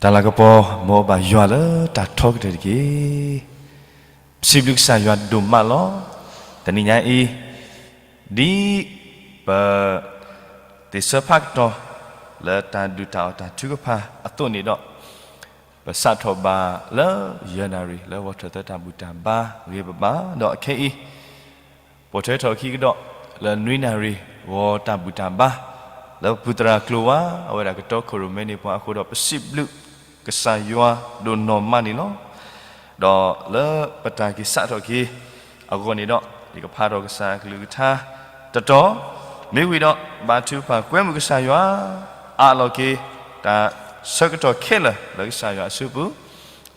တၢ်လၤကပီၤ မ်အဘၣ်ယွၤလၢတၢ်ထီကတၢၢ်တက့ၢ်. ပစံးဘျုးကစၢ်ယွၤဒိၣ်မးလီၤ. တနံၤညါအံၤ ဒ်ပ သ့ၣ်ဆၢဖးကတီၢ် လၢတၢ်ဒုၣ်တၢ်အီၣ်တၢ်ထုကဖၣ်အသိးန့ၣ်ဒီး ပစးထီၣ်ဘၣ်လၢယဲၢ်နၣ်ရံၣ် လၢဂီၤထၢၣ်သၢတၢ်ဘူၣ်တၢ်ဘါဂ့ၤဘၣ်ဘၣ်, ဒီးအခဲအံၤ ပိာ်ထွဲထီၣ်အခံကဒီး လၢနွံနၣ်ရံၣ် ဂီၤတၢ်ဘူၣ်တၢ်ဘါ လၢပပူၤသရၣ်ကျိၤဝါ အဝဲဒၣ်ကတီခိၣ်ရိၣ်မဲန့ၢ်ပှၤအဃိဒီး ပစံးဘျုးကစၢ်ယွၤဒိၣ်နီၢ်မးန့ၣ်လီၤ. ဒီးလၢပတၢ်က့ၤစးထီၣ်က့ၤအဂီၢ်န့ၣ်ဒီး ယကဖးထီၣ်ကစၢ်အကလုၢ်ကထါတတီၤ, မ့ၢ်ဝံၤဒီး ဘါထုကဖၣ်ကွဲမုာ်ကစၢ်ယွၤ အးလီၤက့ၤ တၢ်ဆၢကတီၢ်ခဲလၢာ်လၢကစၢ်ယွၤအစုပူၤ,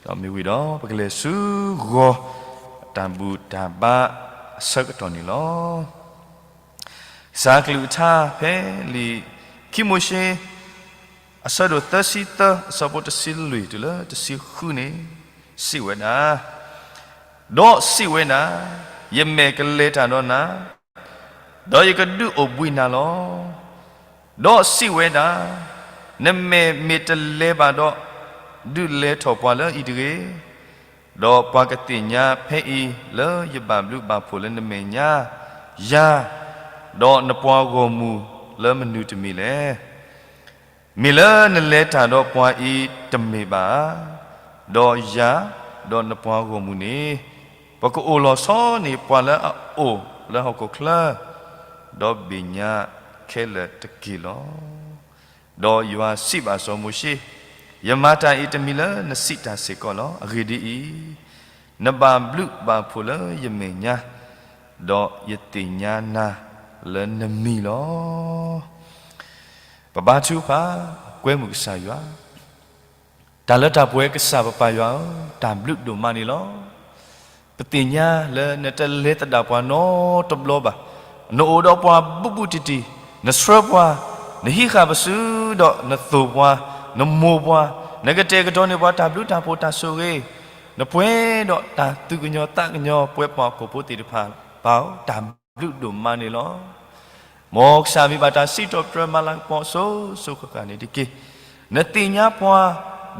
ဒီးမ့ၢ်ဝံၤဒီး ပကလဲၤဆူဂီၤ တၢ်ဘူၣ်တၢ်ဘါအဆၢကတီၢ်န့ၣ်လီၤ. ကစၢ်အကလုၢ်ကထါဖဲလံာ်ခံမိၤၡ့ အဆၢဒိၣ်သၢဆံသၢ အဆၢဖိတဆံလွံၢ်တုၤလၢတဆံဃုန့ၣ် စံးဝဲဒၣ်, ဒီးစံးဝဲဒၣ်, ယမဲာ်ကလဲၤတၢ်ဒီးနၤ, ဒီးယကဒုးအိၣ်ဘှံးနၤလီၤ. ဒီးစံးဝဲဒၣ်, နမဲာ်မ့ၢ်တလဲၤဘၣ်ဒီး, ဒုးလဲၤထီၣ်ပှၤလၢအံၤတဂ့ၤ. ဒီးပှၤကသ့ၣ်ညါဖဲအံၤလၢယဘၣ်ဘျုးဘၣ်ဖှိၣ်လၢနမဲာ်ညါယၤ, ဒီးနပှၤဂီၢ်မုၢ်လၢမနုၤတမံၤလဲၣ်. မ့ၢ်လၢနလဲၤတၢ်ဒီးပှၤအံၤတမ့ၢ်ဘၣ်ဧါ. ဒီးယၤ, ဒီးနပှၤဂီၢ်မုၢ်န့ၣ်, ပကအိၣ်လီၤဆီန့ၢ်ပှၤလၢအအိၣ်လၢဟီၣ်ခိၣ်ချၢ, ဒီးဘ့ၣ်ညါခဲလၢာ်တက့ၢ်လီၤ. ဒီးယွၤစံးဘၣ်စီၤမိၤၡ့, ယမၤတၢ်အံၤတမံၤလၢနစံးတၢ်စ့ၢ်ကီးလီၤ. အဂ့ၢ်ဒ်အံၤ, နဘၣ်ဘျုးဘၣ်ဖှိၣ်လၢယမဲာ်ညါ, ဒီးယသ့ၣ်ညါနၤလၢနမံၤလီၤ. ပဘါထုကဖၣ်, ကွဲမုာ်ကစၢ်ယွၤ, တၢ်လၢတၢ်ပှဲၤကစၢ်ပပၢ်ယွၤဧၢ, တၢ်ဘျုးဒိၣ်မးန့ၣ်လီၤ. ပသ့ၣ်ညါလၢနတလဲၤသဒၣ်ပှၤနီတဘျီဘၣ်. နအိၣ်ဒီးပှၤဘူးဘူးတံၢ်တံၢ်, နဆှၢပှၤ, နဟံးဃာ်ပစု, ဒီးနသိၣ်ပှၤ, နမိၢ်ပှၤ, နကတဲာ်ကတီၤန့ၢ်ပှၤတၢ်ဘျုးတၢ်ဖှိၣ်တၢ်ဆိၣ်ဂ့ၤ, နပှဲၤဒီးတၢ်သူၣ်ကညီၤသးကညီၤ ပှဲၤပှၤဟီၣ်ခိၣ်ဖိသ့ၣ်တဖၣ်, ပၢ်ဧၢ, တၢ်ဘျုးဒိၣ်မးန့ၣ်လီၤ. မ်ကစၢ်မ့ၢ်ဘၣ်တၢ်စံးထီၣ်ပတြၢၤမၤလၤကပီၤအစိၤစိၤဃၣ်ဃၣ်န့ၣ်တက့ၢ်. နသ့ၣ်ညါပှၤ,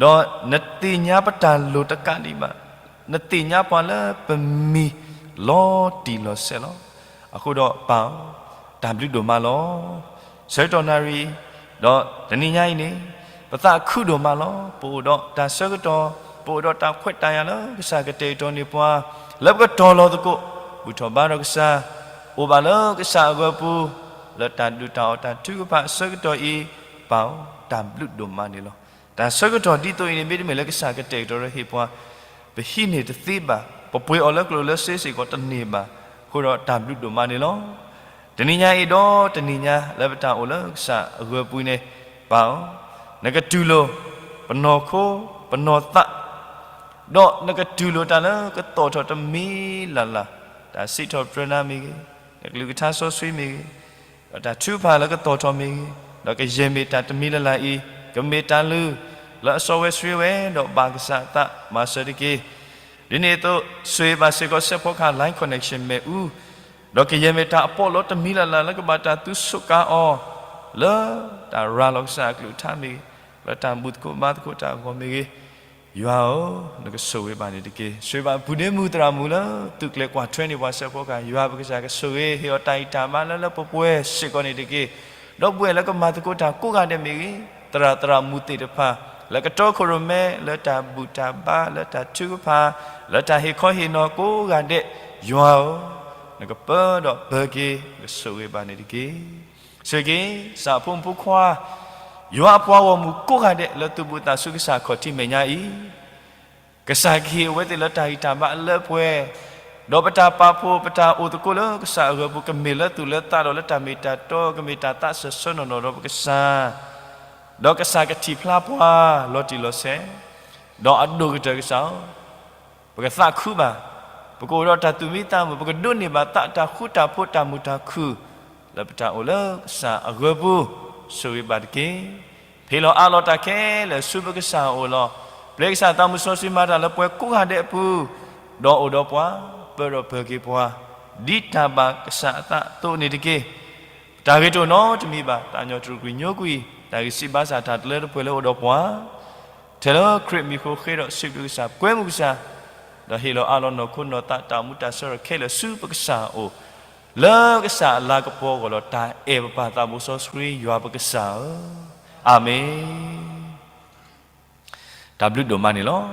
ဒီးနသ့ၣ်ညါပတၢ်လိၣ်တကးဒံးဘၣ်, နသ့ၣ်ညါပှၤလၢပမံၤလီၤတံၢ်လီၤဆဲးလီၤ. အဃိဒီးပၢ်ဧၢ, တၢ်ဘျုးဒိၣ်မးလီၤ. ဆၢကတီၢ်နၣ်ရံၣ်, ဒီးတနံၤညါအံၤန့ၣ်, ပသးခုဒိၣ်မးလီၤ. ပအိၣ်ဒီးတၢ်ဆၢကတီၢ်, ပအိၣ်ဒီးတၢ်ခွဲးတၢ်ယာ်လၢကစၢ်ကတဲာ်ကတီၤန့ၢ်ပှၤ, လၢပကတီၤလီၤသကိး, ဘူၣ်ထီၣ်ဘါထီၣ်ကစၢ်, အိၣ်ဘၣ်လၢကစၢ်အဂၢၤပူၤ, လၢတၢ်ဒုၣ်တၢ်အီၣ်တၢ်ထုကဖၣ်အဆၢကတီၢ်အံၤ, ပၢ်ဧၢ, တၢ်ဘျုးဒိၣ်မးန့ၣ်လီၤ. တၢ်ဆၢကတီၢ်ဒ်သိးအံၤန့ၣ် မ့တမ့ၢ်လၢကစၢ်ကတဲာ်ကတီၤဟ့ၣ်ပှၤ, ပဟံးန့ၢ်တသ့ဘၣ်, ပပှ့ၤအီၤလၢကျိၣ်လၢစ့စ့ၢ်ကီးတန့ၢ်ဘၣ်, အဃိဒီးတၢ်ဘျုးဒိၣ်မးန့ၣ်လီၤ. တနံၤညါအံၤဒီးတနံၤညါ လၢပတၢ်အိၣ်လၢကစၢ်အဂၢၤပူၤန့ၣ်, ပၢ်ဧၢ, နကတူၢ်လိာ်ပနီၢ်ခိ, ပနီၢ်သး, ဒီးနကတူၢ်လိာ်တၢ်လၢကသီၣ်ထီၣ်တမံၤလၢ်လၢ်, တၢ်စံးထီၣ်ပတြၢၤနၤမ့ၢ်ဂ့ၤ, နကလုၢ်ကထါစီဆှံမ့ၢ်ဂ့ၤ, ဒီးတၢ်ထုကဖၣ်လၢကသီၣ်ထီၣ်မ့ၢ်ဂ့ၤ, ဒီးကယဲၢ်မ့ၢ်တၢ်တမံၤလၢ်လၢ်အံၤ, ကမ့ၢ်တၢ်လုၢ်, လၢအစီဝဲဆှံဝဲ, ဒီးဘၣ်ကစၢ်အသးမၤစၢၤတက့ၢ်. ဒ်န့ၣ်အသိး, ဆိၣ်ဂ့ၤဘၣ်စ့ၢ်ကီးစဲးဖီကဟၣ် line connection မ့ၣ်အူ, ဒီးကယဲၢ်မ့ၢ်တၢ်အပီးလီတမံၤလၢ်လၢ် လၢကဘၣ်တၢ်သူဆူၣ်ကါအီၤ, လၢတၢ်ရၤလီၤကစၢ်အကလုၢ်ကထါမ့ၢ်ဂ့ၤ, လၢတၢ်ဘူၣ်သကိးဘါသကိးတၢ်အဂီၢ်မ့ၢ်ဂ့ၤ, ယွၤဧၢ, နကဆိၣ်ဂ့ၤဘၣ်န့ၣ်တက့ၢ်. ဆိၣ်ဂ့ၤဘၣ်ပူၤဒ့မုၣ်သရၣ်မုၣ်လၢသုးကျဲၤကွၢ်ထွဲန့ၢ်ပှၤစဲးဖီကဟၣ်, ယွၤပကစၢ်ကဆိၣ်ဂ့ၤ ဟ့ၣ်အီၤတၢ်ဂံၢ်တၢ်ဘါလၢလၢပှဲၤပှဲၤစ့ၢ်ကီးန့ၣ်တက့ၢ်. ဒီပုၢ်ဝဲၢ်လၢကမၤသကိးတၢ်ကိးဂၤဒဲးမ့ၢ်ဂ့ၤ, သရၣ်သရၣ်မုၣ်သ့ၣ်တဖၣ်, လၢကတီခိၣ်ရိၣ်မဲ, လၢတၢ်ဘူၣ်တၢ်ဘါ, လၢတၢ်ထုကဖၣ်, လၢတၢ်ဟ့ၣ်ခီဟ့ၣ်နီၤကိးဂၤဒဲး, ယွၤဧၢ, နကပၢဒီးပၢက့ၤ, နကဆိၣ်ဂ့ၤဘၣ်န့ၣ်တက့ၢ်. ဆိၣ်ဂ့ၤက့ၤ ကစၢ်အဖိမုၣ်ဖိခွါ, ယွၤအပှၤဂီၢ်မုၢ်ကိးဂၤဒဲးလၢသူၣ်ဘီၣ်သးစူၤကစၢ်ခီၣ်ထံးမဲာ်ညါအံၤ, ကစၢ်ကဟ့ၣ်အဝဲသ့ၣ်လၢတၢ်ဂံၢ်တၢ်ဘါအလၢပှဲၤ, ဒီးပတၢ်ပာ်ဖှိၣ်ပတၢ်အိၣ်သကိးလၢကစၢ်အဂၢၤပူၤ ကမ့ၢ်လၢသူၣ်လၢသးဒီးလၢတၢ်မ့ၢ်တၢ်တီ, ကမ့ၢ်တၢ်သးစၢၢ်ဆၢနီၢ်နီၢ်ဒီးပကစၢ်, ဒီးကစၢ်ကထံၣ်ဖျါပှၤလီၤတံၢ်လီၤဆဲး, ဒီးအဒိၣ်ကတၢၢ်ကစၢ်ဧၢ, ပကသးခုဘၣ်, ပကအိၣ်ဒီးတၢ်သူၣ်မံသးမုာ်, ပကဒိးန့ၢ်ဘၣ်သးတၢ်ဃူတၢ်ဖိးတၢ်မုာ်တၢ်ခုၣ်, လၢပတၢ်အိၣ်လၢကစၢ်အဂၢၤပူၤ, ဆိၣ်ဂ့ၤဘၣ်တက့ၢ်. ဖံးလီၤအါလီၤတၢ်ခဲလၢာ်ဆူပကစၢ်အအိၣ်လီၤ. ပျဲကစၢ်သးမုၢ်စီဆှံမၤတၢ်လၢပှဲၤကိးဂၤဒဲးအပူၤ, ဒီးအိၣ်ဒီးပှၤ, ပၢဒီးပၢက့ၤပှၤ, ဒ်တၢ်ဘၣ်ကစၢ်အသးအသိးန့ၣ်တက့ၢ်. တၢ်ဂ့ၤတအိၣ်နီတမံၤဘၣ်, သးကညီၤတရူးကွံာ်ညိကွံာ်, တၢ်ဂံၢ်စၢ်ဘါစၢ်တၢ်တလၢတပှဲၤလၢအိၣ်ဒီးပှၤ, ထဲလၢခရံာ်မံၤအဃိ ဃ့ဒီးစံးဘျုးကစၢ်, ကွဲမုာ်ကစၢ်, ဒီးဟ့ၣ်လီၤအးလီၤနီၢ်ခိနီၢ်သး တၢ်အိၣ်မူတၢ်ဆၢထၢၣ်ခဲလၢာ်ဆူပကစၢ်အအိၣ်, လၢကစၢ်အလၤကပီၤအဂီၢ်ဒီး တၢ်အဲၣ်ပပၢ်သးဘိစီဆှံယွၤပကစၢ်ဧၢ, အၤမ့ၣ်. တၢ်ဘျုးဒိၣ်မးန့ၣ်လီၤ.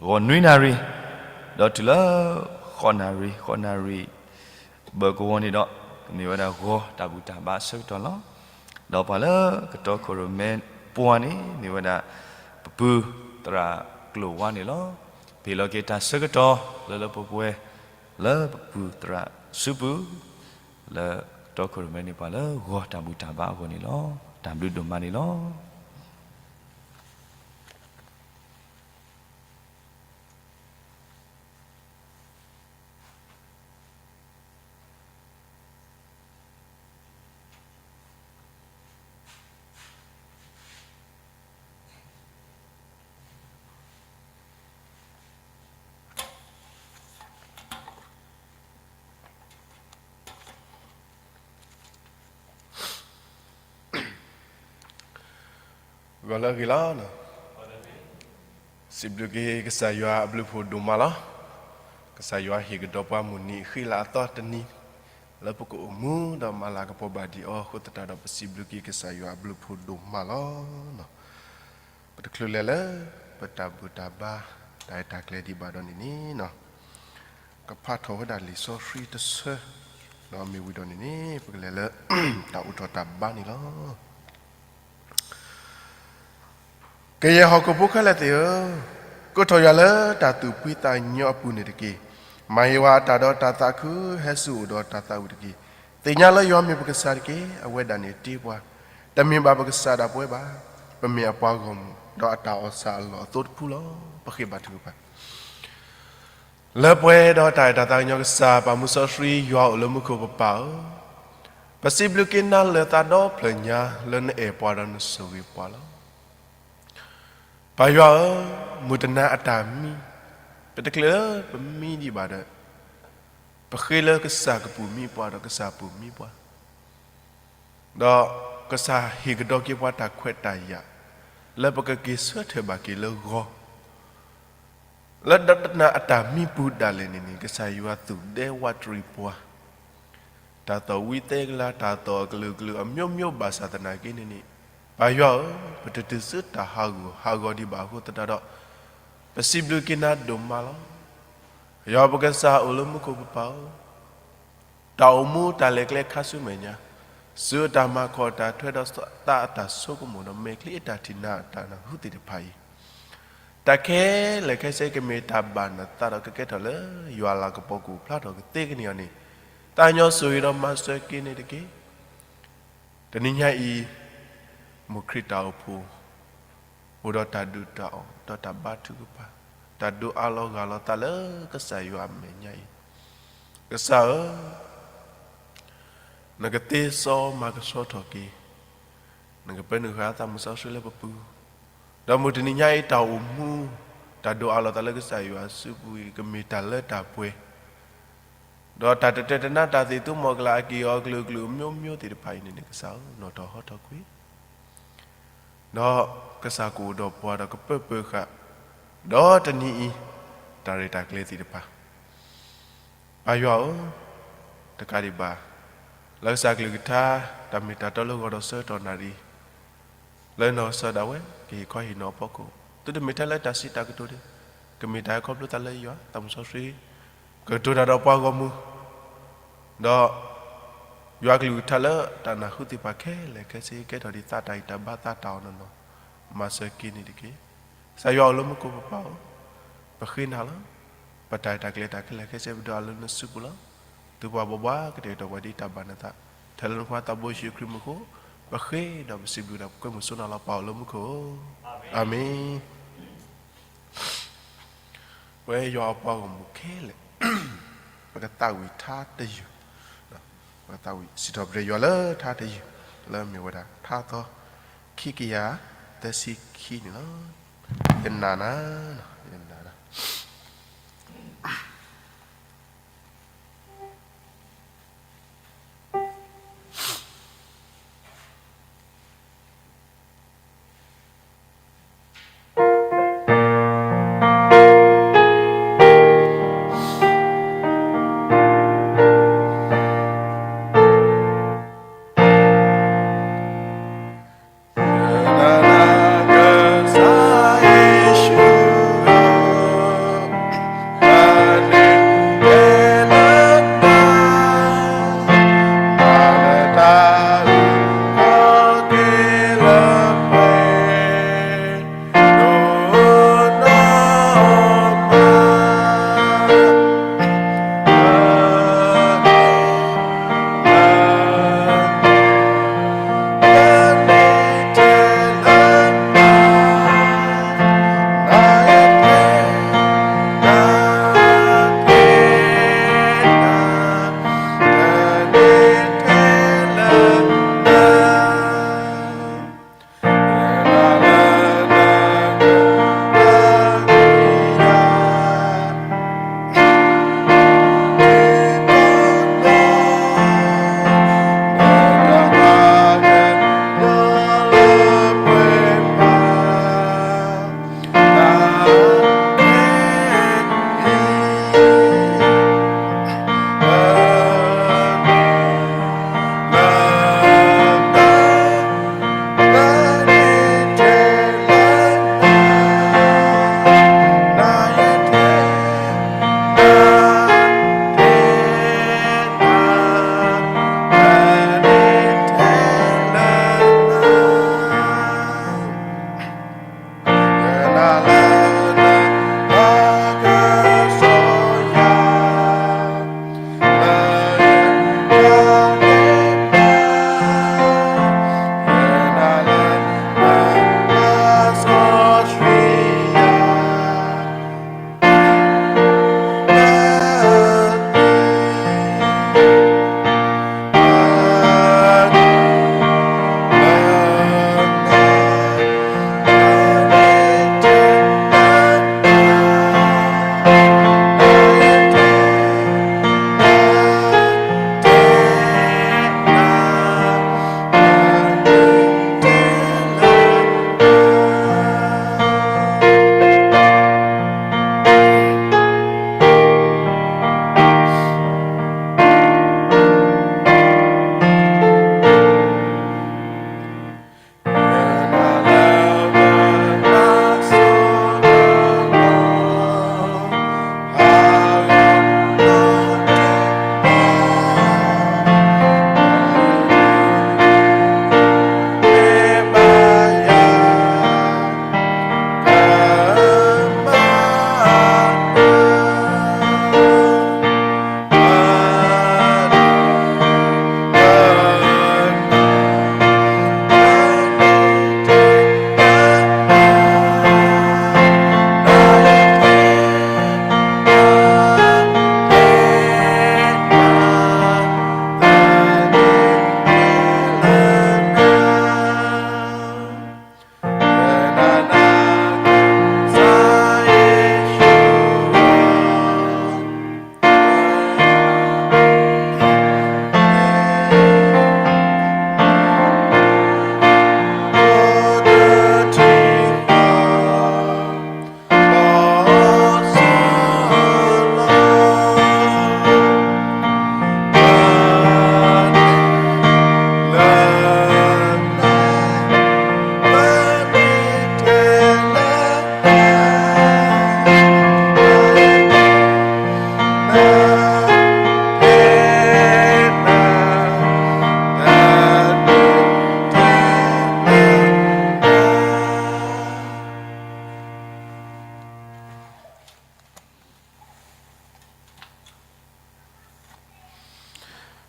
ဂီၤနွံနၣ်ရံၣ်, ဒီးတုၤလၢ ဃိးနၣ်ရံၣ်, ဃိးနၣ်ရံၣ်ဘၢၣ်ကဝီၤန့ၣ်ဒီး မ့ၢ်ဝဲဒၣ်ဂီၤတၢ်ဘူၣ်တၢ်ဘါအဆၢကတီၢ်လီၤ. ဒီးပှၤလၢကတီခိၣ်ရိၣ်မဲပှၤန့ၣ် မ့ၢ်ဝဲဒၣ် ပပုၢ်သရၣ်ကျိၤဝါန့ၣ်လီၤ. ပဟ့ၣ်လီၤက့ၤတၢ်ဆၢကတီၢ်လၢလၢပှဲၤပှဲၤ လၢပပုၢ်သရၣ်စုပူၤ လၢကတီခိၣ်ရိၣ်မဲန့ၣ် ပှၤလၢဂီၤတၢ်ဘူၣ်တၢ်ဘါအဂီၢ်န့ၣ်လီၤ. တၢ်ဘျုးဒိၣ်မးန့ၣ်လီၤ. ဂီၤလၢအဂ့ၤလီၤ. စံးဘျုးက့ၤကစၢ်ယွၤအဘျုးဖှိၣ်ဒိၣ်မးလီၤ. ကစၢ်ယွၤဟ့ၣ်ကဒီးပှၤမုၢ်နံၤအဃံလၤအသီတနံၤ လၢပကအိၣ်မူဒီးမၤလၤကပီၤဘၣ်ဒံးအီၤအဃိသတးဒီး ပစံးဘျုးက့ၤကစၢ်ယွၤအဘျုးဖှိၣ်ဒိၣ်မးလီၤ. ပတချုးလဲၤလၢ ပတၢ်ဘူၣ်တၢ်ဘါ တၢ်ရဲၣ်တၢ်ကျဲၤဒံးဘၣ်ဒီးန့ၣ်န့ၣ် ကဖးထီၣ်ဝဲဒၣ်လံာ်စီဆှံတဆၢ, ဒီးမ့ၢ်ဝံၤဒီးန့ၣ်န့ၣ် ပကလဲၤလၢ တၢ်အိၣ်ထီၣ်တၢ်ဘါန့ၣ်လီၤ. ကယဲၢ်ဟီၣ်ခိၣ်ဖိခဲလၢာ်သ့ၣ်ဧၢ, ကိးထီၣ်ယွၤလၢတၢ်သူၣ်ဖှံသးညီအပူၤန့ၣ်တက့ၢ်. မၤဟ့ၣ်ဝဲအတၢ်ဒီးတၢ်သးခု ဟဲဆူအအိၣ်ဒီးတၢ်သးဝံၣ်တက့ၢ်. သ့ၣ်ညါလၢယွၤမ့ၢ်ပကစၢ်တက့ၢ်. အဝဲဒၣ်န့ၣ်တ့ပှၤ, တမ့ၢ်ဘၣ်ပကစၢ်ဒၣ်ပဝဲဘၣ်. ပမ့ၢ်အပှၤဂီၢ်မုၢ် ဒီးအတၢ်အီၣ်ဆၣ်အလီၢ်အသိတဖုလီၤ. ပဃ့ဘါထုကဖၣ် လၢပှဲၤဒီးတၢ်အဲၣ်တၢ်သးကညီၤကစၢ် ပၢ်မူစီဆှံယွၤအိၣ်လၢမူခိၣ်ပပၢ်ဧၢ, ပစံးဘျုးက့ၤနၤလၢသးဒီဖျၢၣ်ညါ လၢနအဲၣ်ပှၤဒီးနဆိၣ်ဂ့ၤပှၤလီၤ. ပၢ်ယွၤဧၢ, မုၢ်တနၤအတၢ်မံ, ပတချုးလၢပမံဒံးဘၣ်ဒီး ပဃ့လၢကစၢ်ကပူၤမံပှၤဒီးကစၢ်ပူၤမံပှၤ ဒီးကစၢ်ဟ့ၣ်ကဒီးက့ၤပှၤတၢ်ခွဲးတၢ်ယာ် လၢပကက့ၤဆၢထၢၣ်ဘၣ်က့ၤလၢဂီၤ လၢတနၤအတၢ်မံပူၤဒၣ်လဲာ်န့ၣ်န့ၣ် ကစၢ်ယွၤသူၣ်ဒဲဝးတရံးပှၤ, တၢ်သီၣ်ဝံသဲကလၤ တၢ်သီၣ်အကလုာ်ကလုာ်အမျိုးမျိုးဘၣ်ဆၣ်သနာ်က့န့ၣ်န့ၣ်, ပၢ်ယွၤဧၢ, ပတတုၤဆူတၢ်ဟးဂူာ်ဟးဂီၤဒံးဘၣ်အဃိသတးဒီး, ပစံးဘျုးက့ၤနၤဒိၣ်မးလီၤ. ယွၤပကစၢ်အိၣ်လၢမူခိၣ်ပပၢ်ဧၢ, တၢ်အိၣ်မူတၢ်လဲၤကျဲခါဆူမဲာ်ညါ, ဆူအတၢ်မၤခီၣ်တၢ်ထွဲဒီးသးအတၢ်ဆိကမိၣ်ဒီး မဲာ်ချံအတၢ်ထံၣ်နၤအတၢ်နၢ်ဟူသ့ၣ်တဖၣ်အံၤ, တၢ်ခဲလၢာ်ခဲဆ့ကမ့ၢ်တၢ်ဘၣ်နသးဒီးကကဲထီၣ်လၢယွၤလၤကပီၤကအိၣ်ဖျါထီၣ်ကသ့ကန့ၢ်အီၤန့ၣ်, သးကညီၤဆိၣ်ဂ့ၤဒီးမၤစၢၤက့ၤန့ၣ်တက့ၢ်. တနံၤညါအံၤ, မိၢ်ခရံာ်တၢ်အိၣ်ဖှိၣ် အိၣ်ဒီးတၢ်ဒုၣ်တၢ်အီၣ် ဒီးတၢ်ဘါထုကဖၣ်, တၢ်ဒိးအးလီၤဂာ်လီၤသးလၢကစၢ်ယွၤအမဲာ်ညါအံၤ, ကစၢ်ဧၢ, နကသ့စီမၤကဆှီထီၣ်က့ၤ, နကပၢနုာ်ဃာ်သးမုၢ်စီဆှံလၢပပူၤ, ဒီးမုၢ်တနံၤညါအံၤတၢ်အိၣ်မူ, တၢ်ဒိးအးလီၤသးလၢကစၢ်ယွၤအစုပူၤအံၤ ကမ့ၢ်တၢ်လၢတၢ်ပှဲၤ ဒီးတၢ်တတဲတနါတၢ်သ့ၣ်သူမီၤကလၤအက့ၢ်အီၤ ကလုာ်ကလုာ်အမျိုးမျိုးသ့ၣ်တဖၣ်အံၤန့ၣ်န့ၣ် ကစၢ်ဧၢ, နီၣ်ထီၣ်ဟီထီၣ်ကွံာ်, ဒီးကစၢ်ကအိၣ်ဒီးပှၤဒီးကပၢပၢဃာ်, ဒီးတနံၤအံၤ, တၢ်ရဲၣ်တၢ်ကျဲၤသ့ၣ်တဖၣ်, ပၢ်ယွၤဧၢ, တကးဒံးဘၣ်, လၢကစၢ်ကလုၢ်ကထါ, တၢ်မ့ၢ်တၢ်တီလၢဂီၤဒီးဆၢကတီၢ်နၣ်ရံၣ် လၢနီၢ်ကစၢ်ဒၣ်ဝဲ ကဟ့ၣ်ခီဟ့ၣ်နီၤအဖီခိၣ်, သုတမ့ၢ်ထဲလၢတၢ်စံးတၢ်ကတိၤန့ၣ်, ကမ့ၢ်တၢ်ဟဲခီဖျိသးလၢယွၤသးမုၢ်စီဆှံ, ကကတိၤတၢ်ဒီးပှၤဂီၢ်မုၢ်, ဒီး ယွၤကလုၢ်ကထါလၢတၢ်နၢ်ဟူသ့ၣ်တဖၣ်ခဲလၢာ်ခဲဆ့ ကဲထီၣ်ဒ်သးတၢ်ဂံၢ်တၢ်ဘါသးတၢ်အီၣ်နီၢ်နီၢ်, မၤစၢၤက့ၤန့ၣ်တက့ၢ်. ကစၢ်ယွၤအိၣ်လၢမူခိၣ်ပပၢ်ဧၢ, ပဃ့နၤလီၤ. ပတၢ်ရဲၣ်တၢ်ကျဲၤတၢ်ခဲလၢာ်ခဲဆ့ ပဒိးအးလၢနစုပူၤလီၤ. သုပှၤဘိးဘၣ်ကတဲာ်ကတီၤပှၤဒ်တၢ်ဘၣ်နသး, ထဲလၢနဖိသးဘိယ့ၣ်ၡူးခရံာ်မူခိၣ်, ပဃ့ဒီးပစံးဘျုးဒီးပကွဲမုာ်စိနၤလီၤ ပၢ်အိၣ်လၢမူခိၣ်ဧၢ, အၤမ့ၣ်. ပဝဲယွၤအပှၤဂီၢ်မုၢ်ခဲလၢာ်, ပကသးဝံၣ်ထါတယုၢ်, ပကသးဝံၣ်စံးထီၣ်ပတြၢၤယွၤလၢထါတယုၢ်, လၢမ့ၢ်ဝဲဒၣ်ထါသီ ခံကယၤသၢဆံခံန့ၣ်လီၤ. ယနာ်နၤ, ယနာ်နၤ.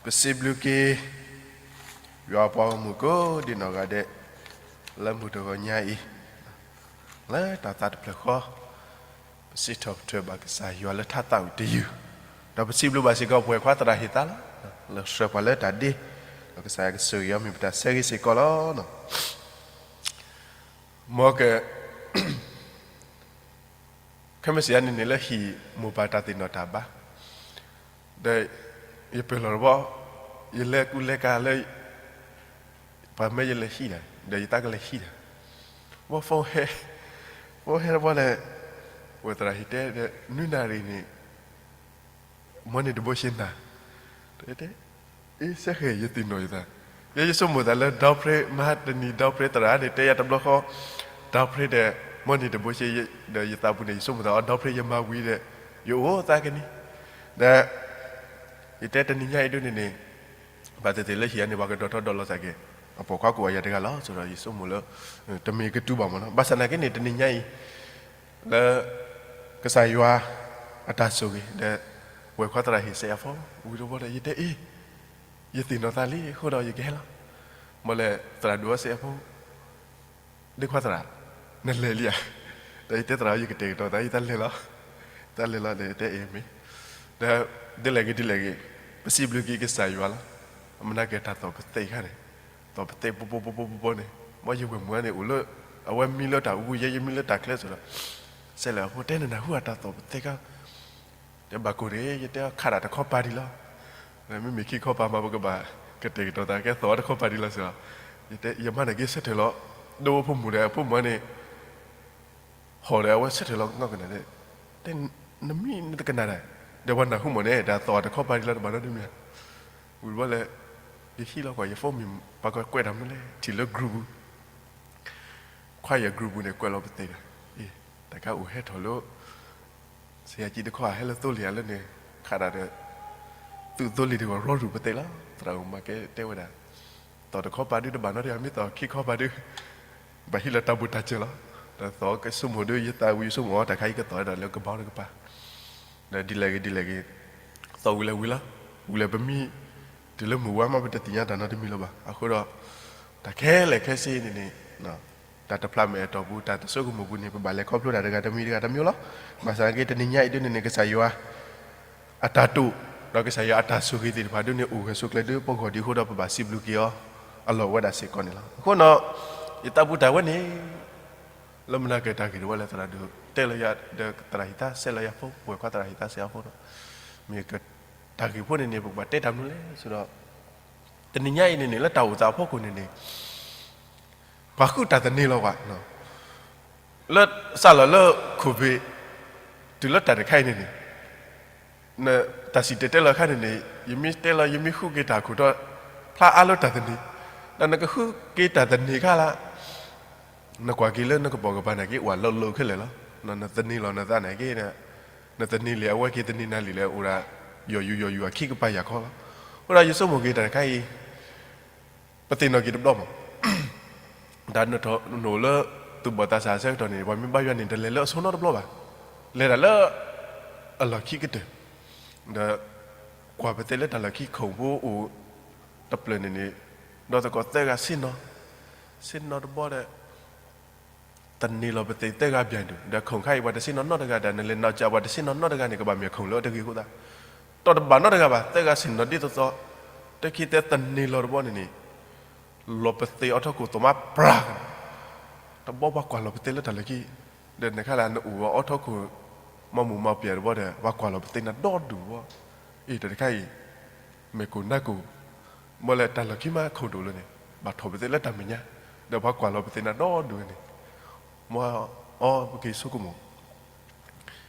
ပစံးဘျုးက့ၤ ယွၤပှၤဂီၢ်မုၢ်ကိးဒံနီၢ်ဂၤဒဲး လၢမုၢ်တဂီၤညါအံၤ လၢတၢ်သးတဖျၢၣ်ဃီ ပစံးထီၣ်ပတြၢၤဘၣ်ကစၢ်ယွၤလၢထါသးဝံၣ်တယုၢ်, ဒီးပစံးဘျုးဘၣ်စ့ၢ်ကီးပှၤကွၢ်သရၣ်ဟ့ၣ်သါလီၤ. လၢဆှၢပှၤလၢတၢ်ဒ့, ဒီးကစၢ်ယွၤကဆိၣ်ဂ့ၤအီၤမ့ၢ်ပတၢ်ဆၢဂ့ၤစ့ၢ်ကီးလီၤ. မ်က ခဲမုၢ်ဆ့ၣ်အံၤန့ၣ်န့ၣ်လၢဟံၣ်မိၢ်ပၢ်တၢ်သ့ၣ်နီၣ်တၢ်ဘါ, ဒီးယပာ်လီၤတဘျီ, ယလဲၤကူလဲၤကၤလၢ ပှၤမၢယလဲၤဟံၣ်တၢ် ဒီးယသးကလဲၤဟံၣ်တၢ်, ဘီ phone ဟဲ, phone ဟဲတဘျီန့ၣ်, ဝဲသရၣ်ဟ့ၣ်တဲဒီး နွံနၣ်ရံၣ်န့ၣ် မ်န့ၣ်တဘိရှ့နၤ, တဲ, အ့ စဲဃဲၤ ယသ့ၣ်နီၣ်ယသး, ယဲယဆိကမိၣ်သးလၢ ဒီဖရဲ မဟါတနံၤ ဒီဖရဲသရၣ်န့ၣ် တဲယၤတဘျီဃီ, ဒီဖရဲဒီး မ်န့ၣ်တဘိရှ့, ဒီးယသးပူၤန့ၣ် ယဆိကမိၣ်သးအီၤ ဒီဖရဲ ယမၤဝံၤဒီး ယအိၣ်သးကနံၤ, ဒီး ယတဲတနံၤညါအံၤဒ်န့ၣ်န့ၣ်, ဘၣ်သ့ၣ်သ့ၣ်လၢဟံၣ်အံၤန့ၣ် ပှၤကဒိးထီၣ်ဒိးလီၤသးက့ၤ အပိာ်ခွါကိးဂၤယၤတဂၤလီၤ. ဆိုတော့ ယဆိကမိၣ်လၢ တမ့ၢ်ကတူၢ်ဘၣ်မ့ၢ်နီၤ, ဘၣ်ဆၣ်သနာ်က့န့ၣ် တနံၤညါအံၤ လၢ ကစၢ်ယွၤ အတၢ်ဆိၣ်ဂ့ၤဒီး ဝဲၢ်ခွါသရၣ်ဟ့ၣ်စဲးအဖီ ဝံၤတဘျီဒီး ယတဲအ့ၣ်, ယသ့ၣ်နီၣ်သးလံအဃိဒီး ယကဟဲလီၤ, မ့ၢ်လဲၣ်သရၣ်ဒိၣ်အီၤစဲးအဖီ ဒ့ခွါသရၣ်, နလဲၤလံဧါ, ဒီးယတဲသရၣ် ယကတဲာ်ကတီၤသး ယသးလဲၤလီၤ, ယသးလဲၤလီၤဒီး ယတဲအ့ၣ်မ့ၢ်, ဒီး ဒ်လဲၣ်ဂ့ၤဒ်လဲၣ်ဂ့ၤ, ပစံးဘျုးက့ၤကစၢ်ယွၤလီၤ. အမနၤက့ၤတၢ်သီၣ်ပသ့ၣ်ခါန့ၣ်, သီၣ်ပသ့ၣ်ပပပပပပန့ၣ်, မ်ယဝဲၢ်မုၣ်န့ၣ် အိၣ်လၢ အဝဲမံလၢတၢ်အူ ယဲယမံလၢတၢ်ချၢစ့ၢ်ဒီး, စဲးလၢအဖိတဲနနၢ်ဟူအတၢ်သီၣ်ပသ့ၣ်ခါ တဲဘၣ်ကိၢ်န့ၣ် ယတဲခးဒၣ်တခီပၤဒံးလီၤ, မ့မ့ၢ်ခံခီပၤမး ပကဘၣ်ကတဲာ်ကတီၤသး ကဲသီၣ်အီၤတခီပၤဒံးလီၤစ့ၢ်ဒီး, ယတဲ ယမါန့ၣ်က့ၤဆၢထၢၣ်လီၤ, ဒီးဝဲဖိမုၣ်ဒီး အဖိမုၣ်န့ၣ် ဟီၣ်ဒီးအဝဲဆၢထၢၣ်လီၤ ကငီကနၣ်ဒီး, တဲ နမံနတကနၣ်ဒီး, ဒီးပှၤနၢ်ဟူမးန့ၣ် တၢ်သီၣ်အီၤတခီပၤဒံးလီၤ တဘၣ်နီတမံၤဧါ, ဝံၤဘျီလဲၣ်, ယဟံးလီၤကွၢ်ယ phone မ့ၢ်ပှၤကွဲးတၢ်မနုၤလဲၣ် ထံၣ်လၢ group ပူၤ ခွါယ group ပူၤန့ၣ် ကွဲးလီၤပသ့ၣ်ဒီး, အ့ၣ် တၢ်ခါအိၣ်ဟဲထီၣ်လၢ စယၤကံတခီ ဟဲလၢသိလ့ၣ်ဧါလၢန့ၣ်, ခးဒၣ်ဒီး သုးသိလ့ၣ်တဂီၢ် ရီရူၢ်ပသ့ၣ်လီၤ. သရၣ်အိၣ်မၤကဲတဲဝဲဒၣ်, သီၣ်တခီပၤဒုတဘၣ်နီတမံၤ မ့ၢ်သီၣ်ခံခီပၤဒု ဘၣ်ဟံးလၢတၢ်ဘူးတၢ်စၢၤလီၤ. ဒီးသီၣ်ကဆိကမိၣ်ဒု ယသးဝံၤယဆိကမိၣ်အီၤ တၢ်ခါအံၤကသီၣ်ဝဲဒၣ်လၢကဘီတကပၤ, ဒီးဒ်လဲၣ်ဂ့ၤဒ်လဲၣ်ဂ့ၤ, သီၣ်ဝံၤလဲၣ်ဝံၤလီၤ, ဝံၤလဲၣ်ပမံ တုၤလၢမုၢ်ဝါမး ပတသ့ၣ်ညါတၢ်နီတမံၤလၢၤဘၣ်. အဃိဒီး တၢ်ခဲလၢာ်ခဲဆ့န့ၣ်န့ၣ် တၢ်တဖျးမဲာ်အတီၢ်ပူၤ တၢ်တဆိကမိၣ်ပူၤန့ၣ် ပဘၣ်လဲၤခီဖျိတၢ်တဂၤတမံၤတဂၤတမံၤလီၤ. ဘၣ်ဆၣ်က့ တနံၤညါအံၤဒ်န့ၣ်န့ၣ် ကစၢ်ယွၤ အတၢ်တိာ် ဒီးကစၢ်ယွၤအတၢ်ဆိၣ်ဂ့ၤသ့ၣ်တဖၣ်ဒ်န့ၣ် အိၣ်ဂၢၢ်ဆိးကျၢၤဒ်ပဂီၢ်ဒံးအဃိဒီး ပဘၣ်စံးဘျုးက့ၤအီၤ အလီၢ်ဝဲဒၣ်စ့ၢ်ကီးန့ၣ်လီၤ. အဃိဒီး ယသးပူၤတၢ်ဝဲန့ၣ် လၢမနၤက့ၤတၢ်ဂ့ၢ်တဝဲလၢသရၣ်ဒိၣ်တဲလီၤယၤ ဒီးသရၣ်ဟ့ၣ်သါစဲးလီၤယၤဖိ ပဝဲၢ်ခွါသရၣ်ဟ့ၣ်သါစဲးအီၤဖိဒီး မ့ၢ်က တၢ်ဂ့ၢ်ဖိန့ၣ်န့ၣ် ပကဘၣ်တဲတၢ်မနုၤလဲၣ်ဆိုဒီး တနံၤညါအံၤန့ၣ်န့ၣ် လၢတၢ်အိၣ်သးအဖီခိၣ်န့ၣ်န့ၣ် ပှၤဃုတၢ်သန့ၤလီၤပှၤ လၢစးလီၤလၢ COVID တုၤလၢတၢ်တခါအံၤန့ၣ်န့ၣ် တၢ်စံၣ်တဲၤတဲလီၤအခါန့ၣ်န့ၣ် ယမ့ၢ်တဲလီၤ ယမ့ၢ်ဃုက့ၤတၢ်ခိၣ်တီ ဖျါအါလၢတၢ်သန့ၤ, ဒီးနကဃုက့ၤတၢ်သန့ၤခါလၢ နကွၢ်က့ၤလၢနကပိာ်ကပၤန့ၣ်က့ အိၣ်လၢလၢခဲလၢာ်လီၤ. နသန့ၤလီၤနသးန့ၣ်က့ နသန့ၤလံာ်အဝဲက့ၤသန့ၤနၤလံာ်လၢအိၣ်ဒၣ် ယီၢ်ယူၤယီၢ်ယူၤအခံကပၤယၤခီလီၤ. အဃိဒီးယဆိကမိၣ်က့ၤတၢ်တခါအံၤ ပသ့ၣ်နီၣ်က့ၤတဘျီမး တၢ်နထီၣ်နအိၣ်လၢ သူၣ်ဘီၣ်သးစၢ်အဆၢကတီၢ်န့ၣ် ပှၤမ့ၢ်ဘါယွၤန့ၣ် တလဲၤလၢအဆိနီတဘျီဘၣ်. လဲၤဒၣ်လၢ အလီၢ်ခံကတၢၢ် ဒီး ကွၢ်ပသ့ၣ်လၢတၢ်လီၢ်ခံခိၣ်ဖိအိၣ် တဖျၢၣ်န့ၣ်န့ၣ် ဒီးသကိးသၢဂၤဆ့ၣ်နီၤ ဆ့ၣ်နီၤတဘျီဒီး သန့ၤလီၤပသ့ၣ်သၢဂၤဘၣ်ဒုး ဒီးခိၣ်ခါအံၤပှၤတဆ့ၣ်နီၤနီတဂၤဒီး နလဲၤနီၢ်ကၠးပှၤတဆ့ၣ်နီၤနီတဂၤန့ၣ် ကဘၣ်မ့ၢ်ခိၣ်လၢအတဂ့ၤအဃိသတး တီၢ်တဘၣ်နီတဂၤဘၣ် သၢဂၤဆ့ၣ်နီၤဒ်သိးသိး တခံသဲသန့ၤလီၤတဘျီန့ၣ်န့ၣ် လီၤပသ့ၣ်အီထီခိၣ်သိၣ်မးပြၢ် တဘျီပှၤကွၢ်လီၤပသ့ၣ်လၢတၢ်လၢခံ ဒီးနခါလၢနအိၣ်အီထီခိၣ် မီမူးမီပျဲၢ်တဘျီဒီး ပှၤကွၢ်လီၤပသ့ၣ်နၤဒီဒူၣ်ဘၣ် အ့ၣ် တၢ်တခါအံၤ မဲာ်ကိၢ်နါကိၢ် ဘၣ်လဲၣ်တၢ်လီၢ်ခံမးခိၣ်ဒိၣ်လၢန့ၣ် ဘၣ်ထီၣ်ပသ့ၣ်လၢတၢ်မဲာ်ညါ ဒီးပှၤကွၢ်လီၤပသ့ၣ်နၤဒီဒူၣ်န့ၣ် မ်အီပက့ၤဆိကမိၣ်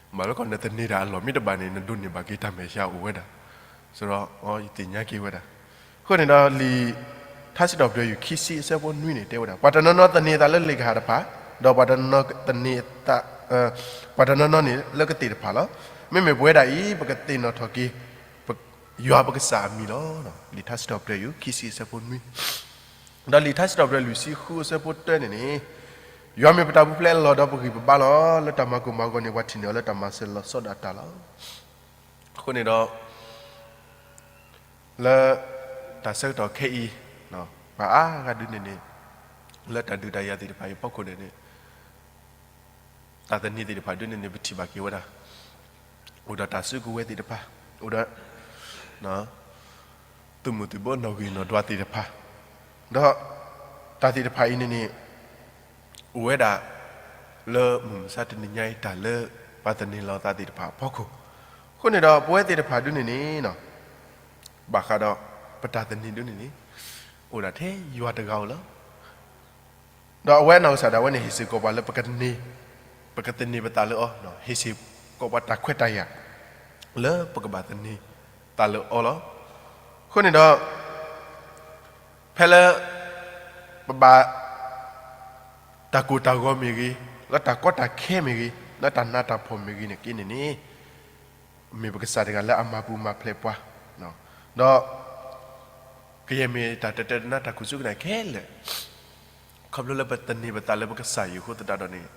မ့ၢ်လၢကီးနသန့ၤတၢ်အလီၢ်မ့ၢ်တဘၣ်န့ၣ် နဒိးန့ၢ်ဘၣ်က့ၤတၢ်မဲာ်ဆှးအိၣ်ဝဲဒၣ် ဆိုတော့ယသ့ၣ်ညါက့ၤဝဲဒၣ် အဃိန့ၣ်ဒီးလံာ်ထါစံးထီၣ်ပတြၢၤ ယူၢ်ခံဆံအဆၢဖိနွံန့ၣ် တဲဝဲဒၣ် ပှၤတနီၤနီၤသန့ၤသးလၢလ့ၣ်ကဟၣ်တဖၣ် ဒီးပှၤတနီၤနီၤသန့ၤသး ပှၤတနီၤနီၤန့ၣ် လၢကသ့ၣ်တဖၣ်လီၤ. မ့မ့ၢ်ပဝဲဒၣ်အံၤ ပကသ့ၣ်နီၣ်ထီၣ်က့ၤ ယွၤပကစၢ်အမံၤလီၤ. လံာ်ထါစံးထီၣ်ပတြၢၤ ယူၢ်ခံဆံအဆၢဖိနွံ ဒီးလံာ်ထါစံးထီၣ်ပတြၢၤလွံၢ်ဆံဃုအဆၢဖိတၢန့ၣ်န့ၣ် ယွၤမ့ၢ်ပတၢ်ပူၤဖျဲးအလီၢ်ဒီးပဂံၢ်ပဘါလီၤ. လၢတၢ်မၤကိၢ်မၤဂီၤန့ၣ် ပှၤထံၣ်န့ၢ်အီၤလၢတၢ်မၤစၢၤလီၤဆီဒၣ်တၢ်လီၤ. အဃိန့ၣ်ဒီး လၢတၢ်ဆၢကတီၢ်ခဲအံၤ ပှၤအါဂၤဒုန့ၣ်န့ၣ် လၢတၢ်ဒုးတၢ်ယၤသ့ၣ်တဖၣ်အံၤအဖီခိၣ်န့ၣ်န့ၣ် တၢ်သန့ၤသ့ၣ်တဖၣ်ဒုန့ၣ်န့ၣ် ပထံၣ်ဘၣ်က့ၤဝဲဒၣ် အိၣ်ဒီးတၢ်စုကဝဲၤသ့ၣ်တဖၣ် အိၣ်ဒီး သုးမုၢ်သံၣ်ဘိနီၣ်ဂံၢ်နီၣ်ဒွးသ့ၣ်တဖၣ် ဒီးတၢ်သ့ၣ်တဖၣ်အံၤန့ၣ်န့ၣ် အိၣ်ဝဲဒၣ် လၢမုၢ်မဆါတနံၤညါအံၤ တၢ်လၢပှၤသန့ၤလီၤသးသ့ၣ်တဖၣ်အဖီခိၣ်, အဃိန့ၣ်ဒီး ပဝဲသ့ၣ်တဖၣ်ဒုန့ၣ်န့ၣ် ဘၣ်ဃးဒီး ပတၢ်သန့ၤဒုန့ၣ်န့ၣ် အိၣ်ဒၣ်ထဲယွၤတဂၤဧိၤလီၤ. ဒီးအဝဲအနီၢ်ကစၢ်ဒၣ်ဝဲန့ၣ် ဟ့ၣ်စ့ၢ်ကီးပှၤလၢ ပကသန့ၤပသးလၢအီၤ, ဟ့ၣ်စ့ၢ်ကီးပှၤတၢ်ခွဲးတၢ်ယာ် လၢပကဘၣ်သန့ၤသးလၢအီၤလီၤ. အဃိန့ၣ်ဒီး ဖဲလၢ ပဘၣ် တၢ်ကိၢ်တၢ်ဂီၤမ့ၢ်ဂ့ၤ, လၢတၢ်ကီတၢ်ခဲမ့ၢ်ဂ့ၤ, လၢတၢ်နးတၢ်ဖှီၣ်မ့ၢ်ဂ့ၤန့ၣ်က့န့ၣ်န့ၣ် မ့ၢ်ပကစၢ်တဂၤလၢအမၤပူၤမၤဖျဲးပှၤ, ဒီး ကယဲၢ်မ့ၢ်တၢ်တတၢတနါတၢ်ခူၣ်စူၢ်ကနၣ်ခဲလၢာ် ခီဖျိလၢပသန့ၤပသးလၢပကစၢ်ယွၤအဃိသတးဒီးန့ၣ်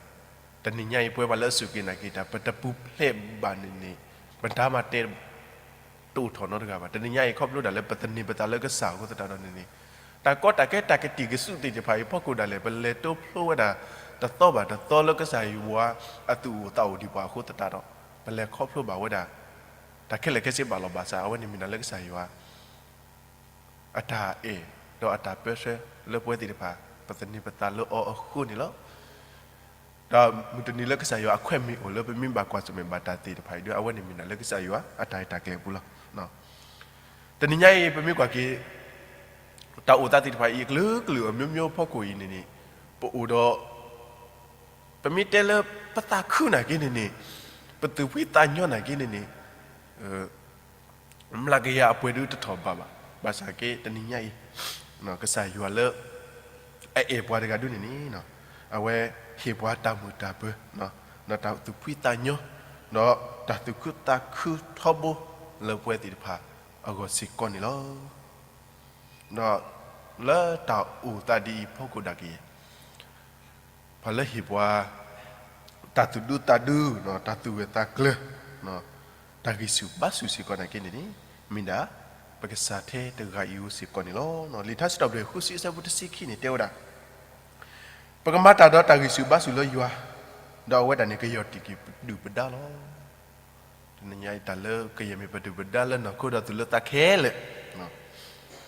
တနံၤညါအံၤပဝဲပှၤလၢအစူၢ်က့ၤနာ်က့ၤတၢ် ပတပူၤဖျဲးဘၣ်န့ၣ်န့ၣ် ပတၢ်မၤတဲ တအိၣ်ထီၣ်နီတဂၤဘၣ်. တနံၤညါအံၤခီဖျိဒၣ်လၢပသန့ၤပသးလၢကစၢ်အဃိသတးဒီးန့ၣ်န့ၣ် တၢ်ကီတၢ်ခဲတၢ်ကတံာ်ကစုသ့ၣ်တဖၣ်အံၤဖီခိၣ်ဒၣ်လဲာ် ပလဲၤတိဖျိဝဲဒၣ်တသီဘၣ်တသီလၢကစၢ်ယွၤအသူၣ်အိၣ်သးအိၣ်ဒံးပှၤအဃိသတးဒီး ပလဲၤခီဖျိဘၣ်ဝဲဒၣ် တၢ်ခဲလၢာ်ခဲဆ့ဘၣ်လီၤဘၣ်ဆၣ် အဝဲန့ၣ်မ့ၢ်ဒၣ်လၢကစၢ်ယွၤ အတၢ်အဲၣ် ဒီးအတၢ်ပၢဆှၢလၢပဝဲသ့ၣ်တဖၣ် ပသန့ၤပသးလၢအီၤအဃိန့ၣ်လီၤ. ဒီးမုၢ်တနံၤလၢကစၢ်ယွၤအခွဲးမ့ၢ်အိၣ်လၢပမ့ၢ်ဘၣ်ကွၢ်ဆၢၣ်မဲာ်ဘၣ်တၢ်သ့ၣ်တဖၣ်အံၤဒီး အဝဲန့ၣ်မ့ၢ်ဒၣ်လၢကစၢ်ယွၤအတၢ်ရဲၣ်တၢ်ကျဲၤအပူၤလီၤ. တနံၤညါအံၤ ပမ့ၢ်ကွၢ်က့ၤ တၢ်အိၣ်သးသ့ၣ်တဖၣ်အံၤ အကလုာ်ကလုာ်အမျိုးမျိုးဖီခိၣ်အံၤန့ၣ်န့ၣ် ပအိၣ်ဒီး ပမ့ၢ်တဲလၢပသးခုနာ်က့န့ၣ်န့ၣ် ပသူၣ်ဖှံသးညီနာ်က့န့ၣ်န့ၣ် မျးကယၤအပှဲၤဒုတထီၣ်ဘးဘၣ်. ဘၣ်ဆၣ်က့တနံၤညါအံၤ ကစၢ်ယွၤလၢ အအဲၣ်ပှၤတဂၤဒုန့ၣ်န့ၣ် အဝဲဟ့ၣ်ပှၤတၢ်မုာ်တၢ်ပၢၤ ဒီးတၢ်သူၣ်ဖှံသးညီ ဒီးတၢ်သူၣ်ခုသးခုထီဘိလၢပဝဲသ့ၣ်တဖၣ်အဂီၢ်စ့ၢ်ကီးန့ၣ်လီၤ. ဒီးလၢတၢ်အိၣ်သးဒ်အံၤဖီခိၣ်ဒၣ်ကယဲၢ် ပှၤလၢဟ့ၣ်ပှၤ တၢ်သူၣ်ဒူသးဒူ တၢ်သူၣ်ဂၢၢ်သးကျၢၤ တၢ်ဂံၢ်ဆူၣ်ဘါဆူၣ်စ့ၢ်ကီးနာ်က့န့ၣ်န့ၣ် မ့ၢ်ဒၣ် ပကစၢ်ထဲတဂၤအံၤဧိၤစ့ၢ်ကီးန့ၣ်လီၤ. လံာ်ထါစံးထီၣ်ပတြၢၤ ဃုဆံအဆၢဖိတဆံခံန့ၣ် တဲဝဲဒၣ် ပကမၤတၢ်ဒီးတၢ်ဂံၢ်ဆူၣ်ဘါဆူၣ်လၢယွၤ, ဒီးအဝဲဒၣ်န့ၣ် ကယီၢ်တံၢ်က့ၤပဒုၣ်ပဒါလီၤ. တနံၤညါအံၤတၢ်လၢကယဲၢ်မ့ၢ်ပဒုၣ်ပဒါလၢနီၢ်ခိဒီးသူၣ်လၢသးခဲလၢာ်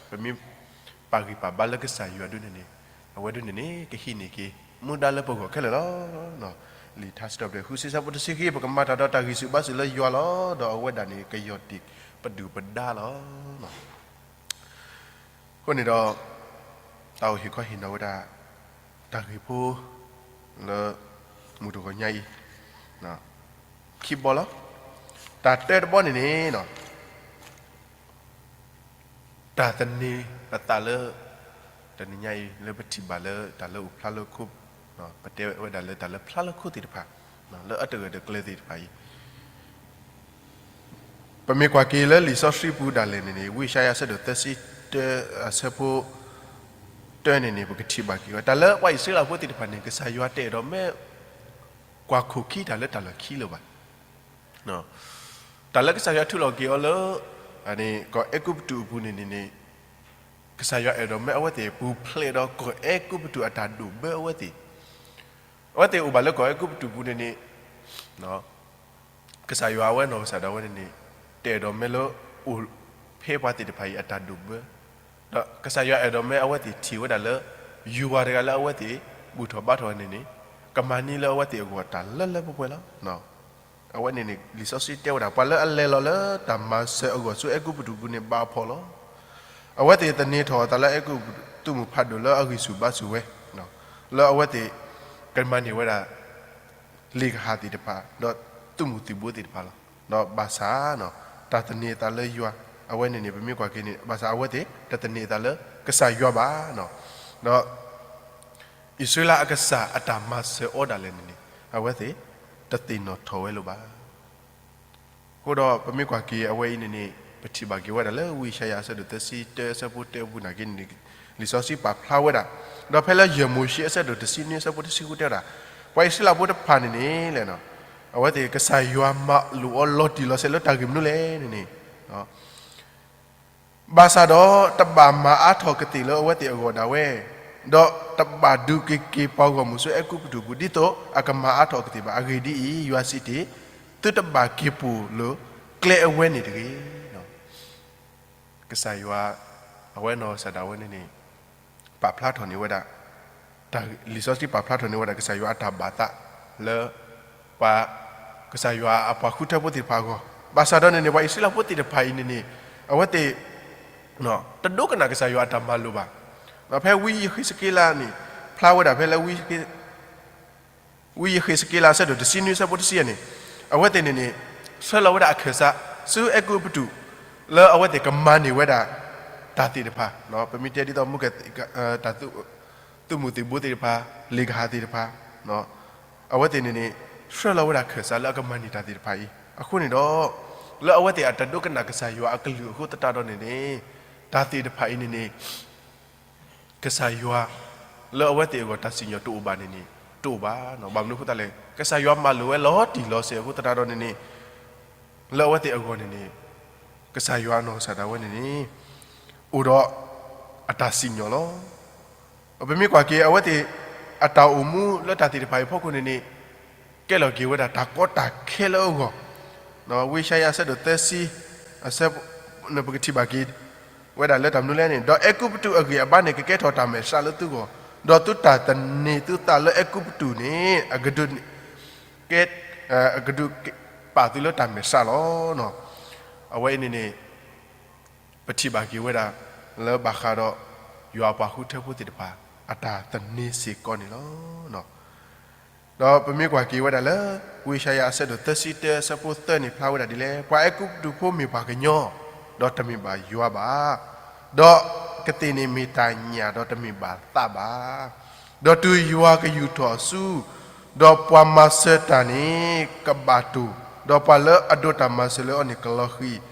ပမ့ၢ်ပာ်ဂံၢ်ပာ်ဘါလၢကစၢ်ယွၤဒုန့ၣ်န့ၣ် အဝဲဒုန့ၣ်န့ၣ် ကဟံးန့ၢ်က့ၤ မူဒါလၢပဂီၢ်ခဲလၢာ်လီၤ. လံာ်ထါစံးထီၣ်ပတြၢၤ ဃုဆံအဆၢဖိတဆံခံ ပကမၤတၢ်ဒီးတၢ်ဂံၢ်ဆူၣ်ဘါဆူၣ်လၢယွၤလီၤ. ဒီးအဝဲဒၣ်န့ၣ် ကယီၢ်တံၢ်ပဒုၣ်ပဒါလီၤ. အဃိန့ၣ်ဒီး တၢ်အိၣ်ဟ့ၣ်ခီဟ့ၣ်နီၤဝဲဒၣ် တၢ်ဂ့ၢ်ဖိ လၢ မုၢ်တဂီၤညါအံၤ ခံဘီလီၤ. တၢ်တၢတဘီန့ၣ်န့ၣ် တၢ်သန့ၤပသးလၢ တနံၤညါအံၤ လၢပထံၣ်ဘၣ်လၢတၢ်လၢအိၣ်ဖျါလၢခိ ပတဲဝဲဒၣ်လၢတၢ်လၢဖျါလၢခိသ့ၣ်တဖၣ် လၢအတဂၢၢ်တကျၢၤသ့ၣ်တဖၣ်အံၤ ပမ့ၢ်ကွၢ်က့ၤလၢလံာ်စီဆှံပူၤဒၣ်လဲာ်န့ၣ်န့ၣ် ဝံယၡါယၤအဆၢဒိၣ်သၢဆံတၢ အဆၢဖိ တၢန့ၣ်န့ၣ် ပကထံၣ်ဘၣ်က့ၤဝဲ တၢ်လၢပှၤအံၣ်စရ့လးဖိသ့ၣ်တဖၣ်န့ၣ် ကစၢ်ယွၤတအဲၣ်ဒိးမ့ၢ် ကွၢ်ခိၣ်ခံတၢ်လၢတၢ်လီၢ်ခံလၢၤဘၣ်. တၢ်လၢကစၢ်ယွၤထုးလီၤက့ၤအီၤလၢ ကီၢ်အဲၤကူပတူးအပူၤန့ၣ်န့ၣ်န့ၣ် ကစၢ်ယွၤအဲၣ်ဒိးမ့ၢ်အဝဲသ့ၣ် ပူၤဖျဲးဒီးကီၢ်အဲၤကူပတူးအတၢ်ဒိၣ်ဘၢအဝဲသ့ၣ် အဝဲသ့ၣ်အိၣ်ဘၣ်လၢကီၢ်အဲၤကူပတူးပူၤန့ၣ်န့ၣ် ကစၢ်ယွၤအဝဲနီၢ်ကစၢ်ဒၣ်ဝဲန့ၣ်န့ၣ် တအဲၣ်ဒိးမ့ၢ်လၢ အိၣ်ဖဲပှၤသ့ၣ်တဖၣ်အံၤအတၢ်ဒိၣ်ဘၢ ဒီးကစၢ်ယွၤအဲၣ်ဒိးမ့ၢ်အဝဲသ့ၣ်ထံၣ်ဝဲဒၣ်လၢ ယွၤတဂၤလၢအဝဲသ့ၣ် ဘူၣ်ထီၣ်ဘါထီၣ်န့ၣ်န့ၣ် ကမၤန့ၢ်လၢအဝဲသ့ၣ်အဂီၢ်တၢ်လၢလၢပှဲၤပှဲၤလီၤ. အဝဲန့ၣ်န့ၣ် လံာ်စီဆှံတဲဝဲဒၣ် ပှၤလၢအလဲၤလီၤလၢတၢ်မၤစၢၤအဂီၢ်ဆူအဲၤကူပတူးပူၤန့ၣ် ဘၣ်အဖှီၣ်လီၤ. အဝဲသ့ၣ်သန့ၤထီၣ်အသးလၢအဲၤကူပတူးသုးမုၢ်ဖးဒိၣ်လၢအဂံၢ်ဆူၣ်ဘါဆူၣ်ဝဲ လၢအဝဲသ့ၣ် ကမၤန့ၢ်ဝဲဒၣ် လ့ၣ်ကဟၣ်သ့ၣ်တဖၣ် ဒီးသုးမုၢ်သံၣ်ဘိသ့ၣ်တဖၣ်လီၤ. ဒီးဘၣ်ဆၣ် တၢ်သန့ၤအသးလၢယွၤ အဝဲန့ၣ်န့ၣ် ပမ့ၢ်ကွၢ်က့ၤန့ၣ် ဘၣ်ဆၣ်အဝဲသ့ၣ် တသန့ၤအသးလၢကစၢ်ယွၤဘၣ်. ဒီး အံၣ်စရ့လးအကစၢ်အတၢ်မၤစၢၤအီၤဒၣ်လဲာ်န့ၣ်န့ၣ် အဝဲသ့ၣ် တသ့ၣ်နီၣ်ထီၣ်ဝဲလၢၤဘၣ်. အဃိဒီးပမ့ၢ်ကွၢ်က့ၤအဝဲအံၤန့ၣ်န့ၣ် ပထံၣ်ဘၣ်က့ၤဝဲဒၣ်လၢဝံယၡါယၤအဆၢဒိၣ်သၢဆံတၢအဆၢဖိတၢအပူၤနာ်က့န့ၣ်န့ၣ် လံာ်စီဆှံပာ်ဖျါဝဲဒၣ် ဒီးဖဲလၢယဲၢ်မိၤၡ့အဆၢဒိၣ်တဆံနွံအဆၢဖိတဆံဃုတဲဝဲဒၣ် ပှၤအံၣ်စရ့လးဖိတဖၣ်န့ၣ်န့ၣ်လဲၣ် အဝဲသ့ၣ်ကစၢ်ယွၤမၤလိာ်အီၤလီၤတံၢ်လီၤဆဲးလၢတၢ်ဂ့ၢ်မနုၤလဲၣ်န့ၣ်န့ၣ် ဘၣ်ဆၣ်ဒီးတဘၣ်မၤအါထီၣ်ကသ့ၣ်လၢအဝဲသ့ၣ်အဂီၢ်ဒၣ်ဝဲ, ဒီးတဘၣ်ဒုးက့ၤက့ၤပှၤဂီၢ်မုၢ်ဆူအဲၤကူပတူးအပူၤ ဒ်သိးအကမၤအါထီၣ်ကသ့ၣ်ဘၣ်. အဂ့ၢ်ဒ်အံၤ, ယွၤစံးတ့ၢ်, သုတဘၣ်က့ၤပိာ်လိာ်ကျဲအဝဲန့ၣ်တဂ့ၤ. ကစၢ်ယွၤ အဝဲနီၢ်ကစၢ်ဒၣ်ဝဲန့ၣ်န့ၣ် ပာ်ဖျါထီၣ်န့ၢ်ဝဲဒၣ် လံာ်စီဆှံပာ်ဖျါထီၣ်န့ၢ်ဝဲဒၣ် ကစၢ်ယွၤအတၢ်ဘၣ်သးလၢ ပှၤ ကစၢ်ယွၤအပှၤဃုထၢဖိသ့ၣ်တဖၣ်အဂီၢ်. ဘၣ်ဆၣ်ဒီးန့ၣ်န့ၣ် ပှၤအံၣ်စရ့လးဖိသ့ၣ်တဖၣ်အံၤန့ၣ်န့ၣ် အဝဲသ့ၣ် တဒိကနၣ်ကစၢ်ယွၤအတၢ်မၤလိာ်ဘၣ်. ဖဲဝံယဃ့းစက့လးန့ၣ် ဖျါဝဲဒၣ်ဖဲလၢ ဝံယဃ့းစက့လးအဆၢဒိၣ်တဆံနွံ အဆၢဖိတဆံယဲၢ်န့ၣ် အဝဲသ့ၣ်န့ၣ်န့ၣ် ဆှၢလီၤဝဲဒၣ်အခၢၣ်စး ဆူအဲၤကူပတူး လၢအဝဲသ့ၣ်ကမၤန့ၢ်ဝဲဒၣ် တၢ်သ့ၣ်တဖၣ်, ပမ့ၢ်တဲဒ်သိး မူက တၢ် သုးမုၢ်သံၣ်ဘိသ့ၣ်တဖၣ်, လ့ၣ်ကဟၣ်သ့ၣ်တဖၣ်, အဝဲသ့ၣ်န့ၣ်န့ၣ် ဆှၢလီၤဝဲဒၣ်ခၢၣ်စးလၢအကမၤန့ၢ်တၢ်သ့ၣ်တဖၣ်အံၤ. အဃိန့ၣ်ဒီး လၢအဝဲသ့ၣ်အတဒိကနၣ်ကစၢ်ယွၤအကလုၢ်အဃိသတးဒီးန့ၣ်န့ၣ် တၢ်သ့ၣ်တဖၣ်အံၤန့ၣ်န့ၣ် ကစၢ်ယွၤ လၢအဝဲသ့ၣ်အဂီၢ်တၢ်စံၣ်ညီၣ်တအိၣ်ဘၣ်န့ၣ်န့ၣ် တအိၣ်ဘၣ်. ဘၣ်မနုၤအဃိသတးလဲၣ်, ကစၢ်ယွၤမၤလိာ်ဝဲလီၤတံၢ်လီၤဆဲးအဃိသတးဒီးန့ၣ်န့ၣ် လၢအဝဲသ့ၣ်အဂီၢ်န့ၣ်န့ၣ် ကစၢ်ယွၤအနီၢ်ကစၢ်ဒၣ်ဝဲန့ၣ်န့ၣ် အိၣ်ဒီးအတၢ်စံၣ်ညီၣ်လီၤ. ပမ့ၢ်ကွၢ်က့ၤ အဝဲသ့ၣ်အတၢ်အိၣ်မူလၢတၢ်သ့ၣ်တဖၣ်အံၤအဖီခိၣ်န့ၣ်န့ၣ် ကဲလီၤက့ၤဝဲဒၣ်တၢ်ကီတၢ်ခဲလၢအဂီၢ်. ဝံယၡါယၤအဆၢဒိၣ်သၢဆံ ပကထံၣ်ဘၣ်က့ၤဝဲဒၣ်လၢတၢ်မနုၤလဲၣ်န့ၣ်, ဒီးအဲၤကူပတူးအဂံၢ်အဘါန့ၣ် ကကဲထီၣ်တၢ်မဲာ်ဆှးလၢသုဂီၢ်, ဒီးသုတၢ်သန့ၤသုသးလၢအဲၤကူပတူးန့ၣ် အကဒုး ကဲ အကဒုးပာ်သုလၢတၢ်မဲာ်ဆှးလီၤ. အဝဲအံၤန့ၣ်န့ၣ် ပထံၣ်ဘၣ်က့ၤဝဲဒၣ် လၢဘၣ်ဃးဒီး ယွၤအပှၤဃုထၢဖိသ့ၣ်တဖၣ် အတၢ်သန့ၤစ့ၢ်ကီးန့ၣ်လီၤ. ဒီးပမ့ၢ်ကွၢ်က့ၤဝဲဒၣ်လၢ ဝံယၡါယၤအဆၢဒိၣ်သၢဆံတၢ အဆၢဖိသၢန့ၣ် ဖျါဝဲဒၣ်ဒ်လဲၣ်, ပှၤအဲၤကူပတူးဖိမ့ၢ်ပှၤကညီ, ဒီးတမ့ၢ်ဘၣ်ယွၤဘၣ်, ဒီးကသ့ၣ်န့ၣ်မ့ၢ်တၢ်ညၣ်ဒီးတမ့ၢ်ဘၣ်သးဘၣ်. ဒီးတုၤယွၤကယူာ်ထီၣ်အစု, ဒီးပှၤမၤစၢၤတၢ်န့ၣ် ကဘၣ်တိၢ်, ဒီးပှၤလၢအဒိးတၢ်မၤစၢၤလၢအီၤန့ၣ်ကလီၤဃံၤ,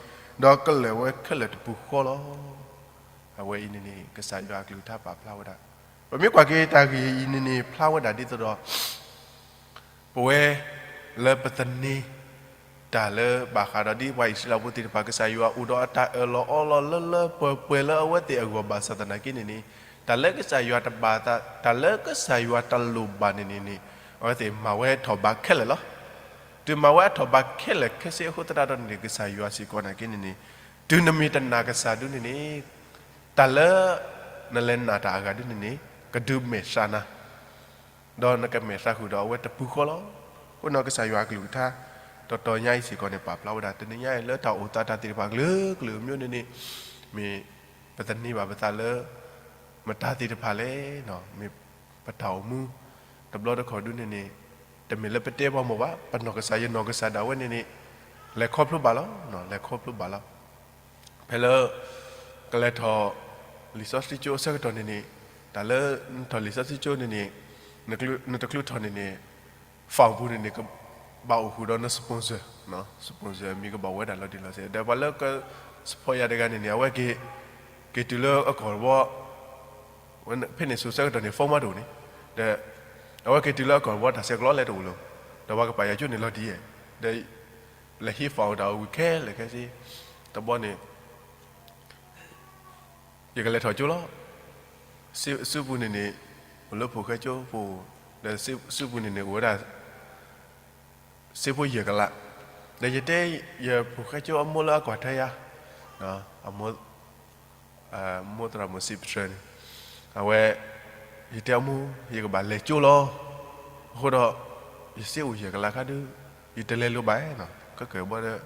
ဒီးကလၢာ်ဝဲခဲလၢာ်တပူၤဃီလီၤ. အဝဲအံၤန့ၣ်န့ၣ် ကစၢ်ယွၤအကလုၢ်ကထါပာ်ဖျါဝဲဒၣ်. ပမ့ၢ်ကွၢ်က့ၤတၢ်ဂ့ၢ်အံၤန့ၣ်န့ၣ် ဖျါဝဲဒၣ်ဒ်သိးဒီး ပဝဲ လၢပသန့ၤ တၢ်လၢဘၣ်ဃးဒီးဒ်ပှၤအံၣ်စရ့လးဖိသ့ၣ်တဖၣ် ကစၢ်ယွၤအိၣ်ဒီးအတၢ်အၢၣ်လီၤအီလီၤလၢလၢပှဲၤပှဲၤလၢအဝဲသ့ၣ်အဂီၢ်ဘၣ်ဆၣ်သနာ်က့န့ၣ်န့ၣ်, တၢ်လၢကစၢ်ယွၤတဘၣ်သး တၢ်လၢကစၢ်ယွၤတလိၣ်ဘၣ်န့ၣ်န့ၣ်န့ၣ် အဝဲသ့ၣ်မၤဝဲထီၣ်ဘးခဲလၢာ်လီၤ. တုၤမၤဝဲအထီၣ်ဘးခဲလၢာ်ခဲဆ့အဃိသတးဒီးန့ၣ်န့ၣ် ကစၢ်ယွၤစ့ၢ်ကီးနာ်က့န့ၣ်န့ၣ်, တုၤနမ့ၢ်တနာ်ကစၢ်ဒုန့ၣ်န့ၣ် တၢ်လၢ နလဲၤနာ်တၢ်အဂၤဒုန့ၣ်န့ၣ် ကဒုးမဲာ်ဆှးနၤ ဒီးနကမဲာ်သးဃုာ်ဒီးအဝဲတပူၤဃီလီၤ. အဃိန့ၣ်ကစၢ်ယွၤအကလုၢ်ကထါ တီတီညါအံၤစ့ၢ်ကီးန့ၣ် ပာ်ဖျါဝဲဒၣ် တနံၤညါအံၤလၢတၢ်အိၣ်သးတၢ်သ့ၣ်တဖၣ်ကလုာ်ကလုာ်အမျိုးန့ၣ်န့ၣ် မ့ၢ်ပသန့ၤဘၣ်ပသးလၢ မတၤသ့ၣ်တဖၣ်လဲၣ်, မ့ၢ်ပတၢ်အိၣ်မူ တဘျီတခီၣ်ဒုန့ၣ်န့ၣ် တမ့ၢ်လၢပတဲပှၤမိၢ်ဘၣ်, ပနီၢ်ကစၢ်ယနီၢ်ကစၢ်ဒၣ်ဝဲန့ၣ်န့ၣ် လဲၤခီဖျိဘၣ်လီၤ, လဲၤခီဖျိဘၣ်လီၤ. ဖဲလၢ ကလဲၤထီၣ် လံာ်စီဆှံကၠိအဆၢကတီၢ်န့ၣ်န့ၣ်, တၢ်လၢနထီၣ်လံာ်စီဆှံကၠိန့ၣ်န့ၣ်, နတချုးထီၣ်န့ၣ်န့ၣ် phone ပူၤန့ၣ်န့ၣ် ကဘၣ်အိၣ်ဃုာ်ဒီးန sponsor, sponsor အမံၤကဘၣ်ဝဲဒၣ်လီၤတံၢ်လီၤဆဲး, ဒီးပှၤလၢက support ယၤတဂၤန့ၣ်န့ၣ် အဝဲက့ၤ က့ၤတုၤလၢအကီၢ်တဘီ ဖဲန့ၣ်စိၤဆၢကတီၢ်န့ၣ် phone မ့ၢ်တအိၣ်န့ၣ်, ဒီး အဝဲက့ၤတုၤလၢအကီၢ်တဘီတၢ်ဆဲးကျိးလဲၤတအိၣ်လၢၤ, ဒီးပှၤကပာ်ယၤကၠိန့ၣ်လီၤတံၢ်ဧဲ, ဒီး လဲၤဟံး phone တၢ်အိၣ်ဝံၤခဲလၢာ်ခဲဆ့, တဘီန့ၣ် ယကလဲၤထီၣ်ကၠိလီၤ. စုပူၤန့ၣ်န့ၣ် အိၣ်လၢဖိၣ်ဃဲကၠိဖိ, ဒီးစုပူၤန့ၣ်န့ၣ် အိၣ်ဝဲဒၣ် စ့ဖိယဲၢ်ကလး, ဒီးယတဲယဖိၣ်ဃဲကၠိအမိၢ်လၢအကွၢ်ထွဲယၤ, အမိၢ် မိၢ်သရၣ်မုၣ်စံးပတြၢၤန့ၣ်, အဝဲ ယတဲအမိၢ် ယကဘၣ်လဲၤကၠိလီၤ. အဃိဒီး ယစ့အိၣ်ယဲၢ်ကလးခါဒုး ယတလဲၤလိာ်ဘၣ်နီၤ, ခဲကဲဘီဒီး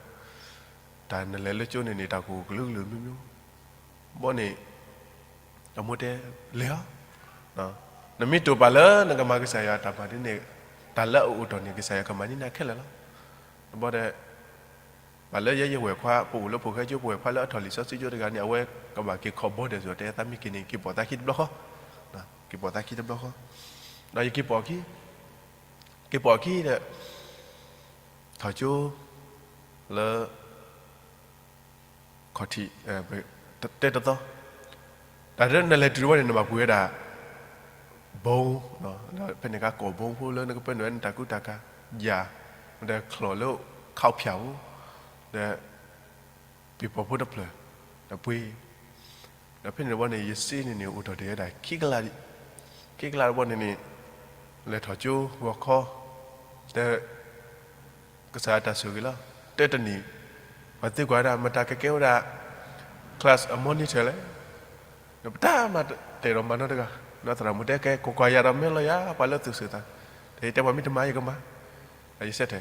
တၢ်နလဲၤလၢကၠိန့ၣ်န့ၣ် တၢ်ကအိၣ်ကလုာ်ကလုာ်မံၤမံၤ, ဘီန့ၣ် အမိၢ်တဲ လဲၤလီၤ. နမ့ၢ်တိာ်ပာ်လၢနကမၤကစၢ်ယွၤတၢ်မၤဒ်န့ၣ်, တၢ်လၢအအိၣ်တ့ၢ်န့ၣ် ကစၢ်ယွၤကမၤန့ၢ်နၤခဲလၢာ်လီၤ. ဘီဒီး ပှၤလၢယဲယဝဲၢ်ခွါ ပအိၣ်လၢဖိၣ်ဃဲကၠိ ပဝဲၢ်ခွါလၢအထီၣ်လံာ်စီဆှံကၠိတဂၤန့ၣ် အဝဲကဘၣ်က့ၤခီၣ်ဘီဒီး တဲသးမ့ၢ်က့ၤန့ၣ် က့ၤပိာ်သးခံတဘျီဃီ, က့ၤပိာ်သးခံတဘျီဃီ, ဒီးယက့ၤပိာ်ခံ, က့ၤပိာ်ခံဒီး ထီၣ်ကၠိ လၢ ခီၣ်ထံး တဲတသီ, တၢ်လၢနလဲၤတုၤတဝီန့ၣ် နဘၣ်ပှ့ၤဝဲဒၣ် ဘိ, ဖဲန့ၣ်အခါကိးဘိဖိလၢနကပၢနုာ်ဝဲနတၢ်ကူတၢ်ကၤ, ယၤ, ဒီးချီၣ်လၢခီၣ်ဖၠၣ်ဖိ, ဒီး ပ့ၤပီၤဖိတဖျၢၣ်, ဒီးပှ့ၤ ဒီးဖဲန့ၣ်တဘျီန့ၣ် ယစ့န့ၣ်န့ၣ် အိၣ်ထီၣ်တ့ၢ်ဝဲဒၣ်ခံကလး, ခံကလးတဘျီန့ၣ်န့ၣ် လဲၤထီၣ်ကၠိဂီၤခီ, တဲ ကစၢ်ယွၤတၢ်ဆိၣ်ဂ့ၤလီၤ. တဲတနံၤ ပှၤသံကွၢ်ဝဲဒၣ် မတၤကကဲဝဲဒၣ် class monitor လဲၣ်. ဒီးပတၢ်မၤတအဲၣ်ဒိးမၤနီတဂၤ, ဒီးသရၣ်မုၣ်တဲ ကဲ ကိးကွၢ်ယၤဒီး မဲလီၤယၤ ပှၤလၢသူၣ်ဆူၣ်သး, ဒီးယတဲ ပှၤမ့ၢ်တမၤယကမၤ, ဒီးယစံးထဲ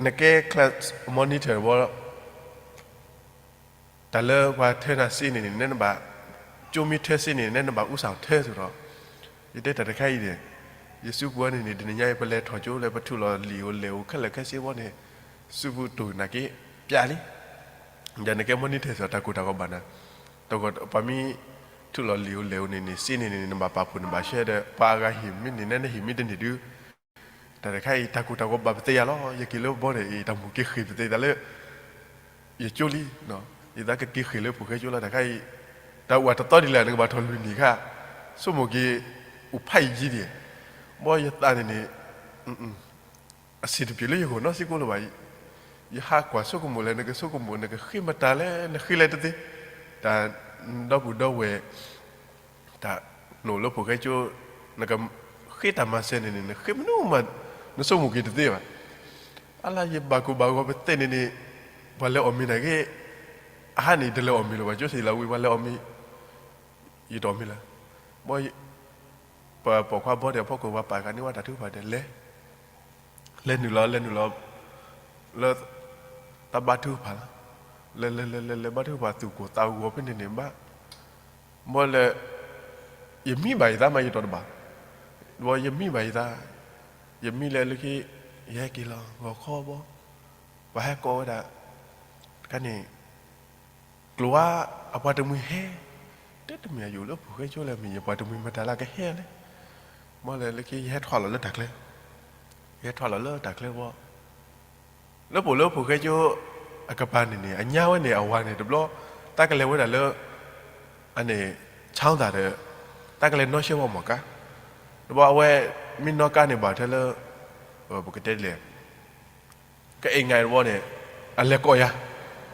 နကဲ class monitor ဘၣ် တၢ်လၢပှၤထၢနၤစ့န့ၣ်န့ၣ် နဘၣ် ကၠိမ့ၢ်ထၢစ့န့ၣ် နဘၣ်အူစၢ်ထၢသိးဒီး, ယတဲတၢ်တခါအံၤန့ၣ်, ယစုပူၤန့ၣ်န့ၣ် တနံၤညါအံၤ ပလဲၤထီၣ်ကၠိလၢ ပထူးလီၤလံာ်ဧိၤလဲၢ်ဧိၤခဲလၢာ်ခဲဆ့ဘၣ်န့ၣ်, စုပူၤတိၢ်နၤက့ၤ ပျးလံ. ဒီးနကဲ monitor စ့ၢ် တၢ်ကိၢ်တၢ်ဂီၤဘၣ်နၤ, တဂီၢ်ပှၤမ့ၢ်ထူးလီၤလံာ်ဧိၤလဲၢ်ဧိၤန့ၣ်န့ၣ် စ့န့ၣ်န့ၣ် နဘၣ်ပာ်ဖှိၣ် နဘၣ်ရှဲဒီး ပှၤအဂၤဟ့ၣ်မ့ၢ်န့ၣ် နဟ့ၣ်မ့ၢ်တန့ၢ်ဒုး တၢ်တခါအံၤ တၢ်ကိၢ်တၢ်ဂီၤဘၣ်ပသ့ယၤလီၤ. ယက့ၤလၢဘီန့ၣ်အံၤ တၢ်မူးက့ၤဃ့ၢ်ပသ့သးလၢ ယကၠိလံ, ယသးကက့ၤဃ့ၢ်လၢဖိၣ်ဃဲကၠိလီၤ. တၢ်တခါအံၤ တၢ်အိၣ်တသီဒ်လဲၣ် နကဘၣ်ထီၣ်လွံၢ်နံၣ်ခါ, ဆိကမိၣ်က့ၤ အိၣ်ဖးယံာ်ယံာ်ဒံး, ဘီယသးန့ၣ်န့ၣ် အဆံးတပျ့ၤလၢယဂီၢ်နီတစဲးဖိလၢၤဘၣ်အံၤ, ယဟးကွၢ်ဆိကမိၣ်လဲၣ် နကဆိကမိၣ် နကဃ့မတၤလဲၣ် နဃ့လဲၣ်တသ့, တၢ်ဒီပုၢ်ဒီဝဲၢ် တၢ်နအိၣ်လၢဖိၣ်ဃဲကၠိ, နကဃ့တၢ်မၤစၢၤန့ၣ်န့ၣ် နဃ့မနုၤမး နဆိကမိၣ်က့ၤတသ့ဘၣ်. အလၢယဘၣ်ကိၢ်ဘၣ်ဂီၤပသ့န့ၣ်န့ၣ် ပှၤလဲၤအီၣ်မ့ၤနၤက့ၤ, အဟါန့ၣ် တလဲၤအီၣ်မ့ၤလၢၤဘၣ်, ကၠိဆံးလီၤဝံၤ ပှၤလဲၤအီၣ်မ့ၤ, ယတအီၣ်မ့ၤလၢၤ. ဘီ ပပိာ်ခွါဘီဒီးအဖီခိၣ် ပှၤပာ်ဃာ်န့ၢ်ဝဲတၢ်ထုကဖၣ်ဒီးလဲၤ လဲၤနုာ်လီၤ လဲၤနုာ်လီၤ လၢ တၢ်ဘါထုကဖၣ်လီၤ. လဲၤလဲၤလဲၤလဲၤလဲၤ ဘါထုကဖၣ်သူၣ်ကိၢ်သးဂီၤဖဲန့ၣ်န့ၣ် ဘၣ် ဘီလဲၤ ယမံဘၣ်ယသးမး ယတီၢ်တဘၣ်, ဘီယမံဘၣ်ယသး, ယမံလၢလၢခံ ယဟဲက့ၤလီၤ ဂီၤခီဘီ ပှၤဟဲကိးဝဲဒၣ် တခါန့ၣ် ကျိၤဝါ အပှၤတမှံၤဟဲ, တဲတမ့ၢ်အယိာ်လၢဖိၣ်ဃဲကၠိလဲၣ် မ့ၢ်ယပှၤတမှံၤမတၤလၢကဟဲလဲၣ်. ဘီလဲၤလၢခံ ယဟဲထွးလီၤလၢတၢ်ချၢ, ယဟဲထွးလီၤလၢတၢ်ချၢဘီ လၢပအိၣ်လၢဖိၣ်ဃဲကၠိ အကပၤန့ၣ်န့ၣ် အညါဝဲန့ၣ် အဝၤန့ၣ်တဘျီ တၢ်ကလဲၤဝဲဒၣ်လၢ အန့ၣ် ဆီသၣ်ဒီး တၢ်ကလဲၤနီၣ်ရှဲဝဲမီၢ်ကါ, တဘျီအဝဲ မ့ၢ်နီၣ်ကါန့ၣ်ဘၣ်ထဲလၢ ပကတဲလဲၣ် ကအဲၣ်ငါတဘျီန့ၣ် အလဲၤကိးယၤ,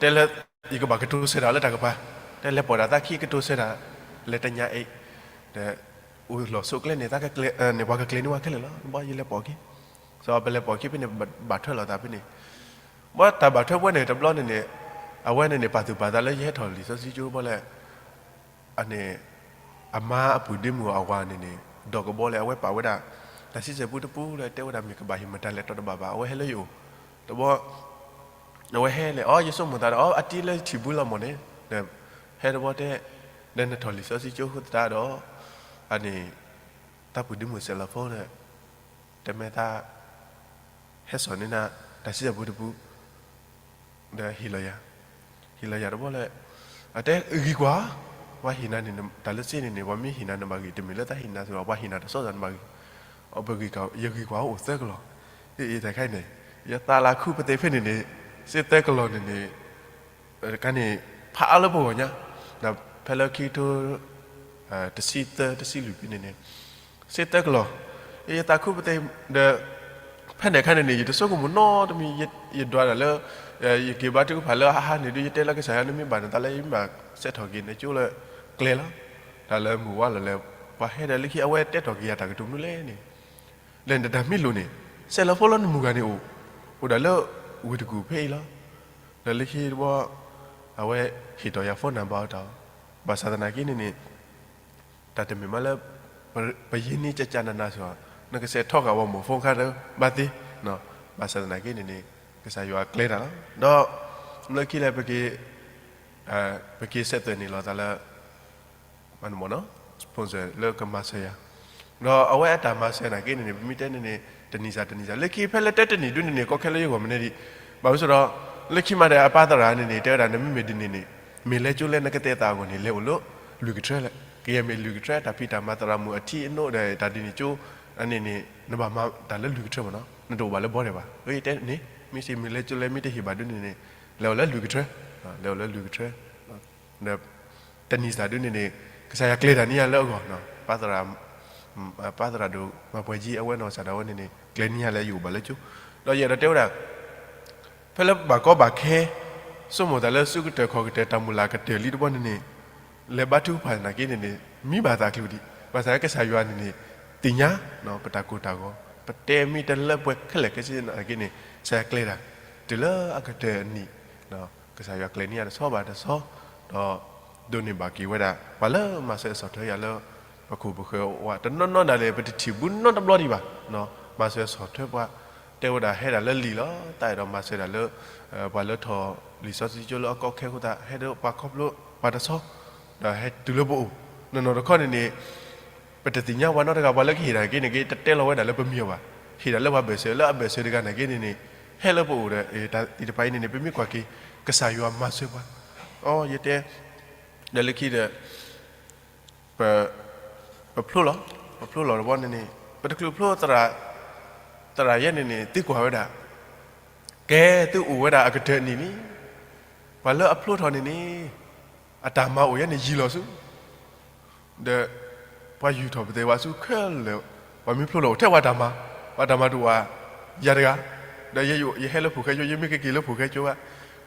တဲလၢ ယကဘၣ်ကတိၤဆၢတၢ်လၢတၢ်ကပၤ, တဲလဲၤပိာ်ဒၣ်သးခံကတိၤဆၢတၢ်, လဲၤတညါအံၤ, ဒီး အိၣ်လီၤဆိးကျဲန့ၣ် သးကကျဲန့ၣ် ပှၤကကျဲၤန့ၢ်ဝဲခဲလၢာ်လီၤ. ဘီယလဲၤပိာ်ခံ, စီၤပလဲၤပိာ်ခံဖဲန့ၣ် ဘၣ်ထွဲလိာ်သးဖဲန့ၣ်, ဘီတၢ်ဘၣ်ထွဲပဝဲန့ၣ်တဘျီန့ၣ်န့ၣ် အဝဲန့ၣ်န့ၣ် ပာ်သူၣ်ပာ်သးလၢယဟဲထီၣ်လံာ်စီဆှံကၠိဘီလဲၣ် အန့ၣ် အမါအပုၢ်ဒ့မုၣ်အဝၤန့ၣ်န့ၣ် ဒီးကဘီလၢအဝဲပာ်ဝဲဒၣ် တၢ်စံးစဲးပူတပူလၢတဲဝဲဒၣ်မ့ၢ်ကဘၣ်ဟ့ၣ်မတၤလဲၣ်တီတဘၣ်ဘၣ် အဝဲဟဲလၢယအိၣ်, တဘီ အဝဲဟဲလဲၣ် အီ ယဆိကမိၣ်သးဒီး အီ အတံၤလၢထံၣ်ဘုလီၤမၢ်န့ၣ်, ဟဲတဘီတဲ ဒီးနထီၣ်လံာ်စီဆှံကၠိဃိသတးဒီး အန့ၣ် တၢ်ပုၢ်ဒ့မုၣ်စဲးလီၤဖိဒီး တမ့ၢ်သး ဟဲစိာ်န့ၢ်နၤ တၢ်စံးစဲးပူတပူ ဒီးဟ့ၣ်လီၤယၤ, ဟ့ၣ်လီၤယၤတဘီလၢ အတဲဂ့ၤကွၢ်, ပှၤဟ့ၣ်နၤန့ၣ် တၢ်လၢစ့န့ၣ်န့ၣ် ပှၤမ့ၢ်ဟ့ၣ်နၤနဘၣ်ဂ့ၤ တမ့ၢ်လၢတၢ်ဟ့ၣ်နၤစ့ၢ်ကီး ပှၤဟ့ၣ်နၤတၢ်စီၣ်တၢ်နဘၣ်ဂ့ၤ, အပဂ့ၤ ယဂ့ၤကွၢ်အိၣ်သၢကလီၢ်, အ့ၣ် တၢ်ခါအံၤန့ၣ် ယသးလၢခူပသ့ဖဲန့ၣ်န့ၣ် စ့သၢကလီၢ်န့ၣ်န့ၣ် တခါန့ၣ် ဖးအါလၢပဂီၢ်ညါ, ဒီးဖဲလၢခံကထိ တဆံသၢ တဆံလွံၢ်ဖဲန့ၣ်န့ၣ် စ့သၢကလီၢ်, ယသးခူပသ့ဒီး ဖဲန့ၣ်အခါန့ၣ်န့ၣ် ယတဆိကမိၣ်နီတမံၤ ယဒွးဒၣ်လၢ ယက့ၤဘါထုကဖၣ်လၢအဟါန့ၣ်ဒုး ယတဲလၢကစၢ်ယွၤ နမ့ၢ်ဘၣ်နသးလၢယမ့ၢ်ဘၣ်စဲးထီၣ်က့ၤနကၠိလၢကျဲလီၤ, တၢ်လၢမုၢ်ဝါလီၤလၢ ပှၤဟဲဒီးလၢခံအဝဲတဲထီၣ်က့ၤယၤတၢ်ကတိၤမနုၤလဲၣ်န့ၣ်, လဲၣ်နတၢ်မ့ၢ်လိာ်န့ၣ် စဲးလီၤဖိလၢနမုၢ်ဂၤန့ၣ်အိၣ်, အိၣ်ဒၣ်လၢဝ့ၢ်တကူၣ်ဖဲအံၤလီၤ, ဒီးလၢခံတဘီ အဝဲဟ့ၣ်တီၢ်ယၤ phone number အီၤတၢ်, ဘၣ်ဆၣ်သနာ်က့န့ၣ်န့ၣ် တၢ်တမ့ၢ်မးလၢ ပယံၤန့ၢ်ကကနနၤစ့ၢ်ကီး နကစဲးထီၣ်ဃာ်ဝဲမိၢ် phone ခါတဘၣ်သ့, ဘၣ်ဆၣ်သနာ်က့န့ၣ်န့ၣ် ကစၢ်ယွၤကျဲတၢ်လီၤ. ဒီးလၢခံလဲၣ် ပက့ၤ ပက့ၤဆဲးသွဲၣ်န့ၢ်လီၤသးလၢ sponsor လၢကမၤစၢၤယၤ, ဒီးအဝဲအတၢ်မၤစၢၤနာ်က့န့ၣ်န့ၣ် ပမ့ၢ်တဲန့ၣ်န့ၣ် တနံၤစၢ်တနံၤစၢ် လၢခံဖဲလၢတဲတနံၤဒုန့ၣ်န့ၣ် ကီခဲလၢယဂီၢ်မနုၤဒံး, ဘၣ်မနုၤအဃိဒီး လၢခံမးဒီးအပၢ်သရၣ်န့ၣ်န့ၣ် တဲဝဲဒၣ် နမ့မ့ၢ်ဒ်န့ၣ်န့ၣ် မ့ၢ်လဲကၠိလဲနကတဲသးအဂီၢ်န့ၣ် လဲၤအိၣ်လၢလွံၢ်ကထၢလဲၣ်, ကယဲၢ်မ့ၢ်လွံၢ်ကထၢ တၢ်ဖံးတၢ်မၤသရၣ်မုၣ်အထံအနိဒီးတၢ်ဒ်န့ၣ်ကၠိ အန့ၣ်န့ၣ် နဘၣ်မၤတၢ်လၢလွံၢ်ကထၢမ့ၢ်နီၤ နတအိၣ်ဘၣ်လၢဘီဒဲးဘၣ်. အတဲန့ၣ် မ့ၢ်စ့ၢ်မ့ၢ်လဲကၠိလဲမ့ၢ်တဟ့ၣ်ဘၣ်ဒုန့ၣ်န့ၣ် လဲၤအိၣ်လၢလွံၢ်ကထၢ, လဲၤအိၣ်လၢလွံၢ်ကထၢ ဒီးတနံၤစၢ်ဒုန့ၣ်န့ၣ် ကစၢ်ယွၤကျဲၤတၢ်န့ၢ်ယၤလၢအဂီၢ်, ပၢ်သရၣ်, ပၢ်သရၣ်ဒိၣ်မၤပှဲၤကံအဝဲနီၢ်ကစၢ်ဒၣ်ဝဲန့ၣ်န့ၣ် ကျဲၤန့ၢ်ယၤလၢယအိၣ်ဘၣ်လၢကၠိ, ဒီးယအဲၣ်ဒိးတဲဝဲဒၣ် ဖဲလၢဘၣ်ကီဘၣ်ခဲ ဆိကမိၣ်သးလၢစုကတၢၢ်ခီၣ်ကတၢၢ်တၢ်မုၢ်လၢ်ကတၢၢ်လံတဘျီန့ၣ်န့ၣ်, လဲၤဘါထုကဖၣ်သနာ်က့န့ၣ်န့ၣ် မံဘၣ်သးအကလုၢ်ဒံး, ဘၣ်ဆၣ်ကစၢ်ယွၤန့ၣ်န့ၣ် သ့ၣ်ညါ ပတၢ်ကိၢ်တၢ်ဂီၤ, ပတဲမ့ၢ်တလၢပှဲၤခဲလၢာ်ခဲဆ့သနာ်က့န့ၣ် ကစၢ်ယွၤကျဲၤတၢ် တုၤလၢအကတၢၢ်အနံၣ်, ကစၢ်ယွၤကျဲၤန့ၢ်ယၤတဆီဘၣ်တဆီ, ဒီးဒိးန့ၢ်ဘၣ်က့ၤဝဲဒၣ် ပှၤလၢမၤစၢၤဆီၣ်ထွဲယၤလၢ ပခိၣ်ပဃၢၤဝဲ တနီၤနီၤဒၣ်လဲာ် ပတထံၣ်ဘူးနီတဘျီဒံးဘၣ်, မၤစၢၤဆီၣ်ထွဲပှၤ, တဲဝဲဒၣ်ဟဲဒၣ်လၢလံာ်လီၤ, တၢ်အဲၣ်ဒိးမၤစၢၤဒၣ်လၢ ပှၤလၢထီၣ်လံာ်စီဆှံကၠိလၢအကီခဲအဃိသတး ဟဲဒၣ်ပှၤခီဖျိပှၤတဆီ, ဒီးဟဲတုၤလၢပအိၣ်, နီၢ်နီၢ်တခီန့ၣ်န့ၣ် ပတသ့ၣ်ညါပှၤနီတဂၤ ပှၤလၢကဟ့ၣ်တၢ်က့န့ၣ်က့ တတဲလီၤဝဲဒၣ်လၢပမံၤအီၤဘၣ်, ဟ့ၣ်ဒၣ်လၢပှၤဘၢၣ်စၢၤ လၢအဘၢၣ်စၢၤတဂၤနာ်က့န့ၣ်န့ၣ် ဟဲလၢပအိၣ်ဒီး တၢ်သ့ၣ်တဖၣ်အံၤန့ၣ်န့ၣ် ပမ့ၢ်ကွၢ်က့ၤ ကစၢ်ယွၤမၤစၢၤပှၤ, အ ယတဲ ဒီးလၢခံဒီး ပ ပဖျိလီၤ, ပဖျိလီၤတဘျီန့ၣ်န့ၣ် ပတချုးဖျိ သရၣ်ယဲန့ၣ်န့ၣ် သံကွၢ်ဝဲဒၣ်, ကဲ သုအိၣ်ဝဲဒၣ်အကတၢၢ်နံၣ်န့ၣ် ပှၤလၢအဖျိထီၣ်န့ၣ်န့ၣ် အတၢ်မၤအိၣ်ယဲန့ၣ်ယံၤလီၤဆူ ဒီး ပှၤယူာ်ထီၣ်ပသဲးဝးဆူခဲလၢာ်, ပှၤမ့ၢ်ဖျိလီၤအိၣ်ထဲပှၤတၢ်မၤ, ပှၤတၢ်မၤတအိၣ်ဘၣ် ယၤတဂၤ, ဒီးယဟဲလၢဖိၣ်ဃဲကၠိ ယမ့ၢ်ကက့ၤလၢဖိၣ်ဃဲကၠိဘၣ်,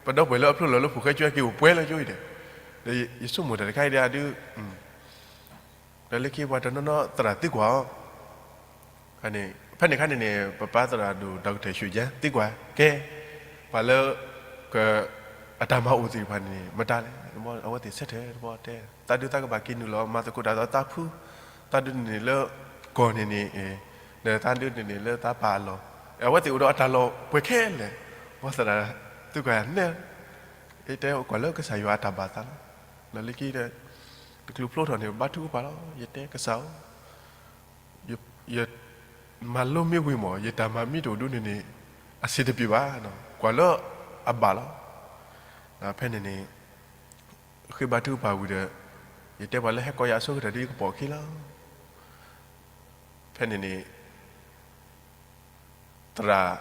ပဒီပုၢ်ဝဲၢ်လၢအဖျိလီၤလၢဖိၣ်ဃဲကၠိ က့ၤအိၣ်ပှဲၤလၢကၠိအံၤဒီး, ဒီးယဆိကမိၣ်တၢ်တခါအံၤဒီးဒုး ဒီးလၢခံပှၤတနီၤနီၤသရၣ်သံကွၢ်အီၤ, ဖဲန့ၣ်အခါန့ၣ်န့ၣ် ပပၢ်သရၣ်ဒိၣ် ဒီကထၢၣ် ရွှေကျန်း သံကွၢ် ကဲ ပှၤလၢ က အတၢ်မၤအိၣ်သ့ၣ်တဖၣ်န့ၣ် မတၤလဲၣ်, အဝဲသ့ၣ်ဆၢထၢၣ်တဘျီတဲ သးဒုးသးကဘၣ်က့ၤနုာ်လီၤ မၤသကိးတၢ်ဒီးသးဖု, သးဒုးန့ၣ်န့ၣ်လၢ ကီၢ်န့ၣ်န့ၣ်, ဒီးသးဒုးန့ၣ်န့ၣ်လၢသးပာ်အလီၢ်, အဝဲသ့ၣ်အိၣ်ဒီးအတၢ်လီၢ်ပှဲၤခဲလၢာ်, ပှၤသရၣ်သံကွၢ်နဲၣ် တဲကွၢ်လၢကစၢ်ယွၤအတၢ်ဘၣ်သးလီၤ, ဒီးလၢခံဒီး တချုးဖျိထီၣ်န့ၣ် ဘါထုကဖၣ်လီၤ, ယတဲကစၢ်ဧၢ, ယ မၤလိမ့ၢ်ဝံၤမး ယတၢ်မၤမ့ၢ်တအိၣ်ဒိၣ်န့ၣ်န့ၣ် အဆင်တပြေဘၣ်, ကွၢ်လၢအဘၣ်လီၤ, ဖဲန့ၣ်န့ၣ် ဃ့ဘါထုကဖၣ်ဝံၤဒီး ယတဲပှၤလၢဟဲကိးယၤအဆိကတၢၢ်ဒုးယကပိာ်အခံလီၤ, ဖဲန့ၣ်န့ၣ် သရၣ်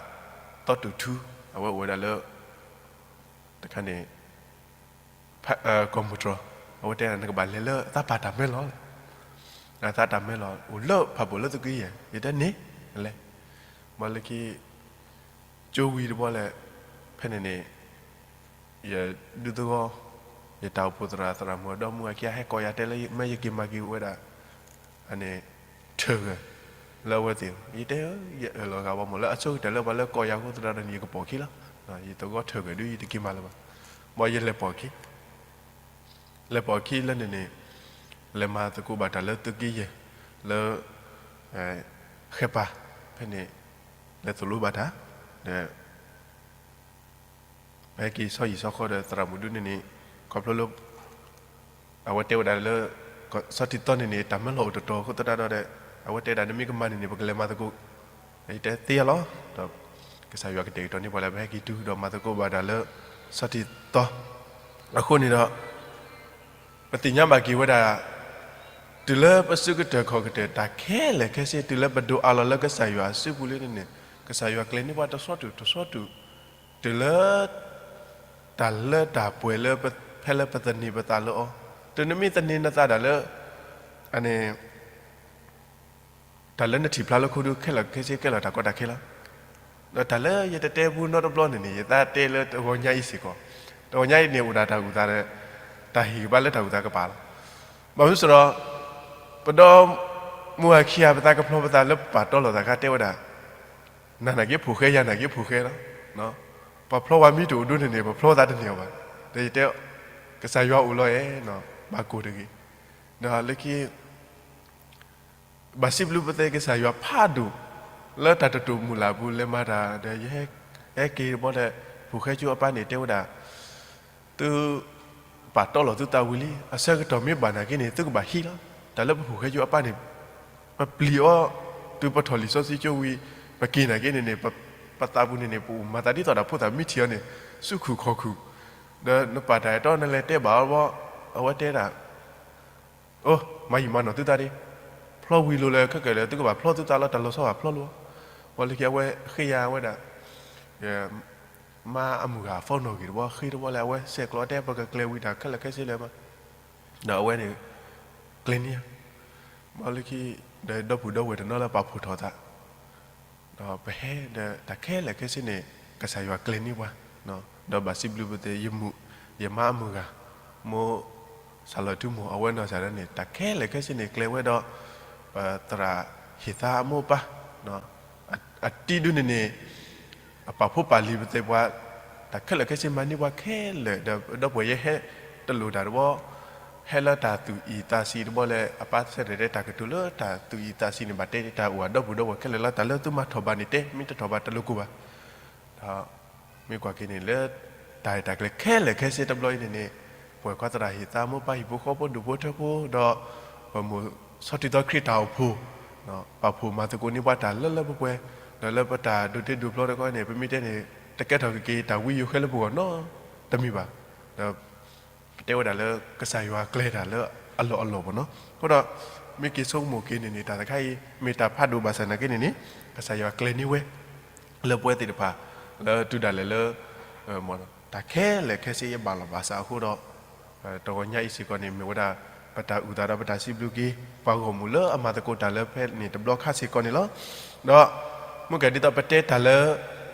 သီတူၢ်ထူ အဝဲအိၣ်ဝဲဒၣ်လၢ တခါန့ၣ် ကီၢ်မုၢ်တြီၢ်, အဝဲတဲ နကဘၣ်လဲၤလၢသးပၢ်တၢ်မဲလီၤလဲၣ်, သးတၢ်မဲလီၤအိၣ်လၢဖးဘိၣ်လၢသုးက့ယဲၢ်, ယတဲန့ၣ်, လဲၤ, ဘၣ်လၢခံ ကၠိဝံၤတဘျီလဲၣ်, ဖဲန့ၣ်န့ၣ် ယဒုးသဂီၢ်, ယတၢ်အိၣ်ဖှိၣ်သရၣ် သရၣ်မုၣ်အဒီမုၢ်အခံ အဟဲကိးယၤတဲလၢ မ့ၢ်ယက့ၤမၤက့ၤဝဲဒၣ် အန့ၣ် ထၢၣ်ဂၢၢ် လၢအဝဲသ့ၣ်, ယတဲဧၢ, ယအၢၣ်လီၤဂာ်ဘၣ်မး လၢအဆိကတၢၢ်လၢပှၤလၢကိးယၤအဃိသတးဒီးန့ၣ် ယကပိာ်ခံလီၤ, ယသဂီၢ်ထၢၣ်ဂၢၢ်ဒုးယတက့ၤမၤလၢၤဘၣ်, ဘၣ်ယလဲၤပိာ်ခံ လဲၤပိာ်ခံလၢန့ၣ်န့ၣ် လဲၤမၤသကိးဘၣ်တၢ်လၢသုးက့ယဲၢ် လၢ ဃဲပၤ ဖဲန့ၣ် လဲၤသိၣ်လိဘၣ်တၢ် ဒီး ပဟဲက့ၤဆီဟံၣ်ဆီဃီဒီးသရၣ်မုၣ်ဒုန့ၣ်န့ၣ် ခီဖျိလၢ အဝဲတဲဝဲဒၣ်လၢ ဆီထံသီန့ၣ်န့ၣ် တၢ်မၢလီၤအိၣ်တတီၤအဃိသတးဒီး အဝဲတဲဒၣ်နမ့ၢ်ကမၤန့ၣ်န့ၣ် ပကလဲၤမၤသကိး, ယတဲသ့ယၤလီၤ, ဒီး ကစၢ်ယွၤကတဲာ်ကတီၤန့ၢ်ပှၤလၢပဟဲက့ၤတုၤဒီးမၤသကိးဘၣ်တၢ်လၢ ဆီထံသီ အဃိန့ၣ်ဒီး ပသ့ၣ်ညါဘၣ်က့ၤဝဲဒၣ် တုၤလၢပစုကတၢၢ်ခီၣ်ကတၢၢ်တၢ်ခဲလၢာ်ခဲဆ့ တုၤလၢပဒိးအးလီၤလၢကစၢ်ယွၤအစုပူၤလံန့ၣ်န့ၣ် ကစၢ်ယွၤကျဲၤန့ၢ်ပှၤတဆီတုၤတဆီတုၤ တုၤလၢ တၢ်လၢတၢ်ပှဲၤလၢ ဖဲလၢပသန့ၤပသးလၢအီၤ, တုၤနမ့ၢ်သန့ၤနသးဒၣ်လၢ အန့ၣ် တၢ်လၢနထံၣ်ဖျါလၢခိဒုး ခဲလၢာ်ခဲဆ့ကဲလီၤတၢ်ကီတၢ်ခဲလီၤ. ဒီးတၢ်လၢယတတဲဘူးနီတဘျီန့ၣ်န့ၣ် ယသးတဲလၢတဂီၤညါအံၤစ့ၢ်ကီး, တဂီၤညါအံၤန့ၣ် အိၣ်ဒၣ်တၢ်အုၣ်သးဒီး တၢ်ဟ့ၣ်ဂံၢ်ဘါလၢတၢ်အုၣ်သးကပၤလီၤ. ဘၣ်မနုၤစ့ၢ်ဒီး ပဒီမုၢ်အခံဂၤ ပသးကဖျီပသးလၢပပာ်တီလိာ်သးခါတဲဝဲဒၣ်, နၤနာ်က့ဖိၣ်ဃဲ ယၤနာ်က့ဖိၣ်ဃဲလီၤ. ပှၤဖျီဝဲမ့ၢ်တအိၣ်ဒိၣ်န့ၣ်န့ၣ် ပဖျီသးတန့ၢ်အီၤဘၣ်. ဒီးယတဲ ကစၢ်ယွၤအိၣ်လီၤအဲၣ်, ဘၣ်ကိၢ်တဂ့ၤ. ဒီးလၢခံ ဘၣ်စံးဘျုးပသဲကစၢ်ယွၤဖးဒိၣ် လၢတၢ်တတိာ်မုၢ်လၢ်ပူၤလဲၤမၤတၢ်ဒီး ယဟဲက့ၤတဘျီဒီး ဖိၣ်ဃဲကၠိအပၢ်န့ၣ်တဲဝဲဒၣ်, သု ပာ်တီလိာ်သုသးဝံၤလံ, အဆၢကတီၢ်မ့ၢ်ဘၣ်နာ်က့န့ၣ် သုကဘၣ်ဟံးလီၤ. တၢ်လၢပဖိၣ်ဃဲကၠိအပၢ်န့ၣ် ပပျံၤအီၤ, တုၤပထီၣ်လံာ်စီဆှံကၠိဝံၤ ပက့ၤနာ်က့န့ၣ်န့ၣ် ပသးပူၤန့ၣ်န့ၣ် ပအိၣ်မၤသးဒ်သိးဒီးဖိသၣ်မ့ၢ်ထံၣ်အီၤန့ၣ် ဆူၣ်ခုၣ်ခီၣ်ခုၣ်, ဒီးနပာ်တၢ်အဲၣ်တီနလဲၤတဲဘၣ်အီၤဘၣ်, အဝဲတဲဒၣ် အိ, မၤယံာ်မၤနီၢ်သုသးဒ့, ဖျီဝံၤလိာ်လၢခဲကဲလၢ သုကဘၣ်ဖျီသုသးလီၤ, တၢ်လီၤဆီဘၣ်ဖျီလိာ်. ဘၣ်လၢခံအဝဲဃ့ယၤဝဲဒၣ် မါအမုၢ်ဂၤ phone နီၣ်ဂံၢ်တဘျီ ဃ့တဘျီလၢအဝဲဆဲးကျိးတဲ ပကကျဲၤဝံၤတၢ်ခဲလၢာ်ခဲဆ့လၢၤမး, ဒီးအဝဲန့ၣ် ကျဲၤန့ၢ်ဧါ, ဘၣ်လၢခံ ဒီးဒီပုၢ်ဒီဝဲၢ်တနီၤလၢပာ်ဖှိၣ်ထီၣ်သး ဒီးပဟဲဒီးတၢ်ခဲလၢာ်ခဲဆ့န့ၣ် ကစၢ်ယွၤကျဲၤန့ၢ်ပှၤ, ဒီးဘၣ်စံးဘျုးပသ့ၣ် ယမုၣ်ယမါအမုၢ်ဂၤ, မိၢ်စၢ်လီၤထူမိၢ် အဝဲနီၢ်စၢ်ဒၣ်န့ၣ် တၢ်ခဲလၢာ်ခဲဆ့န့ၣ် ကျဲၤဝဲဒီး ပသရၣ်ဟ့ၣ်သါအမိၢ်ပၢ်, အတံၤဒုန့ၣ်န့ၣ် အပာ်ဖိပာ်လံၤပသ့ၣ်ပှၤ, တၢ်ခဲလၢာ်ခဲဆ့မၤန့ၢ်ပှၤခဲလၢာ် ဒီးဒီပုၢ်ဝဲၢ်ယဲဟဲတလိၣ်တၢ်တဘျီ, ဟဲလၢတၢ်သူၣ်အံၣ်သးဆံးတဘျီလၢ အပၢ်ဆၢတဲာ်တဲတၢ်ကတိၤလၢတၢ်သူၣ်အံၣ်သးဆံးန့ၣ် ဘၣ်တဲတၢ်အိၣ်အဒီပုၢ်ဒီဝဲၢ်ခဲလၢာ်လီၤ. တၢ်လၢသုမၤထီၣ်ဘၣ်န့ၣ်တဲ, မ့ၢ်တထီၣ်ဘၣ်တလိၣ်ကိၢ်ဘၣ်. ဒီးမ့ၢ်ကွၢ်က့ၤန့ၣ်လၢ တၢ်ရဲၣ်တၢ်ကျဲၤခဲလၢာ်ခဲဆ့တဘျီအံၤန့ၣ်န့ၣ်, ပဝဲၢ်ခွါသရၣ်ဟ့ၣ်သါမိၢ်ပၢ် ဟံၣ်ဖိဃီဖိ ဒူၣ်ဖိထၢဖိ ဒီး ပမိၢ်ဆီထံသီခရံာ်တၢ်အိၣ်ဖှိၣ်, ပာ်ဖှိၣ်မၤသကိးန့ၢ်ပှၤတၢ်လၢလၢပှဲၤပှဲၤ, ဒီးလၢပတၢ်ဒိးတ့ဒိးဖျီတခီန့ၣ် ပမ့ၢ်တဲန့ၣ် တကဲထီၣ်က့ၤတၢ်ဝံယိၤဃဲလၢပဂီၢ်နီတမံၤဘၣ်. ဒီး ပတဲဝဲဒၣ်လၢကစၢ်ယွၤကျဲၤတၢ်လၢအလီၢ်အလီၢ်ဘၣ်နီၤ. အဃိဒီး မ့ၢ်က့ၤဆိကမိၣ်က့ၤန့ၣ်န့ၣ် တၢ်တခါအံၤ မ့ၢ်တၢ်ဖးဒိၣ်ဘၣ်ဆၣ်နာ်က့န့ၣ်န့ၣ် ကစၢ်ယွၤကျဲၤန့ၢ်ဝဲ လၢပဝဲသ့ၣ်တဖၣ် လၢတုၤဒၣ်လဲာ်လၢ တၢ်ခဲလၢာ်ခဲဆ့အဘၣ်လီၤဘၣ်စးအဃိဒီး တဂီၤညါအံၤစ့ၢ်ကီးန့ၣ် မ့ၢ်ဝဲဒၣ် ပတၢ်အုၣ်သးဒီးပတၢ်စံးဘျုးက့ၤ ပှၤဂီၢ်မုၢ်လၢအမၤသကိးတၢ်လၢဖဲန့ၣ်တဘျီခါစ့ၢ်ကီးန့ၣ်လီၤ. ဒီး မ့ၢ်ကဲဒ်သိးပတဲတၢ်လၢ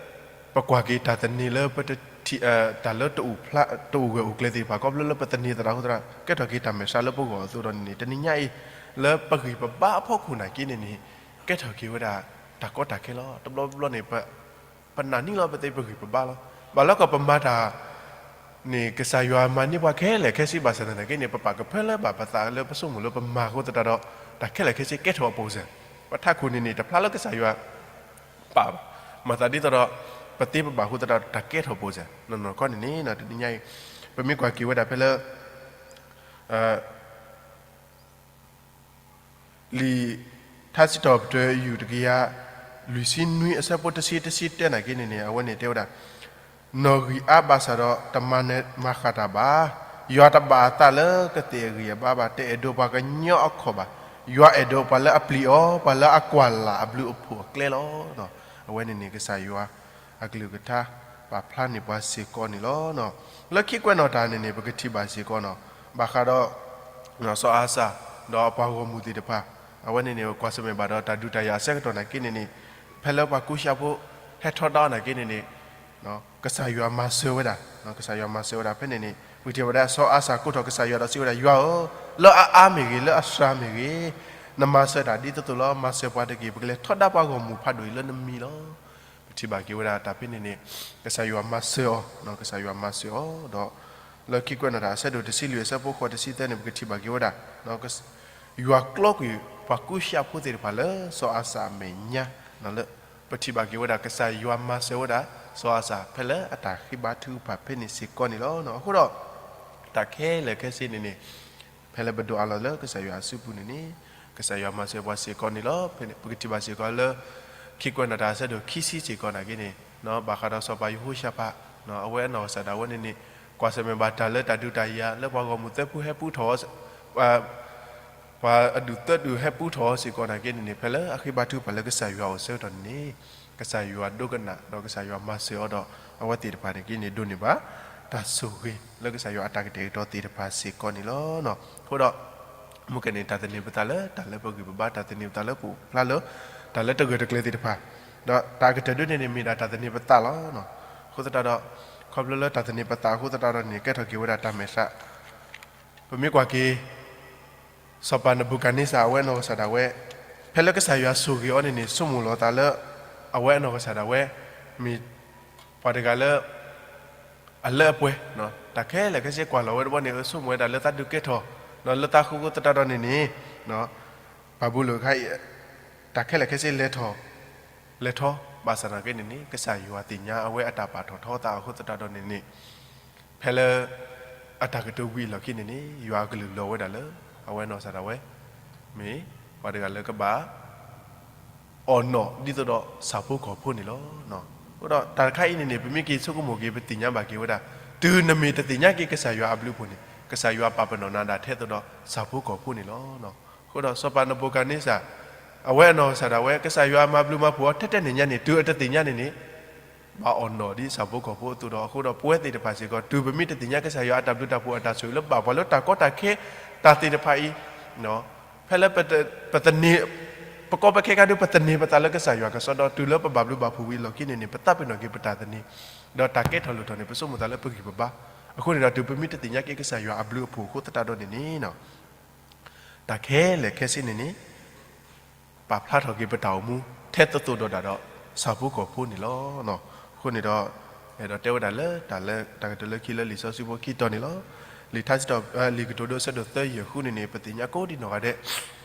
ပကွၢ်က့ၤတၢ်သန့ၤလၢပတထံၣ် တၢ်လၢတအိၣ်ဖျါ တအိၣ်ဂၢၢ်အိၣ်ကျၢၤသ့ၣ်တဖၣ် ခီဖျိလၢပသန့ၤသရၣ်အဃိသတး ကဲထီၣ်က့ၤတၢ်မဲာ်ဆှးလၢပဂီၢ်အသိးဒီးန့ၣ်န့ၣ် တနံၤညါအံၤ လၢပဂံၢ်ပဘါအဖီခိၣ်နာ်က့န့ၣ်န့ၣ် ကဲထီၣ်က့ၤဝဲဒၣ် တၢ်ကီတၢ်ခဲလီၤ. တဘျီဘျီန့ၣ် ပနာ်န့ၢ်လီၤပသ့ပဂံၢ်ပဘါလီၤ. ဘၣ်လၢကီးပမၤတၢ် န့ၣ် ကစၢ်ယွၤမၤန့ၢ်ပှၤခဲလၢာ်ခဲဆ့ဘၣ်ဆၣ်သနာ်က့န့ၣ် ပပာ်ကဖၢလၢဘၣ်ပသးလၢပဆိကမိၣ်လၢပမၤအဃိသတးဒီး တၢ်ခဲလၢာ်ခဲဆ့ကဲထီၣ်အပိစၢၤ, ပထးခိၣ်န့ၣ်န့ၣ် တဖျါလၢကစၢ်ယွၤ ပာ်ဘၣ်, မၤသးဒ်သိးဒီး ပသ့ပဘၣ်အဃိသတးဒီး တၢ်ကဲထီၣ်ပိစၢၤ နီၢ်နီၢ်ခီန့ၣ်န့ၣ် တနံၤညါအံၤ ပမ့ၢ်ကွၢ်က့ၤဝဲဒၣ်ဖဲလၢ လံာ်ထါစံးထီၣ်ပတြၢၤ ယူၢ်တကယၤလွံၢ်ဆံနွံ အဆၢဖိတဆံတဆံတၢနာ်က့န့ၣ်န့ၣ် အဝဲန့ၣ်တဲဝဲဒၣ်, နီၣ်ဂံၢ်အါဘၣ်ဆၣ်ဒီး တမၤနၢၤမၤဃၣ်တၢ်ဘၣ်. ယွၤတဘၣ်အသးလၢကသ့ၣ်အဂံၢ်အဘါဘၣ်, တအဲၣ်ဒိးပှၤကညီအခီၣ်ဘၣ်. ယွၤအဲၣ်ဒိးပှၤလၢအပျံၤအီၤ, ပှၤလၢအကွၢ်လၢ်အဘျုးအဖှိၣ်အကျဲလီၤ. အဝဲန့ၣ်န့ၣ် ကစၢ်ယွၤအကလုၢ်ကထါ ပာ်ဖျါန့ၢ်ပှၤစ့ၢ်ကီးန့ၣ်လီၤ. လၢခံကွဲးနီၣ်တၢ်န့ၣ်န့ၣ် ပကထံၣ်ဘၣ်စ့ၢ်ကီးနီၤ, ဘၣ်ဃးဒီး စီၤအၤစၢ် ဒီးအပှၤဂီၢ်မုၢ်သ့ၣ်တဖၣ် အဝဲန့ၣ်န့ၣ် ကွၢ်ဆၢၣ်မဲာ်ဘၣ်ဒီးတၢ်ဒုးတၢ်ယၤအဆၢကတီၢ်နာ်က့န့ၣ်န့ၣ် ဖဲလၢပှၤကူၣ်ရှါဖိ ဟဲထီဒါအီၤနာ်က့န့ၣ်န့ၣ် ကစၢ်ယွၤမၤစၢၤဝဲဒၣ်, ကစၢ်ယွၤမၤစၢၤဝဲဒၣ်ဖဲန့ၣ်န့ၣ် ပကထံၣ်ဝဲဒၣ် စီၤအၤစၢ်ကိးထီၣ်ကစၢ်ယွၤဒီးစံးဝဲဒၣ် ယွၤဧၢ, လၢအအါမ့ၢ်ဂ့ၤ လၢအစှၤမ့ၢ်ဂ့ၤ, နမၤစၢၤတၢ်ဒ်သိးသိးလီၤ. မၤစၢၤပှၤတက့ၢ်. ပကလဲၤထီဒါပှၤဂီၢ်မုၢ်ဖးဒိၣ်အံၤလၢနမံၤလီၤ. ပထံၣ်ဘၣ်က့ၤဝဲဒၣ်တၢ်ဖဲန့ၣ်န့ၣ် ကစၢ်ယွၤမၤစၢၤအီၤ, ကစၢ်ယွၤမၤစၢၤအီၤဒီး လၢခံကွဲးနီၣ်တၢ်အဆၢဒိၣ်တဆံလွံၢ်အဆၢဖိဃိးတဆံသၢန့ၣ် ပကထံၣ်ဘၣ်က့ၤဝဲဒၣ် ယွၤကျီကွံာ်ပှၤကူၣ်ရှါဖိသ့ၣ်တဖၣ်လၢစီၤအၤစၢ်အမဲာ်ညါ, လၢပထံၣ်ဘၣ်က့ၤဝဲဒၣ် ကစၢ်ယွၤမၤစၢၤဝဲဒၣ် စီၤအၤစၢ်ဖဲလၢအတၢ်ဃ့ဘါထုကဖၣ်ဖဲန့ၣ်စ့ၢ်ကီးန့ၣ်လီၤ. အဃိဒီး တၢ်ခဲလၢာ်ခဲဆ့န့ၣ်န့ၣ် ဖဲလၢပဒိးအးလီၤလၢကစၢ်ယွၤအစုပူၤန့ၣ်န့ၣ် ကစၢ်ယွၤမၤစၢၤပှၤစ့ၢ်ကီးန့ၣ်လီၤ. ပကထံၣ်ဘၣ်စ့ၢ်ကီးလၢ ခံကွဲးနီၣ်တၢ်အဆၢဒိၣ်ခံဆံစ့ၢ်ကီးနာ်က့န့ၣ် ဘၣ်ဃးဒီးစီၤပၤယဟိၤၡဖး အဝဲအနီၢ်ကစၢ်ဒၣ်ဝဲန့ၣ်န့ၣ် ကွၢ်ဆၢၣ်မဲာ်ဘၣ်တၢ်လၢတၢ်ဒုးတၢ်ယၤလၢပှၤဂီၢ်မုၢ်သၢဖုဟဲပူထီၣ်အီၤ ပှၤအဒူၣ်သၢဒူၣ်ဟဲပူထီၣ်အီၤစ့ၢ်ကီးနာ်က့န့ၣ်န့ၣ် ဖဲလၢအဃ့ဘါထုကဖၣ်လၢကစၢ်ယွၤအအိၣ်ဆၢကတီၢ်န့ၣ်န့ၣ် ကစၢ်ယွၤဒိကနၣ်ဒီးကစၢ်ယွၤမၤစၢၤအီၤဒီး အဝဲသ့ၣ်တဖၣ်န့ၣ်က့န့ၣ်ဒိးန့ၢ်ဘၣ် တၢ်ဆိၣ်ဂ့ၤလၢကစၢ်ယွၤအတၢ်ကတဲာ်ကတီၤသ့ၣ်တဖၣ်စ့ၢ်ကီးန့ၣ်လီၤ. အဃိဒီး မ့ၢ်ကဲန့ၣ် တၢ်သန့ၤပသးလၢတၢ်လၢပဂံၢ်ပဘါ တၢ်သန့ၤပသးလၢပအိၣ်ဖျါလၢ တၢ်လၢတဂၢၢ်တကျၢၤသ့ၣ်တဖၣ် ဒီးတၢ်အကတၢၢ်ဒ်န့ၣ်န့ၣ် မ့ၢ်ဒၣ်တၢ်သန့ၤပသးလီၤ. အဃိသတးဒီး ခီဖျိလၢတၢ်သန့ၤပသးအဃိသတးဒီးန့ၣ် ကဲထီၣ်က့ၤဝဲဒၣ်တၢ်မဲာ်ဆှး ပမ့ၢ်ကွၢ်က့ၤ စီၤပၤနဘူၤခၣ်န့စၢ်အဝဲအနီၢ်ကစၢ်ဒၣ်ဝဲ ဖဲလၢကစၢ်ယွၤဆိၣ်ဂ့ၤအီၤန့ၣ်န့ၣ် ဆိကမိၣ်လီၤသးလၢ အဝဲအနီၢ်ကစၢ်ဒၣ်ဝဲ မ့ၢ်ပှၤတဂၤလၢ အလၢအပှဲၤ, တၢ်ခဲလၢာ်ခဲဆ့ကွၢ်လီၤဝဲတဘျီန့ၣ် အဆိကမိၣ်ဝဲဒၣ်လၢသးဒုးကဲထီၣ်, လၢသးဃုအဃိသတးဒီးန့ၣ်န့ၣ် ဘၤဘူလိၣ်တခါအံၤ တၢ်ခဲလၢာ်ခဲဆ့လဲၤထီၣ် လဲၤထီၣ် ဘၣ်ဆၣ်သနာ်က့န့ၣ်န့ၣ် ကစၢ်ယွၤသ့ၣ်ညါအဝဲအတၢ်ပာ်ထီၣ်ထီသးအဃိသတးဒီးန့ၣ်န့ၣ် ဖဲလၢ အတၢ်ကတိၤဝံၤအလီၢ်ခံန့ၣ်န့ၣ် ယွၤအကလုၢ်လီၤဝဲဒၣ်လၢ အဝဲနီၢ်ကစၢ်ဒၣ်ဝဲ မ့ၢ်ပှၤတဂၤလၢကဘၣ် အီၣ်နီၣ်ဒ်သိးဒီးဆၣ်ဖိကီၢ်ဖိန့ၣ်လီၤ. အဃိဒီးတၢ်တခါအံၤန့ၣ်န့ၣ် ပမ့ၢ်က့ၤဆိကမိၣ်က့ၤ ပသ့ၣ်ညါဘၣ်က့ၤဝဲဒၣ် တုၤနမ့ၢ်တသ့ၣ်ညါက့ၤကစၢ်ယွၤအဘျုးအဖှိၣ်န့ၣ် ကစၢ်ယွၤပာ်ပနီၣ်နၤဒၣ်ထဲသိးဒီးဆၣ်ဖိကီၢ်ဖိန့ၣ်လီၤ. အဃိဒီးစီၤပၤနဘူၤခၣ်န့စၢ် အဝဲအနီၢ်ကစၢ်ဒၣ်ဝဲ ကစၢ်ယွၤမၤဘျုးမၤဖှိၣ်အီၤထဲထဲန့ၣ်ညါန့ၣ် တုၤအတသ့ၣ်ညါန့ၣ်န့ၣ် ဘၣ်အီၣ်နီၣ်ဒ်ဆၣ်ဖိကီၢ်ဖိအသိးဒီး အဃိဒီးပဝဲသ့ၣ်တဖၣ်စ့ၢ်ကီး တုၤပမ့ၢ်တသ့ၣ်ညါကစၢ်ယွၤအတၢ်ဘျုးတၢ်ဖှိၣ်အတၢ်ဆိၣ်ဂ့ၤလၢဘၣ်ပှၤလၢတၢ်ကီတၢ်ခဲ တၢ်သ့ၣ်တဖၣ်အံၤ ဖဲလၢ ပသန့ၤ ပကီပခဲခါဒုး ပသန့ၤပသးလၢကစၢ်ယွၤကစီဒီ တုၤလၢပဘၣ်ဘျုးဘၣ်ဖှိၣ်ဝံၤအလီၢ်ခံန့ၣ်န့ၣ် ပသးပ့ၤနီၣ်က့ၤပတၢ်သန့ၤ ဒီးတၢ်ကဲထီၣ်လိၣ်ထီၣ်န့ၣ် ပဆိကမိၣ်သးလၢပဂံၢ်ပဘါ, အဃိန့ၣ်ဒီးတုၤပမ့ၢ်တသ့ၣ်ညါက့ၤကစၢ်ယွၤအဘျုးအဖှိၣ်အဃိသတးဒီးန့ၣ်န့ၣ် တၢ်ခဲလၢာ်ခဲဆ့န့ၣ်န့ၣ် ပာ်ဖျါထီၣ်က့ၤပတၢ်အိၣ်မူ ထဲသိးသိးဒီးဒၣ်ဒီး ဆၣ်ဖိကီၢ်ဖိန့ၣ်လီၤ. အဃိန့ၣ်ဒီး အဲၣ်ဒိးတဲဝဲဒၣ်လၢတၢ်လၢ တၢ်ကတိၤလၢခံလၢလံာ်စီဆှံဖိခံတီၤန့ၣ်လီၤ. လံာ်ထါစံးထီၣ် လံာ်ကတိၤဒိအဆၢဒိၣ်သၢယဲၢ်ဃုန့ၣ်န့ၣ် ပသ့ၣ်ညါကိးဒံနီၢ်ဂၤဒဲး,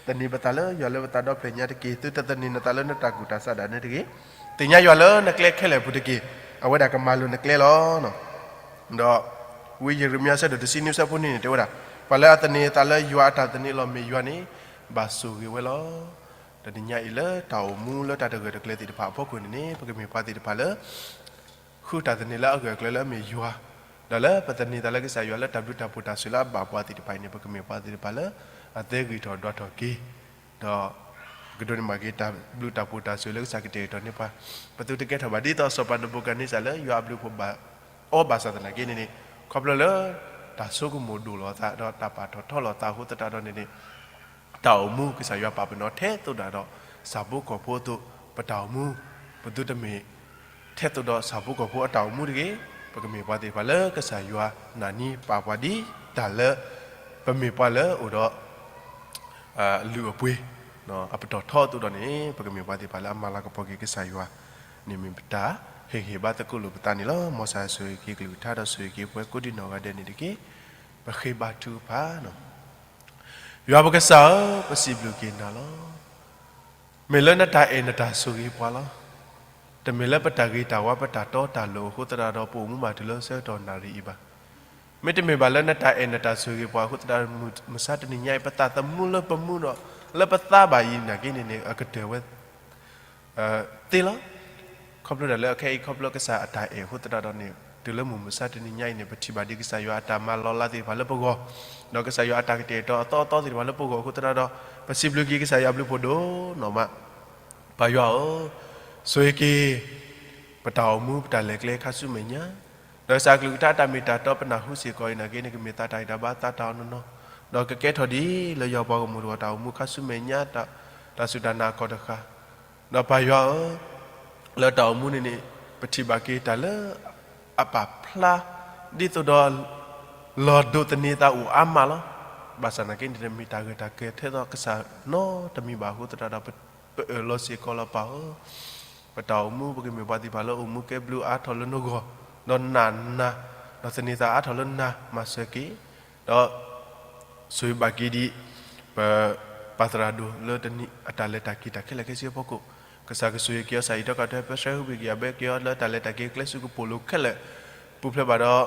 သန့ၤပသးလၢယွၤလၢပသးဒီဖျၢၣ်ညါတက့ၢ်. သုတသန့ၤနသးလၢနတၢ်ကူၣ်တၢ်ဆးဒၣ်နဲတဂ့ၤ. သ့ၣ်ညါယွၤလၢနကျဲခဲလၢာ်အပူၤတက့ၢ်. အဝဲဒၣ်ကမၤလိၤနကျဲလီၤ. ဒီး ဝံယံးရမံယၤအဆၢဒိၣ်တဆံနွံအဆၢဖိနွံန့ၣ် တဲဝဲဒၣ်, ပှၤလၢအသန့ၤအသးလၢယွၤအတၢ်သန့ၤလီၤမ့ၢ်ယွၤန့ၣ် ဘၣ်ဆိၣ်ဂ့ၤဝဲလီၤ. တနံၤညါအံၤလၢတၢ်အိၣ်မူလၢတၢ်တဂၢၢ်တကျၢၤသ့ၣ်တဖၣ်အဖီခိၣ်န့ၣ်န့ၣ် ပကမ့ၢ်ပှၤသ့ၣ်တဖၣ်လၢ ဃုတၢ်သန့ၤလၢအဂၢၢ်အကျၢၤလၢအမ့ၢ်ယွၤ, ဒီးလၢပသန့ၤသးလၢကစၢ်ယွၤလၢတၢ်ဘျုးတၢ်ဖှိၣ်တၢ်ဆိၣ်လၢအဘၣ်ပှၤသ့ၣ်တဖၣ်အံၤန့ၣ် ပကမ့ၢ်ပှၤသ့ၣ်တဖၣ်လၢ အသဲဂ့ၤထီၣ်ဒွးထီၣ်က့ၤ, ဒီး ပကဒိးန့ၢ်ဘၣ်က့ၤတၢ်ဘျုးတၢ်ဖှိၣ်တၢ်ဆိၣ်လၢကစၢ်ကတဲာ်ကတီၤန့ၢ်ပှၤ, ပသုတကဲထီၣ်ဘၣ်ဒ်သိးစီၤပၤနဘူၤခၣ်နံစၢ်လၢယွၤအဘျုးအဖှိၣ်ဘၣ်အီၤဘၣ်ဆၣ်သနာ်က့န့ၣ်န့ၣ်, ခီဖျိလၢ တၢ်ဆိကမိၣ်ဒိၣ်လီၤသး ဒီးတၢ်ပာ်ထီၣ်ထီလီၤသးအဃိသတးဒီးန့ၣ်န့ၣ် တၢ်အိၣ်မူကစၢ်ယွၤပာ်ပနီၣ်ထဲသိးဒၣ်ဒီး ဆၣ်ဖိကီၢ်ဖိအသိး, ပတၢ်အိၣ်မူ ပသုတမ့ၢ် ထဲသိးဒီးဆၣ်ဖိကီၢ်ဖိအတၢ်အိၣ်မူတဂ့ၤ, ပကမ့ၢ်ပှၤသ့ၣ်တဖၣ်လၢကစၢ်ယွၤနာ်န့ၢ်ပာ်ပှၤဒ်တၢ်လၢ ပမ့ၢ်ပှၤလၢအိၣ်ဒီး အလုၢ်အပှ့ၤ အပတီၢ်ထီအသိးဒီးန့ၣ် ပကမ့ၢ်ပှၤသ့ၣ်တဖၣ်လၢအမၤလၤကပီၤက့ၤကစၢ်ယွၤန့ၣ် မ့ၢ်ပတၢ်ဟ့ၣ်ဂံၢ်ဟ့ၣ်ဘါသကိးလိာ်ပသးန့ၣ်လီၤ. မ်ကစၢ်ယွၤဆိၣ်ဂ့ၤက့ၤအကလုၢ်ကထါဒီးဆိၣ်ဂ့ၤက့ၤပှၤကိးဒံနီၢ်ဂၤဒဲးန့ၣ်တက့ၢ်. ပဃ့ဘါထုကဖၣ် ယွၤပကစၢ်ဧၢ, ပစံးဘျုးက့ၤနၤလီၤ. မ့ၢ်လၢနတၢ်အဲၣ်နတၢ်ဆိၣ်ဂ့ၤပှၤလီၤ. တမ့ၢ်လၢပတၢ်ဂ့ၤတၢ်ဝါပတၢ်တီတၢ်လိၤအဃိသတးဒီး ပအိၣ်မူဘၣ်တုၤလၢဆၢကတီၢ်နၣ်ရံၣ်အံၤဘၣ်. မ့တမ့ၢ်ဘၣ်လၢနတၢ်အဲၣ်နတၢ်ဆိၣ်ဂ့ၤပှၤအဃိသတးဒီး မုၢ်မဆါတနံၤညါအံၤ ပသးသမူလၢပမူဒီး လၢပသးဘၣ်အံၤနာ်က့န့ၣ်န့ၣ် အကတၢၢ်ဝဲ သ့လီၤ. ခီဖျိဒၣ်လၢအခဲအံၤ ခီဖျိကစၢ်အတၢ်အဲၣ်အဃိသတးဒီးန့ၣ် တုၤလၢမုၢ်မဆါတနံၤညါအံၤန့ၣ် ပထံၣ်ဘၣ်ဒံးကစၢ်ယွၤအတၢ်မၤလီၤလးသ့ၣ်တဖၣ်လၢပဂီၢ်, ဒီးကစၢ်ယွၤအတၢ်ကတဲာ်ကတီၤအသီအသီသ့ၣ်တဖၣ်လၢပဂီၢ်အဃိသတးဒီး ပစံးဘျုးက့ၤကစၢ်ယွၤအဘျုးဖှိၣ်ဒိၣ်နီၢ်မး. ပၢ်ယွၤဧၢ, ဆိၣ်ဂ့ၤက့ၤ ပတၢ်အိၣ်မူပတၢ်လဲၤကျဲခါဆူမဲာ်ညါ, ဒီးကစၢ်အကလုၢ်ကထါအတၢ်မ့ၢ်တၢ်တီပနၢ်ဟူစ့ၢ်ကီးအံၤနာ်က့န့ၣ် ကမ့ၢ်သးတၢ်ဂံၢ်တၢ်ဘါသးတၢ်အီၣ်နီၢ်နီၢ်, ဒီးကကဲထီၣ်ဒ်လၢယွၤပှၤဂီၢ်မုၢ်တဂီၢ်တၢ်အိၣ်မူခါဆူမဲာ်ညါ တၢ်စူၢ်တၢ်နာ်အခီၣ်တဃာ်, ဒီးပၢ်ယွၤဧၢ, လၢတၢ်အိၣ်မူန့ၣ်န့ၣ် ပထံၣ်ဘၣ်က့ၤတၢ်လၢ အပာ်ဖျါ ဒ်သိးဒီး လီၤဒိးသန့ၤသးအိၣ်အါမးလီၤ. ဘၣ်ဆၣ်နာ်က့န့ၣ် တမ့ၢ်တၢ်ဂၢၢ်တၢ်ကျၢၤထဲသိးကစၢ်နီတမံၤဘၣ်အဃိသတးဒီး ပအၢၣ်လီၤစ့ၢ်ကီးလီၤပၢ်ဧၢ, ပတၢ်အိၣ်မူပကမ့ၢ်ပှၤသ့ၣ်တဖၣ်လၢအိၣ်မူကဲဘျုးအါထီၣ်လၢနဂီၢ်, ဒီးနာ်နၤ, ဒီးသန့ၤသးအါထီၣ်လၢနၤ မၤစၢၤက့ၤ, ဒီး ဆိၣ်ဂ့ၤဘၣ်က့ၤဒံး ပ ပၢ်သရၣ်ဒိၣ်လၢတနံၤအတၢ်လဲၤတၢ်က့ၤတၢ်ခဲလၢာ်ခဲဆ့အဖီခိၣ်, ကစၢ်ကဆိၣ်ဂ့ၤက့ၤအီၤ ကစၢ်အံးထွဲကွၢ်ထွဲ ပၢဆှၢဟုဘံၣ်ကယာ်ဘၢက့ၤအီၤ လၢတၢ်လဲၤတၢ်က့ၤကျဲဆူကပိာ်လိၤခဲလၢာ်, ပူၤဖျဲးဘၣ်ဒီး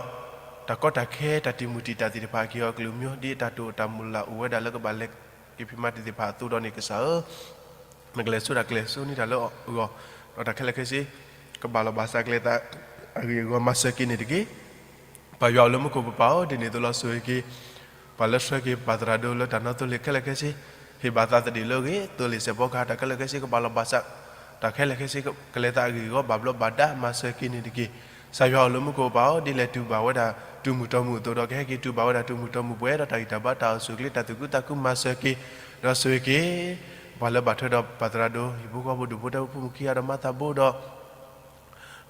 တၢ်ကီတၢ်ခဲတၢ်တံာ်မုၢ်တံာ်တာ်သ့ၣ်တဖၣ်က့ၤအီၤအကလုၢ်မံၤ ဒ်အတၢ်တိာ်အတၢ်မုၢ်လၢ်အိၣ်ဝဲဒၣ်လၢကဘၣ်လဲၤက့ၤဖံးမၤတၢ်သ့ၣ်တဖၣ်အသိးဒီးန့ၣ် ကစၢ်ဧၢ နကလဲၤဆိတၢ်ကျဲၤဆိန့ၢ်တၢ်လၢအဂီၢ်, ဒီးတၢ်ခဲလၢာ်ခဲဆ့ ကဘၣ်လီၤဘၣ်စးကျဲၤသးအဂ့ၢ်အဂီၢ် မၤစၢၤက့ၤန့ၣ်တက့ၢ်. ပၢ်ယွၤအိၣ်လၢမူခိၣ်ပပၢ်အိၣ် ဒ်န့ၣ်အသိးလီၤ ဆိၣ်ဂ့ၤက့ၤ ပှၤလၢဆှၢက့ၤပၢ်သရၣ်ဒိၣ်လၢတၢ်နီသိလ့ၣ်ခဲလၢာ်ခဲဆ့, ဟ့ၣ်ဘၣ်သးသဒံးလၢအဂ့ၤ, သိလ့ၣ်စဲးဖီကဟၣ် တၢ်ခဲလၢာ်ခဲဆ့ကဘၣ်လီၤဘၣ်စး, တၢ်ခဲလၢာ်ခဲဆ့ကလဲၤသးအဂ့ၢ်အဂီၢ် ဘၣ်ဘျီးဘၣ်ဒါ မၤစၢၤက့ၤန့ၣ်တက့ၢ်. ကစၢ်ယွၤအိၣ်လၢမူခိၣ်ပပၢ်အိၣ် ဒ်လဲၤတူၢ်ဘၣ်ဝဲဒၣ် တူၢ်မုၢ်တီၢ်မုၢ်အသိးဒီး ကဟဲက့ၤတူၢ်ဘၣ်ဝဲဒၣ်တူၢ်မုၢ်တီၢ်မုၢ်ပှဲၤဒီး တၢ်ဂံၢ်တၢ်ဘါတၢ်အိၣ်ဆူၣ်အိၣ်ချ့ တၢ်သူၣ်ခုသးခု မၤစၢၤက့ၤ, ဒီးဆိၣ်ဂ့ၤက့ၤ ပှၤလၢဘၣ်ထွဲဒီးပၢ်သရၣ်ဒိၣ် ဟံၣ်ဖိဃီဖိဒူၣ်ဖိထၢဖိ ဖိမုၣ်ခံဂၤဒီးမၤသးဘိဒီး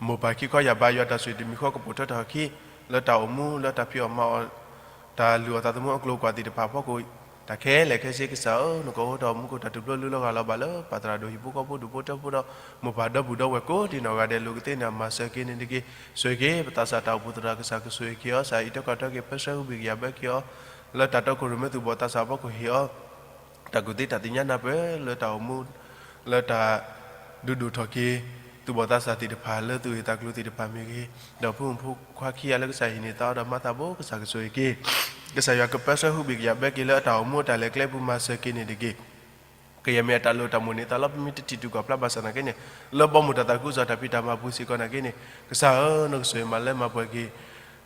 မိၢ်ပၢ်ခံခီယၢ်ဘး ယွၤတၢ်ဆိၣ်ဂ့ၤတမံၤဃီ ကပိာ်ထွဲထီၣ်အခံ လၢတၢ်အိၣ်မူ လၢတၢ်ဖံးအီၣ်မၤအီၣ် တၢ်လုၢ်အီၣ်သးသမူအကျိၤအကွာ်သ့ၣ်တဖၣ်အဖီခိၣ်, တၢ်ခဲလၢာ်ခဲဆ့ကစၢ်ဧၢ, နကအိးထီၣ်မူခိၣ်တၢ်ထူၣ်ဖျိလၢလီၤဂာ်လီၤဘၣ်လၢ ပၢ်သရၣ်ဒိၣ် ဟံၣ်ဖိဃီဖိဒူၣ်ဖိထၢဖိဒီး မိၢ်ပၢ်ဒီပုၢ်ဒီဝဲၢ်ကိးဒံနီၢ်ဂၤဒဲး လိာ်ကသ့န့ၣ် အမၤစၢၤက့ၤန့ၣ်တက့ၢ်. ဆိၣ်ဂ့ၤက့ၤ ပသးစၢ်တၢ်အိၣ်ဖှိၣ်သရၣ် ကစၢ်ကဆိၣ်ဂ့ၤက့ၤအီၤ ကစၢ်အံးထွဲကွၢ်ထွဲက့ၤ ပၢဆှၢဟုဘံၣ်ကယာ်ဘၢက့ၤအီၤ လၢတၢ်တီခိၣ်ရိၣ်မဲသူၣ်ဘီၣ်သးစၢ်အဖီခိၣ် ဟ့ၣ်အီၤ တၢ်ကူၣ်သ့တၢ်သ့ၣ်ညါနၢ်ပၢၢ်လၢတၢ်အိၣ်မူ လၢတၢ်ဒုးဒိၣ်ထီၣ်က့ၤ သူၣ်ဘီၣ်သးစၢ်သ့ၣ်တဖၣ် လၢသူၣ်ဂ့ၢ်သးကျိၤသ့ၣ်တဖၣ်မ့ၢ်ဂ့ၤ, ဒီးဖိမုၣ်ဖိခွါခံဂၤလၢကစၢ်ဟ့ၣ်န့ၢ်သးအီၤဒီးမၤသးဘိ ကစၢ်ကဆိၣ်ဂ့ၤက့ၤ, ကစၢ်ယွၤကပၢဆှၢဟုဘံၣ်ကယာ်ဘၢက့ၤလၢအတၢ်အိၣ်မူအတၢ်လဲၤကျဲပူၤ မၤစၢၤက့ၤန့ၣ်တက့ၢ်. ကယဲၢ်မ့ၢ်အတၢ်လိၣ်တၢ်မိၣ်န့ၢ်သးလီၤ ပမ့ၢ်တထံၣ်တူၢ်ကွၢ်ဖျါဘၣ်ဆၣ်နာ်က့န့ၣ် လၢဘီမုၢ်တၢ်သးခုကစီၣ်တၢ်ဖံးတၢ်မၤပူၤစ့ၢ်ကီးနာ်က့န့ၣ် ကစၢ်ဧၢ နကဆိၣ်ဂ့ၤမၤလၢမၤပှဲၤက့ၤ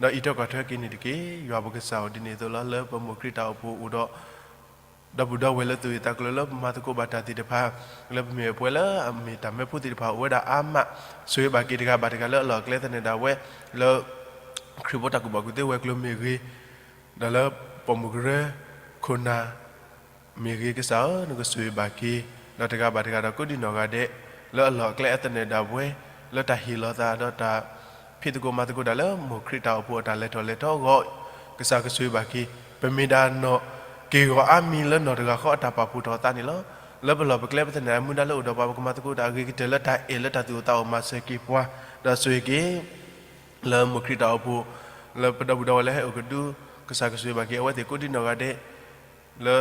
ဒီးအံးထွဲကွၢ်ထွဲက့ၤန့ၣ်တက့ၢ်. ယွၤပကစၢ်ဧၢ ဒ်န့ၣ်အသိးလီၤ လၢပမိၢ်ခရံာ်တၢ်အိၣ်ဖှိၣ်အိၣ်ဒီး ဒီပုၢ်ဒီဝဲၢ်လၢသူၣ်ဂ့ၢ်သးကျိၤလၢပမၤသကိးဘၣ်တၢ်သ့ၣ်တဖၣ် လၢပမ့ၢ်ပှၤလၢအမ့ၢ်တၢ်မၢဖိသ့ၣ်တဖၣ်အိၣ်ဝဲဒၣ်အါမး ဆိၣ်ဂ့ၤဘၣ်က့ၤတဂၤဘၣ်တဂၤလၢအလီၢ်အကျဲသနၢၣ်ဒၣ်ဝဲ လၢ ခရံာ်ဖိတၢ်ကူၣ်ဘၣ်ကူၣ်သ့ဝဲၤကျိၤမ့ၢ်ဂ့ၤ, ဒီးလၢပိာ်မုၣ်ကရၢ ခိၣ်နၢ် မ့ၢ်ဂ့ၤကစၢ်ဧၢ နကဆိၣ်ဂ့ၤဘၣ်က့ၤ ဒီးတဂၤဘၣ်တဂၤဒီးကိးဒံနီၢ်ဂၤဒဲး လၢအလီၢ်အကျဲအသနၢၣ်ဒၣ်ဝဲ လၢတၢ်ဟ့ၣ်လီၤသးဒီးတၢ် ဖံးသကိးမၤသကိးတၢ်လၢမိၢ်ခရံာ်တၢ်အိၣ်ဖှိၣ်အတၢ်လဲၤထီၣ်လဲၤထီအဂီၢ်, ကစၢ်ကဆိၣ်ဂ့ၤဘၣ်က့ၤ ပမ့ၢ်ဒၣ်နီၢ်က့ၢ်ဂီၤအါမံၤလၢနီၢ်တဂၤဃီအတၢ်ပာ်ဖှိၣ်ထီၣ်အသးန့ၣ်လီၤ. လၢပလီၢ်ပကျဲပသန့ၤအမူဒါလၢအိၣ်ဒီးပှၤ ပကမၤသကိးတၢ်အဂ့ၤကတၢၢ်လၢတၢ်အဲၣ်လၢတၢ်သူၣ်အိၣ်သးအိၣ် မၤစၢၤက့ၤပှၤ, ဒီးဆိၣ်ဂ့ၤက့ၤ လၢမိၢ်ခရံာ်တၢ်အိၣ်ဖှိၣ် လၢပဒီပုၢ်ဒီဝဲၢ်လၢဟဲအိၣ်ကဒု ကစၢ်ကဆိၣ်ဂ့ၤဘၣ်က့ၤအဝဲသ့ၣ်ကိးဒံနီၢ်ဂၤဒဲး လၢ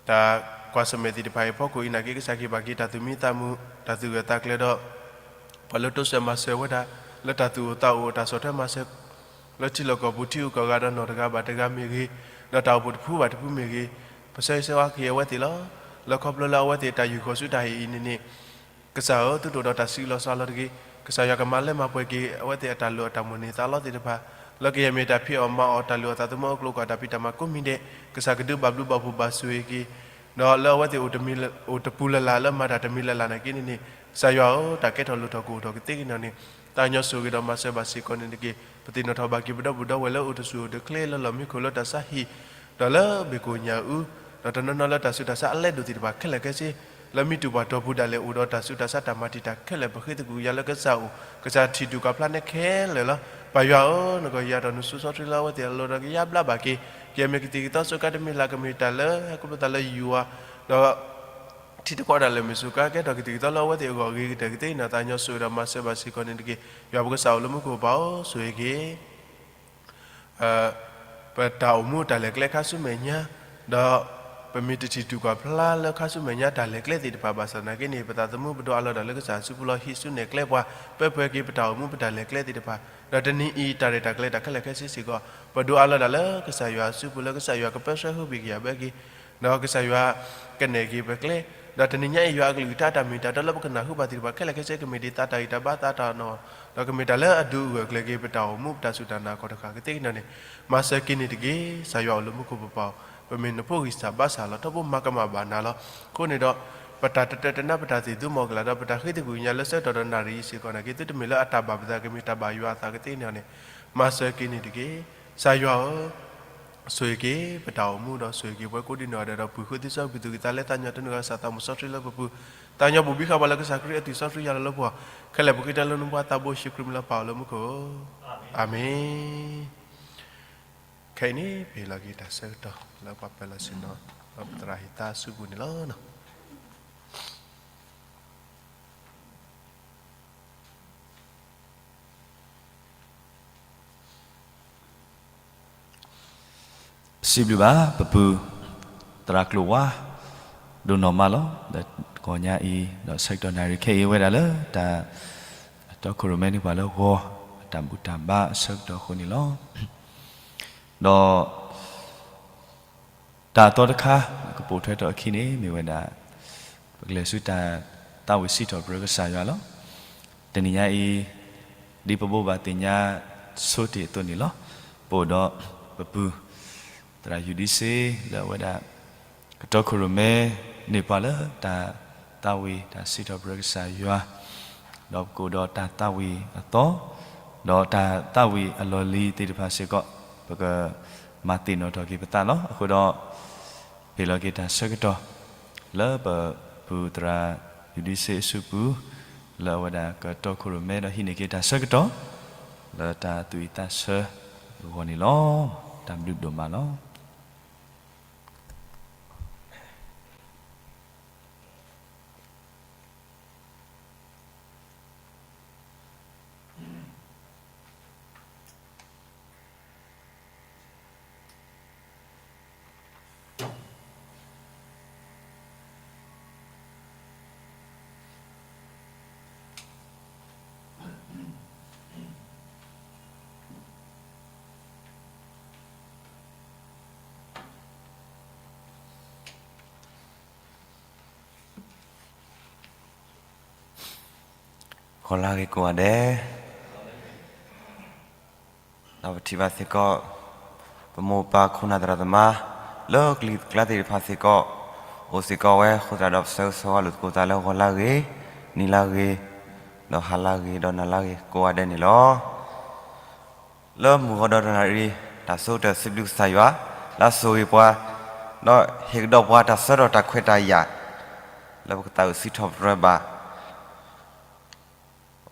တၢ်ကွၢ်ဆၢၣ်မဲာ်သ့ၣ်တဖၣ်အံၤအဖီခိၣ်အံၤနာ်က့ ကစၢ်က့ၤဘၣ်က့ၤတၢ်သူၣ်မံသးမုာ် တၢ်သူၣ်ဂၢၢ်သးကျၢၤဒီး ပှၤလၢတိစၢၤမၤစၢၤဝဲဒၣ် လၢတၢ်သူၣ်အိၣ်သးအိၣ်အတၢ်ဆီၣ်ထွဲမၤစၢၤ လၢထံလီၢ်ကီၢ်ပူၤထံဂုၤကီၢ်ဂၤဒီးနီၢ်တဂၤဘၣ်တဂၤမ့ၢ်ဂ့ၤ, ဒီးတၢ်အိၣ်ဖှိၣ်တဖုဘၣ်တဖုမ့ၢ်ဂ့ၤ, ပဆၢဂ့ၤဆၢဝါက့ၤအဝဲသ့ၣ်လီၤ. လၢခီဖျိလၢအဝဲသ့ၣ်တၢ်ယူၢ်ဃီၤဆူတၢ်ဟ့ၣ်အံၤန့ၣ်န့ၣ် ကစၢ်ဧၢ သုတအိၣ်ဒီးတၢ်ဆံးလီၤစှၤလီၤတဂ့ၤ. ကစၢ်ယွၤကမၤလၢမၤပှဲၤက့ၤ အဝဲသ့ၣ်အတၢ်လိၣ်အတၢ်မိၣ်န့ၢ်သးလီသ့ၣ်တဖၣ် လၢကယဲၢ်မ့ၢ်တၢ်ဖံးအီၣ်မၤအီၣ် တၢ်လုၢ်အီၣ်သးသမူအကျိၤအကျဲ တၢ်ဖံးတၢ်မၤကိးမံၤဒဲး ကစၢ်ကဒုးဘၣ်ဘျုးဘၣ်ဖှိၣ်ဘၣ်ဆိၣ်ဂ့ၤက့ၤ ဒီးလၢအဝဲသ့ၣ်အိၣ်တပူၤလၢ်လၢ်လၢမၤတၢ်တမံၤလၢ်လၢ်နာ်က့န့ၣ်န့ၣ် ကစၢ်ယွၤဧၢ တၢ်ကဲထီၣ်လိၣ်ထီၣ်ကအိၣ်ထီၣ်ကသ့က့ၤန့ၣ်န့ၣ် သးကညီၤဆိၣ်ဂ့ၤဒီးမၤစၢၤဘၣ်စ့ၢ်ကီးန့ၣ်တက့ၢ်. ပသ့ၣ်နီၣ်ထီၣ်ဘၣ်က့ၤပဒီပုၢ်ဒီဝဲၢ်လၢအိၣ်တဆူၣ်အိၣ်တချ့လၢလီၢ်မံခိၣ်လၢတၢ်ဆါဟံၣ် ဒီးလၢဘ့ၣ်ကိၣ်ညၣ်အူ ဒီးတနီၤနီၤလၢတၢ်ဆူးတၢ်ဆါအလဲဒိၣ်သ့ၣ်တဖၣ်ခဲလၢာ်ခဲဆ့ လၢမံတူၢ်ပှၢ်တီၢ်ပူၤဒၣ်လဲာ်အိၣ်ဒီးတၢ်ဆူးတၢ်ဆါတၢ်မၤတံာ်တာ်ခဲလၢာ် ပဃ့သကွံၢ်ကယၤလၢကစၢ်အိၣ် ကစၢ်ထံၣ်တူၢ်ကီၢ်ဖျါနဲခဲလၢာ်လီၤ. ပၢ်ယွၤဧၢ နကယၤဒီးနစိစီဆှံလၢအဝဲသ့ၣ်အလိၤဒီးကယါဘျါဘၣ်က့ၤ ကယဲၢ်မ့ၢ်ကသံၣ်ကသီစူးကါတမ့ၢ်လၢကမ့ၢ်တၢ်လၢဟဲခီဖျိသးလၢယွၤ ဒီး ထံတကီၢ်ဒၣ်လဲာ်မ့ၢ်စူးကါကဲထီၣ်ကသံၣ်ကသီလၢအဝဲသ့ၣ်အဂီၢ်အဂ့ၤကတၢၢ်ကသ့န့ၣ် သးကညီၤဆိၣ်ဂ့ၤဒီးမၤစၢၤဘၣ်စ့ၢ်ကီးန့ၣ်တက့ၢ်. ယွၤပကစၢ်အိၣ်လၢမူခိၣ်ပၢ်ဧၢ ဆိၣ်ဂ့ၤက့ၤ ပတၢ်အိၣ်မူတၢ်လဲၤကျဲခါဆူမဲာ်ညါ, ဒီးပမ့ၢ်တထံၣ်တူၢ်ကီၢ်ဖျါလၢခါဆူမဲာ်ညါတၢ်လဲၤကျဲသ့ၣ်တဖၣ်ဘၣ်ဆၣ်သနာ်က့န့ၣ် ပသးသမူပဒိးအးလီၤတၢ်လၢကစၢ်အစုပူၤလီၤ ဟံးစုနဲၣ်ကျဲပှၤ ပၢပှဲၤက့ၤပတၢ်အိၣ်မူပတၢ်လဲၤကျဲသ့ၣ်တဖၣ်, ဒီးတနံၤအံၤတၢ်ရဲၣ်တၢ်ကျဲၤတၢ်ခဲလၢာ်ခဲဆ့စ့ၢ်ကီး ပဒိးအးလီၤတၢ်လၢကစၢ်ယွၤအစုပူၤလၢကစၢ်ယွၤကပၢဆှၢဟုဘံၣ်ကယာ်ဘၢက့ၤ ဒီးကစၢ်ယွၤကနဲၣ်က့ၤပကျဲ, ဒီးတနံၤညါအံၤယွၤအကလုၢ်ကထါတၢ်မ့ၢ်တၢ်တီလၢပကနၢ်ဟူဘၣ်သ့ၣ်တဖၣ်ခဲလၢာ်ခဲဆ့ ကမ့ၢ်ဒ်သးတၢ်ဂံၢ်တၢ်ဘါသးတၢ်နီၢ်, ဒီးကမ့ၢ်တၢ်လၢအဒုးဂၢၢ်ကျၢၤက့ၤပတၢ်အိၣ်မူပတၢ်စူၢ်တၢ်နာ်ခီၣ်တဃၣ်ကသ့ကန့ၣ်န့ၣ်, မၤစၢၤက့ၤန့ၣ်တက့ၢ်. ကစၢ်ယွၤအိၣ်လၢမူခိၣ်ပပၢ်, ပမ့ၢ်နဖိဂံၢ်စၢ်ဘါစၢ်လီၤ ထီဘိမၤကမၣ်ဘၣ်နၤလီၤ. အဃိန့ၣ်ဒီး ပတၢ်တတၢတနါပတၢ်သ့ၣ်ဒိမီၢ်ကလာ်ဒီး ပတၢ်ဃ့သကွံၢ်ကညးလၢဆၢကတီၢ်ဒီးနၣ်ရံၣ်အံၤစ့ၢ်ကီးနာ်က့ သုတမ့ၢ်လၢအတၢ်ဘၣ်ပသး ကမ့ၢ်တၢ်ဘၣ်ယွၤအသးကသ့န့ၣ်န့ၣ်, မၤစၢၤက့ၤန့ၣ်တက့ၢ်. ကစၢ်ယွၤဧၢ ဆိၣ်ဂ့ၤက့ၤပတၢ်အိၣ်မူဒီးဆိၣ်ဂ့ၤက့ၤပှၤကိးဒံနီၢ်ဂၤဒဲးဒီး ပှ့ၤဃုာ်သုစီပံသူၣ်ကသးလဲသးညီတနုာ်ဂၤ စၢ်သးမုၢ်စီဆှံလၢပပူၤ, သးညီဘူၣ်ဘံဃာ်ပှၤလၢကစၢ်ခရံာ်အသွံၣ်စီဆှံယွၤလီၤလၢပဂီၢ်, ခဲလၢာ်ပဃ့တၢ်လၢနဖိသးဘိယ့ၣ်ၡူးခရံာ်မံၤလၢပၢ်အိၣ်လၢမူခိၣ်, အၤမ့ၣ်. ခဲအံၤန့ၣ် ပဟ့ၣ်လီၤက့ၤတၢ်ဆၢကတီၢ်လၢပှၤပၢၤလီၢ်ဆ့ၣ်နီၤ လၢပသရၣ်ဟ့ၣ်သါအစုပူၤန့ၣ်လီၤ. စံးဘျုးဘၣ်ပပုၢ်သရၣ်ကျိၤဝါ ဒိၣ်နီၢ်မးလီၤ. ဒီးတကီၢ်ညါအံၤ ဒီးဆၢကတီၢ်နၣ်ရံၣ်ခဲအံၤဝဲဒၣ်လၢတၢ် တီခိၣ်ရိၣ်မဲန့ၢ်ပှၤလၢဂီၤ အတၢ်ဘူၣ်တၢ်ဘါအဆၢကတီၢ်အဃိန့ၣ်လီၤ. ဒီး တၢ်အသီတခါ ကပိာ်ထွဲထီၣ်အခံန့ၣ် မ့ၢ်ဝဲဒၣ် ပကလဲၤဆူတၢ်သးဝံၣ်စံးထီၣ်ပတြၢၤကစၢ်ယွၤလီၤ. တနံၤညါအံၤ ဒ်ပဘိးဘၣ်သ့ၣ်ညါဆိတ့ၢ်အသိးန့ၣ်လီၤ. ပအိၣ်ဒီးပပုၢ် သရၣ်ယူၤဒံစ့ လၢအဝဲဒၣ် ကတီခိၣ်ရိၣ်မဲ န့ၢ်ပှၤလၢတၢ်သးဝံၣ်တၢ်စံးထီၣ်ပတြၢၤကစၢ်ယွၤ, ဒီးပကအိၣ်ဒီးတၢ်သးဝံၣ်အသီ, ဒီးတၢ်သးဝံၣ်အလီၢ်လံၤသ့ၣ်တဖၣ်စ့ၢ်ကီး ပကမၤသ့ၣ်နီၣ်ထီၣ်က့ၤပသးလီၤ. အဃိဒီး ဟ့ၣ်လီၤက့ၤတၢ်ဆၢကတီၢ် လၢပပုၢ်သရၣ်ယူၤဒံစ့အစုပူၤ လၢအဝဲဒၣ်ကတီခိၣ်ရိၣ်မဲဒီးဟံးန့ၢ်က့ၤတၢ်ဆၢကတီၢ် လၢတၢ်သူၣ်ဝံၣ်သးဆၢအဂီၢ်န့ၣ်လီၤ. တၢ်ဘျုးဒိၣ်မးလီၤ. ဂီၤလၢဂ့ၤကိးဂၤဒဲး, ဒီးပထံၣ်ဘၣ်စ့ၢ်ကီး ပမိၢ်ပၢ်ခိၣ်နၢ်သရၣ်သမါ လၢကလံၤကျါသ့ၣ်တဖၣ်စ့ၢ်ကီး အိၣ်စ့ၢ်ကီးဝဲဃိသတးဒီးပဆၢဂ့ၤဆၢဝါလိာ်သကိးသးလၢဂီၤလၢဂ့ၤ, နံၤလၢဂ့ၤ, ဒီးဟါလၢဂ့ၤ, ဒီးနၤလၢဂ့ၤကိးဂၤဒဲးန့ၣ်လီၤ. လၢမုၢ်ဂီၤဒီးတနၣ်ရံၣ် တၢ်ဆိကတၢၢ်စံးဘျုးကစၢ်ယွၤ လၢအဆိၣ်ဂ့ၤပှၤ ဒီးဟ့ၣ်ကဒီးပှၤတၢ်ဆၢကတီၢ်တၢ်ခွဲးတၢ်ယာ် လၢပကသးဝံၣ်စံးထီၣ်ပတြၢၤဘၣ်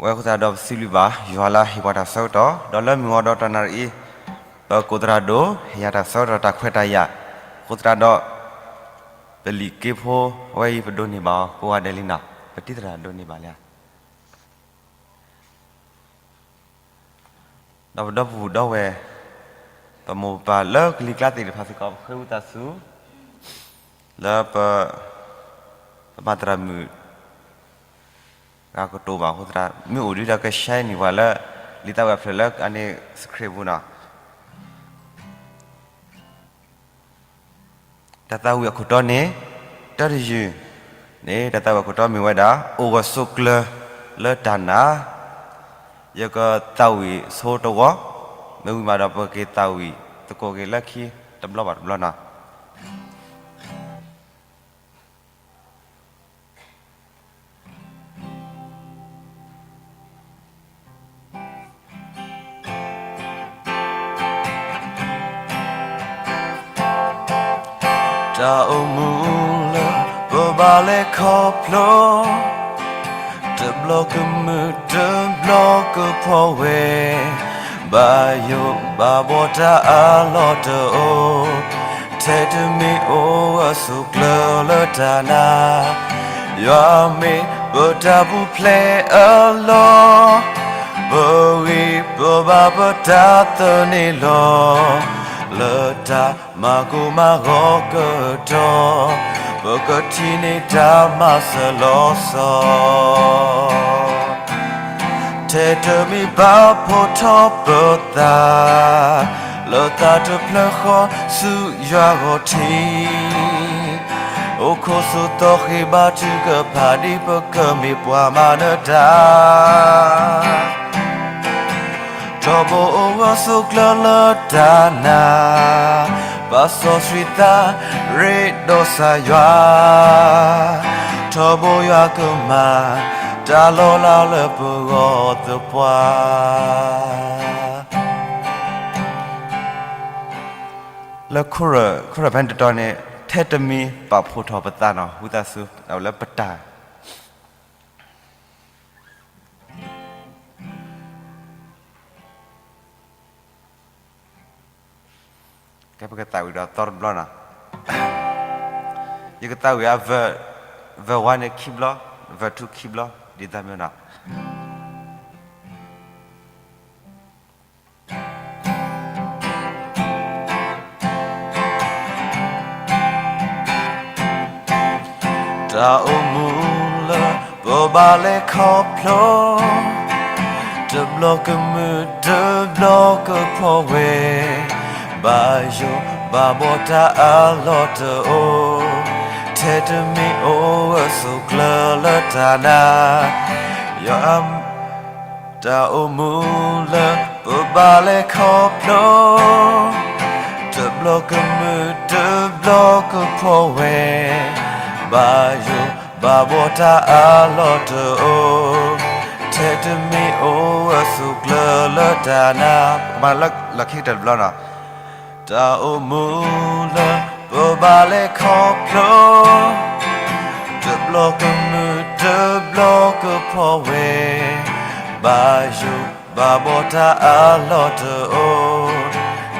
ဝဲအဃိသတးဒီးပစံးဘျုးဘၣ် ယွၤလၢအဟ့ၣ်ပှၤတၢ်ဆၢကတီၢ်, ဒီးလၢမုၢ်ဂီၤဒီးတနၣ်ရံၣ်အံၤ, ပကိးသရၣ်ဒိၣ် ဟ့ၣ်ယၤတၢ်ဆၢကတီၢ်တၢ်ခွဲးတၢ်ယာ်, အဃိသတးဒီး ပလံာ်က့ဖိအဝဲအံၤ ပဒိးန့ၢ်ဘၣ်အီၤကိးဂၤဒဲးလံနီၤ, ပတံၤသရၣ်ဒိးန့ၢ်ဘၣ်လံဧါ. ဒီးပဒီပုၢ်ဒီဝဲၢ်, ပမိၢ်ပပၢ်လၢကလံၤကျါသ့ၣ်တဖၣ်စ့ၢ်ကီး ပဃ့ဝံသးစူၤ လၢပ, ပမၤသရၣ်မုၣ် ဂၤကတိၤဘၣ်အဃိသတး မ့ၢ်အိၣ်ဒံးဒီးကဆှဲန့ၢ်ပှၤလၢ လံာ်သးဝံၣ်အဖျၢၣ်လၢအန့ၣ် screen ပူၤနီၤ. တၢ်သးဝံၣ်အခိၣ်တီန့ၣ် တၢ်တယုၢ်န့ၣ် တၢ်သးဝံၣ်အခိၣ်တီမ့ၢ်ဝဲဒၣ် အိၣ်ဂၢၢ်ဆိးကျၢၤလၢတၢ်နာ်, ယကသးဝံၣ်ဆိတဝီ, မ့ၢ်ဝံၤမးဒီး ပက့ၤသးဝံၣ်သကိးက့ၤလၢခံတဘျီဘၣ်တဘျီနီၤ. တၢ်အိၣ်မူလၢပဘၣ်လဲၤခီဖျိ, တဘျီကမုာ်တဘျီကဖှီၣ်ဝဲ, ဘၣ်ယိၣ်ဘၣ်ဘှီတၢ်အလီၢ်တအိၣ်, ထဲတမ့ၢ်အိၣ်ဂၢၢ်ဆိးကျၢၤလၢတၢ်နာ်, ယွၤမ့ၢ်ပတၢ်ပူၤဖျဲးအလီၢ်, ပဂံၢ်ပဘါပတၢ်သန့ၤလီၤ, လၢတၢ်မၤကိၢ်မၤဂီၤကတီၢ်, ပကထံၣ်န့ၢ်တၢ်မၤစၢၤလီၤဆီ. ထဲတမ့ၢ်ဘၣ်ဖိးထီၣ်ပသး, လၢသးတဖျၢၣ်ဃီဆူယွၤဂီၢ်ထံး, အိၣ်ခိးဆိးသီဃ့ဘါထုကဖၣ် ဒ်ပကမ့ၢ်ပှၤမၤနၢၤတၢ် ထီဘိအိၣ်ဂၢၢ်ဆိးကျၢၤလၢတၢ်နာ်, ပာ်စီဆှံသးရ့ဒီးစၢ်ယွၤ, ထီဘိယွၤကမၤတၢ်လီၤလးလၢပဂီၢ်သပှၢ်. လၢခိရၢၣ်, ခိရၢၣ်ဖဲန့ၣ်တတီၤန့ၣ် ထဲတမံၤပာ်ဖှိၣ်ထီၣ်ပသးနီၤ, ဝံသးစူၤ လၢပတၢ် ကဲ ပကသးဝံၣ်ဒီးသီတဘျီနီၤ. ယကသးဝံၣ်အ verse, verse one န့ၣ်ခံဘျီ, verse two ခံဘျီ, ဒ်သိးမ့ၢ်နီၤ. တၢ်အိၣ်မူလၢပဘၣ်လဲၤခီဖျိ, တဘျီကမုာ်တဘျီကဖှီၣ်ဝဲ, ဘၣ်ယိၣ်ဘၣ်ဘှီတၢ်အလီၢ်တအိၣ်, ထဲတမ့ၢ်အိၣ်ဂၢၢ်ဆိးကျၢၤလၢတၢ်နာ်, ယွၤ တၢ်အိၣ်မူလၢပဘၣ်လဲၤခီဖျိ, တဘျီကမုာ်တဘျီကဖှီၣ်ဝဲ, ဘၣ်ယိၣ်ဘၣ်ဘှီတၢ်အလီၢ်တအိၣ်, ထဲတမ့ၢ်အိၣ်ဂၢၢ်ဆိးကျၢၤလၢတၢ်နာ်. ပကမၤလၢခံကတၢၢ်တဘျီနီၤ. တၢ်အိၣ်မူလၢပဘၣ်လဲၤခီဖျိ, တဘျီကမုာ်တဘျီကဖှီၣ်ဝဲ, ဘၣ်ယိၣ်ဘၣ်ဘှီတၢ်အလီၢ်တအိၣ်,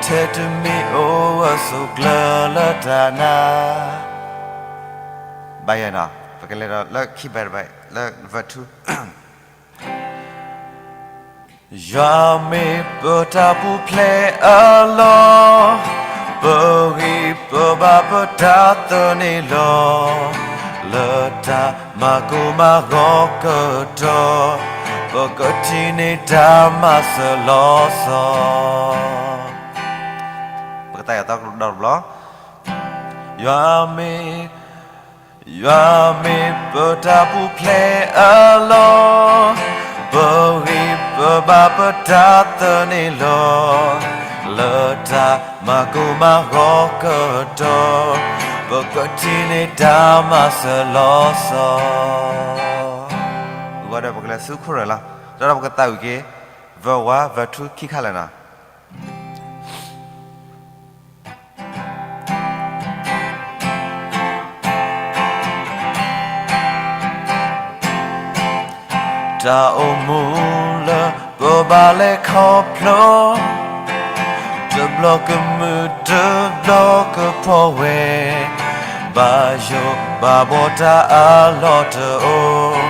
ထဲတမ့ၢ်အိၣ်ဂၢၢ်ဆိးကျၢၤလၢတၢ်နာ်. ဘၣ်ယဲနီၤ, ပကလဲၤဒီးလၢခံဘၢၣ်တဘၣ်, လၢ verse two. ယွၤမ့ၢ်ပတၢ်ပူၤဖျဲးအလီၢ်, ပဂံၢ်ပဘါပတၢ်သန့ၤလီၤ, လၢတၢ်မၤကိၢ်မၤဂီၤကတီၢ်, ပကထံၣ်န့ၢ်တၢ်မၤစၢၤလီၤဆီ. ပကသးဝံၣ်အသီဒီတဘျီ. ယွၤမ့ၢ်, ယွၤမ့ၢ်ပတၢ်ပူၤဖျဲးအလီၢ်, ပဂံၢ်ပဘါပတၢ်သန့ၤလီၤ, လၢတၢ်မၤကိၢ်မၤဂီၤကတီၢ်, ပကထံၣ်န့ၢ်တၢ်မၤစၢၤလီၤဆီ. အဂီၢ်ဒီးပကလဲၤဆူခိရၢၣ်လီၤ. ဒီးပကသးဝံၣ်က့ၤ verse one, verse two ခံခါလၢာ်နီၤ. တၢ်အိၣ်မူလၢပဘၣ်လဲၤခီဖျိ, တဘျီကမုာ်တဘျီကဖှီၣ်ဝဲ, ဘၣ်ယိၣ်ဘၣ်ဘီတၢ်အလီၢ်တအိၣ်,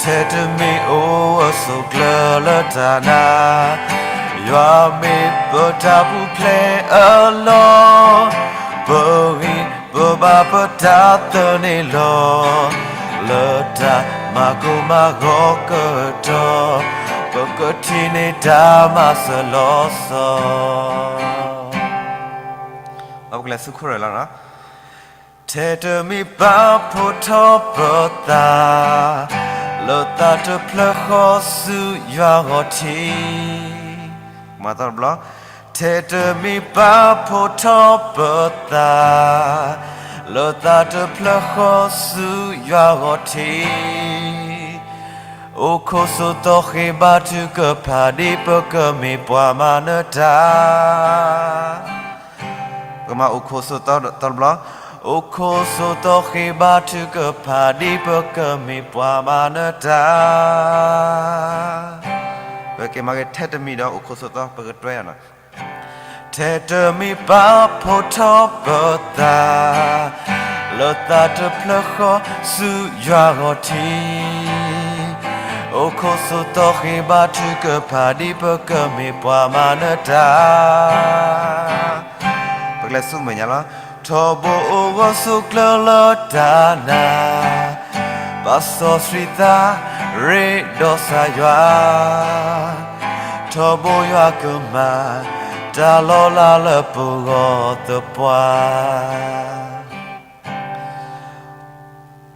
ထဲတမ့ၢ်အိၣ်ဝဲဆိးကျၢၤလၢတၢ်နာ်, ယွၤမ့ၢ်ပတၢ်ပူၤဖျဲးအလီၢ်, ပဂံၢ် ပဘၣ်ပတၢ်သန့ၤလီၤ, လၢတၢ်မၤကိၢ်မၤဂီၤကတီၢ်, ပကထံၣ်န့ၢ်တၢ်မၤစၢၤလီၤဆီ. ပကလဲၤဆူခိၣ်ရၢၣ်လီၤ. ထဲတမ့ၢ်ပာ်ဖှိၣ်ထီၣ်ပသး, လၢသးတဖျၢၣ်ဃီဆူယွၤဂီၤထံး မၤသီတဘျီ, ထဲတမ့ၢ်ပာ်ဖှိၣ်ထီၣ်ပသး, လၢသးတဖျၢၣ်ဃီဆူယွၤဂီၤထံး, အိၣ်ခိးဆိးသီဃ့ဘါထုကဖၣ်ဒ်ပကမ့ၢ်ပှၤမၤနၢၤတၢ် ပကမၤအိၣ်ခိးဆိးသီတဘျီ, အိၣ်ခိးဆိးသီဃ့ဘါထုကဖၣ်ဒ်ပကမ့ၢ်ပှၤမၤနၢၤတၢ်, ပကမၤက့ၤထဲတမံၤဒီးအိၣ်ခိးဆိးသီ ပကတွဲအီၤနီၤ. ထဲတမ့ၢ်ပာ်ဖှိၣ်ထီၣ်ပသး, လၢသးတဖျၢၣ်ဃီဆူယွၤဂီၤထံး, အိၣ်ခိးဆိးသီဃ့ဘါထုကဖၣ်ဒ်ပကမ့ၢ်ပှၤမၤနၢၤတၢ် ပကလဲၤဆူမဲာ်ညါလီၤ. ထီဘိအိၣ်ဂၢၢ်ဆိးကျၢၤလၢတၢ်နာ်, ပာ်စီဆှံသးရ့ဒီးစၢ်ယွၤ, ထီဘိယွၤကမၤ တၢ်လီၤလးလၢပဂီၢ်သပှၢ်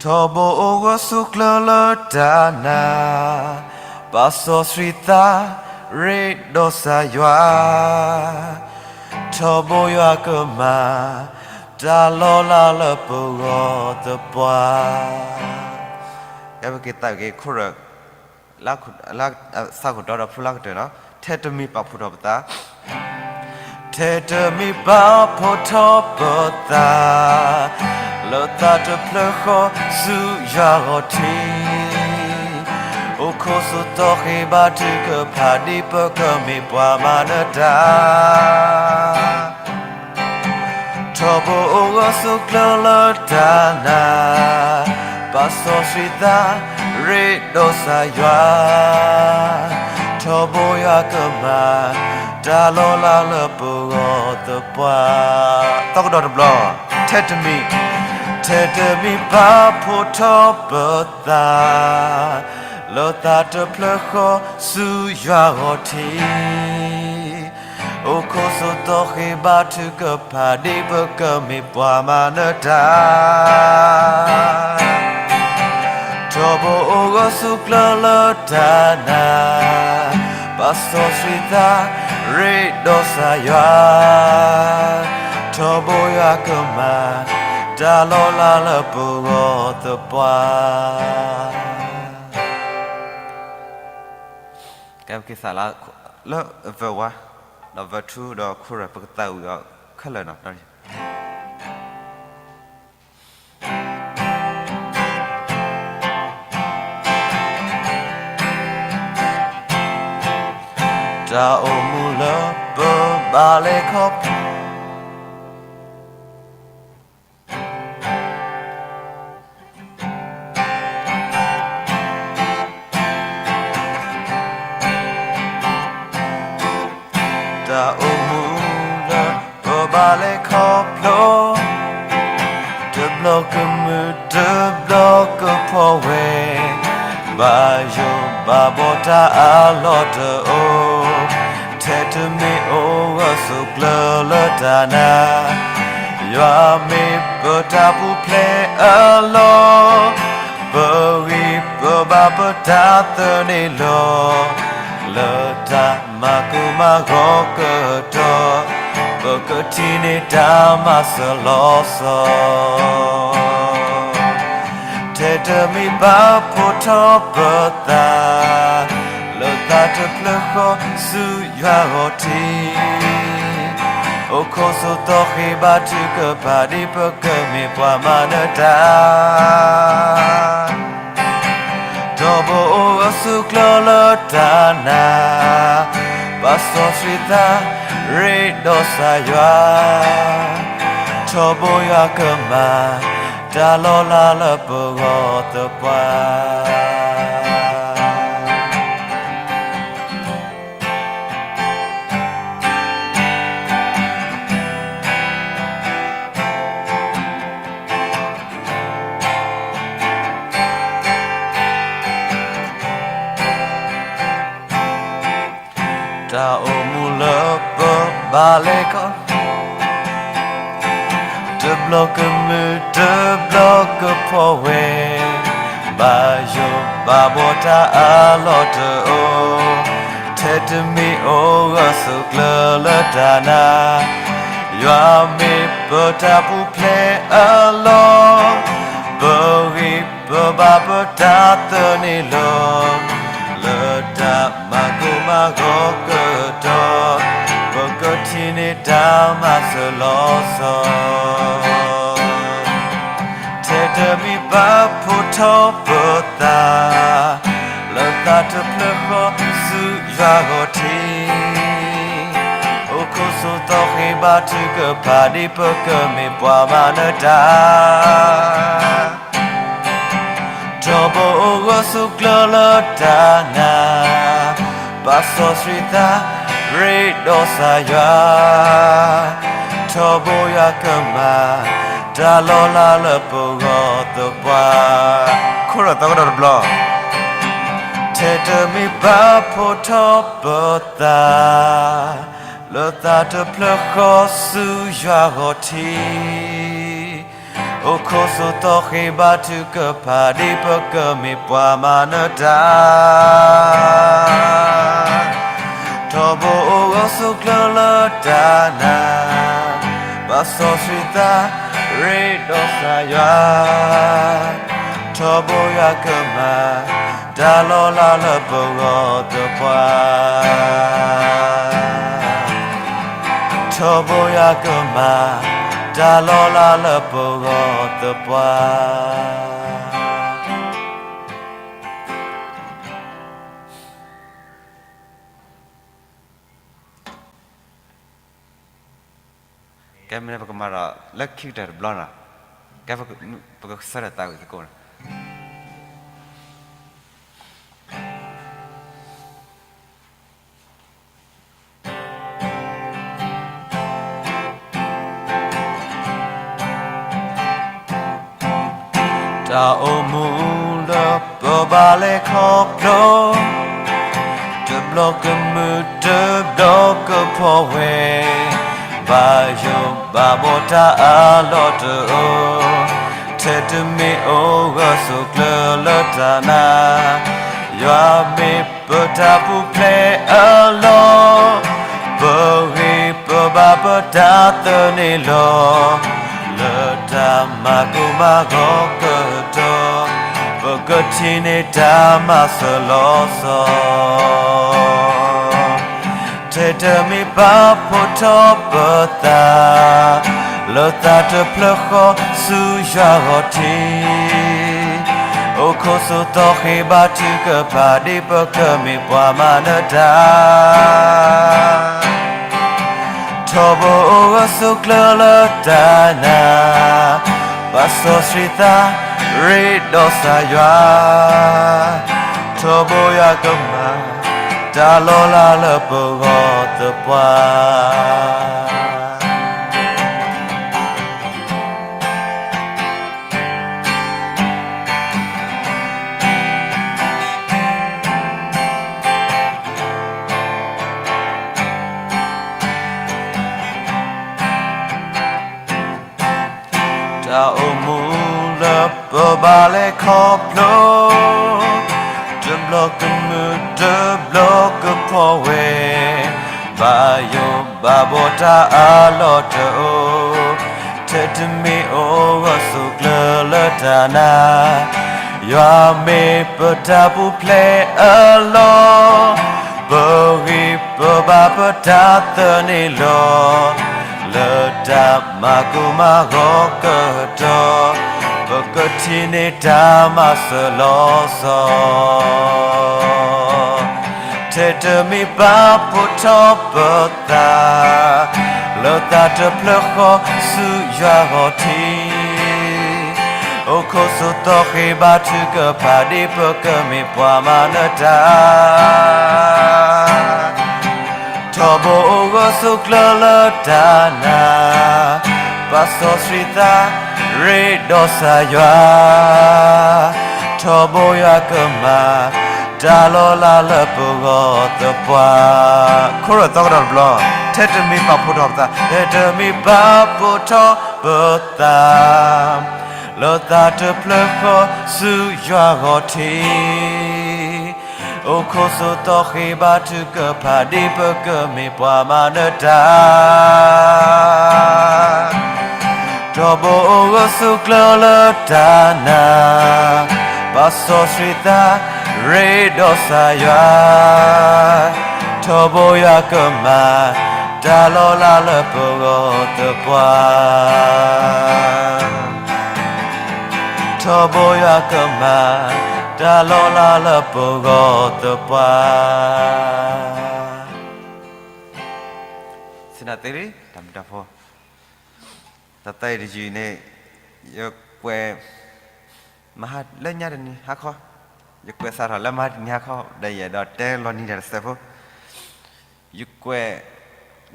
ထီဘိအိၣ်ဂၢၢ်ဆိးကျၢၤလၢတၢ်နာ်, ပာ်စီဆှံသးရ့ဒီးစၢ်ယွၤ, ထီဘိယွၤကမၤ တၢ်လီၤလးလၢပဂီၢ်သပှၢ်. ကဲပက့ၤသးက့ၤခိၣ်ရၢၣ် လၢ ဆၣ်ခိၣ်တီဒီးဖုလၢကတၢၢ်နီၤ, ထဲတမံၤပာ်ဖှိၣ်ထီၣ်ပသး ထဲတမံၤပာ်ဖှိၣ်ထီၣ်ပသး, လၢသးတဖျၢၣ်ဃီဆူယွၤဂီၤထံး, အိၣ်ခိးဆိးသီဃ့ဘါထုကဖၣ်ဒ်ပကမ့ၢ်ပှၤမၤနၢၤတၢ် ထီဘိအိၣ်ဂၢၢ်ဆိးကျၢၤလၢတၢ်နာ်, ပာ်စီဆှံသးရ့ဒီးစၢ်ယွၤ, ထီဘိယွၤကမၤ တၢ်လီၤလးလၢပဂီၢ်သပှၢ်. သီကဒီးတဘျီ, ထဲတမံၤ, ထဲတမံၤပာ်ဖှိၣ်ထီၣ်ပသး, လၢသးတဖျၢၣ်ဃီဆူယွၤဂီၤထံး အိၣ်ခိးဆိးသီဃ့ဘါထုကဖၣ်ဒ်ပကမ့ၢ်ပှၤမၤနၢၤတၢ် ထီဘိအိၣ်ဂၢၢ်ဆိးကျၢၤလၢတၢ်နာ်, ပာ်စီဆှံသးရ့ဒီးစၢ်ယွၤ, ထီဘိယွၤကမၤ တၢ်လီၤလးလၢပဂီၢ်သပှၢ်. ကဲပက့ၤသးလၢ လၢ verse one ဒီး verse two ဒီးခိၣ်ရၢၣ် ပကသးဝံၤအီၤခဲလၢာ်နီၤ. တၢ်အိၣ်မူလၢပဘၣ်လဲၤခီဖျိ တၢ်အိၣ်မူလၢပဘၣ်လဲၤခီဖျိ, တဘျီကမုာ်တဘျီကဖှီၣ်ဝဲ, ဘၣ်ယိၣ်ဘၣ်ဘီတၢ်အလီၢ်တအိၣ်, ထဲတမ့ၢ်အိၣ်ဂၢၢ်ဆိးကျၢၤလၢတၢ်နာ်, ယွၤမ့ၢ်ပတၢ်ပူၤဖျဲးအလီၢ်, ပဂံၢ်ပဘါပတၢ်သန့ၤလီၤ, လၢတၢ်မၤကိၢ်မၤဂီၤကတီၢ်, ပကထံၣ်န့ၢ်တၢ်မၤစၢၤလီၤဆီ. ထဲတမံၤပာ်ဖှိၣ်ထီၣ်ပသး, လၢသးတဖျၢၣ်ဃီဆူယွၤဂီၤထံး, အိၣ်ခိးဆိးသီဃ့ဘါထုကဖၣ်ဒ်ပကမ့ၢ်ပှၤမၤနၢၤတၢ် ထီဘိအိၣ်ဂၢၢ် ဆူၣ်ကျၢၤလၢတၢ်နာ်, ပာ်စီဆှံသး, ရ့ဒီးစၢ်ယွၤ, ထီဘိယွၤကမၤ, တၢ်လီၤလးလၢပဂီၢ်သပှၢ် တၢ်အိၣ်မူလၢပဘၣ်လဲၤခီ, တဘျီကမုာ်တဘျီကဖှီၣ်ဝဲ, ဘၣ်ယိၣ်ဘၣ်ဘှီတၢ်အလီၢ်တအိၣ်, ထဲတမ့ၢ်အိၣ်ဂၢၢ်ဆိးကျၢၤလၢတၢ်နာ်, ယွၤမ့ၢ်ပတၢ်ပူၤဖျဲးအလီၢ်, ပဂံၢ်ပဘါပတၢ်သန့ၤလီၤ, လၢတၢ်မၤကိၢ်မၤဂီၤကတီၢ်, ပကထံၣ်န့ၢ်တၢ်မၤစၢၤလီၤဆီ ထဲတမ့ၢ်ပာ်ဖှိၣ်ထီၣ်ပသး, လၢသးတဖျၢၣ်ဃီဆူယွၤဂီၤထံး, အိၣ်ခိးဆိးသီဃ့ဘါထုကဖၣ်ဒ်ပကမ့ၢ်ပှၤမၤနၢၤတၢ် ထီဘိအိၣ်ဂၢၢ်ဆိးကျၢၤလၢတၢ်နာ်, ပာ်စီဆှံသး, ရ့ဒီးစၢ်ယွၤ, ထီဘိယွၤကမၤ, တၢ်လီၤလးလၢပဂီၢ်သပှၢ်, ခိၣ်ဒီးသီကဒီးတဘျီ, ထဲတမ့ၢ်ပာ်ဖှိၣ်ထီၣ်ပသး, လၢသးတဖျၢၣ်ဃီဆူယွၤဂီၤထံး, အိၣ်ခိးဆိးသီဃ့ဘါထုကဖၣ်ဒ်ပကမ့ၢ်ပှၤမၤနၢၤတၢ် ထီဘိအိၣ်ဂၢၢ်ဆိးကျၢၤလၢတၢ်နာ်, ပာ်စီဆှံသး, ရ့ဒီးစၢ်ယွၤ, ထီဘိယွၤကမၤ, တၢ်လီၤလးလၢပဂီၢ်သပှၢ် ထီဘိယွၤကမၤ, တၢ်လီၤလးလၢပဂီၢ်သပှၢ်. ကဲ မ့ၢ်ပကမၤဒီး လၢခံကတၢၢ်တဘျီနီၤ, ကဲ ပကဆၢထၢၣ်သးဝံၣ်သကိးနီၤ. တၢ်အိၣ်မူလၢပဘၣ်လဲၤခီဖျိ, တဘျီကမုာ်တဘျီကဖှီၣ်ဝဲ, ဘၣ်ယိၣ်ဘၣ်ဘှီတၢ်အလီၢ်တအိၣ်, ထဲတမ့ၢ်အိၣ်ဂၢၢ်ဆိးကျၢၤလၢတၢ်နာ်, ယွၤမ့ၢ်ပတၢ်ပူၤဖျဲးအလီၢ်, ပဂံၢ်ပဘါပတၢ်သန့ၤလီၤ, လၢတၢ်မၤကိၢ်မၤဂီၤကတီၢ်, ပကထံၣ်န့ၢ်တၢ်မၤစၢၤလီၤဆီ ထဲတမ့ၢ်ပာ်ဖှိၣ်ထီၣ်ပသး, လၢသးတဖျၢၣ်ဃီဆူယွၤဂီၤထံး, အိၣ်ခိးဆိးသီဃ့ဘါထုကဖၣ်ဒ်ပကမ့ၢ်ပှၤမၤနၢၤတၢ် ထီဘိအိၣ်ဂၢၢ်ဆိးကျၢၤလၢတၢ်နာ်, ပာ်စီဆှံသး, ရ့ဒီးစၢ်ယွၤ, ထီဘိယွၤကမၤ, တၢ်လီၤလးလၢပဂီၢ်သပှၢ် တၢ်အိၣ်မူလၢပဘၣ်လဲၤခီဖျိ, တဘျီကမုာ်တဘျီကဖှီၣ်ဝဲ, ဘၣ်ယိၣ်ဘၣ်ဘှီတၢ်အလီၢ်တအိၣ်, ထဲတမ့ၢ်အိၣ်ဂၢၢ်ဆိးကျၢၤလၢတၢ်နာ်, ယွၤမ့ၢ်ပတၢ်ပူၤဖျဲးအလီၢ်, ပဂံၢ်ပဘါပတၢ်သန့ၤလီၤ, လၢတၢ်မၤကိၢ်မၤဂီၤကတီၢ်, ပ ပကထံၣ်န့ၢ်တၢ်မၤစၢၤလီၤဆီ, ထဲတမ့ၢ်ပာ်ဖှိၣ်ထီၣ်ပသး, လၢသးတဖျၢၣ်ဃီဆူယွၤဂီၤထံး, အိၣ်ခိးဆိးသီဃ့ဘါထုကဖၣ်ဒ်ပကမ့ၢ်ပှၤမၤနၢၤတၢ် ထီဘိအိၣ်ဂၢၢ်ဆိးကျၢၤလၢတၢ်နာ်, ပာ်စီဆှံသးရ့ဒီးစၢ်ယွၤ, ထီဘိယွၤကမၤ, တၢ်လီၤလးလၢပဂီၢ်သပှၢ်, ခိၣ်ရၢၣ်သီကဒီးတဘျီ, ထဲတမ့ၢ်ပာ်ဖှိၣ်ထီၣ်ပသး, ထဲတမ့ၢ်ပာ်ဖှိၣ်ထီၣ်ပသး လၢသးတဖျၢၣ်ဃီဆူယွၤဂီၤထံး, အိၣ်ခိးဆိးသီဃ့ဘါထုကဖၣ်ဒ်ပကမ့ၢ်ပှၤမၤနၢၤတၢ်, ထီဘိအိၣ်ဂၢၢ်ဆိးကျၢၤလၢတၢ်နာ်, ပာ်စီဆှံသးရ့ဒီးစၢ်ယွၤ, ထီဘိယွၤကမၤ, တၢ်လီၤလးလၢပဂီၢ်သပှၢ် ထီဘိယွၤကမၤ, တၢ်လီၤလးလၢပဂီၢ်သပှၢ်. စံးနၤသ့လံ တၢ်မုၢ်တၢ်ဖိ, တၢ်သးအံၤတယုၢ်န့ၣ်, ယကွဲး မဟါလၢညါတနံၤဟါခီ, ယကွဲးစးထီၣ်လၢမဟါတနံၤဟါခီ ဒီးယအဲၣ်ဒိးတဲလီၤနံၤတၢ်တစဲးဖိ ယကွဲး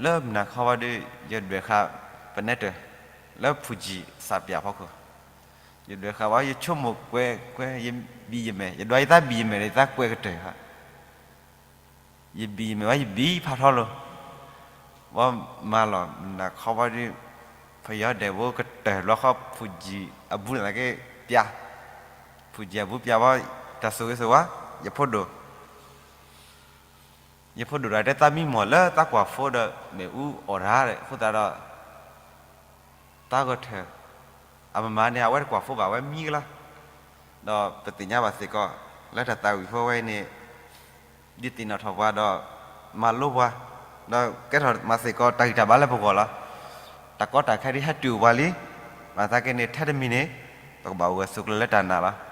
လၢမုၢ်နၤခီဝဲဒီး ယဒွဲၣ်ဃာ် ပနဲတၢၢ် လၢဖူၣ်ကံၣ်စးပၠးဖီခိၣ်, ယဒွဲၣ်ဃာ်ဝဲ ယဆိကမိၣ်ကွဲးကွဲး ယဘံၣ်ယမဲာ် ယဒွးယသးဘံၣ်ယမဲာ်ဒီး ယသးကွဲးကတၢၢ်ဃာ် ယဘံၣ်ယမဲာ်ဝဲ ယဘံၣ်ဖးထီလိၤ, ဝဲမၤလီၤမုၢ်နၤခီဝဲဒီး ဖယီဒဲးဘိကတၢၢ်ဘျီဃီ ဖူၣ်ကံၣ်အဘူးန့ၣ်သနာ်က့ ပၠး, ဖူၣ်ကံၣ်အဘူးပၠးဝဲ တၢ်ဆိၣ်ဂ့ၤဆိၣ်ဝါ, ယဖိဒိၣ် ယဖိဒိၣ်ဒီးတဲသးမံမီၢ်လၢသးကွၢ်ဖိဒီး မ့ၣ်အူအီၣ်တၢ်အဃိသတးဒီး သးဂီၤထၢၣ် အမမၤန့ၣ် အဝဲတကွၢ်ဖိဘၣ် အဝဲမံကလါ, ဒီးပသ့ၣ်ညါဘၣ်စ့ၢ်ကီး လၢတၢ်သးဝံၣ်ဖိဝဲအံၤန့ၣ် ဒုးသ့ၣ်နီၣ်ထီၣ်ပှၤဒီး မၤလိပှၤ, ဒီးကဲထီၣ်မၤစ့ၢ်ကီးတၢ်ဂံၢ်တၢ်ဘါလၢပဂီၢ်လီၤ. တၢ်ကီတၢ်ခဲဒ်ဟဲတုၤအိၣ်ပှၤလံ, ဘၣ်ဆၣ်သနာ်က့န့ၣ် ထဲတမံၤန့ၣ် ပကဘၣ်အိၣ်ဂၢၢ်ဆိးကျၢၤလၢတၢ်နာ်လီၤ.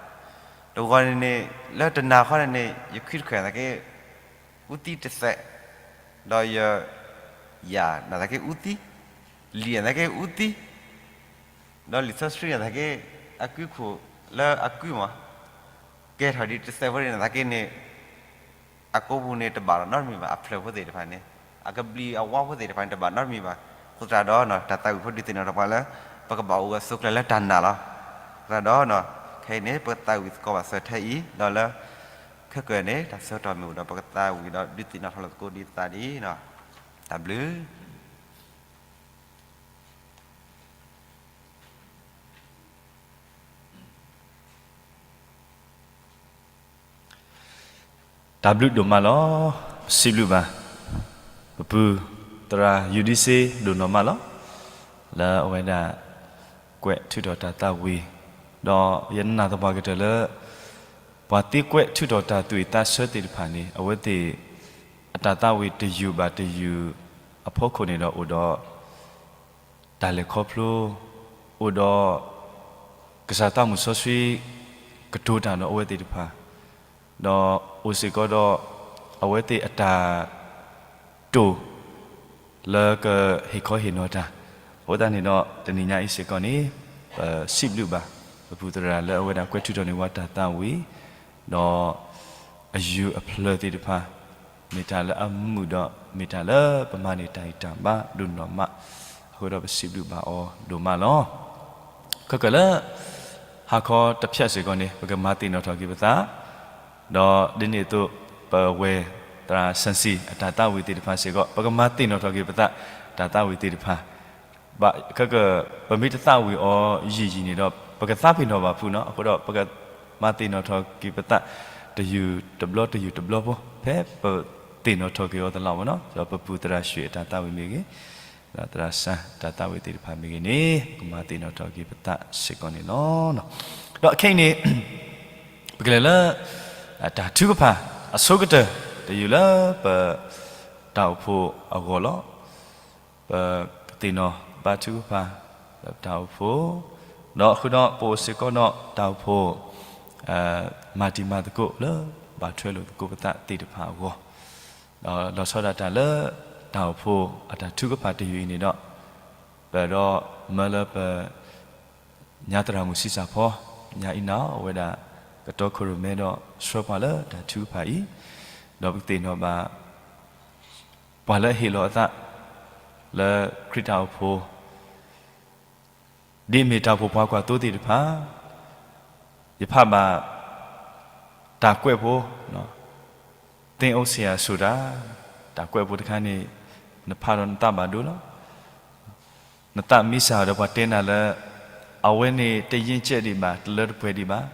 တဂီၤန့ၣ်န့ၣ် လၢတနာ်ခီန့ၣ်န့ၣ် ယခွံတခၢၣ်သနာ်က့ အူသံတစဲး, ဒီးယ ယၤနာ်သနာ်က့အူသံ, လံာ်နာ်သနာ်က့အူသံ, ဒီးလံာ်စီဆှံနာ်သနာ်က့ အကုခိၣ်လၢအကုမး, ကဲထီၣ်ဒ်တစဲးဖိန့ၣ်နာ်သနာ်က့န့ၣ် အကိာ်ပူၤန့ၣ်တဘၣ်နီတမံၤဘၣ်, အဖျၢၣ်ဖိသ့ၣ်တဖၣ်န့ၣ် အကဘျံးအဝါဖိသ့ၣ်တဖၣ်န့ၣ် တဘၣ်နီတမံၤဘၣ်. အဃိသတးဒီး တၢ်သးဝံၣ်ဖိဒုးသ့ၣ်နီၣ်ထီၣ်ပှၤလၢ ပကဘၣ်အိၣ်ဂၢၢ်ဆိးကျၢၤလၢတၢ်နာ်လီၤ. အဃိသတးဒီး ခဲအံၤန့ၣ် ပကသးဝံၣ်သကိးဘၣ်စၢၤထဲအံၤ ဒီးလၢ ခဲကၢၢ်န့ၣ် တၢ်ဆၢကတီၢ်မ့ၢ်အိၣ်ဒီး ပကသးဝံၣ်ဒီးဒုးသ့ၣ်နီၣ်ထီၣ်လိာ်သကိးဒ်သးဒ်အံၤ, တၢ်ဘျုး တၢ်ဘျုးဒိၣ်မးလီၤ. ပစံးဘျုးဘၣ် ပပုၢ်သရၣ်ယူဒံစ့ဒိၣ်နီၢ်မးလီၤ. လၢအဝဲဒၣ် ကွဲးထုးထီၣ်တၢ်သးဝံၣ်, ဒီးယနာ်သပှၢ်ကတၢၢ်လၢ ပှၤသ့ကွဲးထုးထီၣ်တၢ်သူၣ်ဝံၣ်သးဆၢသ့ၣ်တဖၣ်န့ၣ် အဝဲသ့ၣ် အတၢ်သးဝံၣ်တယုၢ်ဘၣ်တယုၢ်အဖီခိၣ်န့ၣ်ဒီး အိၣ်ဒီး တၢ်လဲၤခီဖျိ, အိၣ်ဒီး ကစၢ်သးမုၢ်စီဆှံ ကတိၤတၢ်ဒီးအဝဲသ့ၣ်တဖၣ်, ဒီးအိၣ်စ့ၢ်ကီးဒီး အဝဲသ့ၣ်အတၢ်တိာ် လၢကဟ့ၣ်ခီဟ့ၣ်နီၤတၢ်, အဃိသတးန့ၣ်ဒီး တနံၤညါအံၤစ့ၢ်ကီးန့ၣ် ပစံးဘျုးဘၣ် ပပုၢ်သရၣ်လၢအဝဲဒၣ်ကွဲးထုးထီၣ်န့ၢ်ဝဲတၢ်သးဝံၣ်, ဒီး အယုၢ်အဖျၢၣ်သ့ၣ်တဖၣ် မ့ၢ်တၢ်လၢအမုာ်ဒီး မ့ၢ်တၢ်လၢပမၤန့ၢ်တၢ်ဂံၢ်တၢ်ဘါဒိၣ်နီၢ်မး, အဃိဒီးပစံးဘျုးဘၣ်အီၤဒိၣ်မးလီၤ. ခဲကၢၢ်လၢ ဟါခီတဖျၢၣ်စ့ၢ်ကီးန့ၣ် ပကမၤသ့ၣ်နီၣ်ထီၣ်က့ၤပသး, ဒီးဒ်န့ၣ်အသိး ပဝဲၢ်သရၣ်စၢ်စံၣ်အတၢ်သးဝံၣ်သ့ၣ်တဖၣ်စ့ၢ်ကီး ပကမၤသ့ၣ်နီၣ်ထီၣ်က့ၤပသး တၢ်သးဝံၣ်သ့ၣ်တဖၣ် ဘၣ်ခဲကၢၢ် ပမ့ၢ်တသးဝံၣ်အီၤယံာ်ယံာ်န့ၣ်ဒီး ပကသးပ့ၤနီၣ်ဘၣ်ဖုးနီၤ, အဃိဒီးပကမၤသ့ၣ်နီၣ်ထီၣ်က့ၤပသး တယုၢ်တဘျီတယုၢ်တဘျီဖိ ဖဲပသ့ၣ်နီၣ်ထီၣ်က့ၤအီၤသလၣ်မ့ၢ်နီၤ, ဒီးပပုၢ်သရၣ်ရွှ့ၣ်အတၢ်သးဝံၣ်မ့ၢ်ဂ့ၤ, ဒီးသရၣ်စၢ်တၢ်သးဝံၣ်သ့ၣ်တဖၣ်မ့ၢ်ဂ့ၤန့ၣ် ပကမၤသ့ၣ်နီၣ်ထီၣ်က့ၤပသးစ့ၢ်ကီးန့ၣ်လီၤ. ဒီးခဲအံၤန့ၣ် ပကလဲၤလၢ တၢ်ထုကဖၣ် အဆိကတၢၢ် တယုၢ်လၢပ တၢ်အိၣ်ဖှိၣ်အဂီၢ်လီၤ. ပကသ့ၣ်နီၣ်ဘါထုကဖၣ် လၢပတၢ်အိၣ်ဖှိၣ် ဒီးဃုာ်ဒီးပအိၣ်စ့ၢ်ကီးဒီးတၢ်အိၣ်ဖှိၣ် မၤတံၤမၤသကိးလၢ ဘၣ်ထွဲလိာ်သကိးပသးသ့ၣ်တဖၣ်အဂီၢ်, ဒီးလီၤဆီဒၣ်တၢ်လၢ တၢ်အိၣ်ဖှိၣ်အတၢ်ထုကဖၣ်တယုၢ်အံၤန့ၣ်ဒီး, ပဒီးမၢလၢပ ညါသရၣ်မုၣ်ဆံးစၢ်ဖီ ညါအံၤနၤ အဝဲဒၣ် ကတီခိၣ်ရိၣ်မဲဒီးဆှၢပှၤလၢတၢ်ထုကဖၣ်အံၤ, ဒီးပကသ့ၣ်နီၣ်ဘၣ် ပှၤလၢအဟ့ၣ်လီၤအသး လၢခရံာ်တၢ်အိၣ်ဖှိၣ် ဒ်အမ့ၢ်တၢ်အိၣ်ဖှိၣ်ပှၤကွၢ်သိသ့ၣ်တဖၣ်, ယဖးဘၣ် တၢ်ကွဲးဖိ, သ့ၣ်အိၣ်စ့ၣ်အဆိၣ်တၢ်, တၢ်ကွဲးဖိတခါန့ၣ် နဖးဒီးနသးဘၣ်ဒိလီၤ. နသးမံစၢ်ဒီးပှၤတဲနၤလၢ အဝဲန့ၣ်တယ့ၢ်ကဲးဒံးဘၣ် တလၢတပှဲၤဒံးဘၣ်.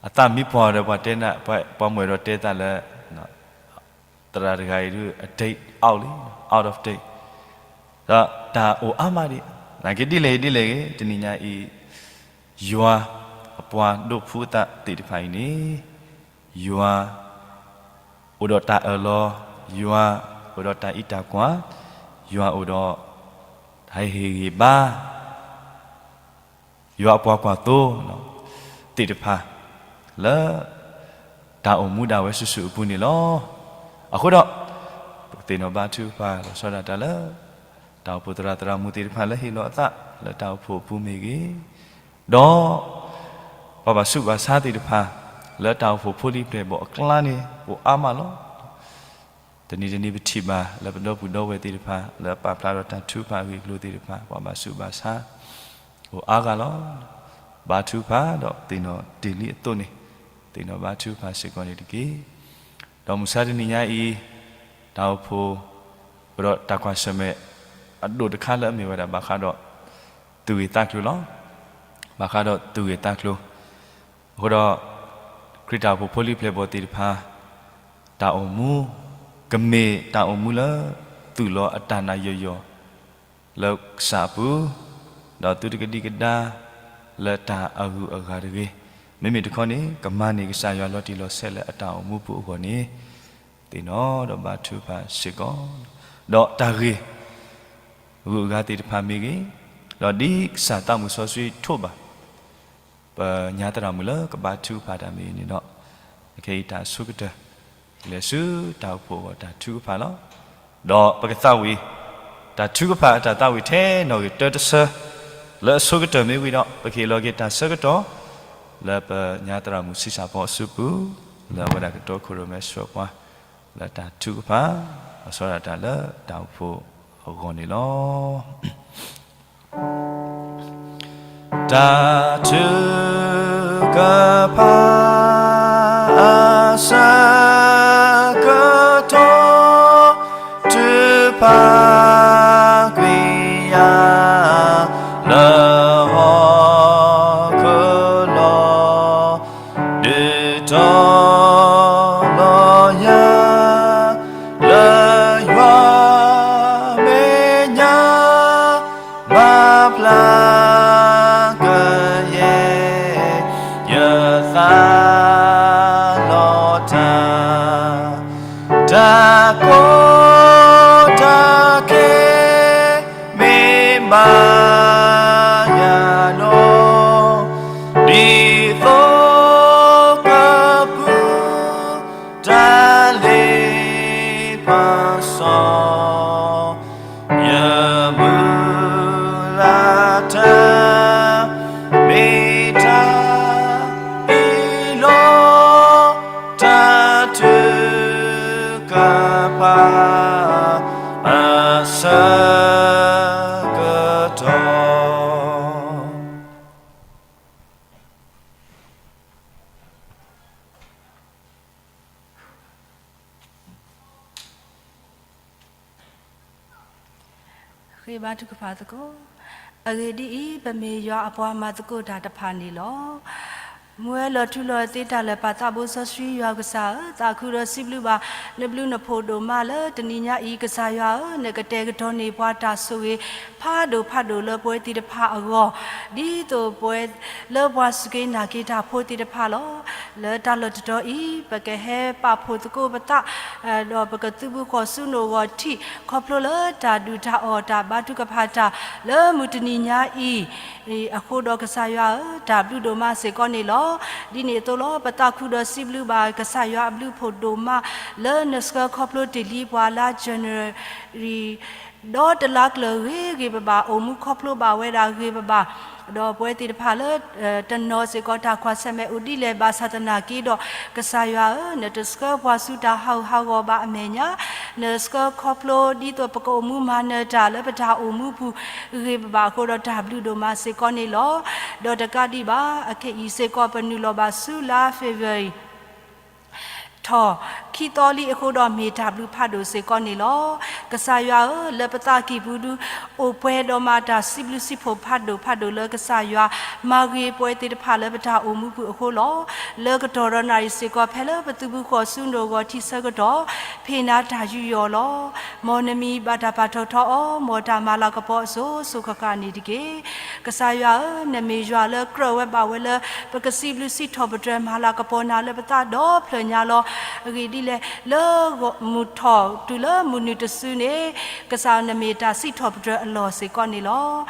အသးမံပှၢ်ဒီးပှၤတဲနၤ ပှၤမၢဒီးတဲသးလၢ သရၣ်တဂၤအံၤဒုး အ date out လံ, out of date, ဒီးတၢ်အိၣ်အါမးဒံး, နာ်က့ဒ်လဲၣ်ဂ့ၤဒ်လဲၣ်ဂ့ၤ တနံၤညါအံၤ ယွၤအပှၤဒိးဖှူအသးသ့ၣ်တဖၣ်အံၤန့ၣ် ယွၤအိၣ်ဒီးတၢ်အၢၣ်လီၤ, ယွၤအိၣ်ဒီးတၢ်အံးတၢ်ကွၢ်, ယွၤအိၣ်ဒီးတၢ်ဟ့ၣ်ဂံၢ်ဟ့ၣ်ဘါ ယွၤအပှၤကွၢ်သိသ့ၣ်တဖၣ် လၢ တၢ်အိၣ်မူဒၣ်ဝဲစုာ်စုာ်အပူၤန့ၣ်လီၤ. အဃိဒီး ပကသ့ၣ်နီၣ်ဘါထုကဖၣ်လီၤဆီဒၣ်တၢ်လၢ တၢ်အိၣ်ဖှိၣ်သရၣ်သရၣ်မုၣ်သ့ၣ်တဖၣ်လၢဟ့ၣ်လီၤအသး လၢတၢ်အိၣ်ဖှိၣ်အပူၤမ့ၢ်ဂ့ၤ, ဒီး ပှၤဘၣ်ဆူးဘၣ်ဆါသ့ၣ်တဖၣ် လၢတၢ်အိၣ်ဖှိၣ်ဖိလံၤပျဲၢ်ဘီၣ်အကျါန့ၣ် အိၣ်အါမးလီၤ. တနံၤတနံၤပထံၣ်ဘၣ်လၢပဒီပုၢ်ဒီဝဲၢ်သ့ၣ်တဖၣ် လၢအပာ်ဖျါဒီးတၢ်ထုကဖၣ်အဂ့ၢ်အကျိၤသ့ၣ်တဖၣ် ပှၤဘၣ်ဆူးဘၣ်ဆါ အိၣ်အါဂၤလီၤ. ဘါထုကဖၣ်ဒီးသ့ၣ်နီၣ်တ့ၢ်လံအသိးန့ၣ် သ့ၣ်နီၣ်ဘါထုကဖၣ်စ့ၢ်ကီးန့ၣ်တက့ၢ်. ဒီးမုၢ်ဆါတနံၤညါအံၤ တၢ်အိၣ်ဖှိၣ် ပဒီးတၢ်ကွၢ်ဆၢၣ်မဲာ် အဒိၣ်တခါလၢအမ့ၢ်ဝဲဒၣ်ဘၣ်ဃးဒီး သူၣ်ဂ့ၤသးကျိၤလီၤ. ဘၣ်ဃးဒီးသူၣ်ဂ့ၤသးကျိၤ အဃိဒီး ခရံာ်တၢ်အိၣ်ဖှိၣ်ဖိလံၤပျဲၢ်ဘီၣ်သ့ၣ်တဖၣ် တၢ်အိၣ်မူ ကမ့ၢ်တၢ်အိၣ်မူလၢ သူၣ်လီၤအတၢ်နာ်ယီၤယီၤ လၢကစၢ်အပူၤ, ဒီးသုတကဒံကဒါ လၢတၢ်အဂုၤအဂၤတဂ့ၤ. မ့မ့ၢ်တခီန့ၣ် ကမၤန့ၢ်ကစၢ်ယွၤလီၤတံၢ်လီၤဆဲးလၢအတၢ်အိၣ်မူပူၤအဂီၢ်န့ၣ် သ့ၣ်နီၣ်ဒီးဘါထုကဖၣ်စ့ၢ်ကီး, ဒီးတၢ်ဂ့ၢ် ဂုၤအဂၤသ့ၣ်တဖၣ်မ့ၢ်ဂ့ၤ, ဒီးဒ်ကစၢ်သးမုၢ်စီဆှံထိးဘၣ် ပညါသရၣ်မုၣ်လၢကဘါထုကဖၣ်တၢ်မ့ၢ်ဂ့ၤန့ၣ်ဒီး, အခဲအံၤတၢ်အဆိကတၢၢ် လဲၤဆူတၢ်အိၣ်ဖှိၣ်အဂီၢ်တၢ်ထုကဖၣ်လီၤ. ဒီးပကသးဝံၣ် တၢ်ထုကဖၣ်အတၢ်သးဝံၣ်ထဲနီၣ်ဂံၢ်တၢတဆၢ လၢအဆိကတၢၢ်မ့ၢ်ဝံၤဒီး ပကဟ့ၣ်လီၤက့ၤတၢ်ဆၢကတီၢ် လၢပညါသရၣ်မုၣ်ဆံးစၢ်ဖီအစုပူၤ လၢအဝဲဒၣ်ကတိၤခိၣ်ရိၣ်မဲဆှၢပှၤ လၢတၢ်ထုကဖၣ် အစီဒၣ်တၢ်လၢတၢ်အိၣ်ဖှိၣ်အဂီၢ်န့ၣ်လီၤ. တၢ်ထုကဖၣ်အဆၢကတီၢ် ထုကဖၣ်ကွံာ်ယၤ လၢဟီၣ်ခိၣ်လီၤ ဒုးတီၤလီၤယၤ လၢယွၤမဲာ်ညါ ဘၣ်ဖျါကယဲၢ် ယသးလီၤတၢ် တၢ်ကီတၢ်ခဲ မ့ၢ်မၤယၤနီၢ် ဒ်သိးကပူၤ တၢ်လ့ပစီ ယမုၢ်လၢ်တၢ် မ့ၢ်တၢ်အ့ၣ်လိာ် တၢ်ထုကဖၣ် အဆၢကတီၢ် ဃ့ဘါထုကဖၣ်သကိး. အဂ့ၢ်ဒ်အံၤ, ပမ့ၢ်ယွၤအပှၤမၤသကိးတၢ်တဖၣ်န့ၣ်လီၤ. မူဝဲလီၤထူလီၤယိာ်သ့တၢ်လၢာ် ပၢ်သးဘိစီဆှံယွၤကစၢ်ဧၢ, သးခုဒီးစံးဘျုးဘၣ် နဘျုးနဖှိၣ်ဒိၣ်မးလၢတနံၤညါအံၤ ကစၢ်ယွၤဧၢ, နကတဲာ်ကတီၤန့ၢ်ပှၤတၢ်ဆိၣ်ဂ့ၤဖးဒိၣ်ဖးဒိၣ်လၢပဝဲသ့ၣ်တဖၣ်အဂီၢ်, ဒ်သိးပဝဲလၢပှၤစူၢ်က့ၤနာ်က့ၤတၢ်ဖိသ့ၣ်တဖၣ်လီၤ. လၢတၢ်လီၢ်တတီၤအံၤ ပကဟဲပာ်ဖှိၣ်သကိးပသး ဒီးပကသုးဘူးဃီၤဆူနအိၣ်ဂီၢ်ထံး ခီဖျိလၢတၢ်ဒုၣ်တၢ်အီၣ်တၢ်ဘါထုကဖၣ်တၢ် လၢမုၢ်တနံၤညါအံၤ အဃိဒီးကစၢ်ယွၤဧၢ, တၢ်ဘျုးဒိၣ်မးစ့ၢ်ကီးန့ၣ်လီၤ. ဒ်န့ၣ်အသိးလီၤ ပသးခုဒီးစံးဘျုးဘၣ်ကစၢ်ယွၤအဘျုးဖှိၣ်ဒိၣ်မး လၢနဆှၢခီဖျိတ့ၢ်လံပှၤလါ January ဒီးတလါကျၢၢ်ဂ့ၤဂ့ၤဘၣ်ဘၣ် အိၣ်မူခီဖျိဘၣ်ဝဲဒၣ်ဂ့ၤဘၣ်ဘၣ်, ဒီးပဝဲသ့ၣ်တဖၣ်လၢ တနီၤစ့ၢ်ကီးတၢ်ကွၢ်ဆၢၣ်မဲာ်အိၣ်ဒ်လဲၣ်ဘၣ်ဆၣ်သနာ်က့ဒီး ကစၢ်ယွၤဧၢ, နတဆှၢပှၤဆူတၢ်ဟးဂူာ်ဟးဂီၤဘၣ်အမဲာ်ညါ, နဆှၢခီဖျိဒ်သိးပကအိၣ်မူမၤနၢၤတၢ်လၢပတၢ်အိၣ်မူပူၤ ဂ့ၤဘၣ်ဘၣ်အဃိဒီးတၢ်ဘျုးဒိၣ်မးစ့ၢ်ကီးန့ၣ်လီၤ. ဒီးတကးဒံးဘၣ် အခဲအံၤစ့ၢ်ကီးပနုာ်လီၤဘၣ်ဆူလါ February ထီၣ်ခံသီလံအဃိဒီး မ့ၢ်တၢ်ဘျုးဖးဒိၣ်စ့ၢ်ကီးန့ၣ်လီၤ. ကစၢ်ယွၤဧၢ, လၢပသးကံၢ်ပူၤဒု အိၣ်ပှဲၤဒီးမၤတၢ်စံးဘျုးစံးဖှိၣ်ဖးဒိၣ်ဖးဒိၣ်လၢကစၢ်ယွၤ မၤဂ့ၤပဝဲသ့ၣ်တဖၣ်လၢပတၢ်အိၣ်မူပူၤအဃိလီၤ. လၢကတီၢ်ဒီးနၣ်ရံၣ်စ့ၢ်ကီး ဖဲလၢပသုးဘူးဃီၤဆူနအိၣ်ဂီၢ်ထံးဆၢကတီၢ် ဖ့ၣ်နၤတၢ်ယူးယီၣ်လီၤ. မ်နမံၤဘၣ်တၢ်ပာ်ထီၣ်ထီအီၤ မ်တၢ်မၤလၤကပီၤအစိၤစိၤဃၣ်ဃၣ်န့ၣ်တက့ၢ်. ကစၢ်ယွၤဧၢ, နမ့ၢ်ယွၤလၢကြၢးဝဲဘၣ်ဝဲလၢ ပကစံးဘျုးစံးထီၣ်ပတြၢၤမၤလၤကပီၤနၤလၢပသးဒီဖျၢၣ်ညါလီၤ. အဂ့ၢ်ဒ်လဲၣ်, လၢမုၢ်ထီၣ်တုၤလၢမုၢ်နုာ်တစုန့ၣ် ကစၢ်ဧၢ နမ့ၢ်တၢ်စံးထီၣ်ပတြၢၤအလီၢ်စ့ၢ်ကီးန့ၣ်လီၤ.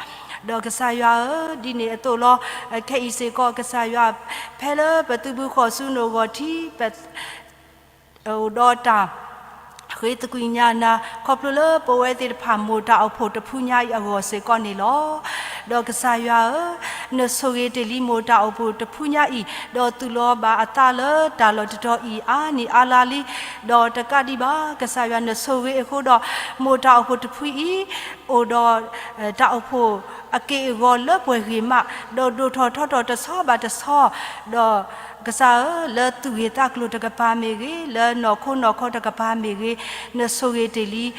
ဒီးကစၢ်ယွၤဧၢ, ဒ်န့ၣ်အသိးလီၤ, ခဲအံၤစ့ၢ်ကီး ကစၢ်ယွၤ ဖဲလၢပသုးဘူးဃီၤဆူနအိၣ်ဂီၢ်ထံး ပ အိၣ်ဒီးတၢ် ဃ့သကွံာ်ညါနၤ ခီဖျိလၢပဝဲသ့ၣ်တဖၣ် မိၢ်တၢ်အိၣ်ဖှိၣ်တဖုညါအံၤအဂီၢ်စ့ၢ်ကီးန့ၣ်လီၤ. ဒီးကစၢ်ယွၤဧၢ, နဆိၣ်ဂ့ၤတ့ၢ်လံမိၢ်တၢ်အိၣ်ဖှိၣ်တဖုညါအံၤ, ဒီးသူၣ်လီၤဘၣ်အသးလၢတၢ်လီၢ်တတီၤအံၤအါနံၣ်အါလါလံ. ဒီးတကးဒံးဘၣ် ကစၢ်ယွၤနဆိၣ်ဂ့ၤအဃိဒီး မိၢ်တၢ်အိၣ်ဖှိၣ်တဖုအံၤ အိၣ်ဒီး တၢ်အိၣ်ဖှိၣ်အက့ၢ်အဂီၤလၢပှဲၤဂ့ၤမး, ဒီးဒိၣ်ထီၣ်ထီထီၣ်တဆီဘၣ်တဆီ, ဒီးကစၢ်ဧၢ, လၢသူၣ်ဂ့ၤသးကျိၤတကပၤမ့ၢ်ဂ့ၤ, လၢနီၢ်ခိနီၢ်ခီတကပၤမ့ၢ်ဂ့ၤ, နဆိၣ်ဂ့ၤတ့ၢ်လံ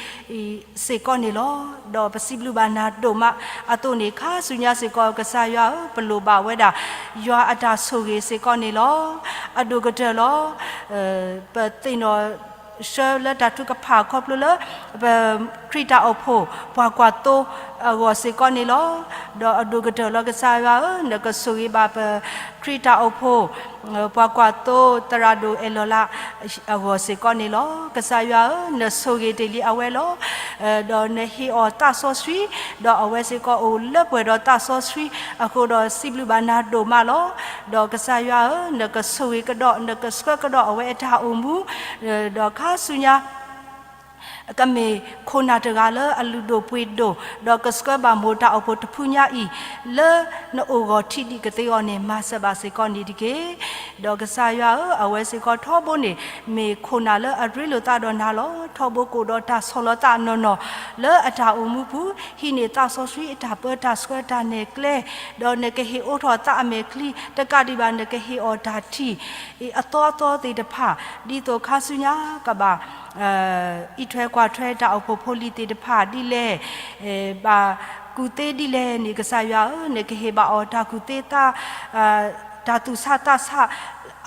စ့ၢ်ကီးန့ၣ်လီၤ. ဒီးပစံးဘျုးဘၣ်နၤဒိၣ်မးအသိးန့ၣ် ခါဆူညါစ့ၢ်ကီး ကစၢ်ယွၤဧၢ, ပလိၣ်ဘၣ်ဝဲဒၣ် ယွၤအတၢ်ဆိၣ်ဂ့ၤစ့ၢ်ကီးန့ၣ်လီၤ. အဒိၣ်ကတၢၢ်လီၤ ပသ့ၣ်နီၣ်ဆှၢလၢတၢ်ထုကဖၣ်ခီဖျိလၢ ပခရံာ်တၢ်အိၣ်ဖှိၣ် ပှၤကွၢ်သိအဂီၢ်စ့ၢ်ကီးန့ၣ်လီၤ. ဒီးအဒိၣ်ကတၢၢ်လီၤ ကစၢ်ယွၤဧၢ, နကဆိၣ်ဂ့ၤဘၣ်ပခရံာ်တၢ်အိၣ်ဖှိၣ် ပှၤကွၢ်သိသရၣ်ဒိၣ်အဲၣ်လီၤလးအဂီၢ်စ့ၢ်ကီးန့ၣ်လီၤ. ကစၢ်ယွၤဧၢ, နဆိၣ်ဂ့ၤတ့ၢ်လံအဝဲလီၤ. ဒီးနဟ့ၣ်အီၤသးစီဆှံ, ဒီးအဝဲစ့ၢ်ကီးအိၣ်လၢပှဲၤဒီးသးစီဆှံအဃိဒီး စံးဘျုးဘၣ်နၤဒိၣ်မးလီၤ. ဒီးကစၢ်ယွၤဧၢ, နကဆိၣ်ဂ့ၤကဒီး နကဆှၢကဒီးအဝဲအတၢ်အိၣ်မူ, ဒီးခါဆူညါ ကမ့ၢ်ခိၣ်နၢ်တဂၤလၢအလုၢ်ဒိၣ်ပှ့ၤဒိၣ်, ဒီးကဆှၢဘၣ်မိၢ်တၢ်အိၣ်ဖှိၣ်တဖုညါအံၤ လၢနအိၣ်ဂီၢ်ထံးဒံးကသ့အီၤန့ၣ် မၤစၢၤဘၣ်စ့ၢ်ကီးန့ၣ်တက့ၢ်. ဒီးကစၢ်ယွၤဧၢ, အဝဲစ့ၢ်ကီးထီဘိန့ၣ် မ့ၢ်ခိၣ်နၢ်လၢအရ့လိာ်သးဒီးနၤလီၤ. ထီဘိကအိၣ်ဒီးတၢ်ဆီၣ်လီၤသးနီၢ်နီၢ် လၢအတၢ်အိၣ်မူပူၤ, ဟံးန့ၢ်သးစီဆှံအတၢ်ပၢတၢ်ဆှၢတၢ်နဲၣ်ကျဲ, ဒီးနကဟ့ၣ်အိးထီၣ်သးအမဲာ်ချံ, တကးဒံးဘၣ် နကဟ့ၣ်အီၤတၢ်ထံၣ် အသီအသီသ့ၣ်တဖၣ်, ဒ်သိးခါဆူညါကဘၣ် အံးထွဲကွၢ်ထွဲတၢ်အိၣ်ဖှိၣ်ဖိလံၤသ့ၣ်တဖၣ်ဒ်လဲၣ်, ဘၣ်ကူၣ်သ့ဒ်လဲၣ်န့ၣ် ကစၢ်ယွၤဧၢ, နကဟ့ၣ်ဘၣ်အီၤတၢ်ကူၣ်သ့သး တၢ်သူၣ်ဆးသးဆး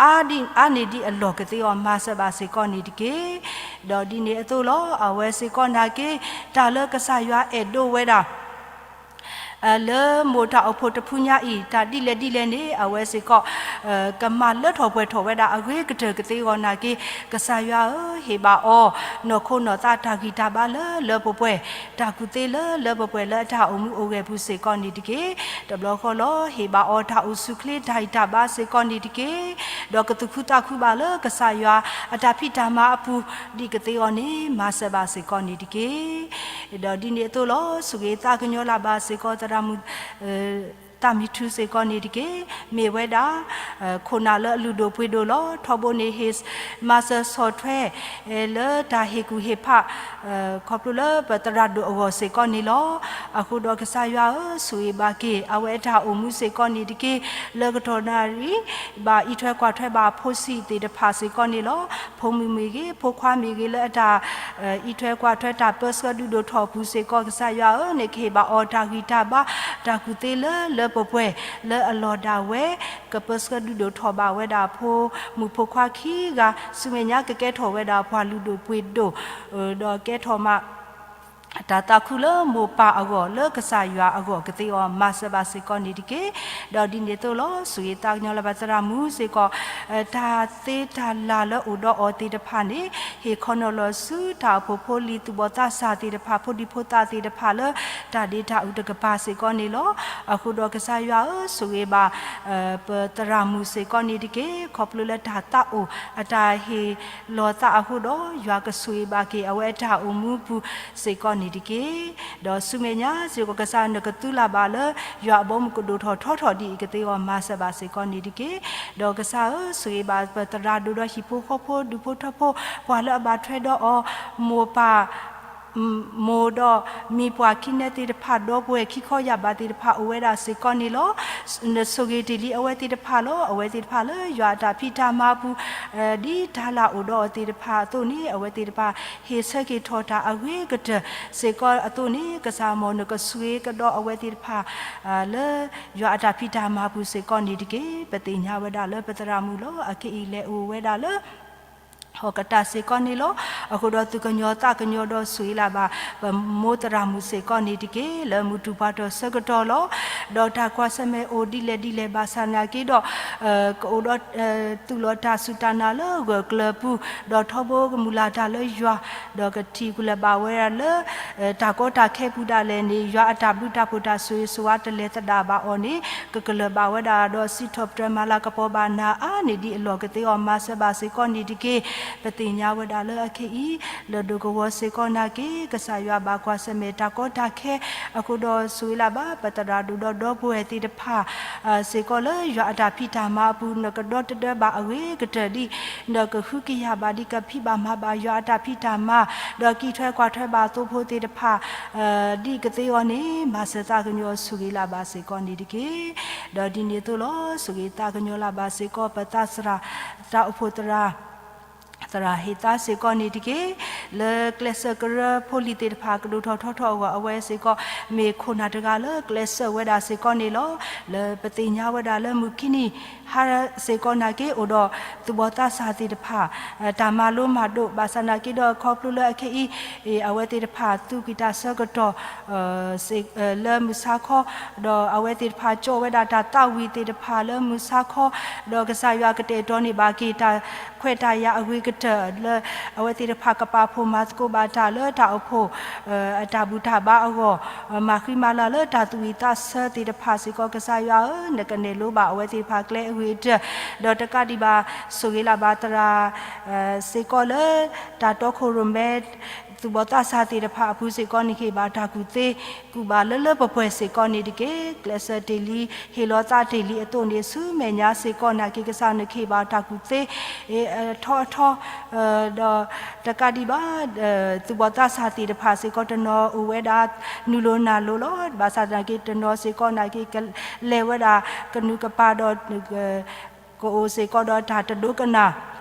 အါဒ်အါန့ၢ်ဒံးအလီၢ်ကသ့အီၤ မၤစၢၤဘၣ်စ့ၢ်ကီးန့ၣ်တက့ၢ်. ဒီးဒ်န့ၣ်အသိးလီၤ အဝဲစ့ၢ်ကီးနာ်က့ တၢ်လၢကစၢ်ယွၤအဲၣ်ဒိးဝဲဒၣ် လၢမိၢ်တၢ်အိၣ်ဖှိၣ်တဖုညါအံၤ တၢ်ဒ်လဲၣ်ဒ်လဲၣ်န့ၣ် အဝဲစ့ၢ်ကီး ကမၤလၢထီၣ်ပှဲၤထီၣ်ဝဲဒၣ်အဂ့ၤကတၢၢ်ကသ့အီၤနာ်က့ ကစၢ်ယွၤဧၢ, ဟ့ၣ်ဘၣ်အီၤ နီၢ်ခိနီၢ်သးတၢ်ဂံၢ်တၢ်ဘါလၢလၢပှဲၤပှဲၤ, တၢ်ကူၣ်သ့လၢလၢပှဲၤပှဲၤလၢအတၢ်အိၣ်မူအိၣ်ဂဲၤပူၤစ့ၢ်ကီးန့ၣ်တက့ၢ်. တဘျီဃီလီၤ ဟ့ၣ်ဘၣ်အီၤတၢ်အိၣ်ဆူၣ်ချ့တၢ်ဂံၢ်တၢ်ဘါစ့ၢ်ကီးန့ၣ်တက့ၢ်. ဒီးကသူၣ်ခုသးခုဘၣ်လၢကစၢ်ယွၤအတၢ်ဖံးတၢ်မၤအပူၤ ဒ်ကသ့အီၤန့ၣ် မၤစၢၤဘၣ်စ့ၢ်ကီးန့ၣ်တက့ၢ်. ဒီးဒ်န့ၣ်အသိးလီၤ ဆိၣ်ဂ့ၤသးကညီၤလၢ်ဘၣ်စ့ၢ်ကီး သရၣ်မုၣ် သၣ်မံၤထူစ့ၢ်ကီးန့ၣ်တက့ၢ်. မ့ၢ်ဝဲဒၣ် ခိၣ်နၢ်လၢအလုၢ်ဒိၣ်ပှ့ၤဒိၣ်လီၤ. ထီဘိန့ၣ် ဟ့ၣ်မၤစၢၤဆီၣ်ထွဲ လၢတၢ်ဟ့ၣ်ကူၣ်ဟ့ၣ်ဖး ခီဖျိလၢပသရၣ်ဒိၣ်အဂီၢ်စ့ၢ်ကီးန့ၣ်လီၤ. အဃိဒီးကစၢ်ယွၤဧၢ, ဆိၣ်ဂ့ၤဘၣ်က့ၤ အဝဲအတၢ်အိၣ်မူစ့ၢ်ကီးန့ၣ်တက့ၢ်. လၢကတီၢ်နၣ်ရံၣ် ဘၣ်အံးထွဲကွၢ်ထွဲဘၣ်အဖိဆံးသ့ၣ်တဖၣ်စ့ၢ်ကီးန့ၣ်လီၤ. ဖိမုၣ်မ့ၢ်ဂ့ၤ ဖိခွါမ့ၢ်ဂ့ၤ လၢအတၢ် အံးထွဲကွၢ်ထွဲတၢ်ပၢဆှၢဒုးဒိၣ်ထီၣ်အပူၤစ့ၢ်ကီး ကစၢ်ယွၤဧၢ, နကဟ့ၣ်ဘၣ်အီၤတၢ်ဂံၢ်တၢ်ဘါ တၢ်ကူၣ်သ့လၢလၢ လၢပှဲၤပှဲၤလၢအလီၢ်ဒၣ်ဝဲ, ကပၢဆှၢဒုးဒိၣ်ထီၣ်ဘၣ်ဝဲဒၣ်ဖိမုၣ်ဖိခွါခံဂၤ, ဆူမဲာ်ညါကကဲထီၣ်ဝဲဒၣ်ပှၤလုၢ်ဒိၣ်ပှ့ၤဒိၣ်, ဒီးကဲထီၣ်မး တၢ်သးခုလၢမိၢ်ပၢ်အဂီၢ် လၢကစၢ်ယွၤအဂီၢ် ကသ့အီၤမၤစၢၤဘၣ်စ့ၢ်ကီးန့ၣ်တက့ၢ်. ဒီးဒ်န့ၣ်အသိးလီၤ ဆိၣ်ဂ့ၤသးကညီၤလၢဘၣ်သရၣ်မုၣ်စ့ၢ်ကီး, တၢ်သ့တၢ်လၢ်လၢအိၣ်ဒီးအီၤသ့ၣ်တဖၣ်န့ၣ် ဟ့ၣ်ခီနီၤလီၤဆူတၢ်အိၣ်ဖှိၣ်ဖိလံၤသူၣ်ဘီၣ်သးစၢ်သ့ၣ်တဖၣ် ဖိဒံဖိသၣ်သ့ၣ်တဖၣ်လၢ တၢ်ဒ့တၢ်အုၣ်တကပၤစ့ၢ်ကီးန့ၣ်လီၤ. အဃိဒီးကစၢ်ယွၤဧၢ, ဆိၣ်ဂ့ၤဘၣ် ပသရၣ်မုၣ်စ့ၢ်ကီးန့ၣ်တက့ၢ်. ခီဖျိလၢတၢ်သးအိၣ်အတၢ်ဟ့ၣ်လီၤသးအဃိဒီး ယွၤကဆိၣ်ဂ့ၤဘၣ်က့ၤအဝဲအတၢ်အိၣ်မူပူၤစ့ၢ်ကီးန့ၣ်တက့ၢ်. ဒီးဆူမဲာ်ညါစ့ၢ်ကီး ကစၢ်နကသုလၢ်ဘၣ်လၢ ယွၤအဘီအမုၢ်ကဒိၣ်ထီၣ်ထီထီၣ်ဒ်အံၤ ကသ့အီၤမၤစၢၤဘၣ်စ့ၢ်ကီးန့ၣ်တက့ၢ်. ဒီးကစၢ်ဧၢ, ဆိၣ်ဂ့ၤဘၣ်ပသရၣ်ဒိၣ်ဒီးဟံၣ်ဖိဃီဖိ ဒူၣ်ဖိထၢဖိ ပှၤလၢအဘၣ်ထွဲဒီးအီၤ, မိၢ်ပၢ် မိၢ်ဒီးမံၤပှၢ်ခံနဲသ့ၣ်တဖၣ် ဒီပုၢ်ဝဲၢ်ခံခီယာ်ဘးသ့ၣ်တဖၣ် အိၣ်ဝဲဒၣ်စ့ၢ်ကီးန့ၣ်လီၤ. နဆိၣ်ဂ့ၤတ့ၢ်လံအဝဲသ့ၣ်တဖၣ်လီၤ. အဝဲသ့ၣ်တဖၣ်လၢယွၤအတၢ်ဖံးတၢ်မၤအပူၤ, ဒ်တၢ်လၢအိၣ်ဒီးအီၤသ့ၣ်တဖၣ်အသိးန့ၣ် အဝဲသ့ၣ်တဖၣ် ဟ့ၣ်ဆၢက့ၤထီၣ်တၢ်အဂ့ၤကတၢၢ်စ့ၢ်ကီးအသိးန့ၣ် ကစၢ်မ်နကဆိၣ်ဂ့ၤကဒီးအဝဲသ့ၣ်တဖၣ် လၢယွၤအတၢ်ဖံးတၢ်မၤအပူၤစ့ၢ်ကီးန့ၣ်တက့ၢ်. ပသ့ၣ်ညါဝဲဒၣ်လၢပသရၣ်မုၣ်လီၤ. အခဲအံၤလဲၤအိၣ်ဝဲဒၣ်လၢ ဟီၣ်ကတၢၢ်စ့ၢ်ကီးန့ၣ်လီၤ. အဃိဒီးသုကညီၤသးကညီၤဒီးဆိၣ်ဂ့ၤလၢ်ဘၣ် ပမိၢ်သရၣ်မုၣ်စ့ၢ်ကီးန့ၣ်တက့ၢ်. လၢမုၢ်တူၢ်ပှၤတီၢ်ဆၢကတီၢ်လီၤ. ဒီးတၢ်ကွၢ်ဆၢၣ်မဲာ်အိၣ်ဒ်လဲၣ်ဒ်လဲၣ်ဘၣ်ဆၣ်နာ်က့ဒီး ကအိၣ်ဒီး သူၣ်လီၤတၢ်စူၢ်တၢ်နာ်လၢဂၢၢ်ကျၢၤပူၤ, ဒီးထီဘိကမုၢ်လၢ်တၢ်လၢယွၤ, ဒီးကထံၣ်ကလၢၤဘၣ်ဝဲဒၣ်လၢ တၢ်ကီတၢ်ခဲပူၤဒၣ်လဲာ်န့ၣ် ယွၤအတၢ်ဘျုးတၢ်ဖှိၣ်တၢ်ဆိၣ်ဂ့ၤဆိၣ်ဝါတလဲၤသဒၣ်ဘၣ်အီၤန့ၣ် ကကလၢၤဘၣ်ဝဲဒၣ်ဒီးစံးထီၣ်ပတြၢၤမၤလၤကပီၤဘၣ်နၤအါန့ၢ်ဒံးအလီၢ် ကသ့အီၤမၤစၢၤဘၣ်စ့ၢ်ကီးန့ၣ်တက့ၢ်. ပသ့ၣ်ညါဝဲဒၣ်လၢအခဲအံၤ လၢဒိၣ်ကဝီၤစ့ၢ်ကီးနာ်က့ ကစၢ်ယွၤဘၣ်ကွၢ်ဆၢၣ်မဲာ်တၢ်ကီတၢ်ခဲ အဃိဒီးဆိၣ်ဂ့ၤလၢ်ဘၣ် ပသရၣ်ဒိၣ်ဒီးဒီပုၢ်ဝဲၢ်သ့ၣ်တဖၣ် စ့ၢ်ကီးလၢယွၤအတၢ်ဖံးတၢ်မၤအပူၤ နကဒီတဒၢဘၣ်အဂ့ၤကတၢၢ်ဒံး နကဟုကယာ်ဘၣ်ဒံးကဖံးဘၣ်မၤဘၣ်ယွၤအတၢ်ဖံးတၢ်မၤ, ဒီးကံၣ်ထွဲကွၢ်ထွဲဘၣ်သိဖိသ့ၣ်တဖၣ် ဒ်ကသ့အီၤန့ၣ် မၤစၢၤသးကညီၤဆိၣ်ဂ့ၤလၢ်ဘၣ်စ့ၢ်ကီးန့ၣ်တက့ၢ်. ဒီးဒ်န့ၣ်အသိးလီၤ ဆိၣ်ဂ့ၤသးကညီၤလၢ်ဘၣ်စ့ၢ်ကီး ပသးစရၣ် တၢ်အိၣ်ဖှိၣ်သရၣ် သရၣ်ဟ့ၣ်သါစ့ၢ်ကီးန့ၣ်တက့ၢ်. လၢကျဲးစၢးကရၢဖိလံၤသ့ၣ်တဖၣ် ကဒိၣ်ထီၣ်ထီထီၣ်အဂီၢ် အဝဲစ့ၢ်ကီး မ့ၢ်ခိၣ်နၢ်တဂၤလၢကျဲးစၢးဝဲဒၣ်စ့ၢ်ကီးန့ၣ်လီၤ. လၢပသ့ၣ်ညါဝဲဒၣ်လၢမုၢ်ခံနံၤ ဟါစ့ၢ်ကီးနာ်က့ အိၣ်ဒီးသူၣ်ဘီၣ်သးစၢ်သ့ၣ်တဖၣ် တၢ်မၤလိမၤဒိး ဘၣ်ဆၣ်နာ်က့ဒီး ခီဖျိလၢအခဲအံၤ အဝဲသ့ၣ်တဖၣ်သူကံၢ်တၢ်ဆၢကတီၢ် လၢမုၢ်ဆါခီ, ဒီးအဝဲသ့ၣ်တဖၣ်ကၠီၣ်ဝဲဒၣ်တၢ်သးဝံၣ်သ့ၣ်တဖၣ်လၢမုၢ်ဆါခီ, ဒီးကစၢ်ယွၤကတဲာ်ကတီၤန့ၢ်ဘၣ်က့ၤတၢ်ခွဲးတၢ်ယာ်အဂ့ၤကတၢၢ်လၢ အဝဲသ့ၣ်တဖၣ်ကပာ်ဖှိၣ်မၤသကိးဘၣ်တၢ်လၢတၢ်အိၣ်ဖှိၣ် အတၢ်ဘူၣ်တၢ်ဘါအဂီၢ်, မၤဃံမၤလၤလၢတၢ်သူၣ်ဝံၣ်သးဆၢသ့ၣ်တဖၣ်စ့ၢ်ကီး ကစၢ်ယွၤဧၢ, နကနဲၣ်လိဘၣ်အဝဲသ့ၣ်တဖၣ်ကျဲအဂ့ၤကတၢၢ်, ဒီးတကးဒံးဘၣ် ဆိၣ်ဂ့ၤလၢ်ဘၣ်သရၣ် စ့ၢ်ကီးလၢ တၢ်တီခိၣ်ရိၣ်မဲ သူၣ်ဘီၣ်သးစၢ်သ့ၣ်တဖၣ်အပူၤစ့ၢ်ကီးန့ၣ် ဟ့ၣ်ဘၣ်တၢ်ကူၣ်သ့ ကူၣ်ဘၣ်လၢလၢပှဲၤပှဲၤစ့ၢ်ကီးန့ၣ်တက့ၢ်. ကျဲးစၢးတ့ၢ်လံ ဟ့ၣ်လီၤသးတ့ၢ်လံအသိးန့ၣ် ဆူမဲာ်ညါစ့ၢ်ကီးနာ်က့ ကစၢ်နကဟ့ၣ်ဘၣ်တၢ်ကူၣ်သ့ ထီအထီ, ဒီးတကးဒံးဘၣ် သူၣ်ဘီၣ်သးစၢ်သ့ၣ်တဖၣ်စ့ၢ်ကီး တနီၤအိၣ်ဝဲဒၣ် နုာ်လိၤနၢ်လိၤလီၤ. ဘၣ်ဆၣ်သနာ်က့ တနီၤစ့ၢ်ကီးနာ်က့ ကလဲၤဝဲဒၣ်ကနူးကပၤဒီး ကအိၣ်စ့ၢ်ကီးဒီးတၢ်တဒိကနၣ်,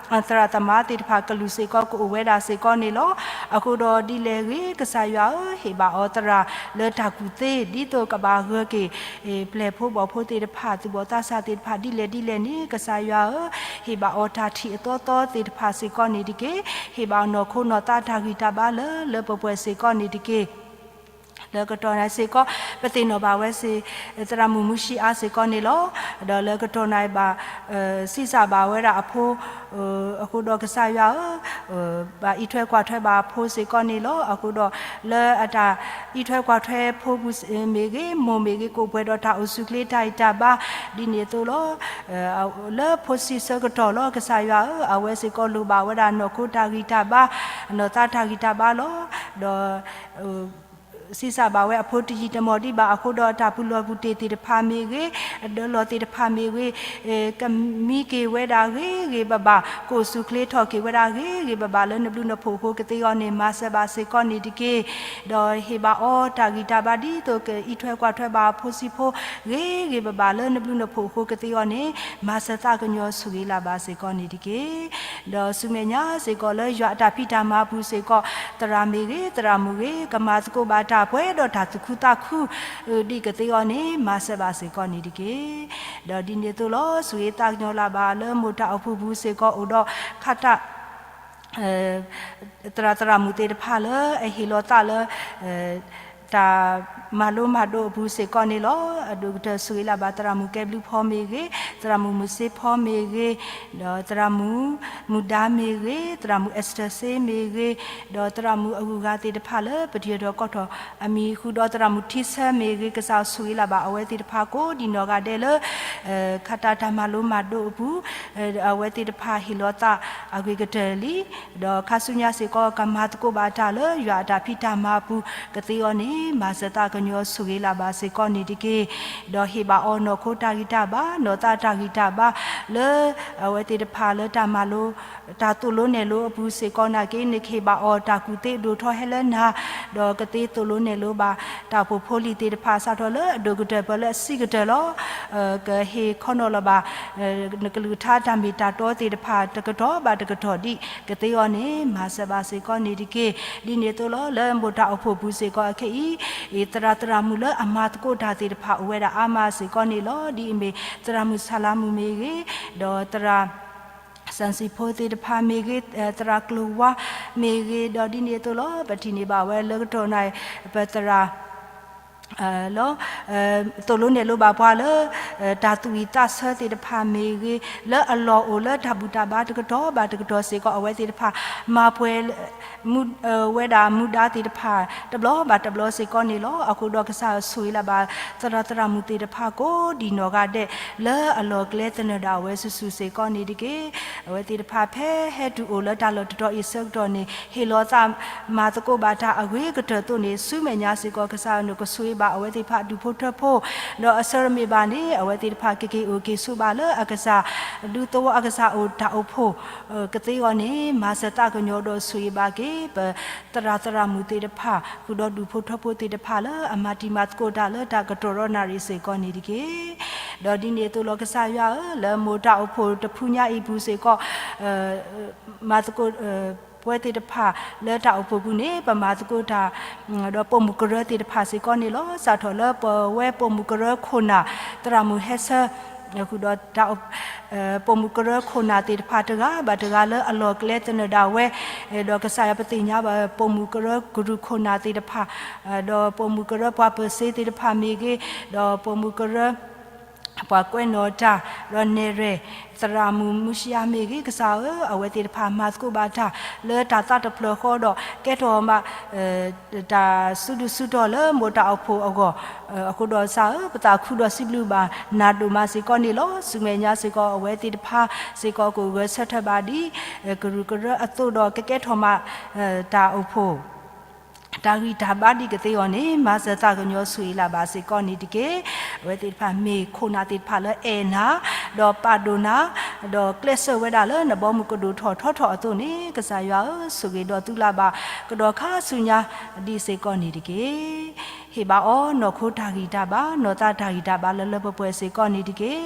သရၣ်သမါသ့ၣ်တဖၣ်ကလုၢ်စ့ၢ်ကီး ကအိၣ်ဝဲဒၣ်စ့ၢ်ကီးန့ၣ်လီၤ. အဃိဒီးဒ်လဲၣ်ဂ့ၤ ကစၢ်ယွၤဧၢ, ဟ့ၣ်ဘၣ်အီၤသရၣ်လၢတၢ်ကူၣ်သ့ ဒ်သိးကဘၣ်ဂၢၢ်က့ၤ ပျဲၢ်ဖိဘီၣ်ဖိသ့ၣ်တဖၣ် သူၣ်ဘီၣ်သးစၢ်သ့ၣ်တဖၣ် ဒ်လဲၣ်ဒ်လဲၣ်န့ၣ် ကစၢ်ယွၤဧၢ, ဟ့ၣ်ဘၣ်အီၤတၢ်ထံၣ်အသီသီသ့ၣ်တဖၣ်စ့ၢ်ကီးန့ၣ်တက့ၢ်. ဟ့ၣ်ဘၣ်အီၤနီၢ်ခိနီၢ်သးတၢ်ဂံၢ်တၢ်ဘါလၢလၢပှဲၤပှဲၤစ့ၢ်ကီးန့ၣ်တက့ၢ်. လၢကတီၢ်နၢ်စ့ၢ်ကီး ပသ့ၣ်နီၣ်ဘၣ်ဝဲစ့ၢ် သရၣ်မုၣ်မူၡံအါစ့ၢ်ကီးန့ၣ်လီၤ. ဒီးလၢကတီၢ်နၢ်ဘၣ် ဆံးစၢ်ဘၣ်ဝဲဒၣ်အဖိ အဃိဒီးကစၢ်ယွၤဧၢ, ဘၣ်အံးထွဲကွၢ်ထွဲဘၣ်အဖိစ့ၢ်ကီးန့ၣ်လီၤ. အဃိဒီးလၢအတၢ်အံးထွဲကွၢ်ထွဲဖိပူၤမ့ၢ်ဂ့ၤ မိၢ်မ့ၢ်ဂ့ၤ ကအိၣ်ပှဲၤဒီးတၢ်အိၣ်ဆူၣ်ချ့တၢ်ဂံၢ်တၢ်ဘါ ဒ်န့ၣ်အသိးလီၤ. လၢဖိဆံးဆၢကတီၢ်လီၤ ကစၢ်ယွၤဧၢ, အဝဲစ့ၢ်ကီးလိၣ်ဘၣ်ဝဲဒၣ်နီၢ်ခိတၢ်ဂံၢ်တၢ်ဘါ နီၢ်သးတၢ်ဂံၢ်တၢ်ဘါလီၤ. ဒီး ဆံးစၢ်ဘၣ်ဝဲအဖိတယံာ်တမီၢ်ဒံးဘၣ်အဃိဒီး တၢ်ပူၤလီၢ်ပူၤတ့ၢ်သ့ၣ်တဖၣ်မ့ၢ်ဂ့ၤ, အဒၢလီၤသ့ၣ်တဖၣ်မ့ၢ်ဂ့ၤ, ကမံက့ၤဝဲဒၣ်ဂ့ၤဂ့ၤဘၣ်ဘၣ်, ကအိၣ်ဆူၣ်ချ့ထီၣ်က့ၤဝဲဒၣ်ဂ့ၤဂ့ၤဘၣ်ဘၣ် လၢနဘျုးနဖှိၣ်အဃိကသ့အီၤန့ၣ် မၤစၢၤဘၣ်စ့ၢ်ကီးန့ၣ်တက့ၢ်. ဒီးဟ့ၣ်ဘၣ်အီၤတၢ်ဂံၢ်တၢ်ဘါဒ်သိးကအံးထွဲကွၢ်ထွဲဘၣ်အဖိဆံးဖိ ဂ့ၤဂ့ၤဘၣ်ဘၣ်လၢနဘျုးနဖှိၣ်အဃိကသ့အီၤန့ၣ် မၤစၢၤသးကညီၤဆိၣ်ဂ့ၤလၢ်ဘၣ်စ့ၢ်ကီးန့ၣ်တက့ၢ်. ဒီးဆူမဲာ်ညါစ့ၢ်ကီးလၢယွၤအတၢ်ဖံးတၢ်မၤပူၤစ့ၢ်ကီး သရၣ်မ့ၢ်ဂ့ၤ သရၣ်မုၣ်ဂ့ၤ ကမၤသကိးဘၣ် တၢ်ပှဲၤဒီးတၢ်သူၣ်ခုသးခု ဒ်ကသ့အီၤန့ၣ် မၤစၢၤဘၣ်စ့ၢ်ကီးန့ၣ်တက့ၢ်. ဒီးဒ်န့ၣ်အသိးလီၤ ဆိၣ်ဂ့ၤသးကညီၤလၢ်ဘၣ်လၢမိၢ်တၢ်အိၣ်ဖှိၣ်ပူၤစ့ၢ်ကီး အိၣ်ဒီးခါတၢ် သရၣ်သရၣ်မုၣ်သ့ၣ်တဖၣ်လၢအဟ့ၣ်လီၤသးလၢ တၢ်မၤလိမၤဒိးအပူၤစ့ၢ်ကီးန့ၣ်လီၤ. အဒိၣ်ကတၢၢ်ဆိၣ်ဂ့ၤလၢ်ဘၣ်သရၣ်မုၣ်ကဲဘျုးဖီမ့ၢ်ဂ့ၤ, သရၣ်မုၣ်မုၢ်စ့ဖီမ့ၢ်ဂ့ၤ, ဒီးသရၣ်မုၣ် မုၢ်ဒါမ့ၢ်ဂ့ၤ, သရၣ်မုၣ်အဂုၤအဂၤသ့ၣ်တဖၣ်လၢ ပထံၣ်ထီၣ်ကီၢ်ထီၣ်အမံၤဃုာ်ဒီးသရၣ်မုၣ်ထံဆၢမ့ၢ်ဂ့ၤ ကစၢ်ဆိၣ်ဂ့ၤလၢ်ဘၣ်အဝဲသ့ၣ်တဖၣ်ကိးဒံးနီၢ်ဂၤဒဲးလၢ ခါတၢ်တၢ်မၤလိမၤဒိးအပူၤ အဝဲသ့ၣ်တဖၣ်ဟ့ၣ်လီၤသးအဂ့ၤကတၢၢ်လံ. ဒီးခါဆူညါစ့ၢ်ကီး ကမၤသကိးဘၣ်တၢ်လၢယွၤအတၢ်ဖံးတၢ်မၤအပူၤ ကသ့အီၤန့ၣ် မၤစၢၤသးကညီၤဆိၣ်ဂ့ၤလၢ်ဘၣ်စ့ၢ်ကီးန့ၣ်တက့ၢ်. ဒီးဟ့ၣ်ဘၣ်အီၤနီၢ်ခိတၢ်ဂံၢ်တၢ်ဘါ နီၢ်သးတၢ်ဂံၢ်တၢ်ဘါ လၢအဝဲသ့ၣ်တဖၣ်လၢတၢ်မၤလိ တၢ်သိၣ်လိနဲၣ်လိအပူၤစ့ၢ်ကီးနာ်က့ နကဟ့ၣ်ဘၣ်အီၤတၢ်ကူၣ်သ့ဒိၣ်ထီၣ်ဟဲလၢနၤ, ဒီးကသ့သိၣ်လိနဲၣ်လိဘၣ် တၢ်အိၣ်ဖှိၣ်ဖိလံၤသ့ၣ်တဖၣ် စးထီၣ်လၢအဒိၣ်ကတၢၢ်ပှၤလၢအဆံးကတၢၢ်လီၤ. ကဟ့ၣ်ခီနီၣ်လီၤဘၣ် နကလုၢ်ကထါတၢ်မ့ၢ်တၢ်တီသ့ၣ်တဖၣ်တကတီၢ်ဘၣ်တကတီၢ်ဒံး ကသ့အီၤန့ၣ် မၤစၢၤဘၣ်စ့ၢ်ကီးန့ၣ်တက့ၢ်. ဒ်န့ၣ်အသိးလီၤ လၢမိၢ်တၢ်အိၣ်ဖှိၣ်ပူၤစ့ၢ်ကီးအခဲအံၤ သရၣ်သရၣ်မုၣ်လၢအမၤသကိးတၢ်သ့ၣ်တဖၣ်အိၣ်ဝဲဒၣ်အါမးစ့ၢ်ကီးန့ၣ်လီၤ. ဒ်အမ့ၢ်သရၣ်မုၣ်ဆၣ်လါမုၣ်မ့ၢ်ဂ့ၤ, ဒီးသရၣ် စၣ်စံၣ်ဖိသ့ၣ်တဖၣ်မ့ၢ်ဂ့ၤ, သရၣ်ကျိၤဝါမ့ၢ်ဂ့ၤ, ဒီးဒ်န့ၣ်အသိးလီၤ ပထံၣ်န့ၢ်ဘၣ်ဝဲလၢကတီၢ်နၣ်ရံၣ် ပသရၣ် လီၤ သိၣ်လိနဲၣ်လိဘၣ်ပှၤလၢ တၢ်သူၣ်ဝံၣ်သးဆၢသ့ၣ်တဖၣ်မ့ၢ်ဂ့ၤ, လၢအလီၢ်အိၣ်လၢတၢ်ဘူၣ်တၢ်ဘါတကတီၢ်ဘၣ်တကတီၢ်စ့ၢ်ကီး အဝဲသ့ၣ်တဖၣ် မၤပှဲၤ ဝဲဒၣ်မူဒါသ့ၣ်တဖၣ် တဘျီဘၣ်တဘျီစ့ၢ်ကီးန့ၣ်လီၤ. အဃိဒီးကစၢ်ဆိၣ်ဂ့ၤလၢ်ဘၣ် သရၣ်သရၣ်မုၣ်သ့ၣ်တဖၣ်ကိးဒံးနီၢ်ဂၤဒဲး လၢအလီၢ်ကျဲသနၢၣ်ဒၣ်ဝဲစုာ်စုာ်စ့ၢ်ကီးန့ၣ်တက့ၢ်. အဝဲသ့ၣ်တဖၣ်ဖဲဟဲတုၤအိၣ်လၢတၢ်လီၢ်တတီၤအံၤဆၢကတီၢ်န့ၣ် ဟ့ၣ်လီၤသးမၤသကိးဘၣ်တၢ်အဂ့ၤကတၢၢ်အသိးန့ၣ် ဆူမဲာ်ညါစ့ၢ်ကီး ကစၢ်နကဆိၣ်ဂ့ၤဘၣ်အဝဲသ့ၣ်တဖၣ်အဒူၣ်ဖိထၢဖိ, ဒီးအဆၢတမ့ၢ်ဘၣ်န့ၣ် အဝဲသ့ၣ်တဖၣ်ကက့ၤအိၣ်က့ၤဆိးဘၣ်လၢအကစၢ် ဒူသဝီအကစၢ်အိၣ်တၢ်အိၣ်ဖှိၣ် ကသ့အီၤန့ၣ် မၤစၢၤသးကညီၤဒီးဆိၣ်ဂ့ၤဘၣ်က့ၤ ပသရၣ်သရၣ်မုၣ်သ့ၣ်တဖၣ် ဃုာ်ဒီးဒူၣ်ဖိထၢဖိသ့ၣ်တဖၣ်လၢအမၤတံၤမၤသကိးတၢ်လၢတၢ်ကတီၢ်ဒီးနၣ်ရံၣ်စ့ၢ်ကီးန့ၣ်တက့ၢ်. ဒီးဒ်န့ၣ်အသိးလီၤ ကစၢ်ယွၤဧၢ, လၢမိၢ်တၢ်အိၣ်ဖှိၣ်တဖုညါအံၤပူၤစ့ၢ်ကီး မၤသကိး ပဝဲသ့ၣ်တဖၣ်လၢတၢ်အိၣ်ဖှိၣ်ပူၤန့ၣ် ပမၤသကိးတၢ် ဒီးပိာ်မုၣ်ကရၢသ့ၣ်တဖၣ်စ့ၢ်ကီးန့ၣ်လီၤ. စးထီၣ်လၢပဝဲပိာ်မုၣ်ကရၢခိၣ်နၢ် သရၣ်မုၣ်ဟဲဆၢ ဃုာ်ဒီးတၢ် ပိာ်မုၣ်ကရၢခိၣ်နၢ်သ့ၣ်တဖၣ်တဂၤဘၣ်တဂၤလၢအလီၢ်ကျဲသနၢၣ်ဒၣ်ဝဲ, ဒီးကစၢ်ယွၤပသ့ၣ်ညါဘၣ် ပိာ်မုၣ်ကရၢကရူၢ်ခိၣ်နၢ်သ့ၣ်တဖၣ် ဒီးပိာ်မုၣ်ကရၢပှၤပၢၤစ့သ့ၣ်တဖၣ်မ့ၢ်ဂ့ၤ, ဒီးပိာ်မုၣ်ကရၢ ပှၤကွဲးနီၣ်တၢ် ဒီးနဲၣ်ရွဲၣ် သရၣ်မုၣ်မူရှယါမ့ၢ်ဂ့ၤ ကစၢ်ဧၢ, အဝဲသ့ၣ်တဖၣ်မၤသကိးဘၣ်တၢ် လၢတၢ်သးတဖျၢၣ်ဃီဒီး ကဲထီၣ်မး တၢ်စုဒုၣ်စုတီၢ်လၢမိၢ်တၢ်အိၣ်ဖှိၣ်အဂီၢ်, အဃိဒီးကစၢ်ဧၢ, ပသးခုဒီးစံးဘျုးဘၣ်နၤဒိၣ်မးစ့ၢ်ကီးန့ၣ်လီၤ. ဆူမဲာ်ညါစ့ၢ်ကီး အဝဲသ့ၣ်တဖၣ်စ့ၢ်ကီးကဂဲၤဆၢထၢၣ်ဘၣ်ဒ် ကရူၢ်ကရၢအသိးဒီး ကကဲထီၣ်မး တၢ်အိၣ်ဖှိၣ် တၢ်ဂံၢ်တၢ်ဘါဒ်ကသ့အီၤန့ၣ် မၤစၢၤသးကညီၤဆိၣ်ဂ့ၤလၢ်ဘၣ်စ့ၢ်ကီးန့ၣ်တက့ၢ်. အဝဲသ့ၣ်တဖၣ်မ့ၢ်ခိၣ်နၢ်သ့ၣ်တဖၣ်လၢအဲၣ်နၤ ဒီးပာ်ဒိၣ်နၤ ဒီးကျဲးစၢးဝဲဒၣ်လၢနဘီမုၢ်ကဒိၣ်ထီၣ်ထီထီၣ်အသိးန့ၣ် ကစၢ်ယွၤဧၢ, ဆိၣ်ဂ့ၤဒီးသုလၢ်ဘၣ် ကဒီးခါဆူညါဒ်စ့ၢ်ကီးန့ၣ်တက့ၢ်. ဟ့ၣ်ဘၣ်အီၤနီၢ်ခိတၢ်ဂံၢ်တၢ်ဘါ နီၢ်သးတၢ်ဂံၢ်တၢ်ဘါလၢလၢပှဲၤပှဲၤစ့ၢ်ကီးန့ၣ်တက့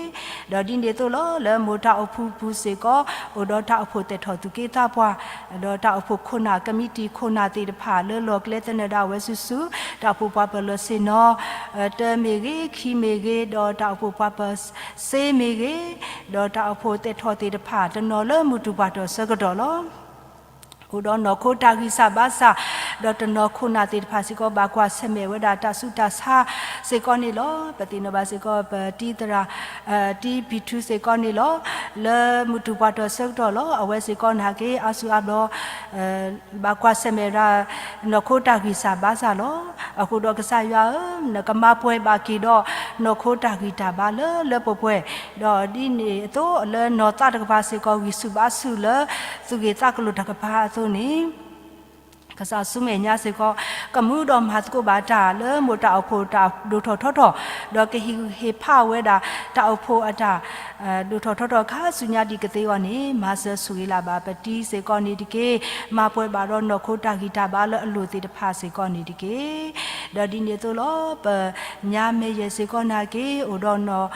ၢ်. ဒီးဒ်န့ၣ်အသိးလီၤ လၢမိၢ်တၢ်အိၣ်ဖှိၣ်ပူၤစ့ၢ်ကီး အိၣ်ဒီးတၢ်အိၣ်ဖှိၣ်သဲးထီၣ်သူၣ်က့သးပှၢ် ဒီးတၢ်အိၣ်ဖှိၣ်ခိၣ်နၢ်ကမံးတံာ်ခိၣ်နၢ်သ့ၣ်တဖၣ် လၢလီၢ်ကျဲသနၢၣ်ဒၣ်ဝဲစုာ်စုာ်, တၢ်အိၣ်ဖှိၣ်ပှၤပၢၤလီၢ်ဆ့ၣ်နီၤ တၢမ့ၢ်ဂ့ၤ ခံမ့ၢ်ဂ့ၤ, ဒီးတၢ်အိၣ်ဖှိၣ်ပှၤပၢၤစ့မ့ၢ်ဂ့ၤ, ဒီးတၢ်အိၣ်ဖှိၣ်သဲးထီၣ်သ့ၣ်တဖၣ် တနီၤလၢမုၢ်တူၢ်ပှၢ်တီၢ်ဆၢကတီၢ်လီၤ. အိၣ်ဒီးနီၢ်ခိတၢ်ဂံၢ်စၢ်ဘါစၢ်, ဒီးတနီၤခိၣ်နၢ်သ့ၣ်တဖၣ်စ့ၢ်ကီး ဘၣ်ကွၢ်ဆၢၣ်မဲာ်ဝဲဒၣ်တၢ်ဆူးတၢ်ဆါစ့ၢ်ကီးန့ၣ်လီၤ. ပသ့ၣ်နီၣ်ဘၣ်စ့ၢ်ကီး ပတံၤသရၣ် တံၤပံၤထူစ့ၢ်ကီးန့ၣ်လီၤ. လၢမုၢ်တူၢ်ပှၢ်တီၢ်ဆၢကတီၢ်လီၤ. အဝဲစ့ၢ်ကီးနာ်က့ အါစုအါဘျီ ဘၣ်ကွၢ်ဆၢၣ်မဲာ်ဝဲဒၣ် နီၢ်ခိတၢ်ဂံၢ်စၢ်ဘါစၢ်လီၤ. အဃိဒီးကစၢ်ယွၤဧၢ, နကမၤပှဲၤဘၣ်က့ၤဒီး နီၢ်ခိတၢ်ဂံၢ်တၢ်ဘါလၢလၢပှဲၤပှဲၤ, ဒီးဒ်န့ၣ်အသိး လၢနီၢ်သးတကပၤစ့ၢ်ကီး ဂံၢ်ဆူၣ်ဘါဆူၣ်လၢ သူၣ်ဂ့ၤသးကလိာ်တၢ်ကပၤအသိးန့ၣ် ကစၢ်ဆူမဲာ်ညါစ့ၢ်ကီး ကမူဒီးမၤသကိးဘၣ်တၢ်လၢမိၢ်တၢ်အိၣ်ဖှိၣ်တၢ်ဒိၣ်ထီၣ်ထီထီၣ်, ဒီးကဟ့ၣ်ဂံၢ်ဟ့ၣ်ဖးဝဲဒၣ်တၢ်အိၣ်ဖှိၣ်အတၢ် ဒိၣ်ထီၣ်ထီထီၣ်ခါဆူညါဒ်ကသ့အီၤန့ၣ် မၤစၢၤဆိၣ်ဂ့ၤလၢ်ဘၣ်ပတံၤစ့ၢ်ကီးန့ၣ်တက့ၢ်. မၤပှဲၤဘၣ်ဒီးနီၢ်ခိတၢ်ဂံၢ်တၢ်ဘါလၢအလိၤသ့ၣ်တဖၣ်စ့ၢ်ကီးန့ၣ်တက့ၢ်. ဒီးဒ်န့ၣ်အသိးလီၤ ပညါမဲာ်ယဲၢ်စ့ၢ်ကီးနာ်က့ အိၣ်ဒီးနီၢ်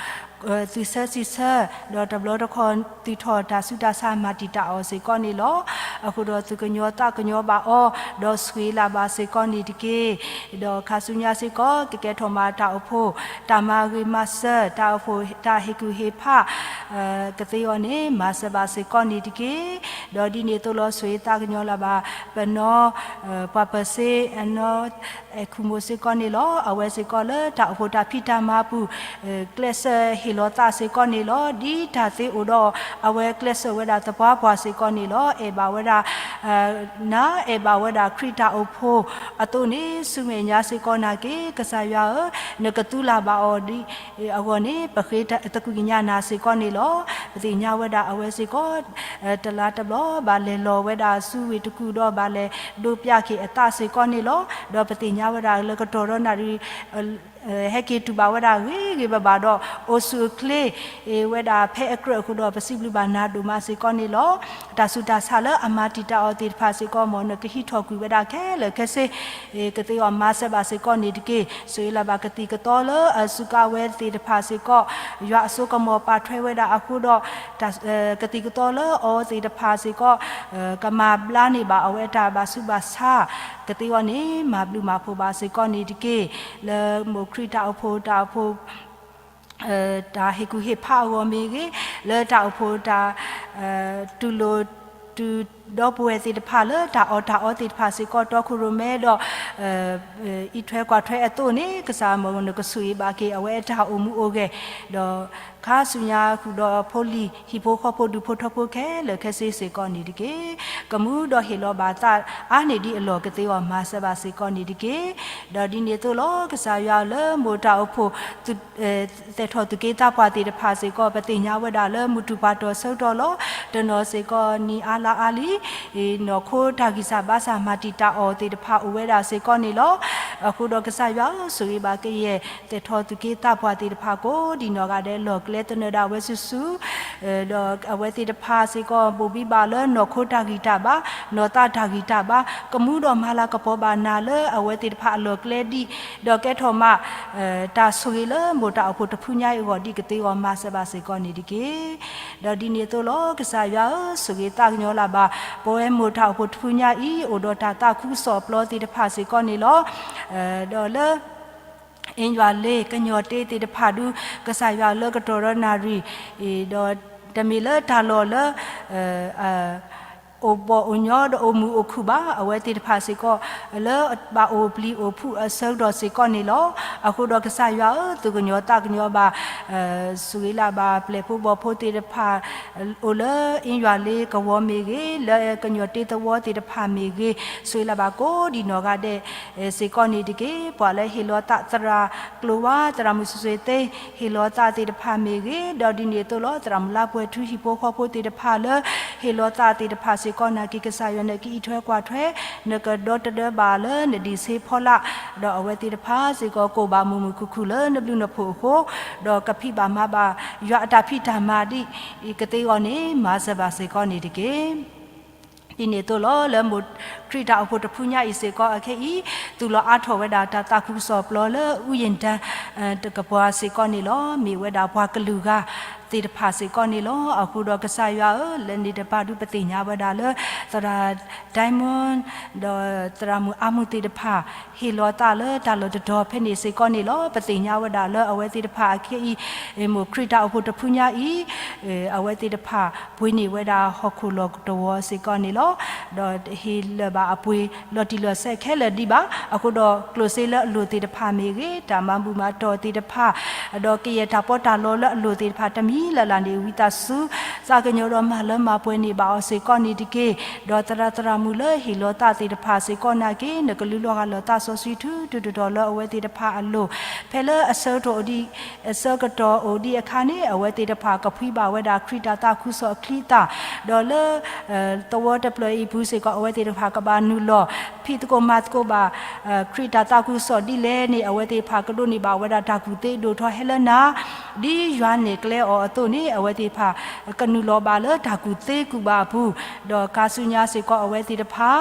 သုဆၢစံးဆၢ, ဒီးတဘျီတခီၣ်သုထီၣ်တၢ်ဆူးတၢ်ဆါမၤတံာ်တာ်အီၤစ့ၢ်ကီးန့ၣ်လီၤ. အဃိဒီးသုကညီသးကညီဘၣ်အီၤ, ဒီးဆိၣ်ဂ့ၤလၢ်ဘၣ်စ့ၢ်ကီးန့ၣ်တက့ၢ်. ဒီးခါဆူညါစ့ၢ်ကီး ကကဲထီၣ်မးတၢ်အိၣ်ဖှိၣ်, တၢ်မၤဂ့ၤမၤစၢၤ, တၢ်အိၣ်ဖှိၣ်တၢ်ဟ့ၣ်ကူၣ်ဟ့ၣ်ဖး ကသ့အီၤန့ၣ် မၤစၢၤဘၣ်စ့ၢ်ကီးန့ၣ်တက့ၢ်. ဒီးဒ်န့ၣ်အသိးလီၤ ဆိၣ်ဂ့ၤသးကညီလၢ်ဘၣ် ပနီၢ် ပှၤပၢၤစ့အနီၢ် အဲၣ်ခူမိၢ်စ့ၢ်ကီးန့ၣ်လီၤ. အဝဲစ့ၢ်ကီးလၢတၢ်အိၣ်ဖှိၣ်တၢ်ဖံးတၢ်မၤပူၤ ကျဲးစၢးဟ့ၣ်လီၤသးစ့ၢ်ကီးန့ၣ်လီၤ. ဒ်တၢ်သ့အိၣ်ဒီး အဝဲကျဲးစၢးဝဲဒၣ်သပှၢ်ပှၢ်စ့ၢ်ကီးန့ၣ်လီၤ. အဲၣ်ဘၣ်ဝဲဒၣ် နၤ အဲၣ်ဘၣ်ဝဲဒၣ်ခရံာ်တၢ်အိၣ်ဖှိၣ်အသိးန့ၣ် ဆူမဲာ်ညါစ့ၢ်ကီးနာ်က့ ကစၢ်ယွၤဧၢ, နကသူလၢ်ဘၣ်အီၤဒ်အဂီၢ်န့ၣ် ပဃ့သကွံာ်ကညးနၤစ့ၢ်ကီးန့ၣ်လီၤ. ပသ့ၣ်ညါဝဲဒၣ်အဝဲစ့ၢ်ကီး တလါတဘျီ ဘၣ်လဲၤလီၤဝဲဒၣ်ဆူဝ့ၢ်တကူၣ်ဒီး ဘၣ်လဲၤဒိးပျၢ်က့ၤအသးစ့ၢ်ကီးန့ၣ်လီၤ. ဒီးပသ့ၣ်ညါဝဲဒၣ်လၢကတီၢ်ဒီးနၣ်ရံၣ် ဟဲက့ၤတူၢ်ဘၣ်ဝဲဒၣ်ဂ့ၤဂ့ၤဘၣ်ဘၣ်ဒီး အိၣ်ဆူၣ်အိၣ်ချ့ဝဲဒၣ်ဖဲအကြၢးအဃိဒီး ပစံးဘျုးဘၣ်နၤဒိၣ်မးစ့ၢ်ကီးန့ၣ်လီၤ. တၢ်ဆူးတၢ်ဆါလၢအမၤတံာ်တာ်အီၤသ့ၣ်တဖၣ်စ့ၢ်ကီး မ်နကဟံးထီၣ်ကွံာ်ဝဲဒၣ်ခဲလၢာ်ခဲဆ့ ကသ့အီၤမၤစၢၤဘၣ်စ့ၢ်ကီးန့ၣ်တက့ၢ်. ဆိၣ်ဂ့ၤလၢ်ဘၣ်ကသံၣ်ကသီလၢအစူးကါဝဲသ့ၣ်တဖၣ်စ့ၢ်ကီး ယွၤအစိကမီၤပာ်ထွဲဝဲဒၣ်အဃိဒီး ကသံၣ်ကသီလၢအီၤသ့ၣ်တဖၣ်စ့ၢ်ကီး ကမၤဘျါန့ၢ်ဘၣ်အဝဲတၢ်ဘၣ်ဆူးဘၣ်ဆါ ကသ့အီၤန့ၣ် မၤဘျုးမၤဖှိၣ်ဘၣ်စ့ၢ်ကီးန့ၣ်တက့ၢ်. လၢမိၢ်ခရံာ်တၢ်အိၣ်ဖှိၣ်တၢ်အိၣ်ဖှိၣ် တၢ်ဟ့ၣ်ကူၣ်ဟ့ၣ်ဖးအဂီၢ်မ့ၢ်ဂ့ၤ, လၢတၢ်အိၣ်ဖှိၣ်တၢ် တူၢ်လိာ်တုၤဒီပုၢ်ဝဲၢ်သ့ၣ်တဖၣ်လၢတၢ်အီၣ်တၢ်အီသ့ၣ်တဖၣ်စ့ၢ်ကီး တီခိၣ်ရိၣ်မဲဒီး အံးထွဲကွၢ်ထွဲအသိးန့ၣ် ကစၢ်မ်နကဆိၣ်ဂ့ၤဘၣ်က့ၤအဝဲအတၢ်အိၣ်မူအိၣ်ဂဲၤ ဒီးခါဆူညါဃုာ်ဒီးဖိလံၤ ဟံၣ်ဖိဃီဖိဒူၣ်ဖိထၢဖိခဲလၢာ်ခဲဆ့စ့ၢ်ကီးန့ၣ်တက့ၢ်. ကမူဒီးဟ့ၣ်လီၤဘၣ်သးအါန့ၢ်ဒ်အလီၢ်ကသ့အီၤမၤစၢၤဘၣ်စ့ၢ်ကီးန့ၣ်တက့ၢ်. ဒီးဒ်န့ၣ်အသိးလီၤ ကစၢ်ယွၤလၢမိၢ်တၢ်အိၣ်ဖှိၣ် သဲးထီၣ်သုးက့သးပှၢ်သ့ၣ်တဖၣ်စ့ၢ်ကီး ပသ့ၣ်ညါဝဲဒၣ်လၢမုၢ်တူၢ်ပှၤတီၢ်ဆၢကတီၢ်လီၤ. တနီၤစ့ၢ်ကီးနံၣ်အါလါအါလံ နီၢ်ခိတၢ်ဂံၢ်စၢ်ဘါစၢ်မၤတံာ်တာ်အီၤသ့ၣ်တဖၣ်အိၣ်ဝဲဒၣ်စ့ၢ်ကီးန့ၣ်လီၤ. အဃိဒီးကစၢ်ယွၤဧၢ ဆိၣ်ဂ့ၤဘၣ်ကယဲၢ် သဲးထီၣ်သုးက့သးပှၢ်သ့ၣ်တဖၣ်ကိးဒံးနီၢ်ဂၤဒဲး လီၢ်ကျဲသနၢၣ်ဒၣ်ဝဲစုာ်စုာ် ဒီးအဝဲသ့ၣ်တဖၣ်စ့ၢ်ကီး ဘိၣ်ဘံဘၣ်လၢနီၢ်ခိတၢ်ဂံၢ်တၢ်ဘါ နီၢ်သးတၢ်ဂံၢ်တၢ်ဘါ ကမူဒီးမၤလၤကပီၤဘၣ်နၤလၢအဝဲသ့ၣ်တဖၣ်အလီၢ်ကျဲဒံး ဒီးကဲထီၣ်မး တၢ်ဆိၣ်ဂ့ၤလၢမိၢ်တၢ်အိၣ်ဖှိၣ်တဖုညါအံၤအဂီၢ်ဒ်ကသ့အီၤမၤစၢၤဘၣ်စ့ၢ်ကီးန့ၣ်တက့ၢ်. ဒီးဒ်န့ၣ်အသိးလီၤ ကစၢ်ယွၤဧၢ ဆိၣ်ဂ့ၤသးကညီၤလၢ်ဘၣ် ပဝဲမိၢ်တၢ်အိၣ်ဖှိၣ်တဖုညါအံၤ အိၣ်ဒီးတၢ်သးခုကစီၣ်အပျီသ့ၣ်တဖၣ်စ့ၢ်ကီးန့ၣ်လီၤ. ဒီးလၢ အ့ယွၤလ့ ကညီၤတ့သ့ၣ်တဖၣ်ဒု ကစၢ်ယွၤလၢကတီၢ်ဒီးနၣ်ရံၣ် ဒီးတမ့ၢ်လၢတၢ်လီၢ်လၢ အိၣ်ဘီၣ်အိၣ်ညီဒီးအိၣ်မုာ်အိၣ်ခုၣ်ဘၣ် အဝဲသ့ၣ်တဖၣ်စ့ၢ်ကီး လၢဘၣ်အိၣ်ပျံၤအိၣ်ဖုးအဆၢကတီၢ်စ့ၢ်ကီးန့ၣ်လီၤ. အဃိဒီးကစၢ်ယွၤဧၢ သုကညီၤသးကညီၤဘၣ် ဆိၣ်ဂ့ၤလၢ်ဘၣ်ပျဲၢ်ဖိဘီၣ်ဖိသ့ၣ်တဖၣ် အိၣ်လၢအ့ယွၤလ့ကဝီၤမ့ၢ်ဂ့ၤ လၢကညီၤတ့သဝီသ့ၣ်တဖၣ်မ့ၢ်ဂ့ၤ ဆိၣ်ဂ့ၤလၢ်ဘၣ်ကိးဒံးနီၢ်ဂၤဒဲး စ့ၢ်ကီးန့ၣ်တက့ၢ်. ပှၤလၢဟ့ၣ်လီၤသးသရၣ်ကျိၤဝါ သရၣ်မုၣ်စိၤစိၤသ့ ဟ့ၣ်လီၤသးသ့ၣ်တဖၣ်မ့ၢ်ဂ့ၤ ဒီးဒ်န့ၣ်အသိးလီၤ သရၣ်မုၣ်လါပှဲၤထူဟံၣ်ဖိဃီဖိသ့ၣ်တဖၣ်လၢ ဟ့ၣ်လီၤသးသ့ၣ်တဖၣ်စ့ၢ်ကီးနာ်က့ ကစၢ်ယွၤနကအံးထွဲကွၢ်ထွဲ နကဒီတဒၢဘၣ်လၢနဒံးဆ့ဖီလာ် ဒီးအဝဲသ့ၣ်တဖၣ်စ့ၢ်ကီး ကအိၣ်ဘၣ်မုာ်မုာ်ခုၣ်ခုၣ်လၢနဘျုးနဖှိၣ်အဃိ ဒီးကဖံးဘၣ်မၤဘၣ် ယွၤအတၢ်ဖံးတၢ်မၤဒ်အံၤကသ့အဂီၢ်န့ၣ် မၤစၢၤဘၣ်စ့ၢ်ကီးန့ၣ်တက့ၢ်. ဒ်န့ၣ်အသိးလီၤ လၢမိၢ်ခရံာ်တၢ်အိၣ်ဖှိၣ်တဖုညါအံၤစ့ၢ်ကီးအခဲအံၤ သူၣ်လီၤအါထီၣ်ဝဲဒၣ်တၢ်သးခုကစီၣ်ပျီလၢ ဥယျာဉ်တန်း တကပၤစ့ၢ်ကီးန့ၣ်လီၤ. မ့ၢ်ဝဲဒၣ်ပှၤကလုာ်ဂၤသ့ၣ်တဖၣ်စ့ၢ်ကီးန့ၣ်လီၤ. အဃိဒီးကစၢ်ယွၤဧၢ လၢန့ၣ်တဖၣ်ဒု ပသ့ၣ်ညါဝဲဒၣ်လၢ သရၣ် Diamond ဒီးသရၣ်မုၣ်အါမုၢ်သ့ၣ်တဖၣ် ဟ့ၣ်လီၤသးလၢတၢ်လီၢ်တတီၤဖဲန့ၣ်စ့ၢ်ကီးန့ၣ်လီၤ. ပသ့ၣ်ညါဝဲဒၣ်လၢအဝဲသ့ၣ်တဖၣ်အခဲအံၤ မိၢ်ခရံာ်တၢ်အိၣ်ဖှိၣ်တဖုညါအံၤ အဝဲသ့ၣ်တဖၣ်ပှ့ၤန့ၢ်ဝဲဒၣ်ဟီၣ်ခိၣ်လီၢ်တဝီစ့ၢ်ကီးန့ၣ်လီၤ. ဒီးဟ့ၣ်လၢာ်ဘၣ်အပှ့ၤလီၤတံၢ်လီၤဆဲးခဲလၢာ်ဒံးဘၣ်. အဃိဒီးကျိၣ်စ့လၢအလိၣ်သ့ၣ်တဖၣ်မ့ၢ်ဂ့ၤ တၢ်မၤဘူၣ်မၤတီၢ်သ့ၣ်တဖၣ် ဒီးကယဲၢ်တၢ်ပီးတၢ်လီလၢအလိၣ်သ့ၣ်တဖၣ် တမံၤလၢ်လၢ်န့ၣ် ဝံသးစူၤ သးကညီၤဒီးမၤလၢမၤပှဲၤန့ၢ်ဘၣ်အီၤစ့ၢ်ကီးန့ၣ်တက့ၢ်. ဒီးသရၣ်သရၣ်မုၣ်လၢဟ့ၣ်လီၤသးသ့ၣ်တဖၣ်စ့ၢ်ကီးနာ်က့ နကလုၢ်လီၤဂာ်လီၤသးစီဆှံထူထူတီတီလၢအဝဲသ့ၣ်တဖၣ်အလိၤ ဖဲလၢအဆၢကတီၢ်အိၣ်ဒံး အဆၢကတီၢ်အိၣ်ဒံးအခါန့ၣ် အဝဲသ့ၣ်တဖၣ်ကဖှံဘၣ်ဝဲဒၣ်ခရံာ်တၢ်သးခုကစီၣ်အချံအသၣ် ဒီးလၢ သဝီတဖျၢၣ်အံၤအပူၤစ့ၢ်ကီး အဝဲသ့ၣ်တဖၣ်ကဘၣ်နုာ်လီၤ ဖံးသကိးမၤသကိးဘၣ် ခရံာ်တၢ်သးခုကစီၣ်ဒ်လဲၣ်န့ၣ် အဝဲသ့ၣ်တဖၣ်ကဒိးန့ၢ်ဘၣ်ဝဲဒၣ်တၢ်ကူၣ်သ့ဒိၣ်ထီၣ်ဟဲလၢနၤ ဒ်ယွၤနဲၣ်ကျဲအီၤအသိးန့ၣ် အဝဲသ့ၣ်တဖၣ်ကနုာ်လီၤဘၣ်လၢတၢ်ကူၣ်သ့ကူၣ်ဘၣ်အပူၤ ဒီးခါဆူညါစ့ၢ်ကီးအဝဲသ့ၣ်တဖၣ်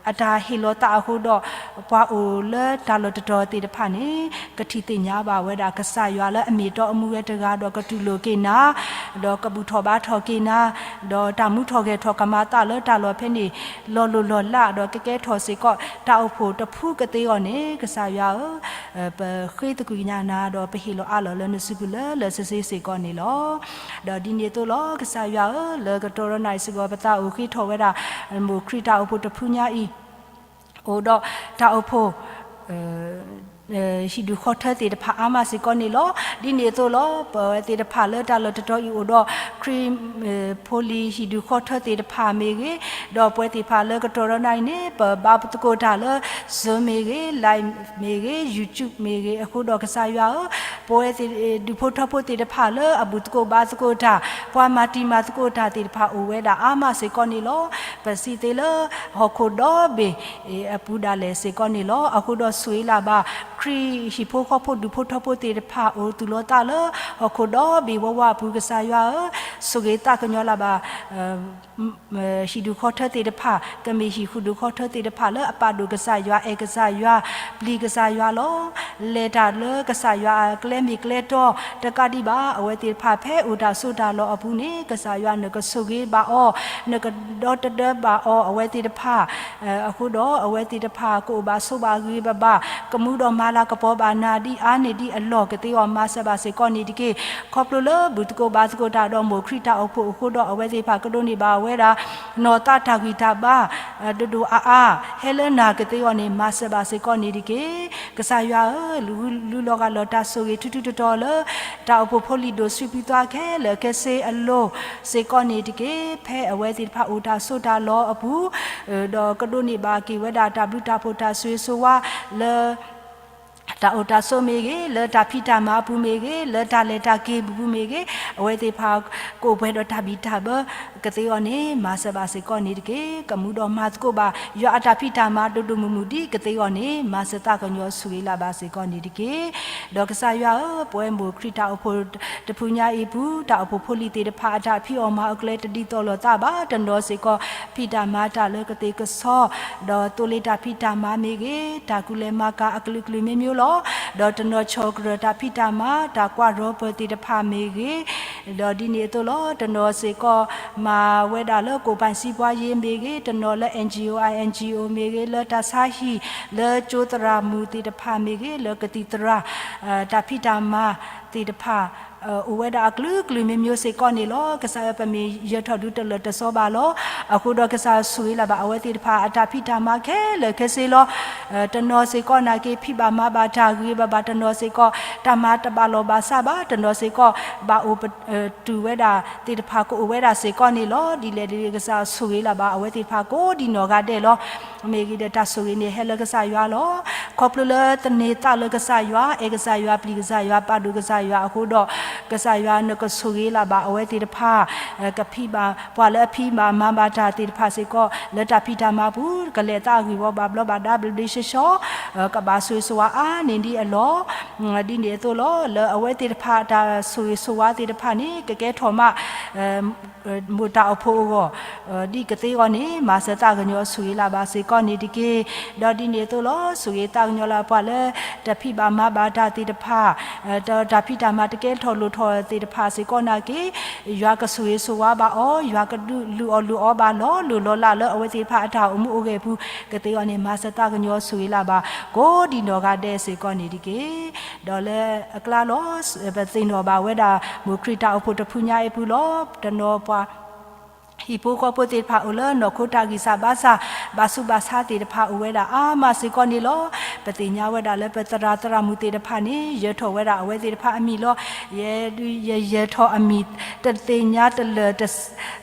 အတၢ်ဟ့ၣ်လီၤသးအဃိဒီး ပှၤအိၣ်လၢတၢ်လီၢ်တတီၤသ့ၣ်တဖၣ်န့ၣ် ကထံၣ်သ့ၣ်ညါဘၣ်ဝဲဒၣ် ကစၢ်ယွၤလၢအမ့ၢ်တီအမူဝဲတဂၤဒီး ကတူၢ်လိာ်က့ၤနၤ, ဒီးကဘူၣ်ထီၣ်ဘါထီၣ်က့ၤနၤ, ဒီးတၢ်မူထီၣ်ဂဲၤထီၣ်ကမၤသးလၢတၢ်လီၢ်ဖဲန့ၣ် လီၤလိၢ်လီၤလး ဒီးကကဲထီၣ်စ့ၢ်ကီး တၢ်အိၣ်ဖှိၣ်တဖုကသ့အီၤန့ၣ် ကစၢ်ယွၤဧၢ, ပဃ့သကွံာ်ကညးနၤ ဒီးပဟ့ၣ်လီၤအးလီၤလၢနစုပူၤလၢလၢဆ့ဆ့စ့ၢ်ကီးန့ၣ်လီၤ. ဒီးဒ်န့ၣ်အသိးလီၤ ကစၢ်ယွၤဧၢ, လၢကတီၢ်ဒီးနၣ်ရံၣ်စ့ၢ်ကီး ပသးအိၣ်ဃ့ထီၣ်ဝဲဒၣ် မိၢ်ခရံာ်တၢ်အိၣ်ဖှိၣ်တဖုညါအံၤ အိၣ်ဒီးတၢ်အိၣ်ဖှိၣ် ဟံၣ်ဒူၣ်ဃီထၢသ့ၣ်တဖၣ်အါမးစ့ၢ်ကီးန့ၣ်လီၤ. ဒ်န့ၣ်အသိးလီၤ ပဝဲသ့ၣ်တဖၣ်လၢတၢ်လီၢ်တတီၤအံၤအိၣ်ဒီး ခရံာ်ဖိလံၤဟံၣ်ဒူၣ်ဃီထၢသ့ၣ်တဖၣ်မ့ၢ်ဂ့ၤ, ဒီးပဝဲသ့ၣ်တဖၣ်လၢကတီၢ်ဒီးနၣ်ရံၣ်န့ၣ် ပဘါသကိးတၢ်လၢ Zoom မ့ၢ်ဂ့ၤ, Line မ့ၢ်ဂ့ၤ, YouTube မ့ၢ်ဂ့ၤ အဃိဒီးကစၢ်ယွၤဧၢ, ပဝဲဒူၣ်ဖိထၢဖိသ့ၣ်တဖၣ်လၢအဘူၣ်သကိးဘါသကိးတၢ်, ပှၤမၤတံၤမၤသကိးတၢ်သ့ၣ်တဖၣ်အိၣ်ဝဲဒၣ်အါမးစ့ၢ်ကီးန့ၣ်လီၤ. ပစံးသ့လၢ ဟီၣ်ခိၣ်ဒီဘ့ၣ်အပူၤဒၣ်လဲာ်စ့ၢ်ကီးန့ၣ်လီၤ. အဃိဒီးဆိၣ်ဂ့ၤလၢ်ဘၣ် ခရံာ်ဟံၣ်ဖိဃီဖိဒူၣ်ဖိထၢဖိသ့ၣ်တဖၣ်အိၣ်သူၣ်လီၤသးလၢ ဟီၣ်ခိၣ်ဒီဘ့ၣ်ဝးဝးအပူၤ ကစၢ်ယွၤဧၢ, ဆိၣ်ဂ့ၤသးကညီၤလၢ်ဘၣ် ဟံၣ်ဒူၣ်ဃီထၢသ့ၣ်တဖၣ်, ကမ့ၢ်ဟံၣ်ဃုာ်ဒူၣ်ဃီထၢသ့ၣ်တဖၣ်လၢအပာ်ဒိၣ်ကစၢ်ယွၤ, အဲၣ်ကစၢ်ယွၤ, ပျံၤကစၢ်ယွၤလီၤ. လဲၤတၢ်လၢကစၢ်ယွၤအကျဲမ့ၢ်ကျဲတီတကးဒံးဘၣ်, အဝဲသ့ၣ်တဖၣ်ဖဲအိၣ်တၢ်ဆိးတၢ်လီၢ်အပူၤန့ၣ် ကစၢ်ယွၤနကဆိၣ်ဂ့ၤဘၣ်အီၤ, နကဒီတဒၢဘၣ်အီၤ အဝဲသ့ၣ်တဖၣ် အဃိဒီးအဝဲသ့ၣ်တဖၣ် ကအိၣ်ဘၣ်ဆိးဘၣ်ဂ့ၤဘၣ်ဘၣ်, ကမူဒီးမၤလၤကပီၤဘၣ်နၤဒ်အါန့ၢ်ဒ်အလီၢ်ကသ့အီၤ မၤစၢၤဘၣ်စ့ၢ်ကီးန့ၣ်တက့ၢ်. ခီဖျိလၢဘူၣ်သကိးဘါသကိးတၢ်ဒီးမိၢ်ခရံာ်တၢ်အိၣ်ဖှိၣ်အဃိဒီး အဝဲသ့ၣ်တဖၣ်ကဒိးန့ၢ်ဘၣ်ဝဲဒၣ် နီၢ်သးတၢ်ဂံၢ်တၢ်ဘါ ဒိၣ်ဒိၣ်အါအါ ဟဲလၢနၤကသ့အီၤန့ၣ် မၤစၢၤဘၣ်စ့ၢ်ကီးန့ၣ်တက့ၢ်. ကစၢ်ယွၤဧၢ, လူၤလီၤဂာ်လီၤတၢ်ဆိၣ်ဂ့ၤထူထူတီတီလၢ တၢ်အိၣ်ဖှိၣ်ဖိလံၤဒိၣ်ဆံးဖံးသွါခဲလၢာ်ခဲဆ့အလိၤစ့ၢ်ကီးန့ၣ်တက့ၢ်. ဖဲအဝဲသ့ၣ်တဖၣ်အိၣ်တၢ်ဆိးတၢ်လီၢ်အပူၤ ဒီးကဒိးန့ၢ်ဘၣ်က့ၤဝဲဒၣ်တၢ်ဘျုးတၢ်ဖှိၣ်တၢ်ဆိၣ်ဂ့ၤဆိၣ်ဝါလၢ တၢ်အိၣ်တၢ်ဆိးမ့ၢ်ဂ့ၤ, လၢတၢ်ဖံးတၢ်မၤအပူၤမ့ၢ်ဂ့ၤ, လၢတၢ်လဲၤတၢ်က့ၤပူၤမ့ၢ်ဂ့ၤ, အဝဲသ့ၣ်တဖၣ်ကအိၣ်ပှဲၤဒီးတၢ်ဘံၣ်တၢ်ဘၢကသ့အီၤန့ၣ် မၤစၢၤဘၣ်စ့ၢ်ကီးန့ၣ်တက့ၢ်. ကမူဒီးမၤသကိးဘၣ် ယွၤအတၢ်ဖံးတၢ်မၤဒိၣ်ဒိၣ်မုၢ်မုၢ်ဒ်ကသ့အီၤန့ၣ် မၤစၢၤသးကညီၤဆိၣ်ဂ့ၤလၢ်ဘၣ်စ့ၢ်ကီးန့ၣ်တက့ၢ်. ဒီးကစၢ်ယွၤဧၢ, ပဝဲမိၢ်ခရံာ်တၢ်အိၣ်ဖှိၣ်တဖုညါအံၤပူၤ တၢ်အိၣ်ဖှိၣ်ဖိလံၤသ့ၣ်တဖၣ်အတၢ်ဖံးအီၣ်မၤအီၣ်ကျဲတဒ်သိးလိာ်သးဘၣ်, တနီၤစ့ၢ်ကီး ဖံးတၢ်မၤတၢ်လၢကသ့ၣ်ကဆီ ဒီးသိလ့ၣ်တၢ်ဖံးတၢ်မၤမ့ၢ်ဂ့ၤ, တၢ်ကူလဲၤမၤကၤအကလုာ်ကလုာ်မ့ၢ်မ့ၢ်လီၤ. ဒီးတနီၤဆီၣ်ကရၢၢ်တၢ်ဖံးတၢ်မၤ တၢ်ကွၢ်ရီပၢၢ်သ့ၣ်တဖၣ်မ့ၢ်ဂ့ၤ, ဒီးဒ်န့ၣ်အသိးလီၤ. တနီၤစ့ၢ်ကီး မၤဝဲဒၣ်လၢကိၣ်ပၤစံးပှၤယ့ၤမ့ၢ်ဂ့ၤ, တနီၤလၢ NGO NGO မ့ၢ်ဂ့ၤ, လၢတၢ်ဆါဟံၣ် လၢကၠိသရၣ်မုၣ်သ့ၣ်တဖၣ်မ့ၢ်ဂ့ၤ, လၢကသံၣ်သရၣ် တၢ်ဖံးတၢ်မၤသ့ၣ်တဖၣ် အိၣ်ဝဲဒၣ်အကလုာ်ကလုာ်မ့ၢ်မ့ၢ်စ့ၢ်ကီးန့ၣ်လီၤ. ကစၢ်ဧၢ, ပမ့ၢ်ယၢၤထီၣ်ဒုးတလၢာ်တစီဘၣ်လီၤ. အဃိဒီးကစၢ်ဆိၣ်ဂ့ၤလၢ်ဘၣ် အဝဲသ့ၣ်တဖၣ်အတၢ်ဖံးတၢ်မၤခဲလၢာ်ခဲဆ့လီၤ. တနီၤစ့ၢ်ကီးနာ်က့ ဖံးဘၣ်မၤဘၣ်တၢ်ဂ့ၤဘၣ်ဘၣ်, တနီၤစ့ၢ်ကီး တၢ်မၤတဘၣ်လီၢ်ဘၣ်စးဘၣ်, တနီၤစ့ၢ်ကီး ဘၣ်အိၣ်ပ တုၤဝဲဒၣ်သ့ၣ်တဖၣ်ကအိၣ်ဝဲဒၣ်စ့ၢ်ကီးန့ၣ်လီၤ. ဒ်လဲၣ်ဒ်လဲၣ် ကစၢ်ဆိၣ်ဂ့ၤလၢ်ဘၣ် အဝဲသ့ၣ်တဖၣ်ကိးဒံနီၢ်ဂၤဒဲးလီၤ. မ့ၢ်ဂ့ၤဒီးတၢ်ဆိၣ်ဂ့ၤန့ၣ်ဟဲလၢကစၢ်ယွၤလီၤ. ခီဖျိလၢသန့ၤသးလၢကစၢ်ယွၤ, အဲၣ်ကစၢ်ယွၤ, ပျံၤကစၢ်ယွၤ, ပာ်ဒိၣ်ကစၢ်ယွၤအဃိဒီး ကစၢ်ယွၤနကဆိၣ်ဂ့ၤလၢ်ဘၣ် အဝဲသ့ၣ်တဖၣ် ကဖံးဘၣ် ပှၤလၢအဖံးဘၣ်မၤဘၣ်တၢ်သ့ၣ်တဖၣ်စ့ၢ်ကီး လၢတၢ်ဖံးတၢ်မၤပူၤ ကလဲၤသးဂ့ၢ်ဝီဘၣ်ဘျီဘၣ်ဒါဘျ့ဘျ့ဆှီဆှီ ကဘၣ်ဆိၣ်ဂ့ၤဆိၣ်ဝါအါန့ၢ်ဒ်အလီၢ် ဒ်န့ၣ်အသိးလီၤ. လၢအဝဲသ့ၣ်တဖၣ်တၢ်ဆိၣ်ဂ့ၤဆိၣ်ဝါသ့ၣ်တဖၣ်န့ၣ် ကကဲထီၣ်မး မိၢ်တၢ်အိၣ်ဖှိၣ်အဂီၢ် ဒ်ကသ့အဂီၢ်န့ၣ် မၤစၢၤသးကညီၤဆိၣ်ဂ့ၤလၢ်ဘၣ်စ့ၢ်ကီးန့ၣ်တက့ၢ်. ဒီးဒ်န့ၣ်အသိးလီၤ. ဆိၣ်ဂ့ၤသးကညီၤလၢ်ပှၤလၢ တဖံးဘၣ်မၤဘၣ်တၢ်သ့ၣ်တဖၣ် တၢ်ဖံးတၢ်မၤတကဲထီၣ်လိၣ်ထီၣ်သ့ၣ်တဖၣ်စ့ၢ်ကီးနာ်က့ ယွၤကဆိၣ်ဂ့ၤဆိၣ်ဝါဘၣ်အီၤ, ယွၤကဒုးလုၢ်အီၣ်လုၢ်အီဘၣ်လီၤ. လိၣ်လီၤလၢ်လၢအဝဲသ့ၣ်တဖၣ်အတၢ်အိၣ်မူအိၣ်ဂဲၤပူၤ ကသ့အီၤန့ၣ် မၤစၢၤသးကညီၤဆိၣ်ဂ့ၤလၢ်ဘၣ် ကိးဒံနီၢ်ဂၤဒဲးစ့ၢ်ကီးန့ၣ်တက့ၢ်. ဒီးလၢအကျါလီၤ. ပသ့ၣ်နီၣ်ဘၣ်ဝဲဒၣ် မိၢ်ခရံာ်တၢ်အိၣ်ဖှိၣ်တဖုညါအံၤပူၤလီၤ. တနီၤပှၤ ဟံၣ်ဖိဃီဖိသ့ၣ်တဖၣ်အိၣ်လၢနီၢ်ခိတၢ်ဂံၢ်စၢ်ဘါစၢ် ဘၣ်ဆူးဘၣ်ဆါသ့ၣ်တဖၣ်အိၣ်ဝဲဒၣ်အါမးစ့ၢ်ကီးန့ၣ်လီၤ. ပသ့ၣ်ညါဝဲဒၣ်လၢပသရၣ်သရၣ်မုၣ်သ့ၣ်တဖၣ်န့ၣ် ယၢၤထီၣ်ဝဲဒၣ်အဝဲသ့ၣ်တဖၣ်အမံၤလီၤ. ယဲဒုးယယၢၤထီၣ်အမံၤတသ့ၣ်ညါတလၢာ်တ စီ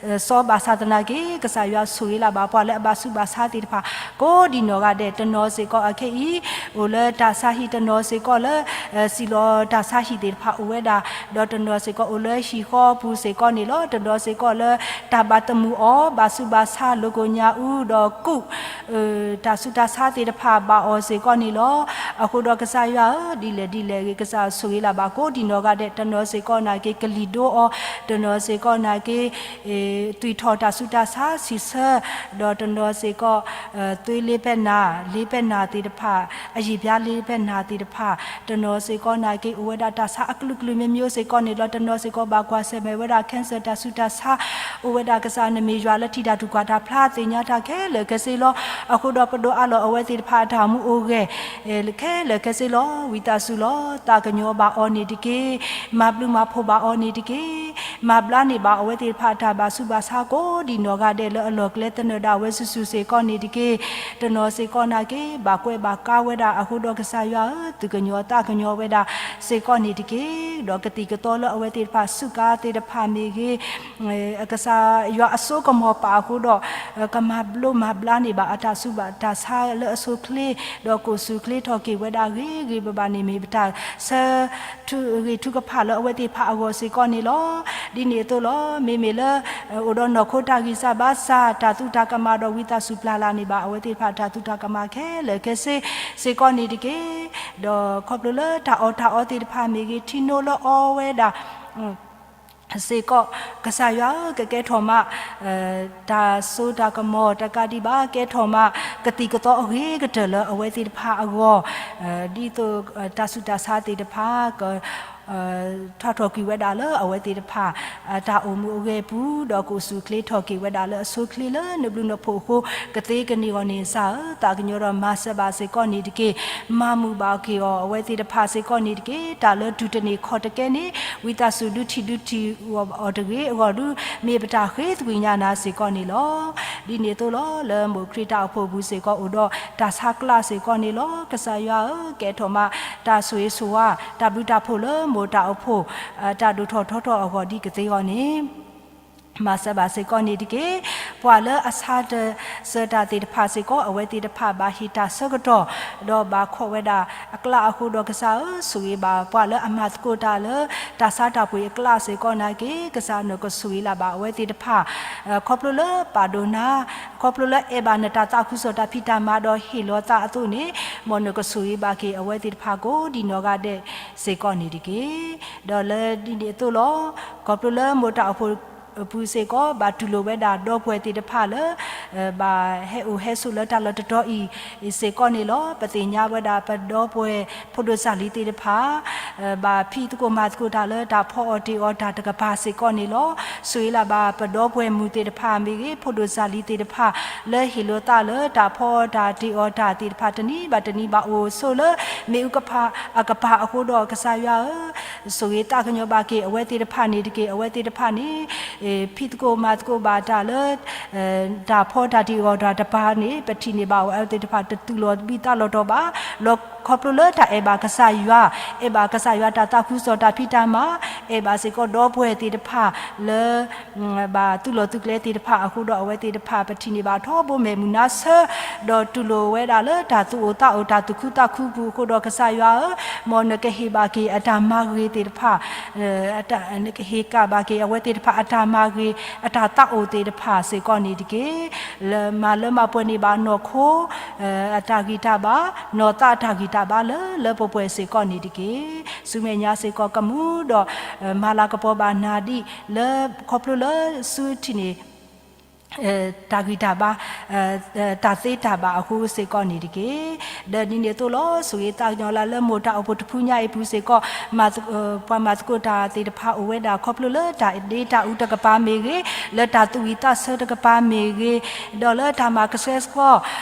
ဘၣ်ဆၣ်သနာ်က့ ကစၢ်ယွၤဆိၣ်ဂ့ၤလၢ်ဘၣ်ပှၤလၢအဘၣ်ဆူးဘၣ်ဆါသ့ၣ်တဖၣ် ကိးဒံနီၢ်ဂၤဒဲး တနီၤစ့ၢ်ကီးအခဲအံၤ အိၣ်လၢတၢ်ဆါဟံၣ် တနီၤစ့ၢ်ကီးလၢ စံၣ်လီၤတၢ်ဆါဟံၣ်သ့ၣ်တဖၣ်အိၣ်ဝဲဒၣ် ဒီးတနီၤစ့ၢ်ကီးအိၣ်လၢဟံၣ်ဃီပူၤစ့ၢ်ကီးန့ၣ်လီၤ. တနီၤစ့ၢ်ကီးလၢတၢ်ဘၣ် မူအီၤ ဘၣ်ဆူးဘၣ်ဆါ လိာ်ကိးညါအူ ဒီးကူး တၢ်ဆူးတၢ်ဆါသ့ၣ်တဖၣ်ဘၣ်အီၤစ့ၢ်ကီးန့ၣ်လီၤ. အဃိဒီးကစၢ်ယွၤဧၢ, ဒ်လဲၣ်ဒ်လဲၣ်ဂ့ၤ ကစၢ်ဆိၣ်ဂ့ၤလၢ်ဘၣ်ကိးဒံးနီၢ်ဂၤဒဲး, တနီၤစ့ၢ်ကီးနာ်က့ ကလံၤဒိအီၤ, တနီၤစ့ၢ်ကီးနာ်က့ သွံၣ်ထီၣ်တၢ်ဆူးတၢ်ဆါဆံးဆၢ, ဒီးတနီၤစ့ၢ်ကီး သွေးလေးဘက်နာ, လေးဘက်နာသ့ၣ်တဖၣ်, အယံာ်ပြားလေးဘက်နာသ့ၣ်တဖၣ်, တနီၤစ့ၢ်ကီးနာ်က့ အိၣ်ဝဲဒၣ်တၢ်ဆါအကလုာ်ကလုာ်မ့ၢ်မ့ၢ်စ့ၢ်ကီးန့ၣ်လီၤ. တနီၤစ့ၢ်ကီးဘၣ်ကွၢ်ဆၢၣ်မဲာ်ဝဲဒၣ် cancer တၢ်ဆူးတၢ်ဆါ, အိၣ်ဝဲဒၣ်ကစၢ်နမ့ၢ်ယွၤလၢထံၣ်တၢ်တူၢ်ကွၢ်တၢ်ဖျါသ့ၣ်ညါတၢ်ခဲလၢာ်ခဲဆ့လီၤ. အဃိဒီးပဒိးအးလီၤအဝဲသ့ၣ်တဖၣ်အတၢ်အိၣ်မူအိၣ်ဂဲၤ ခဲလၢာ်ခဲဆ့လီၤ. ဝံသးစူၤလီၤသးကညီၤဘၣ်အီၤန့ၣ်တက့ၢ်, မၤဘျုးမၤဖှိၣ်ဘၣ်အီၤန့ၣ်တက့ၢ်, မၤဘျါန့ၢ်ဘၣ်အဝဲသ့ၣ်တဖၣ်အတၢ်ဘၣ်ဆူးဘၣ်ဆါကိးဒံးနီၢ်ဂၤဒဲးလၢအလီၢ်ကျဲသနၢၣ်ဒၣ်ဝဲစုာ်စုာ်စ့ၢ်ကီးန့ၣ်တက့ၢ်. တနီၤစ့ၢ်ကီးနာ်က့ ဘၣ်ကွဲးဘၣ်ကါဝဲဒၣ်အဃိဒီးကစၢ်ယွၤဧၢ, သူၣ်ကညီၤသးကညီၤဝဲဒၣ်စ့ၢ်ကီးန့ၣ်တက့ၢ်. ဒီးကသံၣ်ကသီလၢအဝဲသ့ၣ်တဖၣ် ဆူးကါသ့ၣ်တဖၣ်မ့ၢ်ဂ့ၤ, ကစၢ်ယွၤအစိကမီၤပာ်အဃိဒီး ကမၤဘျိမၤဘျါန့ၢ်ဘၣ်အတၢ်ဆူးဘၣ်တၢ်ဆါလၢအဆိအချ့, ဒီးကိးဆူၣ်ချ့ထီၣ်က့ၤဝဲဒၣ်ဂ့ၤဂ့ၤဘၣ်ဘၣ်န့ၣ် မ့ၢ်ပတၢ်ဆၢ ထူဂ့ၤထူကဖၣ်လၢအဝဲသ့ၣ်တဖၣ်အဂီၢ်စ့ၢ်ကီးန့ၣ်လီၤ. ဒ်န့ၣ်အသိးလီၤ, မ့မ့ၢ်လၢ အိၣ်ဒီးနီၢ်ခိတၢ်ဂံၢ်စၢ်ဘါစၢ် တၢ်သူၣ်တၢ်ကမၣ်ဒီးဝံသးစူၤပျၢ်လၢ်န့ၢ်ဘၣ် အဝဲသ့ၣ်တဖၣ်တၢ်သူၣ်တၢ်ကမၣ်ခဲလၢာ်ခဲဆ့စ့ၢ်ကီးန့ၣ်တက့ၢ်. ဒီးခီဖျိလၢတၢ်အီၣ်တၢ်အီသ့ၣ်တဖၣ်မ့ၢ်ဂ့ၤ, ထံနိလၢအီဝဲဒၣ် စ့ၢ်ကီး, ကစၢ်ယွၤဧၢ, ကကဲထီၣ်မး တၢ်စိတၢ်ကမီၤတကးဒံးဘၣ် ကဲထီၣ်မး ကသံၣ်ကသီအဂ့ၤကတၢၢ်လၢအဝဲသ့ၣ်တဖၣ်အဂီၢ်, ဒ်သိး တၢ်ဆူးတၢ်ဆါသ့ၣ်တဖၣ် က ထီၣ်ထီၣ်ကွံာ်ဝဲဒၣ်လၢအဝဲသ့ၣ်တဖၣ် တၢ်အိၣ်မူအဂဲၤပူၤ, ဒီးကိးဆူၣ်ချ့ထီၣ်က့ၤဝဲဒၣ်လၢအဆိအချ့လၢနဘျုးနဖှိၣ်အဃိ ကသ့ကန့ၢ်အီၤန့ၣ် ကစၢ်ဧၢ, သးကညီၤဒီးမၤစၢၤဘၣ်စ့ၢ်ကီးန့ၣ်တက့ၢ်. မၤမုာ်ဘၣ်က့ၤအီၤအဝဲသ့ၣ်တဖၣ်စ့ၢ်ကီးန့ၣ်တက့ၢ်. တၢ်လၢတူၢ်တန့ၢ်ခီၣ်တကဲန့ၣ် ဝံသးစူၤဒုးထံၣ်ဒုးထံၣ်အီၤတဂ့ၤအဂီၢ်ဒုး မ့ၢ်ပတၢ်ဃ့သကွံာ်ညါနၤစ့ၢ်ကီးန့ၣ်လီၤ. ဒ်န့ၣ်အသိးလီၤ, လၢမိၢ်ခရံာ်တၢ်အိၣ်ဖှိၣ်ပူၤစ့ၢ်ကီးအိၣ်ဒီးတၢ်ဆါကျးစ့ၢ်ကီးန့ၣ်လီၤ. ကစၢ်ယွၤဧၢ, ကဲထီၣ်မး တၢ်ဆိၣ်ဂ့ၤဆိၣ်ဝါ တၢ်ဘျုးတၢ်ဖှိၣ်လၢမိၢ်တၢ်အိၣ်ဖှိၣ် တၢ်ဒိၣ်ထီၣ်ထီထီၣ်အဂီၢ်ဒ်ကသ့အဂီၢ်န့ၣ် မၤစၢၤဘၣ်စ့ၢ်ကီးန့ၣ်တက့ၢ်. ပှၤလၢအဆါတစၢၤတၢ်သ့ၣ်တဖၣ်စ့ၢ်ကီး အဝဲသ့ၣ်တဖၣ်ဘၣ်ဟ့ၣ်တၢ်ဆၢကတီၢ် ဒီးဘၣ်ခိးဝဲဒၣ်အကျးအဃိဒီး ကစၢ်ဧၢ, ဆိၣ်ဂ့ၤဘၣ်ပှၤလၢအမၤသကိးတၢ်လၢ တၢ်ဆါတၢ်ပှ့ၤအကျးစ့ၢ်ကီးနာ်က့ ကစၢ်နကဆိၣ်ဂ့ၤလၢ်ဘၣ်အဝဲသ့ၣ်တဖၣ် ခီဖျိလၢပာ်ဒိၣ်နၤ, ခီဖျိလၢအဲၣ်ဘၣ်နတၢ်သးခုကစီၣ်တၢ်ဖံးတၢ်မၤဒီးဟ့ၣ်လီၤသးအသိးန့ၣ်, မ်နကဆိၣ်ဂ့ၤဘၣ်က့ၤအဝဲသ့ၣ်တဖၣ်ကိးဒံးနီၢ်ဂၤဒဲးစ့ၢ်ကီးန့ၣ်တက့ၢ်. ဒီးလၢဒ်န့ၣ်အသိးလီၤ, ခီဖျိလၢမိၢ်တၢ်အိၣ်ဖှိၣ်ပူၤစ့ၢ်ကီး ဘၣ်တူၢ်လိာ်ဝဲဒၣ်ဒီပုၢ်ဝဲၢ်သ့ၣ်တဖၣ်လၢ ဘၣ်ဟဲအိၣ်ဟဲဆိးလၢတၢ်လီၢ်တတီၤအံၤစ့ၢ်ကီးန့ၣ်လီၤ. ပသ့ၣ်ညါဝဲဒၣ်ပဒီပုၢ်ဝဲၢ်ဖိဒိၣ်စၢ်လံသ့ၣ်တဖၣ် ဘၣ်ဖံးသကိးမၤသကိးတၢ်လၢတၢ်ဖီအီၣ်တ့ၢ်အီၣ်တၢ်တကပၤစ့ၢ်ကီးန့ၣ်လီၤ. ဆိၣ်ဂ့ၤလၢ်ဘၣ်ပဒီပုၢ်ဝဲၢ်မုၣ်သ့ၣ်တဖၣ်မ့ၢ်ဂ့ၤ, ဖိဒိၣ်စၢ်လံသ့ၣ်တဖၣ် လၢဟ့ၣ်လီၤသးလၢတၢ်ဖီအီၣ်တၢ်တ့ၢ်အီၣ်တၢ်သ့ၣ်တဖၣ် တနံၤဘၣ်တနံၤဘၣ်အိၣ်ဆိးလၢ မ့ၣ်အူကဖၣ်အကပၤအဃိဒီး ကစၢ်ယွၤဧၢ, ဆိၣ်ဂ့ၤသးကညီၤဘၣ်က့ၤအဝဲသ့ၣ်တဖၣ်န့ၣ်တက့ၢ်. အဝဲသ့ၣ်တဖၣ်န့ၣ် ဖံးသကိးမၤသကိးဘၣ်တၢ်လၢ တၢ်ဖီတၢ်တ့ၢ်အီၣ်တၢ်တကပၤန့ၣ် ပထံၣ်န့ၢ်ဘၣ်အဝဲသ့ၣ်တဖၣ် တတူၢ်လိာ်ဘံၣ်သးလီၤတီၤဘၣ်, လၢခီဖျိလၢတၢ်အဲၣ်ဘၣ်ကစၢ်ယွၤ, အဲၣ်ဘၣ်ကစၢ်ယွၤတၢ်သးခုကစီၣ်တၢ်ဖံးတၢ်မၤ, အဲၣ်ဘၣ်စ့ၢ်ကီးဒီပုၢ်ဝဲၢ်သ့ၣ်တဖၣ်လၢ ဘၣ်သူၣ်လီၤသူၣ်ကျဲသ့ၣ်တဖၣ်အဃိဒီး အဝဲသ့ၣ်တဖၣ် ပထံၣ်န့ၢ်ဘၣ်ထီဘိမဲာ်မုာ်နါဆၢ, ဒီးတူၢ်လိာ်ဝဲဒၣ်လၢတၢ်သူၣ်အိၣ်သးအိၣ် တၢ်သူၣ်ခုသးခုပူၤအဃိဒီး ကစၢ်ယွၤဧၢ, မ်နကဟ့ၣ်ဘၣ်က့ၤအတၢ်မၤဂ့ၤသ့ၣ်တဖၣ် နကဟ့ၣ်ကၣ်ဘၣ်က့ၤအဝဲသ့ၣ်တဖၣ်အတၢ်မၤဂ့ၤ အတၢ်သးအိၣ်သ့ၣ်တဖၣ်စ့ၢ်ကီးန့ၣ်တက့ၢ်. လၢမၤလၢမၤပှဲၤန့ၢ်ဘၣ်နီၢ်ခိ အတၢ်ဂံၢ်တၢ်ဘါ, နီၢ်သးအတၢ်ဂံၢ်တၢ်ဘါလၢလၢပှဲၤပှဲၤစ့ၢ်ကီးန့ၣ်တက့ၢ်. ဆူမဲာ်ညါစ့ၢ်ကီးကမူဒီး မၤလၤကပီၤဘၣ်နၤဒ်လၢ ခီဖျိလၢဆူထံၣ်န့ၣ် တၢ်ဂံၢ်တၢ်ဘါ တၢ်သ့တၢ်ဘၣ်အဃိစ့ၢ်ကီးန့ၣ်တက့ၢ်. ဒီးဒ်န့ၣ်အသိးလီၤ, ဆိၣ်ဂ့ၤသးကညီၤလၢ လၢမိၢ်တၢ်အိၣ်ဖှိၣ်တဖုညါအံၤပူၤစ့ၢ်ကီး ပှၤမၤသကိးတၢ်သ့ၣ်တဖၣ်အိၣ်ဝဲဒၣ် ခီဖျိလၢတၢ်ဒ့တၢ်အူတကပၤမ့ၢ်ဂ့ၤ, လၢတၢ်သူၣ်ဝံၣ်သးဆၢတကပၤမ့ၢ်ဂ့ၤ, ဒီးလၢတၢ်မၤကဆှဲစ့ၢ်ကီး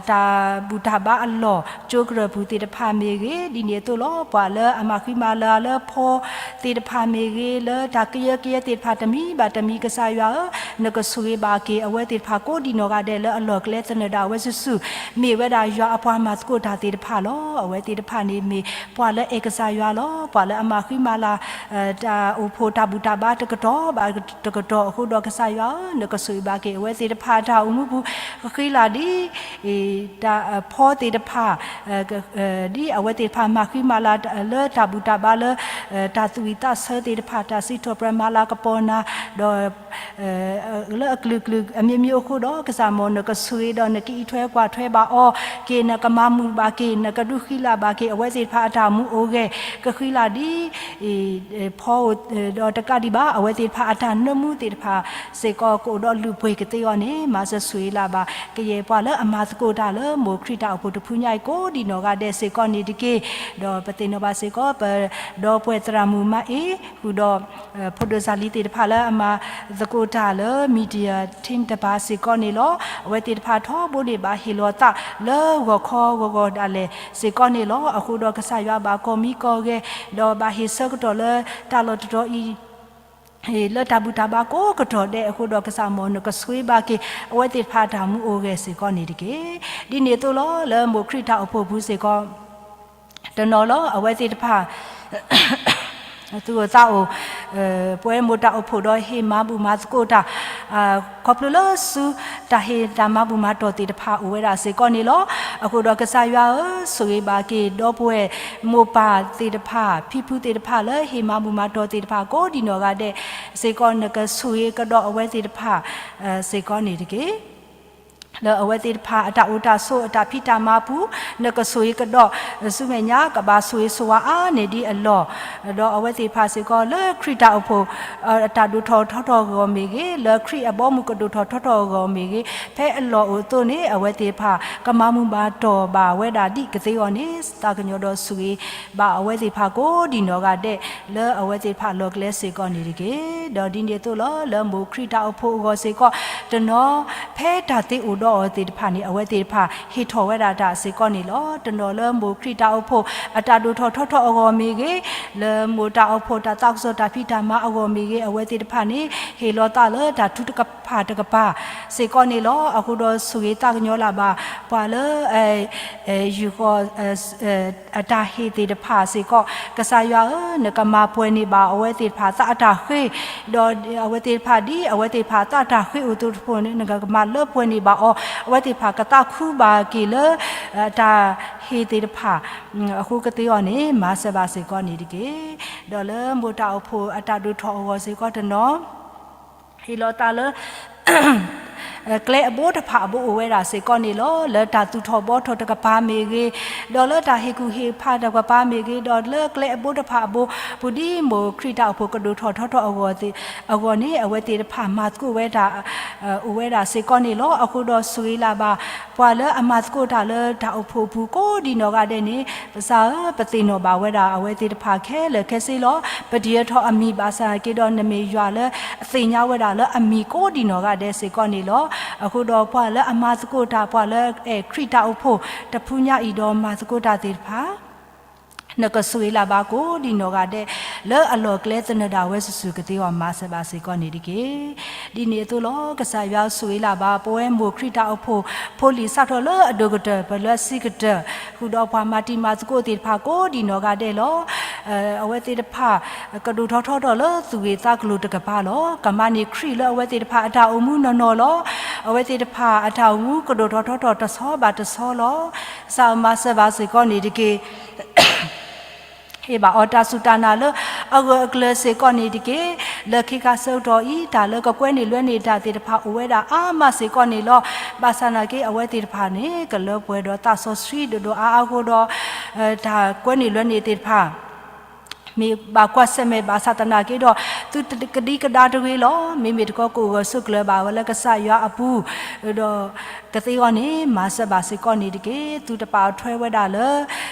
တၢ်ဘူၣ်တၢ်ဘါအလီၢ် ကၠိကရၢၢ်ပူၤသ့ၣ်တဖၣ်မ့ၢ်ဂ့ၤ, ဒ်န့ၣ်အသိးလီၤ, ပှၤလၢအမၤဃံမၤလၤလၢဖီသ့ၣ်တဖၣ်မ့ၢ်ဂ့ၤ, လၢတၢ်ကယၢကယဲသ့ၣ်တဖၣ် တမံၤဘၣ်တမံၤ ကစၢ်ယွၤဧၢ, နကဆိၣ်ဂ့ၤဘၣ်က့ၤ အဝဲသ့ၣ်တဖၣ်ကိးဒံနီၢ်ဂၤဒဲးလၢအလီၢ်ကျဲသနၢၣ်ဒၣ်ဝဲစုာ်စုာ်, မ့ၢ်ဝဲဒၣ်ယွၤအပှၤမၤသကိးတၢ်သ့ၣ်တဖၣ်လီၤ. အဝဲသ့ၣ်တဖၣ်န့ၣ်မ့ၢ်ပှၤလၢအဲၣ်ကစၢ်ယွၤလီၤ. ပှၤလၢအမၤဃံမၤလၤ တၢ်အိၣ်ဖှိၣ်တၢ်ဘူၣ်တၢ်ဘါတကတီၢ်ဘၣ်တကတီၢ်အဃိဒီး ကစၢ်ယွၤဧၢ, နကဆိၣ်ဂ့ၤဘၣ်က့ၤ အဝဲသ့ၣ်တဖၣ်အတၢ်အိၣ်မူပူၤ, ဃံလၤဒ် တၢ်ဖီသ့ၣ်တဖၣ် ဒ်အဝဲသ့ၣ်တဖၣ်မၤဃံမၤလၤလၢတၢ်ဘူၣ်တၢ်ဘါလၢ တၢ်သူၣ်ဝံၣ်သးဆၢသ့ၣ်တဖၣ်, တၢ်စံးထီၣ်ပတြၢၤမၤလၤကပီၤနၤ, ဒီး လၢအကလုာ်ကလုာ်အမျိုးမျိုးအဃိဒီး ကစၢ်မ့ၢ်နကဆိၣ်ဂ့ၤဒီး နကအံးထွဲကွၢ်ထွဲဘၣ်အီၤက့ၤ, နကမၤမုာ်ဘၣ်က့ၤ, နကဒုးဃံလၤဘၣ်က့ၤ အဝဲသ့ၣ်တဖၣ်အတၢ်အိၣ်မူအိၣ်ဂဲၤ, ကဃံလၤဒ် ဖီဧိၤ, ဒီးတကးဒံးဘၣ် အဝဲသ့ၣ်တဖၣ်အတၢ်နၢမူသ့ၣ်တဖၣ်စ့ၢ်ကီး ကအိၣ်ဒီးလုၢ်ပှ့ၤကသ့အီၤန့ၣ် မၤစၢၤဆိၣ်ဂ့ၤလၢ်ဘၣ်ကယဲၢ်ပှၤလၢအမၤသကိးတၢ်လၢ မိၢ်ခရံာ်တၢ်အိၣ်ဖှိၣ်တဖုညါအံၤ ကိးဒံနီၢ်ဂၤဒဲးစ့ၢ်ကီးန့ၣ်တက့ၢ်. ဒီးပသ့ၣ်နီၣ်ဘၣ်စ့ၢ်ကီး ပဒီပုၢ်ဝဲၢ်သရၣ်မုၣ်မၤအ့ ဃုာ်ဒီး ဖိဒိၣ်စၢ်လံသ့ၣ်တဖၣ်လၢအမၤသကိးတၢ်လၢ media team တဖၣ်စ့ၢ်ကီးန့ၣ်လီၤ. အဝဲသ့ၣ်တဖၣ်ထီဘိန့ၣ် ဘၣ်ဟ့ၣ်လီၤသးလၢဂီၤခီဂီၤဂီၤဒၣ်လဲာ်စ့ၢ်ကီးန့ၣ်လီၤ. အဃိဒီးကစၢ်ယွၤဘၣ်ကီၢ်မံကီၢ်ဂဲၤ ဒီးဘၣ်ဟ့ၣ်ဆၢကတီၢ်လၢတၢ်လီၢ်တတီၤအံၤ လၢတၢ်ဘူၣ်တၢ်ဘါကိးကတီၢ်ဒဲးအဃိဒီး ကစၢ်မ့ၢ်နကဆိၣ်ဂ့ၤဘၣ်က့ၤ အဝဲသ့ၣ်တဖၣ်အတၢ်မူအိၣ်ဂဲၤစ့ၢ်ကီးန့ၣ်တက့ၢ်. ဒ်န့ၣ်အသိးလီၤ လၢမိၢ်ခရံာ်တၢ်အိၣ်ဖှိၣ်ပူၤစ့ၢ်ကီး တနီၤလီၤ အဝဲသ့ၣ်တဖၣ် သူၣ်အိၣ်သးအိၣ် ပဝဲမိၢ်တၢ်အိၣ်ဖှိၣ်ဒီးဟ့ၣ်မၤဘူၣ်မၤသကိးတၢ် ခီဖျိလၢဆူတၢ်ဟ့ၣ်တၢ်မၤဘူၣ်မၤတီၢ်သ့ၣ်တဖၣ်အိၣ်ဝဲဒၣ်စ့ၢ်ကီးန့ၣ်လီၤ. အဃိဒီးကစၢ်ယွၤဧၢ, ဆိၣ်ဂ့ၤဘၣ်က့ၤဒီပုၢ်ဝဲၢ်မိၢ်ပၢ်သ့ၣ်တဖၣ် ဖံဖုသ့ၣ်တဖၣ်လၢဟ့ၣ်မၤဘူၣ်မၤတီၢ်သ့ၣ်တဖၣ်ကိးဒံနီၢ်ဂၤဒဲးစ့ၢ်ကီး နကဆိၣ်ဂ့ၤကဒီးအဝဲသ့ၣ်တဖၣ် စ့ၢ်ကီးန့ၣ်တက့ၢ်. လၢအဝဲသ့ၣ်တဖၣ်အတၢ်အိၣ်တၢ်ဆိးအတၢ်ဖံးတၢ်မၤပူၤ နကဆိၣ်ဂ့ၤကဒီး ဆူမဲာ်ညါ ကဘၣ်ဆိၣ်ဂ့ၤဆိၣ်ဝါအါန့ၢ်ဒံးအလီၢ်, ဒီးအဝဲသ့ၣ်တဖၣ်စ့ၢ်ကီး လၢခရံာ်တၢ်အိၣ်ဖှိၣ် အတၢ်ဒိၣ်ထီၣ်ထီထီၣ်အဂီၢ်မ့ၢ်ဂ့ၤ, လၢခရံာ်အဘီအမုၢ်ကဒိၣ်ထီၣ်ထီထီၣ်အဂီၢ်မ့ၢ်ဂ့ၤ, ဖဲအလီၢ်အိၣ်အသိးန့ၣ် အဝဲသ့ၣ်တဖၣ် ကမၤမုာ်မၤတီၢ်ဘၣ်ဝဲဒၣ်ဒ်ကသ့အီၤန့ၣ် သးကညီၤဒီးဆိၣ်ဂ့ၤဘၣ်အဝဲသ့ၣ်တဖၣ်ကိးဒံနီၢ်ဂၤဒဲး လၢအဝဲသ့ၣ်တဖၣ်လီၢ်ကျဲစ့ၢ်ကီးန့ၣ်တက့ၢ်. ဒီးဒ်န့ၣ်အသိးလီၤ လၢမိၢ်ခရံာ်တၢ်အိၣ်ဖှိၣ်အဂီၢ်စ့ၢ်ကီး တနီၤ ဖဲတၢ်သ့အိၣ်ဒီးအီၤသ့ၣ်တဖၣ်န့ၣ် အဝဲသ့ၣ်တဖၣ်ဟ့ၣ်ထီၣ်ဝဲဒၣ်တၢ်စ့ၢ်ကီးန့ၣ်လီၤ. တနီၤလၢမိၢ်ခရံာ်တၢ်အိၣ်ဖှိၣ် အတၢ်ဒိၣ်ထီၣ်ထီထီၣ်အဂီၢ်မ့ၢ်ဂ့ၤ, လၢမိၢ်တၢ်အိၣ်ဖှိၣ်တၢ်သးကစီၣ်တၢ်ဖံးတၢ်မၤအဂီၢ်မ့ၢ်ဂ့ၤ, အဝဲသ့ၣ်တဖၣ်န့ၣ် ဟ့ၣ်လီၤသးလၢတၢ်ထုကဖၣ်တကပၤစ့ၢ်ကီးန့ၣ်လီၤ. အဃိဒီးဆိၣ်ဂ့ၤသးကညီၤလၢ်ဘၣ် ပှၤလၢ ယူၢ်ဃီ အတၢ်ဟ့ၣ်သ့ၣ်တဖၣ်စ့ၢ်ကီး, ကစၢ်ယွၤဧၢ, နကမၤပှဲၤန့ၢ်ဘၣ်အဝဲသ့ၣ်တဖၣ်သးအတၢ်ဃ့, ဒီးအဝဲသ့ၣ်တဖၣ်ဒ်အဝဲသ့ၣ်တဖၣ်သးအတၢ်ဃ့အိၣ်အသိးတဖၣ်န့ၣ် နကမၤလၢပှဲၤန့ၢ်ဘၣ်အီၤ, အဝဲသ့ၣ်တဖၣ်ကသးခုဘၣ်က့ၤလၢ တၢ်ဟ့ၣ်သ့ၣ်တဖၣ် အဃိကသ့အီၤန့ၣ် မၤစၢၤဘၣ်စ့ၢ်ကီးန့ၣ်တက့ၢ်. ဒီးလၢမိၢ်တၢ်အိၣ်ဖှိၣ်အတၢ်ဒိၣ်ထီၣ်အဂီၢ်စ့ၢ်ကီးတနီၤ ဟ့ၣ်လီၤသးလၢ ကျဲအဘိတဖၣ်အဘိအိၣ်ဝဲဒၣ်စ့ၢ်ကီးန့ၣ်လီၤ. လၢတၢ်သူၣ်ထီၣ်ဘှီထီၣ်တကပၤမ့ၢ်ဂ့ၤ, ဒီးလၢတၢ်ဟ့ၣ်ကူၣ်ဟ့ၣ်ဖးတကပၤမ့ၢ်ဂ့ၤ, ဒီးလၢကျဲအဘိတဖၣ်အဘိ ပူၤဒ်မိၢ်ခရံာ်တၢ်အိၣ်ဖှိၣ်ကဒိၣ်ထီၣ်ထီထီၣ်အဂီၢ်န့ၣ် အဝဲသ့ၣ်တဖၣ်မၤသကိးဝဲဒၣ် အိၣ်ဝဲဒၣ်စ့ၢ်ကီးန့ၣ်လီၤ. အဃိဒီးဆိၣ်ဂ့ၤလၢ်ဘၣ် ပှၤလၢအမၤသကိးတၢ်လၢတၢ်အိၣ်ဖှိၣ်အပူၤကိးဒံနီၢ်ဂၤဒဲးန့ၣ် ကစၢ်ဧၢ, ပသ့ၣ်နီၣ်ဘၣ်ဝဲဒၣ်အဝဲသ့ၣ်တဖၣ်ခဲလၢာ်ခဲဆ့လီၤ. ပဒုးအထီၣ်အမံၤဘၣ်ဆၣ်က့ဒီး နမ့ၢ်ယွၤလၢအသ့ၣ်ညါဝဲဒၣ်လၢအမံၤကိးဒံနီၢ်ဂၤဒဲးစ့ၢ်ကီးန့ၣ်လီၤ. အဃိဒီးပှၤလၢအမၤသကိးတၢ် ပှၤလၢအဲၣ်ခရံာ်တၢ်အိၣ်ဖှိၣ်တဖုညါအံၤဒီးမၤသကိးတၢ်သ့ၣ်တဖၣ် နကဆိၣ်ဂ့ၤလၢ်ဘၣ်ကိးဒံနီၢ်ဂၤဒဲး လၢအလီၢ်ကျဲသနၢၣ်ဒၣ်ဝဲစုာ်စုာ်ကသ့အီၤ မၤစၢၤဘၣ်စ့ၢ်ကီးန့ၣ်တက့ၢ်. ဒ်န့ၣ်အသိးလီၤ ကစၢ်ယွၤဆိၣ်ဂ့ၤလၢ်ဘၣ် ပဝဲမိၢ်ခရံာ်တၢ်အိၣ်ဖှိၣ် ဖိလံၤစးထီၣ်လၢအဒိၣ်ကတၢၢ် ပလၢအဆံးကတၢၢ် ဃုာ်ဒီးပှၤမၤတံၤမၤသကိးသ့ၣ်တဖၣ်ကိးဒံနီၢ်ဂၤဒဲးလီၤ. အဝဲသ့ၣ်တဖၣ် ကဒိၣ်ထီၣ်ထီထီၣ်လၢသူၣ်ဂ့ၤသးကျိၤတကပၤလီၤ. ကမၤန့ၢ်ခရံာ်လၢအဝဲသ့ၣ်တဖၣ်အတၢ်အိၣ်မူနီၢ်နီၢ်လီၤ. အဝဲသ့ၣ်တဖၣ်အတၢ်အိၣ်မူကဒိၣ်ထီၣ်ထီထီၣ်တဆီဘၣ်တဆီလီၤ. ကစၢ်မၤစၢၤဘၣ်စ့ၢ်ကီးန့ၣ်တက့ၢ်. ဟ့ၣ်ဘၣ်အီၤတၢ်စူၢ်တၢ်နာ်လၢအဂၢၢ်အကျၢၤစ့ၢ်ကီးန့ၣ်တက့ၢ်. လၢခံခါဆၢကတီၢ်အံၤ တၢ်လၢကကွဲန့ၢ်လွဲန့ၢ်တၢ်သ့ၣ်တဖၣ်အိၣ်ဝဲဒၣ်အါမးစ့ၢ်ကီးန့ၣ်လီၤ. ဘၣ်ဆၣ်နာ်က့ အဝဲသ့ၣ်တဖၣ်န့ၣ် ကလၢပှဲၤဒီးသးစီဆှံဒိၣ်ဒိၣ်အါအါအဃိဒီး တၢ်ကွဲန့ၢ်လွဲန့ၢ်သ့ၣ်တဖၣ် မ့ၢ်ဘၣ်ကွၢ်ဆၢၣ်မဲာ်ဘၣ်ဆၣ်သနာ်က့ဒီး သုတကဒံကဒါတဂ့ၤလီၤ. မ့မ့ၢ်တခီကအိၣ်ဂၢၢ်ဆိးကျၢၤဘၣ်ဝဲလၢကစၢ်ယွၤအပူၤ ဒီးကသ့အီၤန့ၣ် မၤစၢၤဘၣ်စ့ၢ်ကီးန့ၣ်တက့ၢ်. သုတပာ်ထွဲဝဲဒၣ်လၢ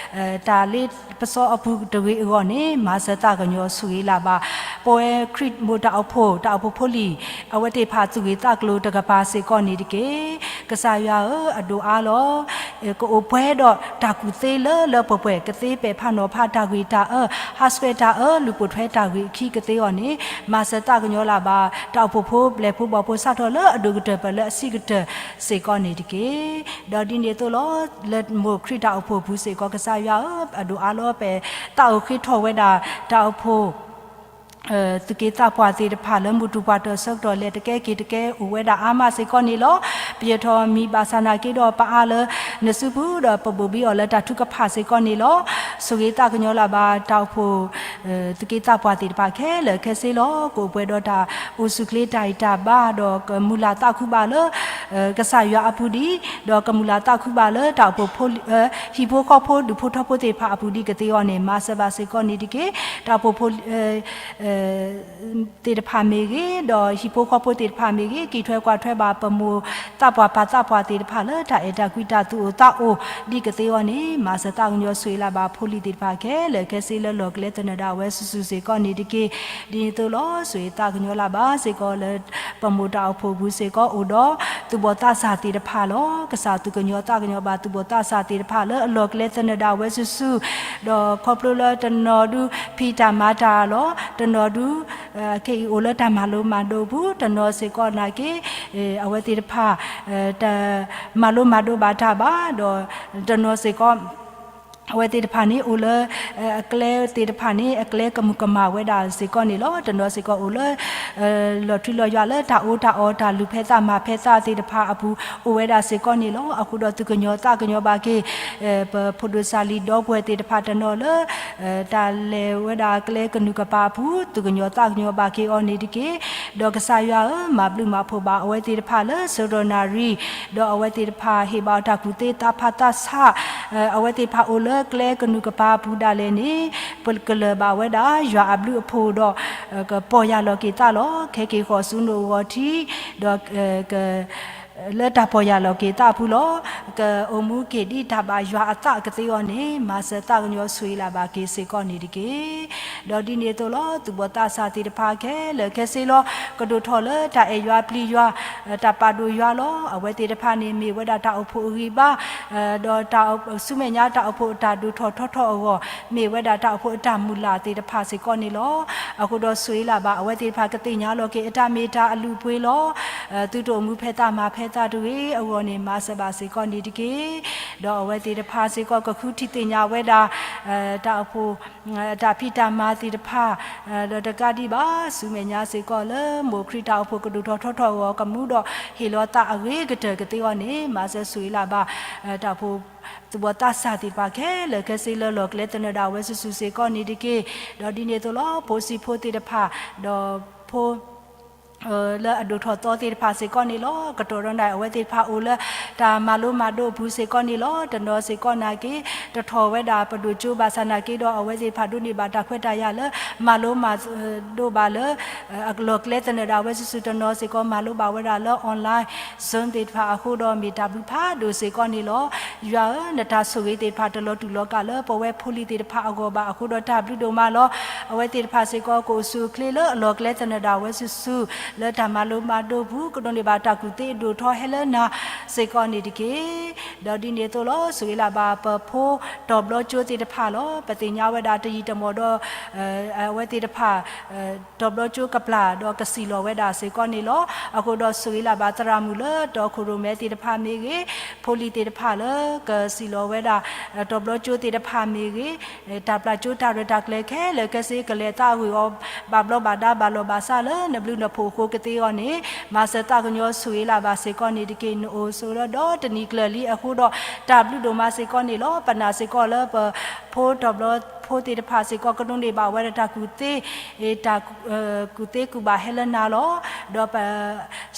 တၢ်လ့ပစီအပူၤတဂ့ၤအဂီၢ်န့ၣ် မၤစၢၤသးကညီၤဆိၣ်ဂ့ၤလၢ်ဘၣ် ပဝဲခရံာ်မိၢ်တၢ်အိၣ်ဖှိၣ် တၢ်အိၣ်ဖှိၣ်ဖိလံၤ အဝဲသ့ၣ်တဖၣ်သူၣ်ဂ့ၤသးကျိၤတကပၤစ့ၢ်ကီးန့ၣ်တက့ၢ်. ကစၢ်ယွၤဧၢ အဒိၣ်အါလီၤ. ကအိၣ်ပှဲၤဒီးတၢ်ကူၣ်သ့လၢလၢပှဲၤပှဲၤ ကသ့ပဲာ်ဖးနီၤဖးတၢ်ဂ့ၤတၢ်အၢ ဟးဆှဲး တၢ်အၢလူၤပိာ်ထွဲတၢ်ဂ့ၢ်အခံကသ့အီၤန့ၣ် မၤစၢၤသးကညီၤလၢၤဘၣ် တၢ်အိၣ်ဖှိၣ်ဖိဘျဲၣ်ဖိဘီၣ်ဖိစးထီၣ်လၢအဒိၣ်ကတၢၢ်ပၢၢ်လၢအဆံးကတၢၢ်စ့ၢ်ကီးန့ၣ်တက့ၢ်. ဒီးဒ်န့ၣ်အသိးလီၤ, လၢမိၢ်ခရံာ်တၢ်အိၣ်ဖှိၣ်ပူၤစ့ၢ်ကီး ကစၢ်ယွၤဧၢ, အဒိၣ်အါလီၤ ပသးအိၣ်ဃ့ထီၣ်ဝဲဒၣ် တၢ်အိၣ်ဖှိၣ် သူၣ်က့သးပှၢ်သ့ၣ်တဖၣ်လၢမုၢ်တူၢ်ပှၢ်တၢၢ်ဆၢကတီၢ်လဲၣ် တကဲက့ၤတကဲအိၣ်ဝဲဒၣ်အါမးစ့ၢ်ကီးန့ၣ်လီၤ. ပယီၤထီၣ်မံၤဘၣ်ဆၣ်နာ်က့ဒီး ပအါလၢနစုပူၤဒီးပဘိၣ်ဘံအီၤလၢတၢ်ထုကဖၣ်စ့ၢ်ကီးန့ၣ်လီၤ. ဆိၣ်ဂ့ၤသးကညီၤလၢၤဘၣ်တၢ်အိၣ်ဖှိၣ် သူၣ်က့သးပှၢ်သ့ၣ်တဖၣ်ခဲလၢာ်ခဲဆ့လီၤ. ကအိၣ်ပှဲၤဒီးတၢ်အိၣ်ဆူၣ်ချ့တၢ်ဂံၢ်တၢ်ဘါ ဒီးကမုၢ်လၢ်သးခုဘၣ်လၢ ကစၢ်ယွၤအပူၤဒံး, ဒီးကမုၢ်လၢ်သးခုဘၣ်လၢတၢ်အိၣ်ဖှိၣ်ဖိ ဟံၣ်ဖိဃီဖိဒူၣ်ဖိထၢဖိသ့ၣ်တဖၣ်အပူၤဒံးကသ့အီၤန့ၣ် မၤစၢၤဘၣ်စ့ၢ်ကီးန့ၣ်တက့ၢ်. တၢ်အိၣ်ဖှိၣ်ဖိ သ့ၣ်တဖၣ်မ့ၢ်ဂ့ၤ, ဒီးဟံၣ်ဖိဃီဖိသ့ၣ်တဖၣ်မ့ၢ်ဂ့ၤ, က့ၤထွဲကွၢ်ထွဲဘၣ်ပမိၢ်သးပှၢ်ပၢ်သးပှၢ်သ့ၣ်တဖၣ်လၢတၢ်အဲၣ်တၢ်ကွံတၢ်သူၣ်အိၣ်သးအိၣ်ဒံးကသ့အီၤန့ၣ် မၤစၢၤသးကညီၤဆိၣ်ဂ့ၤလၢၤဘၣ်ဖိလံၤသ့ၣ်တဖၣ်ခဲလၢာ်ခဲဆ့လၢလီၢ်ကျဲသနၢၣ်ဒၣ်ဝဲစုာ်စုာ်စ့ၢ်ကီးန့ၣ်တက့ၢ်. ဒ်န့ၣ်အသိးလီၤ, ဆိၣ်ဂ့ၤသးကညီၤလၢၤဘၣ်စ့ၢ်ကီးလၢ ပမိၢ်တၢ်အိၣ်ဖှိၣ်ပူၤစ့ၢ်ကီးအိၣ်ဒီး သူၣ်ဘီၣ်သးစၢ်သ့ၣ်တဖၣ်လီၤ. ကစၢ်သူၣ်ကညီၤသးကညီၤဘၣ်သူၣ်ဘီၣ်သးစၢ်သ့ၣ်တဖၣ်လၢအလီၢ်ကျဲသနၢၣ်ဒၣ်ဝဲစုာ်စုာ်, ဒီးခီဖျိလၢတနီၤဒုးဖံးတၢ်မၤတၢ်လီၤ. တနီၤဒုး ခဲအံၤအိၣ်လၢတၢ်မၤလိမၤဒိးပူၤ, တနီၤစ့ၢ်ကီးနာ်က့ အဝဲသ့ၣ်တဖၣ် တမၤလိမၤဒိးဘၣ်တၢ်ဘၣ်, ဒီးတနီၤစ့ၢ်ကီး အဝဲသ့ၣ်တဖၣ်န့ၣ်အိၣ်လၢ အကျဲသ့ၣ်တဖၣ်န့ၣ် အကျဲကမုၢ်ကမၣ်ဝဲဒၣ်စ့ၢ်ကီးန့ၣ်လီၤ. တနီၤစ့ၢ်ကီးအိၣ်လၢ လီၤထွံလီၤယွၤလၢတၢ်အီၣ်တၢ်အီ တၢ်လူၤဖဲသးမၤဖဲသးသ့ၣ်တဖၣ်အပူၤ အိၣ်ဝဲဒၣ်စ့ၢ်ကီးန့ၣ်လီၤ. အဃိဒီးသူၣ်ကညီၤသးကညီၤဘၣ်က့ၤ ပဖိဒိၣ်စၢ်လံဒီပုၢ်ဝဲၢ်သ့ၣ်တဖၣ်တနီၤလၢ တၢ်လဲၤဝဲဒၣ်ကျဲကနူၤကပၤအပူၤ သူၣ်ကညီၤသးကညီၤဘၣ်က့ၤအီၤန့ၣ်တက့ၢ်. ဒီးကစၢ်ယွၤဧၢ, မၤဘျုးမၤဖှိၣ်ဘၣ်အဝဲသ့ၣ်တဖၣ်လၢ စရီနၣ်ရံၣ်, ဒီးအဝဲသ့ၣ်တဖၣ်ဟ့ၣ်ဘၣ်အီၤတၢ်ကူၣ်သ့သးဖးသးဆး, အဝဲသ့ၣ်တဖၣ်အိၣ်လၢကျဲကနူၤကပၤအပူၤဒၣ်လဲာ်န့ၣ် ပကလၢၤဘၣ်ဝဲဒၣ်ယွၤအဘျုးအဖှိၣ်ဒီး ကပီၢ်ယၢ်လီၤက့ၤသးလီၤ. ခဲက့ၤဃီၤဆူနအိၣ်ဂီၤထံး ဒီး လၢတၢ်ပီၢ်ယၢ်လီၤက့ၤသးအပူၤလီၤ. ကအိၣ်မူက့ၤဒ်တၢ်ဘၣ်ယွၤအသးကသ့အီၤန့ၣ် မၤစၢၤသးကညီၤဆိၣ်ဂ့ၤလၢၤဘၣ်က့ၤစ့ၢ်ကီးန့ၣ်တက့ၢ်. ဒီးဒ်န့ၣ်အသိးလီၤ, သူၣ်ဘီၣ်သးစၢ်သ့ၣ်တဖၣ်ခဲလၢာ်ခဲဆ့လီၤ. ကဒိၣ်ထီၣ်လၢတၢ်အဲၣ်ယွၤပျံၤယွၤ, တၢ်ပာ်ဒိၣ်ယွၤလီၤ. အဝဲသ့ၣ်တဖၣ်န့ၣ် မ့ၢ်ဝဲဒၣ်တၢ်အိၣ်ဖှိၣ်အဂံၢ်ဘါ ဒီးတၢ်ဆူမဲာ်ညါတၢ်အိၣ်ဖှိၣ်အတၢ်ဒိၣ်ထီၣ်ထီထီၣ်အဂီၢ်, မ့ၢ်ဝဲဒၣ်တၢ်အိၣ်ဖှိၣ်အတၢ်မုၢ်လၢ်သ့ၣ်တဖၣ်စ့ၢ်ကီးန့ၣ်လီၤ. အဃိဒီးဆိၣ်ဂ့ၤလၢၤဘၣ် အဝဲသ့ၣ်တဖၣ်ကသ့ၣ်ညါလီၤက့ၤအတၢ်မ့ၢ်တၢ်အလုၢ်အပှ့ၤလီၤ. သုတအိၣ်မူဖဲသးမၤဖဲသးတဂ့ၤအဂီၢ်န့ၣ် မၤစၢၤဘၣ်စ့ၢ်ကီးန့ၣ်တက့ၢ်. ဒီးအဝဲသ့ၣ်တဖၣ်စ့ၢ်ကီးကဃုထံၣ်သ့ၣ်ညါဝဲဒၣ် တၢ်အိၣ်ဖှိၣ် တၢ်ဖံးတၢ်မၤသ့ၣ်တဖၣ် ဒီးတကးဒံးဘၣ် ဆူမဲာ်ညါစ့ၢ်ကီးလၢ မိၢ်ခရံာ်တၢ်အိၣ်ဖှိၣ်ကဒိၣ်ထီၣ်ထီထီၣ်အဂီၢ် ကမူဒီးဟ့ၣ်လီၤသးအဂ့ၤကတၢၢ်ကသ့အီၤန့ၣ် မၤစၢၤဆိၣ်ဂ့ၤလၢၤဘၣ် တၢ်အိၣ်ဖှိၣ် သူၣ်ဘီၣ်သးစၢ်သ့ၣ်တဖၣ်ခဲလၢာ်ခဲဆ့လၢလီၢ်ကျဲသနၢၣ်ဒၣ်ဝဲစုာ်စုာ်စ့ၢ်ကီးန့ၣ်တက့ၢ်. ဒီးဒ်န့ၣ်အသိးလီၤ ဖိဆံးဖိသ့ၣ်တဖၣ် ဒီးဖိ လၢအဒိၣ်ထီၣ်သီသ့ၣ်တဖၣ်စ့ၢ်ကီးန့ၣ်လီၤ. ကတီၢ်ဒီးနၢ် အဝဲသ့ၣ်တဖၣ်အိၣ်လၢ တၢ်မၤလိမၤဒိးအပူၤစ့ၢ်ကီးန့ၣ်လီၤ. တနီၤစ့ၢ်ကီးနာ်က့ တထီၣ်ဝဲဒၣ်ပဒိၣ်ကၠိဘၣ်ဆၣ်နာ်က့ဒီး အဝဲသ့ၣ်တဖၣ်ဒိးန့ၢ်ဘၣ်တၢ်ခွဲးတၢ်ယာ်လၢ မၤလိမၤဒိးဘၣ်လၢ အလီၢ်ကျဲသနၢၣ်ဒၣ်ဝဲစုာ်စုာ် တနီၤစ့ၢ်ကီးမၤလိဘၣ်ဝဲဒၣ်လၢ online Zoom သ့ၣ်တဖၣ်အဃိဒီး မ့ၢ်တၢ်ဘျုးဖးဒိၣ်စ့ၢ်ကီးန့ၣ်လီၤ. ယွၤဧၢ, နတၢ်ဆိၣ်ဂ့ၤသ့ၣ်တဖၣ်တလီၤတူာ်လီၤကာ်လၢပဝဲဖိလံၤသ့ၣ်တဖၣ်အဂီၢ်ဘၣ်အဃိဒီး တၢ်ဘျုးဒိၣ်မးလီၤ. အဝဲသ့ၣ်တဖၣ်စ့ၢ်ကီးကအိၣ်ဆူၣ်အိၣ်ချ့လၢအလီၢ်ကျဲသနၢၣ်ဒၣ်ဝဲစုာ်စုာ် လၢတၢ်မၤလိမၤဒိးပူၤ ကဒိးန့ၢ်ဘၣ်တၢ်ကူၣ်သ့အဒိၣ်ထီၣ်ဟဲလၢနၤစ့ၢ်ကီးန့ၣ်တက့ၢ်. ဒီးဒ်န့ၣ်အသိးလီၤ ဆိၣ်ဂ့ၤလၢၤဘၣ်ပဖိတီၤဘျီကၠိသ့ၣ်တဖၣ်လီၤ. ပသ့ၣ်ညါဝဲဒၣ်တယံာ်တမီၢ်ဒီး အဝဲသ့ၣ်တဖၣ် တီၤဘျီကၠိကပျၢ်ဒီးကစံၣ်လီၤဝဲဒၣ်စ့ၢ်ကီးန့ၣ်လီၤ. အဃိဒီးဆိၣ်ဂ့ၤလၢၤဘၣ်သရၣ်မုၣ်လၢတီခိၣ်ရိၣ်မဲသ့ၣ်တဖၣ်မ့ၢ်ဂ့ၤ, ဖိလံၤသ့ၣ်တဖၣ်လၢကစံၣ်လီၤဝဲဒၣ် တီၤဘျီကၠိသ့ၣ်တဖၣ်မ့ၢ်ဂ့ၤ, တၢ်ပျၢ်ကၠိတၢ်ရဲၣ်တၢ်ကျဲၤခဲလၢာ်ခဲဆ့ ကလဲၤသးအဂ့ၢ်အီၤ ဘၣ်ဘျီးဘၣ်ဒါဘၣ်လီၢ်ဘၣ်စးလၢနဘျုးနဖှိၣ်အဃိကသ့အီၤန့ၣ် မၤစၢၤသးကညီၤဆိၣ်ဂ့ၤလၢၤဘၣ်စ့ၢ်ကီးန့ၣ်တက့ၢ်. နအိၣ်ဆိးဒီးတနံၤကျၢၤလံအဃိဒီး တၢ်ဘျုးဒိၣ်မးစ့ၢ်ကီးန့ၣ်လီၤ. ပနာ်စ့ၢ်ကီးလၢပဖိတီၤဘျီဖိသ့ၣ်တဖၣ်စ့ၢ်ကီး ကဒိးန့ၢ်ဘၣ်ဝဲဒၣ်တၢ်ကူၣ်သ့ တၢ်ကူၣ်သ့ကူၣ်ဘၣ်ဟဲလၢနၤလီၤ. ဒီးပ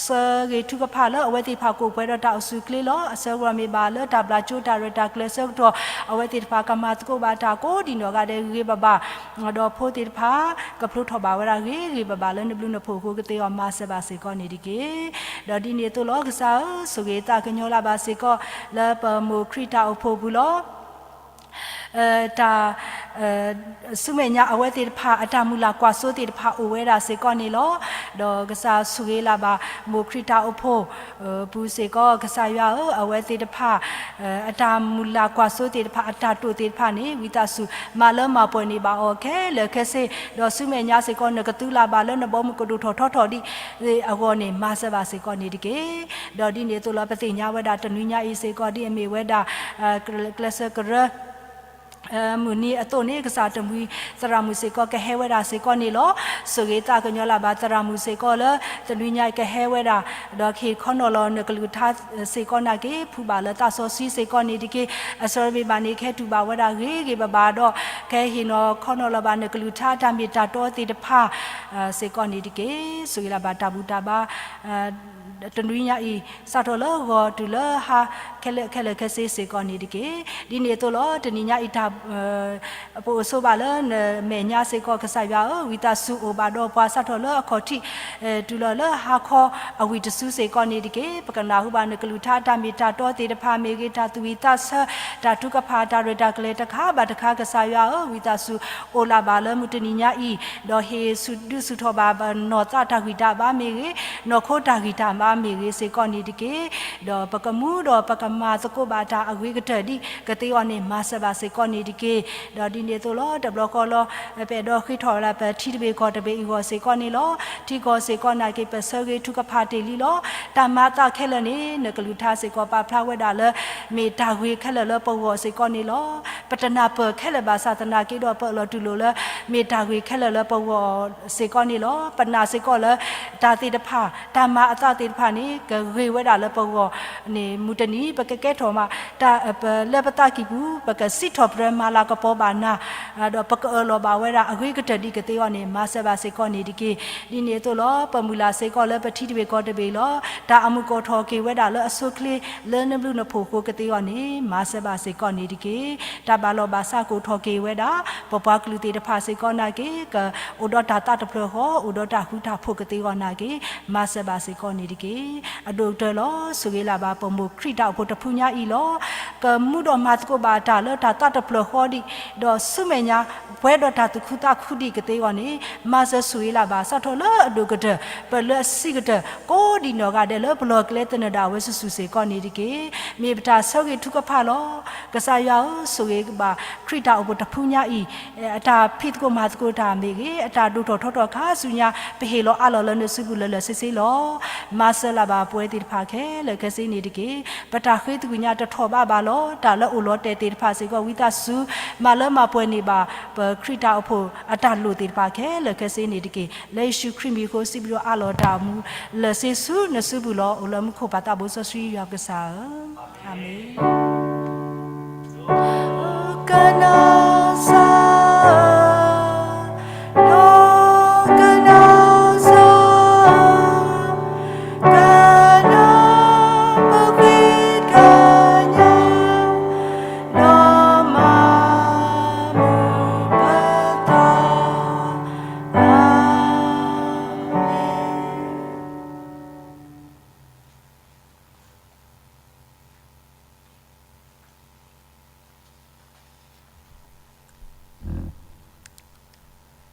ဆၢဂ့ၤထုကဖၣ်လၢအဝဲသ့ၣ်တဖၣ်ကအိၣ်ပှဲၤဒီးတၢ်အိၣ်ဆူၣ်အိၣ်ချ့လီၤ. အဆၢကတီၢ်မ့ၢ်ဘၣ်လၢတၢ်ပျၢ်ကၠိတၢ်ရဲၣ်တၢ်ကျဲၤအဆၢကတီၢ် အဝဲသ့ၣ်တဖၣ်ကမၤသကိးဘၣ်တၢ်ကိးဒံးနီၢ်ဂၤဒဲးဂ့ၤဂ့ၤဘၣ်ဘၣ် ဒီးဖိသ့ၣ်တဖၣ် ကဖျိထီၣ်ဘၣ်ဝဲဒၣ်ဂ့ၤဂ့ၤဘၣ်ဘၣ်လၢနဘျုးနဖှိၣ်အဃိကသ့အီၤ မၤစၢၤဘၣ်စ့ၢ်ကီးန့ၣ်တက့ၢ်. ဒီးဒ်န့ၣ်အသိးလီၤ ကစၢ်ဧၢ, ဆိၣ်ဂ့ၤသးကညီၤလၢၤဘၣ်စ့ၢ်ကီး လၢပမိၢ်ခရံာ်တၢ်အိၣ်ဖှိၣ်ပူၤလီၤ. တၢ် ဆူမဲာ်ညါအဝဲသ့ၣ်တဖၣ် အတၢ်မုၢ်လၢ်ကွၢ်စိသ့ၣ်တဖၣ်အိၣ်ဝဲဒၣ်စ့ၢ်ကီးန့ၣ်လီၤ. ဒီးကစၢ်ဆိၣ်ဂ့ၤလၢ်ဘၣ် မိၢ်ခရံာ်တၢ်အိၣ်ဖှိၣ် ပူၤစ့ၢ်ကီး ကစၢ်ယွၤဧၢ, အဝဲသ့ၣ်တဖၣ် အတၢ်မုၢ်လၢ်ကွၢ်စိသ့ၣ်တဖၣ် အတၢ်တိာ်သ့ၣ်တဖၣ်န့ၣ် ဝံသးစူၤ မၤလၢမၤပှဲၤန့ၢ်ဘၣ်အီၤခဲလၢာ်ခဲဆ့, ဒီးဆူမဲာ်ညါစ့ၢ်ကီး နကသူလၢ်ဘၣ်လၢနဘီမုၢ်ကဒိၣ်ထီၣ်ထီထီၣ်ဒံးအဂီၢ်န့ၣ် မၤစၢၤဘၣ်စ့ၢ်ကီးန့ၣ်တက့ၢ်. ဒီးဒ်န့ၣ်အသိးလီၤ ပသ့ၣ်ညါဝဲဒၣ်တနွံညါအံၤစ့ၢ်ကီး ဒ်အမ့ၢ်ဝဲဒၣ် ကျဲးစၢးကရၢ မုၢ်နံၤအသိးန့ၣ် ကစၢ်တမှံၤသရၣ်မုၣ်စ့ၢ်ကီး ကဟဲဝဲဒၣ်စ့ၢ်ကီးန့ၣ်လီၤ. ဆိၣ်ဂ့ၤသးကညီၤလၢ်ဘၣ်သရၣ်မုၣ်စ့ၢ်ကီးလၢ တနွံညါအံၤကဟဲဝဲဒၣ်, ဒီးကဟ့ၣ်ခီနီၤလီၤနကလုၢ်ကထါစ့ၢ်ကီးနာ်က့ ဖှူဘၣ်လၢသးစီဆှံစ့ၢ်ကီးန့ၣ်တက့ၢ်. အဆၢတဘ့ၣ်ဘၣ်န့ၣ် ကဟဲတူၢ်ဘၣ်ဝဲဒၣ်ဂ့ၤဂ့ၤဘၣ်ဘၣ်ဒီး ကဟဲဟ့ၣ်နီၤခီနီၤလီၤဘၣ်နကလုၢ်ကထါတၢ်မ့ၢ်တၢ်တီသ့ၣ်တဖၣ် စ့ၢ်ကီးန့ၣ်တက့ၢ်. ဆိၣ်ဂ့ၤလၢ်ဘၣ်တၢ်ဘူၣ်တၢ်ဘါ တနွံညါအံၤ စးထီၣ်လၢဂီၤတုၤလၢဟါ ခဲလၢာ်ခဲဆ့စ့ၢ်ကီးန့ၣ်တက့ၢ်. ဒ်န့ၣ်အသိးလီၤ တနံၤညါအံၤတၢ် ပအိၣ်ဆိးဘၣ်လၢနမဲာ်ညါစ့ၢ်ကီး ကစၢ်ယွၤဧၢ, ဝံသးစူၤအိၣ်ဘၣ်ဒီးပှၤစးထီၣ်လၢအခီၣ်ထံး တုၤလီၤလၢဟါခီအဝံၤတစုစ့ၢ်ကီးန့ၣ်တက့ၢ်. ပကနၢ်ဟူဘၣ်နကလုၢ်ကထါတၢ်မ့ၢ်တၢ်တီသ့ၣ်တဖၣ်မ့ၢ်ဂ့ၤ, တၢ်သူၣ်ဝံၣ်သးဆၢ တၢ်ထုကဖၣ် တၢ်ရဲၣ်တၢ်ကျဲၤတခါဘၣ်တခါ ကစၢ်ယွၤဧၢ, ဝံသးစူၤအိၣ်လၢ်ဘၣ်လၢမုၢ်တနံၤညါအံၤ, ဒီးဟ့ၣ်ဒုးဆူၣ်ထီၣ်ဘၣ်ပနီၢ်သးတၢ်ဂံၢ်တၢ်ဘါမ့ၢ်ဂ့ၤ, နီၢ်ခိတၢ်ဂံၢ်တၢ်ဘါမ့ၢ်ဂ့ၤစ့ၢ်ကီးန့ၣ်တက့ၢ်. ဒီးပကမူဒီးပကမၤသကိးဘၣ်တၢ်အဂ့ၤကတၢၢ်ဒ်ကသ့အီၤန့ၣ် မၤစၢၤဘၣ်စ့ၢ်ကီးန့ၣ်တက့ၢ်. ဒီးဒ်န့ၣ်အသိးလီၤ တဘျီဃီလီၤ ပအဲၣ်ဒိးဃ့ထီၣ်ဝဲဒၣ်ပထံတဘ့ၣ်ကီၢ်တဘ့ၣ်အဂီၢ်စ့ၢ်ကီးန့ၣ်လီၤ. ထံကီၢ်စ့ၢ်ကီးနာ်က့ ပဆၢဂ့ၤထုကဖၣ်တ့ၢ်လံလီၤ. တၢ်မၤအသးခဲလၢာ်န့ၣ် နကလုၢ်ကထါစ့ၢ်ကီးပာ်ဖျါဝဲဒၣ်လၢ မ့ၢ်တၢ်ဂ့ၤခဲလၢာ်လၢပဂီၢ်စ့ၢ်ကီးန့ၣ်လီၤ. ပတနၢ်ပၢၢ်ခဲလၢာ်ဘၣ်ဆၣ်သနာ်က့ဒီး ပအၢၣ်လီၤတူၢ်လိာ်လၢ မ့ၢ်တၢ်ဂ့ၤခဲလၢာ်လၢပဂီၢ်စ့ၢ်ကီးန့ၣ်လီၤ. ပနာ်စ့ၢ်ကီးလၢ တၢ်သ့ၣ်တဖၣ် တၢ်မၤအသးသ့ၣ်တဖၣ်န့ၣ် ကဂ့ၤဝဲဒၣ်လၢပဂီၢ်န့ၣ် မုၢ်တနံၤ ပကကဲထီၣ်မး တၢ် ပလၢပသးကံၢ်ပူၤ ပကစံးထီၣ်ပတြၢၤမၤလၤကပီၤဘၣ်နၤ ဒီးပကအၢၣ်လီၤဘၣ်ဝဲဒၣ်အဂ့ၤကတၢၢ်ဒ်ကသ့အီၤန့ၣ် မၤစၢၤဘၣ်စ့ၢ်ကီးန့ၣ်တက့ၢ်. ဒ်န့ၣ်အသိးလီၤ ပမုၢ်လၢ်စ့ၢ်ကီးလၢပထံတဘ့ၣ်ကီၢ်တဘ့ၣ်လီၤ. တၢ်အမုာ်ကီၢ်ထီၣ်က့ၤဝဲဒၣ်လၢအဆိအချ့ လၢနဘျုးနဖှိၣ်အဃိကသ့အီၤန့ၣ် မၤစၢၤဘၣ်စ့ၢ်ကီးန့ၣ်တက့ၢ်. တၢ်ဘၣ်လီၤဘၣ်စးကအိၣ်ထီၣ်က့ၤဝဲဒၣ် ပပှၤကလုာ်သ့ၣ်တဖၣ်စ့ၢ်ကီးနာ်က့ ကအိၣ်ဒီးတၢ်သးတဖျၢၣ်ဃီ အိၣ်ဒီးတၢ်ဃူတၢ်ဖိးကသ့အီၤနာ်က့ မၤစၢၤဘၣ်စ့ၢ်ကီးန့ၣ်တက့ၢ်. အဒိၣ်ကတၢၢ်လီၤ ဆိၣ်ဂ့ၤလၢ်ဘၣ်ပမိၢ်ခရံာ်တၢ်အိၣ်ဖှိၣ်တဖုညါအံၤလီၤ. ကမူဒီးမၤသကိးဘၣ်တၢ်လၢတၢ်သးတဖျၢၣ်ဃီဒံး ဒီးဆူမဲာ်ညါ ပှဲၤဒီးတၢ်သူၣ်ခုသးခုဒံးကသ့အီၤန့ၣ် မၤစၢၤဆိၣ်ဂ့ၤလၢ်ဘၣ် စးထီၣ်လၢအဒိၣ်ကတၢၢ် ပလၢအဆံးကတၢၢ် ကိးဒံးနီၢ်ဂၤဒဲးလၢ ပလီၢ်ကျဲသနၢၣ်ဒၣ်ဝဲစုာ်စုာ်စ့ၢ်ကီးန့ၣ်တက့ၢ်. မ့ၢ်ပတၢ်ဆၢဂ့ၤထုကဖၣ်လီၤ. ကစၢ်ယွၤဧၢ, ဆိၣ်ဂ့ၤဘၣ်ခရံာ်တၢ်အိၣ်ဖှိၣ်တဖုညါအံၤ အတၢ်ဖံးသကိးမၤသကိးတၢ်မ့ၢ်ဂ့ၤ, အတၢ်ဒိၣ်ထီၣ်ထီထီၣ်ခါဆူညါ ပဟ့ၣ်လီၤအးလီၤလၢနစုပူၤလၢလၢဆ့ဆ့လီၤ. မၤစၢၤလၢ်ဘၣ်ပဝဲသ့ၣ်တဖၣ်ခဲလၢာ်ခဲဆ့န့ၣ်တက့ၢ်. ပတၢ်ဃ့သကွံာ်ညါတထီၣ်ဘးဘၣ်လီၤ. တၢ်လၢအိၣ်လီၤတဲာ်သ့ၣ်တဖၣ်စ့ၢ်ကီး ဝံသးစူၤ မၤလၢမၤပှဲၤန့ၢ်ဘၣ် ပခရံာ်တၢ်အိၣ်ဖှိၣ်အတၢ်လိၣ်သ့ၣ်တဖၣ်ခဲလၢာ်ခဲဆ့န့ၣ်တက့ၢ်. လၢယ့ၣ်ၡူးခရံာ်မံၤအဃိ စံးဘျုးအးလီၤတၢ်မူလၢာ်ဆ့ဆူနစုပူၤလီၤ. အိၣ်လၢမူခိၣ်ပၢ်သးဘိစီဆှံယွၤပကစၢ်ဧၢ, အၤမ့ၣ်. ကနၣ်စၢ်, ကနၣ်စၢ်, ကနၣ်ပဃ့ကညး, ဒီးမၤမုာ်ပသး, အၤမ့ၣ်. ပ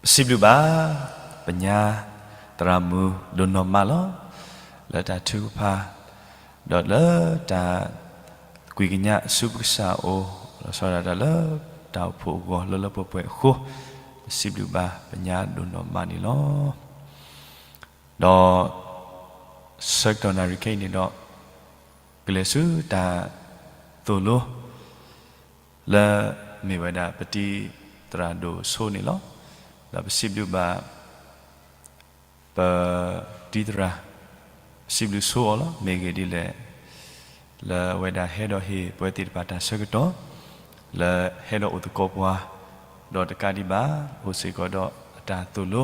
စံးဘျုးဘၣ် ပညါသရၣ်မုၣ်ဒိၣ်နီၢ်မးလီၤ. လၢတၢ်ထုကဖၣ် ဒီးလၢတၢ်သကွံာ်ကညးဆူပကစၢ်အအိၣ် လီၤဆီဒၣ်တၢ်လၢတၢ်အိၣ်ဖှိၣ်အဂီၢ်လၢလၢပှဲၤပှဲၤအဃိ ပစံးဘျုးဘၣ်ပညါဒိၣ်နီၢ်မးန့ၣ်လီၤ. ဒီးဆၢကတီၢ်နၣ်ရံၣ်ခဲအံၤန့ၣ်ဒီး ကလဲၤဆူတၢ်သိၣ်လိ လၢမ့ၢ်ဝဲဒၣ်ပတံၤသရၣ်ဒိၣ်ဆိန့ၣ်လီၤ. ဒီးပစံးဘျုးဘၣ် ပတံၤသရၣ် စံးဘျုးဆိအီၤလီၤ. မ့ၢ်ဂ့ၢ်ဒ်လဲၣ် လၢအဝဲဒၣ်ဟဲဒီးဟ့ၣ်ပဝဲသ့ၣ်တဖၣ်တၢ်ဆၢကတီၢ် လၢဟဲဒီးအိၣ်သကိးပှၤ ဒီးတကးဒံးဘၣ် အိၣ်စ့ၢ်ကီးဒီးအတၢ်သိၣ်လိ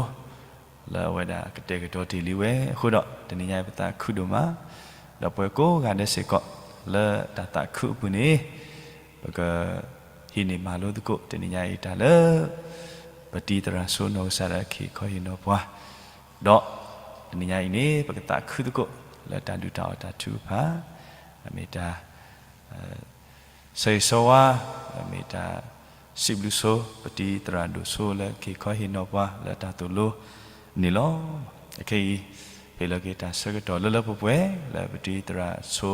လၢအဝဲဒၣ်ကတဲာ်ကတီၤတ့ၢ်လံဝဲအဃိဒီး တနံၤညါအံၤပသးခုဒိၣ်မး ဒီးပှၤကိးဂၤဒဲးစ့ၢ်ကီး လၢတၢ်သးခုအပူၤန့ၣ် ပကဟံးန့ၢ်မၤလိသကိး တနံၤညါအံၤတၢ်လၢ ပတံၤသရၣ်ဆိနီၢ်ကစၢ်ဒၣ် ကဟ့ၣ်ခီဟ့ၣ်နီၤပှၤ ဒီးတနံၤညါအံၤန့ၣ် ပကသးခုသကိး လၢတၢ်ဒုးတၢ်အီၣ်တၢ်ထုကဖၣ် အမ့ၢ်တၢ် ဆၢဂ့ၤဆၢဝါ အမ့ၢ်တၢ် စံးဘျုးဆိ ပတံၤသရၣ်ဒိၣ်ဆိလၢက့ၤခီဟ့ၣ်နီၤပှၤလၢတၢ်သိၣ်လိန့ၣ်လီၤ. အခဲအံၤ ဟ့ၣ်လီၤက့ၤတၢ်ဆၢကတီၢ်လၢလၢပှဲၤပှဲၤလၢပတံၤသရၣ်ဆိ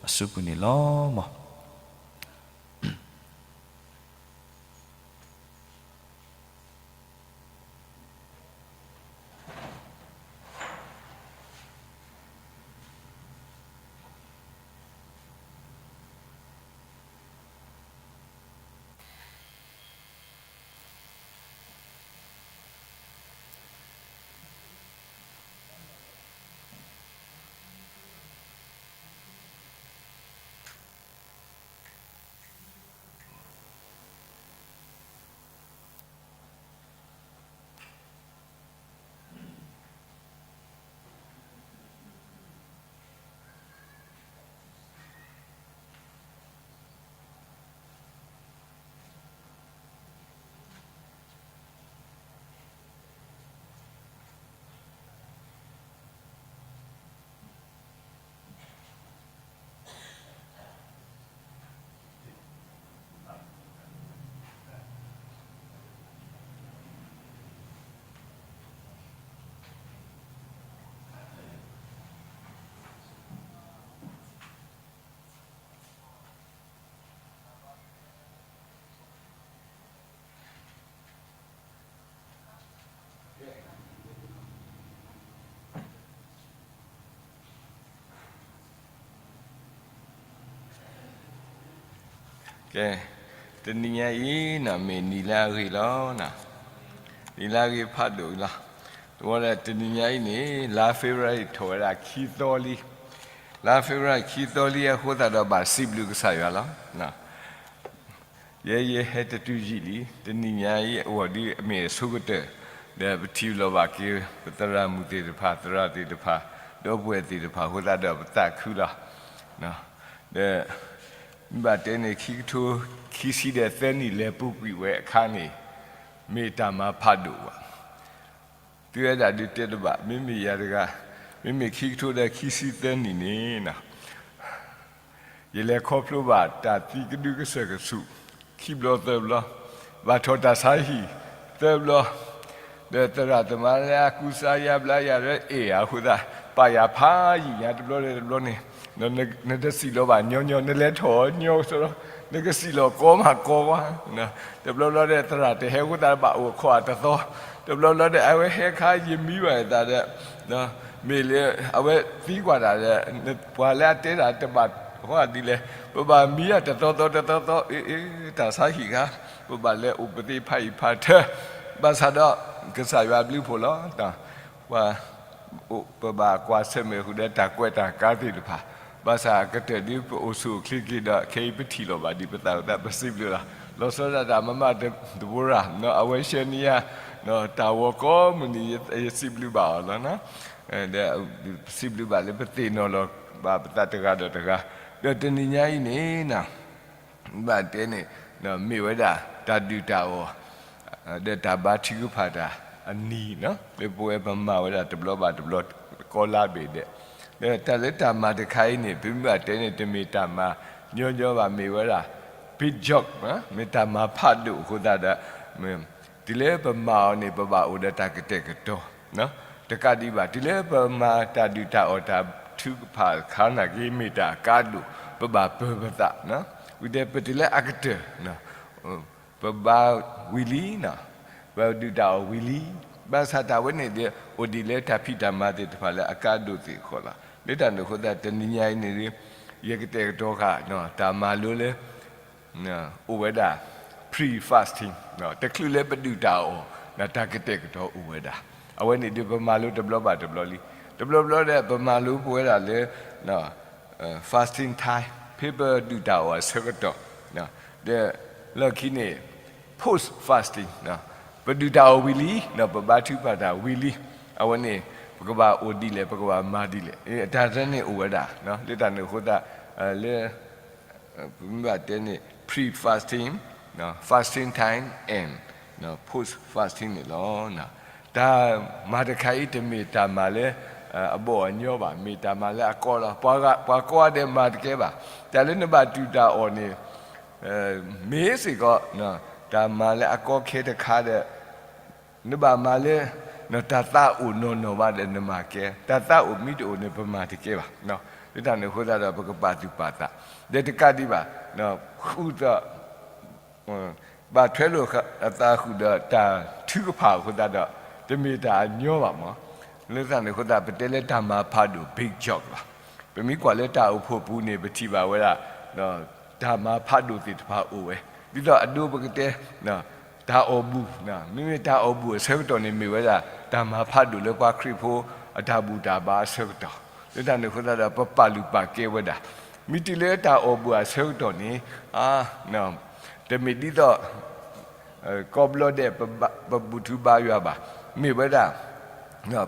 အစုပူၤန့ၣ်လီၤ.ကဲ, တနံၤညါအံၤန့ၣ် မ့ၢ်နံၤလၢအဂ့ၤလီၤ. နံၤလၢအဂ့ၤဖးဒိၣ်လီၤ. တဝီဒီးတနံၤညါအံၤန့ၣ် လါ February ထီၣ်ဝဲဒၣ်ခံသီလံ. လါ February ခံသီလံအဃိသတးဒီး ဘၣ်စံးဘျုးကစၢ်ယွၤလီၤ. ယဲယဟဲတတုၤယံာ်လံ, တနံၤညါအံၤအဂီၢ်ဒ်အမ့ၢ်အဆိကတၢၢ်, ဒီးပထံၣ်လိာ်ဘၣ်က့ၤ ပသရၣ်မုၣ်သ့ၣ်တဖၣ်, သရၣ်သ့ၣ်တဖၣ်, ဒီပုၢ်ဝဲၢ်သ့ၣ်တဖၣ်အဃိသတးဒီးပသးခုလီၤ. ဒီး မ့ၢ်ဘၣ်တဲန့ၣ် ခံကထိခံဆံဒီးသၢနံၣ်လဲၤပူၤကွံာ်ဝဲအခါန့ၣ် မ့ၢ်တၢ်မၤဖးဒိၣ်ဘၣ်. သုဝဲဒၣ်ဒုးတဲတဘၣ်, မ့မ့ၢ်ယၤတဂၤ, မ့မ့ၢ်ခံကထိဒီးခံဆံသၢနံၣ်န့ၣ် ယလဲၤခီဖျိဘၣ်တၢ်သံကဒုကစၢၢ်ကဆူး ခံဘျီသၢဘျီ, ဘၣ်ထီၣ်တၢ်ဆါဟံၣ်သၢဘျီ, ဒီးသရၣ်သမါလၢအကူစါယါဘျါယၤလၢအဲၣ်အဃိသတး, ပာ်ယၤဖးယံာ်ညါတဘျီလၢတဘျီန့ၣ်, နတစံးလီၤဘၣ်ညီညီ, နလဲၤထီၣ်ညီစရီ, နကစံးလီၤကီမးကီဝါ, တဘျီဘျီဒီးသရၣ်တဟဲအဃိသတးဘၣ်အိၣ်ခိးအတသီ, တဘျီဘျီဒီး အဝဲဟဲခါယမံဘၣ်အသးဒီး မ့ၢ်လၢအဝဲသံကွၢ်တၢ်ဒီး ပှၤလၢအတဲတၢ်တဘၣ်ဟီဒ်လဲၣ်, ပဘၣ်မံအတသီသီတသီသီ, အ့ အ့ တၢ်ဆါဟံၣ်ခါ, ပဘၣ်လဲၤအိၣ်ပသ့ဖးယံၤဖးထၢ, ဘၣ်ဆၣ်ဒီး ကစၢ်ယွၤဘျုးဖှိၣ်လီၤ. ပှၤ ပဘၣ်ကွၢ်ဆၢၣ်မဲာ်ဃုာ်ဒီးတၢ်ကွဲးတၢ်ကါသ့ၣ်တဖၣ်, ဘၣ်ဆၣ်အကတၢၢ်ဒ်ပအိၣ်ဆူၣ်အိၣ်ချ့က့ၤဒီး ခဲအံၤပထံၣ်လိာ်ဘၣ်ဒံးပသးဝဲသး ပစံးဘျုးလီၤ. လီၤဆီဒၣ်တၢ်မမတဘိရၤ အဝဲရှဲန့ၢ်ယၤ တၢ်ဂီၤကိးမုၢ်နံၤ ယစံးဘျုးဘၣ်အီၤလီၤ. ဒီးစံးဘျုးဘၣ်လၢပသ့ၣ်နီၣ်လီၤဘၣ်ပသးတဂၤဒီးတဂၤ, ဒီးတနံၤညါအံၤန့ၣ် ဘၣ်တဲန့ၣ် မ့ၢ်ဝဲဒၣ်တၢ်ဒုၣ်တၢ်အီၣ် ဒီးတၢ်ဘါထုကဖၣ်တၢ်အနံၤ, လၢပဝဲပမၤဝဲဒၣ်တဘျီဘၣ်တဘျီ ကိးလါဘ့ၣ်ဒဲး, ဒီးတၢ်လၢတၢ်မၤတခါအံၤန့ၣ် ပမ့ၢ်ဘၣ်တဲန့ၣ် တမ့ၢ်တၢ်မၤညီညီဘၣ်, မ့ၢ်ဝဲဒၣ် big job, မ့ၢ်တၢ်မၤဖးဒိၣ်အဃိသတးဒီး တုၤလၢပမၤအီၤန့ၣ် ပဘၣ်အိၣ်ဒီးတၢ်ကတဲာ်ကတီၤ တကးဒံးဘၣ် တုၤလၢပမၤတၢ်ဒုၣ်တၢ်အီၣ်တၢ်ထုကဖၣ်အခါနာ်က့ မ့ၢ်တၢ်အကါဒိၣ် ပဘၣ်ပၢၤပသး, ဝံၤဒီးပတုၤလၢအကတၢၢ် ပဘါဝံၤလံ, ပဒုၣ်တၢ်အီၣ်ဝံၤလံ, ဘၣ်ဆၣ်တၢ်ဝဲန့ၣ်ဒီး အိၣ်ဒံးလၢတၢ်ဖံးတၢ်မၤသ့ၣ်တဖၣ်လၢအကါဒိၣ်သ့ၣ်အဃိလီၤ. လၢတၢ်န့ၣ်အဃိသတး တနံၤညါအံၤန့ၣ် ယကတဲာ်ကတီၤဃာ် တၢ်မၤလိလၢ အိၣ်ဝဲဒၣ် pre-fasting, တချုးလၢပဒုၣ်တၢ်အီၣ် တၢ်ကတဲာ်ကတီၤအိၣ်ဝဲဒၣ်, အဝဲန့ၣ်ဒီးပမၤလိတဘျီဘၣ်တဘျီလံ, တဘျီဘျီဒီး ပမၤလိပဝဲဒၣ်လၢ fasting time ဖဲပဒုၣ်တၢ်အီၣ်အဆၢကတီၢ်, ဒီးလၢခံန့ၣ် post fasting, ပဒုၣ်တၢ်အီၣ်ဝံၤလံ, ပဘါထုကဖၣ်တၢ်ဝံၤလံ, အဝဲန့ၣ် ပကဘၣ်အိၣ်ဒ်လဲၣ် ပကဘၣ်မၤဒ်လဲၣ်, အတၢ်တၢ်န့ၣ်အိၣ်ဝဲဒၣ်, လၢတၢ်န့ၣ်အဃိသတး လၢ ပမ့ၢ်ဘၣ်တဲန့ၣ် pre-fasting, fasting time and post fasting န့ၣ်လီၤ. တၢ်မၤတခါအံၤတမ့ၢ်တၢ်မၤလၢ အဘီၣ်အညီဘၣ်, မ့ၢ်တၢ်မၤလၢအကီလီၤ. ပှၤကိးဂၤဒဲးမၤတကဲဘၣ်. တၢ်လၢနဘၣ်ဒုၣ်တၢ်အီၣ်န့ၣ် မ့ၢ်စ့ၢ်ကီး တၢ်မၤလၢအကီခဲတခါဒီး နဘၣ်မၤလၢ တၢ်သးအိၣ်နီၢ်နီၢ်ဘၣ်ဒီးနမၤကဲ, တၢ်သးအိၣ်မ့ၢ်တအိၣ်န့ၣ် ပမၤတကဲဘၣ်. လၢတၢ်န့ၣ်အဃိသတးဒီး ပကပာ်သူၣ်ပာ်သး, ဒီးတကးဒံးဘၣ် ဃုသး ဘၣ်ထွဲလိာ်အသးဃုာ်ဒီးတၢ်ထုကဖၣ်အဃိသတးဒီး တမ့ၢ်တၢ်အညီဘၣ်မး. လၢတၢ်န့ၣ်အဃိသတး ပတဲလၢတၢ်မၤဖးဒိၣ် big job လီၤ. ပမ့ၢ်ကွၢ်လၢတၢ်အိၣ်ဖှိၣ်ပူၤန့ၣ် ပထံၣ်ဘၣ်ဝဲဒၣ် တၢ်မၤဖးဒိၣ်သ့ၣ်တဖၣ်အိၣ်ဝဲ, ဒ်သိးအဒိပကတဲ တၢ်အီၣ်ဘူၣ်, မ့မ့ၢ်တၢ်အီၣ်ဘူၣ်အဆၢကတီၢ်န့ၣ် မ့ၢ်ဝဲဒၣ် တၢ်မၤဖးဒိၣ်လၢပှၤခရံာ်ဖိအတၢ်ဘူၣ်တၢ်ဘါအဆၢကတီၢ်. လၢတၢ်န့ၣ်အဃိသတးဒီး ပပာ်လုၢ်ပာ်ကဲဝဲဒၣ်, မ့ၢ်တုၤလၢတၢ်အီၣ်ဘူၣ်အဆၢကတီၢ်န့ၣ် တမ့ၢ်ဒ်သိး ကိးဘျီဒဲး ပဘူၣ်ထူဘါယွၤဘၣ်, မ့ၢ်ဝဲဒၣ်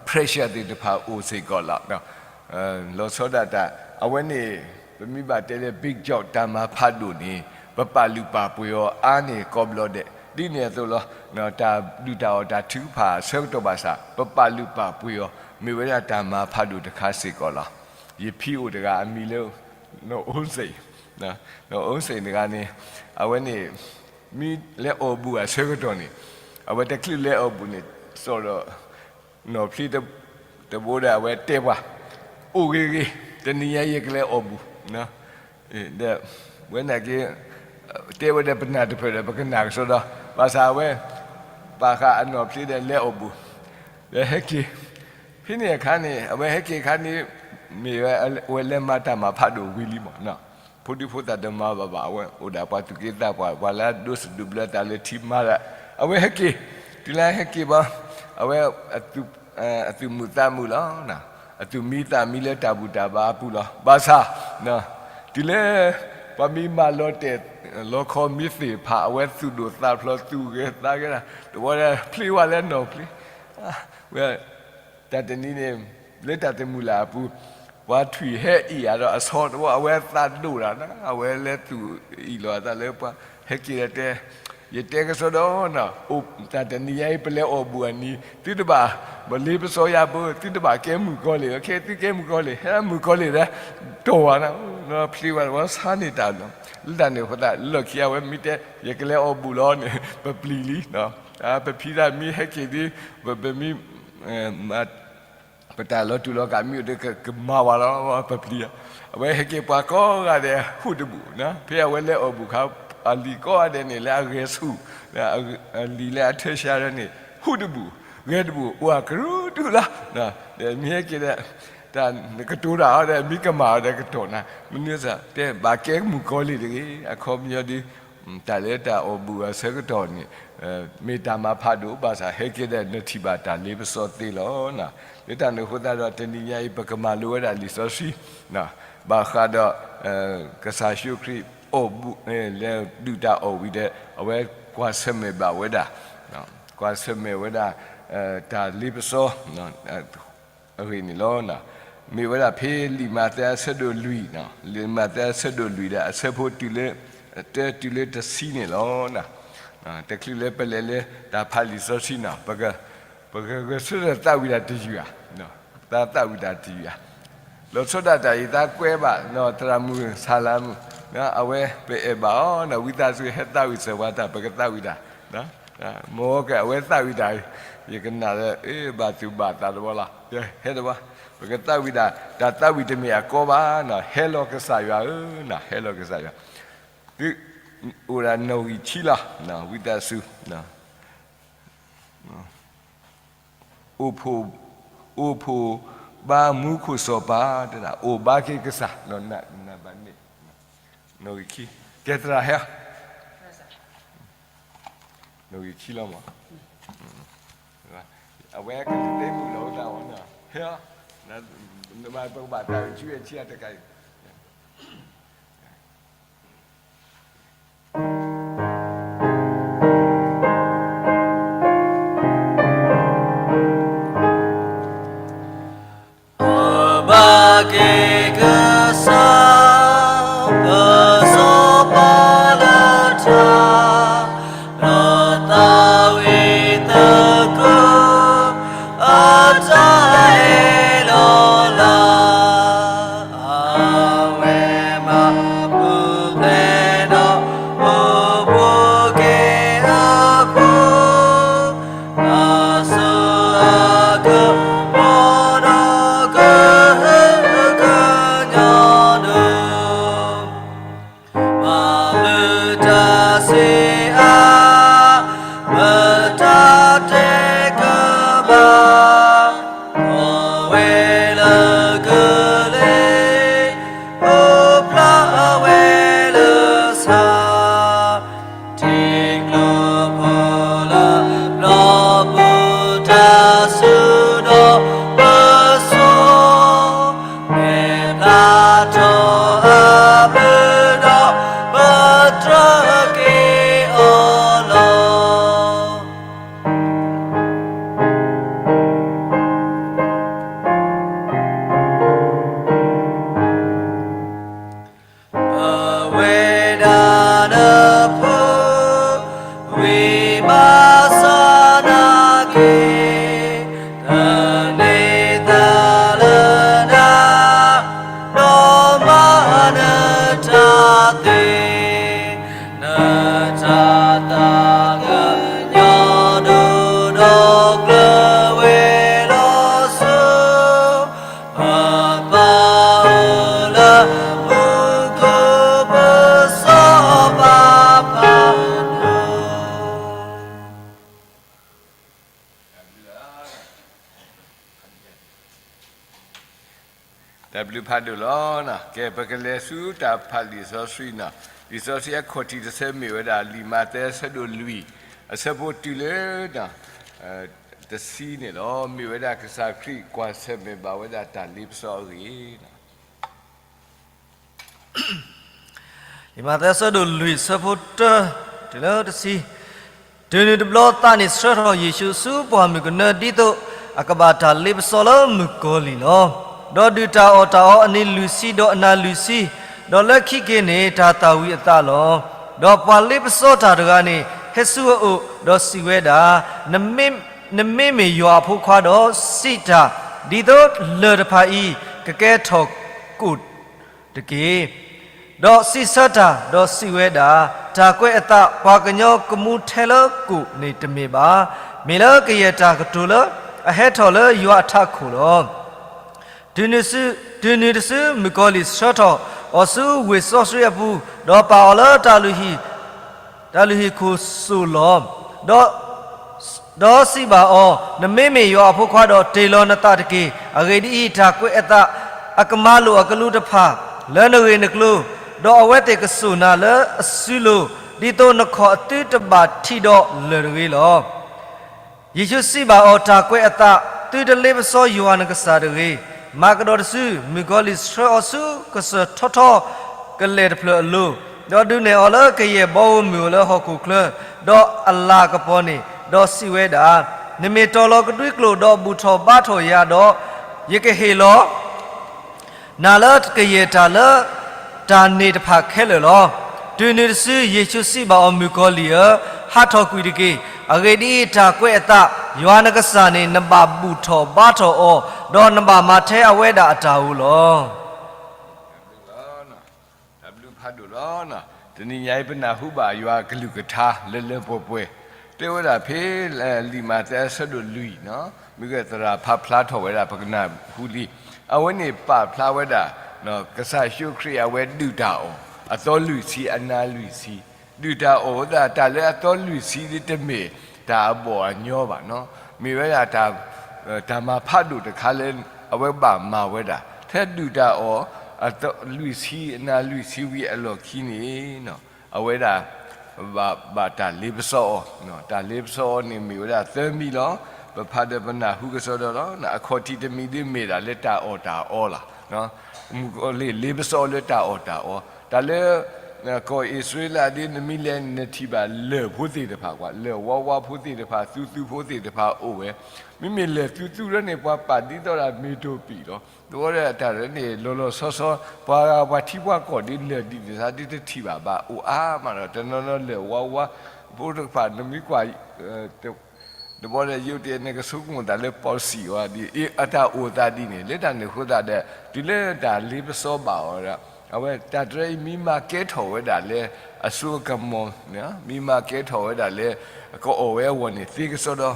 pressure သ့ၣ်တဖၣ်အိၣ်စ့ၢ်ကီးလီၤ. လီၤဆီဒၣ်တၢ် အဝဲန့ၣ် ပမ့ၢ်ဘၣ်တဲလၢ big job တၢ်မၤဖးဒိၣ်န့ၣ် ပပာ်လုၢ်ပာ်ပှ့ၤအီၤအါန့ၢ်ကိးဘျီဒဲး, ဒ်န့ၣ်အသိးလီၤ. တၢ်ဒုၣ်တၢ်အီၣ်တၢ်ထုကဖၣ်အဆၢကတီၢ်ဘၣ်ဆၣ် ပပာ်လုၢ်ပာ်ပှ့ၤအီၤ မ့ၢ်ဝဲဒၣ်တၢ်မၤဖးဒိၣ်တခါစ့ၢ်ကီးလီၤ. ယဖံအိၣ်တဂၤအမံၤလၢ နီၢ်အိစ့ၣ်, နီၢ်အိစ့ၣ်တဂၤန့ၣ် အဝဲန့ၣ် မ့ၢ်လဲၤအီၣ်ဘူၣ်အဆၢကတီၢ်န့ၣ် အဝဲတချုးလဲၤအီၣ်ဘူၣ်န့ၣ် စီၤဒီး နီၢ်ဖျ့တဘိဒီး အဝဲတဲပှၤ အိၣ်ဂ့ၤဂ့ၤ, တနံၤညါအံၤယကလဲၤအီၣ်ဘူၣ်, ဒီး ဝဲနာ်က့ တဲဝဲဒီးပနၢ်တဖျၢၣ်ဒီး ပကနၣ်ကစီဒီး ဘၣ်ဆၣ်အဝဲ ပာ်ဃာ်အနီၢ်ဖျ့ဒီးလဲၤအီၣ်ဘူၣ်, ဒီးဟဲက့ၤ, ဖဲန့ၣ်အခါန့ၣ် အဝဲဟဲက့ၤအခါန့ၣ် မ့ၢ်ဝဲအဝဲလဲၤမၤတၢ်မၤဖးဒိၣ်ဝံၤလံမး, ဖိဒံဖိသၣ်တမၤဘၣ်ဘၣ်, အဝဲအိၣ်ဒၣ်ပှၤသူၣ်က့သးပှၢ် ပှၤလၢအဒိးစဒိးဘျၢသးလၢထံမၤဒၣ်, အဝဲဟဲက့ၤ, တုၤလၢဟဲက့ၤဘၣ် အဝဲ အသူၣ်မုာ်သးမုာ်လီၤ, အသူၣ်မံသးမံလၢတၢ်ဘူၣ်တၢ်ဘါအပူၤလီၤ. ဘၣ်ဆၣ် တုၤလၢ ပှၤမ့ၢ်မၤလီၤတဲာ် လီခီမ့ၢ်သ့ၣ်တဖၣ် အဝဲသူၣ်ဒိၣ်သးဖျိး သူၣ်ဂဲၤသးဂဲၤဒၣ် တဘျီဒီး ဖျ့ဝဲလၢနီၢ်ဖျ့, ဝဲ တၢ်တနံၤန့ၣ် လၢတၢ်တမုာ်လၢ်အပူၤ ပှၤထွံၣ်ဟဲအ့ၣ်ယၤဒီးအဆီတဘျီ အဝဲသးဒိၣ်တၢ်နီၤ, အဝဲလဲၤသူၣ်အ့ၣ်လီၤအသးလၢပှၤ ဟဲက့ၤဒီးတဲ, ယတဲကစီဒီနီၤ, တၢ်တနံၤညါအံၤ ပလဲၤအီၣ်ဘူၣ်အနံၤ သုတဘၣ် ပလ့ပစီယၤဘၣ်, သုတဘၣ်ကဲမုၣ်ကီၤလံၢ်, ခဲသုကဲမုၣ်ကီၤလံၢ် ဟဲမုၣ်ကီၤလံၢ်ဒီး တီၢ်ဝဲနီၤ, ဖျ့ဝဲ ဝဲဆါန့ၢ်တၢ်နီၤ, လၢတၢ်န့ၣ်အဃိသတး လၢခံအဝဲမ့ၢ်တဲ ယကလဲၤအီၣ်ဘူၣ်လီၤန့ၣ် ပပျံၤလံ, ပဖံသးမ့ၢ်ဟဲက့ၤဒီး ပမ့ၢ် ပတၢ်လီၤတူာ်လီၤကာ်မ့ၢ်အိၣ်ဒီး ကမၤဝဲလီၤ ပပျံၤ, အဝဲဟဲက့ၤပှၤကိးဂၤဒဲး ဟူးတဘူၣ်, ဖဲအဝဲလဲၤအီၣ်ဘူၣ်ခါ အလံာ်ကိးဂၤဒဲးန့ၣ် လၢအဂဲၤဆူၣ်, အလံာ်လၢအထၢဆှးဒၣ်န့ၣ် ဟူးတဘူၣ်, ဂဲၤတဘူၣ် အိၣ်အကရူၢ်တူၢ်လီၤ, ဒီးမ့ၢ်ဟဲက့ၤဒီး တၢ်နကတိၤတၢ်အီၤဒီး မ့ၢ်ကမၣ်အီၤဒီးကတိၤနၤ, မနုၤစ့ၢ် တဲဘၣ်ကဲမုၣ်ကီၤလံၢ်တဂ့ၤ, အခီပညီဒီး တၢ်လၢတၢ်အီၣ်ဘူၣ်အဆၢကတီၢ်န့ၣ် မ့ၢ်တၢ်မၤဖးဒိၣ်ဘၣ်ဆၣ် ဟဲက့ၤဒီးနထံၣ်ဘၣ်တၢ်လ့ပစီသ့လီၤ. လၢတၢ်န့ၣ်အဃိသတးဒီး တနံၤညါအံၤ ပကမၤလိဝဲဒၣ်လံာ်စီဆှံ ဘၣ်ဃးဒီး ကစၢ်ယ့ၣ်ၡူးခရံာ်အီၣ်ဘူၣ် လဲၤဒုၣ်တၢ်အီၣ်ဝံၤဒီး အဝဲကွၢ်ဆၢၣ်မဲာ်ဘၣ်ဝဲဒၣ်, ကွၢ်ဆၢၣ်မဲာ်ဝဲဒၣ် တၢ်လ့ပစီ အဂ့ၢ်န့ၣ်လီၤ. မ့ၢ်ဝဲဒၣ်ဖဲလံာ်မးသဲအဆၢဒိၣ်လွံၢ်, လံာ်မးသဲအဆၢဒိၣ်လွံၢ်ဒီး အဆၢဖိတုၤလၢ တၢတုၤလၢတဆံန့ၣ်လီၤ. တချုးလၢပလဲၤလၢတၢ်ဖးလံာ်စီဆှံန့ၣ် ပကဂဲၤဆၢထၢၣ်သးဝံၣ်တၢ်တယုၢ်ဧါ, သးသးဝံၣ်တၢ်တယုၢ်ဧါ. လီၤဆီဒၣ်တၢ်အံၤ သးကွဲဘၣ် သရၣ်မုၣ်ဆၣ်လၤမုၣ်, အဝဲပအဲၣ်ဘၣ်အီၤန့ၣ် ဝံသးစူၤဟဲသးဝံၣ်စၢၤပှၤတၢ် ပကသးဝံၣ်တၢ် မ်ကဲ အဝဲသးဝံၣ်တၢ် ယကနၣ်ဒီး ဘၣ်သူၣ်ဘၣ်သးတဘျီလီၤ. ဟဲတဘျီ ပကသးဝံၣ်တၢ်, တၢ်သးဝံၣ်တမ့ၢ်အကီဘၣ်, ဟဲလီၤကစၢ်ယွၤဧၢ, ဟဲလီၤကစၢ်ယွၤ, သုအိၣ်ဒၣ်နီၣ်ဂံၢ်ခံလီၤ, ဝံသးစူၤ အိၣ်ဖှိၣ်, အိၣ်ဖှိၣ်ဘါမူခိၣ်စီၤပၤ, တဲဒၣ် အိၣ်ဘါက့ၤကစၢ်, နဘၣ်န့ၣ်, နီၣ်ဂံၢ်ခံ, ကဲသရၣ်ဟဲ, နီၣ်ဂံၢ်ခံလီၤမး, အဝဲကတသ့မုၣ်လီၤဝဲသးဝဲ, ဟဲ, ပကဘၣ်တၢ်အုၣ်ဆူၣ်အဲၣ်ဆံးအတကးအံၤ အိၣ်ဘၣ်က့ၤကစၢ်, ပစီၤပၤလၢထါ, ဒီးသးဝံၣ်သကိး အတၢ်ဟ့ၣ်လီၤလး, အၤ ဘၣ်, အဝဲလၢကလဲၤ, အိၣ်ဖျါအဝဲလၢဆါ, ထံကျိဖီလၢဘျီပူၤ တၢ်ဆူဒီးပစီ, မဲာ်ဖျါထီၣ်အမုာ်ဒီး ပတြၢၤက့ၤအီၤလီၤ. ပဝဲဒၣ်နဖိဝံၤ ဘၣ်ဆၣ်နာ်က့, တန့ၢ်သးလၢနၤ, ဒီးမၤနတၢ်သ့, နတၤသၣ်ကညီဒိၣ်ဒီး ကျၢၤဝဲလီၤဆူ ပပၢ်အိၣ်လၢမူခိၣ် ပစီၤပၤဖးဒိၣ်. တၢ်ဘျုးဖးဒိၣ်လီၤ. ကဲ ပကလဲၤဆူတၢ်ဖးလံာ်စီဆှံန့ၣ်, လံာ်စီဆှံအခီၣ်ထံးတဆၢမ့ၢ်ဝဲဒၣ် လံာ်မးသဲအဆၢဒိၣ်လွံၢ် အဆၢဖိတုၤလၢ တဆံန့ၣ်လီၤ. မ့ၢ်ဝဲဒၣ်ကစၢ်ခရံာ်ကွၢ်ဆၢၣ်မဲာ်ဘၣ်ဝဲဒၣ်တၢ်လ့ပစီအဂ့ၢ်န့ၣ် လံာ်မးသဲအဆၢဒိၣ်လွံၢ်အဆၢဖိတၢ တုၤလၢတဆံ, တုၤနုၤတဘျီသးန့ၣ်ဆှၢထီၣ်ယ့ၣ်ၡူးဆူပှၢ်မုၢ်ကနၢ ဒ်သိးအကဘၣ်တၢ်လ့ပစီလၢမုၣ်ကီၤလံၢ်လီၤ. ဒီးဒုၣ်တၢ်အီၣ်တၢ်အီအနံၤလွံၢ်ဆံ, ဒီးအနၤလွံၢ်ဆံ, ဒီးလၢခံက့ၤန့ၣ် တၢ်သၣ်ဝံၤအသးလီၤ. ဒီးပှၤလ့ပစီတၢ်တဂၤန့ၣ် ဟဲဆူအအိၣ်, ဒီးစံးဝဲဒၣ်, နမ့ၢ်, နမ့မ့ၢ်ယွၤအဖိခွါဒီးစံးတၢ်, ဒ်သိးလၢၢ်တဖၣ်အံၤ ကကဲထီၣ်ကိၣ် တက့ၢ်. ဒီးစံးဆၢတၢ်, ဒီးစံးဝဲဒၣ်, တၢ်ကွဲးအသးပှၤကညီကမူထဲလၢကိၣ်န့ၣ်တမ့ၢ်ဘၣ်. မ့ၢ်လၢကယဲၢ်တၢ်ကတိၤလၢအဟဲထီၣ်လၢယွၤအထးခိၣ်လီၤ. တုၤနုၤ, တုၤနုၤတစု မုၣ်ကီၤလံၢ်ဆှၢထီၣ်အီၤဆူဝ့ၢ်စီဆှံအပူၤ, ဒီးပာ်အီၤလၢတၢ်လုၢ်ဟံၣ်, တၢ်လုၢ်ဟံၣ်ခိၣ်စိၣ်လီၤ. ဒီး ဒီးစံးဘၣ်အီၤ, နမ့မ့ၢ်ယွၤအဖိခွါဒီး တ့ၢ်လီၤနသးတက့ၢ်. အဂ့ၢ်ဒ်အံၤ, တၢ်ကွဲးအသးအကမၤလိာ်အကလူးတဖၣ် လၢနဂ့ၢ်နကျိၤ, ဒီးအဝဲသ့ၣ်ကစိာ်နၤလၢအစုလိၤ, ဒ်သိးနခီၣ်အသုတဘၣ်ထံးဒီးလၢၢ်တဂ့ၤလီၤ. ယ့ၣ်ၡူးစံးဘၣ်အီၤ, တၢ်ကွဲးအသး, သုတလ့ပစီယွၤနကစၢ်တဂ့ၤ. မၤကဒီးတစု, မုၣ်ကီၤလံၢ်ဆှၢအီၤဆူကစၢၢ်ထီထီကလဲာ်တဖျၢၣ်အလိၤ, ဒီးဒုးနဲၣ်အီၤလၢကယဲၢ်ဘီဧိၤမုၢ်ဧိၤလၢဟီၣ်ခိၣ်ချၢ, ဒီးအလၤကပီၤန့ၣ်, ဒီးစံးဝဲဒၣ်, နမ့ၢ်တီၤလီၤကဒွံကျိာ်ဒီးဘူၣ်ထီၣ်ဘါထီၣ်ယၤဒီး, ယကဟ့ၣ်လီၤ နၤလၢကယဲၢ်တၢ်လၢတၢ်န့ၣ်တဖၣ်ခဲလၢာ်လီၤ. တုၤနုၤတစု ယ့ၣ်ၡူးစံးဘၣ်အီၤ, မုၣ်ကီၤလံၢ်ဧၢ, ဟးထီၣ်ကွံာ်တက့ၢ်. အဂ့ၢ်ဒ်အံၤ, တၢ်ကွဲးအသး, ယွၤနကစၢ်န့ၣ် နဘၣ်ဘူၣ်ထီၣ်ဘါထီၣ်အီၤ, ဒီးနဘၣ်မၤထဲအဝဲဒၣ်အတၢ်ဧိၤလီၤ. တၢ်ဘျုးဖးဒိၣ်လီၤ. တနံၤညါအံၤ ပနၢ်ဟူဘၣ်ယွၤအကလုၢ်ကထါလၢလၢပှဲၤပှဲၤ, တဲဝဲဒၣ်ဖဲ လံာ်မးသဲအဆၢဒိၣ်လွံၢ်န့ၣ်, မ့ၢ်ကဲသရၣ်ဖးဖျါထီၣ်ဝဲဒၣ် ပကနၢ်ဟူလံ. အဝဲန့ၣ်ပာ်ဖျါဝဲဒၣ် ကစၢ်ယ့ၣ်ၡူးခရံာ်အဝဲဒုၣ်တၢ်အီၣ် အသီလွံၢ်ဆံအနၤလွံၢ်ဆံ, ဒုၣ်တၢ်အီၣ်ဝဲဒၣ် တၢ်လၢအသီလွံၢ်ဆံဒ်တမ့ၢ်တၢ်အဘီၣ်အညီဘၣ်န့ၣ်, မ့ၢ်ဝဲဒၣ် တၢ်မၤဖးဒိၣ်တခါလၢအဝဲဘၣ်မၤဝဲဒၣ် ထဲဒုၣ်တၢ်အီၣ် အသီလွံၢ်ဆံအနၤလွံၢ်ဆံဝံၤအလီၢ်ခံန့ၣ် အဝဲဒၣ် ဘၣ်တၢ်လ့ပစီအီၤ, တၢ်လ့ပစီအီၤန့ၣ်မ့ၢ်ဝဲဒၣ်သၢမံၤလီၤ. ပဖးဒီးပနၢ်ဟူကစီဒီလီၤ. အခီၣ်ထံးတမံၤဒ်မ့ၢ်ဒၣ်လၢတၢ်အီၣ်တၢ်အီလီၤ. မုၣ်ကီၤလံၢ်လ့ပစီအီၤလၢတၢ်အီၣ်တၢ်အီ, တၢ်လၢ ကီၢ်အံၣ်စရ့လးဒ် နမ့ၢ်လဲၤနထံၣ်ဘၣ်လၢၢ်ဖိသ့ၣ်တဖၣ်ကွၢ်, လၢၢ်ဝါဝါဖိသ့ၣ်တဖၣ် သူသူဖိသ့ၣ်တဖၣ်အိၣ်ဝဲ, မ့မ့ၢ်လၢၢ်သူသူလၢန့ၣ် ပှၤပာ်ဒ်သိးဒၣ်မ့ၢ်တိၢ်ပံာ်လီၤ. တဘျီဒီးတၢ်လၢန့ၣ် လီၤလီၤဆီဆီ ပှၤပှၤထံပှၤကီၢ်ဒ်လၢၢ်ဒ်န့ၣ်သးဒ်တထံၣ်ဘၣ်ဘၣ်အိၣ်အါမးဒီး တနီၤနီၤလၢၢ်ဝါဝါဖိတဖၣ် နမ့ၢ်ကွၢ် တဘျီဒီးယိၤတဲ နကဆိကမိၣ်သးလၢပီၣ်စံၣ်ဝဲဒ်အံၤ အတၢ်အိၣ်သးဒ်န့ၣ် လၢတၢ်န့ၣ်အဃိသတးဒီး တုၤလၢတၢ်လ့ပစီဘၣ်အီၤဒီး အဝဲတၢ်တြၢအံၤမ့ၢ်မၤကဲထီၣ်ဝဲဒၣ်လၢအစိအကမီၤ, မ့ၢ်မၤကဲထီၣ်ဝဲဒၣ်လၢ ကအီၣ်ဝဲအဂီၢ်န့ၣ်သ့ကစီဒီ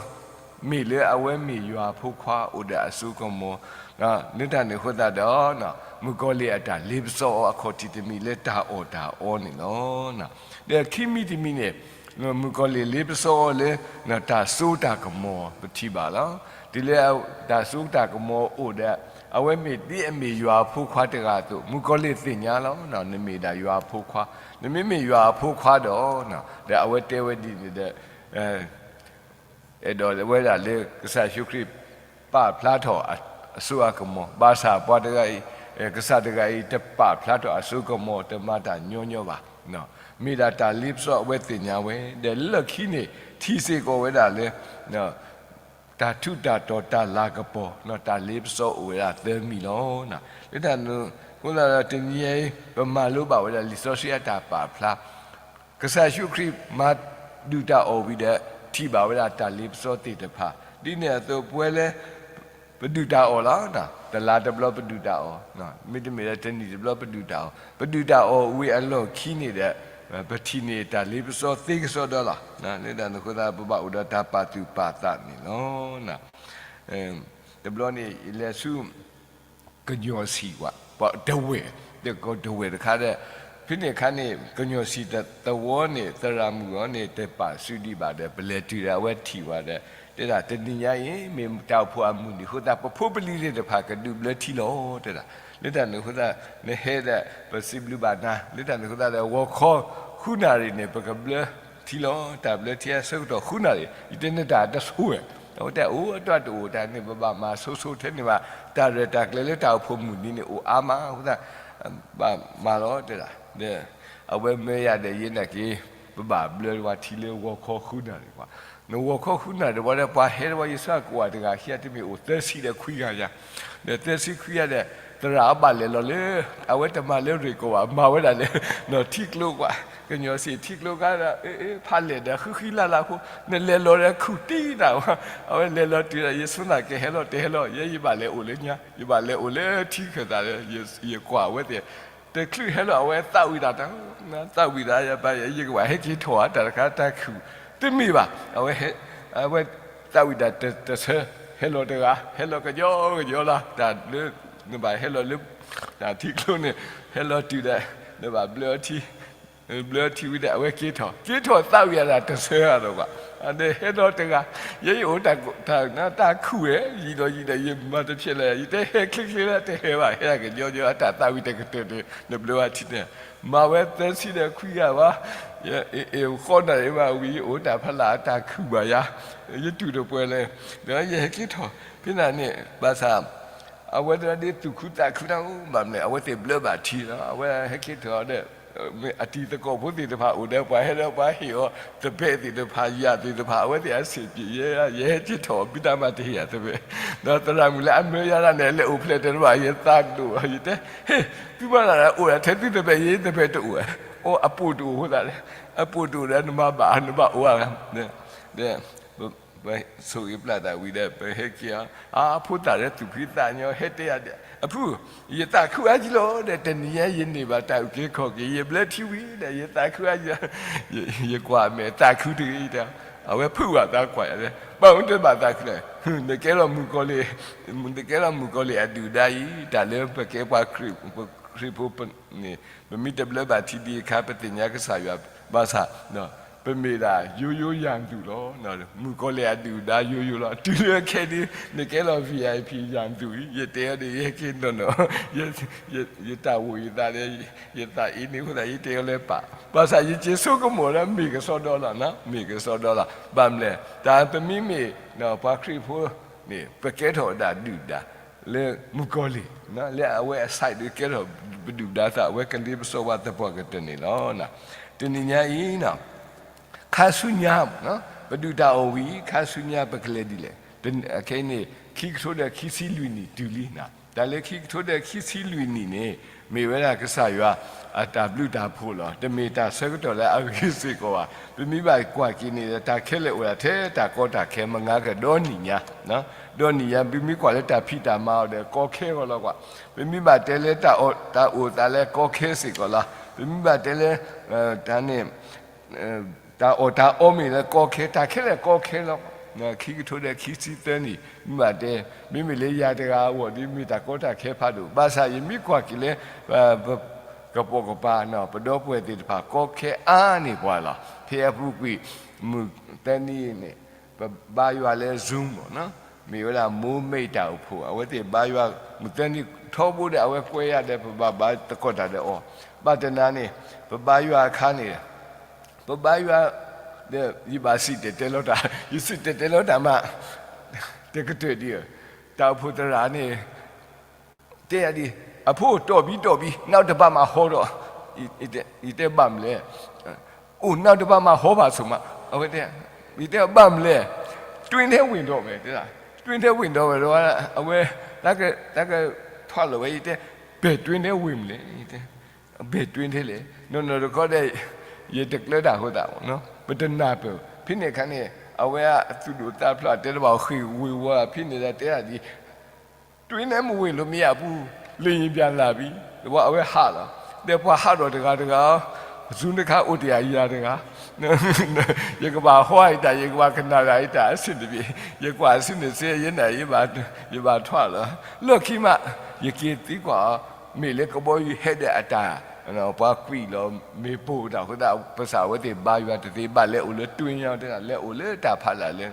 မ့ၢ်လၢအဝဲမ့ၢ်ယွၤအဖိခွါအိၣ်ဒီးအစိအကမီၤ, လၢတၢ်န့ၣ်အဃိသတးဒီး မုၣ်ကီၤလံၢ်အတၢ်လ့ပစီအီၤအခီၣ်ထံးတမံၤလၢတၢ်အီၣ်တၢ်အီန့ၣ်လီၤ. ဒီးခံမံၤတမံၤန့ၣ် မုၣ်ကီၤလံၢ်လ့ပစီအီၤလၢ တၢ်စိတၢ်ကမီၤ ပထံၣ်ဘၣ်လီၤ. တုၤလၢတၢ်စိတၢ်ကမီၤအိၣ်ဒီး အဝဲမ့ၢ်ဒ်အမ့ၢ်ယွၤအဖိခွါတဂၤအသိး မုၣ်ကီၤလံၢ်သ့ၣ်ညါလီၤ. နမ့ၢ်ဒၣ်ယွၤအဖိခွါ, နမ့မ့ၢ်ယွၤအဖိခွါဒီး ဒီးအဝဲတဲဝဲဒ်န့ၣ်ဒီး အဲၣ်ဒိးဝဲဒၣ်လၢကစၢ်ယ့ၣ်ၡူးခရံာ် ပာ်ဖျါထီၣ်အစိအကမီၤ, ဘၣ်ဆၣ်ပှၤတဂၤအံၤ, ကစၢ်တဂၤအံၤ တပာ်ဖျါထီၣ်အစိကမီၤ တမၤတၢ်ညီညီဘၣ်. မ့ၢ်ဒၣ်တၢ်လ့ပစီအဝဲသ့ၣ်ညါဝဲ, ဒီးလၢခံန့ၣ် ထံၣ်စ့ၢ်ကီးဝဲဒၣ်လၢ တၢ်ထူးတၢ်တီၤတၢ်လၤကပီၤ တၢ်လ့ပစီအိၣ်ဝဲဒၣ်သၢမံၤလီၤ. လၢတၢ်န့ၣ်အဃိသတးဒီး တနံၤညါအံၤ ပမၤလိဘၣ်ဝဲဒၣ်လံာ်စီဆှံအတၢ်ပာ်ဖျါ ကစၢ်ယ့ၣ်ၡူးခရံာ်မၤဒုၣ်တၢ်အီၣ်ဝံၤဒီး ထံၣ်ဘၣ်ဝဲဒၣ်တၢ်လ့ပစီသ့ၣ်တဖၣ် ဒ်န့ၣ်အသိးပဝဲလၢ ပဒုၣ်တၢ်အီၣ်လီၤ. တလါတဘျီပဒုၣ်တၢ်အီၣ်, မ့တမ့ၢ်လၢတနံၣ်တဘျီပဒုၣ်တၢ်အီၣ်, ပဒုၣ်တၢ်အီၣ်ဝံၤအလီၢ်ခံန့ၣ်ဒီး ပထံၣ်န့ၢ်တၢ်လ့ပစီသ့ကစီဒီလီၤ. လၢတၢ်န့ၣ်အဃိသတး ပဘၣ်အိၣ်ဒီးတၢ်ပာ်သူၣ်ပာ်သးန့ၣ်လီၤ. တဘျီန့ၣ် ယလဲၤဆူ ကညီၤဆံးကွၢ်, ပှၤတဝဲၢ်, တကိးတဝဲၢ်တခါဒီး ဖဲန့ၣ်အခါန့ၣ် ကညီၤဆံးတသဝီန့ၣ် သရၣ်မုၣ်အီၤန့ၣ် တပာ်စုဒံးဘၣ်ဒီး ပလဲၤတုၤဒီးအဝဲထံၣ်ဝဲဒီး တဲဒၣ်တနံၤညါအံၤ မ့ၢ်တၢ်အိၣ်ဖှိၣ်အမုၢ်နံၤအဃိသတး ပဖိပလံၤသ့ၣ်တဖၣ်ကဒုးဘျၢထံလီၤ တဲဒၣ်. လၢတၢ်န့ၣ်အဃိသတး နဟဲဒီး ပစံးဘျုးဘၣ်နၤ, လၢတၢ်န့ၣ်အဃိသတးဒီး ဂီၤခီဃုနၣ်ရံၣ်န့ၣ် ပကဘျၢထံလီၤ. တၢ်ဘျၢထံအဆၢကတီၢ်ဃုနၣ်ရံၣ် ယတဲနတၢ်တဆိဝဲ အဝဲတဲအိၣ်အတၢ်တအိၣ်တၢ်န့ၣ် ပဘၣ်မၤဆိဆိထဲန့ၣ်ဘၣ်, တၢ်ရဲၣ်တၢ်ကျဲၤလၢတၢ်အိၣ်ဖှိၣ်မုၢ်နံၤန့ၣ် အိၣ်အါမးအဃိသတး ဘၣ်မၤလီၤတဲဒၣ်. ဒီးအဝဲမၢယၤဒီးယဲနာ်က့ၤ ပဘၣ်ဘျၢဝဲထံလၢဂီၤခီဃုနၣ်ရံၣ်ကွၢ်. နဂီၤခီဃုနၣ်ရံၣ်တဝီဒီး ပှၤဟဲတဝီယဆၢကဝီၤတဂၤခံဂၤတမ့ၢ်အိၣ်သၢဆံဒီးခွံဂၤယၤ, ဒီးသၢဆံခွံဂၤဒီး သရၣ်အဘၣ်လဲၤလီၤလၢ အဝဲတမၤလၢရ့ၣ်ကီၢ်ဘၣ် မၤဝဲဒၣ်လၢ ထံကျိကွၢ်, ကညီၤဆံးထံကျိခါဒီး ဖးလဲၢ်ဒီးဃံဃံလၢ်လၢ်ဖိ နလဲၤလီၤဒီးခူၣ်တံၢ်တၢ်ဝဲ, အဝဲလဲၤလီၤတုၤဒီး ယဆိသးကဟဲလီၤတဟဲလီၤ ယဲယဘၣ်လဲၤအိၣ်လၢညါ ယဘၣ်လဲၤအိၣ်လၢထံခၢၣ်သးဒီး ယကွၢ်အဝဲသ့ၣ် တချုးဟဲလီၤ အဝဲသးဝံၣ်တၢ်တၢ်, သးဝံၣ်တၢ်ယဘၣ် ယကဘၣ်ဟဲက့ၤထီၣ်ဧါ တၢ်တခါတၢ်ခူၣ် တမ့ၢ်ဘၣ်, အဝဲ အဝဲသးဝံၣ်တၢ်တဆၢ, ဟဲလီၤတဂၤ ဟဲလီၤကညီကညီလီၤ တၢ်လၢ နဘၣ်ဟဲလီၤလၢ တၢ်ထံကျိန့ၣ် ဟဲလီၤတုၤဒီး နဘၣ်ဘျၢထံ ဘျၢထံဝံၤဒီး အဝဲက့ၤထီၣ် က့ၤထီၣ်သးဝံၣ်အတၢ်တဆၢဧါဒီးကွၢ်, အန့ၣ်ဟဲလီၤတဂၤ, ယဲယအိၣ်တၢ် တၢ်ခူၣ်ဝဲ ယံာ်ဒီးယံာ်ဒီး ယမၤတဖျဲးလၢၤ ယတဲဟဲချ့ချ့လၢတဟဲဘၣ် ဟဲအကညီညီ အတၢ်သးဝံၣ်တကတၢၢ်န့ၣ် နဘျၢဝဲထံန့ၣ်, မၤဝဲသၢဆံဒီးခွံဂၤဘၣ်, ယ ဃီနၣ်ရံၣ်ဘၣ်ဝံၤ ယအိၣ်တၢ်ဖးလၢ်အတၢ်ခူၣ်ဘၣ်ယၤ, ယတူၢ်တပှဲၤလၢၤ, ဒီးယဟဲက့ၤထီၣ် ဖဲန့ၣ်န့ၣ် ဘၣ်ဆၣ် အဝဲသ့ၣ်ဒ်သူၣ်ခုသးခုတၢ်အိၣ်ဘၣ်မနုၤ အဝဲသ့ၣ်ဘျၢဘၣ်ထံလီၤ အဝဲဟဲက့ၤထီၣ်ဒီး အတံၤသကိးဖိသ့ၣ်တဖၣ်အိၣ်ဒီး ပှၤဟဲဒီးပှၤဟ့ၣ်အီၤသပဲးသ့ၣ်တဖၣ် ယၤသ့ၣ်တဖၣ် အဝဲသ့ၣ်အဆ့ၣ်ပျံၤယဲ ယဟဲက့ၤထီၣ် ဘုတၢ်မၤတဟ့ၣ်ယၤသပဲး, ဒီးသရၣ်မုၣ်လၢအမၢယၤဒၣ်န့ၣ် လဲၤအိၣ်ဖျဲၣ်တဲတဘၣ် ယသးဒိၣ် ယတဲ ဟ့ၣ် သုဘၣ်နၤအိၣ်ဒၣ်ထဲသုသပဲး ယသပဲးတအိၣ်, အိၣ်အပိာ်တအိၣ်အဃိသတးလဲၣ်, အပိာ်တအိၣ်ဒီးနမၤဘၣ် နဘၣ်အိၣ်ဧါ, ဒီး ပဆိၣ်ဂ့ၤပျၢ်တၢ်ဝံၤဒီး ပဟဲက့ၤအီၤ အဖိသၣ်ဒီးသူၣ်ခုသးညီ ဟဲတဲယၤဒီး အဖု ယသးခုအါကံလီၤဒီး တနံၤညါယန့ၢ်ဘၣ်တၢ်အုၣ်က့ၤခီၣ်က့ၤ ယဘျၢထံဝံၤဒီး ယသးခုအါကံလီၤ, ယကွၢ်မဲာ်သးခုတဂ့ၤဒီး အဝဲဖုးဘၣ်သးကွၢ်ယၤဒီး ဘၣ်မနုၤတဘၣ်သးခုလဲၣ်, နကဲလီၤမုၣ်ကီၤလံၢ် နကဲလီၤမုၣ်ကီၤလံၢ်အဒုၣ်အဒါအံၤ တၢ်လၢပကဲပှၤခရံာ် ပခရံာ်ဖိန့ၣ် ပမ့ၢ်တဘျၢဘၣ်ထံဒံးအခါ ပသ့ၣ်ညါကစၢ်ယွၤ ဘၣ်ဆၣ် ပမ့ၢ်ဒၣ်ယိယိယၣ်သူၣ်လီၤ, မုၣ်ကီၤလံၢ်အဒုၣ်အဒါယိယိလီၤ, တုၤလၢခဲဒုး နကဲလီၤ VIP ယၣ်သူၣ်အံၤ ယတဲအီၤဒီး ယဟဲက့ၤနီၢ်နီၢ် ယတၢ်အိၣ်ယသးဒီး ယသးအ့န့ၣ်အဃိသတး ယတဲအီၤလၢပၢ်, ဘၣ်ဆၣ်ယစ့ၤစိကမီၤလၢ မ့ၢ်ကစီဒီလီၤ, မ့ၢ်ကစီဒီလီၤ, ဘၣ်မနုၤလဲၣ် တၢ်ပမ့မ့ၢ် ပှၤခရံာ်ဖိန့ၣ် ပကဲထီၣ်ဒၣ်ဒုၣ်ဒါ လၢမုၣ်ကီၤလံၢ် လၢအဝဲအ side ဒုးကဲထီၣ်ပဒုၣ်ပဒါသး အဝဲကလ့ပစီပှၤသပှၢ်ကတၢၢ်န့ၣ်လီၤ. တနံၤညါအံၤ ခါဆူညါ ပဒုၣ်တၢ်အီၣ်ဝံၤ ခါဆူညါပကလဲၤဒ်လဲၣ်, အခဲအံၤန့ၣ် ခံကထိဒီးခံဆံလွံၢ်နံၣ်တုၤလံ, တၢ်လၢခံကထိဒီးခံဆံလွံၢ်နံၣ်န့ၣ် မ့ၢ်ဝဲဒၣ်ကစၢ်ယွၤအတၢ်ဘျုးတၢ်ဖှိၣ်လီၤ. တမ့ၢ်တၢ်ဆၢကတီၢ်လၢအဂ့ၤစ့ၢ်ကီးဘၣ်. ပမ့ၢ်ဘၣ်ကွၢ်က့ၤန့ၣ်ဒီး တၢ်ခဲလၢာ်အိၣ်ဒၣ်ထဲတၢ်ကီတၢ်ခဲ မုၢ်ဂၤကဒီနံၣ်ညါ ဒီနံၣ်ညါ ပမ့ၢ်ကွၢ်လၢတၢ်ဖံးတၢ်မၤအီၤဒီး ကီခဲဂီၤလီၤကွၢ်, ပမ့ၢ်ဘၣ်တဲလၢ တၢ်အိၣ်သးလၢကီခဲစ့ၢ်ကီးလီၤ. ပမ့ၢ်ဘၣ်တဲလၢ တၢ်န့ၣ် တၢ်အီၣ်တၢ်အီမ့ၢ်လၢကီခဲ တၢ်ခဲလၢာ်ကီခဲလီၤ. ခံကထိဒီးခံဆံသၢနံၣ် မ့ၢ်ဘၣ်တဲ မ့မ့ၢ်လၢယၤတဂၤအဂီၢ်ဒီး မ့ၢ်တၢ်ကီတၢ်ခဲဖးဒိၣ်, ဘၣ်ဆၣ်ယမ့ၢ်ကွၢ်က့ၤလၢ ပ ကပိာ်ကပၤနီၤ ပဒီပုၢ်ဝဲၢ်သ့ၣ်တဖၣ် ကီခဲအါန့ၢ်ပှၤလီၤ. ဖဲအပူၤကွံာ် မုၢ်သၢနံၤန့ၣ် ပဘါယွၤလၢ Zoom မ့ၢ်နီၤ, မ့ၢ်ဝဲဒၣ်မိၢ်မ့ၢ်တၢ်အိၣ်ဖှိၣ် အဝဲသ့ၣ်ဘါယွၤ မုၢ်သၢနံၤထီဘိဒီး အဝဲကွဲးယၤဒီး ပဘၣ်ဘါသကိးတၢ်ဒီးအီၤ, ဘၣ်တနၤန့ၣ် ပဘါယွၤအခါန့ၣ် ပဘါယွၤ ဒီးယဘၣ်စံၣ်တဲၤတဲလီၤတၢ်, ယစံၣ်တဲၤတဲလီၤတၢ်မး တကတၢၢ်ဒံးဧၢ, တၢ်အိၣ်ဖှိၣ်သရၣ်န့ၣ် တဲယၤဒ်, အဖိ တီၢ်ဘံတီၢ်ဘံ, နီၢ်တဘၣ်မၤဟီဒီး, ယတဲဘၣ်မလဲၣ်, အိၣ်နီၢ်တဘၣ်မၤဟီဘၣ်ဆိမး, အဝဲတဲ, ယတဲဘၣ်မလဲၣ်, တွ့ထဲဝ့ၢ်ဒီးဝဲ, တွ့ထဲဝ့ၢ်ဒီးဝဲ, အဝဲ တၢ်ကထွဲလီၤဝဲ, ယတဲ, ဘဲၣ်တွ့ထဲဝ့ၢ်မလဲၣ်, ဘဲၣ်တွ့ထဲလဲၣ်, နီၢ်နီၢ်တခီဒီး ယတကျၢတၢ်အဃိသတး, ပတနၢ်ပၢၢ်, ဖဲန့ၣ်အခါန့ၣ် အဝဲအသူၣ်ဒိၣ်သးဖျိးတဲတဘၣ်အီၤ ဃ့ၢ်ဝ့ၢ်ဝီ ဖဲန့ၣ်ဒီးတဲဒၣ်ဒ် တွ့ထဲမ့ၢ်ဝ့ၢ်လီၤမ့ၢ်ဧါပူၤ, လၢယဘၣ်လၢ်ဘံ, ဒီးအဝဲဟးလီၤ, ဒီးပှၤဟးဒီးတဂၤတဂၤ, အစုတခါအိၣ်တ့ၢ်ယၤတဂၤ, ယကဘၣ်ဟီအံၤတၢ် ယကဘၣ်ကနၣ်တၢ်အံၤတၢ်အဆ့ၣ်တဘ့ၣ်, ယကွၢ်အဆ့ၣ်န့ၣ်စ့ ယဲန့ၣ် ယဘၣ်ထွဲလီၤ, လၢခံမး ယက့ၤသံကွၢ်အီၤ, မ့ၢ်လၢကဘီယူၤဟဲဒီးအတၢ် ပှၤကွံာ်လီၤ မ့ၢ်ပိၢ်တၢ်အဃိသတး ပစၢ်အဝဲသ့ၣ်ဘါယွၤတသ့ဘၣ်လဲၤအိၣ်လၢတွ့ညါတဲဒၣ် လဲၤအိၣ်လၢတၢ်ဖးဒၣ်လၢ လၢ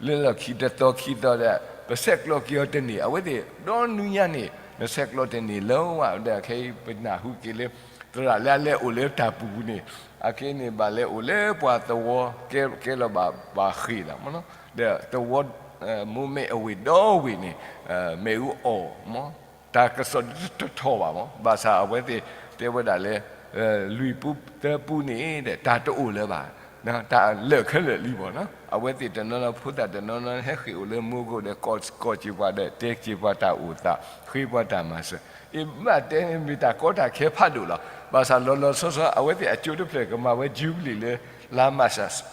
လီၢ်ခံတသီခံသီဒီး ပဆဲးကျိးက့ၤအီၤတန့ၢ် အဝဲသ့ၣ်ဒီနွံညါန့ၣ် နဆဲးကျိးတန့ၢ်လၢၤဝဲဒီး ခဲအံၤပနၢ်ဟူက့ၤလၢ သရၣ်လၢအလဲၤအိၣ်လၢတၢ်ပူၤပူၤန့ၣ် အခဲအံၤန့ၣ် ဘၣ်လဲၤအိၣ်လၢပှၤသဝီ ကဲလီၤဘၣ်ပှၤဃ့ၢ်လီၤမးနီၤ ဒီးသဝီ မိၢ်မ့ၢ်အဝ့ၢ်ဒီဝ့ၢ်န့ၣ် မ့ၣ်အူအီၣ်မး တၢ်ကစီၣ်တထီၣ်ဘၣ်မး ဘၣ်ဆၣ်အဝဲသ့ၣ်တဲဝဲဒၣ်လၢ လွံၢ်ပူသၢပူန့ၣ် တၢ်တအိၣ်လၢၤဘၣ်, တၢ်လၢာ်ခဲလၢာ်လံမးနီၤ အဝဲသ့ၣ်တနီၤနီၤ ဖိသၣ်တနီၤနီၤ ဟဲဃ့ၢ်အိၣ်လၢမိၢ်ကိၣ်ဒီး ကိးက့ၤပှၤဒီး တဲက့ၤပှၤတၢ်အိၣ်သး ဃ့ပှၤတၢ်မၤစၢၤ အ့ၣ် ဘၣ်တဲန့ၣ် မ့ၢ်တၢ်ကီတၢ်ခဲဖးဒိၣ်လီၤ. ဘၣ်ဆၣ်လီၤလီၤဆီဆီ အဝဲသ့ၣ်အကၠိတဖျၢၣ်ကမၤဝဲ Jubilee လၢ လါမးရှး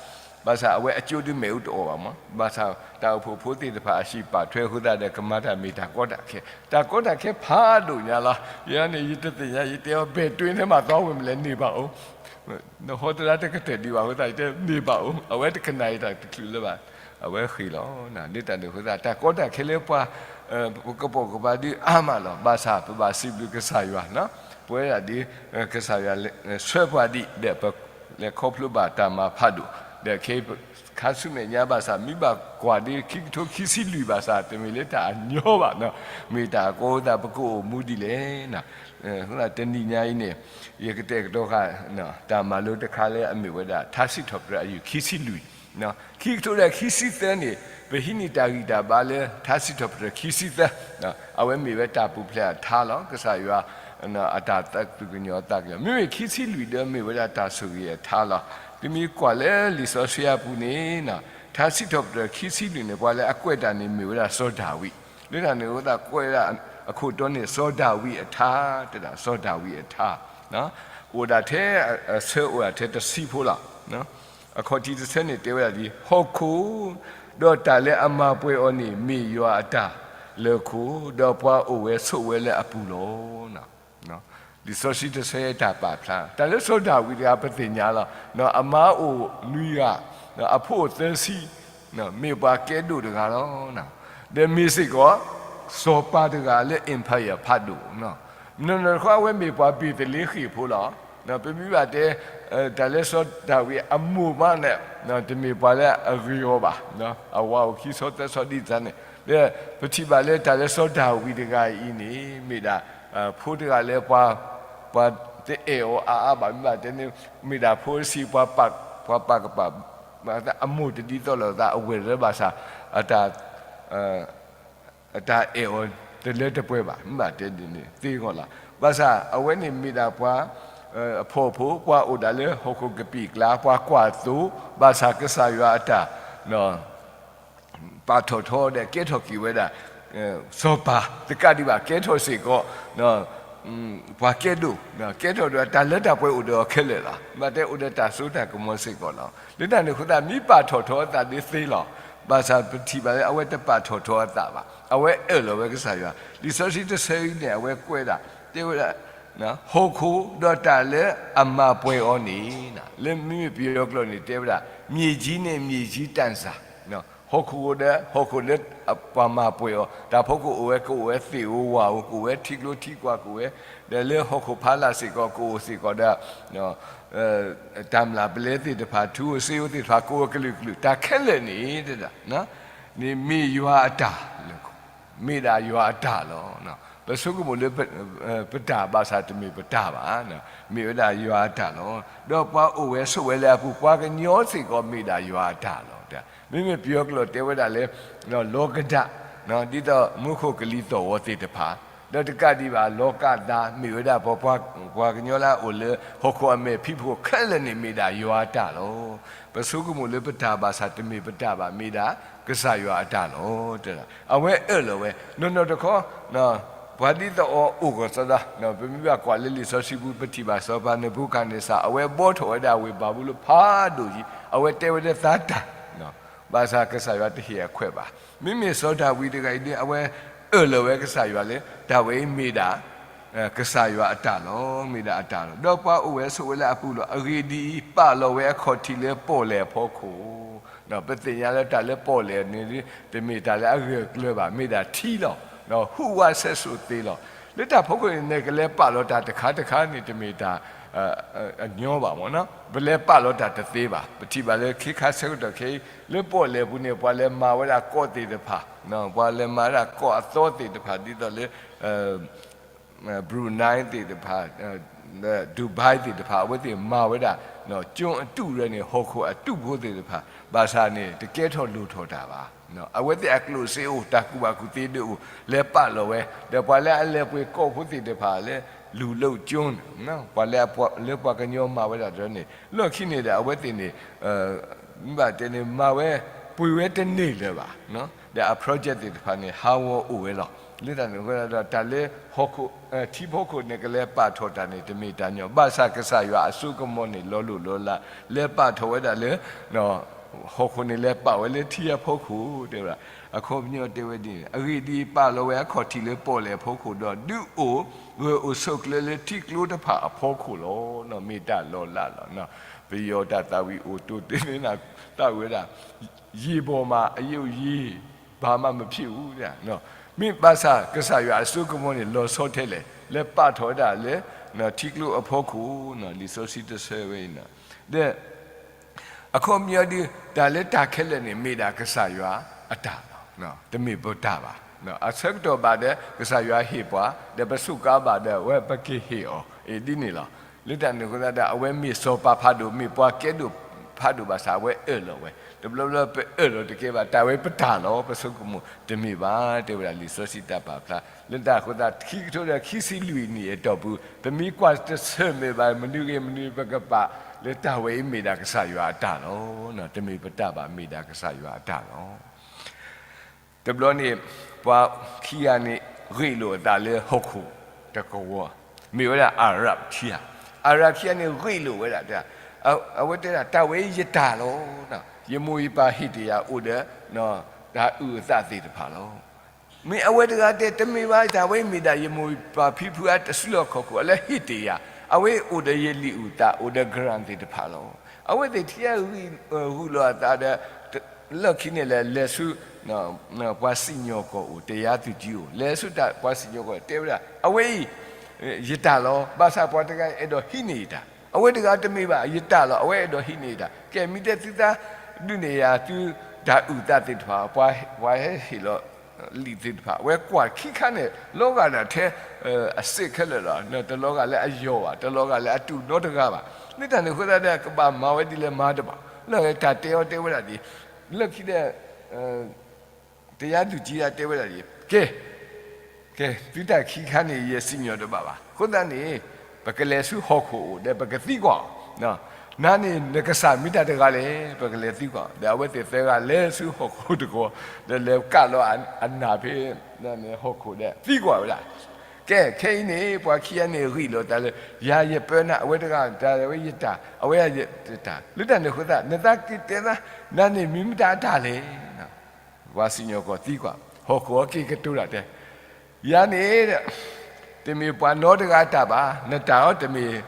ဘၣ်ဆၣ်အဝဲအကၠိဒုးမ့ၣ်အူတအိၣ်ဘၣ်မး ဘၣ်ဆၣ်တၢ်အိၣ်ဖှိၣ်ဖိသ့ၣ်တဖၣ်အဟံၣ်ပာ်ထွဲအဃိသတးဒီး ကမၤတၢ်မ့ၢ်တၢ်ကီတၢ်ခဲ တၢ်ကီတၢ်ခဲဖးဒိၣ်ညါလီၤ. ယဲန့ၣ် ယတသ့ၣ်ညါ ယတဲအီၤ ဘဲၣ်တွ့ထဲမးသီဝ့ၢ်မလဲၣ်န့ၣ်ဘၣ်အိၣ် နဟီတရါတကတၢၢ်ဒံးဘၣ်အဃိသတး ယတဲန့ၣ်ဘၣ်အိၣ် အဝဲတကနၣ်အံၤတၢ်တချုးလၢၤဘၣ် အဝဲဃ့ၢ်လီၤ. လၢတၢ်န့ၣ်အဃိသတး တၢ်ကီတၢ်ခဲလၢပှၤ ပကပိာ်ကပၤဒုးအါမးလီၤ. ဘၣ်ဆၣ်ပဘၣ်စံးဘျုးကစၢ်ယွၤ ပဝဲဒၣ်ဒ် ကစၢ်ယွၤဆှၢပှၤဒံး ဒီးပလဲၤခီဖျိဘၣ်တၢ်မၤဖးဒိၣ် ဒီးခဲအံၤ ခါဆူမဲာ်ညါဘၣ်ဆၣ် မ့ၢ်ဘၣ်ကွၢ်ဒ်ခံကထိခံဆံလွံၢ်ဘၣ်ဆၣ် တမ့ၢ်လၢတၢ်အညီဘၣ်နီၤ မ့ၢ်တၢ်အကီအသး ပကအိၣ်မူဒ်လဲၣ်နီၤ တနံၤညါအံၤန့ၣ် ယကတဲာ်ကတီၤဃာ် တၢ်မၤလိတခါလၢအမ့ၢ်ဝဲဒၣ် ထါစံးထီၣ်ပတြၢၤအယုၢ်ခံဆံလွံၢ် ခံကထိဒီးခံဆံသၢန့ၣ် ပဟံးန့ၢ်တၢ်ဂံၢ်တၢ်ဘါလၢ ထါစံးထီၣ်ပတြၢၤခံဆံသၢ အဝဲမ့ၢ်ဝဲတၢ်ပူၤဖျဲးအထါလီၤ. ကစၢ်ယွၤ အတၢ်သူၣ်ကညီၤသးကညီၤ မ့မ့ၢ်ခံဆံလွံၢ်ဒီးမ့ၢ်ဝဲဒၣ်တၢ်ဆိၣ်ဂ့ၤအထါလီၤ. ပမ့ၢ်ကွၢ်လၢလံာ်စီဆှံအပူၤန့ၣ် ထါစံးထီၣ်ပတြၢၤခံဆံလွံၢ်န့ၣ် ပှၤလၢအကွဲးတၢ်န့ၣ်မ့ၢ်ဝဲဒၣ်စီၤဒၤဝံး လၢတၢ်န့ၣ်အဃိသတးကွဲးဒၣ်အခိၣ်တီန့ၣ် စီၤဒၤဝံးအထါ တဲဒၣ်စီၤဒၤဝံးအထါ အိၣ်ဒၣ်ထဲ အဆၢအိၣ်ဒၣ်ထဲတဆံဖိလီၤ. အခီၣ်ထံးတဆၢန့ၣ်တဲဝဲဒၣ်ဒ် ဟီၣ်ခိၣ် ဒီးတၢ်လၢအမၤပှဲၤအီၤန့ၣ် မ့ၢ်ယွၤအတၢ်လၢာ်ခိၣ် ဒီးပှၤအိၣ်ဝဲဆိးဝဲလၢအပူၤလီၤ. လံာ်စီဆှံတဆၢတၢ်ပာ်ဖျါ တၢ်လၢစီၤဒၤဝံးတဂၤပသ့ၣ်ညါလီၤ. အမါအိၣ်လွံၢ်ဂၤ အဖိအိၣ်သၢဆံ မ့ၢ်ပှၤကဲဒိၣ်တဂၤလီၤ. ဒီးမ့ၢ်စ့ၢ်ကီး စီၤပၤတဂၤလၢ empire ဖးဒိၣ် မနီၤတခီအဝဲမ့ၢ်ပှၤဘ့ၤသလ့ဃ့ၣ်ဖိလီၤ. ပမ့ၢ်ဘၣ်တဲ တၢ်လၢစီၤဒၤဝံးအမိၢ်မးန့ၣ် တမ့ၢ်ပှၤလၢအဂ့ၤအီၤဘၣ်. အဝၤအိၣ်ခံဆီသၢဆီဒ်န့ၣ် လၢပထံၣ်ဘၣ်လၢတၢ်လၢစီၤဒၤဝံးတဂၤအံၤန့ၣ် မ့ၢ်ဒၣ် ဖိတဂၤလၢပှၤ ပှၤတအဲၣ်အီၤအါအါဘၣ် မ့ၢ်ဘၣ်တဲန့ၣ် မ့ၢ်ဒၣ်ဖိတဆံ ပှၤပာ်ကပာ် အမိၢ်တဒ်သိးလိာ်သးအဝဲၢ်လၢဘၣ်ဆၣ် အတၢ် အတၢ်အဲၣ်အီၤတလၢတပှဲၤဘၣ် မ့ၢ်ဘၣ်တဲဒ်န့ၣ်သ့ဂီၢ်လီၤ. ဘၣ်ဆၣ်အဝဲန့ၣ်မ့ၢ်ဒၣ်ပှၤ အဖှီၣ်ဖိ ပှၤအိၣ်ဒၣ်လၢဟီၣ်ခိၣ်ကပံာ်ကျါ ပှၤကွၢ်သိ ဘၣ်ဆၣ်ကစၢ်ယွၤအတၢ် ပာ်ထီၣ်ထီဒီးကဲထီၣ်က့ၤဝဲဒၣ် စီၤပၤတကးဒံးဘၣ် ကဲထီၣ်စ့ၢ်ကီး ပှၤကဲဒိၣ် ကဲထီၣ်ဒီးတၢ်လၢတၢ်ပှဲၤအိၣ်ဒီးအီၤခဲလၢာ်လီၤ. မ့ၢ်ဘၣ်တဲအိၣ်ဒီးတၢ်စိတၢ်ကမီၤစ့ၢ်ကီးလီၤ. လၢတၢ်န့ၣ်အဃိသတး မ့ၢ်ပာ်ထီၣ်ထီအသးဒ်သ့လီၤ. ဘၣ်ဆၣ်ပထံၣ်ဘၣ်လၢအဝဲတပာ်ထီၣ်ထီအသးဘၣ်. အဝဲအၢၣ်လီၤဝဲကစၢ်ယွၤ လံာ်စီဆှံတဆၢအံၤန့ၣ် အဝဲကွဲးဒၣ် တဲဝဲဒၣ် ဟီၣ်ခိၣ်ဒီးတၢ်လၢအမၤပှဲၤအီၤန့ၣ် လၢမ့မ့ၢ်ပယီၤကျိာ်န့ၣ် တဲဝဲဒၣ် မြေကြီးနှင့်မြေကြီးတန်ဆာ ဟီၣ်ခိၣ်ဒီးတၢ်လၢအမၤပှဲၤအီၤန့ၣ် မြေကြီးတန်ဆာ ဟီၣ်ခိၣ်ဒီး ဟီၣ်ခိၣ်လၢပှၤမၤပှဲၤအီၤ, တၢ်ဖီခိၣ်အိၣ်ဝဲ ကအိၣ်ဝဲသ့ၣ်ဧိၤဝၣ်ဧိၤ, ကအိၣ်ဝဲထံကျိထံကွၢ်, ကအိၣ်ဝဲ ဒီးလၢဟီၣ်ခိၣ်ဖီလာ်စ့ၢ်ကီး ကအိၣ်စ့ၢ်ကီးဒီး တၢ်မျၢ်ပလဲသ့ၣ်တဖၣ်, ထူဧိၤစ့ဧိၤသ့ၣ်တဖၣ် ကအိၣ်ဝဲကလုာ်ကလုာ်, တၢ်ခဲလၢာ်န့ၣ် မ့ၢ်ယွၤအတၢ်, မ့ၢ်ဒၣ်ယွၤအတၢ်လီၤ. ပဆိကမိၣ်လၢ ပတၢ်ဘၣ်ဆၣ်တမ့ၢ်ပတၢ်ဘၣ်, မ့ၢ်ဝဲဒၣ်ယွၤအတၢ်လီၤ. ဒီးပှၤအိၣ်ဝဲဆိးဝဲလၢအပူၤ ပှၤကညီစ့ၢ်ကီး မ့ၢ်ဒၣ်ယွၤအတၢ်လီၤ. မ့မ့ၢ်ပယီၤကျိာ်တဲဝဲဒၣ်လၢ လောကဓာတ်, ဒ်သိးမူခိၣ်ကလံၤသီၣ်ဝီၤသ့ၣ်တဖၣ်, ဒီးတကးဒံးဘၣ် လောကသား, မ့ၢ်ဝဲဒၣ်ပှၤ ပှၤကညီလၢအအိၣ်လၢဟီၣ်ခိၣ်အမဲာ်ဖံးဖုၣ်ခဲလၢာ်န့ၣ် မ့ၢ်ဒၣ်ယွၤအတၢ်လီၤ. ပဆိကမိၣ်လၢပတၢ်ဘၣ်ဆၣ်တမ့ၢ်ပတၢ်ဘၣ်, မ့ၢ်ဒၣ်ကစၢ်ယွၤအတၢ်လီၤ. အဝဲအၢၣ်လီၤဝဲ, နီၢ်နီၢ်တခီ ပှၤဒ်သိးအီၤအိၣ်ကီးသီဒီး, ပမ့ၢ်ဘၣ်ကွၢ်လၢလံာ်စီဆှံပူၤ ပထံၣ်ဘၣ်စီၤပၤနဘူခၣ်နစၢ် အဝဲဘှီထီၣ်ဝဲဒၣ်ဝ့ၢ်ဘၤဘူလိၣ်ဖးဒိၣ်အံၤ, အဝဲတဲဝဲဒၣ်သးတၢ်, ဘၣ်ဆၣ်ကစၢ်ယွၤတဟ့ၣ်အခွဲးဘၣ်. မ့မ့ၢ်စီၤဒၤဝံးတဂၤအံၤဒီး အဝဲအၢၣ်လီၤဝဲကစၢ်ယွၤလၢ တၢ်ဝဲအံၤမ့ၢ်ဒၣ် ကစၢ်ယွၤအတၢ်လီၤ, မ့ၢ်ဒၣ်အတၢ်လီၤ. ဒီးပှၤအိၣ်ဝဲဆိးဝဲလၢအပူၤလီၤ. အဂ့ၢ်ဒ်အံၤ, ပာ်လီၤဝဲအခီၣ်ထံးလၢပီၣ်လဲၣ်အဖီခိၣ်, ပသ့ၣ်ညါလၢတၢ်လၢပီၣ်လဲၣ်န့ၣ် တမ့ၢ်တၢ်လၢအဂၢၢ်ကျၢၤဘၣ်, မ့ၢ်ဒၣ်ထံလီၤ. ဟူးဝးဆဲးစိၤသ့လီၤ. လၢတၢ်ဖီခိၣ်န့ၣ် နကလဲၤပာ်လီၤတၢ်တခါတခါန့ၣ် တမ့ၢ်တၢ် အညီဘၣ်မ့ၢ်နီၤ, ပလဲၤပာ်လီၤတၢ်တသ့ဘၣ်. ပထံၣ်ဘၣ်လၢခ့ခါဆၢကတီၢ်ခဲအံၤ လၢပီၣ်လဲၣ်ပူၤန့ၣ် ပှၤလဲၤမၤဝဲဒၣ်ကီးသ့ၣ်တဖၣ်, ပှၤလဲၤမၤဝဲဒၣ်ကီးအသီသ့ၣ်တဖၣ် ဒ်သိးလၢ Brunei သ့ၣ်တဖၣ်, Dubai သ့ၣ်တဖၣ် အဝဲသ့ၣ်မၤဝဲဒၣ် ကၠိအတူၢ်ရၢန့ၣ် ဟီၣ်ခိၣ်အတူၢ်ဖိသ့ၣ်တဖၣ်, ဘၣ်ဆၣ်န့ၣ် တကဲထီၣ်လိၣ်ထီၣ်တၢ်ဘၣ်. အဝဲသ့ၣ်အကျိၣ်စ့အိၣ် တၢ်ကူၣ်ဘၣ်ကူၣ်သ့ဒုးအိၣ် လဲၤပာ်လီၤဝဲ, ဒီးပှၤလၢအလဲၤပှ့ၤကီးဖိသ့ၣ်တဖၣ်လၢ လူၤလိာ်ကၠိန့ၣ်, ပှၤလၢ လၢပှၤကညီမၤဝဲဒၣ်တဖၣ်န့ၣ် လီၢ်ခံန့ၣ်ဒီး အဝဲသ့ၣ်န့ၣ် မ့ၢ်ဘၣ်တဲန့ၣ် မၤဝဲ ပှ့ၤဝဲတန့ၢ်လၢၤဘၣ်. ဒီးအ project သ့ၣ်တဖၣ်န့ၣ် ဟးဂီၤအိၣ်ဝဲလီၤ. လၢတၢ်န့ၣ်အဃိဒီး တၢ်လၢဟီၣ်ခိၣ် ထံဖီခိၣ်န့ၣ် ကလဲၤပာ်ထီၣ်တၢ်န့ၣ် တမ့ၢ်တၢ်ညီ, ဘၣ်ဆၣ်ကစၢ်ယွၤအစိကမီၤန့ၣ် လီၤလိၢ်လီၤလး လဲၤပာ်ထီၣ်ဝဲဒၣ်လၢ ဟီၣ်ခိၣ်န့ၣ် လဲၤပာ်ဝဲလၢထံအဖီခိၣ် တဲဝဲဒၣ်. အခီပညီတဲဝဲဒ်န့ၣ်, အဂ့ၢ်ဒ်အံၤ, ပာ်လီၤဝဲအခီၣ်ထံးလၢပီၣ်လဲၣ်အဖီခိၣ်ဒီး ဒုးအိၣ်ဂၢၢ်အိၣ်ဆိးကျၢၤလၢထံကျိတဖၣ်အဖီခိၣ်လီၤ. မ့ၢ်တၢ်လီၤလးလီၤ. ပယီၤတၢ်သးဝံၣ်အိၣ်တိၢ်တ့ၢ်န့ၢ်နၤသးဝံၣ်ဝဲဒၣ် ရေပေါ်မှာ အရုပ်ရေး ဘာမှမဖြစ်ဘူး. မ့ၢ်ဘၣ်ဆၣ် ကစၢ်ယွၤအစိကမီၤန့ၣ် လီၤဆီထဲလဲၣ် လဲၤပာ်ထီၣ်ဝဲဒၣ်လၢ ထံကျိအဖီခိၣ်, လံာ်စီဆှံတဆၢဝဲအံၤ, ဒီး အခီပညီဒ် တၢ်လၢတၢ်ခဲလၢာ်န့ၣ် မ့ၢ်ဒၣ်ကစၢ်ယွၤအတၢ်လီၤ. တမ့ၢ်ပတၢ်ဘၣ်. အဆၢကတီၢ်ဘၣ်ဒီး ကစၢ်ယွၤဟ့ၣ်ပှၤ, ဒီးပစူးကါဘၣ်ဒီး အဝဲပကဟ့ၣ်အီၤ အံၤဒ်န့ၣ်လီၤ. လၢတၢ်န့ၣ်အဃိသတးဒီး အဝဲမ့ၢ်စီၤပၤဖးဒိၣ် မ့ၢ်ပှၤကဲဒိၣ်ဖးဒိၣ်ဘၣ်ဆၣ် အဝဲအၢၣ်လီၤဝဲ, တဘျီဘျီပအၢၣ်လီၤတကဲဘၣ်, တၢ်ဝဲပတၢ်လီၤ ပဆိကမိၣ် တမ့ၢ်ဘၣ် တဲဝဲဒၣ်လံာ်စီဆှံတၢ်ပာ်ဖျါ. လၢတၢ်အဃိသတး ခံကထိဒီးခံဆံလွံၢ်နံၣ်အတီၢ်ပူၤ ပမ့ၢ်ကွၢ်တဆၢၣ်မဲာ်ဘၣ် မနုၤဂ့ၤမနုၤ ပကပာ်လၢတၢ်ဝဲအံၤမ့ၢ်ဒၣ်ကစၢ်ယွၤအတၢ်လီၤ. တမ့ၢ်ပတၢ်ဘၣ် မ့ၢ်ဒၣ်ကစၢ်ယွၤအတၢ်လီၤ. တဘျီန့ၣ် ပှၤခံဂၤန့ၣ် ဂ့ၢ်လိာ်အသးလၢဟီၣ်ခိၣ်တကဝီၤ, မ့ၢ်ဝဲဒၣ် Arab ခံဂၤ, Arab ခံဂၤန့ၣ် ဂ့ၢ်လိာ်ဝဲဒၣ်, အဝဲတဲဒၣ် တၢ်ဝဲအံၤယတၢ်လီၤ. ယမိၢ်ယပၢ်ဟ့ၣ်တ့ၢ်ယၤအိၣ်ဒီး တၢ်အုၣ်အသးသ့ၣ်တဖၣ်လီၤ. မ့ၢ်အဝဲတဂၤတဲ တမ့ၢ်ဘၣ်, တၢ်ဝဲအံၤမ့ၢ်ဒၣ်ယမိၢ်ယပၢ်ဖံဖုအတစုလီၢ်ခီၣ်ခိၣ် အလၢဟ့ၣ်တ့ၢ်ယၤ, အဝဲအိၣ်ဒီးယလံာ်အုၣ်သး အိၣ်ဒီး grant သ့ၣ်တဖၣ်လီၤ. အဝဲသ့ၣ်ခံဂၤဂ့ၢ်လိာ်အသးဒီး လီၢ်ခံန့ၣ်လဲၤ လဲၤဆူ ပှၤစံၣ်ညီၣ်ကွီၢ်အိၣ် တရားသူကြီးအိၣ်, လဲၤဆူပှၤစံၣ်ညီၣ်ကွီၢ်တဲဝဲဒၣ် အဝဲအံၤ ယတၢ်လီၤ. ဘၣ်ဆၣ်ပှၤတဂၤအဲၣ်ဒိးဟံးန့ၢ်ယတၢ်, အဝဲတဂၤတမ့ၢ်ဘၣ် ယတၢ်လီၤ အဝဲအဲၣ်ဒိးဟံးန့ၢ်ယတၢ်. ကဲ မ့ၢ်တဲသုသးဒုးန့ၢ်ယၤ သုတၢ်အုၣ်သးသ့ၣ်တဖၣ် ပှၤဟဲဟ့ၣ်လီၤလံာ်သ့ၣ်တဖၣ် အဝဲကွၢ်ခံခါန့ၣ် လီၤဂာ်ဒၣ်ထဲ အစ့ၣ်ခဲလၢာ်လီၤ. တလီၤဂာ်လၢအယီၤဘၣ်, တလီၤဂာ်လၢအတူၢ်နီတဂၤဘၣ်. လၢတၢ်န့ၣ်အဃိသတးဒီး ကဘၣ်မၤဝဲဒ်လဲၣ်မၤတဘၣ်. လၢတၢ်တဲအီၤတဲဝဲဒၣ်ဒ် လၢခံဒီး တရားသူကြီး တဲဝဲဒၣ်ဒ် ကဲ ကဲ သုတၢ်ခံခါန့ၣ် ယစံၣ်ညီၣ်တဘၣ်ဘၣ်. အဃိသတးန့ၣ် ပကလဲၤဆူဟီၣ်ခိၣ်အိၣ်ဒီး ပကသံကွၢ်အီၤ, နၤန့ၣ် နကစၢ်မ့ၢ်တၢ်တဂၤလဲၣ်, ပကလဲၤသံကွၢ်အီၤ. ဒီးအဝဲသ့ၣ်သၢဂၤလဲၤဆူဟီၣ်ခိၣ်တကဝီၤ, ဒီးလဲၤကးလီၤအနၢ်ဖဲ ဟီၣ်ခိၣ်ဒီး သံကွၢ်ဝဲဒၣ်. ကဲ ခဲအံၤန့ၣ် ပှၤခံဂၤန့ၣ် ဂ့ၢ်လိာ်သးလၢ ယၤယပၢနၤ, အဝဲတဂၤ တၢ်ဝဲယတၢ်, အဝဲယတၢ်. လၢတၢ်န့ၣ်အဃိသတး နသးက့ၤတဲသး, နၤန့ၣ်မ့ၢ်မတၤအတၢ်လဲၣ်. ပှၤစံၣ်ညီၣ်ကွီၢ်သံကွၢ်, ဟီၣ်ခိၣ်အက့ၤကတိၤတၢ်တဲ, ယၤန့ၣ် တမ့ၢ်ပှၤနီတဂၤအတၢ်ဘၣ်, နတၢ်အီၤတမ့ၢ်,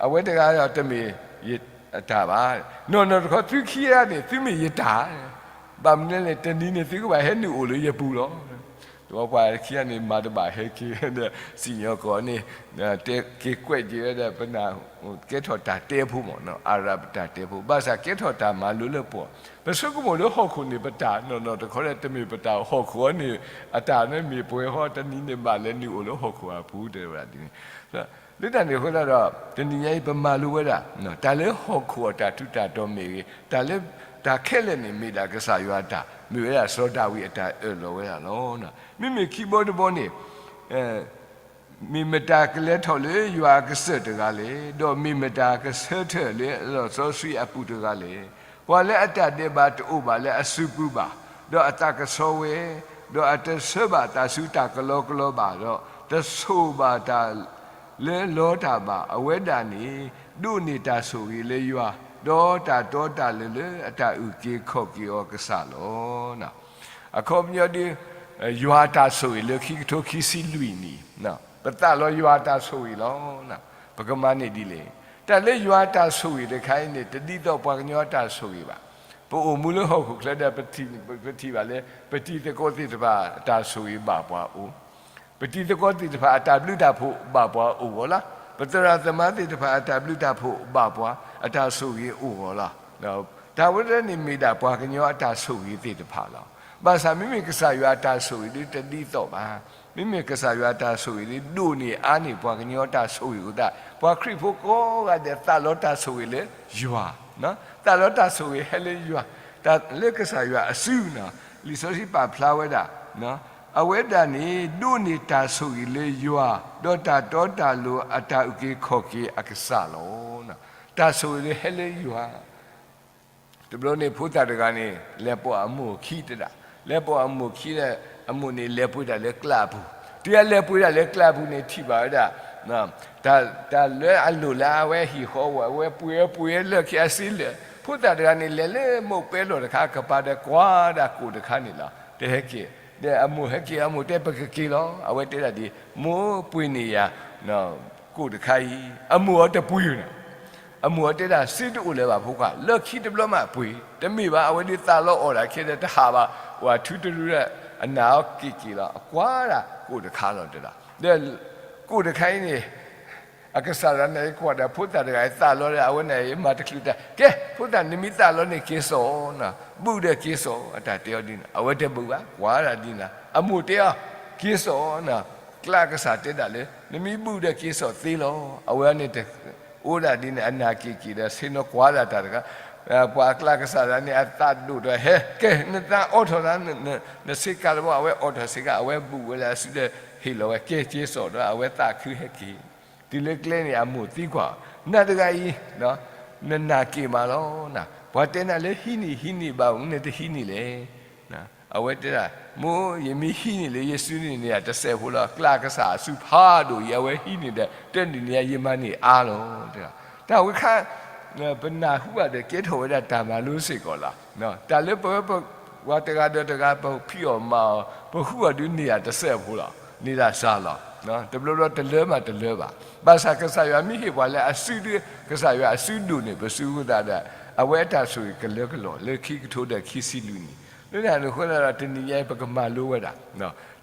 အဝဲတဂၤအီၤတမ့ၢ်ယတၢ်ဘၣ်. နီၢ်နီၢ်တခီ သုခံဂၤန့ၣ် သုမ့ၢ်ယတၢ်. ဘၣ်မနုၤလဲၣ်န့ၣ် တနံၤန့ၣ်သုကဘၣ်ဟဲနုာ်အိၣ်လၢယပူၤလီၤ. တဘျီပှၤခံဂၤန့ၣ် မၤတဘၣ်ဟဲက့ၤဒီး စံၣ်ညီၣ်ကွီၢ်န့ၣ် တဲက့ၤကွဲးက့ၤဝဲဒၣ် ပနၢ် ကဲထီၣ်တၢ်တဲဖိမး အၤရၣ်ပတၢ်တဲဖိ ဘၣ်ဆၣ်ကဲထီၣ်တၢ်မၤလိလၢပှၤ ပဆိကမိၣ်လၢဟီၣ်ခိၣ်န့ၣ် ပတၢ်နီၢ်နီၢ်တခီလၢ တမ့ၢ်ပတၢ်ဟီၣ်ခိၣ်အံၤန့ၣ် အတၢ်န့ၣ်မ့ၢ်ပှဲၤဟီ တနံၤန့ၣ်ဘၣ်လဲၤနုာ်အိၣ်လၢဟီၣ်ခိၣ်အပူၤ တဲဝဲဒၣ်ဒ်န့ၣ် လၢတၢ်န့ၣ်အဃိသတးဒီး တနံၤညါအံၤ ပမၤလိဝဲဒၣ် တၢ်လၢဟီၣ်ခိၣ်အတၢ်ထူးတၢ်တီၤမ့ၢ်ဂ့ၤ တၢ်လၢ တၢ်ခဲလၢာ်န့ၣ်မ့ၢ်ဒၣ်ကစၢ်ယွၤအတၢ် မ့ၢ်ဝဲဒၣ်စီၤဒၤဝံးအတၢ်အၢၣ်လီၤဝဲဒၣ်လီၤ. မ့မ့ၢ်ခံဘီတဘီန့ၣ် မ့ၢ်မတၤကလဲၤထီၣ်လၢယွၤအကစၢၢ်တဂၤလဲၣ်, ဒီးမ့ၢ်မတၤကဆၢထၢၣ်လၢအလီၢ်စီဆှံအပူၤတဂၤလဲၣ်. ပှၤလၢအတၢ်ဒဲးဘးတအိၣ်ဘၣ်လၢအစုပူၤဘၣ်, ဒီးအသးကဆှီဝဲ, ဒီးအတဆၢဘၣ်အသးဆူတၢ်ကလီကလီဘၣ်ဒီး တဆိၣ်ဘၣ်တၢ်လၢလီတၢ်ဘၣ်, အဝဲဒၣ်န့ၣ် ဒိးန့ၢ်တၢ်ဆိၣ်ဂ့ၤလၢယွၤ, ဒီးတၢ်တီတၢ်လိၤလၢအတၢ်အုၣ်က့ၤခီၣ်က့ၤအီၤကစၢ်လီၤ. အခီပညီဒ် ယွၤအတၢ်ဆိၣ်ဂ့ၤလၢခံကထိခံဆံလွံၢ်နံၣ်, ပသးလီယွၤအတၢ်ဆိၣ်ဂ့ၤလီၤ. ပကမၤန့ၢ်ဒ်လဲၣ်. တၢ်လၢယွၤအတၢ်ဆိၣ်ဂ့ၤတခါအံၤန့ၣ် တဒ်သိးပှၤကညီအတၢ်ဆိၣ်ဂ့ၤဘၣ်. ပအိၣ်မူလၢဟီၣ်ခိၣ်ချၢဒီး ပထံၣ်ဘၣ်လၢ ပတံၤသကိးသ့ၣ်တဖၣ်အတၢ်ဆိၣ်ဂ့ၤဘၣ်ပှၤအိၣ် ပတံၤသကိးသ့ၣ်တဖၣ်အတၢ်ဘျုးတၢ်ဖှိၣ်ဘၣ်ပှၤအိၣ်ဂီၢ်လီၤ. ပသရၣ်သမါသ့ၣ်တဖၣ်အတၢ်ဘျုးတၢ်ဖှိၣ်ဘၣ်ပှၤအတၢ်ဆိၣ်ဂ့ၤအိၣ်ဂီၢ်လီၤ. တၢ်ဝဲတဖၣ်န့ၣ်မ့ၢ်ဒၣ်ပှၤကညီအတၢ်ဆိၣ်ဂ့ၤသ့ၣ်တဖၣ်လီၤ. ဘၣ်ဆၣ်မ့မ့ၢ်ကစၢ်ယွၤအတၢ်ဆိၣ်ဂ့ၤဒ်တဒ်သိးဘၣ်. မ့မ့ၢ်ကစၢ်ယွၤအတၢ်ဆိၣ်ဂ့ၤဒ်ဒိၣ်န့ၢ်အါန့ၢ်ပှၤကညီအတၢ်ဆိၣ်ဂ့ၤအဃိသတး ပှၤခရံာ်ဖိကိးဂၤဒဲးသးလီတၢ်ဆိၣ်ဂ့ၤလၢယွၤ သးလီတၢ်ဆိၣ်ဂ့ၤဟဲလၢယွၤ, တၢ်လၢကစၢ်ယွၤအစုန့ၣ်, လံာ်စီဆှံပာ်ဖျါဝဲဒၣ်, အဝဲဒၣ်န့ၣ် ဒိးန့ၢ်တၢ်ဆိၣ်ဂ့ၤလၢယွၤ, ဒီးတၢ်တီတၢ်လိၤအတၢ်အုၣ်က့ၤခီၣ်က့ၤအကစၢ်လီၤ. တၢ်ဆိၣ်ဂ့ၤလၢဟဲလၢယွၤ တဘျီန့ၣ်ဖိသၣ်တဂၤန့ၣ် လဲၤပိာ်အမိၢ်ခံတဒၣ်, လဲၤပိာ်အမိၢ်ခံဒီး အမိၢ်န့ၣ်လဲၤပှ့ၤတၢ်လၢကျးအပူၤ, တုၤအလဲၤပှ့ၤတၢ်လၢကျးအပူၤန့ၣ် ထံၣ်ဘၣ်ဝဲဒၣ် တၢ်လၢအလိၣ်လၢအဝဲဟံၣ်ဃီဝဲ အဝဲပှ့ၤအပှ့ၤလၢခံအစ့လၢာ်, ဖိသၣ်တဂၤန့ၣ် လဲၤလၢမိၢ်ပဲလီၢ်တခါ ကပၤဒီးကွၢ်ဒၣ်ကိၣ်တခါန့ၣ်လီၤ. တဟဲက့ၤ, ဒီးအမိၢ်ဟဲက့ၤ အမိၢ်တဲပကက့ၤလီၤ. အဝဲတဲဒၣ်ဒ် မိၢ်ပှ့ၤန့ၢ်ယၤ ကိၣ်တခါအံၤ, အမိၢ်အီၤတပှ့ၤန့ၣ် အမိၢ်အီၤတဲဒၣ် စ့တအိၣ်လၢၤဘၣ်ဖိခွါ, လၢခံတဘျီမးပှ့ၤ, တမ့ၢ်ဘၣ် အဝဲဒ်သးလီအီၣ်ဒၣ်ခဲဒီးတဟးဘၣ်, ဝဲထုတရုဒီး အနၢ်အီၤက့ၤက့ၤလီၤ, အကွၢ်ဒၣ်ကိၣ်တခါလီၤတဒၣ်, ဒီးကိၣ်တခါအံၤန့ၣ် အကစၢ်ဒၣ်န့ၣ်ကွၢ်ဒီးဖိသၣ်တဂၤအံၤသးလီဒီး အဝဲန့ၣ်မၤတချုးတၢ်, ကဲ ဖိသၣ်နမ့ၢ်သးလီန့ၣ်က့ၤစိာ်နၤ, ဘုၣ်ဒီးက့ၤစိာ် အတၢ်တဲအီၤဒ်န့ၣ်, အဝဲတဘုၣ်ဘၣ် ကွၢ်ဒၣ်ဒ်န့ၣ်, အမိၢ်တဲအီၤ က့ၤစိာ်နၤ, ကျးကစၢ်တဲဒၣ်လၢ နမ့ၢ်ဘုၣ်ဒီးက့ၤစိာ်သ့လီၤ, အဝဲန့ၣ်တ အိၣ်ဒၣ်ဒ်န့ၣ် အနၢ်က့ၤက့ၤဒီးဆ့ၣ်နီၤကွၢ်ဒၣ်တၢ်တဂၤ, ပှၤကျးကစၢ်ဒၣ်န့ၣ် အသးဒိၣ်ဒီးဟဲ, ကဲ နသးအိးထီၣ်သး, နဆ့ကၤတဘီ အဝဲအိးထီၣ်ဆ့ကၤ အဝဲဘုၣ်ဝဲလၢအစုဒီး ဟ့ၣ်လီၤဝဲက့ၤက့ၤစိာ်ဒီး အဝဲသးခုဟဲက့ၤ, တုၤလၢကျဲန့ၣ် အမိၢ်သံကွၢ်, နၤတဂၤအံၤ နနၢ်က့ၤမးလီၤ, ပှၤတဲနၤလၢဟံးန့ၢ်ဟံးန့ၢ်ဘၣ် နတဟံးန့ၢ်လဲၣ် အဝဲတဲဒၣ်, မိၢ် ယမ့ၢ်ဟံးန့ၢ်လၢယစုန့ၣ်န့ၣ် တစဲးဖိလီၤ, ကျးကစၢ်အစုဖးဒိၣ်အံၤ အဝဲဟံးန့ၢ်ဒီး တနံၤန့ၣ် ယမၤန့ၢ်အါလီၤ. တၢ်ဝဲခါ ပနၢ်ဟူဘၣ်ဒီးကဲထီၣ်ဝဲဒၣ်တၢ်မၤလိစ့ၢ်ကီးလီၤ. တၢ်လၢပဝဲ ပှၤတဂၤဒီးတဂၤ ပဖံးအီၣ်မၤအီၣ် ပဟူအီၤဒုးန့ၢ်ဒၣ်တစဲးဖိလီၤ, န့ၢ်ဒၣ်စှၤလီၤ. တဘျီဘျီတလၢမးတလၢဘၣ်. ဘၣ်ဆၣ်ကစၢ်ယွၤမ့ၢ်ဟ့ၣ်ပှၤလၢအစုဒုး ကစၢ်ယွၤအစုဒိၣ်န့ၢ်ပစုအဃိသတးဒီး အဝဲအတၢ်ဆိၣ်ဂ့ၤကလၢကလီၤလၢခံကထိဒီးခံဆံလွံၢ်နံၣ်, လၢတၢ်န့ၣ်အဃိသတးဒီး တနံၤညါအံၤ ပကမၤလိဝဲဒၣ်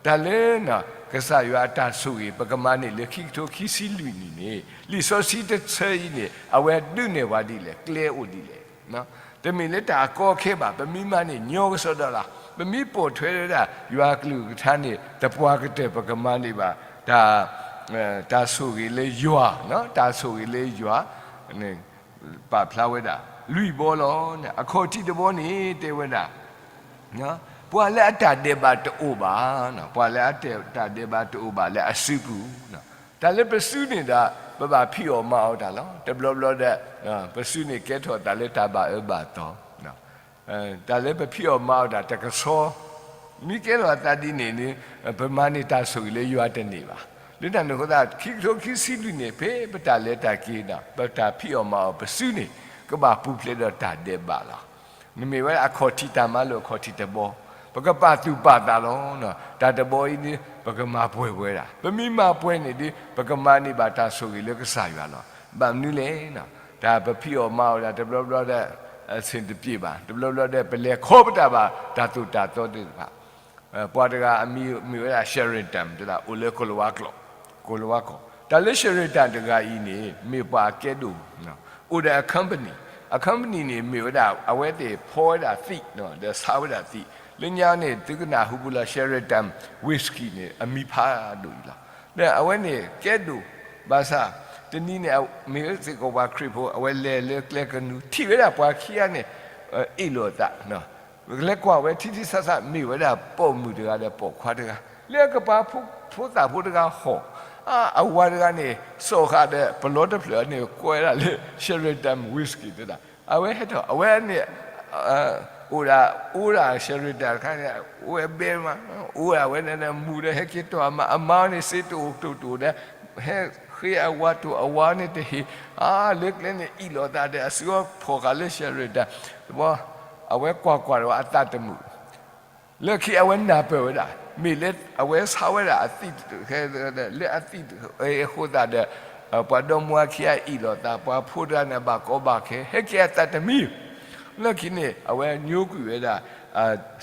တၢ်လၢ ကစၢ်ယွၤအတၢ်ဆိၣ်ဂ့ၤ ပကမၤန့ၢ်လၢခံကထိခံဆံလွံၢ်နံၣ်န့ၣ် လံာ်စီဆှံတဆၢအံၤန့ၣ် အဝဲဒုးနဲၣ်ပှၤဒ်လဲၣ်, ကျဲအိၣ်ဒ်လဲၣ်. တမ့ၢ်လၢတၢ်အကီအခဲဘၣ်, ပမ့ၢ်မၤန့ၢ်ညီကစီဒီလီၤ, ပမ့ၢ်ပိာ်ထွဲဝဲဒၣ် ယွၤအကလုၢ်ကထါန့ၣ် သပှၢ်ကတၢၢ်ပကမၤန့ၢ်ဘၣ် တၢ် တၢ်ဆိၣ်ဂ့ၤလၢယွၤ, တၢ်ဆိၣ်ဂ့ၤလၢယွၤ ပာ်ဖျါဝဲဒၣ် လွံၢ်ဘီလီၤ. အခီၣ်ထံးတဘီန့ၣ် တဲဝဲဒၣ် ပှၤလၢအတၢ်ဒဲးဘးတအိၣ်ဘၣ်, ပှၤလၢအတၢ်ဒဲးဘးတအိၣ်ဘၣ်လၢအစုပူၤ, တၢ်လၢပစုန့ၣ်ဒီး ပဘၣ်ဖံးအီၣ်မၤအီၣ်တၢ်လီၤ. တဘျီဘျီဒီး ပစုန့ၣ်ကဲထီၣ်သးလၢတၢ်ဘၣ်အၢဘၣ်သီ တၢ်လၢပဖံးအီၣ်မၤအီၣ်တၢ်တကဆှီ, မ့ၢ်ကဲထီၣ်သးဒ်န့ၣ်န့ၣ် ပမၤန့ၢ်တၢ်ဆိၣ်ဂ့ၤလၢယွၤတန့ၢ်ဘၣ်. လၢတၢ်န့ၣ်အဃိသတး ခံကထိခံဆံလွံၢ်န့ၣ် ဖဲပတၢ်လဲၤတၢ်က့ၤဒီး ပတၢ်ဖံးအီၣ်မၤအီၣ်ပစုန့ၣ် ကဘၣ်ပူၤဖျဲးဒီးတၢ်ဒဲးဘးလီၤ. နမ့ၢ်ဝဲဒၣ်အခီၣ်ထံးတၢ်မၤလိာ်အခီၣ်ထံးတဘီ, ပကပာ်သူၣ်ပာ်သးလီၤ. တၢ်တဘီအံၤန့ၣ် ပကမၤပှဲၤဝဲဒၣ်, ပမ့ၢ်မၤပှဲၤန့ၣ်ဒီး ပကမၤန့ၢ်ဘၣ်တၢ်ဆိၣ်ဂ့ၤလၢကစၢ်ယွၤလီၤ. ဘၣ်မနုၤလဲၣ်, တၢ်ပဖံးအီၣ်မၤအီၣ်ဒၣ်တဘျီဘျီဒီး အဆင်တပြေဘၣ်. တဘျီဘျီဒီး ပလဲၤခီပတာ်ဘၣ် တၢ်သိၣ်တၢ်သီသ့ၣ်တဖၣ်. ပှၤတဂၤအမံၤမ့ၢ်ဝဲဒၣ် Sheraton တဒၣ် အိၣ်လၢကိလၤဝါကျိာ်, ကိလၤဝါကျိာ်. တၢ်လၢ Sheraton တဂၤအံၤန့ၣ် မ့ၢ်ပှၤကဲဒိၣ်, အိၣ်ဒီးအ company, အ company န့ၣ် မ့ၢ်ဝဲဒၣ် အဝဲသ့ၣ်ဖီဝဲဒၣ်သံး ဒီးဆါဝဲဒၣ်သံး. လၢညါန့ၣ် သုကနၢ်ဟူပူၤလီၤ Sheraton Whisky န့ၣ် အမံၤဖးဒိၣ်အံၤလီၤ. ဒီးအဝဲန့ၣ်ကဲဒိၣ်, ဘၣ်ဆၣ် တနံၤန့ၣ် မ့ၢ်စ့ၢ်ကီးပှၤခရံာ်ဖိ အဝဲလဲၤလၢကျဲကနူၤ ထံၣ်ဝဲဒၣ်ပှၤခံဂၤန့ၣ် အ့ၣ်လိာ်အသး, လဲၤကွၢ်ဝဲ ထံထံဆးဆး မ့ၢ်ဝဲဒၣ်ပိာ်မုၣ်တဂၤဒီးပိာ်ခွါတဂၤ လၢအကပၤဖိသၣ်ဖိတဂၤဟီၣ်, အဝၤတဂၤန့ၣ် စိာ်ဃာ်ဒီးပလီတဖျၢၣ်န့ၣ် ကွဲဒၣ်လၢ Sheraton Whisky သဒၣ်. အဝဲဟဲထီၣ် အဝဲန့ၣ် အိၣ်ဒၣ် အိၣ်ဒၣ် Sheraton တခါန့ၣ် အိၣ်ဝဲဘဲမး, အိၣ်ဒၣ်ဝဲန့ၣ် မူဒီးဟဲက့ၤတီၢ်အမါ, အမါန့ၣ် စ့တအိၣ်တိၢ်တိၢ်ဒီး ဟဲဃ့အဝၤတိၢ် အဝၤန့ၣ်တဟ့ၣ်, လၢကျဲန့ၣ် အ့ၣ်လိာ်သးဒီး အစုအီၤဖီၣ်ဃာ်လၢ Sheraton တဘျီ, အဝဲကွၢ်ကွၢ်ဒီးအသးတမုာ် လၢခံအဝဲနၢ်ပၢၢ်ဝဲဒၣ် မ့ၢ်လၢအဝဲဆါဝဲဒၣ်အသံး, လၢအသံးအဃိသတးဒီး ပှၤဒီမါဝၤခံဂၤအ့ၣ်လိာ်သး, ပှၤဖိတဂၤန့ၣ် ဘၣ်ကီဘၣ်ခဲ ဟဲက့ၤအသးတမံၤ, လၢခံန့ၣ် အဝဲညိကွံာ်ဝဲဒၣ်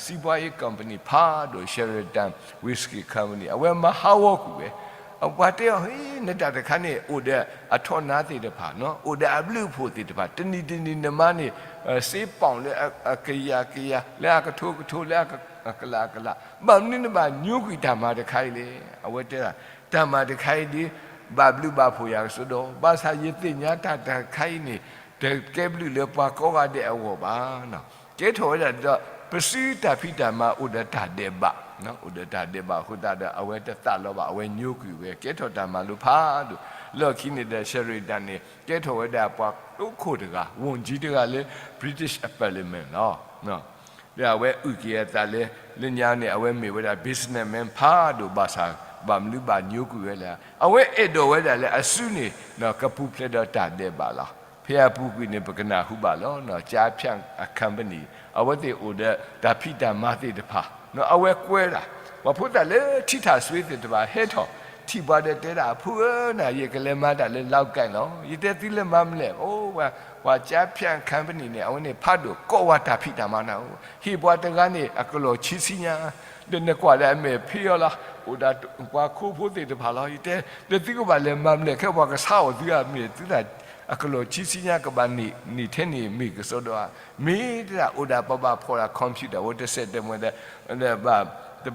စီးပွားရေး company ဖးဒိၣ် Sheraton Whisky Company အဝဲမၤဟးဂီၤကွံာ်ဝဲ, ပှၤတဲအီၤ ဟ့ နတၢ်တခါန့ၣ် အိၣ်ဒီးအထီၣ်နါသ့ၣ်တဖၣ်, အိၣ်ဒီးအဘျုးအဖှိၣ်သ့ၣ်တဖၣ်, တနံၤတနံၤနမါန့ၣ် စ့ပီၣ်လၢအကယၤကယၤ လၢအကထိကထိ လၢအကလးကလး, ဘၣ်မနုၤနဘၣ်ညိကွံာ်တၢ်မၤတခါအံၤလဲၣ်. အဝဲတဲဒၣ် တၢ်မၤတခါအံၤဒ် ဘၣ်ဘျုးဘၣ်ဖှိၣ်ယၤကစီဒီ, ဘၣ်ဆၣ်ယသ့ၣ်ညါတၢ်တခါအံၤန့ၣ် တကဲဘျုးလၢပှၤကိးဂၤဒဲးအဂီၢ်ဘၣ်. ကဲထီၣ်ဝဲဒၣ်ဒီး ပစုတၢ်ဖံးတၢ်မၤအိၣ်ဒီးတၢ်ဒဲးဘး, အိၣ်ဒီးတၢ်ဒဲးဘးအဃိသတးဒီး အဝဲတသးလီၤဘၣ်, အဝဲညိကွံာ်ဝဲ ကဲထီၣ်တၢ်မၤလိဖးဒိၣ်, လၢခံန့ၣ်ဒီး Sheraton န့ၣ် ကဲထီၣ်ဝဲဒၣ်ပှၤတိခိၣ်တဂၤ, ဝန်ကြီး တဂၤလၢ British Parliament လီၤ. ဒီးအဝဲအုၣ်က့ၤအသးလၢ လၢညါန့ၣ် အဝဲမ့ၢ်ဝဲဒၣ် businessman ဖးဒိၣ်ဘၣ်ဆၣ် ဘၣ်မနုၤဘၣ်ညိကွံာ်ဝဲလဲၣ်. အဝဲအဲၣ်ဒိးဝဲဒၣ်လၢအစုန့ၣ် ကပူၤဖျဲးဒီးတၢ်ဒဲးဘးလီၤ. ဖဲအပူၤကွံာ်န့ၣ် ပကနၢ်ဟူဘၣ်လီၤ, ကၠါဖၠၣ်အ company အဝဲသ့ၣ်အိၣ်ဒီးတၢ်ဖံးတၢ်မၤသ့ၣ်တဖၣ်, အဝဲကွဲဒၣ် ပှၤဖိသၣ်လၢထံထၣ်စွ့သ့ၣ်တဖၣ်ဟဲထီၣ် ထံၣ်ပှၤဒီးတဲဒၣ် အဖိဧၢ နၤ ယကလဲၤမၤတၢ်လၢ လီကဲလီၤ. ယတဲသုလၢမၤမနုၤလဲၣ်. အိၣ် ပှၤကၠါဖၠၣ် company န့ၣ် အဝဲန့ၣ်ဖးဒိၣ် ကိးဝဲတၢ်ဖံးတၢ်မၤနၤ, ဟ့ၣ်ပှၤတဂၤန့ၣ် အကလီၢ်ခံဆံညါ, ဒီးနကွၢ်ဒီးအမဲာ်ဖံးအီၤလီၤ, အိၣ်ဒၣ်ပှၤခိဖိသ့ၣ်တဖၣ်လီၤ. ယတဲ ဒီးသုကဘၣ်လဲၤမၤမနုၤလဲၣ်, ခဲပှၤကဆါအီၣ်သုဧါ, မ့ၢ်သုတၢ်အကလီၢ်ခံဆံညါ ကဘၣ်န့ၢ်ထဲန့ၣ်မ့ၢ်ကစီဒီဧါ. မ့ၢ်တဒၣ် အိၣ်ဒၣ်ပဘၣ်ဖီၣ်ဒၣ် computer ဝဲတစဲးတမှဲၤဒီး ဘၣ်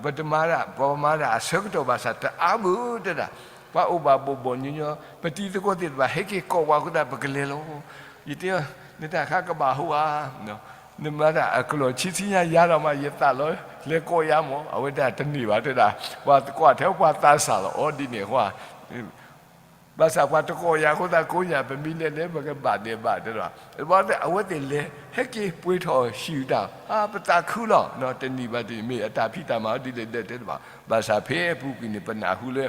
ပတမၤဒၣ် ပမၤဒၣ်အဆၢကတီၢ်ဘၣ်ဆၣ် တအါဘၣ်တဒၣ်, ပှၤအိၣ်ဘၣ်ဘီၣ်ဘီၣ်ညီညီ, ပတံၤသကိးသ့ၣ်တဖၣ် ဟဲက့ၤကိးပှၤအဃိသတး ပကလဲၤလီၤ. ယတဲ နတၢ်ခါကဘၣ်ဟူဧါ, နမၤတၢ်အကလီၢ်ခံဆံညါယၤဒီးမး ယသးလီၤ လဲၤကိးယၤမး. အဝဲဒၣ်တန့ၢ်ဘၣ်တဒၣ်, ပှၤကွၢ်ထဲပှၤသးစၢ်လီၤ အီၤဒ်န့ၣ်ဃီ ဘၣ်ဆၣ်ပှၤတကိးယၤအဃိသတး ကိးယၤ ပမ့ၢ်လဲၤလဲၤ ပကဘၣ်ဒဲးဘးတဒၣ်. အဝဲသ့ၣ်လဲၤ ဟဲက့ၤပှ့ၤထီၣ်ဟံၣ်တၢ်, ပသးခုလီၤ, တနံၤဘၣ်တနံၤ မ့ၢ်အတၢ်ဖံးတၢ်မၤအီၤဒ်လဲၣ်ဒီးတဲတဘၣ်. ဘၣ်ဆၣ်ဖဲအပူၤကွံာ်န့ၣ် ပနၢ်ဟူလၢ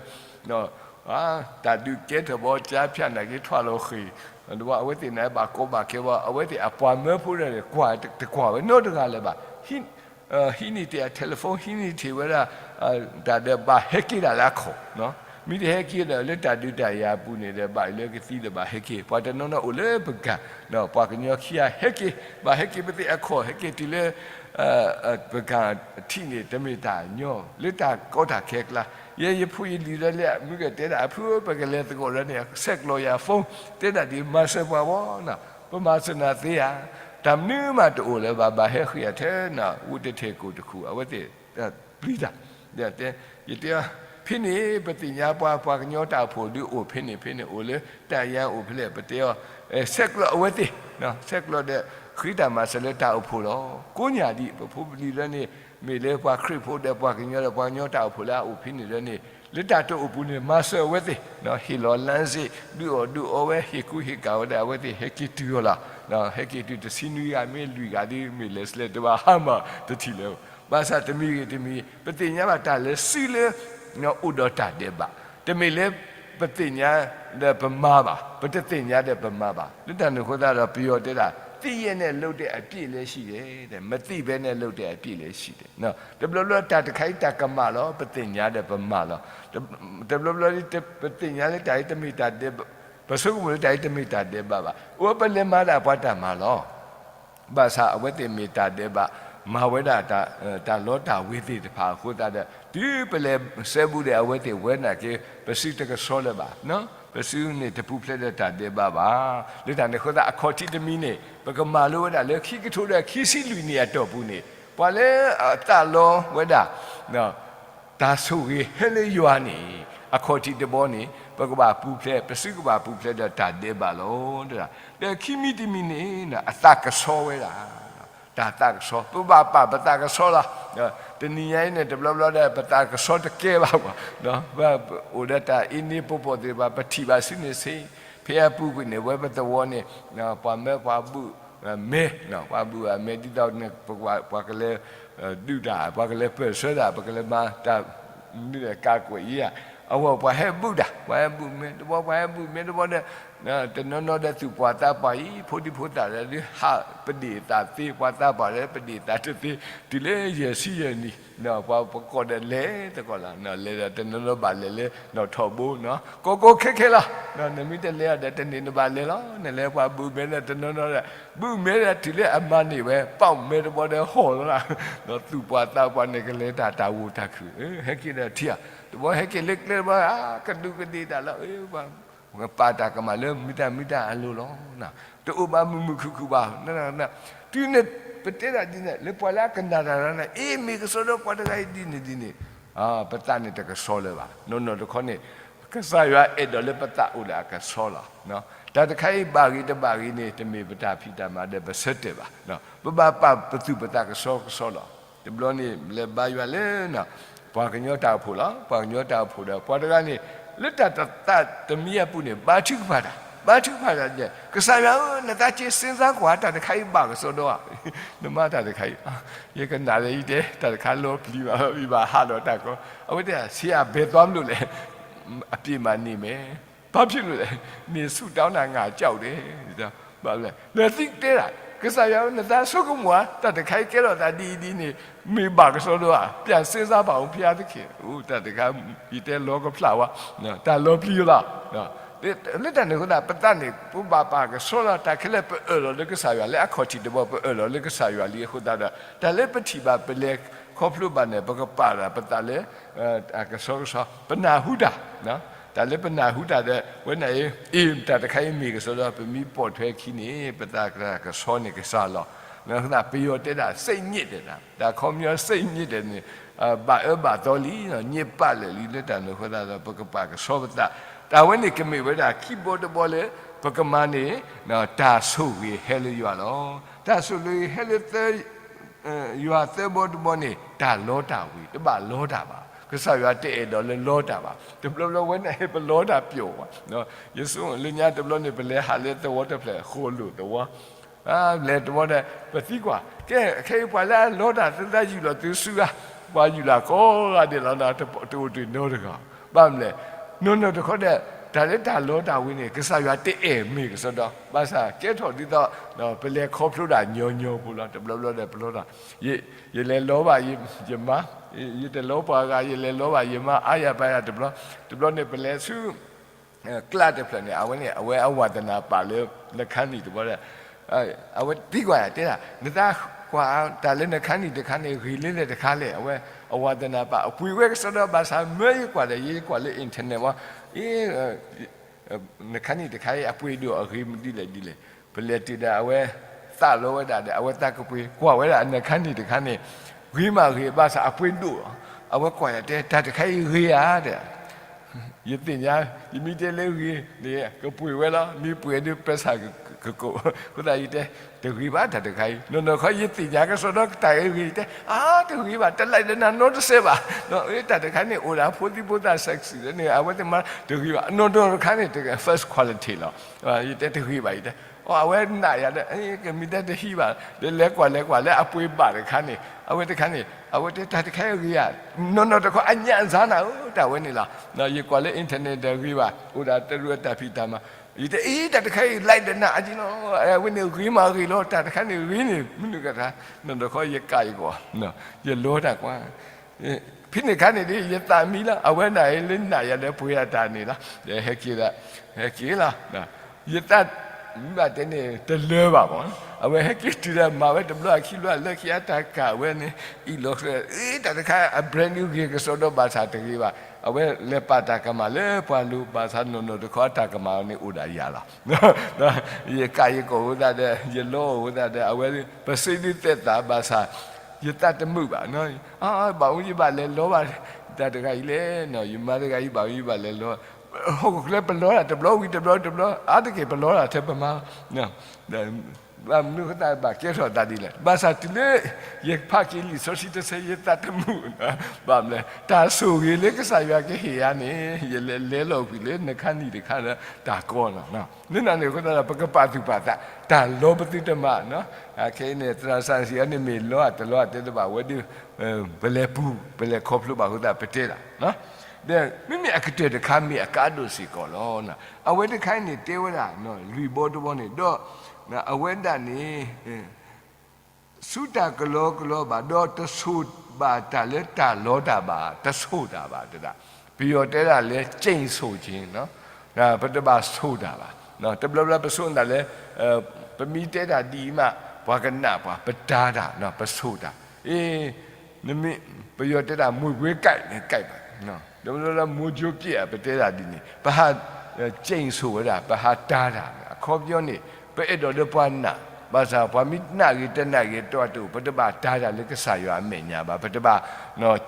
တၢ်ဒုးကဲထီၣ်ဘီ ကၠါဖၠၣ်နာ်က့ ထွးလီၤဃ့ၢ်, ဒီးအဝဲသ့ၣ်န့ၣ် ဘၣ်ကီဘၣ်ခဲဘီ အဝဲသ့ၣ်အပှၤမၢဖိန့ၣ် ကွၢ်တကွၢ်ဝဲနီတဂၤလၢၤဘၣ်. ဟံးန့ၢ်တ့ၢ်အ telephone ဟံးန့ၢ်တ့ၢ်ဝဲဒၣ် တၢ်ဒီးဘၣ်ဟဲက့ၤဒၣ်လၢအခီၣ်, မ့ၢ်တဟဲက့ၤဒီးလၢတၢ်ဒုးတၢ်ယၤအပူၤန့ၣ်ဒီး ဘၣ်အံၤလၢကသံဒီးဘၣ်ဟဲက့ၤ, ပှၤတနီၤနီၤအိၣ်လၢပကၢ်, ပှၤကညီခံဂၤဟဲက့ၤ, ဘၣ်ဟဲက့ၤပသ့ၣ်အခီၣ် ဟဲက့ၤတုၤလၢ ပကၢ်ထံးန့ၣ် တမ့ၢ်တၢ်ညီ, လၢတၢ်ကီတၢ်ခဲအကျါ, ယဲယဖိယလံၤလၢလၢ မုၢ်ကတဲဒၣ် အဖုဧၢ ပကလဲၤသကိးလၢန့ၣ် ဆဲးကျိးယၤ phone တဲဒၣ်ဒ် မၤစၢၤပှၤဘၣ်နီၤ, ပမၤစၢၤနၤသ့ဧါ, တၢ်မနုၤမးတအိၣ်လၢၤဘၣ်, ဘၣ်ဟဲဃ့ၢ်အထဲနီၤ ဝူတထံးကိၣ်တခူၣ် အဝဲသ့ၣ် ပျံၤတၢ်, ယတဲ ဖဲန့ၣ် ပသ့ၣ်ညါပှၤ ပှၤကညီတၢ်အိၣ်ဖှိၣ်ဒုးအိၣ် ဖဲန့ၣ်ဖဲန့ၣ်အိၣ်လၢ တၢ်ယါအိၣ်ဖဲလဲၣ် ပတဲအီၤ, ဆဲးကျိးအဝဲသ့ၣ်, ဆဲးကျိးဒီး ဃ့တၢ်မၤစၢၤလၢတၢ်အိၣ်ဖှိၣ်လီၤ. ကိးညါဒ် ပဖိပလံၤလၢန့ၣ် မ့ၢ်လၢပှၤခရံာ်ဖိဒီးပှၤကညီဒီးပှၤကညီတၢ်အိၣ်ဖှိၣ်လၢအအိၣ်ဖဲန့ၣ်လၢန့ၣ် လၢတၢ်တအိၣ်ပူၤန့ၣ် မၤစၢၤအဝဲသ့ၣ်, ဟ့ၣ်လီၤလၢစ့ၣ် ဒုးအီၣ်ဒုးအီဝဲ ဟ့ၣ်ကူဟ့ၣ်ကၤဝဲဒၣ် အဝဲသ့ၣ်ဟဲက့ၤတုၤအီၤလီၤ. ဟဲက့ၤတုၤတဆံနွံဂၤ မ့ၢ်လွံၢ်ဂၤဒ် မ့ၢ်လဲၤစလဲၤတဘၣ်ဟါမၢ်တထံၣ်လၢၤ. ဘၣ်ဆၣ်တမံၤဂ့ၤတမံၤ ပသ့ၣ်ညါဘၣ်တၢ်လၢစုလၢ အိၣ်ဒီးတၢ်ဒဲးဘး, တမ့ၢ်လၢ ပသ့ၣ်ညါဒီးပမၤဘၣ်, ပတသ့ၣ်ညါဒီးပမၤဘၣ်. လၢတၢ်န့ၣ်အဃိသတးဒီး ပယီၤတဲဒၣ် သိရဲ့နဲ့ လုပ်တဲ့အပြစ်လည်းရှိတယ်, မသိဘဲနဲ့ လုပ်တဲ့အပြစ်လည်းရှိတယ်. တဘျီဘျီတၢ်တခါအံၤတၢ်ကမၣ်လီၤ, ပသ့ၣ်ညါဒီးပမၤလီၤ. တဘျီဘျီ ပသ့ၣ်ညါလၢတၢ်အံၤတမ့ၢ်တၢ်ဒဲး, ပဆိကမိၣ်လၢတၢ်အံၤတမ့ၢ်တၢ်ဒဲးဘးဘၣ်. အိၣ်ပလဲၤမၤဒၣ်ပှၤတၢ်မၤလီၤ. ဘၣ်ဆၣ်အဝဲသ့ၣ်မ့ၢ်တၢ်ဒဲးဘး မၤဝဲဒၣ်တၢ်လီတၢ်ဝ့ၤသ့ၣ်တဖၣ်အဃိသတးဒီး တုၤပလဲၤစဲဘူးဒီး အဝဲသ့ၣ်ဝဲနာ်က့ ပစုတကဆှီလၢၤဘၣ်, ပစုန့ၣ်တပူၤဖျဲးဒီးတၢ်ဒဲးဘးဘၣ်. လၢတၢ်န့ၣ်အဃိသတး အခီၣ်ထံးတမံၤန့ၣ် ပကမၤလိဝဲဒၣ်လၢခံကထိဒီးခံဆံလွံၢ်နံၣ်အတီၢ်ပူၤန့ၣ် ပှၤလၢအသးလီဝဲဒၣ် တၢ်ဆိၣ်ဂ့ၤဟဲလၢယွၤန့ၣ် အခီၣ်ထံးတဘီန့ၣ် ပကဘၣ်ပူၤဖျဲး, ပစုကဘၣ်ပူၤဖျဲးဒီးတၢ်ဒဲးဘးလီၤ. ဒီးခံမံၤတမံၤန့ၣ် အသးကဆှီဝဲဒၣ်, တၢ်သးကဆှီ, ပဘၣ်ပာ်ပသးကဆှီလီၤ. တနံၤညါအံၤန့ၣ် တဘျီဘျီဒီး ပသးကဆှီတကဲဘၣ်ဘၣ်, ပအိၣ်ဒီးတၢ်အ့န့ပီပီသ့ၣ်တဖၣ် ပထံၣ်ဘၣ်စုန့ၣ်ဆ့, ဖဲအပူၤကွံာ်န့ၣ် ဝဲပသဝီန့ၣ် ပှၤမၢပှၤဘုၣ်မဲ, ပှၤဘုၣ်အမဲဒ်သိး ပှၤကလဲၤ ဒုးတၢ်, ပှၤကလဲၤပၢၢ်ဆၢတၢ်, ပှၤကလဲၤမၤတၢ် မနုၤလဲၣ် ကးကွဲးအံၤဧါ, အဝဲပှၤဟဲဘုၣ်တၢ်, ပှၤဟဲဘုၣ်မဲတဘီ, ပှၤဟဲဘုၣ်မဲတဘီဒီး တနီၤနီၤဒီးသူၣ်ပှၢ်သးပှၢ်အံၤ ဖိဒံဖိသၣ်ဒီး ဟးပဒ့ၣ်သးသ့, ပှၤသးပှၢ်ဒီးပဒ့ၣ်သးတသ့, တုၤလၢယဲၢ်ဆံယဲၢ်နံၣ် ပှၤပကိးဒီးလဲၤသကိးလီၤ. လဲၤဒီးတနီၤနီၤဘၣ်လဲၤလၢနီၣ်ထိးဘိ, ကိးကိးခဲခဲလီၤ. နမ့ၢ်တလဲၤအီၤဒီးတန့ၢ်နဘၣ်လဲၤလီၤ. နလဲၤပှၤဘုၣ်မဲဒီးတနီၤနီၤဒီး ဘုၣ်မဲဒီးတုၤလၢအမၤန့ၢ်ဝဲ ပီၣ်မဲတဘီဒီးဟီၣ်လီၤလီၤ. သူၣ်ပှၢ်သးပှၢ်န့ၣ်ကလဲၤတၢ်တၢ်ဂိၢ်တၢ်ခုၣ်, ဟဲက့ၤဒီးထံၣ်ဧါ, တဘီဟဲက့ၤလၢကျဲတဘီ ကဒူးကဒ့ၣ်တၢ်လီၤ. ပာ်တၢ်ကမၣ်လၢမုၢ်တၢ်မုၢ်တၢ်အလိၤလီၤ. တအိၣ်ဘၣ်မုာ်မုာ်ခုၣ်ခုၣ်ဘၣ်. တုၤန့ၣ်ပတဲဒၣ်ဒ်န့ၣ် လၢပှၤလၢအကနၣ်တၢ်န့ၣ် အ့ မ့ၢ်ကစီဒီပှၤတဂၤအံၤဒ်န့ၣ်ဒ်န့ၣ်, ပသးန့ၣ်တကဆှီလၢၤဘၣ်. နီၢ်နီၢ်တခီန့ၣ် ကစၢ်ယွၤအဲၣ်ဒိးလၢပသးအိၣ်ဒီးအကဆှီလီၤ. တၢ်တခါအံၤဘၣ်ဂ့ၤတဘၣ်ဂ့ၤန့ၣ် တမ့ၢ်ပတၢ်ဖံးတၢ်မၤဒီးပဆၢတဲာ်ဘၣ်. ပဘၣ်ပာ်ပသူၣ်ပသးကဆှီကဆှီလီၤ. တဘျီန့ၣ်လဲၤဘါယွၤလၢ ပှၤကညီတၢ်အိၣ်ဖှိၣ်လီၤ. ပှၤကညီတၢ်အိၣ်ဖှိၣ်ဒီး ပှၤတဂၤန့ၣ် လၢတၢ်သးတမံအပူၤန့ၣ် ဘါထုကဖၣ်တၢ်, ဘါထုကဖၣ်တၢ်, ကစၢ်ယွၤဧၢ, နသးက့စ့စါကွၢ် တၢ်တခါအံၤဘၣ်ကစီဒီဧါ, နမၤတၢ်တခါအံၤ, ယကနၣ်လၢယတဲ တၢ်တခါလီၤပျံၤဘၣ် ဘၣ်ဟးဒီးတၢ်ကီ, အဝဲတဲ ဆရာ ဘယ်သွားမလို့လဲ, အပြင်မှာနေမယ်, ဘာဖြစ်လို့လဲ, နေဆုတောင်းတာ ငါကြောက်တယ်, ဘၣ်လဲၣ်, လဲၤသံတဲတၢ်, ကစၢ်ယွၤဧၢ နသးဆိကမိၣ်ဧါ, တၢ်တခါအံၤကဲထီၣ်သးဒ်အံၤဒ်န့ၣ် မ့ၢ်ဘၣ်ကစီဒီဧါ, ပြန်စဉ်းစားပါဦး ဘုရားသခင်, အိၣ် တၢ်တခါ ယတဲလီၤကဖျါဝဲ, တၢ်လီၤပျံၤလီၤ. လၢတၢ်န့ၣ်အဃိသတး ပသးန့ၣ် ပဘၣ်ပာ်ကဆှီလီၤ. တၢ်ခဲလၢာ်ပအၢၣ်လီၤလၢကစၢ်ယွၤ လၢအခီၣ်ထံးတဘီ ပအၢၣ်လီၤလၢကစၢ်ယွၤလံအဃိသတးဒီး တၢ်လၢပထံၣ်ဘၣ်ပလဲၤခီဖျိဘၣ်န့ၣ် ပကပာ်တၢ်ပသးလၢ အကဆှီကဆှီ ပနၢ်ဟူတၢ်, တၢ်လၢပနၢ်ဟူတၢ်ဒီး ဝဲန့ၣ်အံၤ အ့ၣ် တၢ်တခါအံၤမ့ၢ်ကစီဒီ ပမ့ၢ်ပိာ်ထွဲခံန့ၣ် ပသးကဆှီန့ၣ်ကစၢ်လီၤ. လၢပယီၤတဲဒၣ် စိတ်ညစ်တယ်, တၢ်ခီပညီ စိတ်ညစ်တယ်န့ၣ် ဘၣ်အၢဘၣ်သီလံ, ညစ်ပတ်လၢာ်လံ. လၢတၢ်န့ၣ်အဃိသတးဒီး ပကပာ်ကဆှီပသး, တၢ်ဝဲန့ၣ်ကမ့ၢ်ဝဲဒၣ်ခံဘီတဘီလၢ ပကမၤန့ၣ် တၢ်ဆိၣ်ဂ့ၤဟဲလၢယွၤလီၤ. တၢ်ဆိၣ်ဂ့ၤဟဲလၢသၢ ယွၤသၢဘီတဘီန့ၣ် တၢ်လီတၢ်ဝ့ၤ တဘၣ်လီတၢ်ဘၣ်. ကစၢ်ယွၤတအဲၣ်ဒိးလၢလီတၢ်ဘၣ်. တဘျီဘျီဝဲန့ၣ် ပလီတၢ်ပျီၣ်ဘၣ်. ယဆိကမိၣ်လၢညါတဘျီန့ၣ် ပလဲၤဟးလၢသဝီတဖျၢၣ် ဃိာ်လိာ်သဝီ လဲၤတဝီဒီး ပသံကွၢ် ကဲ ခဲအံၤပှၤလၢအလီတၢ်သုသးယူၢ်လီၤသုစုဧါ, ပှၤယူၢ်လၢကိးဂၤဒဲးလီၤဒီး တအိၣ်တ့ၢ်နီတဂၤ. ဘၣ်မနုၤလဲၣ်, နီၢ်နီၢ်တခီဒီး တၢ်လၢတၢ်လီတၢ်ဝ့ၤန့ၣ် ကစၢ်ယွၤတအဲၣ်မ့ၢ်ကစီဒီ, ဘၣ်ဆၣ်ကဲထီၣ်ဒ်သိး ပလဲၤခီဖျိတၢ်ညီညီဖိလီၤ. တဘျီဘျီဒီးပလီတၢ်, ယလဲၤလီဘၣ်ယမါ, ယတလီပှၤဂၤ ယလဲၤလီဘၣ်ယမါ အါယၤပါယၤတဘျီ, တဘျီန့ၣ် ပလဲၤဆူ ကျးတဖျၢၣ်န့ၣ် အဝဲန့ၣ် အဝဲအဝါသနၢ်ပာ်လၢ နခါနံၣ်တဘျီဒီး အဝဲသံကွၢ်ယၤတဲဒၣ် နသးကွၢ်တၢ်လၢနခါနံၣ်တခါန့ၣ် ဂ့ၤလၢလဲၣ်တခါလဲၣ်. အဝဲအဝါသနၢ်ပာ် အပှ့ၤဝဲကစီဒီ ဘၣ်ဆၣ်မၢယကွၢ်ဒီး ယကွၢ်လၢ internet ဝဲ အ့ နခါနံၣ်တခါအံၤ အပှ့ၤဒိၣ်အဂ့ၤမနုၤဒ်လဲၣ်ဒ်လဲၣ်. ပလဲၤတုၤဒီးအဝဲ သးလီဝဲဒၣ်ဒီး အဝဲသးကပှ့ၤ ကွၢ်ဝဲဒၣ်အနခါနံၣ်တခါန့ၣ် ဂ့ၤမးဂ့ၤ ဘၣ်ဆၣ်အပှ့ၤဒိၣ်လီၤ. အဝဲကွၢ်ယၤတဲ တၢ်တခါအံၤဂ့ၤဧါတဲ ယသ့ၣ်ညါ ယမ့ၢ်တဲလၢဂ့ၤန့ၣ် ကပှ့ၤဝဲလီၤ. မ့ၢ်ပှ့ၤဒုး ပဲဆၣ်ကကိး အဃိသတးယတဲ တဂ့ၤဘၣ်တၢ်တခါအံၤ. နီၢ်နီၢ်ခီ ယသ့ၣ်ညါကစီဒီ တၢ်ဂ့ၤဂ့ၤ ယတဲ အါ တဂ့ၤဘၣ် တ like ဒီးနၤနီတစဲးဘၣ်. တၢ်တခါန့ၣ် အိၣ်ဒၣ်ဖိသံဖိသၣ် sexy လၢန့ၣ် အဝဲသ့ၣ်မၤ တဂ့ၤဘၣ်. နီၢ်နီၢ်တခါန့ၣ် တ first quality လီၤ. ယတဲတဂ့ၤဘၣ် ယတဲ အီ အဝဲနာ်ယၤဒီး ကမ့ၢ်တဲတဟံးဘၣ် ဒီးလဲၤကွၢ်လဲၤကွၢ်လၢအပှ့ၤဘၣ်တခါန့ၣ် အဝဲတခါန့ၣ် အဝဲတဲတၢ်တခါအံၤဂ့ၤဧါ. နီၢ်နီၢ်တခီ အညါစါနၤဧၢ တၢ်ဝဲန့ၣ်လီၤ. ယကွၢ်လၢ internet တဂ့ၤဘၣ် အိၣ်ဒၣ်တရူးအတၢ်ဖံးတၢ်မၤ ယတဲအံၤ တၢ်တခါအံၤ like ဒီးနၤအါကံလီၤ. အဝဲန့ၣ်ဂ့ၤမးဂ့ၤလီၤ တၢ်တခါန့ၣ်ဂ့ၤန့ၣ် မနုၤကထါ နီၢ်နီၢ်တခီ ယကးယကီး ယလီတၢ်ကွၢ် ဖဲန့ၣ်ခါန့ၣ်ဒီး ယသးမံလီၤ. အဝဲနာ်အံၤလၢနာ်ယၤဒီးပှ့ၤအတၢ်န့ၣ်လီၤ. ဟဲက့ၤဒီး ဟဲက့ၤလီၤ. ယသး မ့ၢ်ဘၣ်တဲန့ၣ် တလၢဘၣ်မး, အဝဲဟဲက့ၤတုၤဒီး မၤဝဲတဘျီအခံဘျီ လၢခံအတၢ်ကၢ်ဝဲန့ၣ် အံၣ်လီၤချၢ အ့ တၢ်တခါ အ brand new ဂ့ၤကစီဒီဘၣ်ဆၣ်တဂ့ၤဘၣ်, အဝဲလဲၤပာ်တၢ်ကမၣ်လၢပှၤလိၤ ဘၣ်ဆၣ်နီၢ်နီၢ်တခီအတၢ်ကမၣ်န့ၣ်အိၣ်ဒၣ်ယၤလီၤ. ယကၢ်ယကီၢ်အဃိသတးဒီး ယလီအီၤအဃိသတးဒီး အဝဲ ပစ့ဒုးသဲးသးဘၣ်ဆၣ် ယသးတမုာ်ဘၣ်, ဘၣ်မနုၤယဘၣ်လဲၤလီဘၣ် တၢ်တဂၤအံၤလဲၣ်, ယမါတဂၤအံၤ ဘၣ်မနုၤယဘၣ်လဲၤလီ, ဟီၣ်ခိၣ်ချၢပလီတၢ်တဘျီဝံၤတဘျီတဘျီ အါတက့ၢ်ပလီတၢ်ထဲပမါ, ဘၣ်မနုၤအဃိသတးဘၣ်ကဲထီၣ်သးဒ်လဲၣ်, ဘၣ်ဆၣ်တုၤလၢ ယဖးက့ၤလံာ်စီဆှံတဆၢ ယသးတမုာ်, ဘၣ်မနုၤလဲၣ် တၢ်ဆိၣ်ဂ့ၤလၢကစၢ်ယွၤကဟ့ၣ်ယၤန့ၣ် ယလဲၤလဲလီၤကွံာ်လၢနခါနံၣ်တခါလၢတၢ်ကီလီၤ. လၢနၤန့ၣ်အဃိသတးဒီး ပကပာ်သူၣ်ပာ်သး တၢ်လီပသုတမၤ, ခဲအံၤန့ၣ် သရၣ်စၢ်စံးအီၤန့ၣ် မ့ၢ်လီအတလီအတဲတဘၣ်ဝဲဒီး ပလဲၤပူၤ ပလဲၤခီဖျိဘၣ်အဃိသတးပတဲတၢ်, ဒီးမ့မ့ၢ်အကတၢၢ်တခါမ့ၢ်အကါဒိၣ်စ့ၢ်ကီးလီၤ. အဝဲတခါအံၤန့ၣ်တဲဝဲဒၣ် လွံၢ်ဘီတဘီန့ၣ်ဒီး အဝဲဒၣ်န့ၣ် ဆူတၢ်ကလီကလီဘၣ် ဒီးတဆိၣ်ဘၣ်တၢ်လၢတၢ်လီတၢ်ဘၣ် တဆိၣ်တၢ်ဘၣ်တဒၣ်, ပယီၤတဲဒၣ်လၢ ကျိန်ဆိုခြင်း, ပတဘၣ်ဆိၣ်တၢ်ဘၣ်, တဘျီဘျီပဆိၣ်တၢ်လၢ ပမ့ၢ်တဲတၢ်ဒ်အံၤမး ပှၤကနၣ်ပှၤ ပတားတၢ် ပဆိၣ်တၢ်, အ့ နမ့ၢ် ပယီၤတဲတၢ် မွေကွဲးကိုက် န့ၣ် ကိုက်ဘၣ်, ဒီးလၢ မိုးကြိုပစ် ပတဲတၢ်ဒ်န့ၣ် ပဟး ကျိန်ဆိုဝဲဒၣ် ပဟးတားတၢ်, အခီပညီန့ၣ် ပအဲၣ်ဒိးလၢပှၤနာ်, ဘၣ်ဆၣ်ပှၤမ့ၢ်နာ်ဂ့ၤတနာ်ဂ့ၤတီတီ ပတဘၣ်တားတၢ်လၢကစၢ်ယွၤအမဲာ်ညါဘၣ်, ပတဘၣ်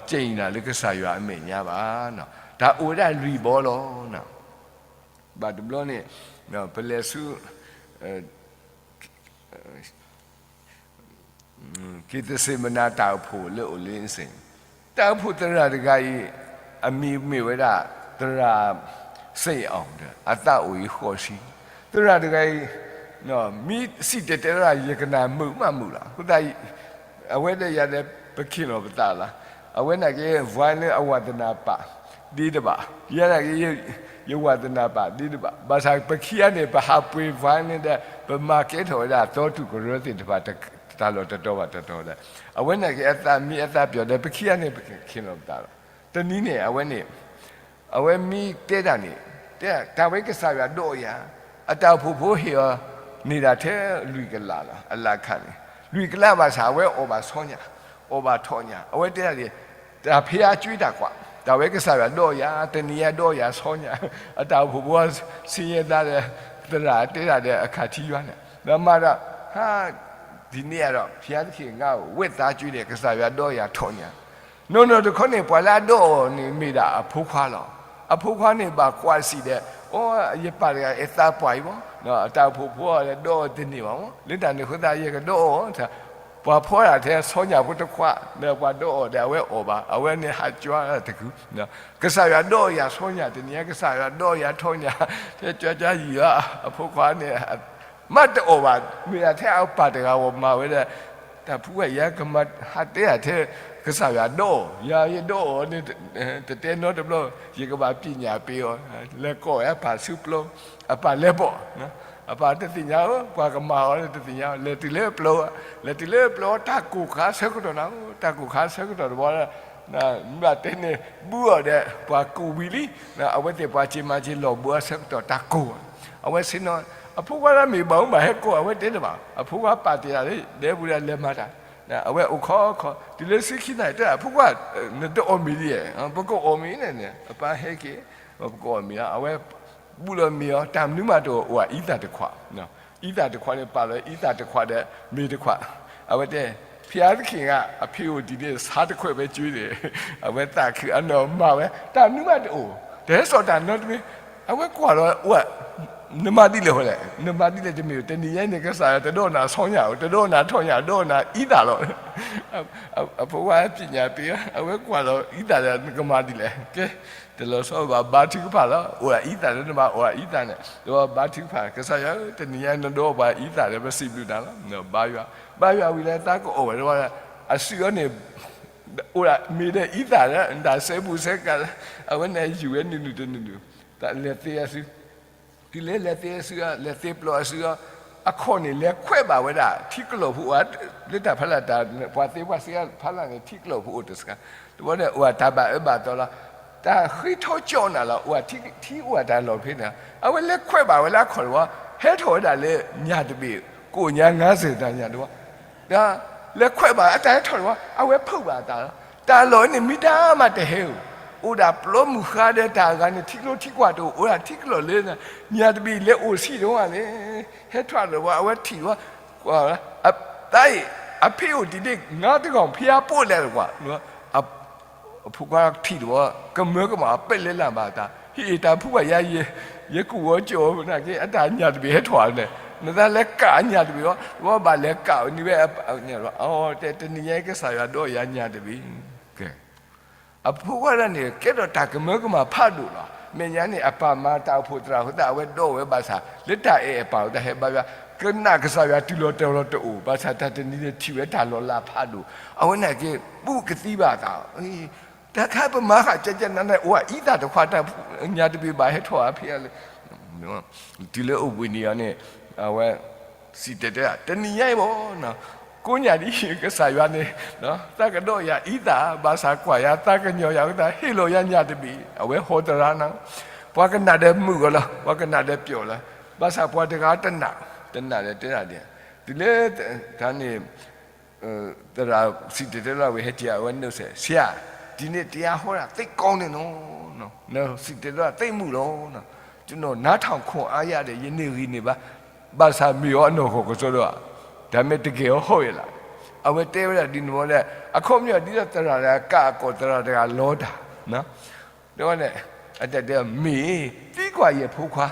ကျိန်တၢ်လၢကစၢ်ယွၤအမဲာ်ညါဘၣ်, တၢ်အိၣ်ဝဲဒၣ်လွံၢ်ဘီလီၤ. ဘၣ်တဘျီန့ၣ် ပလဲၤဆူ က့ၤသစ့ၣ်မနၤတၢ်အိၣ်ဖှိၣ်လၢအိၣ်လၢစ့ၣ်, တၢ်အိၣ်ဖှိၣ်သရၣ်တဂၤအံၤ အမံၤမ့ၢ်ဝဲဒၣ် သရၣ် စ့ၣ်အီၣ်ဒီး အသးအိၣ်အံၤဃိးဆံ, သရၣ်တဂၤအံၤ မ့ၢ်စံၣ်တဲၤတဲလီၤ ယကနၣ်မုာ်မးမုာ်လီၤ, အဃိသတး အဝဲဒီးယၤဒီး ပခ့ၣ်လီၤပသးလီၤ, အဝဲနာ်က့ ဝါလၢအဝၤသနၢ်ပာ် ဒ့တဘၣ်, ယဲနာ်က့ ယဝၤသနၢ်ပာ်ဒ့တဘၣ်, ဘၣ်ဆၣ်ပခံဂၤန့ၣ် ပဟးပှ့ၤဝါန့ၣ်ဒီး ပမၤကဲထီၣ်ဝဲဒၣ်သီတူၢ်ကရၢသ့ၣ်တဖၣ် တၢ်လီၢ်တတီၤဘၣ်တတီၤဒီး အဝဲနာ်က့အသးမံအသးပျီၤဒီး ပခံဂၤန့ၣ် ပခ့ၣ်လီၤပသးလီၤ, တနံၤန့ၣ် အဝဲန့ၣ် အဝဲမ့ၢ်တဲတၢ်န့ၣ် တဲတၢ်ဝဲကစၢ်ယွၤဒိးယၤ, အတၢ်အိၣ်ဖှိၣ်ဖိဟ့ၣ်အီၤ န့ၢ်ဒၣ်ထဲလွံၢ်ကလးလီၤ, အလၢခါန့ၣ် လွံၢ်ကလးဘၣ်ဆၣ် အဝဲအီၣ်ဘၣ်ဆီညၣ်, အီၣ်ဘၣ်ထီၣ်ညၣ်, အဝဲတဲဒၣ်န့ၣ် တၢ်ဖဲအကၠွ့တၢ်ကွၢ်, တၢ်ဝဲကစၢ်ယွၤဒိးယၤ တနံၤညါဒိးယၤဆီညၣ်, အတၢ်အိၣ်ဖှိၣ်ဖိဆင်းရဲသားဒီး သရၣ်တဲဒၣ်ဒီးအခးထံယွၤန့ၣ်, ဒီးမၤဒီး ဟါ ဒ်န့ၣ်ဒီး ဘုရားသခင် ငါ့ကိုဝတ်သားကျွေးတယ်, ကစၢ်ယွၤဒိးယၤထီၣ်ညၣ်, နီၢ်နီၢ်တခီန့ၣ် ပှၤလၢအဒိးအီၤန့ၣ် မ့ၢ်ဒၣ်အဖိခွါလီၤ, အဖိခွါန့ၣ် ဘၣ်ကွၢ်စံးဒီး အိ ယပၢ်တဂၤအသးပှၢ်အံၤဘၣ်, အတၢ်အိၣ်ဖှိၣ်ဖိအီၤဒီး ဒိးအီၤတန့ၢ်ဘၣ်မး, လၢတၢ်န့ၣ်အဃိသတး ယကဒိးအီၤ, ပှၤဖီဒၣ်ထဲဆီညၣ်ဖိတခွး ဒီးပှၤဒိးအီၤဒီး အဝဲအီၣ်ဘၣ်, အဝဲန့ၣ်ဟးကွၢ်တကုၤ, ကစၢ်ယွၤဒိးယၤဆီညၣ် တနံၤညါ ကစၢ်ယွၤဒိးယၤထီၣ်ညၣ်, ထဲကွၢ်ကွၢ်ယံာ်လီၤ အဖိခွါန့ၣ် မ့ၢ်တအီၣ်ဘၣ်, မ့ၢ်ဒၣ်ထဲအပၢ်တဂၤအီၤမၤဝဲဒီး တၢ်ဖုဝဲယၤကမၤဟးတဲဒၣ်ထဲ ကစၢ်ယွၤဒိးအီၤ, ယၤယဒိးအီၤန့ၣ် တတဲနီတဘျီ, ယကဘၣ်ပညၣ်ပ့ၤအီၤ, လဲၤကိးဝဲအပၢ်ဆူပျီ, အပၢ်လဲၤပိာ်, အပၢ်တသ့ၣ်ညါဧၢ, ပှၤကမၤအီၤန့ၣ်တသ့ၣ်ညါ, လဲၤတုၤလၢပျီ, လဲၤတုၤလၢပျီ တၢ်ကိၢ်ခါဆၢကတီၢ်နၤ, တၢ်ကိၢ်ခါဆၢကတီၢ်တဘျီ မ့ၢ်ဘၣ်တဲန့ၣ် ဘုအီၤဒီး ပှၤကူးဝံၤလံ, အဝဲသ့ၣ်ပှၤစ့မၤစ့လီၤဘှါဆၢကတီၢ်တၢ်ကိၢ်, အဝဲဆ့ၣ်နီၤ, အဖိခွါလၢမ့ၢ်ဘၣ်မူဘၣ်ဟဲကိး အဝဲတဲတဘၣ်, အဖိခွါပာ်တ့ၢ်ဒၣ်လၢဒဲပူၤဒီးလဲၤမၤတၢ်, အဝဲအိၣ်ခီခီ တုၤလၢဆံခံနၣ်ရံၣ်တဲဒၣ် အဖိခွါ, နတအီၣ်မ့ၤဒ်လဲၣ်, ပကအီၣ်မ့ၤန့ၣ်န့ၣ် အပၢ်ဟဲက့ၤ, ပကအီၣ်မ့ၤလီၤ, အဝဲ ဘူၣ်လီၤမ့ၤအီၤ တၢ်မနုၤမးတအိၣ် အိၣ်အအံသၣ်တခွး, အံသၣ်တခွးန့ၣ် ပာ်လီၤအံသၣ်တခွးဒီးမ့ၤတခွး, အဝဲတဲ ဘုရားသခင်က အဖေကို ဒီနေ့ ဆါတစ်ခွက်ပဲ ကျွေးတယ်, အဝဲသးခုအနီၢ်မၤဝဲ တၢ်မနုၤမးတအိၣ်, တဟဲစိာ်တၢ်နီတမံၤ, အဝဲကွၢ်လီၤအိၣ်, နမၤဒ်လဲၣ်ဃီလဲၣ်, နမၤဒ်လဲၣ်တမ့ၢ် တနံၤညါန့ၣ် ကစၢ်ယွၤတဒိးနၤဆီညၣ်ဧိၤ တဒိးနၤထီၣ်ညၣ် ဒိးနၤအံသၣ်လီၤ, အဖိခွါပညၣ်ပ့ၤ အဝဲကွၢ်လီၤအံသၣ်ဒီး နကမၤဒ်လဲၣ်, ကဲ တလီၤဆီဘၣ် ဘါထုကဖၣ်လီၤ, အိၣ်အံသၣ်လၢနမၤ အိၣ်အံသၣ်န့ၣ် တဘၣ်ဘါထုကဖၣ် ကစၢ်ယွၤဧၢ တနံၤညါနဒိးပှၤအံသၣ်ဒီး ပစံးဘျုးနၤလီၤ, ဘါယွၤ, ဘါယွၤဝံၤလၢသးကအိၣ်ဝဲတဘျီ, အစုအီၤန့ၣ် အိၣ်ဒၣ်မ့ၤဒီးအံသၣ်ဒီး တၢ်စဲဘူးစဲကး, အဝဲန့ၣ်ယူၤဝဲနုာ်နုာ်တနုာ်နုာ်, လဲၤသ့အစု တုၤလၢလဲၤသ့အစုအီၤ လဲၤသ့ပျီအစုအီၤ, အခီၣ်န့ၣ် လဲၤခွဲးဘၣ်ဝဲဒၣ် ထံကလီၢ်ဖိအိၣ်, လၢတၢ်ဖီလာ်တၢ် ပှၤသ့ပှၤစ့ဖီလာ်န့ၣ် ထံကလီၢ်ဖိအိၣ်တစှၤ, တဘျီန့ၣ် အိၣ်တၢ်ဘၣ်အၢဘၣ်သီလီၤ, တၢ်ဃ့ထီကၠီနၤလီၤ, အိၣ်ထံအိၣ်တၢ်လီၢ်ဖဲန့ၣ်, အဝဲလဲၤခွဲးဘၣ်ဝဲလၢအခီၣ်တဘျီ, ဟဲထီၣ်ဝဲဒၣ်လၢညၣ်တဘ့ၣ်, ကိၣ်ညါငါးဆယ်တၢ်ညၣ်တဝီ, ဒီးလဲၤခွဲးဘၣ်အတၢ်ဟဲထီၣ်တဝီ, အဝဲဖုးဘၣ်အသးလီၤ. တၢ်လီၢ်န့ၣ်မ့ၢ်တၢ်မးတဟဲဧိၤ, အိၣ်ဒၣ်ပျီမုၢ်ဃါဒီးတၢ်အဂၤန့ၣ် ထံကျိထံကွၢ်တအိၣ်, အိၣ်ဒၣ်ထံကျိလၢညၣ်တဘ့ၣ်လဲၤအိၣ်ဆံးတဝီလဲၣ်, ဟဲထီၣ်တဝီ အဝဲထံၣ်ဝဲ, အသးအံၤ, အဖံအိၣ်တံၤဒ့ၣ် ငါးတကောင် ဖဲအပိာ်လဲၣ်တကွၢ် အဖိခွါထံၣ်တဝီ ကမၢကမၣ် အပာ်လဲၤလၢ်ဘၣ်အသး, ဟ့ၣ်တၢ်ဖုးဘၣ်ယၤ, ယကူၣ်ဝီကၠီၣ်နာ်က့ အတၢ်ညၣ်တဘ့ၣ်ဟဲထီၣ်လဲၣ်, နသးလဲၤကၣ်အညၣ်တဘ့ၣ်အီၤ, တဝီဘၣ်လဲၤကၣ်န့ၢ်ဝဲ, အတဲတနံၤညါအံၤ ကစၢ်ယွၤဒိးယၤညၣ်တဘ့ၣ်, ကဲ အဖိခွါတဂၤန့ၣ် ကဲထီၣ်တၢ်ကမၢကမၣ်ဖးဒိၣ်လီၤ. မဲာ်ညါန့ၣ် အပၢ်မၤတၢ်အိၣ်ဖှိၣ်သရၣ်အဃိသတး အဝဲဒိးဝဲဘၣ်ဆၣ် လၢတၢ်အဲၣ်အပၢ်အဃိသတး ဟဲဘါယွၤ, ကနၣ်ကစၢ်ယွၤတုၤလီၤတီၤလီၤတအိၣ်, ဘၣ်ဆၣ်တၢ်တနံၤန့ၣ် ထံၣ်ဝဲတၢ်လီၤလးဖးဒိၣ်, အဝဲနာ်က့ ဘူးကသံဘၣ်အသး, တၢ်ခါပမၤဃာ်ကကနၤန့ၣ် အိၣ်အံသၣ်တခွါတၢ်ညၣ်တဘ့ၣ်ဘၣ်ဟဲထီၣ်အဖံအလၢ တုၤလၢအိၣ်ဘှံးနံၤအီၤန့ၣ် အဝဲစံၣ်တဲၤတဲလီၤ တနံၤညါအံၤဘၣ်, ကိးညၣ်ဒ်အံၤ ကစၢ်ယွၤန့ၣ် သးကဒိးယၤအံသၣ်, ဘၣ်ဆၣ်ကွၢ်ယၤသးကညီၤယၤအဃိသတး ဟ့ၣ်လီၤယၤညၣ်တဘ့ၣ်, အဝဲဟီတရါနၤ, ပှၤကနၣ်ဒီးမုာ်ဂီၤလီၤ, ပှၤကနၣ်ဒီးပျီၣ်လီၤ, ဘၣ်ဆၣ်ပှၤတဂၤတနာ်, တနာ်ဒီးတဲဒၣ်ဒ်, တုၤလၢတၢ်န့ၣ် သရၣ်စံၣ်တဲၤတဲလီၤဝံၤ ဟဲထံၣ်အဝဲနီၢ်စဲး, ဆရာ, ဒ်န့ၣ် တရားဟောတာ သိပ်ကောင်းတယ်နော်, နစံၣ်တဲၤတဲလီၤ သိပ်မုာ်လီၤ, ကျွန်တော် နားထောင်ခွင့် အားရတယ်, ယန့ၢ်ဂံၢ်န့ၢ်ဘါ, ဘၣ်ဆၣ်မ့ၢ်အီၤအနီၢ်ကီၢ်ကစီဒီဧါ, တၢ်မ့ၢ်တကဲအီၤဟီၣ်ဝဲလၢ်, အဝဲတဲဝဲဒၣ်ဒ်န့ၣ်ဝဲလၢ အခီပညီဒ်သိးသရၣ်တဂၤကၣ်အကီၢ် သရၣ်တဂၤလီတၢ် တဲဝဲန့ၣ်, အတၢ်တဲမ့ၢ် သံကွၢ်ယဖိခွါ,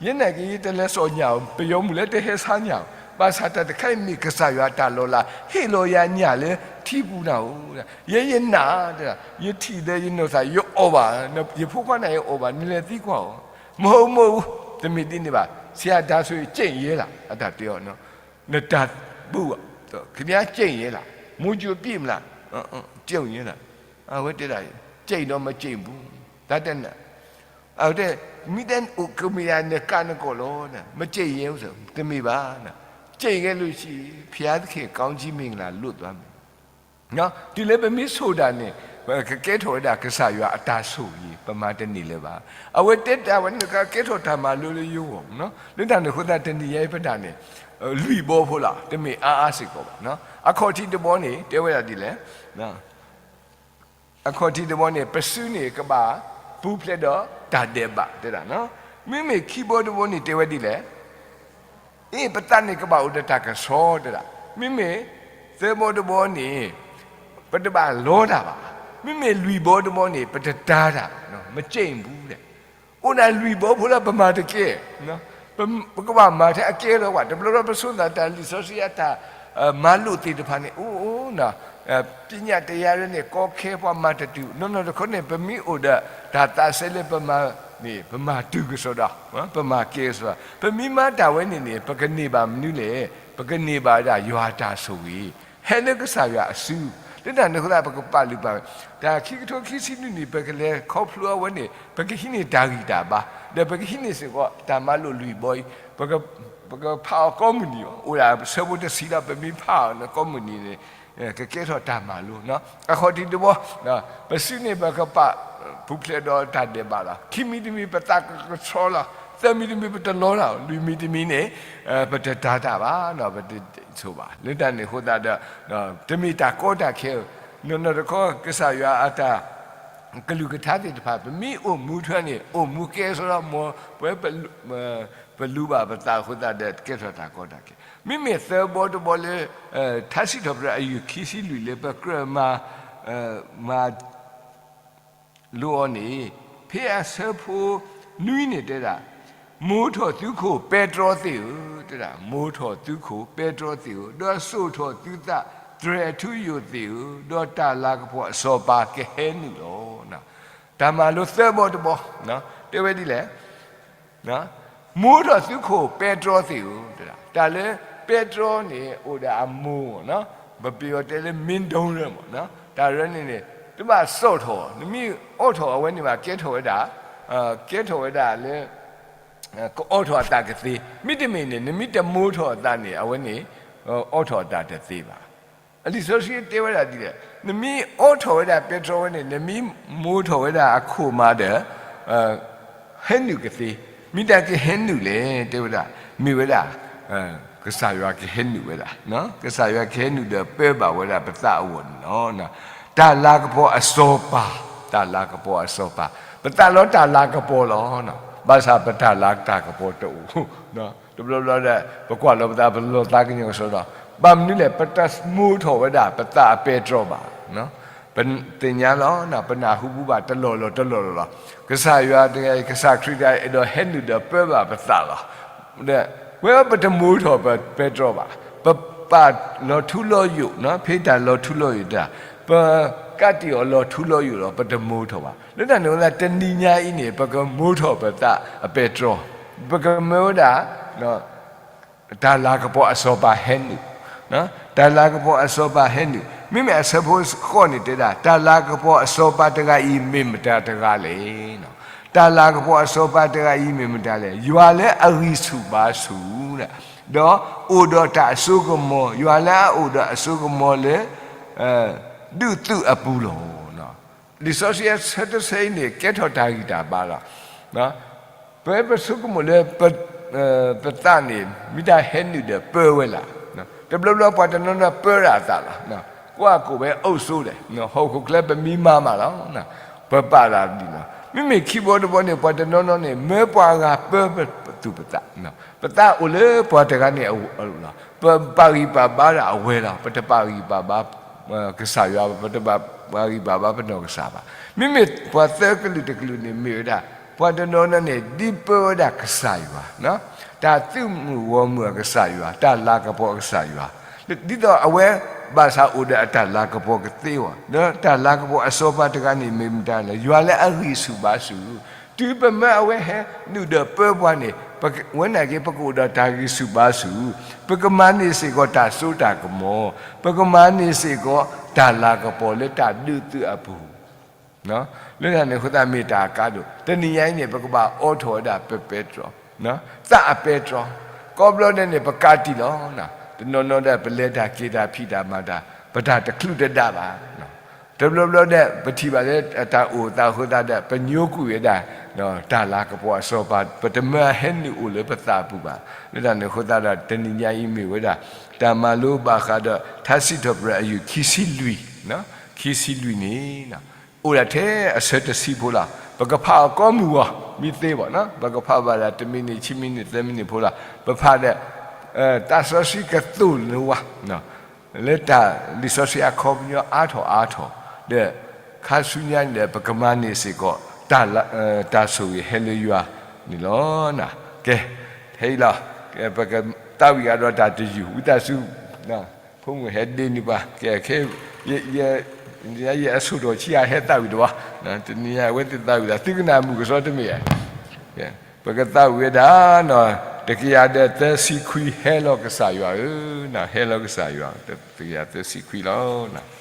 ယဲနာ်က့ ယတလဲၤစိာ်ညၣ်ဧိၤ, ပယီၤမုၣ်လၢတဟဲဆါညၣ်ဧိၤ, ဘၣ်ဆၣ်တၢ်တခါအံၤမ့ၢ်ကစၢ်ယွၤအတၢ်လီၤလး ဟ့ၣ်လီၤယၤညၣ်လၢထံပူၤနၤဧိၤ, ယဲယနာ်, ယထံၣ်ဒီးယနီၢ်သး ယအီၣ်ဘၣ်, ယဖိခွါန့ၣ်ယအီၣ်ဘၣ်, နလဲၤသံကွၢ်အီၤ, မဟုတ်မဟုတ်ဘူး, တမ့ၢ်ဒ်န့ၣ်ဘၣ်, ဆရာ ဒါဆိုရင် ကြိတ်ရဲလား, အတၢ်တဲအီၤ နတၢ်ဘူးဘၣ်, ခင်ဗျား ကြိတ်ရဲလား, မူးကြိုပြစ်မလား, ကြိတ်ရဲလား, အဝဲတဲဒၣ် ကြိတ်တော့ မကြိတ်ဘူး, တၢ်တဲနၤ, အဝဲတဲ မ့ၢ်တဲအိၣ်ကမ့ၢ်ယၤ နကၣ်နကီၢ်လီၤ, မကြိတ်ရဲဘူး, တမ့ၢ်ဘၣ်, ကြိတ်ရဲလို့ရှိရင် ဘုရားသခင် ကောင်းကြီးမင်္ဂလာ လွတ်သွားမယ်, တုၤလၢပမ့ၢ်ဆိၣ်တၢ်န့ၣ် ကကဲထီၣ်ဝဲဒၣ်ကစၢ်ယွၤအတၢ်ဆိၣ်ဂ့ၤ ပမၤတန့ၢ်လၢၤဘၣ်, အဝဲတဲတၢ်ဝဲန့ၣ် ကကဲထီၣ်တၢ်မၤလိလၢယဂီၢ်, လၢတၢ်န့ၣ်အဃိသတး တနံၤညါအံၤပတၢ်န့ၣ် လွံၢ်ဘီဖိလီၤ, တမ့ၢ်အါအါစ့ၢ်ကီးဘၣ်, အခီၣ်ထံးတဘီန့ၣ် တဲဝဲဒၣ်ဒ်လဲၣ် အခီၣ်ထံးတဘီန့ၣ် ပစုန့ၣ်ကဘၣ်ပူၤဖျဲးဒီးတၢ်ဒဲးဘး တဲဒၣ်, မ့မ့ၢ်ခံဘီတဘီန့ၣ် တဲဝဲဒ်လဲၣ်, အ့ၣ် ပသးန့ၣ်ကဘၣ်အိၣ်ဒီးတၢ်ကဆှီ တဲဒၣ်, မ့မ့ၢ်သၢဘီတဘီန့ၣ် ပတဘၣ်လီတၢ်ဘၣ်, မ့မ့ၢ်လွံၢ်ဘီတဘီန့ၣ် ပတတၤတၢ်ဘၣ်, မကြိတ်ဘူး, အိၣ်ဒၣ်လွံၢ်ဘီဖိလၢပမၤတကဲ ပကဘၣ်မၤထဲအကဲလီၤဘၣ်, တဘျီဘျီပဆိသးတၢ်လံာ်စီဆှံအတၢ်မၤလိာ်သ့ၣ်တဖၣ်န့ၣ် အိၣ် ပညတ်တရားတွေနဲ့ ကီခဲ ပှၤမၤတတုၤ, နီၢ်နီၢ်တခီန့ၣ် ပမ့ၢ်အိၣ်ဒီးတၢ်သးစဲလၢပမၤန့ၣ် ပမၤတုၤကစီဒီ, ပမၤကဲကစီဒီ, ပမ့ၢ်မၤတၢ်ဝဲန့ၣ်န့ၣ် ပကန့ၢ်ဘၣ်မနုၤလဲၣ်, ပကန့ၢ်ဘၣ်ဒၣ်ယွၤအတၢ်ဆိၣ်ဂ့ၤ ဟဲလၢကစၢ်ယွၤအစု, လၢတၢ်န့ၣ်အဃိသတး ပကပာ်လုၢ်ပာ်ဝဲ, တၢ်ခံကထိခံဆံနွံနံၣ် ပကလဲၤခီဖျိအဝဲန့ၣ် ပကဟံးန့ၢ်တၢ်ဂံၢ်တၢ်ဘါ, ဒီးပကဟံးန့ၢ်စ့ၢ်ကီး တၢ်မၤလိာ်လွံၢ်ဘီအံၤ, ပကဖးအီၤကိးမုၢ်နံၤအီၤ, အိၣ်ဒၣ်ဆၢဖိတဆံဒီး ပမ့ၢ်ဖးအီၤန့ၣ် ကိးမုၢ်နံၤန့ၣ် ကကဲထီၣ်တၢ်မၤလိ, အခီၣ်ထံးတဘီ, ပစုန့ၣ် ပကဘၣ်ပူၤဖျဲးဒီးတၢ်ဒဲးဘးလီၤ, ခံမံၤတမံၤ ပသးကဆှီလီၤ, သၢမံၤတမံၤ ပတလီတၢ်, လွံၢ်မံၤတမံၤန့ၣ် ပတတၤတၢ်ဘၣ်, ပတဆိၣ်ဘၣ်, လၢတၢ်န့ၣ်အဃိသတးဒီး တမ့ၢ်တၢ်ကီတၢ်ခဲ, နီၢ်နီၢ်တခီ ကစၢ်ယွၤအတၢ် ကလုၢ်ကထါသ့ၣ်တဖၣ် ပမ့ၢ်အိၣ်မူထွဲန့ၣ် အိၣ်မူကဲဆိဒီး မ်ပဝဲ ပလူၤဘၣ်ပသးအဃိသတးဒီး ကဲထီၣ်တၢ်ကီတၢ်ခဲ, မ့မ့ၢ်သၢဘီတဘီလၢ ထါစံးထီၣ်ပတြၢၤအယုၢ်ခံဆံလွံၢ်လၢ ပကြၢးမၤ မၤ လိအီၤန့ၣ် ဖဲအဆၢဖိနွံန့ၣ်တဲဒၣ်, မိၢ်ထီၣ်သုခိၣ်ပဲတြီသ့ၣ်ဧၢ, တဲဒၣ် မိၢ်ထီၣ်သုခိၣ်ပဲတြီသ့ၣ်ဧၢ, ဒီးစိာ်ထီၣ်သုသးတြဲၤအထူအယိာ်သ့ၣ်ဧၢ, ဒီးတၢ်လၤကပီၤအစီၤပၤကဟဲနုာ်လီၤ. တၢ်မၤလိသၢဘီတဘီ တဲဝဲဒ်လဲၣ် မိၢ်ထီၣ်သုခိၣ်ပဲတြီသ့ၣ်ဧၢ, တဲဒၣ် တၢ်လၢပဲတြီန့ၣ် အိၣ်ဒီးအမိၢ်, ပပယီၤတဲလၢ မင်းတုံးရယ်မး, တၢ်ရၢန့ၣ်န့ၣ် တဘၣ်စိာ်ထီၣ်, နမ့ၢ်အိးထီၣ်အဝဲန့ၣ်ဘၣ် ကဲထီၣ်ဝဲဒၣ်, ကဲထီၣ်ဝဲဒၣ်လၢ ကအိးထီၣ်အသးကသ့, မ့တမ့ၢ်န့ၣ် နမ့ၢ်တမိၢ်ထီၣ်အသးန့ၣ် အဝဲန့ၣ် အိးထီၣ်အသးတသ့ဘၣ်. အလံာ်စီဆှံတဲဝဲဒၣ်ဒ်လဲၣ်, နမ့ၢ်အိးထီၣ်ဝဲဒၣ်ပဲတြီဝဲန့ၣ် နမ့ၢ်မိၢ်ထီၣ်ဝဲဒၣ်အခိၣ်မးဒီး ဟဲနုာ်ကသ့ မ့ၢ်တၢ်ကဟဲနုာ်လဲၣ် တဲဝဲဒၣ်, မ့ၢ်ဝဲဒၣ် ကစၢ်ယွၤကဟဲနုာ်ဝဲဒၣ်, ကစၢ်ယွၤကဟဲနုာ်ဒီးပၢဘၣ်ဝဲဒၣ်ပသးအဂီၢ်န့ၣ်လီၤ. တၢ်လၤကပီၤအစီၤပၤ, တၢ်လၤကပီၤအစီၤပၤ, ပသးလီၤတၢ်လၤကပီၤလီၤ. ဘၣ်ဆၣ်ပတၢ်လၤတၢ်ကပီၤတအိၣ်, တဘျီဘျီဒီး ပကွၢ်လီၤပသးပလီၢ်သးကညီၤကစီဒီ, ဘၣ်မနုၤလဲၣ် ပတမိထီၣ်ဝဲဒၣ်ပသးအပဲတြီဘၣ်. ပသ့ၣ်ညါလီၤ, ပနၢ်ဟူဘၣ်တလီၢ်လီၢ်တလီၢ်လီၢ်လီၤ. ကစၢ်ယွၤတဂၤအံၤ ကစၢ်ခရံာ်တဂၤအံၤ အဲၣ်ဒိးဟဲနုာ်ဒီးပၢဘၣ်ပသးလီၤ. ဒီး ဝဲပတမိထီၣ်ပပဲတြီဘၣ်, ပပာ်လီၤထူလီၤယိာ်, ဖဲတၢ်လီၤထူလီၤယိာ်တၢ်, ပကးတံာ်အီၤလီၤထူလီၤယိာ်လီၤ, ပတမိထီၣ်ဘၣ်. လၢတၢ်န့ၣ်ဝဲဒၣ် တနံၤညါအံၤန့ၣ် ပကမိထီၣ်ပသးအပဲတြီ, ပကမၢဝဲဒၣ် တၢ်လၤကပီၤအစီၤပၤဟဲနုာ်, တၢ်လၤကပီၤအစီၤပၤဟဲနုာ်, မ့မ့ၢ်အဆၢဖိဃိးန့ၣ်တဲဒၣ် တၢ်လၤကပီၤအစီၤပၤတဂၤအံၤ မ့ၢ်မတၤတဂၤလဲၣ်. တၢ်လၤကပီၤအစီၤပၤတဂၤအံၤ မ့ၢ်မတၤလဲၣ်, ယွၤလၢအဂံၢ်ဆူၣ်ဘါဆူၣ်, ဒီးအိၣ်ဒီးတၢ်အစိကမီၤ, ယွၤလၢအအိၣ်ဒီးအစိကမီၤလၢ ဒုးသုးအပူၤလီၤ. လံာ်စီဆှံအဆၢတဆၢအံၤန့ၣ် ကဲထီၣ်တၢ်ဂံၢ်တၢ်ဘါလီၤ. ပဝဲပဆိကမိၣ်လၢ ပသးန့ၣ် မ့ၢ်တၢ်ဟဲနုာ်ဒီးပၢဝဲလၢ်, တဘျီဘျီပှၤတနီၤနီၤပၢဒၣ်အသးလီၤ. ကွၢ်ကိးဝဲအိၣ်ဆိဒီး ဟီၣ်ခိၣ်ချၢပမံမၤမးလီၤ. ပပာ်လၢ်ဒ်လီၤ. မ့မ့ၢ်ခံဘီတဘီန့ၣ် ပှၤတနီၤနီၤန့ၣ် မၢပှၤဂၤပၢပသူၣ်ပသး, ပသးအိၣ်လၢပှၤတဂၤန့ၣ်အလီၢ်, ပပာ်ဂံၢ်ပာ်ဘါဒၣ်အဝဲလီၤ. ပတပာ်ဂံၢ်ပာ်ဘါ ကစၢ်ယွၤ, ပတပာ်ဂံၢ်ပာ်ဘါပနီၢ်ကစၢ်ဘၣ်. မ့မ့ၢ်ပှၤသၢကလုာ်တကလုာ်န့ၣ်မ့ၢ်ဝဲဒၣ် ပှၤတနီၤနီၤန့ၣ် ဒ်ပၢဝဲဒၣ်ကစၢ်ယွၤ, တၢ်သုးမုၢ်ဂီၢ်မုၢ်အကစၢ်ယွၤ, တၢ်လၤကပီၤအကစၢ်ယွၤ, ဒ်သိးအဝဲဘၣ်ဆၣ်အိၣ်ဒီးအတၢ်လၤကပီၤကသ့ဝဲ, ဒီးတၢ်လၤကပီၤအစီၤပၤတဂၤန့ၣ်မ့ၢ်မတၤလဲၣ်, ယွၤလၢအဂံၢ်ဆူၣ်ဘါဆူၣ်, တုၤပမၢအဝဲဟဲနုာ်ဒီးပၢပှၤန့ၣ် ဝဲနာ်က့ ပကအိၣ်ဒီးတၢ်ဂံၢ်ဆူၣ်ဘါဆူၣ်, ပကမၤန့ၢ်စ့ၢ်ကီးတၢ်စိတၢ်ကမီၤ, ပကမၤန့ၢ်စ့ၢ်ကီးတၢ်လၤကပီၤလၢတၢ်ဒုးသုးအပူၤ လၢတၢ်န့ၣ်အဃိသတးမ့ၢ်တၢ်အကါဒိၣ်, တနံၤညါအံၤန့ၣ် ပကဘၣ်အိးထီၣ်ဝဲဒၣ်ပပဲတြီ, သးအပဲတြီ, ကိးဘျီဒဲးန့ၣ် ပကးတံာ်လီၤ. တနီၤနီၤဒီး ပလဲၤတၢ်က့ၤတၢ်ဖံးတၢ်မၤတၢ်, ပတၢ်တချုးတဒါဘၣ်. တဘျီဘျီဒီး ပထံၣ်ဘၣ်လၢတၢ်အိၣ်သးအဃိသတးဒီး ပညိကွံာ်ဝဲဒၣ် တၢ်လၤကပီၤအစီၤပၤ ပတမၢဟဲနုာ်အိၣ်လၢပသးအပူၤဘၣ်. လၢတၢ်န့ၣ်အဃိသတးဒီး တနံၤညါအံၤမ့ၢ်ဝဲဒၣ် တၢ်မၤလိဘၣ်ဃးဒီး ထါစံးထီၣ်ပတြၢၤအယုၢ်ခံဆံလွံၢ်, ခံဆံလွံၢ်န့ၣ် အိၣ်ဒၣ်ထဲအဆၢတဆံဖိလီၤ. ပကဖးအီၤကိးမုၢ်ဂီၤ မ့ၢ်သ့ဘၣ်, ပကဖးဘၣ်ဒၣ်တမံးနံး ဆံမံးနံး သၢမံးနံးဖိလီၤ. ပဖးဒီး တၢ်စီဆှံကသိၣ်လိဝဲ လၢတၢ်လံာ်စီဆှံအခီပညီအါထီၣ်အါထီၣ်, ဒီးခါဆူညါန့ၣ်ဒီး ပကမၤန့ၢ်စ့ၢ်ကီး တၢ်ဆိၣ်ဂ့ၤဟဲလၢယွၤန့ၣ်လီၤ. ကဲ, ထဲအံၤလီၤ, ပကသးဝံၣ်အါဒီးတၢ်တယုၢ် ဝံသးစူၤ ဖိမုၣ်ဟဲဒ့န့ၢ်ပှၤ, ကဲ, ခဲ, ယဲ, ယဲအဆိၣ်ထီၣ်ဆံးအဟဲသးဝံၣ်တဝီ, တနံၤညါအဝဲသ့ၣ်သးဝံၣ်ဒၣ် သုကနၣ်မုၣ်ကစီတမ့ၢ်ဧါ. ပကသးဝံၣ်ဝဲဒၣ် တကယၤဒီးသၢဆံခွံ ဟဲလီၤကစၢ်ယွၤဧၢ, ဟဲလီၤကစၢ်ယွၤ, တကယၤသၢဆံခွံလီၤ.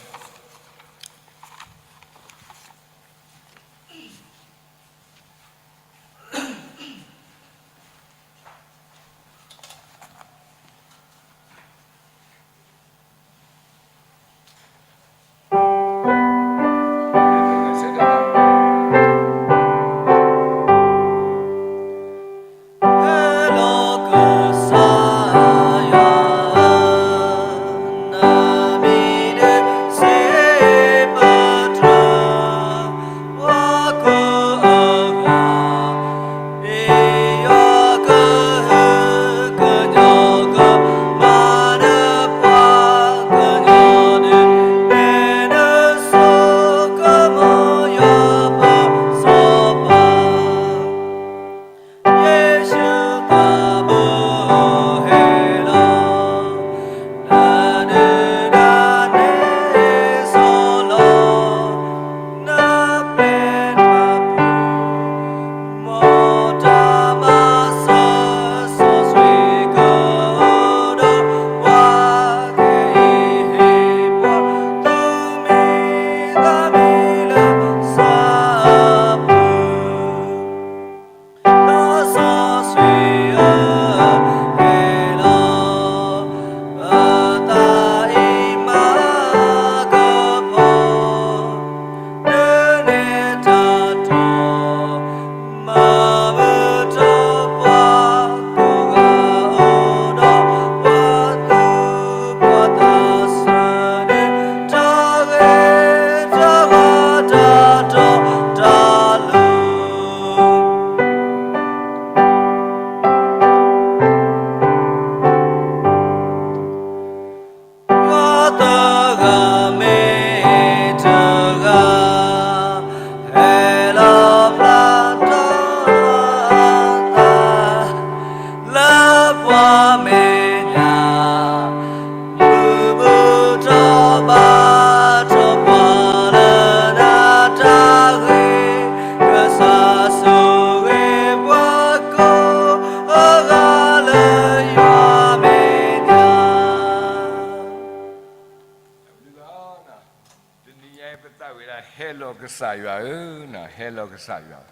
ကစၢ်ယွၤဧၢ, ဟဲလီၤကစၢ်ယွၤ,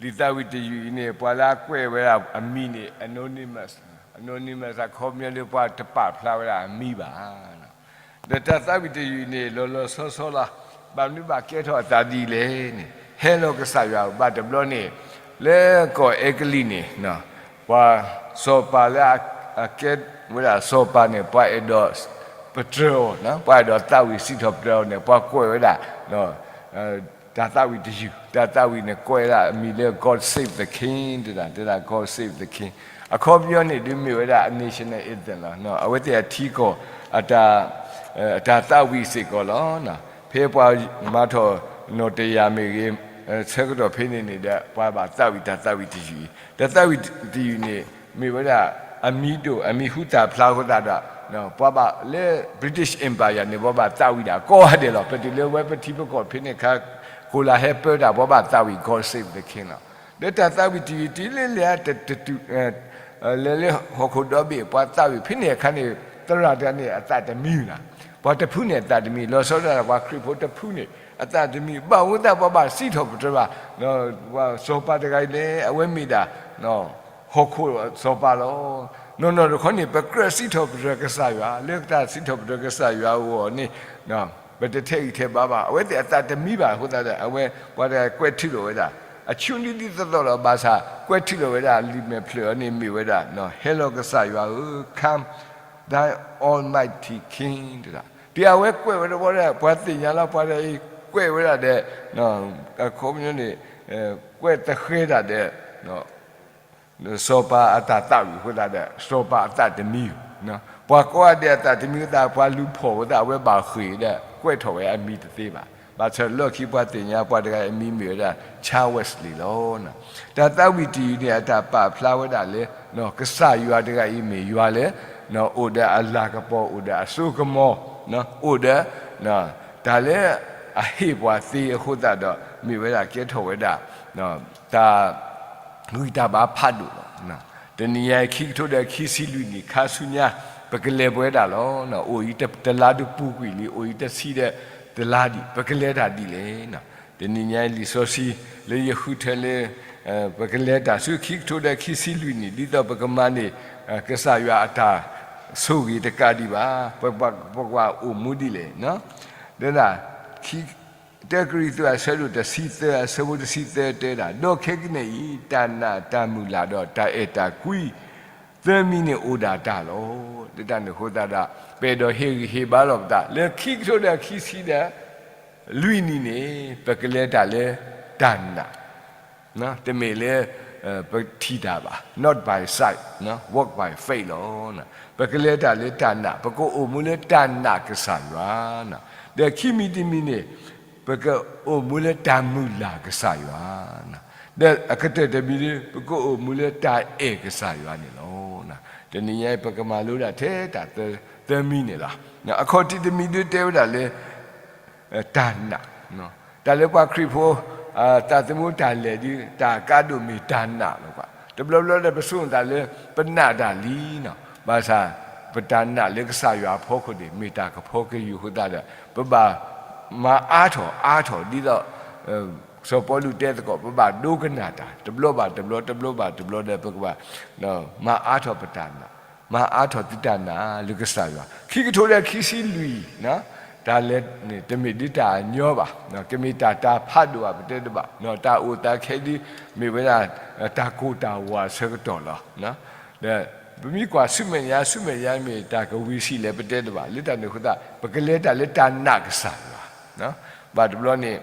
လံာ်သးဝံၣ်တယုၢ်အံၤန့ၣ် ပှၤလၢအကွဲးဝဲဒၣ်အမံၤန့ၣ် anonymous, anonymous အခီပညီလၢပှၤတပာ်ဖျါဝဲဒၣ်အမံၤဘၣ်. ဒီးတၢ်သးဝံၣ်တယုၢ်အံၤန့ၣ် လီၤလီၤဆီဆီလီၤ. ဘၣ်မနုၤဘၣ်ကဲထီၣ်အသးဒ်လဲၣ်န့ၣ် ဟဲလီၤကစၢ်ယွၤဘၣ်တဘျီန့ၣ်, လၢကီၢ်အဲကလံးန့ၣ် ပှၤစီၤပၤလၢအကဲဝဲဒၣ်စီၤပၤန့ၣ် ပှၤအဲၣ်ဒိးပတြၢၤအီၤ, ပှၤအဲၣ်ဒိးသးဝံၣ်စံးထီၣ်ပတြၢၤအီၤန့ၣ် ပှၤကွဲးဝဲဒၣ် တၢ်သးဝံၣ်တယုၢ်, တၢ်သးဝံၣ်န့ၣ်ကွဲးဝဲဒၣ်အမံၤလၢ God Save the King တဲဒၣ်, တဲဒၣ် God Save the King. အခီပညီန့ၣ်ဒုးမ့ၢ်ဝဲဒၣ်အ national anthem လီၤ. အဝဲသ့ၣ်အထံကီၢ် အတၢ်သးဝံၣ်စ့ၢ်ကီးလီၤ. ဖဲပှၤမၤထီၣ်နီၣ်တယၢ်မ့ၢ်ဂ့ၤ, ဆၢကတီၢ်ဖဲန့ၣ်န့ၣ်ဒီး ပှၤဘၣ်သးဝံၣ်တၢ်သးဝံၣ်တယုၢ်အံၤ, တၢ်သးဝံၣ်တယုၢ်န့ၣ် မ့ၢ်ဝဲဒၣ် အမံၤဒိၣ် အမံၤဟူသၣ်ဖျါအဃိသတးဒီး ပှၤဘၣ်လၢ British Empire န့ၣ် ပှၤဘၣ်သးဝံၣ်ဒၣ်ကိးဂၤဒဲးလီၤ. ပတုၤလၢဝဲပထံပကီၢ်ဖဲန့ၣ်အခါ ကိးလၢဟဲပၢတၢ် ပှၤဘၣ်သးဝံၣ် God Save the King လီၤ. ဒီးတၢ်သးဝံၣ်တယုၢ်တုၤလၢလဲၤတတုၤ လဲၤလၢဟီၣ်ခိၣ်ဒီဘ့ၣ် ပှၤသးဝံၣ်ဖဲန့ၣ်အခါန့ၣ် သရၣ်တဂၤန့ၣ် အသးတမံလၢၤ, ပှၤတဖုန့ၣ်အသးတမံ, လီၤဆီဒၣ်တၢ် ပှၤခရံာ်ဖိတဖုန့ၣ် အသးတမံဘၣ်အဃိသတး ပှၤဘၣ်စံးထီၣ်ပတြၢၤဘၣ် ပှၤစီၤပၤတဂၤအံၤန့ၣ် အဝဲမ့ၢ်ဒၣ် ဟီၣ်ခိၣ်စီၤပၤလီၤ. နီၢ်နီၢ်တခီန့ၣ် ပကြၢးစံးထီၣ်ပတြၢၤကစၢ်ယွၤ လၢတၢ်စံးထီၣ်ပတြၢၤကစၢ်ယွၤအဂီၢ်န့ၣ် ပတထဲးဂံၢ်ထဲးဘါဘၣ်. အဝဲသ့ၣ်အသးတမံဘၣ်အဃိသတးဒီး အဝဲပှၤတဂၤကွဲးထုးလီၤဝဲဒၣ် အဆူန့ၣ်ဒ်သိးသိးလီၤ. ဘၣ်ဆၣ်ကွဲးထုးလီၤဝဲဒၣ်လံာ်မဲာ်ဖျၢၣ်အံၤန့ၣ်မ့ၢ်ဝဲဒၣ် ဟဲလီၤကစၢ်ယွၤဧၢ, Come, thy Almighty King တဲဒၣ်. တုၤအဝဲကွဲးဝဲတဘျီဒီး ပှၤသ့ၣ်ညါလီၤ ပှၤတဂၤအံၤကွဲးဝဲဒၣ်ဒီး အခီပညီန့ၣ် ကွဲးသဃဲၤတၢ်ဒီး စီၤပၤအတၢ်သးဝံၣ်အဃိသတးဒီး စီၤပၤအသးတမံ, ပှၤကိးဂၤဒဲးအသးတမံအဃိသတး ပှၤလူၤဖီၣ်အဃိသတး အဝဲဘၣ်ဃ့ၢ်ဒီး ကွဲးထီၣ်ဝဲအမံၤတသ့ဘၣ်. ဘၣ်ဆၣ်လီၢ်ခံပှၤသ့ၣ်ညါ ပှၤတဂၤအံၤအမံၤမ့ၢ်ဝဲဒၣ် Charles Wesley လီၤ. တၢ်သးဝံၣ်တယုၢ်န့ၣ် အတၢ်ပာ်ဖျါဝဲဒၣ်လၢ ကစၢ်ယွၤတဂၤအံၤမ့ၢ်ယွၤလၢ အိၣ်ဒီးအလၤကပီၤ အိၣ်ဒီးအစိကမီၤ အိၣ်ဒီး တၢ်လၢအဟ့ၣ်ပှၤသ့အဃိသတးဒီး မ့ၢ်ဝဲဒၣ်ကဲထီၣ်ဝဲဒၣ် တၢ် ဂံၢ်တၢ်ဘါဖးဒိၣ်လီၤ. တနံၤညါအံၤ ခံကထိဒီးခံဆံလွံၢ်နံၣ်ခါဆူညါ ပကလဲၤပှဲၤဒၣ်လီၤ. အိၣ်အံၤတလါဒုးပူၤကွံာ်လံ, အိၣ်အံၤတဆံဒီးတလါဒံး, ပကလဲၤတၢ်ဒ်လဲၣ်. တနံၤညါအံၤ လံာ်စီဆှံလၢယဃုထၢလၢ ပကလဲၤတၢ်ဆူခံကထိဒီးခံဆံလွံၢ်နံၣ် ဒ်သိးပကမၤန့ၢ် ကစၢ်ယွၤအတၢ်ဆိၣ်ဂ့ၤတကးဒံးဘၣ်. ပကဘၣ်အိၣ်မူဒ်လဲၣ်. တဲဒၣ် တၢကရံၣ်သူးအဆၢဒိၣ်တဆံသၢ အဆၢဖိတဆံသၢတဲဒၣ်, ဒီးခဲကနံၣ်အံၤ တၢ်နာ်တၢ်မုၢ်လၢ်ဒီးတၢ်အဲၣ်တၢ်ကွံ သၢမံၤန့ၣ်အိၣ်ဒၣ်တၢ်လီၤ. လၢတၢ်န့ၣ်အဃိသတးဒီး ပအဲၣ်ဒိးဟ့ၣ်ဂံၢ်ဟ့ၣ်ဘါလီၤပသး လၢခံကထိဒီးခံဆံဒီးလွံၢ်နံၣ်န့ၣ် ပကလဲၤတၢ်လၢတၢ်နာ် တမ့ၢ်လၢ ပထံၣ်တၢ်ဘၣ်, not by sight, walk by faith လီၤ. ပကလဲၤတၢ်လၢတၢ်နာ်, ပကအိၣ်မူလၢတၢ်နာ် ပကအိၣ်မူလၢတၢ်မုၢ်လၢ်ကစၢ်ယွၤ, ဒီးခံမံၤတမံၤန့ၣ် ပကအိၣ်မူလၢတၢ်မုၢ်လၢ်ကစၢ်ယွၤ, ဒီးအကတၢၢ်တမံၤဒီး ပကအိၣ်မူလၢတၢ်အဲၣ်ကစၢ်ယွၤန့ၣ်လီၤ. တနံၤညါအံၤ ပကမၤလိဒၣ်ထဲတၢ်သၢမံၤန့ၣ်လီၤ. အခီၣ်ထံးတမံၤဒုးတဲဝဲဒၣ်လၢ တၢ်နာ်, တၢ်လၢပှၤခရံာ်ဖိ သးသမူတၢ်လဲၤဒုး တၢ်ကါဒိၣ်မ့ၢ်တၢ်နာ်လီၤ. တဘျီဘျီဒီး ပဆိကမိၣ်သးလၢ ပနာ်တၢ်လံ, ဘၣ်ဆၣ် ပတၢ်နာ်လၢကစၢ်ယွၤအဖီခိၣ်န့ၣ် မ့ၢ်တၢ်ကဖီကယူၢ်အဃိသတးဒီး ပဘၣ်မၤအါထီၣ်အါထီၣ် ဒ်သိး စီၤပီလူးတဲသကိး ပဘၣ်ဒိကနၣ်တၢ် တဘျီဘၣ်တဘျီ တဘျီဘၣ်တဘျီဒီး ပကဘၣ် မၤအါထီၣ်ပတၢ်နာ်, မၤအါထီၣ်သုတၢ်နာ်လၢကစၢ်ယွၤ. ခံကထိဒီးခံဆံလွံၢ်, တၢ်လဲၤန့ၣ် တမ့ၢ်ဒ်တၢ်အညီဘၣ်, ကမ့ၢ်တၢ်တၤဖးဒိၣ်ဧါ ပတဲတဘၣ်, တၢ်အိၣ်သးခဲဒုး မ့ၢ်ဝဲဒၣ် တၢ်ကိၢ်တၢ်ဂီၤအဆၢကတီၢ်လီၤ. ဒီးပမ့ၢ်ကွၢ်ဆူမဲာ်ညါ ဆူမဲာ်ညါမ့ၢ်တၢ်ကဝံၤဆံးလဲၣ် ပတဲတဘၣ်. လၢတၢ်န့ၣ်အဃိသတး ပကလဲၤတၢ်လၢတၢ်နာ်ကစၢ်ယွၤ ဘၣ်တဘျီန့ၣ်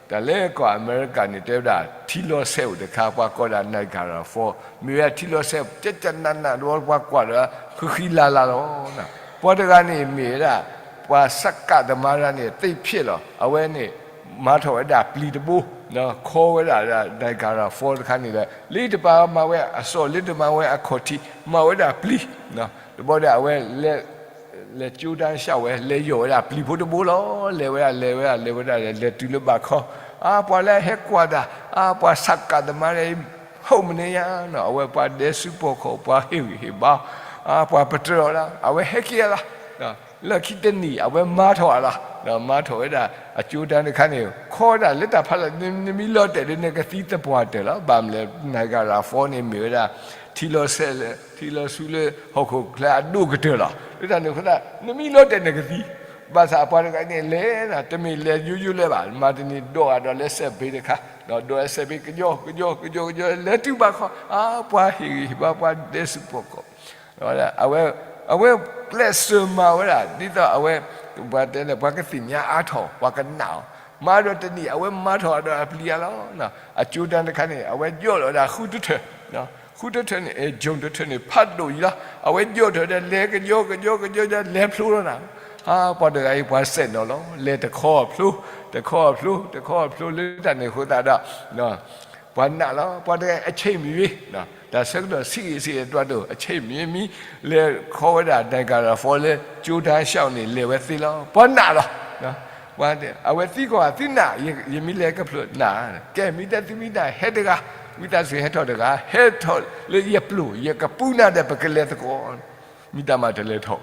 တၢ်လၢကီၢ်အမဲရကၤန့ၣ် တဲဝဲဒၣ် ထံလီၤဆဲးအိၣ်တခါ ပှၤကိးဒၣ် Niagara Falls, မ့ၢ်ဝဲဒၣ်ထံလီၤဆဲး ကကနးနးတဘျီ ပှၤကွၢ်ဒီး ဃံဃံလၤလၤလီၤ. ပှၤတဂၤန့ၣ်မ့ၢ်ဝဲဒၣ် ပှၤစကးသမါတဂၤန့ၣ် သ့ၣ်ဖျဲးလီၤ. အဝဲန့ၣ် မၤထီၣ်ဝဲဒၣ်ပျံၤတဘိ, ခီဝဲဒၣ် Niagara Falls တခါန့ၣ်ဒီး လၢတပၤမၤဝဲအစီၣ် လၢတမၤဝဲအခီၣ်ထံး မၤဝဲဒၣ်ပျံၤ တဘျီဒီးအဝဲလဲၤ လဲၤကၠိတၢ်ရှောက်ဝဲ လဲၤယီၢ်ဝဲဒၣ်ပျံၤဖိတဘိလီၤ. လဲၤဝဲဒၣ် လဲၤဝဲဒၣ် လဲၤဝဲဒၣ် လဲၤတုၤလၢဘၣ်ခီ, အါ ပှၤလၢအဟဲကွၢ်တၢ် အါ ပှၤစကးသမါန့ၣ် ဟိၣ်မနုၤညါနီၤ အဝဲပှၤဒဲဆူပီၢ်ခီၣ် ပှၤဟ့ၣ်ဂံၢ်ဟ့ၣ်ဘါ အါ ပှၤပတြၢၤအီၤဒၣ် အဝဲဟဲက့ၤလီၤ. လၢခံတနံၤ အဝဲမၤထီၣ်အလီၤ, ဒီးမၤထီၣ်ဝဲဒၣ် အကၠိတၢ်တခါန့ၣ် ခီဝဲဒၣ်လၢတၢ်ဖးလီၤ, နမ့ၢ်လီၤတဲာ်ဒီး နကသံသပှၢ်တၢၢ်လီၤ. ဘၣ်မနုၤလဲၣ် Niagara Falls န့ၣ်မ့ၢ်ဝဲဒၣ် ထံလီၤဆဲးလၢ ထံလီၤဆူလၢဟီၣ်ခိၣ်ချၢအဒိၣ်ကတၢၢ်လီၤ. လၢတၢ်န့ၣ်အဃိသတး နမ့ၢ်လီၤတဲာ်နကသံ, ဘၣ်ဆၣ်အပှၤတဂၤန့ၣ်လဲၤ, တမ့ၢ်လဲၤယိယိလၢၤဘၣ်, မၤတန့ၢ်ဒိးဂၤဒီးလၢစဲးဘ့တခါ, ဒီးဒိးလၢစဲးဘ့ကညီ ကညီ ကညီ ကညီ လဲၤတုၤဘၣ်ခီ အါ ပှၤဟ့ၣ်ဂံၢ်ဟ့ၣ်ဘါ ပှၤဒဲးဆူၣ်ဖီခိၣ် အဝဲ အဝဲကျဲးစၢးမၤဝဲဒၣ် ဒ်သိးအဝဲ ပှၤတဲလၢ ပှၤကသ့ၣ်ညါအါထီၣ် ပှၤကနာ်အီၤ, မၤဒီးတနံၤ အဝဲမၤထီၣ်ဒီးအပျံၤအါလီၤ. အကၠိတၢ်တခါန့ၣ် အဝဲယီၢ်လီၤဝဲဒၣ်ဃုတထၢၣ်, ဃုတထၢၣ်န့ၣ် အဲ June တထၢၣ်န့ၣ် ဖးဒိၣ်အံၤလီၤ. အဝဲယီၢ်ထီၣ်ဒီး လဲၤကညီ ကညီ ကညီ လဲၤဖျိလီၤနၤ, အါ ပှၤတဂၤအံၤ ပှၤစဲးနီၤလီၤ, လဲၤတခီဖျိ တခီဖျိ တခီဖျိ လၢတၢ်န့ၣ်အဃိသတးဒီး ပှၤနာ်လီၤ. ပှၤတဂၤအံၤ အဆ့ၣ်မံၤဝံၤ တၢ်ဆၢကတီၢ်ဆံးဂ့ၤဆံးဂ့ၤ တွၤဒိၣ် အဆ့ၣ်မံၤမံၤ လဲၤခီဝဲဒၣ် Niagara Falls လၢကၠိတၢ်ဆှီန့ၣ် လဲၤဝဲသ့လီၤ. ပှၤနာ်လီၤ. ပှၤ အဝဲသံကွၢ် သုနာ် ယမ့ၢ်လဲၤကဖျိနာ်, ကဲ မ့ၢ်တဲသုမ့ၢ်နာ် ဟဲတဂၤ, ဝံသးစူၤဟဲထီၣ်တဂၤ, ဟဲထီၣ်လၢယပျိာ် ယကပူၤနၤဒီး ပကလဲၤသကိး မ့ၢ်တၢ်မၤတလဲၤထီၣ်,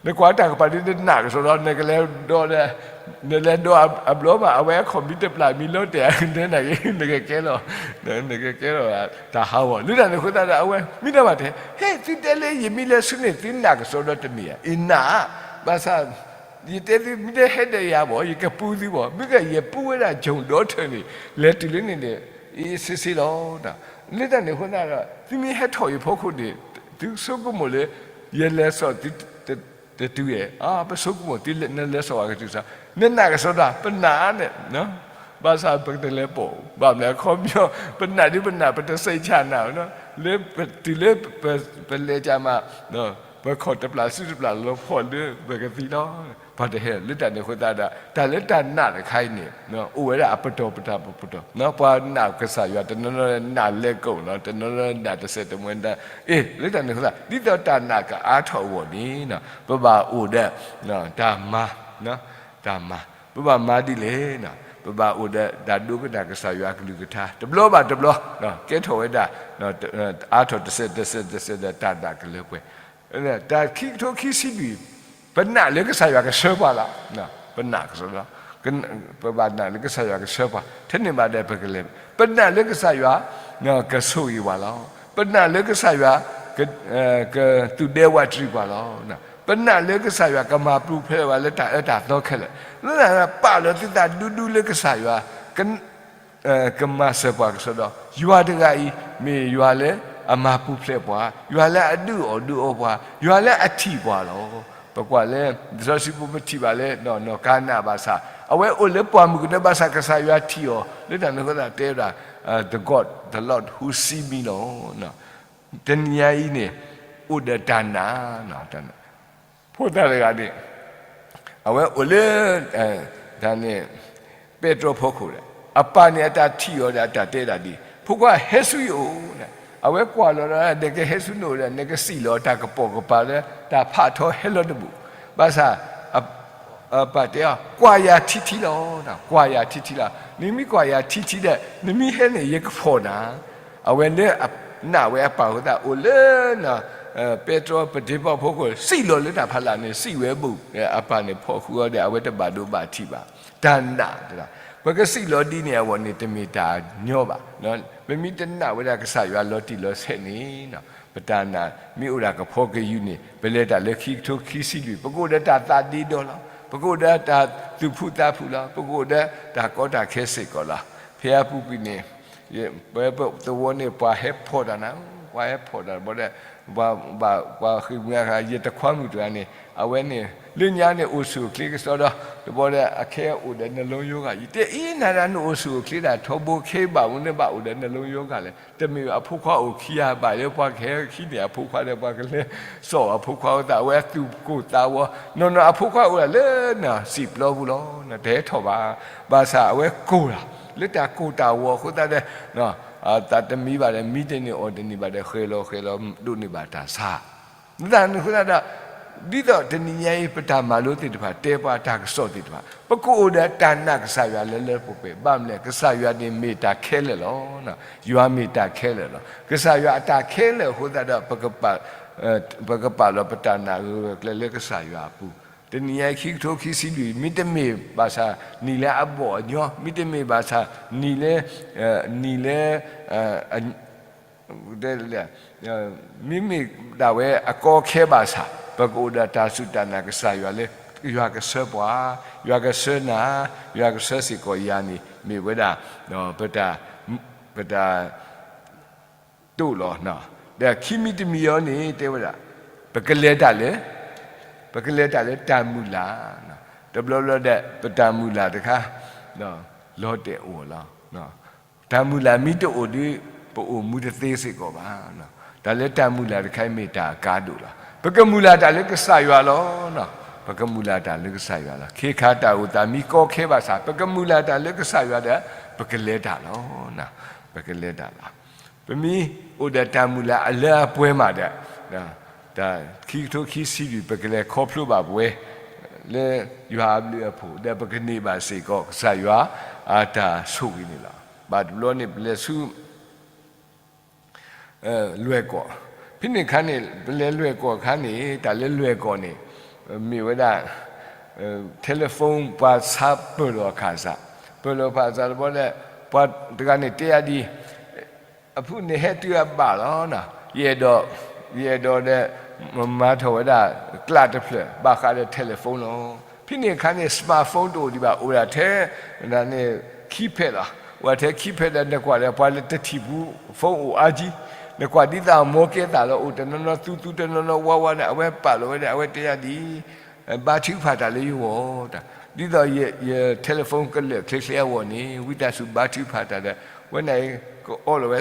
နကွၢ်တၢ်ကပၤဒ်နနာ်ကစီဒီ နကလဲၤဒီး နလဲၤဒီးအဘျီဘၣ် အဝဲအခီၣ်မံတပျၢ် မ့ၢ်လီၤတဲာ် နနာ်က့ နကကဲလီၤ, နကကဲလီၤတၢ်ဟးဂီၤ လၢတၢ်န့ၣ်အဃိသတးဒီး အဝဲမ့ၢ်တၢ်ဘၣ်တဲ ဟဲ သုတဲလၢယမ့ၢ်လဲၤဆူန့ၣ် သုနာ်ကစီဒီတမ့ၢ်ဧါ, အံၤနာ်, ဘၣ်ဆၣ် ယတဲသု မ့ၢ်တဟဲဒီးယၤဘၣ် ယကပူၤသုဘၣ်, မ့ၢ်ကယပူၤဝဲဒၣ် June ဒီထၢၣ်န့ၣ် လဲၤတုၤလၢန့ၣ်န့ၣ် အ့ စ့စ့လီၤ. လၢတၢ်န့ၣ်အဃိသတးဒီး သုမ့ၢ်ဟဲထီၣ်ယဖီခိၣ်န့ၣ် သုဆိကမိၣ်လၢ ယလဲၤစိာ်သုတတုၤဧါ, ပဆိကမိၣ်သု နလဲၤစိာ်အကတုၤစ့ၢ်, နနာ်ကစီဒီ ပနာ်န့ၣ်, ဘၣ်ဆၣ်ပတလဲၤပိာ်, ဘၣ်မနုၤလဲၣ် အခီပညီ ပနာ်ဒ်ပနာ် ပတစဲးဆၣ်နၤ, လၢပတုၤလၢ ပလဲၤကမး ပခီၣ်တပျၢ်စုတပျၢ်လီၤဖီၣ်လၢပကသံလီၤ. ပှၤတဟဲ လၢတၢ်န့ၣ်အဃိသတးဒီး တၢ်လၢတၢ်နာ်တခါအံၤန့ၣ် အိၣ်ဝဲဒၣ်အပတီၢ်ပတၢ်ပတီၢ်, ပှၤနာ်ကစၢ်ယွၤ တနီၤနီၤနာ်လဲၤကိာ်လီၤ, တနီၤနီၤနာ်တစဲးတမှဲၤ, အ့ လၢတၢ်န့ၣ်အဃိသတး ဒ်သိးတၢ်နာ်ကအါထီၣ်အဂီၢ်န့ၣ် ပဘၣ်အိၣ်ဒီး တၢ်မၤ တၢ်မၤ, ပဘၣ်မၤဒ်လဲၣ်, ပဘၣ်အိၣ်ဒီးတၢ်ဒိကနၣ်ကစၢ်ယွၤအကလုၢ်ကထါ တဘျီဘၣ်တဘျီ, ကဲထီၣ်ဝဲဒၣ် အါထီၣ်တစဲးတစဲးတစဲးဒီးတၢ်နာ်ကလၢပှဲၤ, တၢ်ခံကထိခံဆံလွံၢ် ပနာ်လၢကစၢ်ယွၤကဆှၢပှၤလီၤ. ပနာ်ကစၢ်ယွၤ, ပဘၣ်နာ်လၢကစၢ်ယွၤကဆှၢပှၤ, ထဲန့ၣ်ဘၣ်ဒီးပကလဲၤ, ပနာ်လၢကစၢ်ယွၤ ကဆိၣ်ဂ့ၤပှၤလီၤ. ပနာ်လၢကစၢ်ယွၤ ကသူၣ်ဒဲဝးတရံးပှၤလီၤ. ပနာ်လၢကစၢ်ယွၤကမၤပူၤဖျဲးပှၤလၢတၢ်အၢတၢ်သီခဲလၢာ်, လၢပာ်လီၤသုသးဒူဒူလၢကစၢ်ယွၤ ကမၤစၢၤပှၤကစီဒီ, ယွၤတဂၤအံၤ မ့ၢ်ယွၤလၢအမၤပူၤဖျဲးပှၤ, ယွၤလၢအဒုးအီၣ်ဒုးအီပှၤ, ယွၤလၢအထံၣ်ပှၤလီၤ. ပကွၢ်လၢ လံာ်စီဆှံပူၤပထံၣ်ဘၣ်လၢ နီၢ်ကၤနၤဘၣ်ဆၣ် အဝဲအိၣ်လၢပှၢ်မုၢ်ကနၢဘၣ်ဆၣ် ကစၢ်ယွၤထံၣ်အီၤ လၢတၢ်န့ၣ်အဃိသတးတဲဝဲဒၣ် the God, the Lord who see me လီၤ. တနံၤညါအံၤန့ၣ် အိၣ်ဒီးတၢ်နာ် ဖိသၣ်တဂၤန့ၣ် အဝဲအိၣ်လၢ တၢ်န့ၣ် ပဲတြီဖီခိၣ်ဒီး အပၢ်န့ၣ်အတၢ်ထံၣ်အီၤဒီးအတၢ်တဲဒၣ်ဒ် ဖိခွါဟဲဆူယအိၣ်, အဝဲကွၢ်လီၤဒီး နကဟဲဆူနအိၣ်ဒီး နကစံၣ်လီၤတၢ်ကပိာ်ကပၤလၢတၢ်ဖးထီဟဲလီၤတဘူၣ်, ဘၣ်ဆၣ် အပၢ်တဲအီၤ ကွၢ်ယၤထံထံလီၤ, ကွၢ်ယၤထံထံလီၤ, နမ့ၢ်ကွၢ်ယၤထံထံဒီး နမ့ၢ်ဟဲန့ၣ် ယကဖီၣ်နၤ အဝဲလၢအနာ်ဝဲအပၢ်အဃိသတး အိၣ်လၢ ပဲတြီပတ့ၤဖီဖိခိၣ် စံၣ်လီၤလၢတၢ်ဖးလာ်န့ၣ် စံၣ်ဝဲဘူၣ်, အပၢ်န့ၣ်ဖီၣ်ဃုာ်အီၤဒီး အဝဲတဘၣ်ဒိဘၣ်ထံးဘၣ်. တၢ်နာ်တဒၣ်, ပကစံၣ်လီၤဒ်န့ၣ်အဂီၢ်န့ၣ် တမ့ၢ်တၢ်ညီဘၣ်. ပမ့ၢ်တနာ်ဝဲဒၣ်ကစၢ်ယွၤလီၤတံၢ်လီၤဆဲးန့ၣ် ပတၢ်နာ်မ့ၢ်အိၣ်ဒၣ်ကဖီကယူၤန့ၣ် ပလဲၤတၢ်လၢခံကထိခံဆံလွံၢ် ပကအိၣ်ဒီးတၢ်သးဒ့ဒီလီၤ, ပကအိၣ်ဒီးတၢ်သူၣ်ဖှံသးဖှံလီၤ, ပကအိၣ်ဒီးတၢ်ကီတၢ်ခဲစ့ၢ်ကီးလီၤ. ဖဲအပူၤကွံာ်န့ၣ် ပသဝီန့ၣ် ပှၤဟဲဖီၣ်တၢ်နၤ, ပှၤဟဲဖီၣ်တၢ်တဘျီဒီး ပှၤဃ့ၢ်မှံဟး ယတခွါမုၣ်တဂၤန့ၣ် အဝဲန့ၣ် လၢညါန့ၣ်အိၣ်ဆူၣ်အိၣ်ချ့ကစီဒီ တဘျီဒီး အခဲအိၣ်ဒီး နှလုံးရောဂါ ယတဲအံၤနၤဒၣ် နအိၣ်ဆူၣ်အိၣ်ချ့ဒၣ်ထီဘိ ခဲဘၣ်မနုၤဘၣ်အိၣ်ဒီး နှလုံးရောဂါ လဲၣ်. တမ့ၢ်အဖိခွါအိၣ်ခံဂၤဘၣ်လၢ ပှၤကဟဲခံန့ၣ် အဖိခွါဒီးပှၤကလဲၤစိာ်အဖိခွါအသး အဝဲအသူၣ်ကိၢ်သးဂီၤ နီၢ်နီၢ်အဖိခွါအိၣ်ဒၣ်လၢ စံာ်ပျီပူၤလီၤ. တဟဲထီၣ်ဘၣ်. ဘၣ်ဆၣ်အဝဲကိၢ်တၢ် လၢတၢ်ကိၢ်တၢ်ဂီၤအဃိသတးဒီး သးတမံဘၣ်ဒီး မံတန့ၢ်အီၣ်တန့ၢ်ဘၣ်ဒီး ဃဲၤလီၤဃဲၤလီၤ ဒိးန့ၢ်ဘၣ်တၢ်ဆါ လၢတၢ်န့ၣ်အဃိသတးဒီး ဒ်သိးတနံၤညါအံၤ ပတၢ်မၤလိသ့ၣ်တဖၣ် တဲပှၤတၢ်ကစီၣ်သ့ၣ်တဖၣ် ပကအိၣ်ဒီးတၢ်နာ်ကစၢ်ယွၤလၢလၢပှဲၤပှဲၤ ဘၣ်မနုၤလဲၣ် ကစၢ်ယွၤန့ၣ်မ့ၢ်တၢ်ခဲလၢာ်လီၤ. ယွၤမ့ၢ်တၢ်ခဲလၢာ်အဃိသတးဒီး ပကပာ်လီၤပတၢ်နာ်ဂၢၢ်ဂၢၢ်ကျဲၤကျဲၤလၢကစၢ်ယွၤအပူၤ တနံၤညါအံၤ ခံကထိခံဆံလွံၢ် မ့တမ့ၢ်ဘၣ်ဆၣ် နံၣ်လၢအဘီၣ်အညီ, မ့တမ့ၢ်ဘၣ်ဆၣ် နံၣ်လၢ, နံၣ်လၢ, မ့မ့ၢ်ဒၣ်ဝဲအကီအခဲဘၣ်ဆၣ် ပကအိၣ်ဒီးတၢ်စူၢ်တၢ်နာ်ကစၢ်ယွၤလၢ ယွၤကဆှၢပှၤ, ယွၤကဆှၢနၤ, ယွၤကဆှၢစ့ၢ်ကီးယၤန့ၣ် မ့ၢ်ဝဲဒၣ် ပတၢ် တိာ်လီၤ. ဒီးခံမံၤတမံၤအံၤန့ၣ် တဲဝဲဒၣ် ပကလဲၤတၢ်လၢ, ပကလဲၤတၢ်လၢတၢ်မုၢ်လၢ်, တဘျီဘျီဒီး ပတၢ်မုၢ်လၢ်တခါ လီၤတဲာ်အိၣ်လီၤ. တၢ်မုၢ်လၢ်မ့ၢ်တအိၣ်ဒီး ပအိၣ်မူတသ့စ့ၢ်ကီးဘၣ်. တၢ်လၢတၢ်မုၢ်လၢ်တခါအံၤမ့ၢ်တၢ်အကါဒိၣ်လီၤ. ပကမုၢ်လၢ်တၢ်လၢကစၢ်ယွၤလီၤ. ပကမုၢ်လၢ်တၢ်လၢကစၢ်ယွၤလီၤ. ခဲခါတၢ်အိၣ်သးမ့ၢ်ကီခဲဘၣ်ဆၣ် ပကမုၢ်လၢ်တၢ်လၢကစၢ်ယွၤဒီး ပကလဲၤတၢ်လီၤ. ပကလဲၤတၢ်လီၤ. ပမ့ၢ်အိၣ်ဒီးတၢ်မုၢ်လၢ်အလၢအပှဲၤမးဒီး တၢ်ခံကထိခံဆံလွံၢ် ပကလဲၤခီဖျိဘၣ်ပဝဲ လၢယွၤအဘျုးအဖှိၣ် ဒီးပကန့ၢ်ဘၣ်စ့ၢ်ကီး ကစၢ်ယွၤအတၢ်ဆိၣ်ဂ့ၤန့ၣ်လီၤ. ဘၣ်တဘျီန့ၣ် ပလဲၤဆူ လွဲၢ်ကီၢ်, ဖဲန့ၣ်အခါန့ၣ် ပလဲၤလွဲၢ်ကီၢ်အခါန့ၣ် တၢ်လၢလွဲၢ်ကီၢ်န့ၣ် မ့ၢ်ဝဲဒၣ် telephone ပှၤဆါပၢၢ်လီၤအခၣ်စး, ပၢၢ်လီၤအခၣ်စးတဘျီဒီး ပှၤတဂၤန့ၣ်တဲယၤဒ်အံၤ, အဖုန့ၣ်ဟဲတုၤအဘၣ်လီၤ, ယအဲၣ်ဒိး, ယအဲၣ်ဒိးဒီး မၤထီၣ်ဝဲဒၣ်ကျးတဖျၢၣ် ဘၣ်ဃးဒီး telephone လီၤ. ဖဲန့ၣ်အခါန့ၣ် smartphone တအိၣ်ဒံးဘၣ်, အိၣ်ဒၣ်ထဲ န့ၣ် keypad လီၤ. အိၣ်ထဲ keypad ဒီး နကွၢ်ဒီး ပှၤလၢတထံၣ်ပူၤ phone အိၣ်အါကံ, နကွၢ်ဒ်သိးအမိၢ်ကဲသးလီၤ, အိၣ်တနီၤနီၤသူသူ တနီၤနီၤဝါဝါဒီး အဝဲပာ်လီၤဝဲဒီး အဝဲတဲယၤဒ်အံၤ ဘါထုကဖၣ်တၢ်လၢယဂီၢ်, ဒ်သိးယ telephone ကလၢာ်ချ့ချ့အဂီၢ်န့ၣ် ဝံသးစူၤဘါထုကဖၣ်တၢ်ဒီး ဝဲန့ၣ် ကအီလီၤဝဲ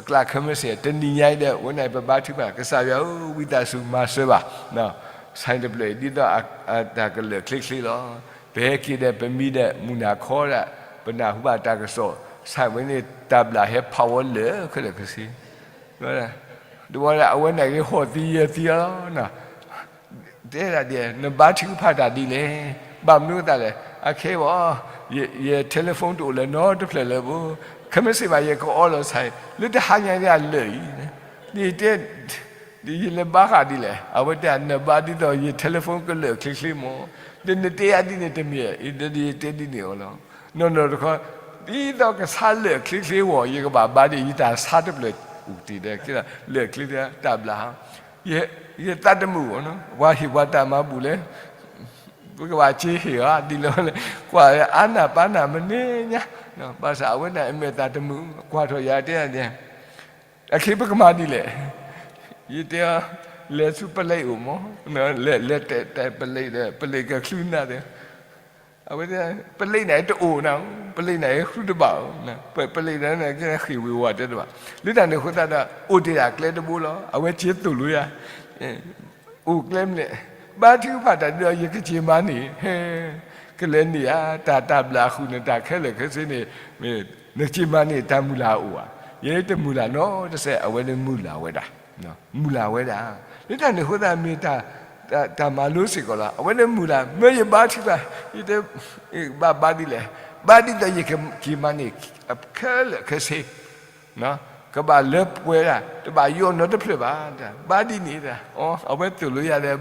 အကျးခဲမုၢ်ဆ့ၣ် တနံၤညါအံၤဒီး ဝဲန့ၣ် ပဘါထုကဖၣ် ကစၢ်ယွၤဧၢ ဝံသးစူၤမၤစၢၤဘၣ် ဆိုင်တဖျၢၣ်အံၤ ဒ်သိးအတၢ်ကလၢာ်ချ့ချ့လီၤ. ပဟဲက့ၤဒီးပမံဒီးမုၢ်နၤခီဒၣ် ပနၢ်ဟူဘၣ်တၢ်ကစီၣ် ဆိုင်ဝဲန့ၣ် တၢ်ဘျၣ်ဟဲဖးဝီလၢာ်ခဲလၢာ်ခဲဆ့ တဝီဒၣ် အဝဲန့ၣ်ဂ့ၤဟီၣ်သံယဲၢ်သံလီၤ. တဲဒၣ်ဒ် နဘါထုကဖၣ်တၢ်ဒ်လဲၣ်, ဘၣ်မနုၤအသးလဲၣ်, အခဲအံၤ ယ telephone တအိၣ်လၢၤနီတဖျၢၣ်လၢၤဘၣ်, ခဲမုၢ်ဆ့ၣ်ဘၣ် ယကအီလီၤဆိုင် လၢတဟါညါဒၣ်လၢာ်အံၤ, ယတဲ ယလဲၤဘါဃးဒ်လဲၣ်, အဝဲတဲ နဘါဒ်သိးယ telephone ကလၢာ်ချ့ချ့မး, ဒီးနတဲယၤဒ်န့ၣ်တမ့ၢ် ဒီးယတဲဒ်န့ၣ်အီၤလီၤ. နီၢ်နီၢ်တခီ ဒ်သိးကဆါလၢာ်ချ့ချ့အဂီၢ် ယကဘၣ်ဘါဒ် ယတၢ်ဆါတဖျၢၣ်အိၣ်တ့ၢ်ဒီး လၢာ်ချ့ချ့တၢ်ဘျၣ် ယသးတမုာ်ဘၣ်နီၤ, ပှၤဟ့ၣ်ပှၤတၢ်မၤဘူၣ်လဲၣ်, ပကဘၣ်စ့ဟ့ၣ်အီၤ ဒ်လဲၣ်လဲၣ်, ကွၢ်အါနၢ်ပၢ်နၢ်မနုၤညါ, ဘၣ်ဆၣ်အဝဲန့ၣ်အမဲာ်သးတမုာ်, ကွၢ်ထီၣ်ယၤတဲန့ၣ်, အခဲပကမၤဒ်လဲၣ်, ယတဲအီၤ, လဲၤဆူပလံးအိၣ်မး, လဲၤတဲပလံးဒီး ပလံးကချုးနၢ်ဒီး အဝဲ ပလံးန့ၣ်တအိၣ်နၤ, ပလံးန့ၣ်ဃုတဘၣ်, ပလံးန့ၣ်ဃ့ၢ်ဝ့ၤဝီၤတဲတဘၣ်, လၢတၢ်န့ၣ်အဃိသတးဒီး အိၣ်တ့ၢ်ဒၣ်ကျဲတဘိလီၤ, အဝဲစ့သိၣ်လိယၤ, အိၣ်ကျဲမနုၤလဲၣ်, ဘါထုကဖၣ်တၢ်ဒ်ဒီးယကစ့မၤန့ၢ်, ဟဲ, ကလဲၤန့ၢ်ဧါ, တၢ်တၢ်ဘျၣ်ဃုာ်န့ၣ် တၢ်ခဲလၢာ်ခဲဆ့န့ၣ်, နကစ့မၤန့ၢ်တၢ်မုၢ်လၢ်အိၣ်ဧါ, ယတမုၢ်လၢ်နီတစဲး အဝဲန့ၣ်မုၢ်လၢ်ဝဲဒၣ် မုၢ်လၢ်ဝဲဒၣ်, လၢတၢ်န့ၣ်အဃိသတးမ့ၢ်တၢ်မၤလိစ့ၢ်ကီးလီၤ, အဝဲန့ၣ်မုၢ်လၢ် မ့ၢ်ယဘါထုကဖၣ်, ယတဲ, ဘၣ်ဘါဒ်လဲၣ်, ဘါဒ်သိးယကစ့မၤန့ၢ် ခဲလၢာ်ခဲဆ့, ကဘၣ်လၢပှဲၤဒၣ် တဘၣ်ယိးနီတဖျၢၣ်ဘၣ်, ဘါဒ်န့ၣ်, အဝဲသိၣ်လိယၤဒီး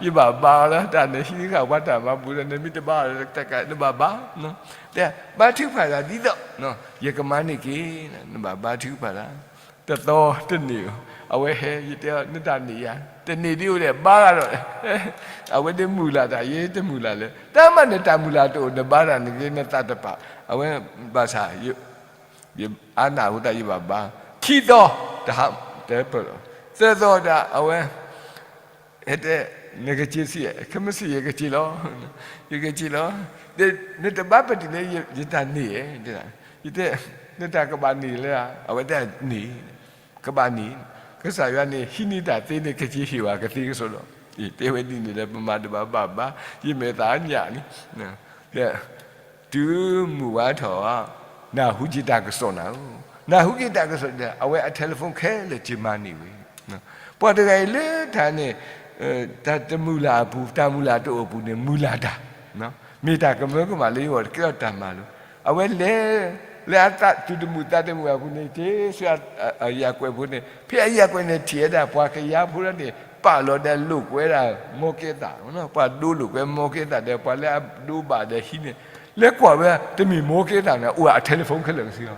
ယဘၣ်ဘါအီၤလၢတၢ်န့ၣ် ဟံးဃာ်ပှၤတၢ်မၤဘူၣ်ဒီး နမ့ၢ်တဘါအီၤတကး နဘၣ်ဘါ, တဲ, ဘါထုကဖၣ်တၢ်ဒ်သိး ယကမၤန့ၢ်က့ၤ, နဘၣ်ဘါထုကဖၣ်တၢ် တသီတန့ၢ်ဧိၤ, အဝဲဟဲ ယတဲအီၤ နတၢ်န့ၢ်ယၤ, တန့ၢ်ဒ်အိၣ်ဒီးဘါဂၤဒီး, အဝဲဒ်မုၢ်လၢ်တၢ် ယတမုၢ်လၢ်လၢၤ, တၢ်မၤနတၢ်မုၢ်လၢ်တအိၣ် နဘါတၢ်န့ၣ်က့ၤ နသးတပာ်, အဝဲဘၣ်ဆၣ် ယအါနၢ်အဃိသတးယဘၣ်ဘါ, ခံသီ တဟါ တပၢၢ်လီၤ, သၢသီတၢ် အဝဲ ဟဲတဲ, နကစ့ဆံး, ခဲမုၢ်ဆ့ၣ်ယကစ့လီၤ, ယကစ့လီၤ, နတဘါပတံၤလၢယတၢ်န့ၢ်ဧါ, ယတဲ, နတၢ်ကဘၣ်န့ၢ်လၢၤ, အဝဲတဲန့ၢ်, ကဘၣ်န့ၢ်, ကစၢ်ယွၤန့ၣ် ဟံးန့ၢ်တၢ်သ့န့ၣ် ကစ့ဟ့ၣ်ဝဲကသ့ကစီဒီး, တဲဝဲဒ်န့ၣ်ဒီး ပမၤတဘၣ်ဘၣ်ဘါ, ယမဲာ်သးညၣ်န့ၣ် ဒီး တုၤမုၢ်ဝါထီၣ်, နၢ်ဟူက့ၤတၢ်ကစီၣ်နၤဧၢ, နၢ်ဟူက့ၤတၢ်ကစီၣ်ဒီး အဝဲအ telephone ခဲလၢာ်က့ၤမၤန့ၢ်ဝဲ, ပှၤတဂၤအံၤလၢတၢ်န့ၣ်, တၢ်တမုၢ်လၢ်အပူၤ တၢ်မုၢ်လၢ်တအိၣ်ပူၤန့ၣ် မုၢ်လၢ်တၢ်, မ့ၢ်တၢ်ကမၢကမၣ်လၢယဂီၢ်တကဲထီၣ်တၢ်မၤလိာ်, အဝဲလဲၤ, လၢအသးသူၣ်တမုာ်သးတမုာ်အပူၤန့ၣ် က့ၤဆူအယၣ်ကွဲၢ်ဖိန့ၣ် ဖဲအယၣ်ကွဲၢ်န့ၣ်ထံၣ်ဝဲဒၣ်ပှၤကယၤဖိလၢန့ၣ် ပာ်လီၤဒီးလိာ်ကွဲဒၣ်မိၢ်ကဲသး, ပှၤဒိလိာ်ကွဲမိၢ်ကဲသးဒီး ပှၤလၢအဒိဘၣ်ဒီးဟံးန့ၢ်, လဲၤကွၢ်ဝဲတမ့ၢ်မိၢ်ကဲသးန့ၣ် အိၣ်အထဲလၢဖုန်းခဲလၢာ်ကစ့လီၤ.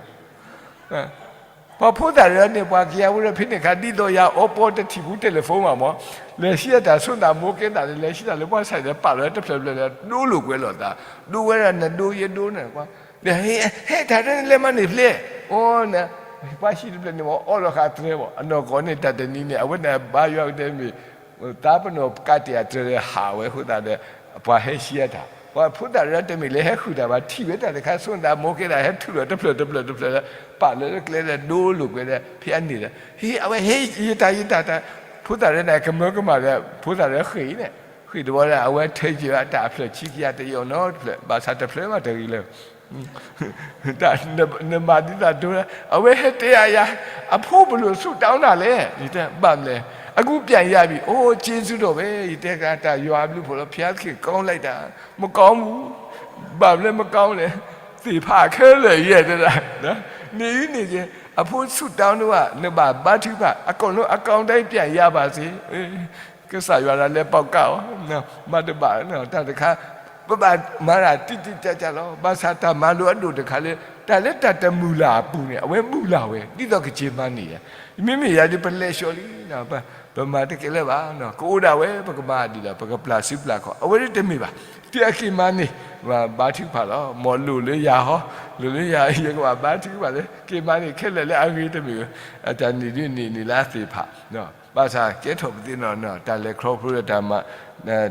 ပှၤဖိသၣ်တဂၤန့ၣ် ပှၤကယၤဝဲဒီးဖဲန့ၣ်အခါ ဒ်သိးယၤအီပီတထံၣ်ဘူးထဲလၢဖုန်းဘၣ်မး, လဲၤဟံးအတၢ်ဆိသးမိၢ်ကဲသးန့ၣ် လဲၤဟံးတၢ်လၢပှၤဆဲးဒီး ပာ်လီၤတဖျၢၣ်တဖျၢၣ်ဒီး ဒိလိာ်ကွဲလိာ်သး, ဒိဝဲဒၣ်နဒိယဒိန့ၣ်, ဒီးဟဲတၢ်တလဲၤမၤန့ၢ်ဖျဲၣ်, အိၣ်န့ၣ်, ပှၤဟံၣ်တဖျၢၣ်န့ၣ်မ့ၢ်အီလီၤဃာ်တြဲၤဘၣ်, အနီၢ်ကီၢ်န့ၣ် တၢ်တနံၤန့ၣ် အဝဲန့ၣ်ဘါယွၤကတဲမ့ၢ် သးပ့ၤနီၣ်ကးတ့ၢ်အတြဲၤဒီးဟးဝဲအဃိသတးဒီး ပှၤဟဲဟံးအတၢ်, ပှၤဖိသၣ်တဂၤတမ့ၢ်လၢဟဲဃုာ်တၢ်ဘၣ်, ထံၣ်ဝဲတၢ်တခါ ဆိသးမိၢ်ကဲသး ဟဲထုးလီၤတဖျၢၣ်တဖျၢၣ်တဖျၢၣ်လၢ ပာ်လီၤလၢကျဲဒီး ဒိလိာ်ကွဲဒီး ဖဲအန့ၣ်ဒီး ဟ့ၣ် အဝဲဟ့ၣ်ယတၢ်ယတၢ်တၢ်, ဖိသၣ်တဂၤန့ၣ် ကမၢကမၣ်ဒီး ဖိသၣ်တဂၤဃ့ၢ်အံၤန့ၣ်, ဃ့ၢ်တဘျီဒီး အဝဲထၢက့ၤအတၢ်အဖျၢၣ်ဆံကယၤတယိာ်နီတဖျၢၣ်, ဘၣ်ဆၣ်တဖျၢၣ်မးတဂ့ၤလၢ နမၤဒ်သိးဒိလၢ အဝဲဟဲတဲယၤ, အဖိပလိာ်ဆူၣ်တၢ်နၤလဲၣ်, ယတဲဘၣ်မလဲၣ်, အကူပြန်ရပြီ, အိၣ် ကျေးဇူးတော်ပဲ, ယတဲကတၢ်ယွၤအဘျုးအဖှိၣ်လီၤ, ဘုရားသခင်ကောင်းလိုက်တာ, မကောင်းဘူး, ဘၣ်မလဲၣ်မကောင်းလဲၣ်, သ့ၣ်ဖးခဲလၢာ်ယဲၢ်တဲဒၣ်, နအံၤန့ၣ်က့ အဖိဆူၣ်တၢ်နၤဘၣ်, နဘၣ်ဘါထုကဖၣ်, အကုန်လုံးအကောင်းတိုင်းပြန်ရပါစေ, ကစၢ်ယွၤဒၣ်လဲၤပီးကၢ်အီၤ, မၤတဘၣ်တၢ်တခါ, ပဘၣ်မၤတၢ်တိတိကျကျလီၤ, ဘၣ်ဆၣ်တၢ်မၤလိာ်အဒိၣ်တခါလၢ တၢ်လၢတၢ်တမုာ်လၢ်အပူၤန့ၣ် အဝဲမုာ်လၢ်ဝဲ, ဒ်သိးကစၢ်မၤန့ၢ်ယၤ, မ့မ့ၢ်ယၤဒီးပလဲၤဆှီလံ, ပမၤတကဲလၢၤဘၣ်, ကအိၣ်ဒၣ်ဝဲ ပကမၤဒ်ဒီး ပကပျၢ်စုပျၢ်ခီၣ်, အဝဲဒၣ်တမ့ၢ်ဘၣ်, တုၤအက့ၤမၤန့ၢ်, ဘါထုကဖၣ်လီၤ, မ်လိၣ်လၢယၤဟီ, လိၣ်လၢယၤ ယကဘၣ်ဘါထုကဖၣ်လၢ က့ၤမၤန့ၢ်ခဲလၢာ်လၢအဂ့ၤတမ့ၢ်, အတၢ်န့ၣ်ဒ်န့ၣ်န့ၣ်လၢအသ့ၣ်ဖး ဘၣ်ဆၣ်ကဲထီၣ်ပသ့ၣ်နီၣ် တၢ်လဲၤခီဖျိဒီး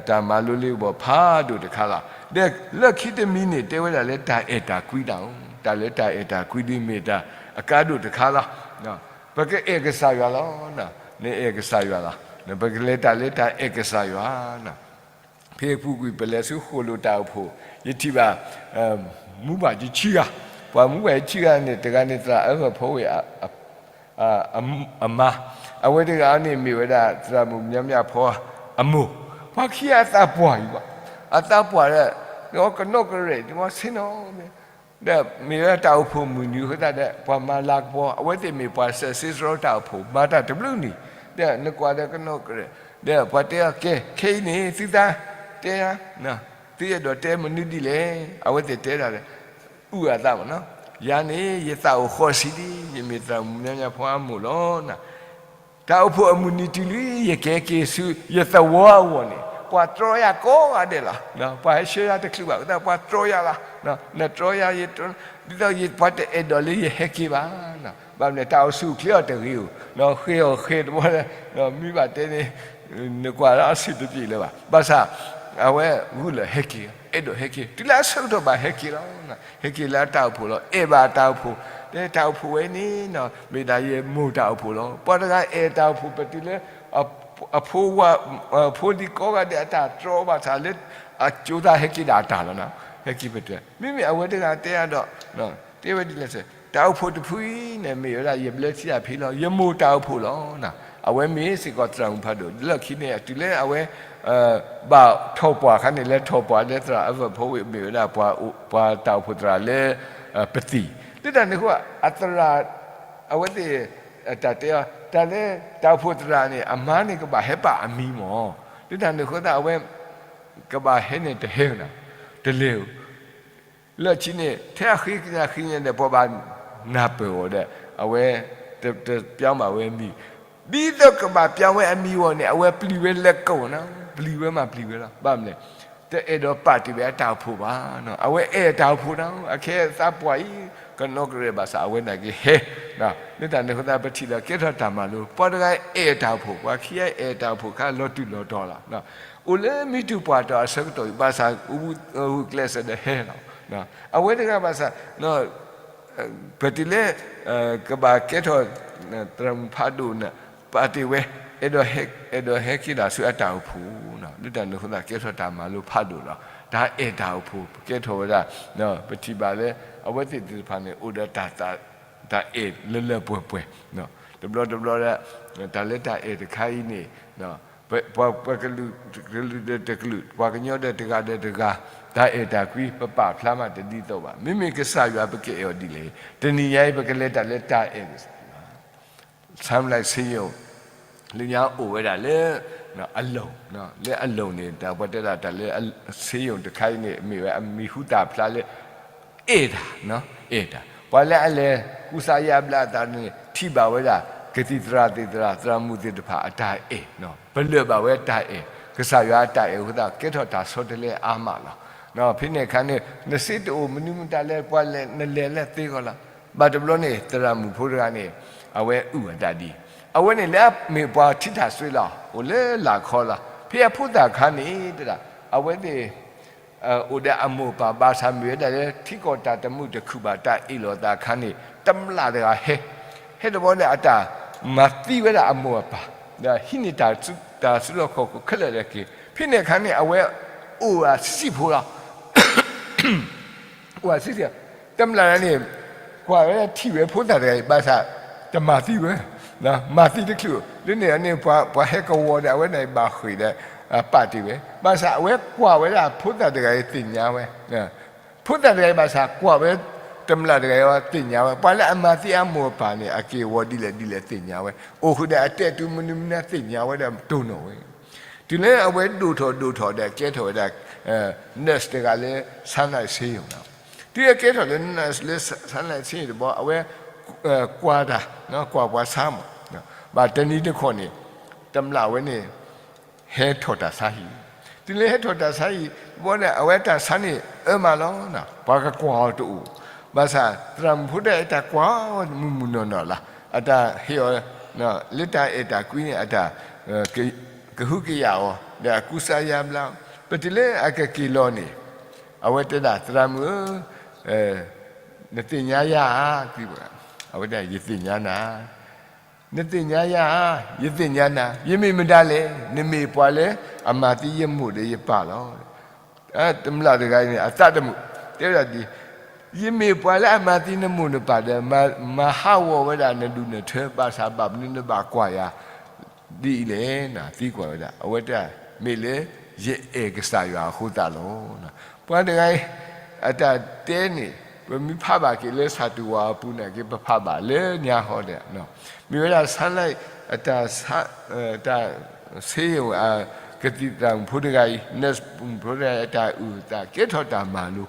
တၢ်မၤလိလၢကဘီၤဖးဒိၣ်တခါလီၤ. ဒီးလၢခံတမံၤန့ၣ် တဲဝဲဒၣ်လၢတၢ်အဲၣ်တၢ်ကွံတၢ်အိၣ်, တၢ်လၢတၢ်အဲၣ်တၢ်ကွံဒ်မ့ၢ်တၢ်အကါဒိၣ်တခါလီၤ. ပကအဲၣ်ကစၢ်ယွၤလီၤ. နအဲၣ်ကစၢ်ယွၤလီၤ. ပကလဲၤတၢ်လၢတၢ်အဲၣ်ကစၢ်ယွၤ ဖဲအပူၤကွံာ် ပလဲၤဆူဃိာ်လိာ်တၢ်အိၣ်ဖှိၣ်, ယထံၣ်ဘၣ် မူဘၣ်ယဆံဂၤ, ပှၤမူဘၣ်ယဆံဂၤန့ၣ် တဂၤန့ၣ် သရၣ်အၢၣ်ဖီဖိဝ့ၢ် အမါ, အဝဲတဂၤန့ၣ်မ့ၢ်ဝဲဒၣ် သရၣ်မုၣ်မၠါမၠၣ်ဖီအမိၢ်, ပှၤခံဂၤအသးပှၢ်အံၤဘၣ်, အသးပှၢ်ဒီး ကနီၣ်ကရဲး တမီဆ့ၣ်နီၤ, ဒီးမ့ၢ်ဝဲတၢ်အိၣ်ဖှိၣ်မုၢ်နံၤအဃိသတးဒီး ပှၤမၤလၤကပီၤ အဝဲသ့ၣ်မ့ၢ်ပှၤစဲးစ့စရီတၢ်အိၣ်ဖှိၣ် မၤတၢ်တဘျုးနံၤ, ဒီးနကွၢ်ဒီးကနီၣ်ကရဲး, ဒီးပှၤတဲအီၤ ကဲ ခဲအံၤန့ၣ် သုသးတဲယၤ, သုအဲၣ်ဒိးတဲမနုၤဒ်လဲၣ်, အဝဲသ့ၣ်တဲဒၣ်ဒီး အုၣ်အသးဘၣ်နီၤ, ယၤန့ၣ် ယသးအိၣ်ဃီစံးဒ် ယမ့ၢ်သရၣ်မုၣ်မၠါမၠၣ်ဖီအမိၢ်လီၤ. တၢ်အိၣ်ဖှိၣ်အမုၢ်နံၤတုၤလံ ယကဟဲက့ၤဆူ ယသဝီအဂီၢ်န့ၣ် ပှၤတြီယၤကိးဂၤဒဲးလီၤ. ပှၤဟဲဆှၢယၤတချုးဘၣ် အဃိသတး ပှၤတြီယၤလီၤ. နတြီယၤ ယတြီ, ဒ်သိးပှၤတအဲၣ်ဒိးလၢယဟဲက့ၤဘၣ်. ဘၣ်မနုၤလဲၣ် တၢ်အိၣ်ဆူၣ်အိၣ်ချ့အီၤတဂ့ၤဧိၤ, ဃ့အီၤဃ့တဘျီ, မ့ၢ်ဘၣ်တဲန့ၣ် နကွၢ်လၢအဆင်တပြေလၢၤဘၣ်. ဘၣ်ဆၣ် အဝဲဂုာ်လၢဟဲက့ၤ, အဲၣ်ဒိးဟဲက့ၤ, တုၤလၢအဆၢကတီၢ်ဘၣ်ဟဲက့ၤလီၤ. ဟဲက့ၤလၢအတၢ်အိၣ်ဖှိၣ်လီၤ, အဲၣ်ဘၣ်အတၢ်အိၣ်ဖှိၣ်, တဲတၢ်အိၣ်ဖှိၣ်ဝဲန့ၣ် မ့ၢ်ဒၣ်ယမိၢ်တၢ်အိၣ်ဖှိၣ်လီၤ. ပှၤတဂၤအဲၣ်တၢ်အိၣ်ဖှိၣ် ပတုၤလၢ အဖိဝဲ အဖိလံၤကိးဂၤဒဲးအတၢ်တြီဘၣ်ဆၣ်လၢ အကၠိသးဟဲက့ၤဒၣ်အတၢ်လီၤ. ဟဲက့ၤပတြၢၤ, မ့မ့ၢ်အဝဲတဂၤတဲအါဒီး တဲဝဲဒ်လဲၣ်, တၢ်အိၣ်ဖှိၣ်တဖုအံၤန့ၣ် မ့ၢ်ဝဲဒၣ်ယဘျၢထံအဖံလီၤ. ယမိၢ်တၢ်အိၣ်ဖှိၣ်လီၤ. အဝဲမ့ၢ်စ့ၢ်ကီးသရၣ်မုၣ်ဖးဒိၣ်, လၢခံန့ၣ် တုၤလၢအဝဲ ဘၣ်ထီၣ်ပှၢ်အခါန့ၣ် လဲၤထီၣ်ပှၢ်လၢသရၣ်အၢၣ်ဖီဖိဝ့ၢ် မ့ၢ်ဝဲဒၣ် ပှၤတၢ်အိၣ်ဖှိၣ်သရၣ်လၢ ပသံၣ်, လၢတၢ်န့ၣ်အဃိ အသရၣ် အဝဲသ့ၣ် တၢ်တဲအီၤ တၢ်လၢတၢ်အိၣ်ဖှိၣ်သရၣ်န့ၣ် အမါန့ၣ်ကဘၣ်ဟဲပာ်အမံၤမး, လၢတၢ်န့ၣ်အဃိသတး အဝဲ ကဘၣ်ဟဲန့ၣ်တဟဲနၤ, တလဲၤဧိၤ လၢခံန့ၣ် ထဲအဃ့ကညးဃ့ကညးဒီး ပှၤဘၣ်နၢ်ပၢၢ်အီၤဒီး အဝဲ တပြောင်းဘၣ်ဝဲအမံၤ, ဒ်သိးကဘၣ်ပြောင်းဝဲအမံၤအဂီၢ်န့ၣ် အဝဲပျံၤဝဲလၢကိာ်နီၤ, ပျံၤဝဲမးပျံၤဝဲလီၤ. ဘၣ်မနုၤလဲၣ်, တအဲၣ်ဒိးပာ်တ့ၢ်ဝဲအတၢ်အိၣ်ဖှိၣ်ဘၣ်. အဝဲအဲၣ်အတၢ်အိၣ်ဖှိၣ်နီၤ, အခဲအံၤသးပှၢ်အံၤ ကနီၣ်ကရဲးဘၣ်ဆၣ် အဝဲနာ်က့ၤဟဲ လၢတၢ်န့ၣ်အဃိသတး ပထံၣ်လၢကဲထီၣ်တၢ်မၤလိ, ပှၤတဂၤအဲၣ်တၢ်အိၣ်ဖှိၣ်, ပှၤခံဂၤအဲၣ်တၢ်အိၣ်ဖှိၣ်အခါ လီၤတူာ်လီၤတီၤလီၤ. အိၣ်လၢမံတူၢ်ပှၢ်တီၤအဆၢကတီၢ်အံၤ ဘၣ်ဆၣ် ဂုာ်ကျဲးစၢးဒီးဟဲလီၤ. အဝဲတဂၤဘၣ်ဆၣ် ပတုၤလၢ ကဘၣ်ကဲထီၣ် သရၣ်မုၣ်ဖးဒိၣ်န့ၣ် ပာ်တ့ၢ်ဝဲ အဲၣ်ဒိးဟဲ အဲၣ်ဒိးဟဲက့ၤဒၣ်ဆူအတၢ်အိၣ်ဖှိၣ်, လၢတၢ်န့ၣ်အဃိသတး ကဲထီၣ်တၢ်မၤလိဖးဒိၣ်လီၤ. တၢ်အဲၣ်တၢ်အိၣ်ဖှိၣ် ပကဲထီၣ်ဝဲဒၣ် ပထံၣ်ဘၣ်လၢ အဝဲသ့ၣ်သ့ၣ်တဖၣ်န့ၣ် အိၣ်ဒီးတၢ် တၢ်အဲၣ်လၢလၢပှဲၤပှဲၤ, တဘျီတဘျီဒီး တၢ်လၢတၢ်အဲၣ်တခါအံၤန့ၣ် ပှၤကလုာ်တကလုာ်ဒီးတကလုာ်, ပှၤကညီဒီးတဂၤဒီးတဂၤ, တၢ်အဲၣ်တၢ်ကွံ ပပာ်ဖျါမးတဒ်သိးဘၣ်. မ့မ့ၢ်ကစၢ်ယွၤ ပကအဲၣ်အီၤဒ်လဲၣ်. တနံၤညါအံၤ ပကလဲၤတၢ်လၢတၢ်အဲၣ် ဆၣ်မလၢဆ့ယိၣ် လၢညါအိၣ်ဝဲဒၣ်လၢ အလိၤ, လၢအလိၤန့ၣ် တၢ်ပှၤတဲဒၣ်တၢ်လၢ စ့ယိၣ်တခါအံၤန့ၣ် မ့ၢ်ဝဲအမံၤဟူသၣ်ဖျါလၢ အဲၣ်တၢ်, အဲၣ်တၢ်. ပှၤလၢအလဲၤကူစါယါဘျါအသးန့ၣ် ထံၣ်ဘၣ်ဝဲဒၣ် ကသံၣ်သရၣ်သ့ၣ်သရၣ် သရၣ်မုၣ်သ့ၣ်တဖၣ်အတၢ်အဲၣ်, ပလၢၢ်ဘၣ်ဝဲတၢ်အဲၣ်, ကစၢ်ယွၤအတၢ်အဲၣ်အဃိသတး ကဲထီၣ်တၢ်ဆီတလဲအါမးလီၤ. ဖဲန့ၣ်အခါန့ၣ် နစ့တအိၣ်မနုၤမတၤလၢပှၤလဲၤ နလဲၤလၢသ့ဂီၢ်လီၤ. ဘၣ်တဘျီန့ၣ် သရၣ်မုၣ်ဖိတဂၤန့ၣ် အဝဲအုၣ်အတၢ်ဒ်အံၤ, အဝဲန့ၣ်လၢအမ့ၢ်ပှၤထံထၣ်စွ့လီၤ အိၣ်လၢလာ်ခီလီၤ. ဖဲအဖိသၣ်ခါန့ၣ် တဲဒၣ် အဝဲသ့ၣ် အိၣ်ဒီးအမိၢ်အပၢ်ဘၣ်ဆၣ်မ့ၢ်ဝဲဒၣ်လၢ ထံကီၢ်တၢ်တမုာ်တခုၣ်ဘၣ် တၢ်အ့ၣ်လိာ်သးအခါန့ၣ် တမျၢ်တဂၤဟဲ, ဟဲတဘျီန့ၣ် အတၢ်မၤသံဝဲဒၣ်အမိၢ်အပၢ်, ဒီးဟံးန့ၢ်တၢ်စုလီၢ်ခီၣ်ခိၣ်ခဲလၢာ်လၢက့ၤ. ဖဲန့ၣ်အခါန့ၣ် အဝဲအိၣ်အဆံးဆံးဖိလီၤ. အိၣ်အဆံးဆံး, တမျၢ်တဂၤန့ၣ် ကွၢ်ဝဲဒၣ်ထံၣ်ဝဲဖိသၣ်တဂၤအံၤ ဘၣ်ဆၣ် တမၤသံဝဲ, မၤသံတချုး လၢန့ၣ်န့ၣ် ပှၤဟဲကဝီၤဒီး အဝဲန့ၣ်ဘၣ်ဃ့ၢ်ဒီး ပာ်တ့ၢ်ဝဲ, ဘၣ်ဆၣ်အဝဲကွၢ်ဝဲဒၣ်ဖိသၣ်တဂၤအံၤသ့ၣ်ညါဝဲ, ဖိသၣ်တဂၤအံၤဘၣ်ဆၣ်ကွၢ်ဝဲ တမျၢ်တဂၤအံၤသ့ၣ်ညါဝဲ, ပှၤလၢအမၤသံအမိၢ်အပၢ်န့ၣ် အက့ၢ်အဂီၤဒ်လဲၣ်ဒ်လဲၣ်သ့ၣ်ညါဝဲ, အိၣ်ဃုာ်ဒီးအတဲာ်တုၤမနုၤမနုၤသ့ၣ်ညါဝဲဒီးတိၢ်နီၣ်ဝဲ တုၤလၢအဝဲဒိၣ်ထီၣ်ဒိၣ်ထီၣ်ဒီးကဲထီၣ်ဝဲဒၣ် nurse တဂၤလၢ ဆါနၢၣ်စ့ယိၣ်လီၤ. တုၤအကဲထီၣ်လၢ nurse လၢဆါနၢၣ်စ့ယိၣ်တဘျီ အဝဲ ကွၢ်တၢ်, ကွၢ်ပှၤဆါမး, ဘၣ်တနံၤတခီန့ၣ် တမျၢ်ဝဲန့ၣ် ဟဲထီၣ်တၢ်ဆါဟံၣ်, တုၤလၢဟဲထီၣ်တၢ်ဆါဟံၣ်တဘျီန့ၣ် အဝဲတၢ်ဆါန့ၣ်အၢမးလီၤ, ပှၤကကွၢ်အီၤတအိၣ်, ဘၣ်ဆၣ်သရၣ်မုၣ်ဖိတဂၤအံၤ တၢ်ကွၢ်အီၤမုၢ်မုၢ်နီၢ်နီၢ်လီၤ. အတၢ်ဟ့ၣ်အီၤ လၢတၢ်အဲၣ်တၢ်ကွံန့ၣ် အတၢ် ကဟုကယာ်အီၤ ဒီးအကူစါယါဘျါအီၤ, ပတုၤလၢအကက့ၤလီၤန့ၣ် အဝဲတဲဒၣ် သရၣ်မုၣ်ဧၢ, နသ့ၣ်ညါယၤဧါ, အဝဲဒၣ် ယသ့ၣ်ညါနၤ, နသ့ၣ်ညါယၤဧါ, ယသ့ၣ်ညါနၤ, ယမ့ၢ်မတၤလဲၣ်, နမ့ၢ်ပှၤလၢအမၤသံယမိၢ်ဒီးယပၢ်လီၤ. တမျၢ်တဂၤအံၤန့ၣ် အသးတမုာ်, တဲဝဲဒၣ်ဒ်အံၤ, ယမ့ၢ်ပှၤလၢအမၤသံနမိၢ်နပၢ်ဒီး မၤဟးဂီၤဝဲဒၣ်နဒူၣ်နထၢ ဘၣ်ဆၣ်ဘၣ်မနုၤနဘၣ်ကွၢ်ယၤ ဒ်အံၤလဲၣ်, သံကွၢ်ဝဲဒၣ်, အဝဲတဲ, မ့ၢ်လၢယအဲၣ်ကစၢ်ယွၤအဃိသတးလီၤ. ပှၤတဂၤအံၤ အတၢ်တဲန့ၣ် ပမ့ၢ်ဖးဘၣ်က့ၤလၢဆၣ်တူၢ်ဝါအပူၤန့ၣ်က့ၤ ပဖးဘၣ်လၢညါဟီဒီး မ့ၢ်ဝဲဒၣ်ဆါလဲၣ် အတၢ် တၢ် ဆ့ယိၣ် ကသံၣ်သရၣ်မုၣ်ဖိတဂၤအံၤ nurse ဖိတဂၤအံၤ အတၢ်အုၣ်အသးကဲထီၣ်တၢ်မၤလိ,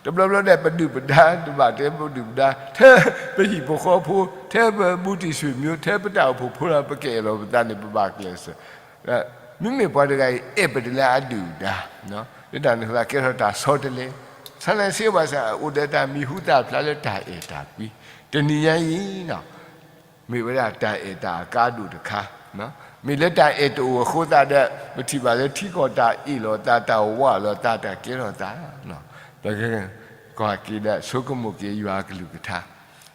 တဘျီဘျီဒီး ပဒုၣ်ပဒါတဘၣ်တဲ ပဒုၣ်ပဒါ ထဲပဟံၣ်ဖိဃီဖိ ထဲပဘူးတံၢ်ဆူၣ်မၠိ ထဲပတၢ်အိၣ်ဖှိၣ်ဖိလီၤ ပကအဲၣ်လီၤပသးန့ၣ် ပဘၣ်ကျဲးစၢး မ့မ့ၢ်ပှၤတဂၤအံၤ အဲၣ်ပတလၢအဒုၣ်အဒါ, လၢတၢ်န့ၣ်အဃိသတးကဲထီၣ်တၢ်ဆီတလဲ, ဆါလဲၣ်စ့ဘၣ်ဆၣ် အိၣ်ဒီးတၢ်မံၤဟူသၣ်ဖျါလၢတၢ်အဲၣ်တၢ်ကွံ, တနံၤညါအံၤ မ့ၢ်ဝဲဒၣ်တၢ်အဲၣ်တၢ်အကါဒိၣ်တခါ, မ့ၢ်လၢတၢ်အဲၣ်တအိၣ်အဃိသတးဒီး ပထံၣ်ဘၣ်လၢထံကီၢ်တၢ်အ့ၣ်လိာ်သး တၢ်ဝးလိာ်သး တၢ်ကဲထီၣ်သး, ပကကွၢ်က့ၤဒီးဆိကမိၣ်က့ၤယွၤအကလုၢ်ကထါ,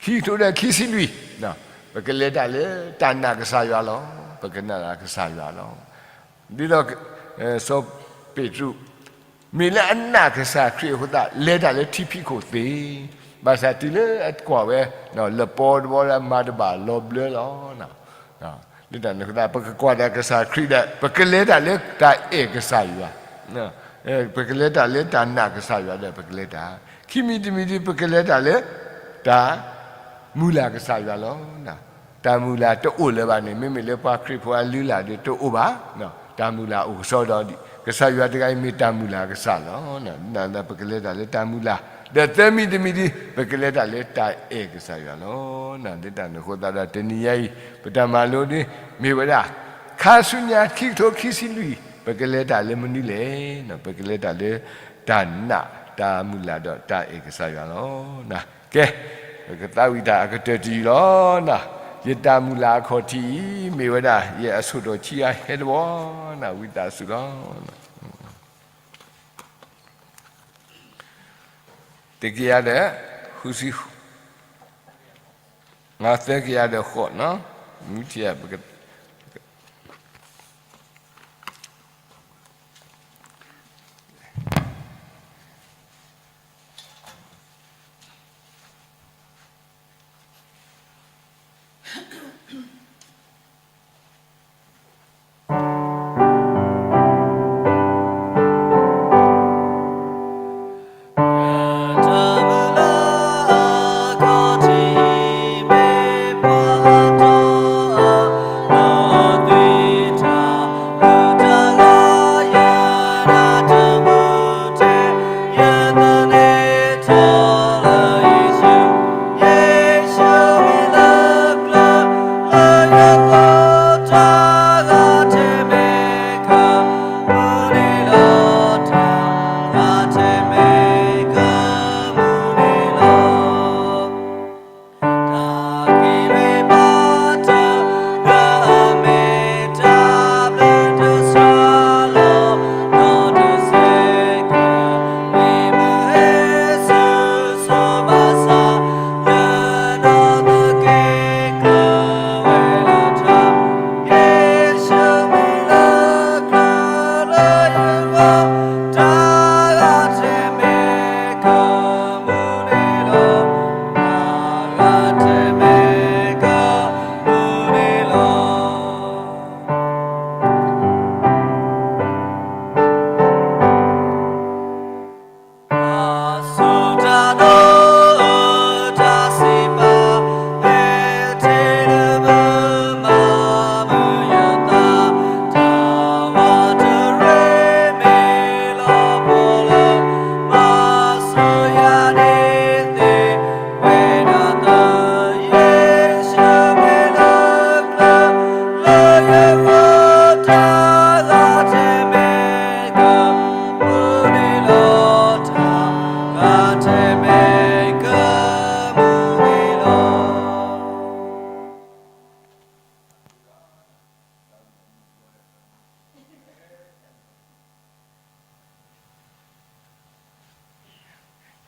ခံကထိဒီးခံဆံလွံၢ်, ပကလဲၤတၢ်လၢတၢ်နာ်ကစၢ်ယွၤလီၤ, ပကနာ်တၢ်ကစၢ်ယွၤလီၤ. ဒ်သိး စီၤပ့းတရူး မ့ၢ်လၢအနာ်ကစၢ်ခရံာ်အဃိသတး လဲၤတၢ်လၢထံဖံးခိၣ်သ့, ဘၣ်ဆၣ်တုၤလၢအကွၢ်ဝဲ လပီတဘျီလၢမၤတဘၣ်လီၤဘျၢလီၤ. လၢတၢ်န့ၣ်အဃိသတး ပကကွၢ်တၢ်ကစၢ်ခရံာ်ဒီး ပကလဲၤတၢ်လၢတၢ်အဲၣ်ကစၢ်ယွၤ, ပကလဲၤတၢ်လၢတၢ်နာ်ကစၢ်ယွၤဒီး ပကလဲၤတၢ်, ခံမံၤတမံၤဒ် ပကလဲၤတၢ်လၢ တၢ် မုၢ်လၢ်ကစၢ်ယွၤလီၤ. တၢ်မုၢ်လၢ်တအိၣ်လၢၤဘၣ်န့ၣ် မ့မ့ၢ်လၢပှၤခရံာ်ဖိအလုၢ်အလၢ်ဒီးတအိၣ်ဘၣ်, တၢ်မုၢ်လၢ်အိၣ်ကစီဒီဒံး, ကစၢ်ယွၤတဂၤအံၤမ့ၢ်တၢ်မုၢ်လၢ်ကစၢ်လီၤ. ပကလဲၤတၢ်လၢတၢ်မုၢ်လၢ်, ဒီးသၢမံၤတမံၤဒ် ပကလဲၤတၢ်လၢတၢ်အဲၣ်ကစၢ်ယွၤလီၤ. လၢတၢ်န့ၣ်အဃိသတးဒီး တနံၤညါအံၤ ပတၢ်မၤလိဒ် မ့ၢ်ဝဲဒၣ် ခါဆူညါခံကထိခံဆံလွံၢ် ပကလဲၤတၢ်လၢမနုၤလဲၣ်, ပကလဲၤတၢ်လၢ တၢ်နာ် တၢ်မုၢ်လၢ်ဒီးတၢ်အဲၣ်ကစၢ်ယွၤလီၤ. ကဲ, ပကသးဝံၣ်တၢ်အကတၢၢ်တယုၢ်လီၤ. ယတၢ်မုၢ်လၢ်အခီၣ်ထံးအံၤ မ့ၢ်ဝဲဒၣ် ယအဆိၣ်ထီၣ်ဆံးအါဟဲတဝီ, ဝံသးစူၤလီၤ. တကယၤဒီး ဃုဆံ, သၢကယၤဒီးဃိးနီၤ, မုၢ်ထံၣ် ပက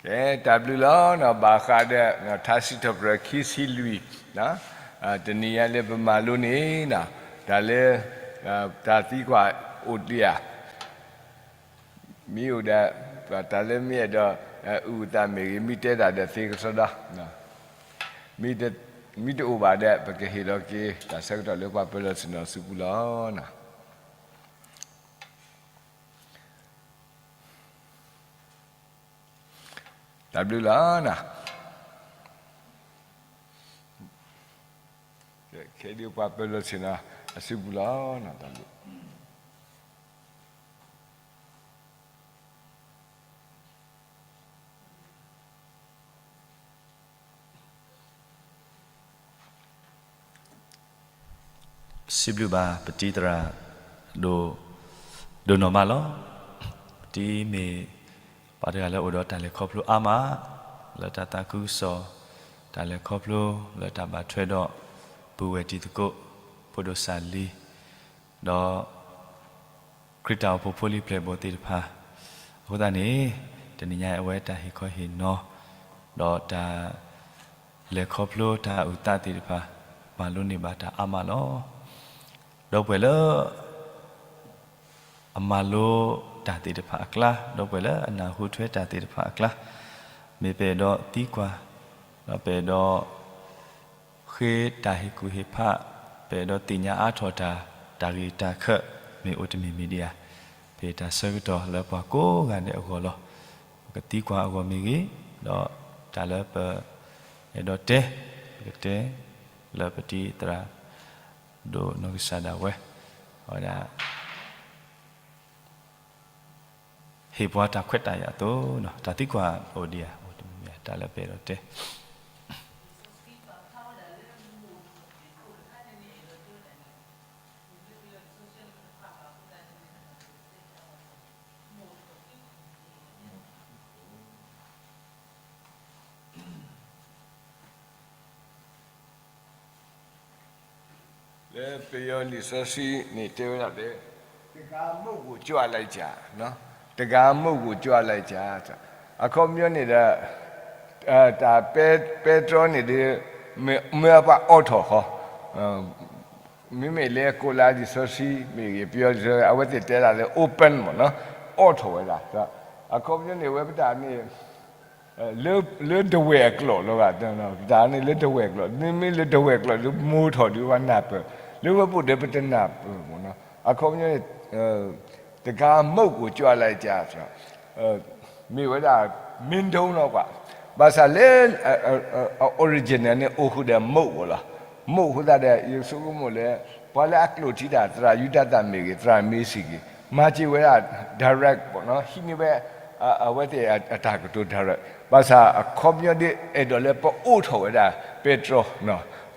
ကဲ တၢ်ဘျုးလီၤနီၤ, ဘၣ်ဃးဒီး ထါစံးထီၣ်ပတြၢၤခံဆံလွံၢ်, တနံၤညါလၢပမၤလိန့ၣ်နီၤ, တၢ်လၢ တၢ်သံကွၢ်အိၣ်ဒံးဧါ, မ့ၢ်အိၣ်ဒီး တၢ်လၢမ့ၢ်အဲၣ်ဒိး အုၣ်အသးမ့ၢ်ဂ့ၤ, မ့ၢ်တဲတၢ်ဒီးသ့ကစီဒီ, မ့ၢ်တအိၣ်ဘၣ်ဒီး ပကဟ့ၣ်လီၤက့ၤတၢ်ဆၢကတီၢ်လၢပှၤပၢၤလီၢ်ဆ့ၣ်နီၤအစုပူၤလီၤ. တၢ်ဘျုးလီၤ. ခဲဒုးပှၤပၢၤလီၢ်ဆ့ၣ်နီၤအစုပူၤလီၤ. တၢ်ဘျုး. စံးဘျုးဘၣ်ပတံၤသရၣ် ဒိၣ် ဒိၣ်နီၢ်မးလီၤ. ပတံၤမ့ၢ် ပှၤတဂၤလၢအိၣ်ဒီးတၢ်လဲၤခီဖျိအါမး လၢတၢ်သးခုကစီၣ်, တၢ်လဲၤခီဖျိလၢတၢ်ဘၣ်ထွဲဒီး ပုၢ်ဝဲၢ်တံၤသကိး, ဖိဒိၣ်စၢ်လံၤ, ဒီး ခရံာ်တၢ်အိၣ်ဖှိၣ်ဖိလံၤပျဲၢ်ဘီၣ်သ့ၣ်တဖၣ်, အဃိသတးန့ၣ် တနံၤညါအံၤအဝဲတၢ်ဟ့ၣ်ခီဟ့ၣ်နီၤ ဒီးတၢ်လဲၤခီဖျိတၢ်အုၣ်သးသ့ၣ်တဖၣ် မၤလိန့ၢ်ဘၣ်တၢ်အါမးလီၤ. ဒီပုၢ်ဝဲၢ်လၢ အမၤလိတၢ်သ့ၣ်တဖၣ်အကျါ, ဒီပုၢ်ဝဲၢ်လၢအနၢ်ဟူထွဲတၢ်သ့ၣ်တဖၣ်အကျါ, မ့ၢ်ပအဲၣ်ဒိးသံကွၢ်, ဒီးပအဲၣ်ဒိး ဃ့တၢ်ဟ့ၣ်ကူၣ်ဟ့ၣ်ဖး, ပအဲၣ်ဒိးသ့ၣ်ညါအါထီၣ်တၢ်, တၢ်ဂ့ၢ်တၢ်ခၢၣ် မ့ၢ်အိၣ်တမံၤမံၤဒံးဧါ, ပဟ့ၣ်တၢ်ဆၢကတီၢ်လၢပှၤကိးဂၤဒဲးအဂီၢ်လီၤ. ပကသံကွၢ်အဂီၢ်မ့ၢ်ဂ့ၤ, ဒီးတၢ်လၢပအဲၣ်ဒိးတဲ, ပကတဲ လၢပတံၤသရၣ် ဒိၣ်နီၢ်ကစၢ်ဒၣ်ဝဲ, အဝဲဒၣ် ဟ့ၣ်ပှၤတၢ်ခွဲးတၢ်ယာ်အသိး, တၢ်သံကွၢ်အိၣ်ဒံးဧါ, အိၣ်တမံၤမံၤဧါ, တၢ်လၢပအဲၣ်ဒိးတဲ လၢပယီၤလံာ်စီဆှံန့ၣ်တဲဝဲဒၣ်လၢ တဂၤမုၢ်ကိုကြွားလိုက်ကြ, တဂၤမုၢ်ကိုကြွားလိုက်ကြ, အခီပညီန့ၣ်ဒီး တၢ်ပဲတြီန့ၣ်ဒီး မ့ၢ်အပှၤအိးထီၣ်ဃီ, မ့မ့ၢ်လၢကိးလါလံာ်စီဆှံမ့ၢ်ဂ့ၤ, ပယီၤလံာ်စီဆှံ အဝဲသ့ၣ်တဲဒၣ်လၢ open မ့ၢ်နီၤ, အိးထီၣ်ဝဲဒၣ်, အခီပညီန့ၣ် ဝဲပတၢ်န့ၣ် လၢဒဝဲၢ်အကျိာ်လီၤဂာ်, ပတၢ်န့ၣ်လၢဒဝဲၢ်အကျိာ်, မ့မ့ၢ်လၢဒဝဲၢ်အကျိာ် လၢမိၢ်ထီၣ်ဒီးပှၤနၢ်ပၢၢ်, လၢဝဲပူၤဒီးပတနၢ်ပၢၢ်မ့ၢ်နီၤ, အခီပညီန့ၣ် တဂၤမုၢ်ကိုကြွားလိုက်ကြ, မ့ၢ်ဝဲဒၣ် မင်းတုံး လီၤကွၢ်, ဘၣ်ဆၣ်လၢ အ original န့ၣ် အိၣ်ဃုာ်ဒီး မုၢ် အဂီၢ်လီၤ. မုၢ် အဃိသတးဒီး ယဆိကမိၣ်လၢ ပှၤလၢအကျိာ်ထံတၢ် သရၣ်ယူဒၤသၣ်မ့ၢ်ဂ့ၤ, သရၣ်မ့ၤစံၣ်ဂ့ၤ မၤစၢၤဝဲဒၣ် direct မ့ၢ်နီၤ, ဟံးန့ၢ်ဝဲ အဝဲသ့ၣ်အတၢ်ကတိၤ direct, ဘၣ်ဆၣ်အခီပညီဒ်အဲၣ်ဒိးလၢပအိးထီၣ်ဝဲဒၣ်ပဲတြီ,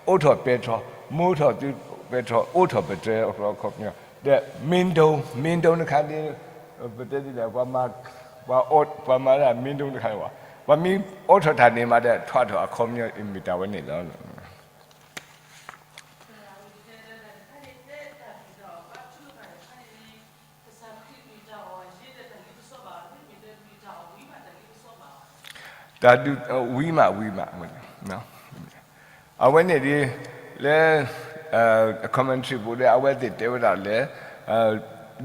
အိးထီၣ်ပဲတြီ, မိၢ်ထီၣ်သုပဲတြီ, အိးထီၣ်ပဲတြီ အခီပညီ, ဒီး မင်းတုံး, မင်းတုံး တခါန့ၣ် ပတဲဒ်လဲၣ်, ပှၤမၤဒၣ် မင်းတုံး တခါန့ၣ်ဘၣ်, ပှၤမ့ၢ်အိးထီၣ်တၢ်န့ၣ်မးဒီး ထွးထီၣ်အခီပညီ မ့ၢ်တၢ်ဝဲန့ၣ်လီၤ. တၢ်ဒုး ဝံၤမး ဝံၤမး, အဝဲန့ၣ်ဒ် လၢ commentary ပူၤဒီး အဝဲသ့ၣ်တဲဝဲဒၣ်လၢ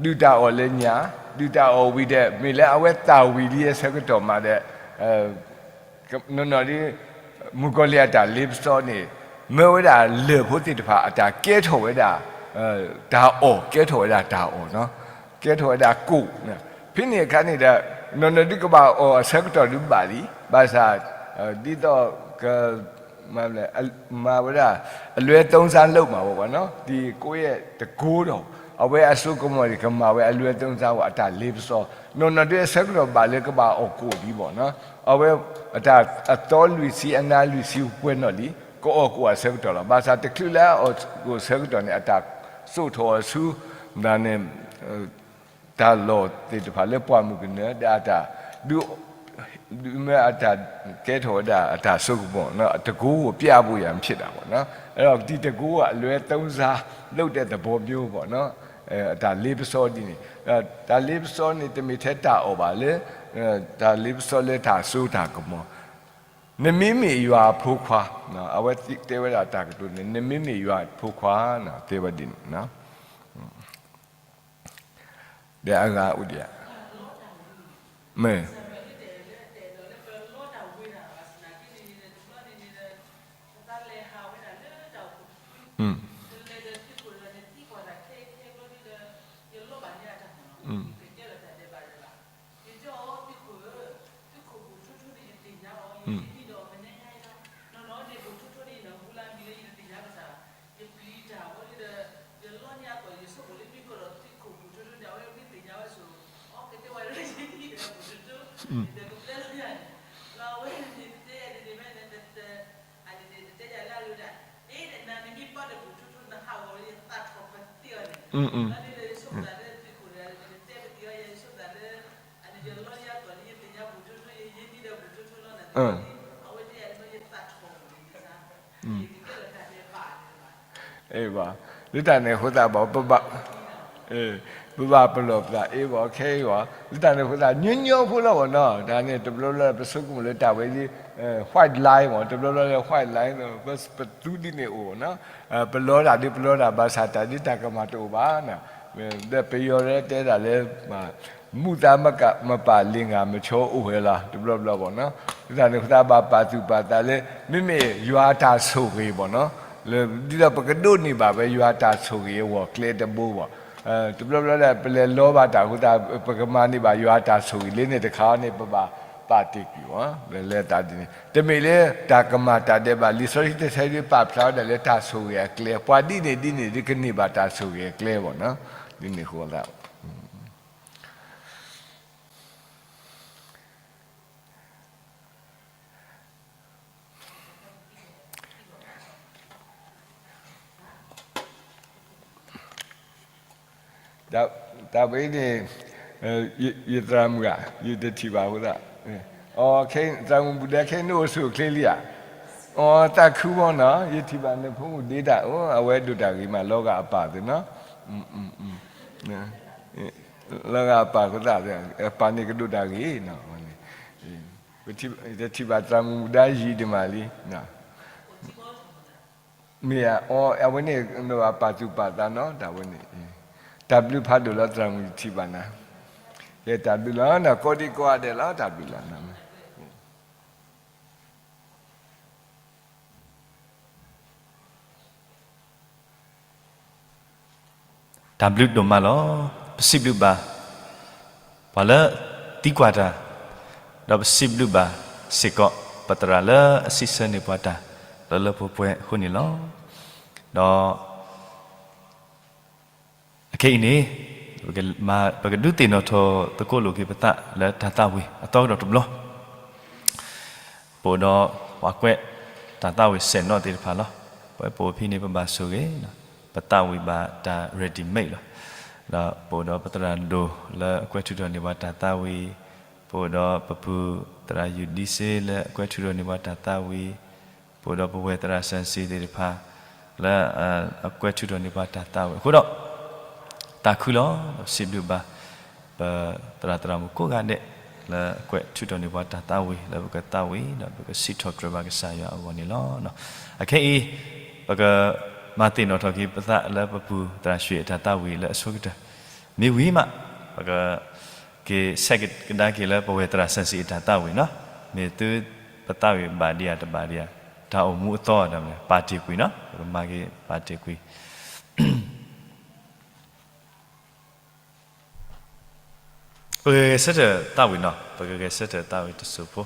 ဒုၣ်တၢ်အီၣ်လၢညါ, ဒုၣ်တၢ်အီၣ်ဝံၤဒီး မ့ၢ်လၢအဝဲသၣ်ဝံၤလံအဆၢကတီၢ်မးဒီး နီၢ်နီၢ်ဒ် မုၣ်ကီၤလံၢ်အတၢ်လ့ပစီန့ၣ် မၢဝဲဒၣ်လၢၢ်ဖိသ့ၣ်တဖၣ် အတၢ်ကဲထီၣ်ဝဲဒၣ် တၢ်အီၣ်, ကဲထီၣ်ဝဲဒၣ်တၢ်အီၣ်နီၤ, ကဲထီၣ်ဝဲဒၣ်ကိၣ်, ဖဲန့ၣ်အခါန့ၣ်ဒီး နီၢ်နီၢ်ဒ်ကဘၣ်အီၣ်အဆၢကတီၢ်ဒုးဘၣ်လံ, ဘၣ်ဆၣ် ဒ်သိးက မၤဝဲဒၣ် အလွဲသုံးစားလုပ်မှာပေါ့ကွၢ်နီၤ, ဒီကိုယ့်ရဲ့တန်ဖိုးတော့ အဝဲအစိကမီၤန့ၣ် ကမၤဝဲအလွဲသုံးစားဝဲအတၢ်လ့ပစီ, နီၢ်နီၢ်ဒ်အဆၢကတီၢ်ဘၣ်လၢကဘၣ်အီၣ်ကိၣ်ဒံးဘၣ်နီၤ, အဝဲအတၢ်အသီလွံၢ်ဆံအနါလွံၢ်ဆံပှဲၤနီၣ်လံ, ကအီၣ်ကိၣ်အဆၢကတီၢ်လီၤ. ဘၣ်ဆၣ်တချုးလၢအအီၣ်ကိၣ်အဆၢကတီၢ်န့ၣ် အတၢ်စိာ်ထီၣ်အီၤဆူ ဒၣ်န့ၣ် တၢ်လီၢ်သ့ၣ်တဖၣ်လၢပှၢ်မုၢ်ကနၢ ဒီးအတၢ် ဒုး ဒုးမၢအတၢ်ကဲထီၣ်ဝဲဒၣ်အတၢ်စိကမီၤ, တန်ဖိုးကိုပြဖို့ရန်ဖြစ်တာပေါ့နော်. အဲတော့ ဒီတန်ဖိုးကို အလွဲသုံးစားလုပ်တဲ့သဘောမျိုးပေါ့နော်. တၢ်လ့ပစီဒ်န့ၣ်, တၢ်လ့ပစီန့ၣ် တမ့ၢ်ထဲတၢ်အီၣ်ဘၣ်လၢ တၢ်လ့ပစီလၢတၢ်စိတၢ်ကမီၤ, နမ့မ့ၢ်ယွၤအဖိခွါ, အဝဲတဲဝဲဒၣ်တၢ်ကတိၤန့ၣ် နမ့မ့ၢ်ယွၤအဖိခွါ, တဲဝဲဒ်န့ၣ်, ဒီးအဂၤအိၣ်ဒံးဧါ, မ့ၢ် အ့ လၢတၢ်န့ၣ်အဃိသတးဘၣ် ပဘၣ်ပလီၢ်ပသးအ့ဘၣ် ခဲအံၤဘၣ် လၢတၢ်န့ၣ်အဃိသတး ညီညီဖိလီၤဘၣ်နီၤ တၢ်န့ၣ် တဘျီဘျီပဆိကမိၣ်လၢတၢ်ဝဲဒ် white line မ့ၢ် တဘျီဘျီလၢ white line ပသူဒ်န့ၣ်အိၣ်နီၤ ပလီတၢ်ဒ်ပလီတၢ်ဘၣ်ဆၣ်တၢ်ဒ်တၢ်ကမၣ်တအိၣ်ဘၣ် ဒီးပယီၤတဲတၢ်လၢ မူဒါမပာ်လင်္ကာ မချောအိၣ်ဝဲလီၤ တဘျီဘျီဘၣ်နီၤ လၢတၢ်န့ၣ်အဃိသတးဘၣ်ပာ်သူၣ်ပာ်သးလၢ မ့မ့ၢ်ယွၤတၢ်ဆိၣ်ဂ့ၤဘၣ်နီၤ ဒ်သိးပကဒိးန့ၢ်ဘၣ်ဝဲယွၤတၢ်ဆိၣ်ဂ့ၤအဂီၢ်ကျဲတဘိဘၣ် တဘျီဘျီဒၣ် ပလဲၤလီဘၣ်တၢ်အဃိသတး ပကမၤန့ၢ်ဘၣ်ယွၤတၢ်ဆိၣ်ဂ့ၤလၢန့ၣ်တခါန့ၣ် ပဘၣ်ပာ်တ့ၢ်ကွံာ်ဘၣ် လဲၤသးဒ်န့ၣ် တမ့ၢ်လၢတၢ်ကမၣ်တၢ်ဒဲးဘး လံာ်စီဆှံတဆၢဒ်ပာ်ဖျါဝဲဒၣ်လၢတၢ်ဆိၣ်ဂ့ၤအကျဲ ပှၤဒ်န့ၣ်ဒ်န့ၣ်ဒ်ကန့ၢ်ဘၣ်တၢ်ဆိၣ်ဂ့ၤအကျဲဘၣ် ဒ်န့ၣ်အဃိသတး တၢ်ဝဲန့ၣ် ယသရၣ်မုၣ်ဧါ ယတထံၣ်ဘၣ်အဃိသတး သရၣ်မုၣ်ဘူၣ်ဒဲခဲအံၤ နအိၣ်ဆူၣ်အိၣ်ချ့လံဧါ အီ သးခုမီၢ်နီၤ ယထံၣ်ဘၣ်နဖိမုၣ်ဒ့တၢ် အဝဲဒိၣ်တၢ်ဂ့ၤမး လီၤဂာ်အပၢ်သ့ၣ်နီၤ လီၤဂာ်အပၢ်အဃိသတး အပၢ်န့ၣ်ကဒိၣ်တၢ်ဂ့ၤနီၤ တထံၣ်ဘၣ်သရၣ်မုၣ်ဘူၣ်ဒဲယံၤဒံးမးလံ မ့ၢ်အီၤ အဝဲန့ၣ် နဘၣ်ပာ်သူၣ်ပာ်သးနီၤ တၢ်ဝဲန့ၣ် တၢ်ဘျုးဖးဒိၣ်လီၤ သရၣ်မုၣ်ယထံၣ်ဘၣ်နၤ ကဲတၢ်ဘျုးလီၤ ကိးဒံကိးဂၤဒဲးလီၤ တၢ်ဘျုးလီၤ တၢ်ဘျုးဒိၣ်မးလီၤ. ပစံးဘျုးဘၣ် ပှၤလၢသံကွၢ်တၢ်, ဒီးပစံးဘျုးဘၣ်စ့ၢ်ကီး ပသရၣ်လၢအစံးဆၢန့ၢ်ပှၤတၢ် လၢလၢပှဲၤပှဲၤအဃိန့ၣ်လီၤ. ဒီး အခဲအံၤန့ၣ် ပကဒုးသ့ၣ်နီၣ်ထီၣ်သကိးလိာ်က့ၤပသးလၢတၢ်သးဝံၣ် အသီကဒီးတဘျီ ပအိၣ်ဒီးပှၤကွဲးတၢ်သးဝံၣ်စဲၣ်နီၣ်သ့ၣ်တဖၣ်လီၤ. ပဝဲပအိၣ်ဖဲန့ၣ် ပဘၣ်ဆိၣ်ဂ့ၤ, ပသးဝံၣ်ဘၣ်တၢ် ready made လီၤ. ဒီးပအိၣ်ဒီးပသရၣ်ဒိၣ်လၢအကွဲးထုးထီၣ်န့ၢ်ပှၤတၢ်သးဝံၣ်, ပအိၣ်ဒီးပပုၢ်သရၣ်ယူၢ်ဒံစ့လၢအကွဲးထုးထီၣ်န့ၢ်ပှၤတၢ်သးဝံၣ်, ပအိၣ်ဒီးပဝဲၢ်သရၣ်စၢၤစံၤသ့ၣ်တဖၣ် လၢအကွဲးထုးထီၣ်န့ၢ်ပှၤတၢ်သးဝံၣ်အဃိဒီး သးခုလီၤ. ဒီးပစံးဘျုးဘၣ် ပသရၣ်သရၣ်မုၣ်ကိးဂၤဒဲး လၢအကွဲးထုးထီၣ်န့ၢ်ပှၤတၢ်သးဝံၣ် လၢပကသးဝံၣ် ဒီးပကစံးထီၣ်ပတြၢၤဘၣ်ကစၢ်ယွၤအဂီၢ်န့ၣ်လီၤ. အခဲအံၤ ပကမၤသ့ၣ်နီၣ်ထီၣ်က့ၤပသးလၢပပုၢ်သရၣ်ရွှ့ၣ်အတၢ်သးဝံၣ်လၢအဆိကတၢၢ် မ့ၢ်ဝံၤမး ပက က့ၤဆဲးကဒါက့ၤလၢပဝဲၢ်သရၣ်စၢၤစံၤအတၢ်သးဝံၣ်နီၤ, မ့ၢ်သုပသးဝံၣ်ဘၣ်ဒံးဧါတဘၣ်ဒံးဧါ, တၢ်အိၣ်မူအသီဒီး ပာ်တ့ၢ်ကွံာ်နီၤ, ပကမၤက့ၤပာ်တ့ၢ်ကွံာ် ပကဂဲၤဆၢထၢၣ်သးဝံၣ်နီၤ, ပကဂဲၤဆၢထၢၣ်သးဝံၣ်တစိၢ်ဖိ.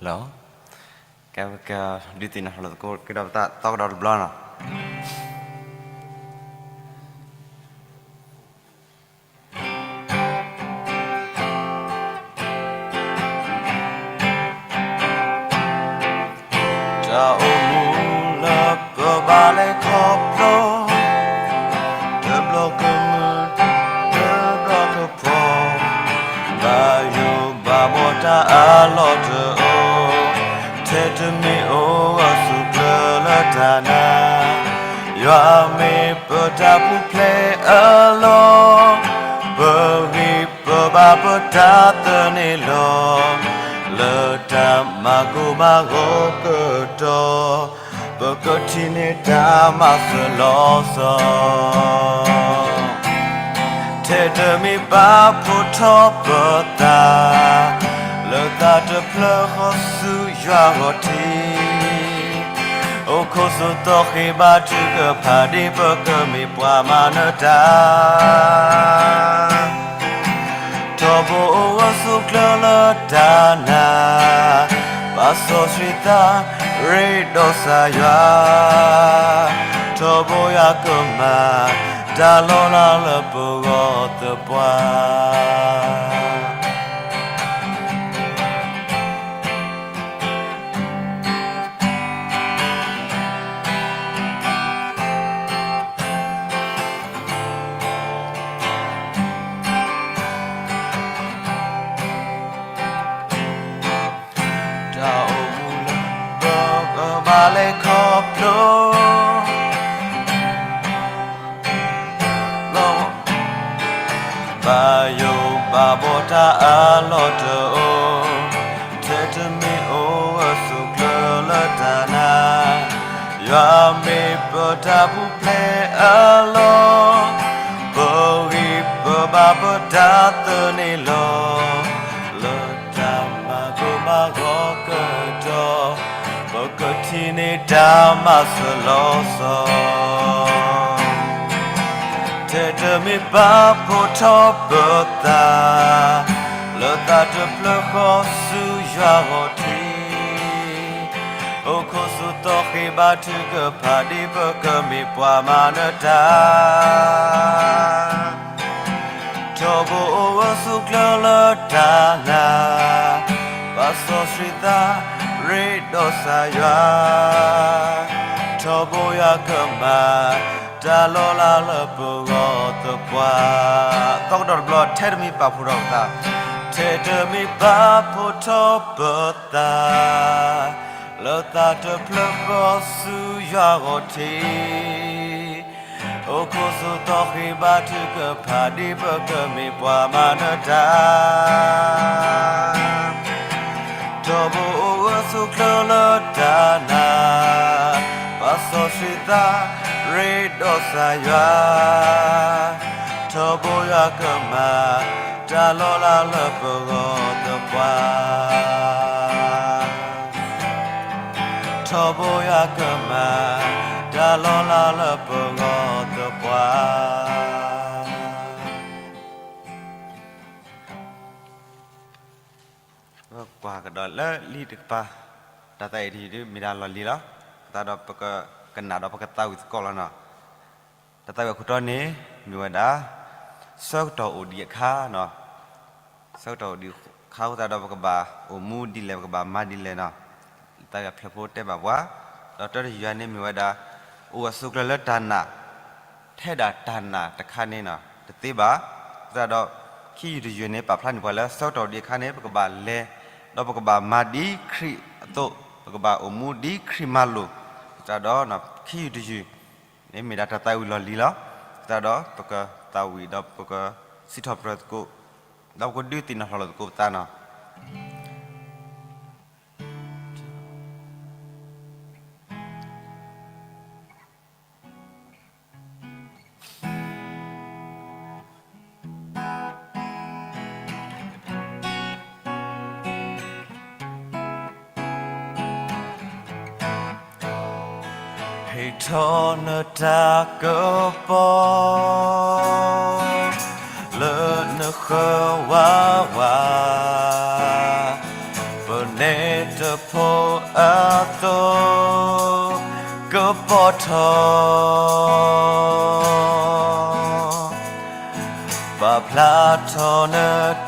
Hello, ကဲ ပကဒုးသ့ၣ်နီၣ်ထီၣ်လိာ်သကိးကဒီးပသးသီကဒီးတဘျီနီၤ. တၢ်အိၣ်မူလၢပဘၣ်လဲၤခီဖျိ တဘျီကမုာ် တဘျီကဖှီၣ်, ဘၣ်ယိၣ်ဘၣ်ဘီတၢ်အလီၢ်တအိၣ်, ထဲတမ့ၢ်အိၣ်ဂၢၢ်ဆိးကျၢၤလၢတၢ်နာ်, ယွၤမ့ၢ်ပတၢ်ပူၤဖျဲးအလီၢ်, ပဂံၢ်ပဘါပတၢ်သန့ၤလီၤ, လၢတၢ်မၤကိၢ်မၤဂီၤကတီၢ် ပကထံၣ်န့ၢ်တၢ်မၤစၢၤလီၤဆီ, ထဲတမ့ၢ်ဘၣ်ဖှီၣ်ထီၣ်ပသး လၢသးတဖျၢၣ်ဃီဆူယွၤဂီၤထံး, အိၣ်ခိးဆိးသီဃ့ဘါထုကဖၣ်ဒ်ပကမ့ၢ်ပှၤမၤနၢၤတၢ် ထီဘိအိၣ်ဂၢၢ်ဆိးကျၢၤလၢတၢ်နာ်, ဘၣ်စီဆှံသးရ့ဒီးကစၢ်ယွၤ, ထီဘိယွၤကမၤ တၢ်လီၤလးလၢပဂီၢ်သပှၢ် တၢ်အိၣ်မူလၢပကဘၣ်လဲၤခီဖျိ ဘၣ်ယိၣ်ဘၣ်ဘီတၢ်အလီၢ်တအိၣ်, ထဲတမ့ၢ်အိၣ်ဂၢၢ်ဆိးကျၢၤလၢတၢ်နာ်, ယွၤမ့ၢ်ပတၢ်ပူၤဖျဲးအလီၢ်, ပဂံၢ်ပဘါပတၢ်သန့ၤလီၤ, လၢတၢ်မၤကိၢ်မၤဂီၤကတီၢ် ပကထံၣ်န့ၢ်တၢ်မၤစၢၤလီၤဆီ, ထဲတမ့ၢ်ဘၣ်ဖှီၣ်ထီၣ်ပသး လၢသးတဖျၢၣ်ဃီဆူယွၤဂီၤထံး, အိၣ်ခိးဆိးသီဃ့ဘါထုကဖၣ်ဒ်ပကမ့ၢ်ပှၤမၤနၢၤတၢ် ထီဘိအိၣ်ဂၢၢ်ဆိးကျၢၤလၢတၢ်နာ်, ဘၣ်စီဆှံသးရ့ဒီးကစၢ်ယွၤ, ထီဘိယွၤကမၤ တၢ်လီၤလးလၢပဂီၢ်သပှၢ်, သီကဒီးတဘျီ ထဲတမ့ၢ်ဘၣ်ဖှီၣ်ထီၣ်ပသး, ထဲတမ့ၢ်ဘၣ်ဖှီၣ်ထီၣ်ပသး လၢသးတဖျၢၣ်ဃီဆူယွၤဂီၤထံး, အိၣ်ခိးဆိးသီဃ့ဘါထုကဖၣ် ဒ်ပကမ့ၢ်ပှၤမၤနၢၤတၢ်, ထီဘိအိၣ်ဂၢၢ်ဆိးကျၢၤလၢတၢ်နာ်, ဘၣ်စီဆှံသးရ့ဒီးကစၢ်ယွၤ, ထီဘိယွၤကမၤ တၢ်လီၤလးလၢပဂီၢ်သပှၢ်, ထီဘိယွၤကမၤ တၢ်လီၤလးလၢပဂီၢ်သပှၢ်. ပကွၢ်ကဒီးလၢလံာ်တကပၤ, တၢ်သးဝံၣ်တယုၢ်ဒုး မ့ၢ်ဒၣ်လီၢ်လံၤလီၤ. သတးဒီးပကကနၣ်ဒီးပကသးဝံၣ်သကိးလီၤနီၤ. တၢ်သးဝံၣ်အခိၣ်တီန့ၣ် မ့ၢ်ဝဲဒၣ် ဆၢကတီၢ်အိၣ်ဒံးအခါနီၤ. ဆၢကတီၢ်အိၣ်ဒံးအခါအဃိသတးဒီး ပကဘၣ်အိၣ်မူဒ်လဲၣ် ပကဘၣ်မၤဒ်လဲၣ်နီၤ. တၢ်ဂ့ၢ်ဖျၢၣ်ဖိတဲဘၣ်ပှၤ, ဒီးတၢတယွၤန့ၣ်မ့ၢ်ဝဲဒၣ် အိၣ်ဂၢၢ်ဆိးကျၢၤလၢတၢ်နာ်, ထဲဒၣ်တၢ်နာ်တခါန့ၣ်နီၤ တသ့ဘၣ်. အဃိသတးဒီး ခံယုၢ်တယုၢ်န့ၣ် ပာ်ဖျါန့ၢ်ပှၤလၢ ဆၢကတီၢ်အိၣ်ဒံးအခါန့ၣ် ပကဘၣ်လဲၤ ဒီးပကဘၣ်မၤဒ်ခရံာ်အသိး, ပကဘၣ်အိၣ်မူဒ်ခရံာ်မၤလိာ်. အဃိသတးဒီး ခံယုၢ်တယုၢ်န့ၣ် မ့ၢ်ဒၣ်တၢ်သးဝံၣ်လီၢ်လံၤလီၤ. အဃိသတးဒီး ပကသးဝံၣ်ဒီးပကစံးထီၣ်ပတြၢၤသကိး, ဒီးပကဒုးသ့ၣ်နီၣ်ထီၣ်လိာ်သကိးပသးနီၤ. ဟ့ၣ်ထီၣ်နတၢ်ကပီၤ လၢနဃၢၤဝးဝး, ပနဲတ ပီၣ်ထီၣ်, ပာ်ဖျါထီၣ်န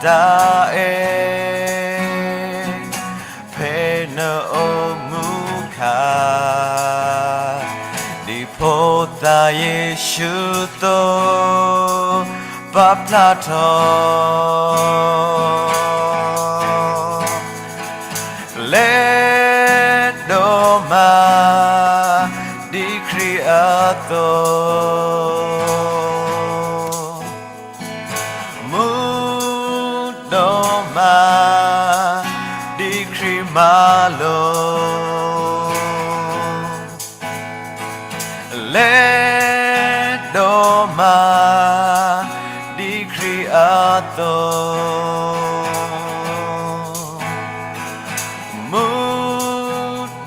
တၢ်အဲၣ် ဖဲနအိၣ်မူခါ, ဒ်ဖိသၣ်ယ့ၣ်ၡူးသိး ပာ်ဖျါထီၣ် လဲၤဒိးမး ဒ်ခရံာ်အသိး, မူဒိးမး ဒ်ခရံာ်မၤလိာ် လဲၤဒိးမး ဒ်ခရံာ်အသိး, မူ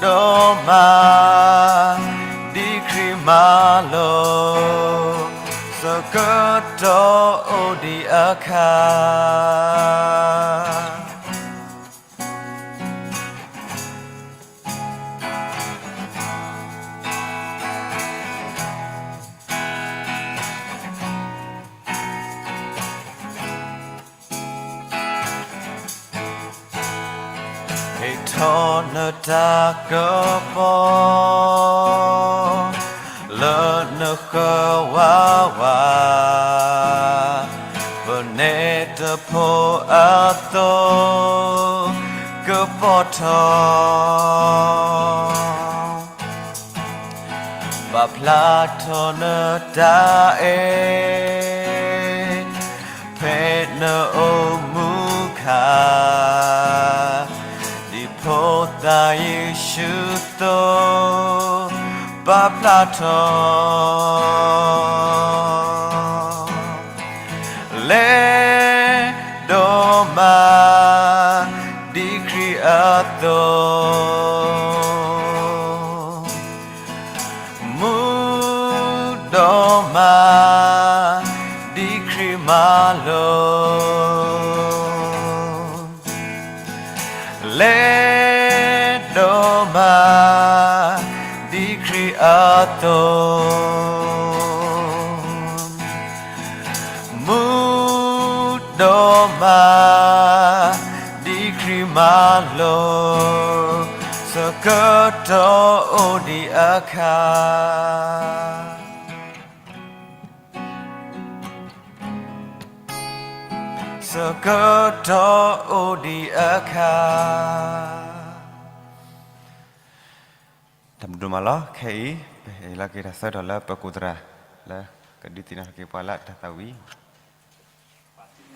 ဒိးမး ဒ်ခရံာ်မၤလိာ်, ဆၢကတီၢ်အိၣ်ဒံးအခါ ဟ့ၣ်ထီၣ်နတၢ်ကပီၤ လၢနဃၢၤဝးဝး, ပနဲတဖိအသိး ကပီၤထီၣ် ပာ်ဖျါထီၣ်နတၢ်အဲၣ် ဖဲနအိၣ်မူခါ, ဒ်ဖိသၣ်ယ့ၣ်ၡူးသိး ပာ်ဖျါထီၣ် လဲၤဒိးမး ဒ်ခရံာ်အသိး, မူဒိးမး ဒ်ခရံာ်မၤလိာ်, လဲၤဒိးမး ဒ်ခရံာ်အသိး, မူဒိးမး ဒ်ခရံာ်မၤလိာ်, ဆၢကတီၢ်အိၣ်ဒံးအခါ ဆၢကတီၢ်အိၣ်ဒံးအခါ. တၢ်ဘျုးဒိၣ်မးလီၤ. ခဲအံၤ ပဟ့ၣ်လီၤက့ၤတၢ်ဆၢကတီၢ်လၢပကိးသရၣ် လၢကဒုးသ့ၣ်နီၣ်ထီၣ်က့ၤပှၤလၢတၢ်သးဝံၣ်ပာ်တ့ၢ်က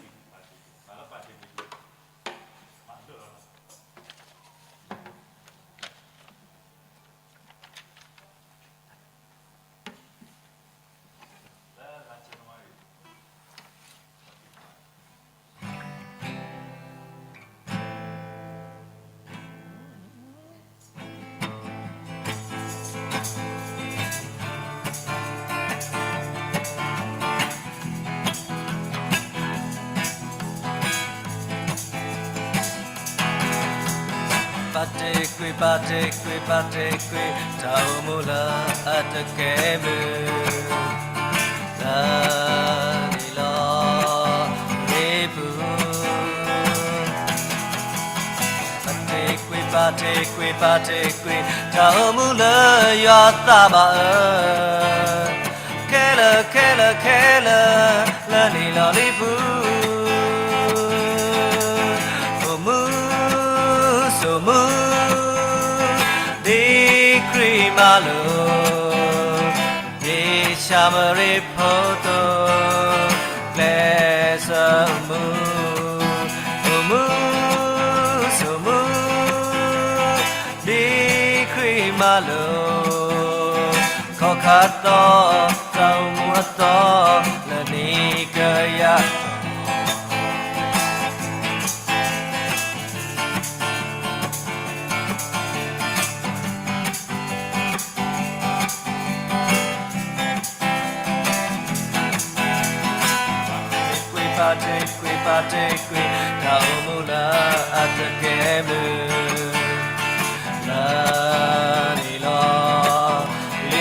ွံာ် ပာ်တ့ၢ်ကွံာ် ပာ်တ့ၢ်ကွံာ် တၢ်အိၣ်မူလၢအတကဲဘျုး လၢလီၢ်လံၤပူၤ ပာ်တ့ၢ်ကွံာ် ပာ်တ့ၢ်ကွံာ် ပာ်တ့ၢ်ကွံာ် တၢ်အိၣ်မူလၢယွၤသးဘၣ်အၢ ခဲလၢာ် ခဲလၢာ် ခဲလၢာ် လၢန့ၣ်လီၢ်လံၤပူၤ အိၣ်မူ ဆိၣ်မူ ဒ်ခရံာ်မၤလိာ် ဒ်ၡၤမရံဖိသိး ကျဲးစၢးအိၣ်မူ အိၣ်မူ ဆိၣ်မူ ဒ်ခရံာ်မၤလိာ် ခီၣ်ခါသီ တၢ်အိၣ်မူအသီ လၢန့ၣ်ကယၤ ကွံာ် ပာ်တ့ၢ်ကွံာ် ပာ်တ့ၢ်ကွံာ် တၢ်အိၣ်မူလၢအတကဲဘျုး လၢန့ၣ်လီၢ်လံၤ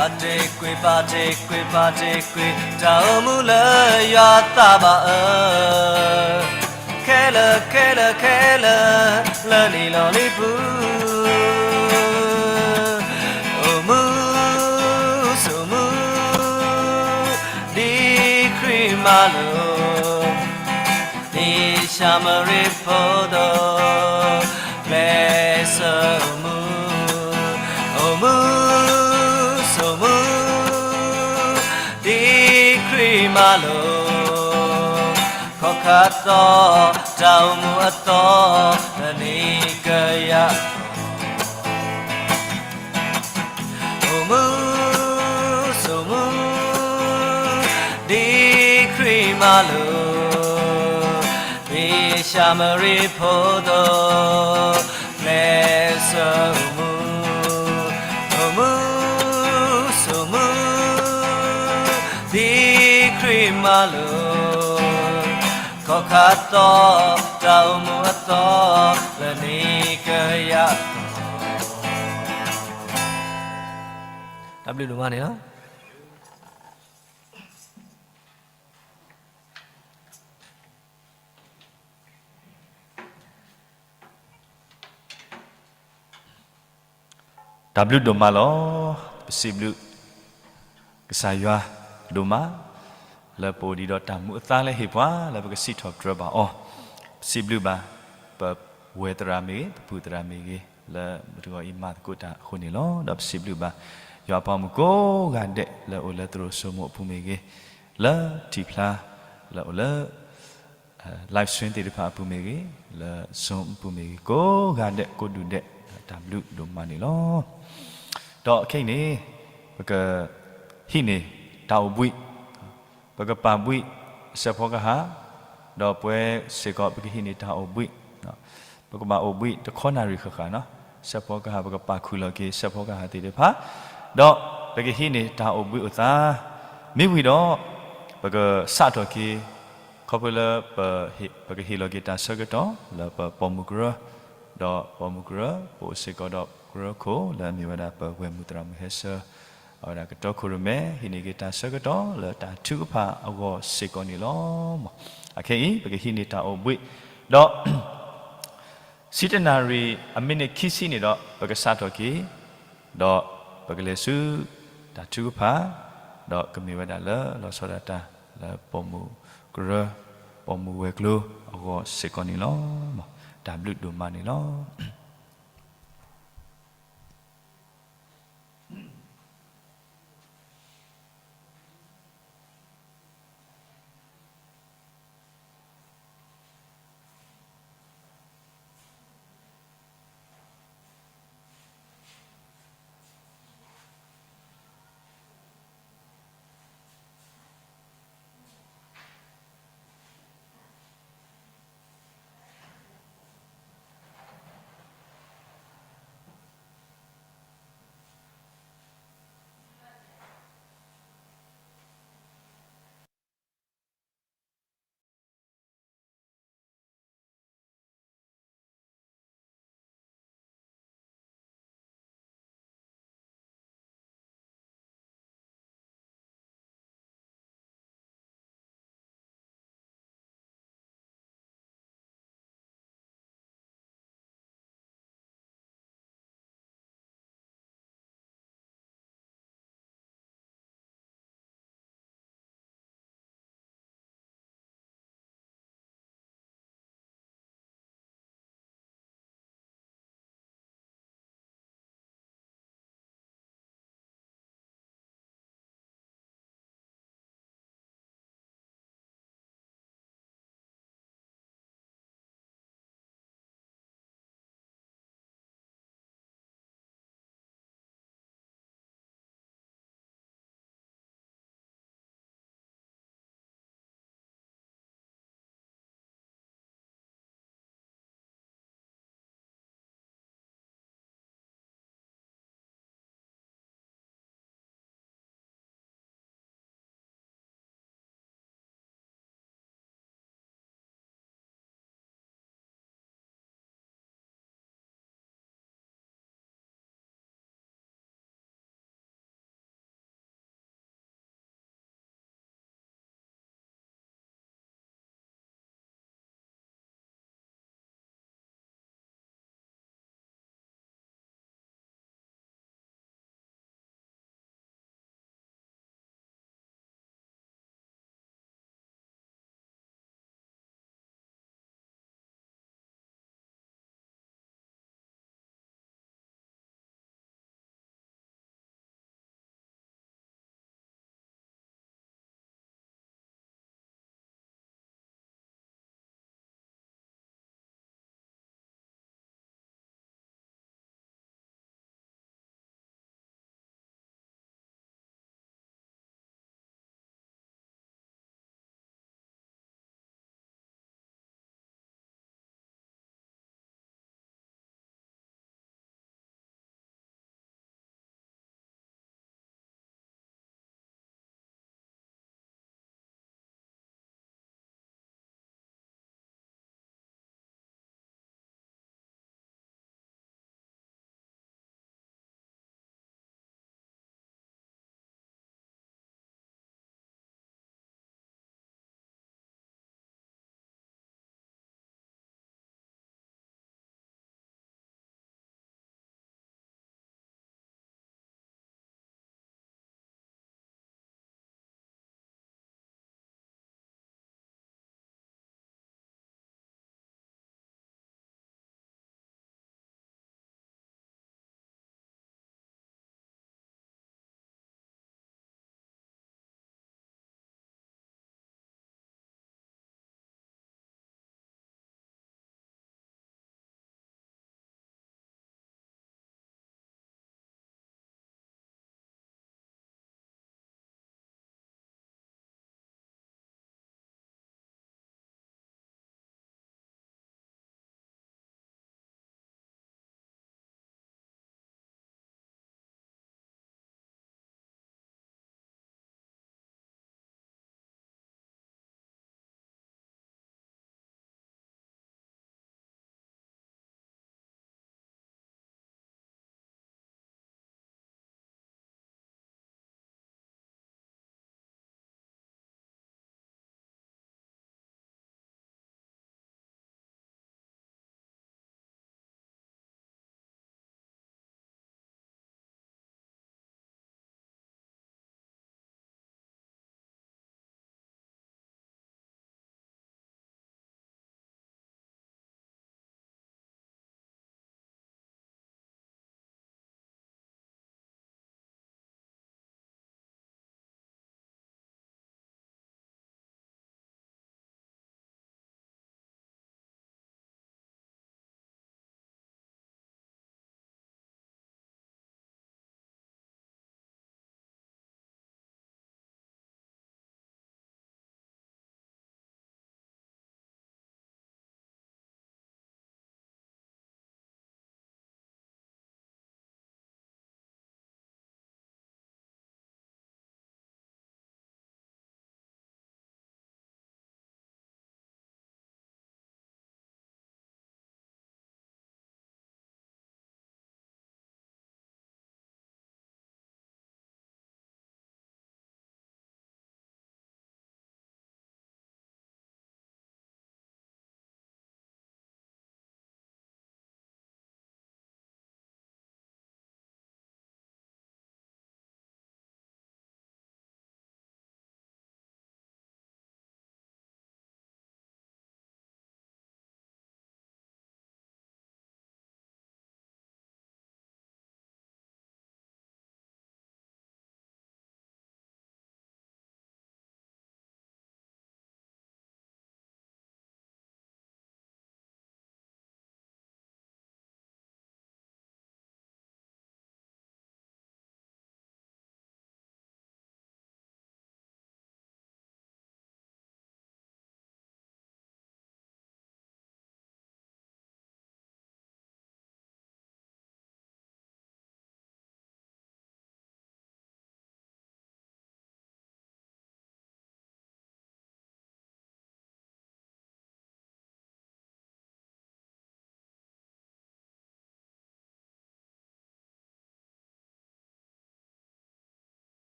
ဘၣ်တ့ၢ်ကွံာ် ဘၣ်တ့ၢ်ကွံာ် ဘၣ်တ့ၢ်ကွံာ် တၢ်အိၣ်မူလၢယွၤသးဘၣ်အၢ, ခဲလၢာ် ခဲလၢာ် ခဲလၢာ် လၢနံၣ်လီၤလံပူၤ, အိၣ်မူ ဆိးမူ ဒ်ခရံာ်မၤလိာ်, ဒ်ၡၤမရံဖိဒိၣ် ကျဲးစၢးအိၣ်မူ, အိၣ်မူ ဆိးမူ ဒ်ခရံာ်မၤလိာ်, ခီၣ်ခါသီ တၢ်အိၣ်မူအသီ လၢနံၣ်ကယၤ အိၣ်မူ ဆိးမူ ဒ်ခရံာ်မၤလိာ်, ဒ်ၡၤမရံဖိဒိၣ် ကျဲးစၢးအိၣ်မူ, အိၣ်မူ ဆိးမူ ဒ်ခရံာ်မၤလိာ်, ခီၣ်ခါသီ တၢ်အိၣ်မူအသီ လၢနံၣ်ကယၤ တၢ်ဘျုးဒိၣ်မးန့ၣ်လီၤ. တၢ်ဘျုးဒိၣ်မးလီၤ. ပစံးဘျုးကစၢ်ယွၤဒိၣ်မး လၢပအိၣ်ဒံးဒီးတၢ်မူအသါလၢဟ့ၣ်ပှၤ လၢပကစံးထီၣ်ပတြၢၤဘၣ်အီၤ, ပစံးဘျုးဘၣ် ပဝဲသရၣ်မ့ၢ်ဂ့ၤ ပပုၢ်သရၣ်မ့ၢ်ဂ့ၤ လၢမုၢ်တဂီၤအံၤမၤသကိးတၢ်အဃိန့ၣ်လီၤ. ဒီးပစံးဘျုးဘၣ် ယွၤအပှၤမုၣ်ကိးဂၤဒဲး လၢအိၣ်လၢသရိာ်စိမိၤအပူၤမ့ၢ်ဂ့ၤ, လၢထံၣ်ဖျါ လၢအိၣ်လၢ live stream သ့ၣ်တဖၣ်အပူၤမ့ၢ်ဂ့ၤ, လၢ Zoom အပူၤမ့ၢ်ဂ့ၤ, ကိးဂၤဒဲး ကိးဒူၣ်ဒဲး တၢ်ဘျုးဒိၣ်မးန့ၣ်လီၤ. ဒီးခဲအံၤန့ၣ် ပကဟံးန့ၢ်တၢ်အိၣ်ဘှံး, ပကပာ်ဘှံးစဲးဖီကဟၣ်, ဒီးပဝဲစ့ၢ်ကီး ပကဟံးန့ၢ်တၢ်အိၣ်ဘှံး, ပကဘၣ်အိၣ်ဘှံးတခီနၣ်ရံၣ်ဃၣ်ဃၣ်နီၤ, စဲးဖီကဟၣ် ပကပာ်ခုၣ်လီၤက့ၤစဲးဖီကဟၣ်သ့ၣ်တဖၣ်, ဒီးပကဟံးန့ၢ်တၢ်အိၣ်ဘှံးအိၣ်သါ, မ့ၢ်ဝံၤဒီး ပကစးထီၣ်က့ၤ ခီဖျိလၢ ပကဟ့ၣ်လီၤက့ၤတၢ်ဆၢကတီၢ် လၢပပိာ်မုၣ်ကရၢ, ဒီးပိာ်မုၣ်ကရၢ ပအိၣ်စ့ၢ်ကီးဒီးကရၢခိၣ် လၢအမ့ၢ်ဝဲဒၣ်ပဝဲၢ်မုၢ်သရၣ်မုၣ်ဟဲဆၢ အဝဲဒၣ်ကတီခိၣ်ရိၣ်မဲ ဟံးန့ၢ်က့ၤတၢ်ဆၢကတီၢ်လၢတၢ်ထုကဖၣ်အဂီၢ်စ့ၢ်ကီးန့ၣ်လီၤ. အခဲအံၤ ပကဟံးန့ၢ်တၢ်အိၣ်ဘှံး, ဒီး ဆံတနၣ်ရံၣ်အမံးနံးခံဆံန့ၣ်ဒီး ပကစးထီၣ်က့ၤ, ဒီးပကလဲၤဆူတၢ်ထုကဖၣ်, ဒီးကမ့ၢ်ဝဲဒၣ်လၢလီၤဆီဒၣ်တၢ် လၢပိာ်မုၣ်ကရၢ, ပိာ်မုၣ်ဝဲၤကျိၤအဂီၢ်စ့ၢ်ကီးန့ၣ်လီၤ. တၢ်ဘျုးဒိၣ်မးန့ၣ်လီၤ.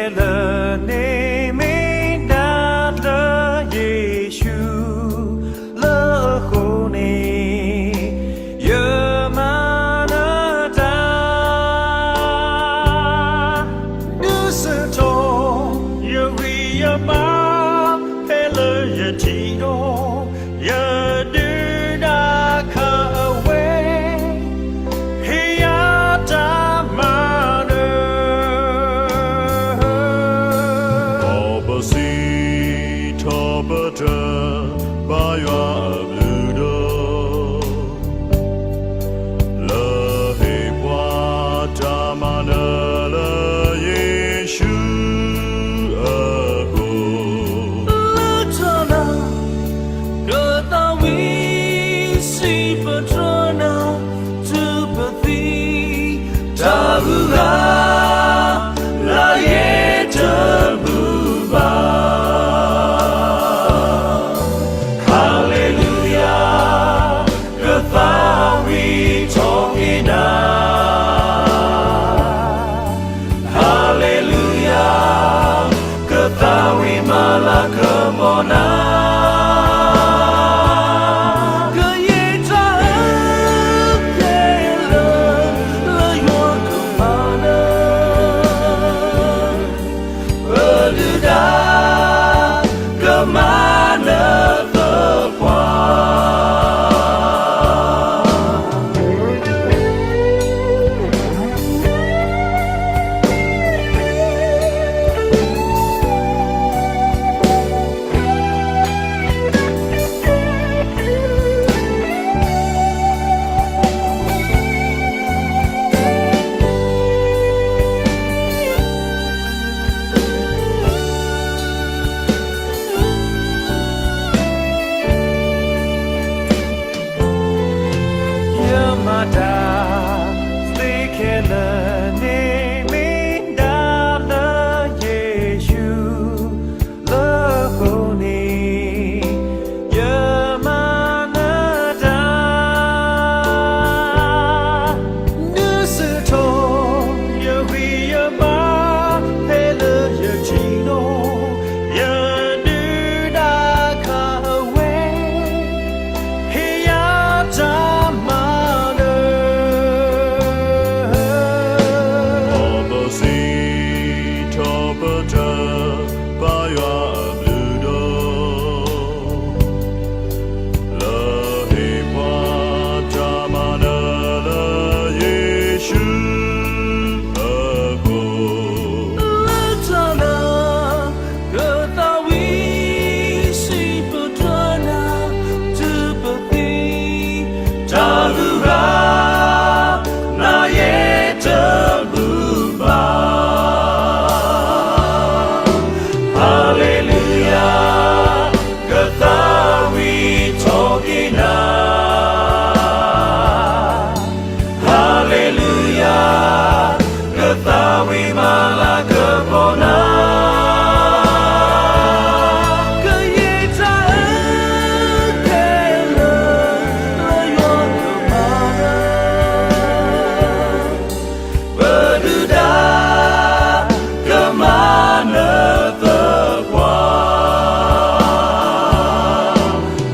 ယသ့ၣ်ညါလၢနမ့ၢ်ဒၣ်လၢယ့ၣ်ၡူးလၢအဃိန့ၣ်, ယမၤနၢၤတၢ် ဒုးဆူၣ်ထီၣ်ယဂံၢ်ယဘါ ဖဲလၢယထံၣ်ဒီး ယဒုၣ်ဒါခးအဝဲ, ဟ့ၣ်ယၤတၢ်မၤနၢၤ, ဒီးပစံးထီၣ်ပတြၢၤ ပၢ်ယွၤအဘျုးဒိၣ် လၢဟ့ၣ်ပှၤတၢ်မၤနၢၤလၢယ့ၣ်ၡူးအဃိ, လၢတၢ်နာ် ကသးဝံၣ်စံးပတြၢၤနၤ တုၤပသံ တၢ်အုၣ်အါ လၢယတဘူၣ်ဘၣ်. Hallelujah, ကသးဝံၣ်ထီၣ်က့ၤနၤ, Hallelujah, ကသးဝံၣ်မၤလၤကပီၤနၤ, ကယဲၢ်တၢ်အုၣ်က့ၤလၢ လၢယွၤကမၤနၢၤ ပဒုၣ်ဒါ ကမၤနၢၤသပှၢ်. ယမၤတၢ်သ့ခဲလၢာ်န့ၣ် မ့ၢ်ဒၣ်လၢယ့ၣ်ၡူး လၢအဃိန့ၣ် ယမၤနၢၤတၢ် ဒုးဆူၣ်ထီၣ်ယဂံၢ်ယဘါ ဖဲလၢယထံၣ်ဒီး ယဒုၣ်ဒါခးအဝဲ ဟ့ၣ်ယၤတၢ်မၤနၢၤ, ဒီးပစံးထီၣ်ပတြၢၤ ပၢ်ယွၤအဘျုးဒိၣ် လၢဟ့ၣ်ပှၤတၢ်မၤနၢၤလၢယ့ၣ်ၡူးအဃိ, လၢတၢ်နာ် ကသးဝံၣ်စံးပတြၢၤနၤ တုၤပသံ တၢ်အုၣ်အါ နၤယတဘူၣ်ဘၣ်. Hallelujah, ကသးဝံၣ်ထီၣ်က့ၤနၤ, Hallelujah, ကသးဝံၣ်မၤလၤကပီၤနၤ, ကယဲၢ်တၢ်အုၣ်က့ၤလၢ လၢယွၤကမၤနၢၤ ပဒုၣ်ဒါ ကမၤနၢၤသပှၢ်.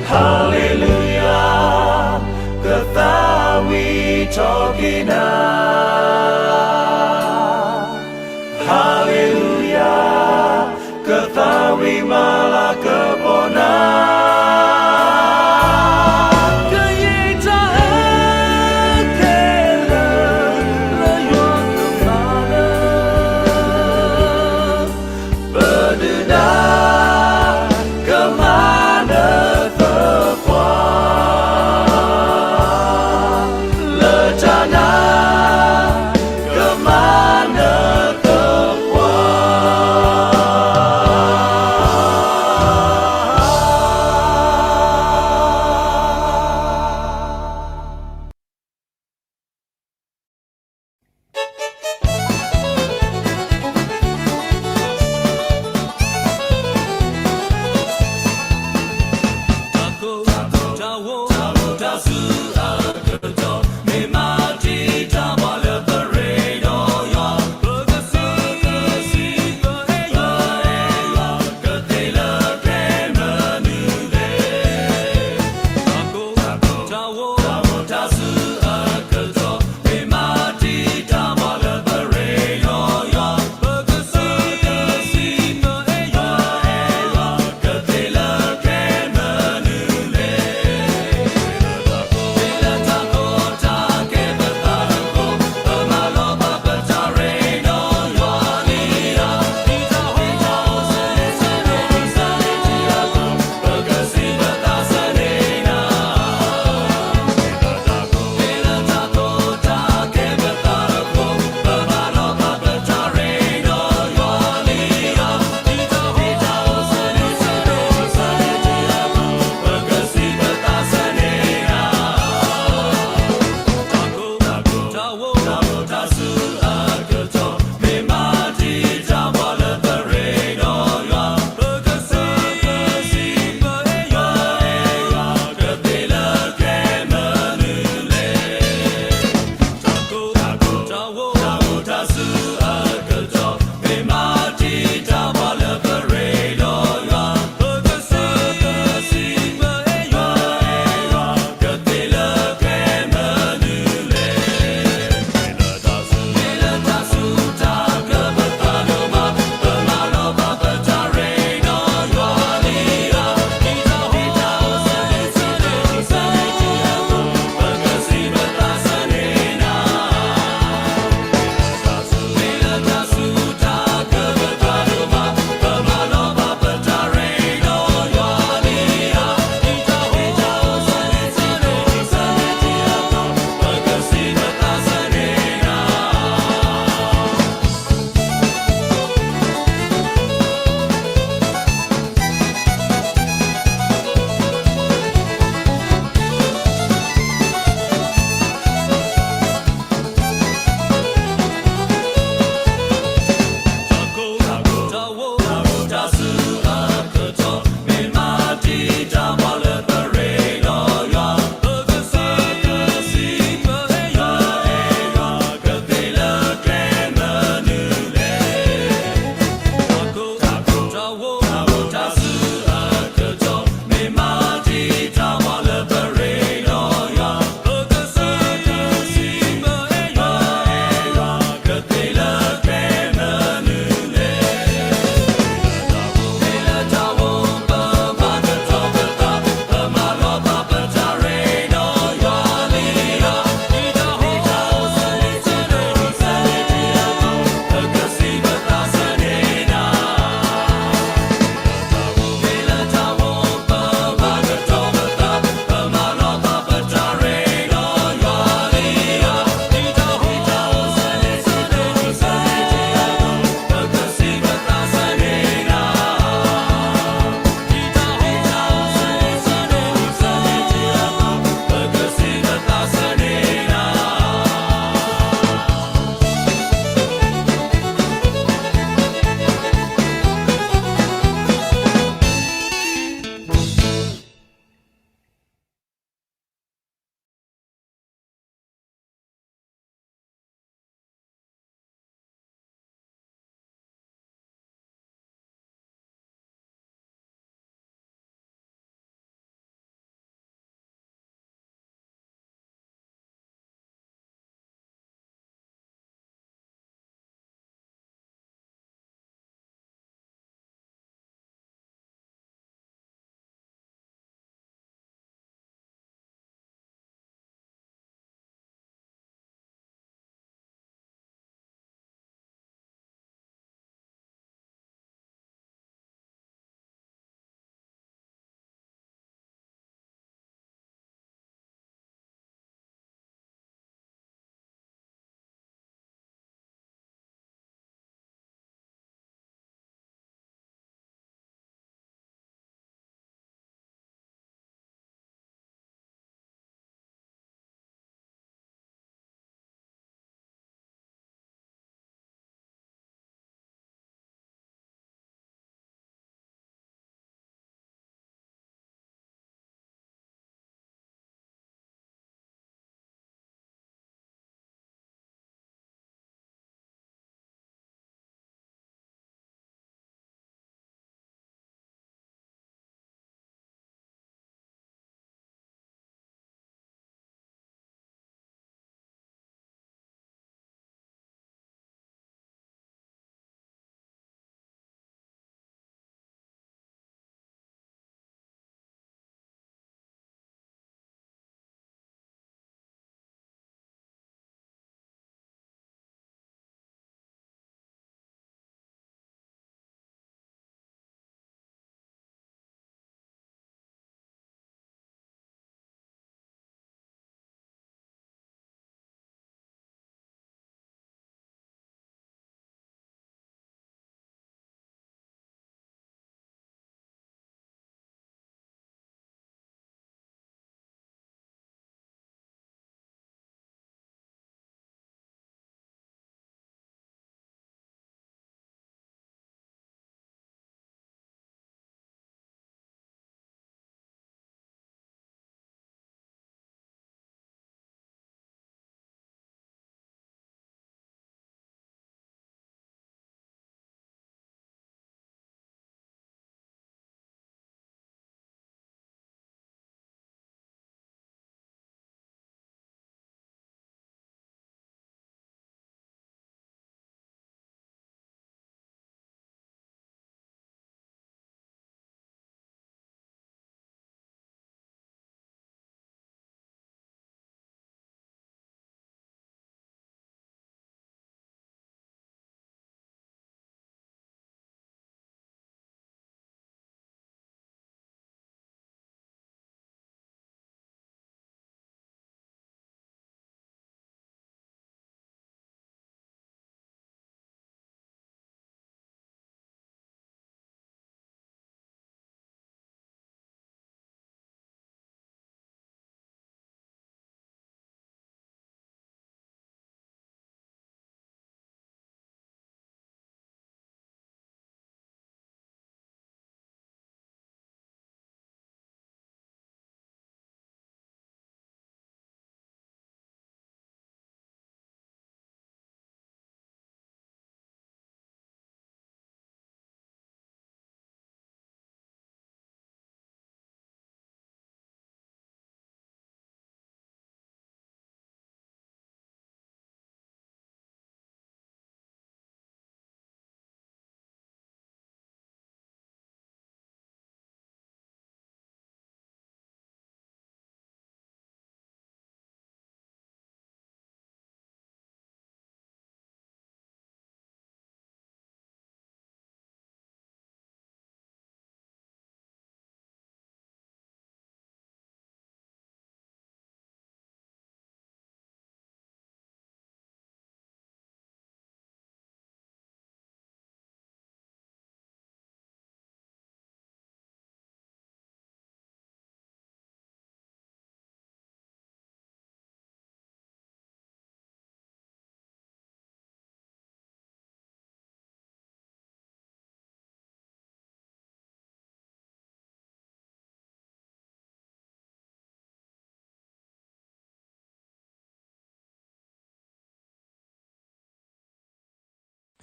Hallelujah, ကသးဝံၣ်ထီၣ်က့ၤနၤ, Hallelujah, ကသးဝံၣ်မၤလၤကပီၤနၤ, ကယဲၢ်တၢ်အုၣ်က့ၤလၢ လၢယွၤကမၤနၢၤ ပဒုၣ်ဒါ ကမၤနၢၤသပှၢ်, လၢတၢ်နာ် ကမၤနၢၤသပှၢ်.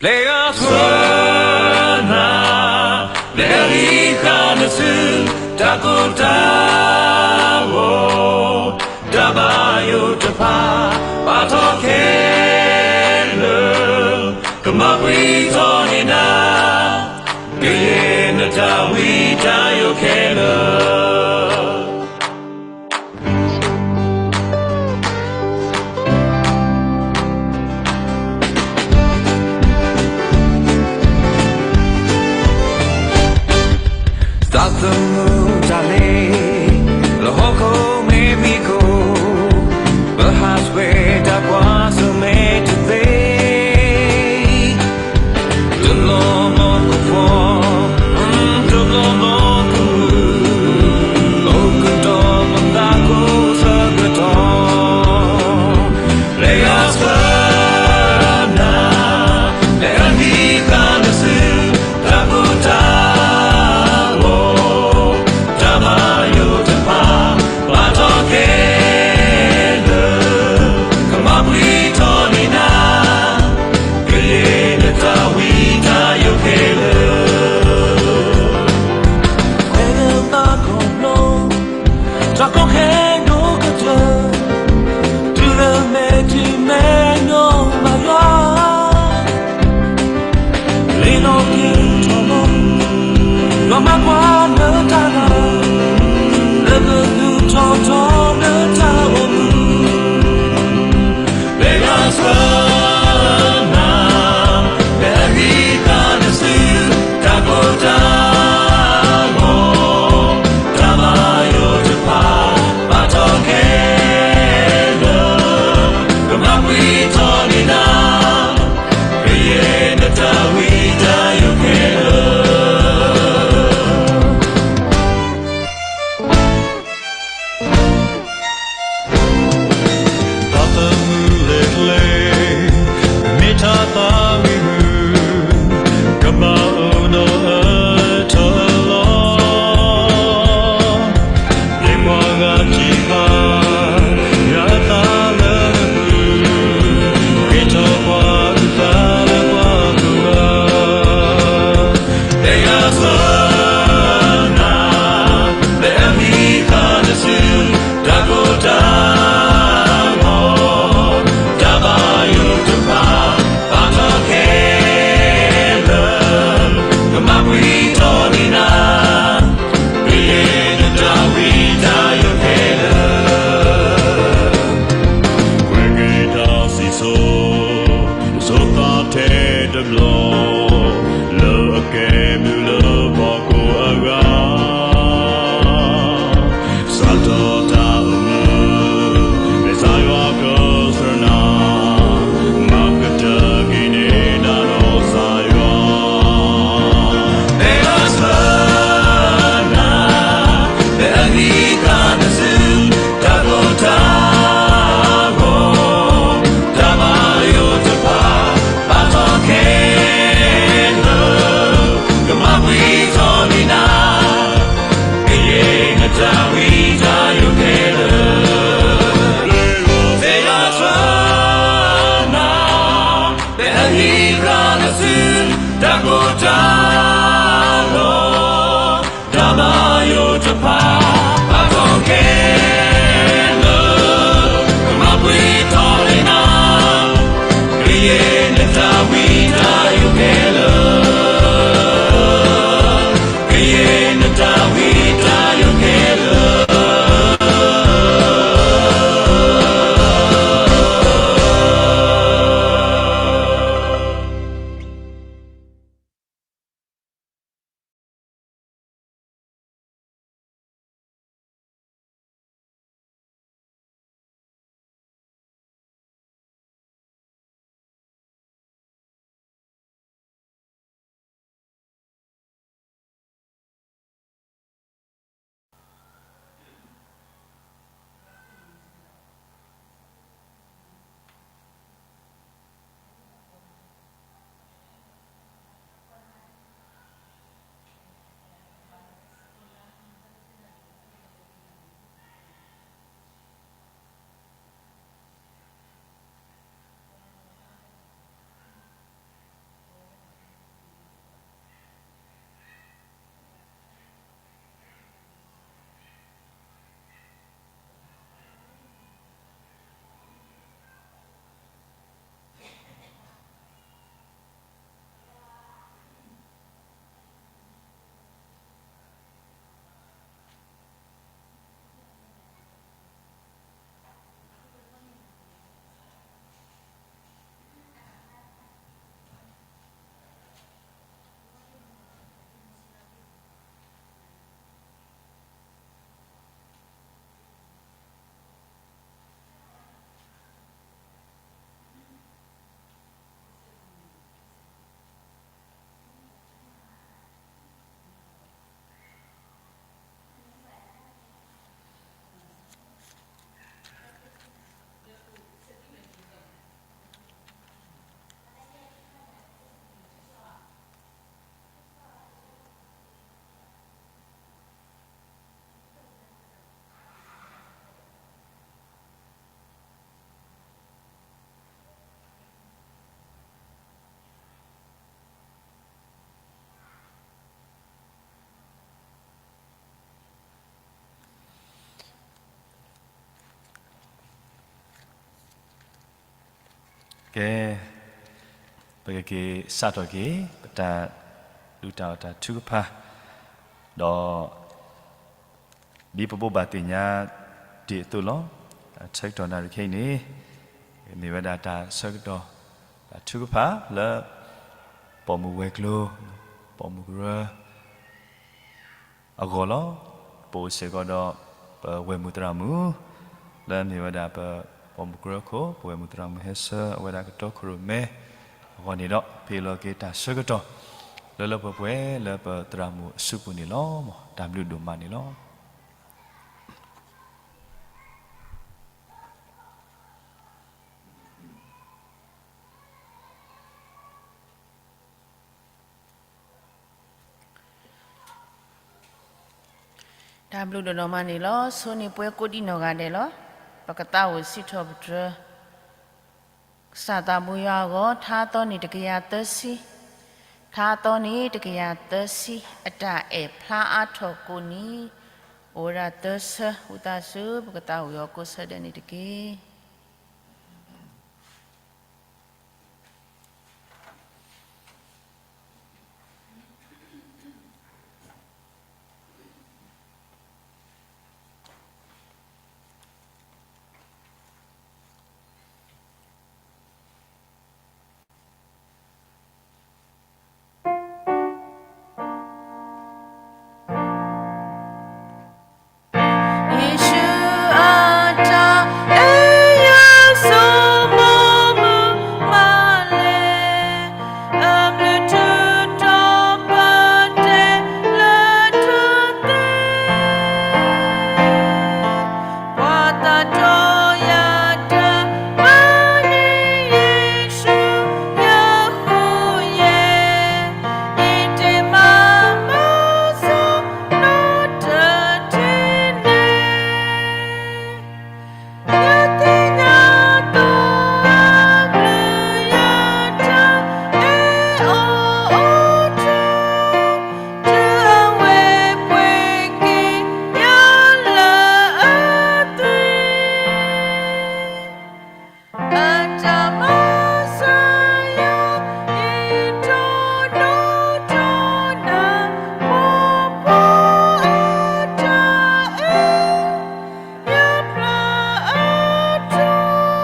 ပျဲဂၤဆှၢနၤ, ပျဲဂၤဟံးဃာ်နစု, တၢ်ကိၢ်တၢ်ဂီၤ, တၢ်ဘၣ်ယိၣ်တဖၣ်, ဘၣ်ထီၣ်ခဲလၢာ်, ကမၤပှဲၤထီၣ်န့ၢ်နၤ, ကယဲၢ်နတၢ်ဝံတၢ်ယိၣ်ခဲလၢာ်. သးသမူတၢ်လဲၤ လၢဟီၣ်ခိၣ်မ့ၢ်မံၤခိၣ်, ပဟးဆှဲးတၢ်ပှၤဆူမဲာ်တသ့, တဘျီဘျီကဖီ, တဘျီဘျီကမုာ်, အိၣ်ကတီၢ်ပသးကိၢ်ဆၢကတီၢ်, ပျဲဂၤဆှၢနၤ, ပျဲဂၤဟံးဃာ်နစု, တၢ်ကိၢ်တၢ်ဂီၤ, တၢ်ဘၣ်ယိၣ်တဖၣ်, ဘၣ်ထီၣ်ခဲလၢာ်, ကမၤပှဲၤထီၣ်န့ၢ်နၤ, ကယဲၢ်နတၢ်ဝံတၢ်ယိၣ်ခဲလၢာ်. ခွဲးလၢဘၣ်ခီဖျိ, တၢ်ကီခဲဒိၣ်ကတၢၢ်, တုၤလၢမဲာ်ထံမဲာ်နိဘၣ်ယွၤ, လ့ၤလီၤက့ၤထီၣ်လီၤ, ယွၤမၤကွၢ်လၢတၢ်လၤ, လၢကသူၣ်ထီၣ်ထီလၢတၢ်အိၣ်မူ ပျဲဂၤဆှၢနၤ, ပျဲဂၤဟံးဃာ်နစု, တၢ်ကိၢ်တၢ်ဂီၤ, တၢ်ဘၣ်ယိၣ်တဖၣ်, ဘၣ်ထီၣ်ခဲလၢာ်, ကမၤပှဲၤထီၣ်န့ၢ်နၤ, ကယဲၢ်နတၢ်ဝံတၢ်ယိၣ်ခဲလၢာ်. ကဲ, ပကက့ၤစးထီၣ်က့ၤ ပတၢ်ဒုးတၢ်အီၣ်တၢ်ထုကဖၣ်, ဒီး ဒ်ပဘိးဘၣ်သ့ၣ်ညါတ့ၢ်အသိးလီၤ. အဆၢကတီၢ်နၣ်ရံၣ်ခဲအံၤန့ၣ် မ့ၢ်ဝဲဒၣ်တၢ်ဆၢကတီၢ် တၢ်ထုကဖၣ်လၢ ပိာ်မုၣ်ဝဲၤကျိၤ, ပိာ်မုၣ်ကရၢ အဂီၢ်လီၤ. ပအိၣ်စ့ၢ်ကီးဒီး ပဝဲၢ်မုၢ်သရၣ်မုၣ် လၢမ့ၢ်ဝဲဒၣ်ပပိာ်မုၣ်ကရၢခိၣ်, ပဝဲၢ်မုၢ်သရၣ်မုၣ်ဟဲဆၢအဝဲဒၣ်ကတီၢ်ခိၣ်ရိၣ်မဲအဂီၢ်န့ၣ်ဒီး ပဟ့ၣ်လီၤက့ၤတၢ်ဆၢကတီၢ် လၢလၢပှဲၤပှဲၤလၢပသရၣ်မုၣ်အစုပူၤန့ၣ်လီၤ. တၢ်ဘျုးဒိၣ်မးန့ၣ်လီၤ. တၢ်ဘျုးဒိၣ်ဒိၣ်မးန့ၣ်လီၤ. ဆိန့ၢ်ပှၤကိးဒံနီၢ်ဂၤဒဲးလီၤ. ပကသးအိၣ်စံးထီၣ်ပတြၢၤ ကစၢ်သးဘိယွၤအဂီၢ်, ထါသီန့ၣ်တကယၤသၢဆံ, ထါသီန့ၣ်တကယၤသၢဆံ, အတၢ်အဲၣ်ဖျါအါထီၣ်ကိးနံၤ, အိၣ်ဝဲဒၣ်သၢဆၢ, ဝံသးစူၤ ပကသးအိၣ်ယီၤကိးဆၢဒဲးန့ၣ်တက့ၢ်. ယ့ၣ်ၡူးအတၢ်အဲၣ်ယွၤဆိကမိၣ်မုာ်မးလဲၣ်, အဘျုးထူးထီးပတဲလၢထူသ့, ပှၤသးတီယၤတၢ်မၤန့ၣ်ယ့ၣ်ၡူးယဃုယဲၢ်, ယတ့မၤမၤစီၤနီတထံန့ၣ် ယသ့ၣ်ညါသိးအဘျုးယတၢ်အဲၣ်အီၤအိၣ်ထီၣ်, တုၤအဝဲပှ့ၤက့ၤယၤလၢအသွံၣ် အတၢ်မၤစၢၤယၤ ယထီၣ်ဒိၣ်ထီၣ်နၢ် ပှၤဖှီၣ်အတၢ်အဲၣ် ယဖျါအါထီၣ်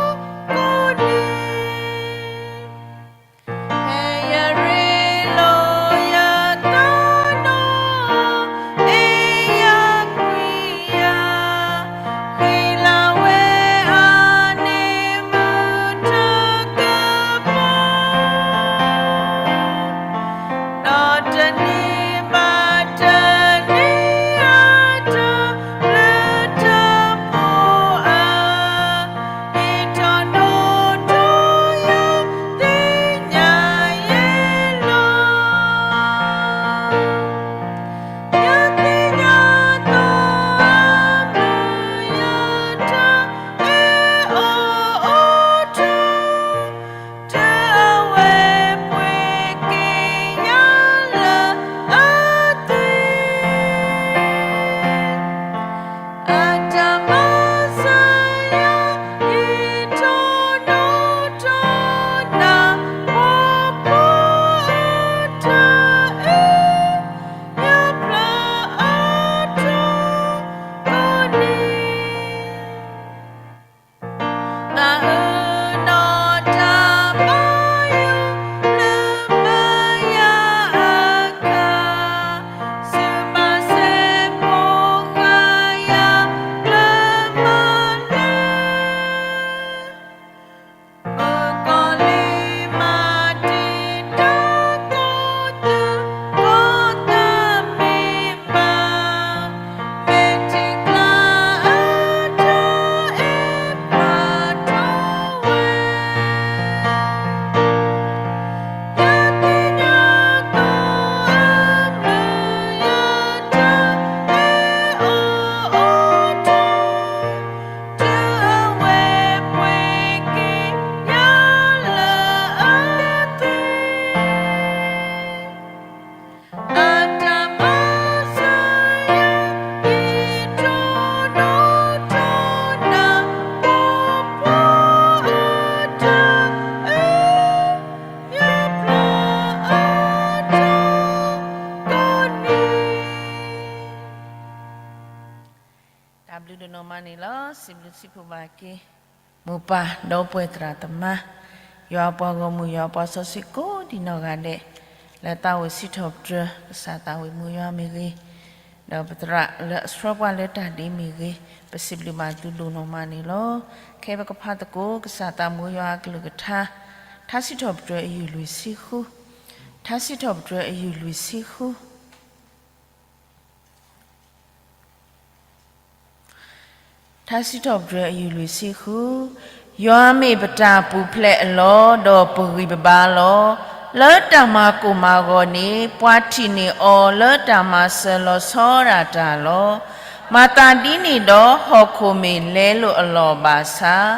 ကိးနံၤ ဖဲယရ့လိာ်ယသးနီၢ် အဲၣ်ယၤကွံယၤ, ဃံလၤဝဲအါန့ၢ်မုၢ်တၢ်ကပီၤ, ဒီးတနံၤဘၣ်တနံၤအတၢ် လၢတၢ်ဖိအါ, ယထီၣ်ဒိၣ်ထီၣ်ယၤသ့ၣ်ညါယဲလီၤ. ယသ့ၣ်ညါသိးအဘျုးယတၢ်အဲၣ်အီၤအိၣ်ထီၣ် တုၤအဝဲပှ့ၤက့ၤယၤလၢအသွံၣ်, အတၢ်မၤစၢၤယၤ ယထီၣ်ဒိၣ်ထီၣ်နၢ် ပှၤဖှီၣ်အတၢ်အဲၣ် ယဖျါအါထီၣ်ကိးနံၤ သးအုးနီၢ်တၢ်ဘါယွၤလၢမၤယၤအခါ, စုဘၣ်စဲးဖိဃါယၤကျၢၤမၤလၢ မုၣ်ကီၤလံၤမၤတံာ်တာ်ကိးသုး ကိးသးမ့ၢ်ဘၣ်, မ့ၢ်ထံကျါအတၢ်အဲၣ်ဖျါထီၣ် စံးဘျုးဘၣ်က့ၤ မိၢ်ပၢ်ဒီပုၢ်ဝဲၢ်သရၣ်သမါ, ယွၤပှၤဂီၢ်မုၢ် ယွၤပှၤစီဆှံကိးဒံနီၢ်ဂၤဒဲး, လၢသးအိၣ်စံးထီၣ်ပတြၢၤ ကစၢ်သးဝံၣ်မိၢ်ယွၤမ့ၢ်ဂ့ၤ, ဒီးပသရၣ်လၢအဆှၢပှၤလၢတၢ်ဒ့မ့ၢ်ဂ့ၤ, ပစံးဘျုးဘၣ်သုဒိၣ်နီၢ်မးန့ၣ်လီၤ. ခဲအံၤပကဖးသကိး ကစၢ်သးမိၢ်ယွၤအကလုၢ်ကထါ, ထါစံးထီၣ်ပတြၢၤအယုၢ်လွံၢ်ဆံဃု, ထါစံးထီၣ်ပတြၢၤအယုၢ်လွံၢ်ဆံဃု ထါစံးထီၣ်ပတြၢၤအယုၢ်လွံၢ်ဆံဃု, ယွၤမ့ၢ်ပတၢ်ပူၤဖျဲးအလီၢ် ဒီးပဂံၢ်ပဘါလီၤ. လၢတၢ်မၤကိၢ်မၤဂီၤန့ၣ် ပှၤထံၣ်န့ၢ်အီၤလၢတၢ်မၤစၢၤလီၤဆီဒၣ်တၢ်လီၤ. မၤသးဒ်န့ၣ်ဒီး ဟီၣ်ခိၣ်မ့ၢ်လဲလိာ်အလီၢ်ဘၣ်ဆၣ်,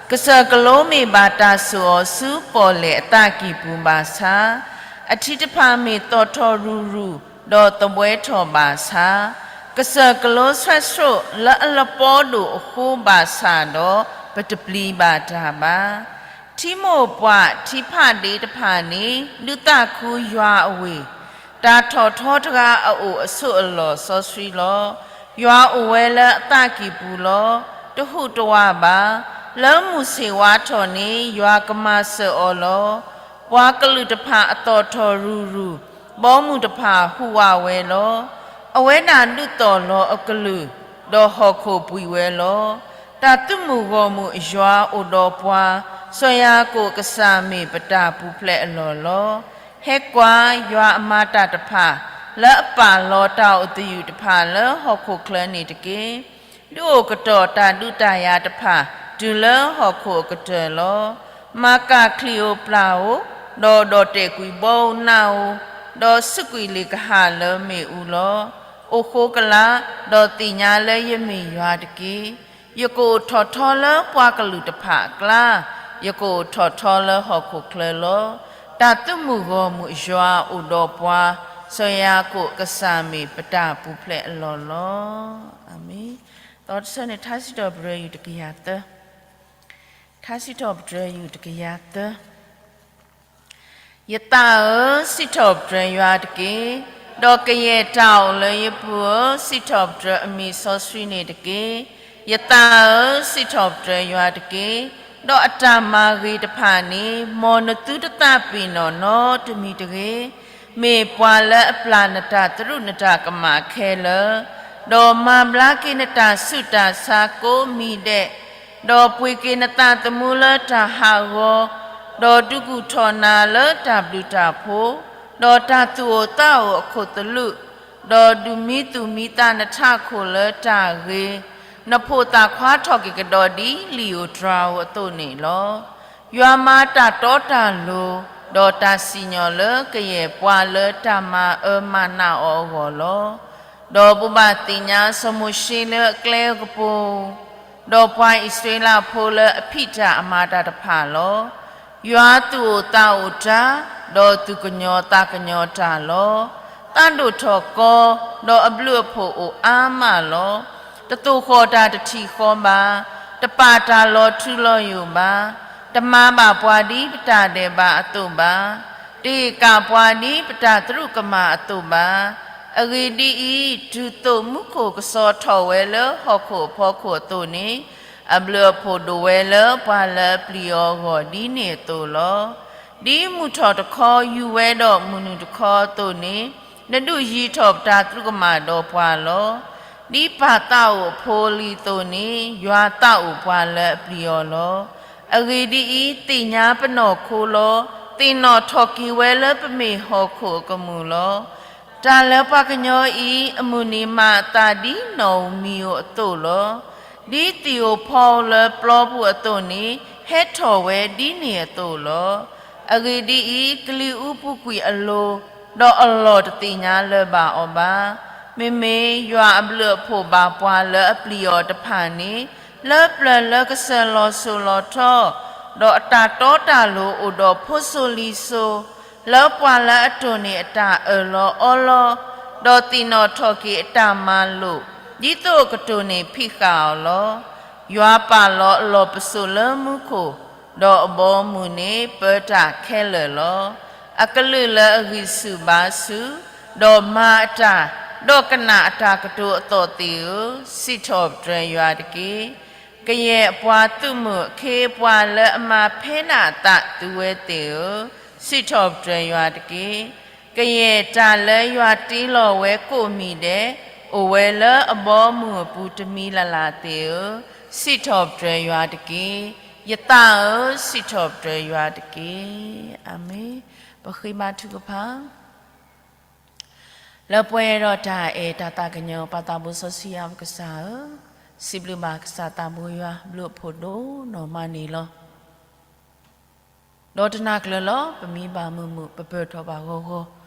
ကစၢၢ်ကလိမ့ၢ်ဘၣ်တၢ်စိာ်အီၤဆူပီၣ်လဲၣ်အသးကံၢ်ပူၤဘၣ်ဆၣ်, အထံတဖၣ်မ့ၢ်သီၣ်ထီၣ်ရူၤရူၤ ဒီးသဘှဲထီၣ်ဘၣ်ဆၣ်, ကစၢၢ်ကလိဆှဲးဆြိးလၢအလပီဒိၣ်အဃိဘၣ်ဆၣ်ဒီး ပတပျံၤဘၣ်တၢ်ဘၣ်. ထံမိၢ်ပှၢ်ထံဖးဒ့တဖၣ်န့ၣ် ဒုးသးခုယွၤအဝ့ၢ်, တၢ်ထီၣ်ထီတဂၤအအိၣ်အဆိးအလီၢ်စီဆှံလီၤ. ယွၤအိၣ်ဝဲလၢအသးကံၢ်ပူၤလီၤ. တဟူးတဝးဘၣ်. လၢမုၢ်ဆ့ၣ်ဝါထီၣ်န့ၣ် ယွၤကမၤစၢၤအီၤလီၤ. ပှၤကလုာ်တဖၣ်အသီၣ်ထီၣ်ရူၤရူၤ, ဘီမုၢ်တဖၣ်ဟူးဝးဝဲလီၤ. အဝဲဒၣ်ဒုးသီၣ်လီၤအကလုၢ်, ဒီးဟီၣ်ခိၣ်ပှံၤဝဲလီၤ. တၢ်သုးမုၢ်ဂီၢ်မုၢ်အယွၤအိၣ်ဒီးပှၤ, စီၤယၤကိာ်အကစၢ်မ့ၢ်ပတၢ်ပူၤဖျဲးအလီၢ်လီၤ. ဟဲကွၢ်, ယွၤအမၤတၢ်တဖၣ် လၢအပာ်လီၤတၢ်အိၣ်သယုၢ်တဖၣ်လၢဟီၣ်ခိၣ်ချၢန့ၣ်တက့ၢ်. ဒုးအိၣ်ကတီၢ်တၢ်ဒုးတၢ်ယၤတဖၣ် တုၤလၢဟီၣ်ခိၣ်အကတၢၢ်လီၤ. မၤကၢ်ချံၣ်ဧိၤပျၢ်ဧိၤ, ဒီးဒီၣ်တဲာ်ကွံာ်ဘီဧိၤနးဧိၤ, ဒီးစူးကွံာ်လ့ၣ်ကဟၣ်လၢမ့ၣ်အူလီၤ. အိၣ်ဃိကလာ်, ဒီးသ့ၣ်ညါလၢယမ့ၢ်ယွၤတက့ၢ်. ယကအိၣ်ထီၣ်ထီလၢပှၤကလုာ်တဖၣ်အကျါ, ယကအိၣ်ထီၣ်ထီလၢဟီၣ်ခိၣ်ချၢလီၤ. တၢ်သုးမုၢ်ဂီၢ်မုၢ်ယွၤအိၣ်ဒီးပှၤ, စီၤယၤကိာ်အကစၢ်မ့ၢ်ပတၢ်ပူၤဖျဲးအလီၢ်လီၤ. အၤမ့ၣ်. ဒီးတဆၢန့ၣ် ထါစံးထီၣ်ပတြၢၤယုၢ်တကယၤသၢ, ထါစံးထီၣ်ပတြၢၤယုၢ်တကယၤသၢ. ယသးဧၢ, စံးထီၣ်ပတြၢၤယွၤတက့ၢ်. ဒီးကယဲၢ်တၢ်အိၣ်လၢယပူၤဧၢ, စံးထီၣ်ပတြၢၤအမံၤစီဆှံန့ၣ်တက့ၢ်. ယသးဧၢ, စံးထီၣ်ပတြၢၤယွၤတက့ၢ်. ဒီးအတၢ်မၤဂ့ၤတဖၣ်န့ၣ် မ်နသုတသးပ့ၤနီၣ်နီတမံၤတဂ့ၤ. မ့ၢ်ပှၤလၢအပျၢ်နတၢ်သရူးနတၢ်ကမၣ်ခဲလၢာ်, ဒီးမၤဘျါက့ၤနတၢ်ဆူးတၢ်ဆါကိးမံၤဒဲး, ဒီးပှ့ၤက့ၤနသးသမူလၢတၢ်ဟးဂီၤ, ဒီးဒုးကူၣ်ထီၣ်နၤလၢတၢ်ဘျုးတၢ်ဖှိၣ်, ဒီးတၢ်သူၣ်အိၣ်သးအိၣ်အခိၣ်သလုး, ဒီးဒုးမံသူၣ်မံသးနထးခိၣ်လၢတၢ်ဂ့ၤ, နဖိသၣ်ခွါထီၣ်က့ၤကဒီးဒ်လံာ်ဧိၤတြၤဧိၤအသိးန့ၣ်လီၤ. ယွၤမၤတၢ်တီတၢ်လိၤ, ဒီးတၢ်စံၣ်ညီၣ်လၢကယဲၢ်ပှၤလၢတၢ်မၤအၢမၤနးအီၤအဂီၢ်လီၤ. ဒီးဘိးဘၣ်သ့ၣ်ညါစီၤမိၤၡ့လၢအကျဲအကပူၤ, ဒီးပှၤအံၣ်စရ့လးဖိလၢအဖံးတၢ်အမၤတၢ်တဖၣ်လီၤ. ယွၤသူၣ်အိၣ်သးအိၣ်တၢ်, ဒီးသူၣ်ကညီၤသးကညီၤတၢ်လီၤ. သးဒိၣ်ထီၣ်ကီ, ဒီးအဘျုးအဖှိၣ်အိၣ်အါမးလီၤ. တသိၣ်ဃီၣ်တၢ်တထံၣ်ဃီဘၣ်, တပာ်တၢ်လီၤထူလီၤယိာ်ဘၣ်, တမၤဘၣ်ပှၤဒ်ပတၢ်ဒဲးဘးအသိးဘၣ်, တဟ့ၣ်ကၣ်ပှၤဒ်ပတၢ်သရူးကမၣ်အသိးဘၣ်. အဂ့ၢ်ဒ်အံၤ, တုၤသိးမူခိၣ်ကစီၤထီၣ်ဝဲလၢဟီၣ်ခိၣ်အဖီခိၣ်အသိးန့ၣ်, အဘျုးအဖှိၣ်ဒိၣ်ဝဲလၢပှၤလၢအပျံၤအီၤအဂီၢ်ဒ်န့ၣ်အသိးလီၤ. ဒ်မုၢ်ထီၣ်တခီယူၤဝဲဒီးမုၢ်နုာ်တခီအသိးန့ၣ်, နဒုးယံၤထီၣ်ပတၢ်သရူးကမၣ်ဒီးပှၤလီၤ. ဒ်ပၢ်သးအိၣ်အဖိအလံၤအသိးန့ၣ်, ယွၤသးအိၣ်ပှၤလၢအပျံၤအီၤလီၤ. အဂ့ၢ်ဒ်အံၤ, သ့ၣ်ညါပနီၢ်ခိလီၤ. သ့ၣ်နီၣ်ထီၣ်က့ၤဝဲလၢပမ့ၢ်ဟီၣ်ခိၣ်အကမူၣ်လီၤ. တၢ်လၢပှၤကညီအံၤ, အမုၢ်နံၤမၤအသးဒ်နီၣ်ဧိၤမံၤဧိၤအသိးလီၤ. ဒ်သ့ၣ်ဧိၤဖီဧိၤလၢပျီပူၤအသိးန့ၣ်, ဟဲထီၣ်ဝဲဒ်န့ၣ်အသိးလီၤ. အဂ့ၢ်ဒ်အံၤ, ကလံၤအူပူၤကွံာ်အလိၤ, ဒီးအလီၢ်တသ့ၣ်ညါလၢၤဘၣ်အီၤဘၣ်. မ့မ့ၢ်ယွၤအဘျုးအဖှိၣ်ဘၣ်ပှၤလၢအပျံၤအီၤတဖၣ်န့ၣ်, လၢပျၢၤလၢကစၢၢ်လီၤစိၤလီၤထီ, ဒီးအတၢ်တီတၢ်လိၤအိၣ်ဒီးဖိစိၤလံၤစိၤ, လၢပှၤလၢအတိၢ်န့ၢ်အတၢ်အၢၣ်လီၤအီလီၤ, ဒီးသ့ၣ်နီၣ်ထီၣ်က့ၤအတၢ်မၤလိာ်, ဒ်သိးအကတိၢ်န့ၢ်ဖံးဃာ်အီၤလီၤ. ယွၤပာ်လီၤအလီၢ်ပစိာ်လၢမူခိၣ်, ဒီးအဘီအမုၢ်န့ၣ်ပၢတၢ်ခဲလၢာ်လီၤ. အကလုာ်လၢအဂံၢ်ဆူၣ်ဘါဆူၣ်, ဒီးမၤအတၢ်, ဒီးကနၣ်အတၢ်ကတိၤအသီၣ်သ့ၣ်ဧၢ, စံးထီၣ်ပတြၢၤယွၤတက့ၢ်. ကယဲၢ်ပှၤသုးမုၢ်အခ့အပှၤလၢအမၤဖဲနၤအသးသုဝဲသ့ၣ်ဧၢ, စံးထီၣ်ပတြၢၤယွၤတက့ၢ်. ကယဲၢ်တၢ်လၢယွၤတ့လီၤဝဲကိးမံၤဒဲး, အိၣ်ဝဲလၢအဘီအမုၢ်အပူၤတမံၤလၢ်လၢ်သ့ၣ်ဧၢ, စံးထီၣ်ပတြၢၤယွၤတက့ၢ်. ယသးဧၢ, စံးထီၣ်ပတြၢၤယွၤတက့ၢ်. အၤမ့ၣ်. ပဃ့ဘါထုကဖၣ် လၢပှဲၤဒီးတၢ်အဲၣ်တၢ်သးကညီၤ ပၢ်သးဘိစီဆှံယွၤပကစၢ်ဧၢ, စံးဘျုးဘၣ်ကစၢ်သးဘိယွၤဘျုးအဖှိၣ်ဒိၣ်နီၢ်မးန့ၣ်လီၤ. ဒီးတနၤကျၢၤလီၤ ပမံဘၣ်မုာ်မုာ် ပပၢၢ်ထီၣ်ဘၣ်ဂီၤဂီၤ,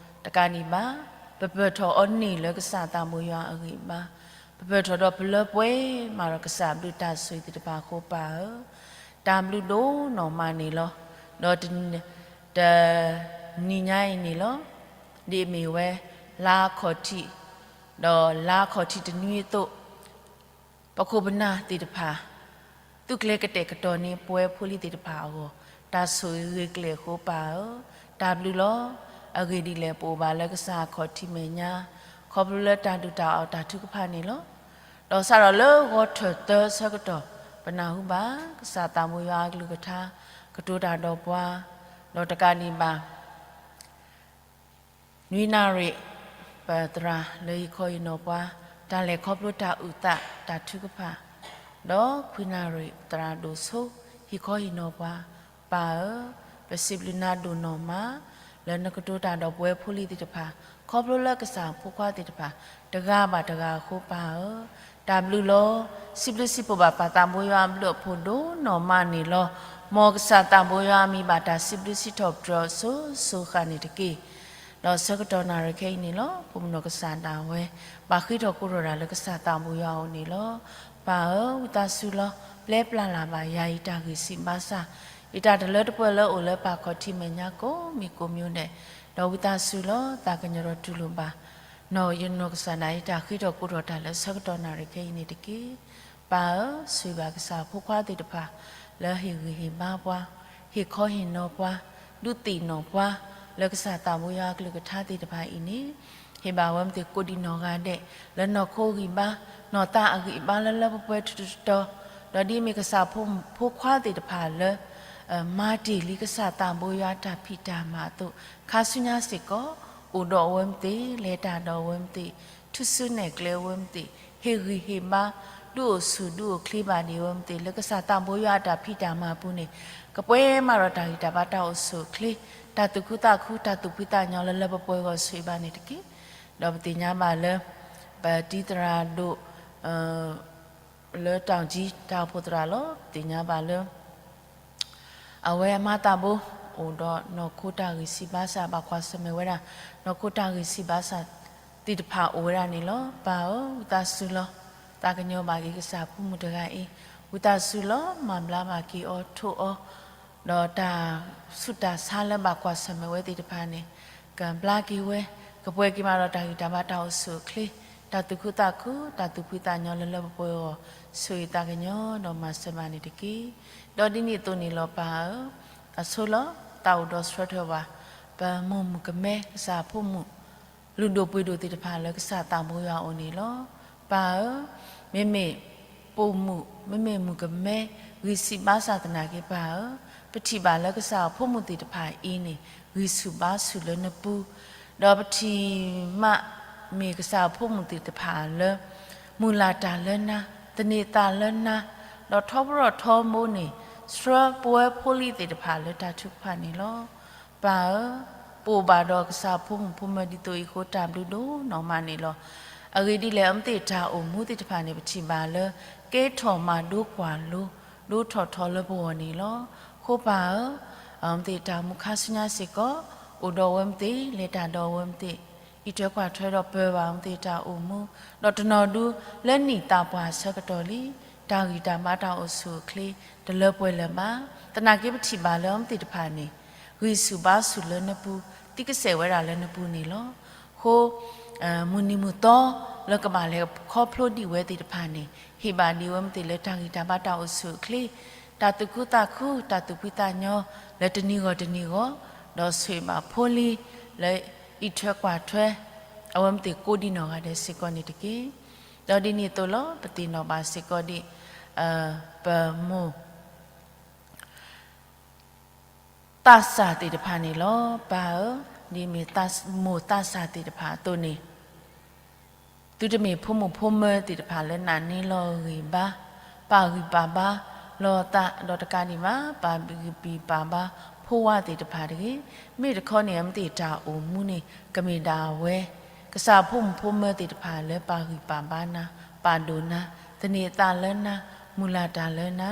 တကးဒံးဘၣ် ပပၢၢ်ထီၣ်အီၤန့ၢ်လၢကစၢ်သးဘိယွၤအဂံၢ်အဘါ, ပပၢၢ်ထီၣ်ဒီးပလၢပှဲၤမးဒီးကစၢ်ဘျုးတၢ်ဆိၣ်ဂ့ၤသ့ၣ်တဖၣ်အဃိပၢ်ဧၢ, တၢ်ဘျုးဒိၣ်နီၢ်မးန့ၣ်လီၤ. ဒီး တနံၤညါအံၤန့ၣ်လီၤ, ဒ်အမ့ၢ်ဝဲ လါခီၣ်ထံး, ဒီးလါခီၣ်ထံးတနွံအသိး, ပခိၣ်ပနၢ်သ့ၣ်တဖၣ် သုးကျဲၤကတဲာ်ကတီၤန့ၢ်ပဝဲဖိလံၤသ့ၣ်တဖၣ်အဂီၢ်, တၢ်ဆိၣ်ဂ့ၤဂ့ၤကျဲၤအဃိပၢ်ဧၢ, တၢ်ဘျုးလီၤ. အဂ့ၢ်ဒ်လဲၣ် ပအိၣ်ဘၣ်လၢကစၢ်အခီၣ်ထံးမဲာ်ညါ, ခီဖျိလၢတၢ်ဒုၣ်တၢ်အီၣ်တၢ်ထုကဖၣ်န့ၣ်လီၤ. ဒီးစးထီၣ်လၢဂီၤထၢၣ်သၢဆၢကတီၢ်, ပနၢ်ဟူဘၣ် ကစၢ်သးဘိယွၤအကလုၢ်ကထါ ကတိၤတၢ်ဒီးပှၤ, ဒီးတကးဒံးဘၣ် နွံနၣ်ရံၣ် ပသရၣ်လၢဟ့ၣ်ခီဟ့ၣ်နီၤပှၤ တၢ်လဲၤခီဖျိတၢ်အုၣ်သးတၢ်ထုကဖၣ်, ဒီးခွံနၣ်ရံၣ် သရၣ်ဒိၣ်ဆိ ဟ့ၣ်ခီဟ့ၣ်နီၤပှၤ, ပၢ်ဧၢ, ပစံးဘျုးနၤဒိၣ်နီၢ်မး လၢနကတိၤတၢ်ဒီးပဝဲဖိလံၤသ့ၣ်တဖၣ် ခီဖျိလၢကစၢ်အဖိခွါသ့ၣ်တဖၣ် တဂၤဘၣ်တဂၤအဃိပၢ်ဧၢ, တၢ်ဘျုးလီၤ. စံးဘျုးစံးဖှိၣ်ဘၣ်ပၢ်သးဘိယွၤအဘျုးအဖှိၣ်ဒိၣ်နီၢ်မးန့ၣ်လီၤ. မ်ကစၢ်သးဘိယွၤအမံၤဘၣ်တၢ်စံးဘျုးစံးထီၣ်ပတြၢၤအစိၤစိၤဃၣ်န့ၣ်တက့ၢ်. ဒီးဆၢကတီၢ်နၣ်ရံၣ်ခဲအံၤန့ၣ်လီၤ, ပမုၢ်နီၢ်ကစၢ်ဒၣ်ဝဲ ဘၣ်ဃ့ထီၣ်ကိးထီၣ်တၢ်လၢကစၢ်သးဘိယွၤအအိၣ်န့ၣ်လီၤ. ပၢ်ဧၢ, ဝံသးစူၤလီၤ, ပျဲပျၢ်လၢ်ဘၣ်ယၤအံၤတၢ်ဂံၢ်စၢ်ဘါစၢ်, ယတၢ်တလၢတပှဲၤလၢအိၣ်လၢပၢ်ခီၣ်ထံးမဲာ်ညါကိးမံၤကိးမံၤဒဲး, ဒီးဝံသးစူၤလီၤ, သးကညီၤဒီးတူၢ်လိာ်ဘၣ် နီၢ်ယနီၢ်ကစၢ်ဒၣ်အံၤတၢ်ဃ့ထီၣ်ကိးထီၣ်တၢ်လၢဆၢကတီၢ်နၣ်ရံၣ်ခဲအံၤန့ၣ်တက့ၢ်. ပၢ်ဧၢ, ဆိၣ်ဂ့ၤဘၣ်ကစၢ်အဖိခွါသ့ၣ်တဖၣ် လၢဟ့ၣ်ဂံၢ်ဟ့ၣ်ဘါပှၤ, ဟ့ၣ်ခီဟ့ၣ်နီၤပှၤ, ဒုးသ့ၣ်နီၣ်ပှၤ လၢကစၢ်သးဘိယွၤအကလုၢ်ကထါသ့ၣ်တဖၣ်အံၤန့ၣ်, ဟ့ၣ်ဘၣ်ဝဲမ့ၢ်သ့ၣ်ကိးဒံးနီၢ်ဂၤဒဲး လၢနီၢ်ခိအဂံၢ်ဘါ, နီၢ်သးအဂံၢ်အဘါလၢလၢပှဲၤပှဲၤတတီၤတီၤ, ဒီးဒ်အမ့ၢ်ကစၢ်ဖိခွါသ့ၣ်တဖၣ်လၢ မၤတ့ၢ်လံကစၢ်သးဘိယွၤအတၢ်ဖံးတၢ်မၤအသိး, ခါဆူညါစ့ၢ်ကီး အိၣ်ဒီးအဝဲမ့ၢ်သ့ၣ်, လဲၤတၢ်ဒီးအဝဲမ့ၢ်သ့ၣ်, ထုးစုနဲၣ်ကျဲအဝဲမ့ၢ်သ့ၣ်, ဟ့ၣ်ဂံၢ်ဟ့ၣ်ဘါ, ဒုးအိၣ်ဆူၣ်ဒုးအိၣ်ချ့ဘၣ်ဒံးအဝဲမ့ၢ်သ့ၣ်, လၢကစၢ်သးဘိယွၤအတၢ်ဖံးတၢ်မၤအပူၤန့ၣ်, ကပှဲၤမးဒီးတၢ်ဂံၢ်တၢ်ဘါတၢ်အိၣ်ဆူၣ်အိၣ်ချ့, တၢ်သူၣ်ခုသးခု, တၢ်သူၣ်ဖှံသးညီလၢလၢပှဲၤပှဲၤအဂီၢ် ဆိၣ်ဂ့ၤဘၣ်န့ၣ်တက့ၢ်. ဒီးပသ့ၣ်ညါဘၣ်လၢ ပတံၤသရၣ်ဒိၣ် လၢတၢ်အိၣ်ကၠံတၢ်အိၣ်ဖှိၣ်သရၣ်လီၤ. ပသ့ၣ်ညါဘၣ်လၢ အဝဲအမါသးဘိ အိၣ်ဒီးနီၢ်ခိတၢ်ဂံၢ်စၢ်ဘါစၢ် ဘၣ်ကွၢ်ဆၢၣ်မဲာ်ဝဲဒၣ် နီၢ်ခိတၢ်ဂံၢ်စၢ်ဘါစၢ်သ့ၣ်တဖၣ်အိၣ်ဝဲဒၣ်န့ၣ်လီၤ. ပၢ်ဧၢ, ဝံသးစူၤလီၤ. သးကညီၤဘၣ်က့ၤကစၢ်ဖိမုၣ်တဂၤအံၤ, ဝံသးစူၤလီၤ. မၤဘျါဘၣ်က့ၤအီၤ ထိးအီၤ ဒီးတၢ်ဆူးတၢ်ဆါလၢဘၣ်ကွၢ်ဆၢၣ်မဲာ်ဝဲသ့ၣ်တဖၣ်န့ၣ်, ကဘျါက့ၤဝဲ, ကပှဲၤက့ၤမးဒီးတၢ်ဂံၢ်တၢ်ဘါတၢ်အိၣ်ဆူၣ်အိၣ်ချ့, တၢ်သူၣ်ခုသးခု, တၢ်သူၣ်ဖှံသးညီလၢလၢပှဲၤပှဲၤအဂီၢ်, ဆိၣ်ဂ့ၤသးကညီၤဒီးမၤစၢၤဘၣ်န့ၣ်တက့ၢ်. ဒီးဒ်န့ၣ်အသိးန့ၣ်လီၤပၢ်ဧၢ, အဆိလီၤ, သးအိၣ်ဒီးဆှၢထၢၣ်ဝဲ, ပမိၢ်မုၣ်ကမဲ ကစၢ်ဖိမုၣ် လုၢ်ဒိၣ်ပှ့ၤဒိၣ်သ့ၣ်တဖၣ်လၢကစၢ်သးဘိယွၤအအိၣ်န့ၣ်လီၤ. ပၢ်ဧၢ, မ့မ့ၢ် ပိာ်မုၣ်, မ့မ့ၢ်မုၣ်ကမဲ ဂံၢ်စၢ်ဘါစၢ်သနာ်က့ပၢ်ဧၢ, ပထံၣ်ဘၣ်လၢကစၢ်အဖိမုၣ်သ့ၣ်တဖၣ်အံၤန့ၣ် ဂံၢ်ဆူၣ်ဘါဆူၣ်လၢနပူၤ, ဒီးပထံၣ်မး မ့ၢ်ကစၢ်အဖိမုၣ်သ့ၣ်တဖၣ်လၢ မုၢ်လၢ်တၢ်လၢနၤ, သန့ၤသးလၢနၤ, ဒီးထီဘိထီဘိန့ၣ် ဆှၢပဝဲဖိလံၤသ့ၣ်တဖၣ်လၢတၢ်ထုကဖၣ်န့ၣ်လီၤ. ပၢ်ဧၢ, ပအိၣ်ဘၣ်ဒီးကစၢ်ဖိမုၣ်ဖိမၢၤဒ်သိးအံၤအဃိ တၢ်ဘျုးဒိၣ်နီၢ်မးန့ၣ်လီၤ. အဂ့ၢ်ဒ်လဲၣ်, အမ့ၢ်သ့ၣ်တၢ်အိၣ်မူသ့ၣ်တဖၣ်န့ၣ် ပထံၣ်ဘၣ်လၢ ကဲထီၣ်မၤဒိကွၢ်လိ ဒိထီၣ်ထီလၢပဂီၢ်န့ၣ်လီၤ. အဃိပၢ်ဧၢ, အမ့ၢ်သ့ၣ်တၢ်အိၣ်မူခါဆူညါစ့ၢ်ကီး အိၣ်ဒီးအဝဲမ့ၢ်သ့ၣ်, လဲၤတၢ်ဒီးအဝဲမ့ၢ်သ့ၣ်, အံးထွဲကွၢ်ထွဲဒီးပၢၤဘၣ်အဝဲမ့ၢ်သ့ၣ်တၢ်အိၣ်မူ, ဒီးတနီၤဒုလၢနံၣ်သးပှၢ်ဆၢကတီၢ်လံ, တၢ်ဂံၢ်တၢ်ဘါတၢ်အိၣ်ဆူၣ်အိၣ်ချ့ တလၢပှဲၤလၢၤဘၣ်. သနာ်က့ပထံၣ်ဘၣ်လၢအမ့ၢ်သ့ၣ်တဖၣ်န့ၣ် ဂံၢ်ဆူၣ်ဘါဆူၣ်လၢနပူၤ, သံကစဲးဝဲဒၣ်လၢနပူၤန့ၣ်လီၤ. အဃိ မုၢ်နံၤမုၢ်သီလၢကဘၣ်လဲၤခီဖျိဒံးဝဲသ့ၣ်တဖၣ်န့ၣ် ဟ့ၣ်ဘၣ်ဒံးဝဲမ့ၢ်သ့ၣ်လၢတၢ်ဂံၢ်တၢ်ဘါတၢ်အိၣ်ဆူၣ်အိၣ်ချ့, တၢ်သူၣ်ခုသးခု တၢ်သူၣ်ဖှံသးညီ လၢတနံၤဂီၢ်တနံၤဂီၢ်, ဒီးဆိၣ်ဂ့ၤဘၣ်ဖိလံၤလၢအံးထွဲကွၢ်ထွဲ အဝဲမ့ၢ်သ့ၣ်ကိးဒံးနီၢ်ဂၤဒဲးစ့ၢ်ကီးန့ၣ်တက့ၢ်. ဒီးဒ်န့ၣ်အသိးလီၤ ပသ့ၣ်နီၣ်ဘၣ်စ့ၢ်ကီးဒံး ပမိၢ် သးစၢ်သ့ၣ်တဖၣ်န့ၣ်လီၤ. ပၢ်ဧၢ, ဒ်မ့ၢ်မိၢ်သးစၢ်သ့ၣ်တဖၣ်အသိးန့ၣ်, သုတမ့ၢ်ဖိမုၣ်ဖိမၢၤသ့ၣ်တဖၣ်လၢနာ်န့ၢ်လီၤဂံၢ်ဘါ, ပာ်ဂံၢ်ပာ်ဘါလီၤသးဒီးတကးဒံးဘၣ်, ပာ်ဂံၢ်ပာ်ဘါဖိဝါသ့ၣ်တဖၣ်တဂ့ၤ. မ့ၢ်တခီန့ၣ် အမ့ၢ်သ့ၣ်တၢ်အိၣ်မူန့ၣ် ကမ့ၢ်ဒၣ်ဝဲ ကစၢ်ဖိမုၣ်ဖိမၢၤသ့ၣ်တဖၣ်လၢပာ်ဂံၢ်ပာ်ဘါနၤ, ပာ်ဒိၣ်နၤ, သန့ၤအသးလၢနၤ, မုၢ်လၢ်တၢ်လၢနၤ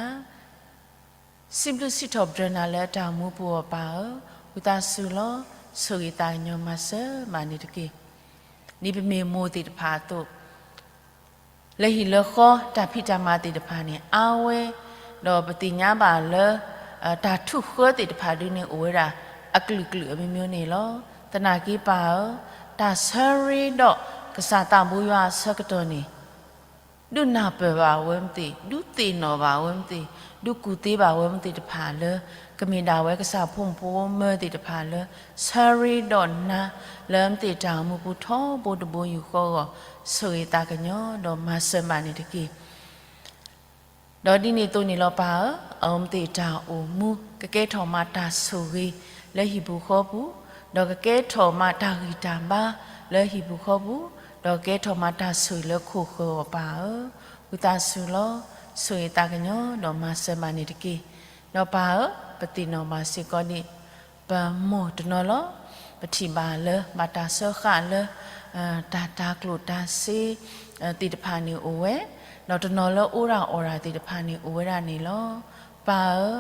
စံးဘျုးစံးထီၣ်ပတြၢၤနၤလၢတၢ်မူပူၤအီၤပၢ်ဧၢ, ဝံသးစူၤလီၤ, ဆိၣ်ဂ့ၤသးကညီၤမၤစၢၤဘၣ်န့ၣ်တက့ၢ်. ဒ်ပမ့ၢ်မိၢ်သ့ၣ်တဖၣ်အသိး, လၢဟံၣ်လၢဃီတၢ်ဖံးတၢ်မၤသ့ၣ်တဖၣ်န့ၣ် အါဝဲ, ဒီးပသ့ၣ်ညါဘၣ်လၢ တၢ်ထူၣ်ဃၢသ့ၣ်တဖၣ်ဒုန့ၣ်အိၣ်ဝဲဒၣ် အကလုာ်ကလုာ်အမျိုးမျိုးန့ၣ်လီၤ. သနာ်က့ပၢ်ဧၢ, တၢ်ဆၢရ့ဒီးကစၢ်သးဘိယွၤအဆၢကတီၢ်န့ၣ် ဒုးနၢ်ပၢၢ်ဘၣ်ဝဲမ့ၢ်သ့ၣ်, ဒုးသ့ၣ်နီၣ်ဘၣ်ဝဲမ့ၢ်သ့ၣ်, ဒုးကူၣ်သ့ဘၣ်ဝဲမ့ၢ်သ့ၣ်တဖၣ်လၢ ကမ့ၢ်ဒၣ်ဝဲကစၢ်ဖိမုၣ်ဖိမၢၤသ့ၣ်တဖၣ်လၢ ဆၢရ့ဒီးနၤ လၢမ့ၢ်သ့ၣ်တၢ်အိၣ်မူပူၤထီဘိတဘိယူၢ်ဃီအဂီၢ်, ဆိၣ်ဂ့ၤသးကညီၤဒီးမၤစၢၤဘၣ်န့ၣ်တက့ၢ်. ဒီးဒ်န့ၣ်အသိးန့ၣ်လီၤပၢ်ဧၢ, အမ့ၢ်သ့ၣ်တၢ်အိၣ်မူ ကကဲထီၣ်မးတၢ်ဆိၣ်ဂ့ၤလၢဟံၣ်ပူၤဃီပူၤ, ဒီးကကဲထီၣ်မးတၢ်ဂံၢ်တၢ်ဘါလၢဟံၣ်ပူၤဃီပူၤ, ဒီးကကဲထီၣ်မးတၢ်ဆိၣ်ဂ့ၤလၢခိၣ်ဃၢၤအီၤပၢ်ဧၢ, ဝံသးစူၤလီၤ, ဆိၣ်ဂ့ၤသးကညီၤဒီးမၤစၢၤဘၣ်န့ၣ်တက့ၢ်. ဒီးပၢ်ဧၢ, ပသ့ၣ်နီၣ်ဘၣ်စ့ၢ်ကီးဒ် ပမိၢ်တနီၤလီၤ. ပထံၣ်ဘၣ်လၢ ဘၣ်တၢ်စၢဃာ်လၢ တၢ်တၤကျိၣ်တၤစ့ သ့ၣ်တဖၣ်န့ၣ်အိၣ်ဝဲ, ဒီးတနီၤလၢအအိၣ်ဒၣ်အီၣ်ဒၣ်သ့ၣ်တဖၣ်န့ၣ်အိၣ်ဝဲဒၣ်န့ၣ်လီၤ. ပၢ်ဧၢ,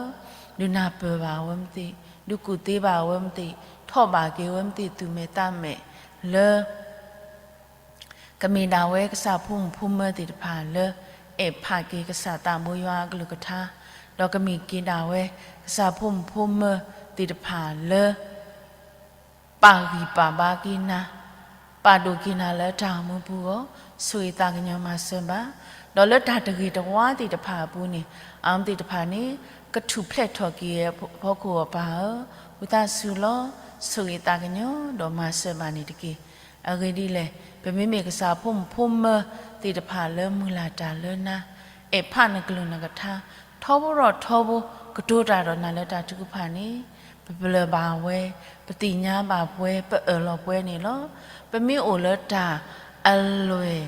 ဒုးနၢ်ပၢၢ်ဘၣ်ဝဲမ့ၢ်သ့ၣ်, ဒုးကူၣ်သ့ဘၣ်ဝဲမ့ၢ်သ့ၣ်, ထီၣ်ဘၣ်က့ၤဝဲမ့ၢ်သ့ၣ် သူၣ်မဲာ်သးမဲာ်လၢ ကမ့ၢ်ဒၣ်ဝဲကစၢ်ဖိမုၣ်ဖိမၢၤသ့ၣ်တဖၣ်လၢ အဲၣ်ဖးက့ၤကစၢ်သးဘိယွၤအကလုၢ်ကထါ, ဒီးကမ့ၢ်က့ၤဒၣ်ဝဲ ကစၢ်ဖိမုၣ်ဖိမၢၤသ့ၣ်တဖၣ်လၢ ပာ်ဂံၢ်ပာ်ဘါက့ၤနၤ, ပာ်ဒိၣ်က့ၤနၤလၢတၢ်အိၣ်မူပူၤအဂီၢ်, ဆိၣ်ဂ့ၤသးကညီၤမၤစၢၤဘၣ်, ဒီးလၢတၢ်တဂ့ၤတဝါသ့ၣ်တဖၣ်အပူၤန့ၣ် အမ့ၢ်သ့ၣ်တဖၣ်န့ၣ် ကထူၣ်ဖျဲးထီၣ်က့ၤဖီခိၣ်အီၤပၢ်ဧၢ, ဝံသးစူၤလီၤ, ဆိၣ်ဂ့ၤသးကညီၤဒီးမၤစၢၤဘၣ်န့ၣ်တက့ၢ်. အဂ့ၢ်ဒ်လဲၣ်, ပမ့မ့ၢ်ကစၢ်ဖိမုၣ်ဖိမၢၤသ့ၣ်တဖၣ်လၢမုၢ်လၢ်တၢ်လၢနၤ, အဲၣ်ဖးနကလုၢ်နကထါ, ထီဘိထီဘိ ကတိၤတၢ်ဒီးနၤလၢတၢ်ထုကဖၣ်န့ၣ်, ပပလၢၢ်ဘၣ်ဝဲ, ပသ့ၣ်ညါဘၣ်ပှဲၤ, ပအၢၣ်လီၤပှဲၤန့ၣ်လီၤ. ပမ့ၢ်အိၣ်လၢတၢ်အလွဲၢ်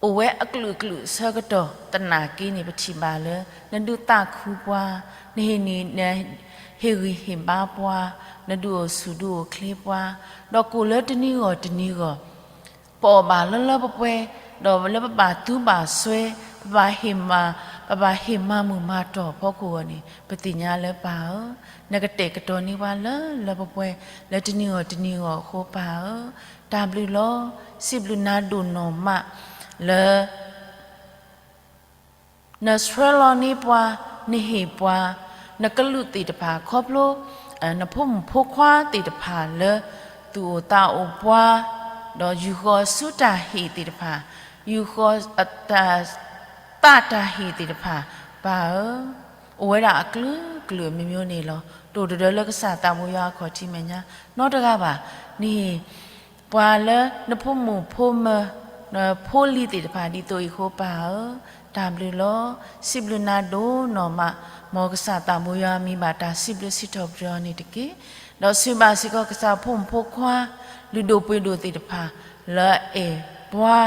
အိၣ်ဝဲအကလုာ်ကလုာ်အဆၢကတီၢ်သနာ်က့န့ၣ် ပထံၣ်ဘၣ်လၢ နဒုးသးခုပှၤ, နဟ့ၣ်န့ၢ် ဟ့ၣ်ဂံၢ်ဟ့ၣ်ဘါပှၤ, နဒုးအိၣ်ဆူၣ်ဒုးအိၣ်ချ့ပှၤ, ဒီးကိၣ်လၢတနံၤဂီၢ်တနံၤဂီၢ် ပအီၣ်ဘၣ်လၢလၢပှဲၤပှဲၤ, ဒီးလၢပဘၣ်သူဘၣ်စွဲ, ပဘၣ်ဟ့ၣ်မၤ, ပဘၣ်ဟ့ၣ်မၤမုာ်မၤတီၢ်ဖီခိၣ်အဂီၢ်န့ၣ် ပသ့ၣ်ညါလၢပၢ်ဧၢ, နကတဲာ်ကတီၤန့ၢ်ပှၤလၢလၢပှဲၤပှဲၤ လၢတနံၤဂီၢ်တနံၤဂီၢ်အဃိပၢ်ဧၢ, တၢ်ဘျုးလီၤ. စံးဘျုးနၤဒိၣ်နီၢ်မးလၢ နဆှၢလီၤန့ၢ်ပှၤ, နဟ့ၣ်ပှၤ, နကလုာ်သ့ၣ်တဖၣ် ခီဖျိ နဖိမုၣ်ဖိခွါသ့ၣ်တဖၣ်လၢ သူၣ်အိၣ်သးအိၣ်ပှၤ, ဒီးယူၢ်ဃီၤဆူတၢ်ဟ့ၣ်သ့ၣ်တဖၣ်, ယူၢ်ဃီၤ သးတၢ်ဟ့ၣ်သ့ၣ်တဖၣ်, ပၢ်ဧၢ, အိၣ်ဝဲဒၣ်အကလုာ်ကလုာ်အမျိုးမျိုးန့ၣ်လီၤ. တအိၣ်တဒၢလၢကစၢ်သးဘိယွၤအခီၣ်ထံးမဲာ်ညါ နီတဂၤဘၣ်. နဟ့ၣ် ပှၤလၢနဖိမုၣ်ဖိမၢၤ ဖိလံၤသ့ၣ်တဖၣ်ဒ်သိးအံၤအဃိပၢ်ဧၢ, တၢ်ဘျုးလီၤ. စံးဘျုးနၤဒိၣ်နီၢ်မး, မ်ကစၢ်သးဘိယွၤမံၤဘၣ်တၢ်စံးဘျုးစံးထီၣ်ပတြၢၤအီၤန့ၣ်တက့ၢ်. ဒီးဆိၣ်ဂ့ၤဘၣ်စ့ၢ်ကီးကစၢ်ဖိမုၣ်ဖိခွါ လုၢ်ဒိၣ်ပှ့ၤဒိၣ်သ့ၣ်တဖၣ် လၢအအဲၣ်ပှၤ,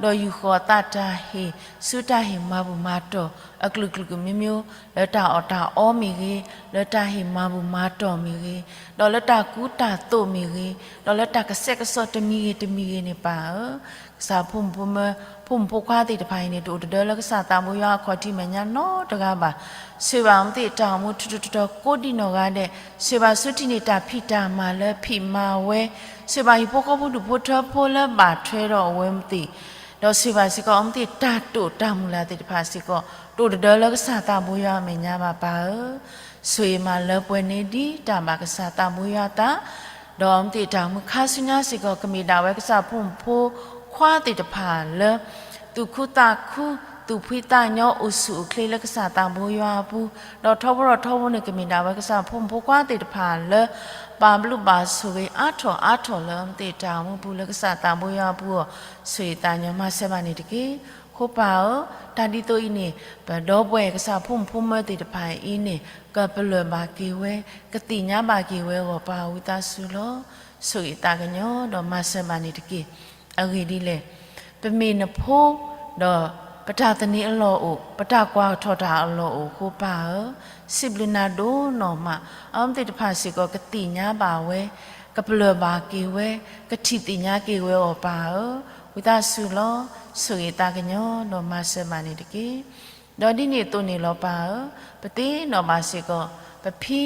ဒီးယူၢ်ဃီၤသးတၢ်ဟ့ၣ် ဆူတၢ်ဟ့ၣ်မၤဘူၣ်မၤတီၢ် အကလုာ်ကလုာ်ကမျိုးမျိုး လၢတၢ်အီၣ်တၢ်အီမ့ၢ်ဂ့ၤ, လၢတၢ်ဟ့ၣ်မၤဘူၣ်မၤတီၢ်မ့ၢ်ဂ့ၤ, ဒီးလၢတၢ်ကူတၢ်သိးမ့ၢ်ဂ့ၤ, ဒီးလၢတၢ်ကစဲးကစီးတမံၤဂ့ၤတမံၤဂ့ၤန့ၣ်ပၢ်ဧၢ, ကစၢ်ဖိမုၣ်ဖိမၢၤ ဖိမုၣ်ဖိခွါသ့ၣ်တဖၣ်အံၤန့ၣ် တအိၣ်တဒၢလၢကစၢ်သးဘိယွၤအခီၣ်ထံးမဲာ်ညါနီတဂၤဘၣ်. ဆိၣ်ဂ့ၤဘၣ်အမ့ၢ်သ့ၣ်တၢ်အိၣ်မူထူးထူးတီၤတီၤကိးဒံနီၢ်ဂၤဒဲး, ဆိၣ်ဂ့ၤဘၣ်ဆူထံၣ်န့ၢ်တၢ်ဖံးတၢ်မၤလၢဖံးမၤဝဲ, ဆိၣ်ဂ့ၤဘၣ်ဟံၣ်ဖိဃီဖိဒူၣ်ဖိထၢဖိလၢဘၣ်ထွဲဒီးအဝဲမ့ၢ်သ့ၣ်, ဒီးဆိၣ်ဂ့ၤဘၣ်စ့ၢ်ကီးအမ့ၢ်သ့ၣ်တၢ်တိာ်တၢ်မုၢ်လၢ်သ့ၣ်တဖၣ်စ့ၢ်ကီး တအိၣ်တဒၢလၢကစၢ်သးဘိယွၤအမဲာ်ညါဘၣ်ပၢ်ဧၢ, ဆိၣ်ဂ့ၤမၤလၢပှဲၤန့ၢ်ဒံးတၢ်ဘၣ်ကစၢ်သးဘိယွၤအသး, ဒီးအမ့ၢ်သ့ၣ်တၢ်မုၢ်ခါဆူညါစ့ၢ်ကီး ကမ့ၢ်ဒၣ်ဝဲကစၢ်ဖိမုၣ်ဖိခွါသ့ၣ်တဖၣ်လၢ သူၣ်ခုသးခု, သူၣ်ဖှံသးညီ, အိၣ်ဆူၣ်အိၣ်ချ့လၢကစၢ်သးဘိယွၤအပူၤ, ဒီးထီဘိထီဘိန့ၣ် ကမ့ၢ်ဒၣ်ဝဲကစၢ်ဖိမုၣ်ဖိခွါသ့ၣ်တဖၣ်လၢ ဘၣ်ဘျုးဘၣ်ဆိၣ်ဂ့ၤအါထီၣ်အါထီၣ်လၢအမ့ၢ်သ့ၣ်တၢ်အိၣ်မူပူၤလၢကစၢ်သးဘိယွၤအပူၤအဂီၢ်, ဆိၣ်ဂ့ၤသးကညီၤမၤစၢၤဘၣ်န့ၣ်တက့ၢ်. ဖိပၢ်ဧၢ, တၢ်ဒ်သိးအံၤန့ၣ် ပဒီပုၢ်ဝဲၢ်ကစၢ်ဖိမုၣ်ဖိမၢသ့ၣ်တဖၣ်အံၤန့ၣ် ကပလၢၢ်ဘၣ်က့ၤဝဲ, ကသ့ၣ်ညါဘၣ်က့ၤဝဲအဂီၢ် ပၢ်ဧၢ ဝံသးစူၤလီၤ. ဆိၣ်ဂ့ၤသးကညီၤဒီးမၤစၢၤဘၣ်န့ၣ်တက့ၢ်. အဂ့ၢ်ဒ်လဲၣ်, ပမ့ၢ်နဖိ, ဒီးပတၢ်သန့ၤအလီၢ်အိၣ်, ပတၢ်ကွၢ်ထီၣ်တၢ်အလီၢ်အိၣ်အဃိ ပၢ်ဧၢ, စံးဘျုးနၤဒိၣ်နီၢ်မး, အဝဲသ့ၣ်တဖၣ်စ့ၢ်ကီး ကသ့ၣ်ညါဘၣ်ဝဲ, ကပလၢၢ်ဘၣ်က့ၤဝဲ, ကထံၣ်သ့ၣ်ညါက့ၤဝဲအီၤ ပၢ်ဧၢ, ဝံသးစူၤလီၤ. ဆိၣ်ဂ့ၤသးကညီၤဒီးမၤစၢၤဘၣ်န့ၣ်တက့ၢ်. ဒီးဒ်န့ၣ်အသိးန့ၣ်လီၤ ပၢ်ဧၢ, ပသ့ၣ်နီၣ်ဘၣ်စ့ၢ်ကီး ပဖံ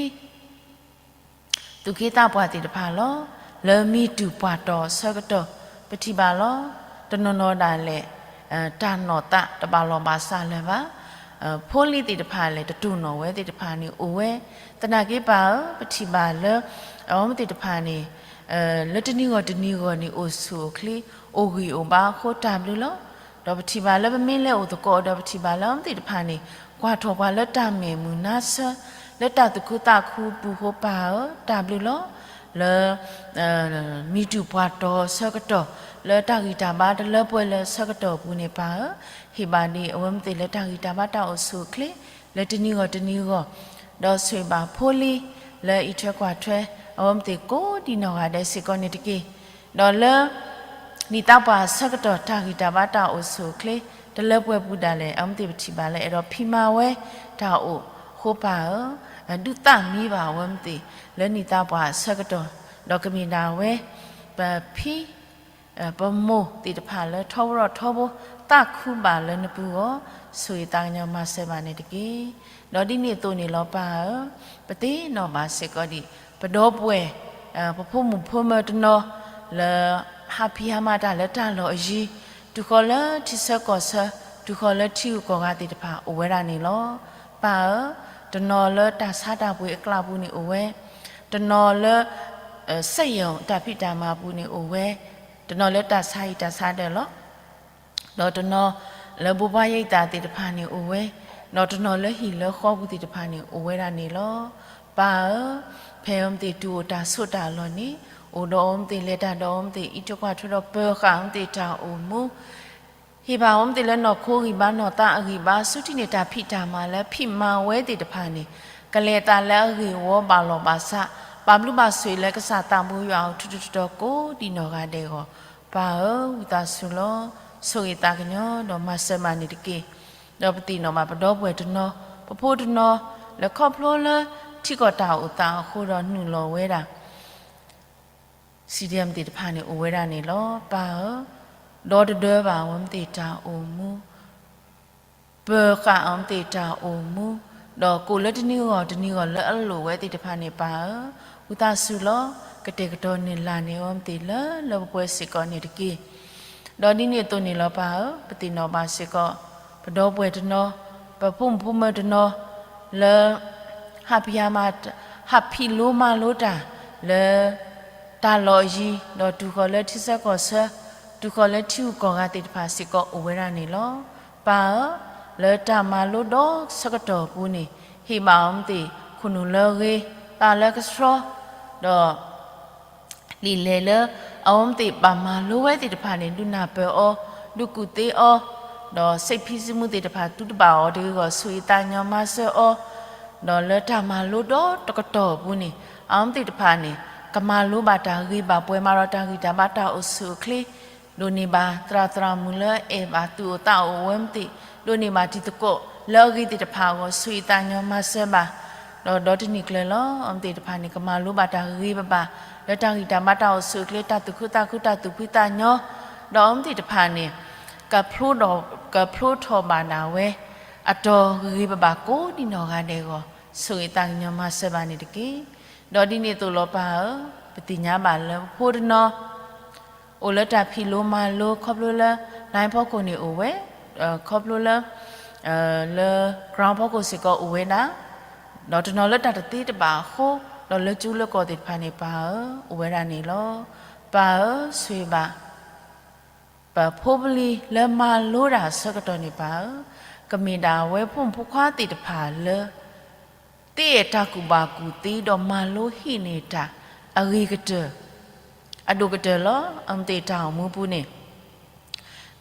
သူၣ်က့သးပှၢ်သ့ၣ်တဖၣ်လီၤ. လၢမံၤတူၢ်ပှၢ်တီၢ်အဆၢကတီၢ် ပထံၣ်ဘၣ်လီၤ. တနီၤနီၤဒၣ်လဲာ် တၢ်နီၢ်သးတဘၣ်လီၢ်ဘၣ်စးလၢၤဘၣ်. ဖိလံၤသ့ၣ်တဖၣ်လဲၣ် တတိၢ်နီၣ်ဝဲသ့ၣ်တဖၣ်န့ၣ်အိၣ်ဝဲ. သနာ်က့ပၢ်ဧၢ, ပထံၣ်ဘၣ်လၢ အဝဲသ့ၣ်တဖၣ်န့ၣ် လၢတနံၤဂီၢ်တနံၤဂီၢ်န့ၣ် အိၣ်ဆူၣ်အိၣ်ချ့ အိၣ်ဂံၢ်အိၣ်ဘါအဃိတၢ်ဘျုးလီၤ. ဒီးပထံၣ်ဘၣ်လၢပမ့ၢ်လဲၤအိၣ်သကိးဒီး ပထံၣ်ဘၣ်လၢအဝဲသ့ၣ်တဖၣ်န့ၣ် ကွၢ်ထီၣ်ပှၤလၢတၢ်မဲာ်မုာ်နါဆၢ လၢတၢ်သူၣ်ခုသးခုအပူၤအဃိ ပၢ်ဧၢ, တၢ်ဘျုးလီၤ. လၢ မံၤတူၢ်ပှၢ်တီၢ်အဆၢကတီၢ် လၢတၢ်ဂံၢ်တၢ်ဘါတလၢပှဲၤလၢအဆၢကတီၢ်အပူၤန့ၣ် ပၢ်ဧၢ, ဟ့ၣ်ဘၣ်ဒံးအဝဲသ့ၣ်လၢတၢ်ဂံၢ်တၢ်ဘါတၢ်အိၣ်ဆူၣ်အိၣ်ချ့ လၢတနံၤဂီၢ်တနံၤဂီၢ်, ဒီးဆိၣ်ဂ့ၤဘၣ်ဖိလံၤ လၢအံးထွဲကွၢ်ထွဲ အဝဲသ့ၣ်ကိးဒံးနီၢ်ဂၤဒဲးစ့ၢ်ကီးန့ၣ်တက့ၢ်. ဒီးလၢ နံၣ်သးပှၢ်အဆၢကတီၢ် တၢ်ဂံၢ်တၢ်ဘါတၢ်အိၣ်ဆူၣ်အိၣ်ချ့ တလၢပှဲၤပူၤဒၣ်လဲာ် အဝဲသ့ၣ်ပထံၣ်ဘၣ်လၢအဲၣ်ဒိးဖံးမၤဝဲတၢ်အိၣ်အဃိ ပၢ်ဧၢ, ဒုးသးမံဘၣ်အဝဲသ့ၣ် လၢနံၣ်သးပှၢ်အဆၢကတီၢ် ဒီးကမ့ၢ်ဒၣ်ဝဲ ပဖံ ပမိၢ်သ့ၣ်တဖၣ်လၢထီဘိထီဘိ သးခုဘၣ်လၢနပူၤအဂီၢ် ဆိၣ်ဂ့ၤသးကညီၤမၤစၢၤဘၣ်န့ၣ်တက့ၢ်. ဒီးဒ်န့ၣ်အသိးန့ၣ်လီၤ ပၢ်ဧၢ, ပသ့ၣ်နီၣ်ဘၣ်စ့ၢ်ကီးဒံး ပဒီပုၢ်ဝဲၢ် ပဖိမုၣ်ဖိမၢတနီၤ လၢဟးဖံးဟါမၢ်တၢ်လၢတၢ်လီၢ်အယံၤ, တုၤဃီၤလၢထံဆၢကီၢ်ဆၢ, တုၤဃီၤလၢထံဂုၤကီၢ်ဂၤသ့ၣ်တဖၣ်အိၣ်ဝဲဒၣ်န့ၣ်လီၤ. ပၢ်ဧၢ, တနီၤလၢတၢ်ဆါတၢ်ပှ့ၤအကျါပူၤန့ၣ်အိၣ်ဝဲ, တနီၤလၢ စက်ရုံတၢ်ဖံးတၢ်မၤပူၤန့ၣ်အိၣ်ဝဲ, တနီၤလၢတၢ်ဆါဟံၣ်တၢ်ဆါဒၢးလီၤ. ဒီးတနီၤလၢဘိးဘွားရိပ်သာသ့ၣ်တဖၣ်န့ၣ်အိၣ်ဝဲ, ဒီးတနီၤလၢဟံၣ်လၢဃီပူၤသ့ၣ်တဖၣ်န့ၣ်အိၣ်ဝဲဒၣ်န့ၣ်လီၤ. ပၢ်ဧၢ, ဖဲအဝဲသ့ၣ်တုၤအိၣ်တၢ်ဆိးတၢ်လီၢ်န့ၣ်, အိၣ်ဒီးအဝဲသ့ၣ်လဲၤတၢ်ဒီးအဝဲသ့ၣ်အံးထွဲကွၢ်ထွဲဒီးပၢၤဃာ်အဝဲသ့ၣ်တၢ်အိၣ်မူ ဟ့ၣ်ဘၣ်အဝဲသ့ၣ်လၢနီၢ်ခိဂံၢ်ဘါနီၢ်သးအဂံၢ်ဘါ ဆူထံၣ်န့ၢ်တၢ်ဖံးတၢ်မၤလၢဖံးမၤဝဲသ့ၣ်တဖၣ်န့ၣ်, ကလဲၤအသးလၢအဂ့ၢ်အဝီဘၣ်လီၢ်ဘၣ်စး, ပာ်ဘျုးဘၣ်ဆိၣ်ဂ့ၤလၢကစၢ်သးဘိယွၤအအိၣ်ထူထူတီတီကိးဒံးနီၢ်ဂၤဒဲးအဂီၢ်, ပၢ်ဧၢ, ဝံသးစူၤလီၤ. ဆိၣ်ဂ့ၤသးကညီၤဒီးမၤစၢၤဘၣ်န့ၣ်တက့ၢ်. ဒီးပသ့ၣ်နီၣ်ဘၣ်ပဒီပုၢ်ဝဲၢ်တနီၤ, ပဖိတနီၤ, လၢခီဖျိလၢထံကီၢ်တၢ်အိၣ်သးအဃိဒီးနုာ်လီၤဝဲဒၣ် CDM သ့ၣ်တဖၣ်န့ၣ်အိၣ်ဝဲဒၣ်န့ၣ်လီၤ. ပၢ်ဧၢ, ဒီတဒၢဘၣ်အဝဲသ့ၣ်တၢ်အိၣ်မူ, ပၢၤဃာ်အဝဲသ့ၣ်တၢ်အိၣ်မူ, ဒီးကိးလၢတနံၤဂီၢ်တနံၤဂီၢ်လၢအလိၣ်ဝဲသ့ၣ်တဖၣ်န့ၣ် ပၢ်ဧၢ, ဝံသးစူၤလီၤ. ကတဲာ်ကတီၤန့ၢ်လၢ်န့ၢ်အဝဲသ့ၣ်လၢလၢပှဲၤပှဲၤစ့ၢ်ကီးန့ၣ်တက့ၢ်. ဒီးဒ်န့ၣ်အသိးန့ၣ်လီၤ ပၢ်ဧၢ, ပသ့ၣ်နီၣ်ဘၣ်စ့ၢ်ကီး ပဒီပုၢ်ဝဲၢ်တနီၤ, ပဖိမုၣ်ဖိမၢတနီၤ, လၢ ဟးဖံးဟါမၢ်, ဟးဖံးလိမၤလိတၢ်လၢ တၢ်လီၢ်အယံၤ, ဒီးတုၤဃီၤလၢထံဆၢကီၢ်ဆၢ, တုၤဃီၤလၢထံဂုၤကီၢ်ဂၤသ့ၣ်တဖၣ်စ့ၢ်ကီးအိၣ်ဝဲဒၣ်န့ၣ်လီၤ. ပၢ်ဧၢ, လၢတၢ်မၤလိဒီးဆၢကတီၢ်အပူၤန့ၣ်, ဟ့ၣ်ဘၣ်အဝဲသ့ၣ် ခိၣ်နူာ်လၢအဂ့ၤ, သးလၢကဆှီ, ဒီး ဒ်လဲၣ်လၢ အဝဲသ့ၣ်ဘၣ်မၤလိဝဲသ့ၣ်တဖၣ်န့ၣ် ဒုးနၢ်ပၢၢ်အီၤ, ဒုးကူၣ်သ့အီၤ, ဒီးစံးဖံးစံးမူသ့ၣ်တဖၣ် သုတဘၣ်အီၤတဂ့ၤအဂီၢ် ဆိၣ်ဂ့ၤသးကညီၤမၤစၢၤအီၤ, ဒီးလၢတၢ်မၤလိဒီးတကတီၢ်အပူၤန့ၣ် အဝဲသ့ၣ်တဖၣ်န့ၣ် ကမၤလိဘၣ်တၢ်ဂ့ၤဘၣ်ပှဲၤမးဒီးတၢ်ဂံၢ်တၢ်ဘါတၢ်အိၣ်ဆူၣ်အိၣ်ချ့, ဒိးန့ၢ်ဘၣ်သရၣ်သရၣ်မုၣ်လၢအအဲၣ်ဘၣ်သူၣ်အိၣ်သးအိၣ်အဝဲသ့ၣ်, ဒိးန့ၢ်ဘၣ်တံၤသကိးလၢအဂ့ၤသ့ၣ်တဖၣ်အဂီၢ် ဆိၣ်ဂ့ၤသးကညီၤမၤစၢၤဘၣ်, ဒီးဒီတနံၣ်ကျၢၤလီၤ အဝဲသ့ၣ်တဖၣ်န့ၣ် ကမၤလိဘၣ်တၢ်ဂ့ၤဂ့ၤဘၣ်ဘၣ် လၢတၢ်ဂံၢ်တၢ်ဘါတၢ်အိၣ်ဆူၣ်အိၣ်ချ့ တၢ်သူၣ်ခုသးခု တၢ်သူၣ်ဖှံသးညီ, ဒီးအဝဲသ့ၣ်တဖၣ်န့ၣ် ကဖျိထီၣ်ဘၣ်ဒၣ်ဝဲ အတီၤဂ့ၤဂ့ၤဘၣ်ဘၣ်ကိးဒံးနီၢ်ဂၤဒဲးအဂီၢ် ဆိၣ်ဂ့ၤသးကညီၤမၤစၢၤဘၣ်န့ၣ်တက့ၢ်. ဒီးဒ်န့ၣ်အသိးလီၤပၢ်ဧၢ, ပသ့ၣ်ညါဘၣ်လၢပဖိတနီၤ အိၣ်လၢတၢ်ဖံးလိမၤလိခီဖျိလၢ line ဖီခိၣ်န့ၣ်အိၣ်ဝဲ, ခီဖျိလၢ လၢ ground ဖီခိၣ်စ့ၢ်ကီးအိၣ်ဝဲဒၣ်, ဒီးတနီၤလၢတၢ်တသ့တဘၣ်အဃိ, ဒီးလၢကၠိလၢကီၢ်သ့ၣ်တဖၣ်န့ၣ် ပၢ်ဧၢ, အိၣ်ဝဲဒၣ်န့ၣ်လီၤ. ပၢ်ဧၢ, ဆိၣ်ဂ့ၤဘၣ် ပဖိပလံၤလၢမၤလိတၢ်အဆၢကတီၢ်န့ၣ် ပၢ်ဧၢ, ကမ့ၢ်ဒၣ်အဝဲဖိမုၣ်ဖိခွါသ့ၣ်တဖၣ်လၢ သ့အဲၣ်တၢ်ကူၣ်ဘၣ်ကူၣ်သ့ဒီးမၤလိဟံးန့ၢ်တၢ် အဂ့ၤကတၢၢ် အဒိၣ်ကတၢၢ်လီၤ. အဝဲသ့ၣ်တၢ်အိၣ်မူပူၤန့ၣ်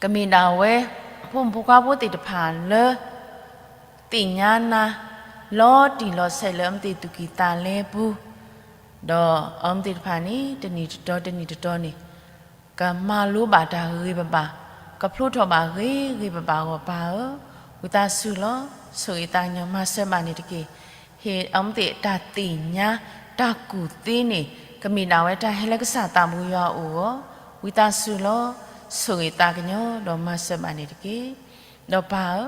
ကမ့ၢ်ဒၣ်ဝဲ ဖိမုၣ်ဖိခွါဖိသ့ၣ်တဖၣ်လၢ သ့ၣ်ညါနၤ လီၤတံၢ်လီၤဆဲးလၢအမ့ၢ်သ့ၣ်သူၣ်ကံၢ်သးလဲပူၤ, ဒီးအမ့ၢ်သ့ၣ်တဖၣ်န့ၣ် တနံၣ်တတီၤတနံၣ်တတီၤန့ၣ် ကမၤလိဘၣ်တၢ်ဂ့ၤဂ့ၤဘၣ်ဘၣ်, ကဖျိထီၣ်ဘၣ်ဂ့ၤဂ့ၤဘၣ်ဘၣ်အဂီၢ် ပၢ်ဧၢ, ဝံသးစူၤလီၤ. ဆိၣ်ဂ့ၤသးကညီၤ မၤစၢၤဘၣ်န့ၣ်တက့ၢ်. ဟ့ၣ်အမ့ၢ်သ့ၣ်တၢ်သ့ၣ်ညါ တၢ်ကူၣ်သ့န့ၣ် ကမ့ၢ်ဒၣ်ဝဲတၢ်ဟဲလၢကစၢ်သးဘိယွၤအအိၣ်အဂီၢ်, ဝံသးစူၤလီၤ. ဆိၣ်ဂ့ၤသးကညီၤ ဒီးမၤစၢၤဘၣ်န့ၣ်တက့ၢ်. ဒီးပၢ်ဧၢ,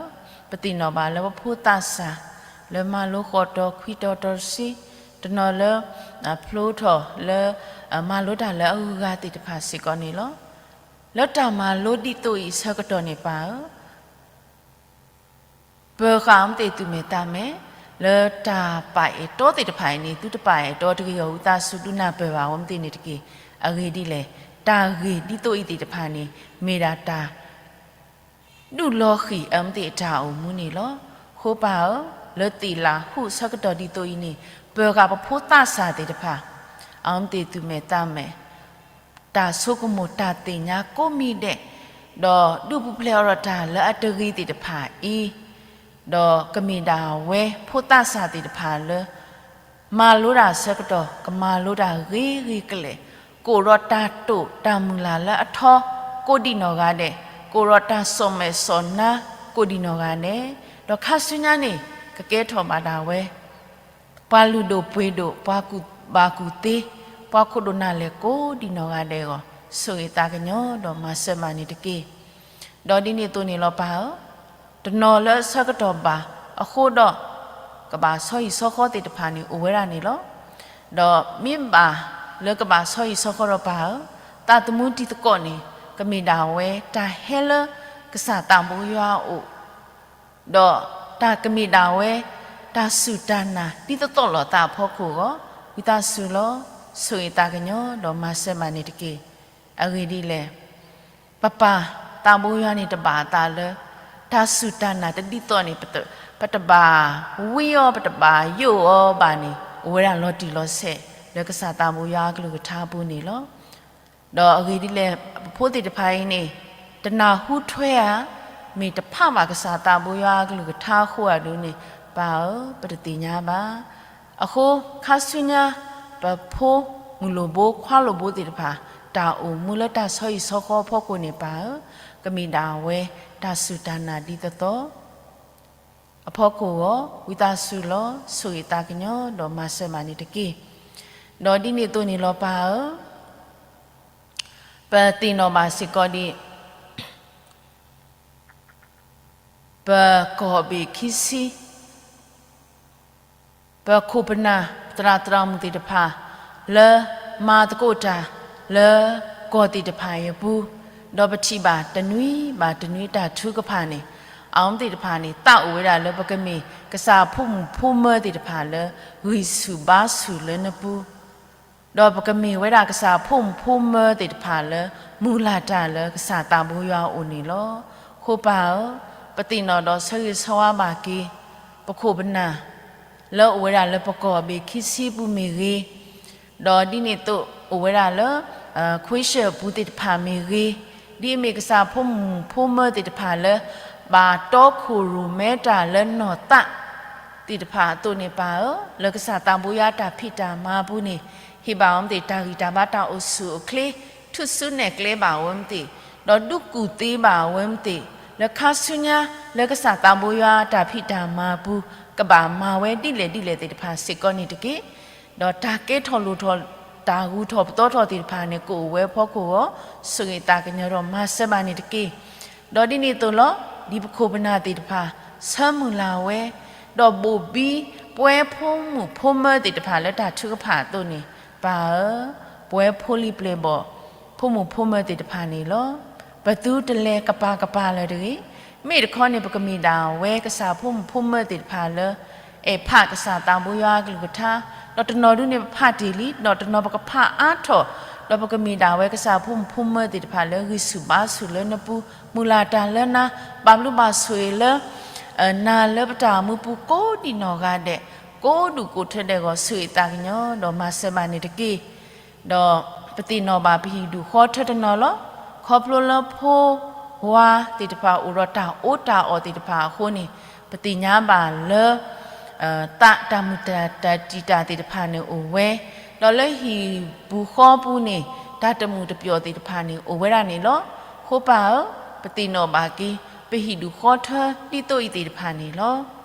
ပသ့ၣ်နီၣ်ဘၣ်လၢပဖိသးစၢ် လၢမၤလိဃိးတီၤခွံတီၤတီၤတဆံ, တနီၤလၢ ဖျိထီၣ်လၢ မၤလိတၢ်လၢအဂုၤအဂၤသ့ၣ်တဖၣ်စ့ၢ်ကီးန့ၣ်လီၤ. လၢတၢ်မၤလိဒ်သိးအံၤအဆၢကတီၢ်န့ၣ် ပၢ်ဧၢ, ပၢၤဃာ်အမ့ၢ်သ့ၣ်သူၣ်မဲာ်သးမဲာ် လၢတၢ်ပာ်အဲၣ်တီသ့ၣ်တဖၣ်အံၤန့ၣ် သုတပာ်အဲၣ်တီတဂ့ၤအီၤ ဝံသးစူၤဒုးနၢ်ပၢၢ်ဘၣ်အဝဲမ့ၢ်သ့ၣ်န့ၣ်တက့ၢ်. အဂ့ၢ်ဒ်လဲၣ်, တၢ်ဂ့ၢ်ဒ်သိးအံၤသ့ၣ်တဖၣ်န့ၣ် မ့ၢ်ဒၣ်တၢ် ဒုးလီၤဃံၤအမ့ၢ်သ့ၣ်အတၢ်အိၣ်မူန့ၣ်လီၤ. ဃိပၢ်ဧၢ, လၢသ့ၣ်လၣ်ဟူးဆၢကတီၢ်ဒ်သိးအံၤန့ၣ် ပၢၤဃာ်ပဖိသးစၢ်သ့ၣ်တဖၣ် အမ့ၢ်သ့ၣ်သူၣ်မဲာ်သးမဲာ် တၢ်ဆိကမိၣ်တၢ်သ့ၣ်ညါကိးမံၤဒဲး, ဒီးဒုးပူၤဖျဲးအီၤဒီးတၢ်လၢအတဂ့ၤသ့ၣ်တဖၣ်အံၤ, ဒီးကမ့ၢ်ဒၣ်ဝဲဖိသးစၢ်သ့ၣ်တဖၣ်လၢ မၤလိတၢ်အဆၢကတီၢ် ကမၤလိတၢ်ဂ့ၤဂ့ၤကလဲာ်, ကအိၣ်ဒီးတၢ်တိာ်တၢ်မုၢ်လၢ်လၢအထီကိးဒံးနီၢ်ဂၤဒဲး, ကအိၣ်ဒီးတၢ်စီၣ်မဲာ်စီၣ်နါကိးဒံးနီၢ်ဂၤဒဲး, ဒီးခါဆူညါန့ၣ် ကကဲထီၣ်ဘၣ်ဒၣ်ဝဲ ပှၤလုၢ်ဒိၣ်ပှ့ၤဒိၣ် ပှၤကူၣ်ဘၣ်ကူၣ်သ့ ပှၤခိၣ်ဒိၣ်နၢ်လဲၢ်ကိးဒံးနီၢ်ဂၤဒဲးအဂီၢ် ဆိၣ်ဂ့ၤသးကညီၤဒီးမၤစၢၤဘၣ်န့ၣ်တက့ၢ်. ဒီးဒ်န့ၣ်အသိးန့ၣ်လီၤပၢ်ဧၢ, တနီၤလၢအဆၢကတီၢ်ဘၣ်အဃိဒီး ကဘၣ်ဆီဟံၣ်ဆီဃီသ့ၣ်တဖၣ်န့ၣ် အိၣ်ဝဲဒၣ်န့ၣ်လီၤ. ဒီးမ့ၢ်ဘၣ်လၢကဘၣ်ဆီဟံၣ်ဆီဃီဒီးပၢ်ဧၢ, သးသမူတံၤသကိးန့ၣ် ကမ့ၢ်ဒၣ်ဝဲတၢ်ဟဲလၢကစၢ်သးဘိယွၤအအိၣ် ဒီးတၢ်ကမ့ၢ်ဒၣ်ဝဲ တၢ်စူၢ်တၢ်နာ် ဒ်သိးသိးလိာ်သးအဖီခိၣ်အဂီၢ်, ဝံသးစူၤလီၤ, ဆိၣ်ဂ့ၤသးကညီၤဒီးမၤစၢၤဘၣ်န့ၣ်တက့ၢ်. အဂ့ၢ်ဒ်လဲၣ်, ပပၢ်သးဘိယွၤန့ၣ်တဘၣ်အသးလၢ တၢ်စူၢ်တၢ်နာ်တဒ်သိးန့ၣ် ပတ- ပတဘၣ်ဝံအီၤ ပတဘၣ်ယိးအီၤဘၣ်န့ၣ် အိၣ်ဝဲဒၣ်လီၤတံၢ်လီၤဆဲး လၢကစၢ်သးဘိယွၤအကလုၢ်ကထါအပူၤန့ၣ်လီၤ. ဒီးအဂ့ၢ်ဒ်လဲၣ်, ပဖိသ့ၣ်တဖၣ်အံၤန့ၣ် တနၢ်ဟူထွဲဧါ, မ့ၢ်တဖးဘၣ်ကစၢ်သးဘိယွၤအကလုၢ်ကထါအဃိဧါဒုန့ၣ် ပၢ်ဧၢ, ပတသ့ၣ်ညါဘၣ်. အဃိ ခါဆူညါ ပဖိမုၣ်လိၣ်ဘိ ခွါလိၣ်ဘိသ့ၣ်တဖၣ် တၢ်အိၣ်မူလၢတၢ်ဆီဟံၣ်ဆီဃီအဖီခိၣ်န့ၣ် ပၢ်ဧၢ, ကမ့ၢ်ဒၣ်ဝဲ တၢ်စူၢ်တၢ်နာ်ဒ်သိးသိး အဖီခိၣ်အဂီၢ် ဝံသးစူၤလီၤ, ဆိၣ်ဂ့ၤသးကညီၤဒီးမၤစၢၤဘၣ်န့ၣ်တက့ၢ်. ဒီးဒ်န့ၣ်အသိးန့ၣ်လီၤပၢ်ဧၢ, ပသ့ၣ်နီၣ်ဘၣ်စ့ၢ်ကီးဒ် ပကီၢ်ဘ့ၣ်ခံဆံ ပခိၣ်ပနၢ် သရၣ်သရၣ်မုၣ်သ့ၣ်တဖၣ် လၢမၤသကိးတၢ် လၢကီၢ်သ့ၣ်တဖၣ်အံၤအပူၤ, ဒီးပထံၣ်ဘၣ်တနွံဘၣ်တနွံတၢ်ထုကဖၣ်န့ၣ်, အဝဲသ့ၣ်တဖၣ်န့ၣ် သးအိၣ်ဝဲဒၣ်လၢပကမ့ၢ်ကစၢ်ဖိမုၣ်ဖိမၢသ့ၣ်တဖၣ်လၢ ဂံၢ်ဆူၣ်ဘါဆူၣ်လၢနပူၤ ဒီးပကမ့ၢ်ဝဲဒၣ်ကစၢ်ဖိမုၣ်ဖိမၢသ့ၣ်တဖၣ်လၢ မုၢ်လၢ်တၢ်လၢကစၢ်သးဘိယွၤအအိၣ်န့ၣ်လီၤ. ဃိပၢ်ဧၢ, ပသ့ၣ်နီၣ်ဒီးဆၢဂ့ၤဆၢဝါဘၣ်က့ၤ ပခိၣ်ပနၢ် လၢအိၣ်ဝဲဒၣ်လၢပကီၢ်ဘ့ၣ်ခံဆံပူၤမ့ၢ်ဂ့ၤ, ဒီးဒ်န့ၣ်အသိးအိၣ်ဝဲဒၣ်လၢ ခွ့ရှၢၣ်ပူၤသ့ၣ်တဖၣ်မ့ၢ်ဂ့ၤ, ဒ်အမ့ၢ်ကစၢ်ဖိမုၣ်ဖိမၢသ့ၣ်တဖၣ်လၢ ဘၣ်တီခိၣ်ရိၣ်မဲတၢ်လၢနီၢ်သး သ့ၣ်တဖၣ်အသိးန့ၣ်ပၢ်ဧၢ, လၢကစၢ်သးဘိယွၤတၢ်ဖံးတၢ်မၤအပူၤန့ၣ် ဟ့ၣ်ဘၣ်အဝဲသ့ၣ်တၢ်ဂံၢ်တၢ်ဘါတၢ်အိၣ်ဆူၣ်အိၣ်ချ့, ထူၣ်စုနဲၣ်ကျဲဘၣ်အဝဲသ့ၣ်, ဒီးဒုးကူၣ်သ့ဘၣ်အဝဲသ့ၣ်, လၢခါဆူညါ လၢကစၢ်သးဘိယွၤတၢ်ဖံးတၢ်မၤအပူၤ ကဘၣ်မၤဝဲဒ်လဲၣ်ဒ်လဲၣ်သ့ၣ်တဖၣ်စ့ၢ်ကီးန့ၣ်တက့ၢ်. ဒီးတၢ်ကဲထီၣ်လိၣ်ထီၣ် တၢ်ဂုၤထီၣ်ပသီထီၣ်သ့ၣ်တဖၣ်န့ၣ် ကအိၣ်ဝဲအဖီခိၣ်အဂီၢ် ဆိၣ်ဂ့ၤသးကညီၤဒီးမၤစၢၤဘၣ်န့ၣ်တက့ၢ်. ဒီးဒ်န့ၣ်အသိးလီၤ, ဒ်ပခိၣ်ပနၢ်သ့ၣ်တဖၣ် ဆၢမုၢ်လၢ်ဝဲ, ဒီးဘိၣ်ဘံ ပဝဲဖိမုၣ်ဖိမၢသ့ၣ်တဖၣ်လၢတၢ်ထုကဖၣ်အသိးန့ၣ် ပၢ်ဧၢ, ပဝဲဖိလံၤပျဲၢ်ဘီၣ် ဖိမုၣ်ဖိမၢသ့ၣ်တဖၣ်န့ၣ်လီၤ. ပသုတလဲၤကပၤကပၤလၢၤတဂ့ၤ. မ့ၢ်တခီန့ၣ် ပကမ့ၢ်ဒၣ်ဝဲကစၢ်ဖိမုၣ်ဖိမၢသ့ၣ်တဖၣ်လၢ အဲၣ်ဖးကစၢ်သးဘိယွၤအကလုၢ်ကထါ, ဒီးတနီၤဒုန့ၣ်ပဖးတ့ၢ်လံ, ဒီးတနီၤပကဖးအါထီၣ်, ဒီးပကမ့ၢ်ဒၣ်ဝဲကစၢ်ဖိမုၣ်ဖိမၢသ့ၣ်တဖၣ်လၢ ဂံၢ်ဆူၣ်ဘါဆူၣ်လၢနပူၤ, မုၢ်လၢ်တၢ်လၢနၤ, ဘၣ်ဘျုးဘၣ်ဆိၣ်ဂ့ၤလၢ နၤလၢပတၢ်အိၣ်မူပူၤကိးဒံးနီၢ်ဂၤဒဲး, ကိးဒူၣ်ကိးထၢဒဲးအဂီၢ် ဆိၣ်ဂ့ၤသးကညီၤ ဒီးမၤစၢၤဘၣ်န့ၣ်တက့ၢ်. ဒီးပသ့ၣ်နီၣ်ဘၣ်ပဟံၣ်ဒူၣ်ဃီထၢတနီၤလီၤ. ခီဖျိလၢဖိ ပဝါသ့ၣ်တဖၣ်အိၣ်ဒီးတၢ်အီၣ်တၢ်အီသ့ၣ်တဖၣ်အဃိန့ၣ်, ပသ့ၣ်ညါဘၣ်လၢ သးတၢ်မုာ်တၢ်တံာ်တာ်သ့ၣ်တဖၣ်န့ၣ်အိၣ်ဝဲ, ဒီးလၢဟံၣ်ပူၤဃီပူၤန့ၣ် တၢ်တမုာ်တပျီၢ်သ့ၣ်တဖၣ်န့ၣ်အိၣ်ဝဲဒၣ်န့ၣ်လီၤ. အဃိပၢ်ဧၢ, ပသ့ၣ်နီၣ်ဘၣ်က့ၤ ပဟံၣ်ဒူၣ်ဃီထၢဒ်သိးအံၤသ့ၣ်တဖၣ်န့ၣ်လီၤ.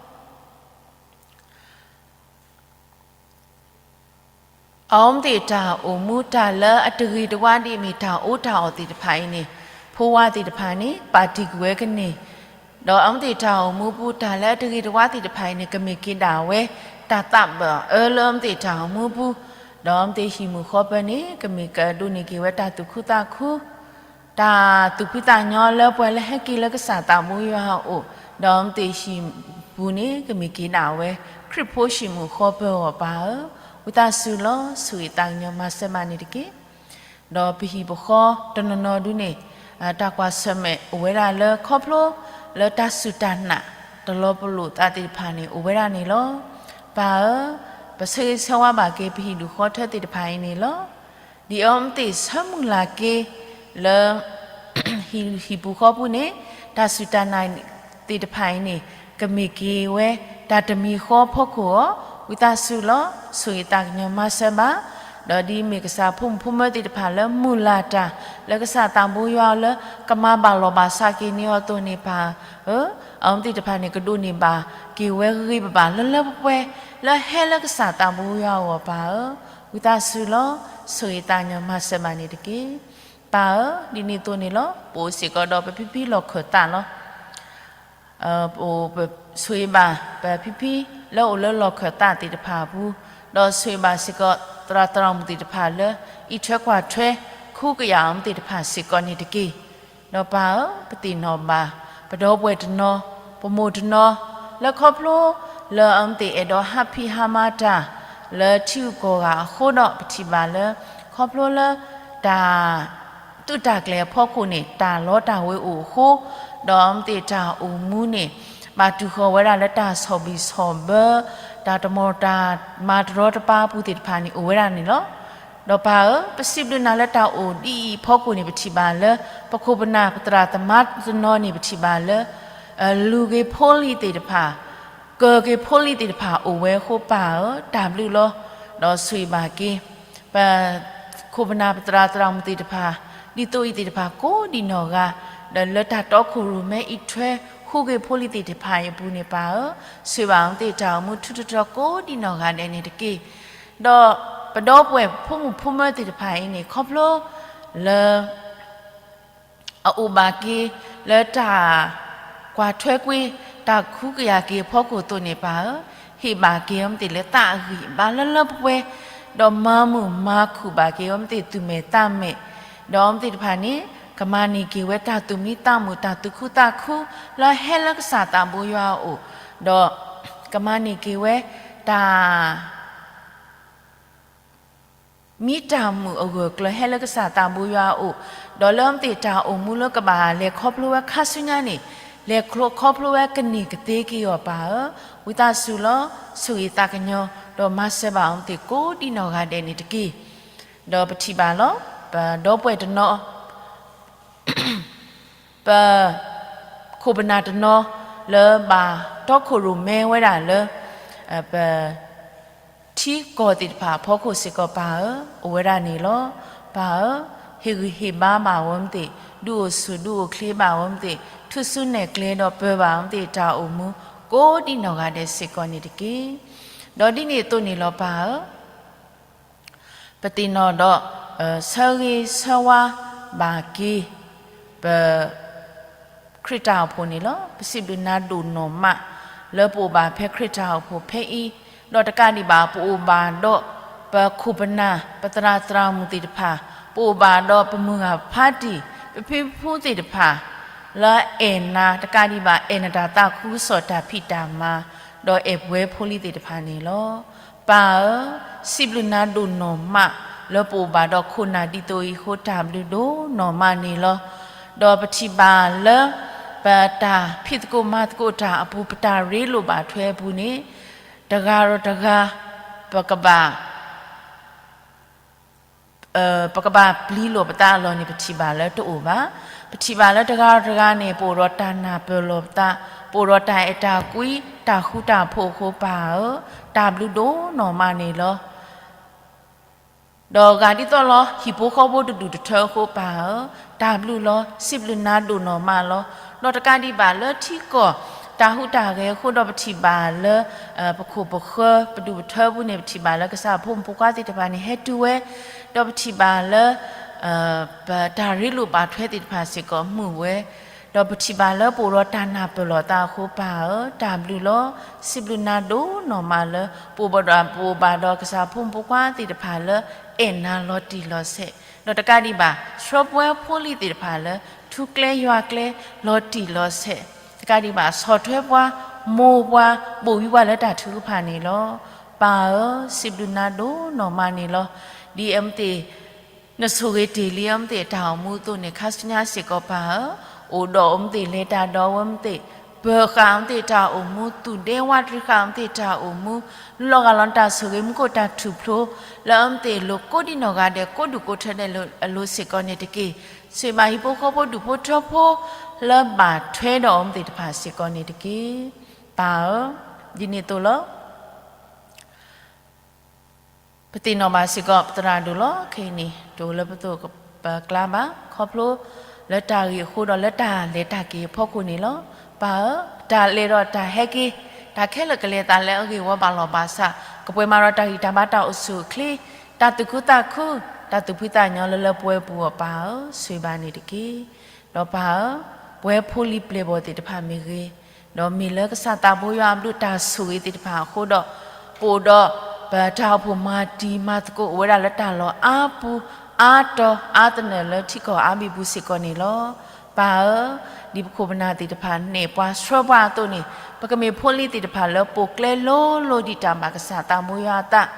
အဝဲသ့ၣ်တၢ်အိၣ်မူတၢ်လၢအတဂ့ၤတဝါဒ်အမ့ၢ်တၢ်အီၣ်တၢ်အီသ့ၣ်တဖၣ်အံၤန့ၣ်, ဖိဝါသ့ၣ်တဖၣ်န့ၣ် ပာ်တ့ၢ်ကွံာ်ဝဲကန့ၢ်, ဒီးအဝဲသ့ၣ်တၢ်အိၣ်မူပူၤ တၢ်လၢအတဂ့ၤတဝါသ့ၣ်တဖၣ်အံၤန့ၣ် ကမ့ၢ်က့ၤဒၣ်ဝဲ တၢ်သးဘၢၣ်အၢလၢအဝဲသ့ၣ်တၢ်အိၣ်မူပူၤ, ဒီးအဝဲသ့ၣ်ဟံၣ်မုၢ်ဃီပၢၤန့ၣ် ကမ့ၢ်ကဒိးန့ၢ်က့ၤဝဲတၢ်သူၣ်ခုသးခု တၢ်သူၣ်ဖှံသးညီလၢပှၤလၢဟဲက့ၤလၢကစၢ်သးဘိယွၤအအိၣ်, ဒီးအဝဲသ့ၣ်ဟံၣ်ပူၤန့ၣ် ကမ့ၢ်က့ၤဒၣ်ဝဲ ခရံာ်ဖိဟံၣ်မုၢ်ဃီပၢၤအီၤပၢ်ဧၢ, ဝံသးစူၤလီၤ ဆိၣ်ဂ့ၤသးကညီၤမၤစၢၤဘၣ်န့ၣ်တက့ၢ်. ဒီးပဟံၣ်ပဃီတနီၤနီၤဒုန့ၣ်, တၢ်ကွၢ်ဆၢၣ်မဲာ်အိၣ်ဝဲဒၣ်လၢခီဖျိ လၢတၢ်စူၢ်တၢ်နာ် တလီၤပလိာ်သးသ့ၣ်တဖၣ်န့ၣ် အိၣ်ဝဲဒၣ်န့ၣ်လီၤ. ပၢ်ဧၢ, ပဆၢဂ့ၤဆၢဝါဘၣ်က့ၤပဟံၣ်ဒူၣ်ဃီထၢသ့ၣ်တဖၣ်အံၤန့ၣ်လီၤ. ဒ်အဝဲသ့ၣ်ဆၢမုၢ်လၢ်က့ၤလၢ ဟံၣ်ပူၤဃီပူၤန့ၣ်, တၢ်စူၢ်တၢ်နာ်သ့ၣ်တဖၣ်အံၤန့ၣ် ကမ့ၢ်က့ၤဝဲ တၢ်တမံၤဃီအဖီခိၣ်အီၤ, ဝံသးစူၤလီၤ ဆိၣ်ဂ့ၤသးကညီၤမၤစၢၤဘၣ်, ဒီးဒ်အမ့ၢ်ကစၢ်ဖိမုၣ်ဖိမၢၤသ့ၣ်တဖၣ်လၢမုၢ်လၢ်တၢ် လၢကစၢ်သးဘိယွၤအအိၣ်လၢ ကမၤဘၣ်လီၢ်ဘၣ်စးက့ၤန့ၢ်အီၤအသိးန့ၣ်ပၢ်ဧၢ, အဝဲသ့ၣ်တဖၣ်န့ၣ် ကဒိးန့ၢ်ဘၣ်က့ၤဝဲဂ့ၤဂ့ၤဘၣ်ဘၣ်လၢလၢပှဲၤပှဲၤ လၢဟဲလၢကစၢ်သးဘိယွၤအအိၣ်ပၢ်ဧၢ, ဝံသးစူၤလီၤ ဆိၣ်ဂ့ၤသးကညီၤမၤစၢၤဘၣ်န့ၣ်တက့ၢ်. ပၢ်ဧၢ, ဒ်န့ၣ်အသိးန့ၣ်လီၤ ပအိၣ်စ့ၢ်ကီးဒီးပဖံဖံလီၢ်ခၢၣ်သးလီၤ. ပအိၣ်ဆိၣ်ဂ့ၤဘၣ်ပဖံဖံလၢအိၣ်လၢလီၢ်ခၢၣ်သးသ့ၣ်တဖၣ်အပူၤ, ဒီးဆိၣ်ဂ့ၤဘၣ်စ့ၢ်ကီးသရၣ်သရၣ်မုၣ်သ့ၣ်တဖၣ်လၢ အံးထွဲကွၢ်ထွဲ ခူကယာ်အဝဲသ့ၣ်တဖၣ်စ့ၢ်ကီးန့ၣ်တက့ၢ်. ဒီးပၢ်ဧၢ, ပသ့ၣ်နီၣ်ဘၣ် ပဒီပုၢ်ဝဲၢ်တနီၤ, ပမိၢ်တနီၤ, လၢခီဖျိ လၢအဝဲသ့ၣ်အဲၣ်ဒိးဟးဖံးဟးမၤတၢ် လၢထံဂုၤကီၢ်ဂၤအဃိဒီး ပထံၣ်ဘၣ်လၢ ခီဖျိလၢ တၢ် သုးတၢ်ကျဲၤအဖီခိၣ်န့ၣ် တၢ်လီတၢ်ဝ့ၤအိၣ်အဃိ, ဒီးအဝဲသ့ၣ်တၢ်အိၣ်မူန့ၣ် ဘၣ်တုၤဃီၤဝဲဒၣ်လၢတၢ်ဆီၣ်ဘံၣ်ဆီၣ်ဘၢ, တၢ်တမီၢ်တၢ်မၤတရီတပါအပူၤသ့ၣ်တဖၣ်န့ၣ် အိၣ်ဝဲဒၣ်န့ၣ်လီၤ. ဒီးပၢ်ဧၢ, ပစံးဘျုးနၤလၢတၢ်အိၣ်ဒ်အံၤအဖီခိၣ်န့ၣ် ပထံၣ်ဘၣ်လၢ ပခိၣ်ပနၢ်ပသရၣ်သမါတနီၤန့ၣ် ပထံၣ်ဘၣ်လၢ လူၤက့ၤဖိလံၤသ့ၣ်တဖၣ်, ကၢၤက့ၤဖိလံၤသ့ၣ်တဖၣ်အိၣ်ဝဲအဃိ ပၢ်ဧၢ, တၢ်ဘျုးလီၤ. ဒီးဆိၣ်ဂ့ၤဘၣ်က့ၤ ပ ခိၣ်ပနၢ်ပသရၣ်သရၣ်မုၣ်သ့ၣ်တဖၣ်, ဒ်သိးအံၤသ့ၣ်တဖၣ်ကိးဒံးနီၢ်ဂၤ, ဒီးလၢတၢ်တီခိၣ်ရိၣ်မဲအံးထွဲဃုက့ၤဖိလံၤသ့ၣ်တဖၣ်အံၤအပူၤန့ၣ် ပၢ်ဧၢ, ဆိၣ်ဂ့ၤဘၣ်အဝဲသ့ၣ်တၢ်အိၣ်မူထူးထီၣ်ထီကိးဒံးနီၢ်ဂၤဒဲးန့ၣ်တက့ၢ်. ဒီးပဒီပုၢ်ဝဲၢ်ဖိမုၣ်ဖိမၢၤသ့ၣ်တဖၣ်အံၤန့ၣ် ခီဖျိလၢ အအိၣ်ဘၣ်က့ၤလၢတၢ်ကွၢ်ထွဲကွံာ် တၢ်ခူကယာ်က့ၤအဖီခိၣ်အသိးန့ၣ် ပၢ်ဧၢ, ဟ့ၣ်ဘၣ်က့ၤအဝဲသ့ၣ်လၢသးအဂံၢ်အဘါလၢလၢပှဲၤပှဲၤ, ဒီးမၤမုာ်မၤခုၣ်ဘၣ်က့ၤအဝဲသ့ၣ်သူၣ်မဲာ်သးမဲာ်, ဒီးအဝဲသ့ၣ်တဖၣ်န့ၣ် ကမၤန့ၢ်က့ၤဝဲတၢ်သူၣ်မံသးမုာ် တၢ်သူၣ်ခုသးခု လၢဟဲလၢကစၢ်သးဘိယွၤအအိၣ်, ဒီးကမၤန့ၢ်က့ၤဝဲတၢ် မံတၢ်မုာ်အဂၢၢ်အကျၢၤဟဲလၢကစၢ်သးဘိယွၤအအိၣ်, ဒီးလၢအဝဲသ့ၣ်တၢ်အိၣ်မူလၢကဘၣ်လဲၤခီဖျိဝဲခါဆူညါန့ၣ်, လဲၤခီဖျိဝဲကန့ၢ်ကသ့က့ၤအီၤ ပၢ်ဧၢ, ဝံသးစူၤလီၤ ဆိၣ်ဂ့ၤသးကညီၤ ဒီးမၤစၢၤဘၣ်အဝဲသ့ၣ်ကိးဒံးနီၢ်ဂၤဒဲးန့ၣ်တက့ၢ်. ဒီးပထံၣ်ဘၣ်လီၤ ပဒီပုၢ်ဝဲၢ်တနီၤ ပ ခိၣ်ပနၢ်တနီၤ လၢဘၣ်တီခိၣ်ရိၣ်မဲဝဲဒၣ်လၢ ပ ထံကီၢ်သ့ၣ်တဖၣ်အဖီခိၣ်စ့ၢ်ကီး ပၢ်ဧၢ, အိၣ်ဝဲဒၣ်န့ၣ်လီၤ. ပၢ်ဧၢ, ဟ့ၣ်ဂံၢ်ဟ့ၣ်ဘါဘၣ်ဝဲမ့ၢ်သ့ၣ်, ဒုးအိၣ်ဆူၣ်ဒုးအိၣ်ချ့ဘၣ်ဝဲမ့ၢ်သ့ၣ်, ထူၣ်စုနဲၣ်ကျဲဒီးပၢၤဘၣ်ဝဲမ့ၢ်သ့ၣ် တၢ်အိၣ်မူ ကိးဒံးနီၢ်ဂၤဒဲးစ့ၢ်ကီးန့ၣ်တက့ၢ်. ဒီးဒ်န့ၣ်အသိးန့ၣ်လီၤ ပၢ်ဧၢ ပသ့ၣ်နီၣ်ဒီး ဆၢဂ့ၤဆၢဝါဘၣ်က့ၤ ပ ခရံာ်တၢ်အိၣ်ဖှိၣ်န့ၣ်လီၤ. ပစံးဘျုးနၤဒိၣ်နီၢ်မး လၢပအိၣ်ဘၣ်ဖဲခရံာ်တၢ်အိၣ်ဖှိၣ်ဖဲအံၤ, ဒီးတကးဒံးဘၣ် ပအိၣ်ဘၣ်ဒီး ပခိၣ်ပနၢ် ပသရၣ်သရၣ်မုၣ်သ့ၣ်တဖၣ်, ပအိၣ်ဘၣ်ဒီးပမုၢ်ဂၤဖါတံၢ် ပဖံပဖုသ့ၣ်တဖၣ် လၢအဲၣ်နၤ တကးဒံးဘၣ် အဲၣ်နတၢ်သးခုကစီၣ် တၢ်ဖံးတၢ်မၤ ဒီးအဲၣ်ပှဲၤဖိလံၤသ့ၣ်တဖၣ်န့ၣ်လီၤ. ပၢ်ဧၢ, စံးဘျုးနၤဒိၣ်နီၢ်မး လၢပအိၣ်ဘၣ်ဒီးခိၣ်နၢ်ဒ်သိးအံၤအဃိ တၢ်ဘျုးဒိၣ်နီၢ်မးန့ၣ်လီၤ. ဒီးပထံၣ်ဘၣ်လၢ ပတၢ်ဖံးသကိးမၤသကိးတၢ်အပူၤ ပတၢ်ရ့လိာ်ဘၣ်ထွဲအပူၤန့ၣ် တဂၤဒီးတဂၤ ပကဘၣ် ပကဘၣ်ပျံၤလိာ်ပသးအလီၢ်န့ၣ် ပထံၣ်ဘၣ်လၢတအိၣ်ဘၣ်. ပထံၣ်ဘၣ်လၢတဂၤတဂၤန့ၣ် ပအိၣ်ဒီးတၢ်နၢ်ပၢၢ်လိာ်ပသး, ပအိၣ်ဒီးတၢ်အဲၣ်တၢ်ကွံ, တၢ်ဃူတၢ်ဖိးအဃိပၢ်ဧၢ, တၢ်ဘျုးဒိၣ်နီၢ်မးန့ၣ်လီၤ. ဒီးဂၤဒ်သိးလီၤ ဟံၣ်ဖိဃီဖိတဒူၣ်တထၢအဃိပၢ်ဧၢ, တၢ်ဘျုးလီၤ, စံးဘျုးနၤဒိၣ်နီၢ်မးလီၤ. ဒီးတကးဒံးဘၣ်လၢထံကီၢ် တၢ်ဟူးတၢ်ဂဲၤအဃိဒီးပထံၣ်ဘၣ်လၢ ပခိၣ်ပဃၢၤ ပဒူၣ်ပထၢပူၤန့ၣ် ပထံၣ်ဘၣ်လၢကစၢ်ဖိမုၣ်ဖိခွါသ့ၣ်တဖၣ်န့ၣ် ဟဲတုၤဝဲ, ဒီးပထံၣ်ဘၣ်လၢ ပတၢ်ရ့လိာ်ဘၣ်ထွဲသ့ၣ်တဖၣ်စ့ၢ်ကီးမုာ်ဝဲ, ဒီးပထံၣ်ဘၣ်လၢပအိၣ်ဒီးတၢ်နၢ်ပၢၢ်လိာ်သးအဃိပၢ်ဧၢ, တၢ်ဘျုးလီၤ, စံးဘျုးနၤဒိၣ်နီၢ်မးလၢ ပအိၣ်ဘၣ်ဒီးပအိၣ်ဘၣ်ဒီးကစၢ်ဖိမုၣ်ဖိခွါသ့ၣ်တဖၣ်လၢ အဲၣ်နၤလီၤတံၢ်လီၤဆဲး, ဒီးတကးဒံးဘၣ် ဆှၢပဝဲဖိလံၤသ့ၣ်တဖၣ်လၢ ထူကျဲယွၤကျဲလီၤတံၢ်လီၤဆဲး, တကးဒံးဘၣ် ဆီၣ်ထွဲပှၤ, မိၢ်ပှၤ, ဘိၣ်ဝံပှၤလၢတၢ်ထုကဖၣ်န့ၣ်လီၤ. ပၢ်ဧၢ, စံးဘျုးနၤဒိၣ်နီၢ်မးန့ၣ်လီၤ. ဒ်အမ့ၢ်သ့ၣ် နဆိၣ်ဂ့ၤတ့ၢ်လံအမ့ၢ်သ့ၣ်အတၢ်အိၣ်မူအသိးန့ၣ် ခါဆူညါစ့ၢ်ကီးပၢ်ဧၢ, အိၣ်ဒီးအမ့ၢ်သ့ၣ်လဲၤတၢ်ဒီးအဝဲမ့ၢ်သ့ၣ်, ပၢၤဃာ်အမ့ၢ်သ့ၣ်တၢ်အိၣ်မူ, သူၣ်ဒဲဝါတရံးဃာ်အမ့ၢ်သ့ၣ်တၢ်အိၣ်မူ, လီၤဂာ်လီၤနတၢ်ဆိၣ်ဂ့ၤမူခိၣ်တၢ်ထူၣ်ဖျိး လၢအမ့ၢ်သ့ၣ်အလိၤကိးဒံနီၢ်ဂၤဒဲး ကိးဒူၣ်ကိးထၢဒဲးအလိၤစ့ၢ်ကီးန့ၣ်တက့ၢ်. ဆိၣ်ဂ့ၤဘၣ်ဟံၣ်ဖိဃီဖိဒူၣ်ဖိထၢဖိ လၢဘၣ်ထွဲဒီးအမ့ၢ်သ့ၣ်တဖၣ်စ့ၢ်ကီးန့ၣ်တက့ၢ်. ပၢ်ဧၢ, ဒ်န့ၣ်အသိးလီၤ. ပသ့ၣ်နီၣ်ဘၣ်စ့ၢ်ကီး ပသရၣ်ဒိၣ်လီၤ. ခဲအံၤန့ၣ် တအိၣ်လၢပသိးပကျါဘၣ် ခီဖျိလၢတၢ်ဂ့ၢ်အဃိဒီးလၢတၢ်လဲၤတၢ်က့ၤအဖီခိၣ်န့ၣ်လီၤ. ပၢ်ဧၢ, တၢ်လဲၤဒီးတၢ်ဟဲက့ၤ တၢ်ခဲလၢာ်ကလဲၤသးလၢအဂ့ၢ်ဝီဘၣ်လီၤဘၣ်ဆၣ် ကပှဲၤမးဒီးတၢ်ဂံၢ်တၢ်ဘါတၢ်အိၣ်ဆူၣ်အိၣ်ချ့ တၢ်သူၣ်ခုသးခု တၢ်သူၣ်ဖှံသးညီလၢလၢပှဲၤပူၤအီၤပၢ်ဧၢ, ဆိၣ်ဂ့ၤဘၣ်န့ၣ်တက့ၢ်. ဒီးပၢ်ဧၢ, ပဝဲဖိလံၤပျဲၢ်ဘီၣ်သ့ၣ်တဖၣ်မ့ၢ်ဂ့ၤ, ဒီးမ့ၢ်လၢကစၢ်သးဘိယွၤအဘျုးတၢ်ဆိၣ်ဂ့ၤသ့ၣ်တဖၣ်အဃိဒီး ပအိၣ်ဒီး ပတၢ်အိၣ်ဖှိၣ်မၤတံၤမၤသကိးအိၣ်ဝဲဒၣ်လၢတၢ်လီၢ်အါပူၤ အါတီၤအါသနၢၣ်လၢထံကီၢ်အါဘ့ၣ်ပူၤစ့ၢ်ကီးန့ၣ်လီၤ. ပၢ်ဧၢ, ဒ်ပခိၣ်ပနၢ်သ့ၣ်တဖၣ်နဲၣ်ပှၤဆှၢပှၤအသိးန့ၣ် ပကမ့ၢ်ဖိလံၤသ့ၣ်တဖၣ်လၢပိာ်ကျဲလိၤလိၤဒံးတၢ်ဘၣ်ကစၢ်သးဘိယွၤအသး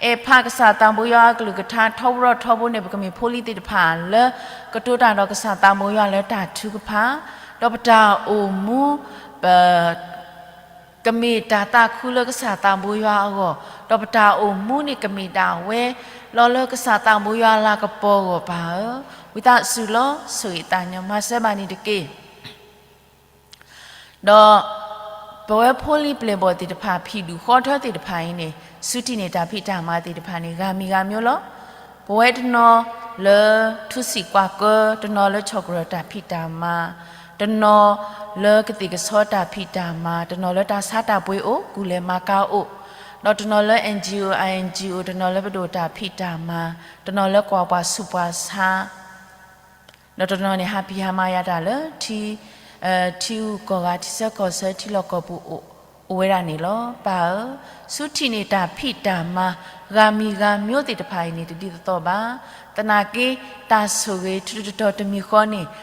အဲၣ်ဖးကစၢ်သးဘိယွၤအကလုၢ်ကထါထီဘိထီဘိန့ၣ် ပကမ့ၢ်ဖိလံၤသ့ၣ်တဖၣ်လၢ ကတိၤတၢ်ဒီးကစၢ်သးဘိယွၤလၢတၢ်ထုကဖၣ်, ဒီးပတၢ်အိၣ်မူ ပ ကမ့ၢ်တၢ်သးခုလၢကစၢ်သးဘိယွၤအဂီၢ်, ဒီးပတၢ်အိၣ်မူန့ၣ်ကမ့ၢ်ဒၣ်ဝဲ လီၤလၢကစၢ်သးဘိယွၤအလၤကပီၤအဂီၢ်ပၢ်ဧၢ, ဝံသးစူၤလီၤ ဆိၣ်ဂ့ၤသးညီမၤစၢၤဘၣ်န့ၣ်တက့ၢ်. ဒီး ပဝဲဖိလံၤပျဲၢ်ဘီၣ်သ့ၣ်တဖၣ် ဖံးဒူၣ်ဃီထၢသ့ၣ်တဖၣ်အံၤန့ၣ် ဆူထံၣ်န့ၢ်တၢ်ဖံးတၢ်မၤသ့ၣ်တဖၣ်န့ၣ် ဂၤမံၤဂၤမံၤလီၤ. ပဝဲတနီၤလၢထူစံးကွၢ်ကၢ, တနီၤလၢဆီၣ်ကရၢၢ်တၢ်ဖံးတၢ်မၤ, တနီၤလၢကသ့ၣ်ကဆီတၢ်ဖံးတၢ်မၤ, တနီၤလၢတၢ်ဆါတၢ်ပှ့ၤအိၣ် ကူၣ်လဲၤမၤကၤအိၣ်, ဒီးတနီၤလၢ NGO INGO, တနီၤလၢပဒိၣ်တၢ်ဖံးတၢ်မၤ, တနီၤလၢကွၢ်ပှၤဆူးပှၤဆါ ဒီးတနီၤန့ၣ် ဟးဖံးဟးမၤယၤတၢ်လၢ ထံ, ထံဂုၤကီၢ်ဂၤ ထံဆၢကီၢ်ဆၢ ထံလီၢ်ကီၢ်ပူၤအိၣ်, အိၣ်ဝဲဒၣ်န့ၣ်လီၤ. ပၢ်ဧၢ, ဆူထံၣ်န့ၢ်တၢ်ဖံးတၢ်မၤ ဂၤမံၤဂၤမံၤသ့ၣ်တဖၣ်အံၤန့ၣ် တဒ်သိးသိးဘၣ်. သနာ်က့ တၢ်ဆိၣ်ဂ့ၤတတီၤတမံၤဃီန့ၣ် ကလီၤဘၣ်ဒၣ်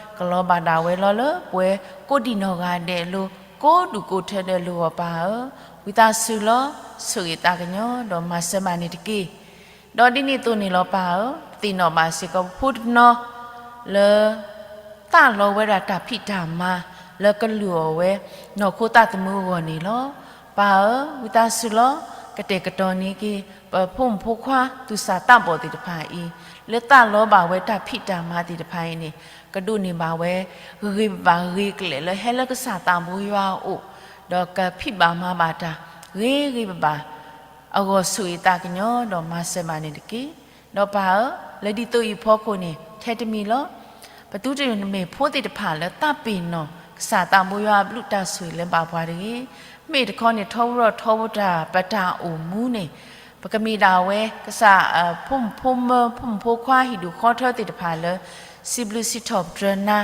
ဝဲလီၤလၢပှဲၤကိးဒံနီၢ်ဂၤဒဲးအလိၤ ကိးဒူၣ်ကိးထၢဒဲးလိၤဂီၢ်ပၢ်ဧၢ, ဝံသးစူၤလီၤ ဆိၣ်ဂ့ၤသးကညီၤ ဒီးမၤစၢၤဘၣ်န့ၣ်တက့ၢ်. ဒီးဒ်န့ၣ်အသိးန့ၣ်လီၤပၢ်ဧၢ, ပသ့ၣ်နီၣ်ဘၣ်စ့ၢ်ကီးပဖိတနီၤ လၢ သးလီဝဲဒၣ်တၢ်ဖံးတၢ်မၤ လၢကလုၢ်အီၤဝဲ နီၢ်ခိသးသမူအဂီၢ်န့ၣ်လီၤ. ပၢ်ဧၢ, ဝံသးစူၤလီၤ ကတဲာ်ကတီၤန့ၢ်က့ၤ ပဖိမုၣ်ဖိခွါ သူၣ်စၢ်သးဘီၣ်သ့ၣ်တဖၣ်အံၤ လၢသးလီဘၣ်ဝဲတၢ်ဖံးတၢ်မၤသ့ၣ်တဖၣ်အံၤန့ၣ် ကဒိးန့ၢ်ဘၣ်ဝဲ ဂ့ၤဘၣ်ဂ့ၤကလဲာ်လၢဟဲလၢကစၢ်သးဘိယွၤအအိၣ်, ဒီးကဖံးဘၣ်မၤဘၣ်တၢ် ဂ့ၤဂ့ၤဘၣ်ဘၣ် အဂီၢ်ဆိၣ်ဂ့ၤသးကညီၤ ဒီးမၤစၢၤဘၣ်န့ၣ်တက့ၢ်. ဒီးပၢ်ဧၢ, လၢဒ်သိးအံၤအဖီခိၣ်န့ၣ် ထဲတမံၤလီၤ. ပသုတမ့ၢ်ဖိသ့ၣ်တဖၣ်လၢသးပ့ၤနီၣ် ကစၢ်သးဘိယွၤအဘျုးတၢ်ဆိၣ်ဂ့ၤလၢဘၣ်ပှၤတဂ့ၤ. မ့ၢ်တခီန့ၣ် ထီဘိထီဘိတၢ် ပတၢ်အိၣ်မူန့ၣ် ပကမ့ၢ်ဒၣ်ဝဲ ကစၢ်ဖိမုၣ်ဖိမၢ ဖိမုၣ်ဖိခွါ ဟံၣ်ဒူၣ်ဃီထၢသ့ၣ်တဖၣ်လၢ စံးဘျုးစံးထီၣ်ပတြၢၤနၤ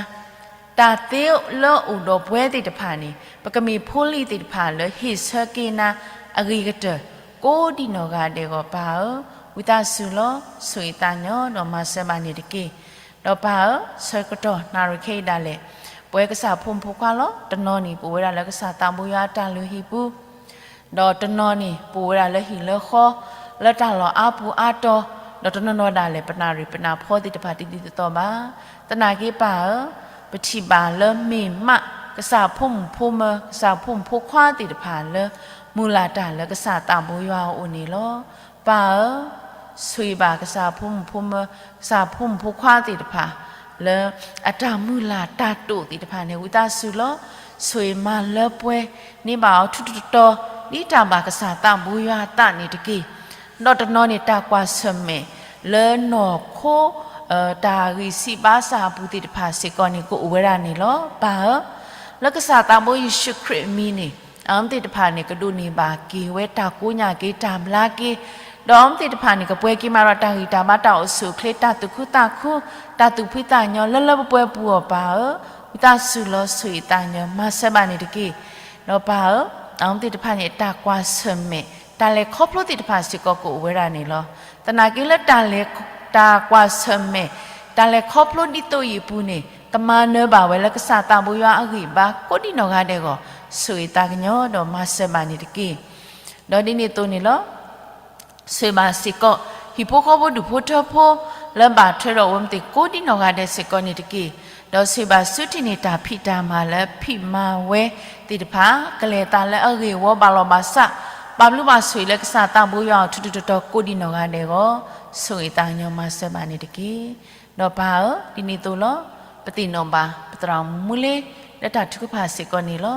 တၢ်သ့လၢအိၣ်ဒီးပှၤသ့ၣ်တဖၣ်န့ၣ် ပကမ့ၢ်ဖိလံၤသ့ၣ်တဖၣ်လၢဟ့ၣ်ဆၢက့ၤနၤအဂ့ၤကတၢၢ် ကိးဒံနီၢ်ဂၤဒဲးအဂီၢ်ပၢ်ဧၢ, ဝံသးစူၤလီၤ ဆိၣ်ဂ့ၤသးကညီၤ ဒီးမၤစၢၤဘၣ်န့ၣ်တက့ၢ်. ဒီးပၢ်ဧၢ, ဆၢကတီၢ်နၣ်ရံၣ်ခဲအံၤဒၣ်လဲာ် ပဝဲကစၢ်ဖိမုၣ်ဖိခွါလီၤ. တနီၤန့ၣ် ပအိၣ်ဝဲဒၣ်လၢကစၢ်သးဘိယွၤအတၢ်လုၢ်ဟံၣ်ပူၤ ဒီးတနီၤန့ၣ် ပအိၣ်ဝဲဒၣ်လၢဟံၣ်လၢဃီ လၢတၢ်လီၢ်အါပူၤအါတီၤ, ဒီးတနီၤနီၤဒၣ်လဲာ် ပနၣ်ရံၣ်ပနၢ်ဖီသ့ၣ်တဖၣ်တဒ်သိးသိးဘၣ်. သနာ်က့ပၢ်ဧၢ, ပထံၣ်ဘၣ်လၢမ့ၢ်မး ကစၢ်ဖိမုၣ်ဖိမၢ ကစၢ်ဖိမုၣ်ဖိခွါသ့ၣ်တဖၣ်လၢ မုၢ်လၢ်တၢ်လၢကစၢ်သးဘိယွၤအအိၣ်န့ၣ်လီၤ. ပၢ်ဧၢ, ဆိၣ်ဂ့ၤဘၣ်ကစၢ်ဖိမုၣ်ဖိမၢ ကစၢ်ဖိမုၣ်ဖိခွါသ့ၣ်တဖၣ် လၢအတၢ်မုၢ်လၢ်တၢ်တိာ်သ့ၣ်တဖၣ်န့ၣ် ဝံသးစူၤလီၤ ဆိၣ်ဂ့ၤမၤလၢပှဲၤန့ၢ်ဘၣ်အီၤထူထူတီတီ ဒ်တၢ်ဘၣ်ကစၢ်သးဘိယွၤအသးန့ၣ်တက့ၢ်. ဒီးတနီၤန့ၣ် တၢ်ကွၢ်ဆၢၣ်မဲာ်လၢနီၢ်ခိ တၢ်ဂံၢ်စၢ်ဘါစၢ်အပူၤသ့ၣ်တဖၣ်စ့ၢ်ကီးန့ၣ် ကအိၣ်ဝဲဒၣ်န့ၣ်လီၤ. ပၢ်ဧၢ, လၢကစၢ်သးဘိယ့ၣ်ၡူးခရံာ်အမံၤန့ၣ် အဝဲသ့ၣ်တဖၣ်န့ၣ် ကဒိးန့ၢ်ဘၣ်က့ၤဝဲတၢ်ကိးညၣ်က့ၤတၢ်ဘျါက့ၤ, ဒီးအဝဲသ့ၣ်တဖၣ်န့ၣ် ကပှဲၤက့ၤမးဒီးတၢ်ဂံၢ်တၢ်ဘါတၢ်အိၣ်ဆူၣ်အိၣ်ချ့ တၢ်သူၣ်ခုသးခု တၢ်သူၣ်ဖှံသးညီလၢလၢပှဲၤပှဲၤပူၤအီၤပၢ်ဧၢ, ဝံသးစူၤလီၤဆိၣ်ဂ့ၤသးညီမၤစၢၤဘၣ်န့ၣ်တက့ၢ်. ဒီးပၢ်ဧၢ, အဝဲသ့ၣ်တဖၣ်န့ၣ် တၢ်ကွၢ်ဆၢၣ်မဲာ် တၢ်လဲၤခီဖျိသ့ၣ်တဖၣ်စ့ၢ်ကီးကအိၣ်ဝဲဒၣ်န့ၣ်လီၤ. သနာ်က့လၢ တၢ်ကွၢ်ဆၢၣ်မဲာ် တၢ်လဲၤခီဖျိဒ်သိးအံၤအပူၤန့ၣ် ကမၤနၢၤဘၣ်ဝဲလၢကစၢ်သးဘိယွၤအဂံၢ်ဘါကိးဒံနီၢ်ဂၤဒဲးအဂီၢ်, ဆိၣ်ဂ့ၤသးကညီၤဒီးမၤစၢၤဘၣ်န့ၣ်တက့ၢ်. ဒီးဒ်န့ၣ်အသိးန့ၣ်လီၤ. ဆိၣ်ဂ့ၤဘၣ်စ့ၢ်ကီး ဟံၣ်ဖိဃီဖိဒူၣ်ဖိထၢဖိ လၢဘၣ်ထွဲဒီးအဝဲသ့ၣ်ကိးဒံနီၢ်ဂၤဒဲးစ့ၢ်ကီးန့ၣ်တက့ၢ်. ဒီးဆိၣ်ဂ့ၤဘၣ်ဆူထံၣ်န့ၢ်တၢ်ဖံးတၢ်မၤလၢဖံးမၤဝဲသ့ၣ်တဖၣ် ကလဲၤအသးလၢအဂ့ၢ်အဝီဘၣ်လီၤဘၣ်စး, ပာ်ဘျုးဘၣ်ဆိၣ်ဂ့ၤလၢကစၢ်သးဘိယွၤအထူးထူးတီၤတီၤကိးဒံနီၢ်ဂၤဒဲးအဂီၢ်, ဆိၣ်ဂ့ၤသးကညီၤမၤစၢၤဘၣ်န့ၣ်တက့ၢ်. ဒီးပၢ်ဧၢ, ဒ်န့ၣ်အသိးလီၤ. ပသ့ၣ်နီၣ်ဘၣ် ပသရၣ်မူလ့ လၢတၢ်ထုကဖၣ်စ့ၢ်ကီးန့ၣ်လီၤ.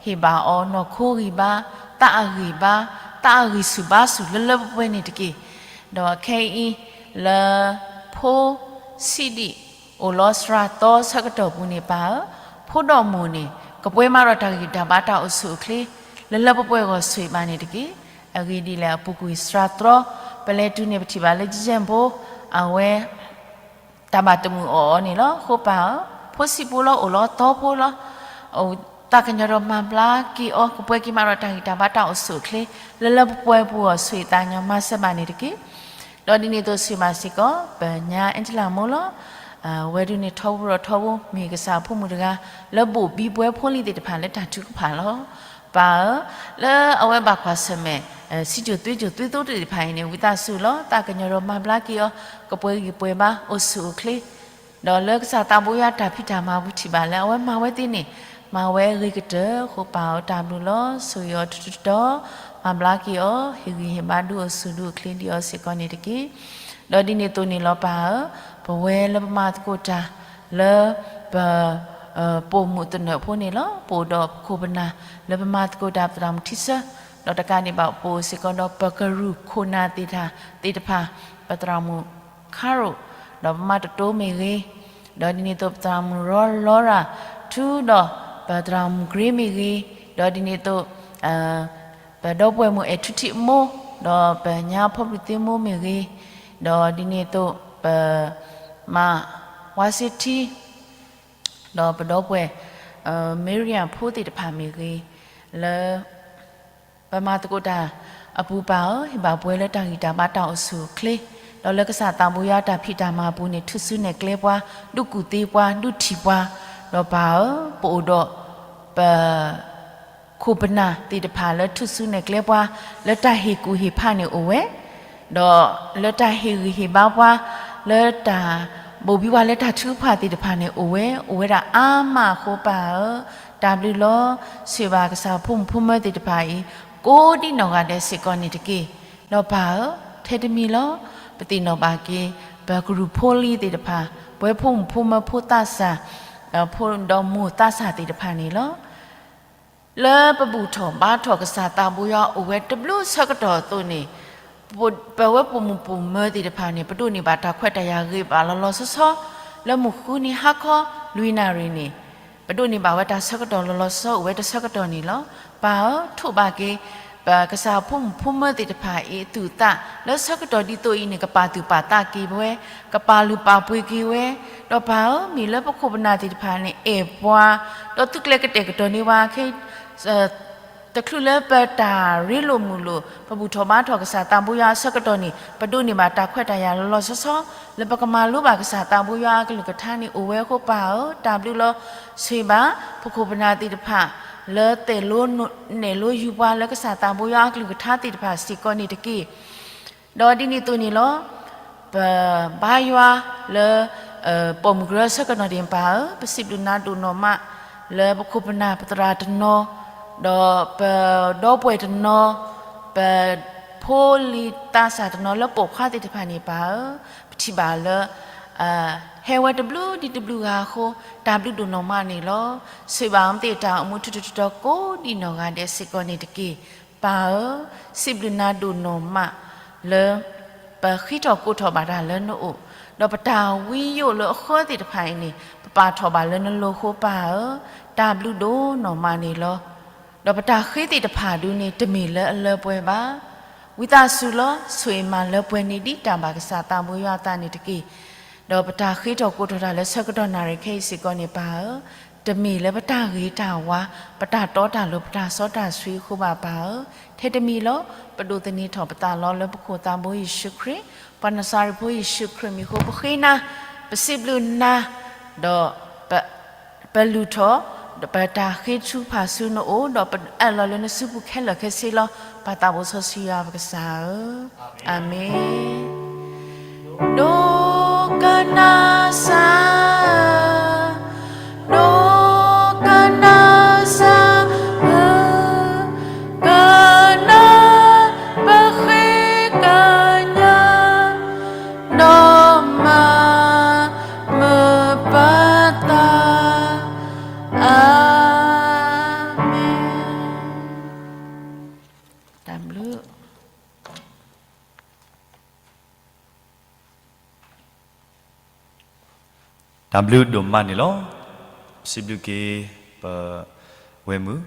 ဟ့ၣ်ဘၣ်အီၤနီၢ်ခိဂံၢ်ဘါ, သးအဂံၢ်ဘါ, သးအဂံၢ်ဆူၣ်ဘါဆူၣ်လၢလၢပှဲၤပှဲၤန့ၣ်တက့ၢ်. ဒီးခဲအံၤ လၢ ဖိဆံးဒံး အိၣ်လီၤစှၤသီဆၢကတီၢ်ပူၤန့ၣ်ပၢ်ဧၢ, ဖိဒီးမိၢ်န့ၣ် ကပှဲၤမးဒီးတၢ်ဂံၢ်တၢ်ဘါတၢ်အိၣ်ဆူၣ်အိၣ်ချ့ လၢလၢပှဲၤပှဲၤအဂီၢ်ဆိၣ်ဂ့ၤဘၣ်န့ၣ်တက့ၢ်. အဂ့ၢ်ဒ်လဲၣ် အပူၤကွံာ်စှၤသီ ပလဲၤတုၤန့ၣ် ပထံၣ်ဘၣ်လၢ ကၠဲၣ်ဘိ အဝဲ တၢ်ဘၣ်တမုာ်အီၤအီၤန့ၣ်လီၤ. အဃိပၢ်ဧၢ, ဖိဆံးဖိလီၤ အိၣ်လီၤသီဖိလီၤ. သးကညီၤဒီးမၤဘျါက့ၤအီၤ ကပှဲၤက့ၤမးဒီးတၢ်ဂံၢ်တၢ်ဘါတၢ်အိၣ်ဆူၣ်အိၣ်ချ့ လၢလၢပှဲၤပှဲၤပူၤအဂီၢ် ဆိၣ်ဂ့ၤသးကညီၤမၤစၢၤဘၣ်န့ၣ်တက့ၢ်. ဒီးဒ်န့ၣ်အသိးဆိၣ်ဂ့ၤဘၣ်စ့ၢ်ကီး ပညါအဲၣ်ကၠလၢမိၢ်လီၤ. ဝဲဒၣ်န့ၣ်ထီဘိဒီးထီဘိ မ့ၢ်ကစၢ်အဖိမုၣ်တဂၤ လၢဘိၣ်ဘံပှဲၤဖိလံၤသ့ၣ်တဖၣ်လၢတၢ်ထုကဖၣ်လီၤ. ပၢ်ဧၢ, လၢအဝဲဘၣ်ကွၢ်ဆၢၣ်မဲာ် စံၣ်စိၤသွ့စိၤသွံသိသ့ၣ်တဖၣ်အံၤန့ၣ် ဝံသးစူၤလီၤ သးကညီၤဒီးမၤဘျါက့ၤအီၤ ကပှဲၤဂံၢ်ပှဲၤဘါ အိၣ်ဆူၣ်အိၣ်ချ့ ဒီးလၢကစၢ်သးဘိယွၤတၢ်ဖံးတၢ်မၤပူၤထံၣ်ဘၣ်လၢအဝဲမၤဝဲသ့ၣ်န့ၣ် မၤဝဲအဂ့ၤကတၢၢ်အဃိပၢ်ဧၢ တၢ်ဘျုးလီၤ ဆိၣ်ဂ့ၤအီၤထူထူတီတီ မၤဘျါက့ၤအီၤ ဟ့ၣ်ဂံၢ်ဟ့ၣ်ဘါဒုးအိၣ်ဆူၣ်ဒုးအိၣ်ချ့ဒံးအီၤစ့ၢ်ကီးန့ၣ်တက့ၢ်. ဒီးဒ်န့ၣ်အသိးန့ၣ်လီၤပၢ်ဧၢ, ပဝဲလၢပမၤသကိးတၢ်လၢ ပ ပိာ်မုၣ်သနၢၣ်ဖိန့ၣ်လီၤ. ပအိၣ်ဒီးပခိၣ်ပနၢ်လၢပမၤသကိးတၢ်ပသရၣ်မုၣ်ထံဆၢ, ဒီးတကးဒံးဘၣ်ပအိၣ်စ့ၢ်ကီးဒီးပကရူၢ်ခိၣ်နၢ်သ့ၣ်တဖၣ်, ပသရၣ်မုၣ်ခါရိၣ်, ဒီးပမၤတတိၤမ့ၢ်ဂ့ၤ, ဒီးဒ်န့ၣ်အသိးပသရၣ်မုၣ်ရီလီရၤ, ထူဒီးပသရၣ်မုၣ်ကရ့မ့ၢ်ဂ့ၤ, ဒီးဒ်န့ၣ်အသိး ပဒီပုၢ်ဝဲၢ်မုၣ်အဲၣ်ထူထံးမိၢ်, ဒီးပညါဖီဘျုးသ့မိၢ်မ့ၢ်ဂ့ၤ, ဒီးဒ်န့ၣ်အသိး ပ မၤဝါစ့ထံ, ဒီးပဒီပုၢ်ဝဲၢ် မ့ရံယၤဖိသ့ၣ်တဖၣ်မ့ၢ်ဂ့ၤ, လၢ ပမၤသကိးတၢ်အပူၤပၢ်ဧၢ, ဟ့ၣ်ဘၣ်ပှဲၤလၢတၢ်ဂံၢ်တၢ်ဘါတၢ်အိၣ်ဆူၣ်အိၣ်ချ့, ဒီးလၢကစၢ်သးဘိယွၤတၢ်ဖံးတၢ်မၤအပူၤန့ၣ် ထူၣ်စုနဲၣ်ကျဲပှၤ, ဒုးကူၣ်သ့ပှၤ, ဒုးထံၣ်ပှၤ, ဒီးပၢ်ဧၢ, ပအိၣ်ဒီး ပ ခိၣ်ပနၢ်သ့ၣ်တဖၣ်လၢထူၣ်စုနဲၣ်ကျဲပှၤ လၢတၢ်ဟ့ၣ်ကူၣ်ဟ့ၣ်ဖးန့ၣ်အိၣ်ဝဲ, ဒီးလၢတၢ်ဟ့ၣ်ဂံၢ်ဟ့ၣ်ဘါပှၤ လၢတၢ်ဘိၣ်ဘံပှၤလၢတၢ်ထုကဖၣ်သ့ၣ်တဖၣ်န့ၣ်အိၣ်ဝဲ, အိၣ်ဝဲဒၣ်အါမးအဃိပၢ်ဧၢ, တၢ်ဘျုးလီၤ, ဆိၣ်ဂ့ၤဘၣ်ကစၢ်ဖိမုၣ်ဖိမၢၤသ့ၣ်တဖၣ်အံၤ ကိးဒံနီၢ်ဂၤဒဲးစ့ၢ်ကီးန့ၣ်တက့ၢ်. ဒီးပၢ်ဧၢ, ထဲတမံၤလီၤ, ပသ့ၣ်နီၣ်ဘၣ်က့ၤ ပကရူၢ်ဖိလံၤသ့ၣ်တဖၣ်, ပဝဲဖိမုၣ်ဖိမၢၤဖိသးစၢ်, ဒီးဖိဒီးမိၢ်သးစၢ်သ့ၣ်တဖၣ်န့ၣ်လီၤ. လၢပဘူၣ်ထီၣ်ဘါထီၣ်ကစၢ်သးဘိယွၤအိၣ်ဝဲတဘျုးဆၢကတီၢ်အသိးန့ၣ်, ပဝဲပိာ်မုၣ်ပိာ်မၢၤသ့ၣ်တဖၣ်န့ၣ် ပဒိးန့ၢ်ဘၣ်တၢ်ခွဲးတၢ်ယာ်ဂ့ၤဘၣ်လီၤလီၤဆီဆီ လၢမုၢ်ဃုနံၤဟါခီလွံၢ်နၣ်ရံၣ်န့ၣ်, ပဒိးန့ၢ်ဘၣ်ဝဲတၢ်ဆၢကတီၢ်လီၤလီၤဆီဆီအိၣ်ဝဲတဆၢကတီၢ်န့ၣ်လီၤ. ပၢ်ဧၢ, ထိးဘၣ်က့ၤ ပကစၢ်ဖိမုၣ်ဖိမၢၤသ့ၣ်တဖၣ်အံၤအသူၣ်အသး လၢဆၢကတီၢ်ဒ်သိးအံၤန့ၣ် ကပာ်သူၣ်ပာ်သးက့ၤဝဲ, ကပာ်လုၢ်ပာ်ပှ့ၤက့ၤဝဲ, ဒီးပၢ်ဧၢ, မ့ၢ်လၢပခိၣ်ပနၢ်သ့ၣ်တဖၣ်န့ၣ် အဲၣ်ပှၤ, ဒီးသုးကျဲၤကတဲာ်ကတီၤန့ၢ်ပှၤခဲ တချုးလၢပတၢ်ရ့လိာ်မုာ်လိာ် ပဘူၣ်ထီၣ်ဘါထီၣ်ကစၢ်သးဘိယွၤအဆၢကတီၢ်န့ၣ် ပဒိးန့ၢ်ဘၣ်တၢ်ခွဲးတၢ်ယာ်လီၤလီၤဆီဆီ လၢပကမၤလိဘၣ်ကစၢ်သးဘိယွၤအကလုၢ်ကထါန့ၣ်အိၣ်ဝဲအဃိပၢ်ဧၢ, တၢ်ဘျုးလီၤ, ဆိၣ်ဂ့ၤဘၣ် ပခိၣ်ပနၢ်သ့ၣ်တဖၣ် လၢသဲၣ်လိနဲၣ်လိယူၤပှၤလၢကစၢ်သးဘိယွၤအကလုၢ်ကထါသ့ၣ်တဖၣ်စ့ၢ်ကီးန့ၣ်တက့ၢ်. ဒီးဒ်န့ၣ်အသိးန့ၣ်လီၤ. ပဘါယွၤလၢ ပိာ်မုၣ်ကရၢဆၢကတီၢ်န့ၣ်ပၢ်ဧၢ, ပစံးဘျုးနၤဒိၣ်နီၢ်မး လၢပခိၣ်ပနၢ်ပသရၣ်တနီၤ, ဒီးပဒီပုၢ်ဝဲၢ်တနီၤ, ပဖိလံၤသးစၢ်တနီၤလၢပိာ်ခွါသ့ၣ်တဖၣ်န့ၣ်ပၢ်ဧၢ, ပထံၣ်ဘၣ်လၢ ဟဲဝဲတဘျုးဒ်တဘျုးဂၤအဃိ, တၢ်ဘျုးဒိၣ်နီၢ်မးန့ၣ်လီၤ. ဆိၣ်ဂ့ၤဘၣ်အီၤမ့ၢ်သ့ၣ်တၢ်အိၣ်မူထူထူတီတီကိးဒံးနီၢ်ဂၤဒဲးစ့ၢ်ကီးန့ၣ်တက့ၢ်. ပၢ်ဧၢ, စံးဘျုးနၤဒိၣ်နီၢ်မးလၢ ပဃ့ထီၣ်ကိးထီၣ်ဘၣ်တၢ်လၢနအိၣ်, ဒီးပတၢ်ဝံယိၣ်လၢအဃၢသ့ၣ်တဖၣ်အံၤန့ၣ် ပပာ်ထီၣ်ဘၣ်လၢနလိၤအဃိပၢ်ဧၢ, တၢ်ဘျုးဒိၣ်နီၢ်မးန့ၣ်လီၤ. ဒီးပတၢ်ဃ့သ့ၣ်တဖၣ်ဒုန့ၣ် တမ့ၢ်လၢအလၢပှဲၤဘၣ်. ဝံသးစူၤလီၤ, ဆိၣ်ဂ့ၤမၤလၢပှဲၤန့ၢ်ဒံးတၢ်ဘၣ်ကစၢ်သးဘိယွၤအသးန့ၣ်တက့ၢ်. ဒီးပတၢ်ဃ့ထီၣ်ကိးထီၣ်တၢ်လၢဆၢကတီၢ်နၣ်ရံၣ်ခဲအံၤစ့ၢ်ကီးန့ၣ်ပၢ်ဧၢ, တမ့ၢ်လၢပတၢ်ဂ့ၤတၢ်ဝါ, ပတၢ်တီတၢ်လိၤ, ပတၢ်စီတၢ်ဆှံအဃိဘၣ်ပၢ်ဧၢ, ထဲတမံၤလီၤ. ပဒိးသန့ၤထီၣ်ပသးလီၤလၢပခိၣ်သးဘိယ့ၣ်ၡူးခရံာ်, ပှၤနၤစၤရ့းဖိယ့ၣ်ၡူးခရံာ်မံၤအဃိ ပဃ့နၤ, ပစံးဘျုးနၤ, ဒီး ပလူၤထီၣ်, ဒီးပတၢ်ဃ့ထုကဖၣ်ဆူနအိၣ်, ဒီးပအၢၣ်လီၤလၢနစုပူၤခဲလၢာ်ခဲဆ့လီၤ. ပၢ်သးဘိစီဆှံယွၤပကစၢ်ဧၢ, အၤမ့ၣ်. ဒိကနၣ်စၢ်ဧၢ, ဒိကနၣ်စၢ်ဧၢ, ကနၢ်ပဃ့ကညး ဒီးမၤမုာ်ပသး, အၤမ့ၣ်. တၢ်ဘျုး တၢ်ဘျုးဒိၣ်မးန့ၣ်လီၤ. စံးဘျုးက့ၤ ပဝဲၢ်မုၣ်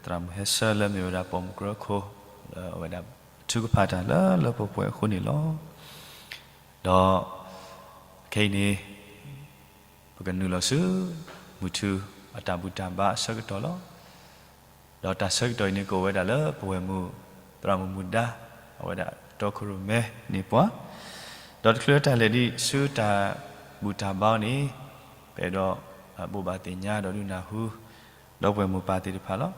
သရၣ်မုၣ်ဟဲဆၢလၢမ့ၢ်ဝဲဒၣ်ပိာ်မုၣ်ကရၢခိၣ် လၢအဝဲဒၣ်ထုကဖၣ်တၢ်လၢလၢပှဲၤပှဲၤအဃိန့ၣ်လီၤ. ဒီးခဲအံၤန့ၣ် ပကနုာ်လီၤဆူ မုၢ်ထူအတၢ်ဘူၣ်တၢ်ဘါအဆၢကတီၢ်လီၤ. ဒီးတၢ်ဆၢကတီၢ်အံၤန့ၣ် ကအိၣ်ဝဲဒၣ်လၢပဝဲၢ်မုၣ် သရၣ်မုၣ်မူဒါ အဝဲဒၣ်တီခိၣ်ရိၣ်မဲန့ၢ်ပှၤ, ဒီးတချုးတၢ်လဲၤဒံးဆူတၢ်ဘူၣ်တၢ်ဘါအီၤန့ၣ် ပအဲၣ်ဒိးဘိးဘၣ်သ့ၣ်ညါဒီးဒုးနၢ်ဟူ ဒီပုၢ်ဝဲၢ်မုၣ်ပၢ်သ့ၣ်တဖၣ်လီၤ.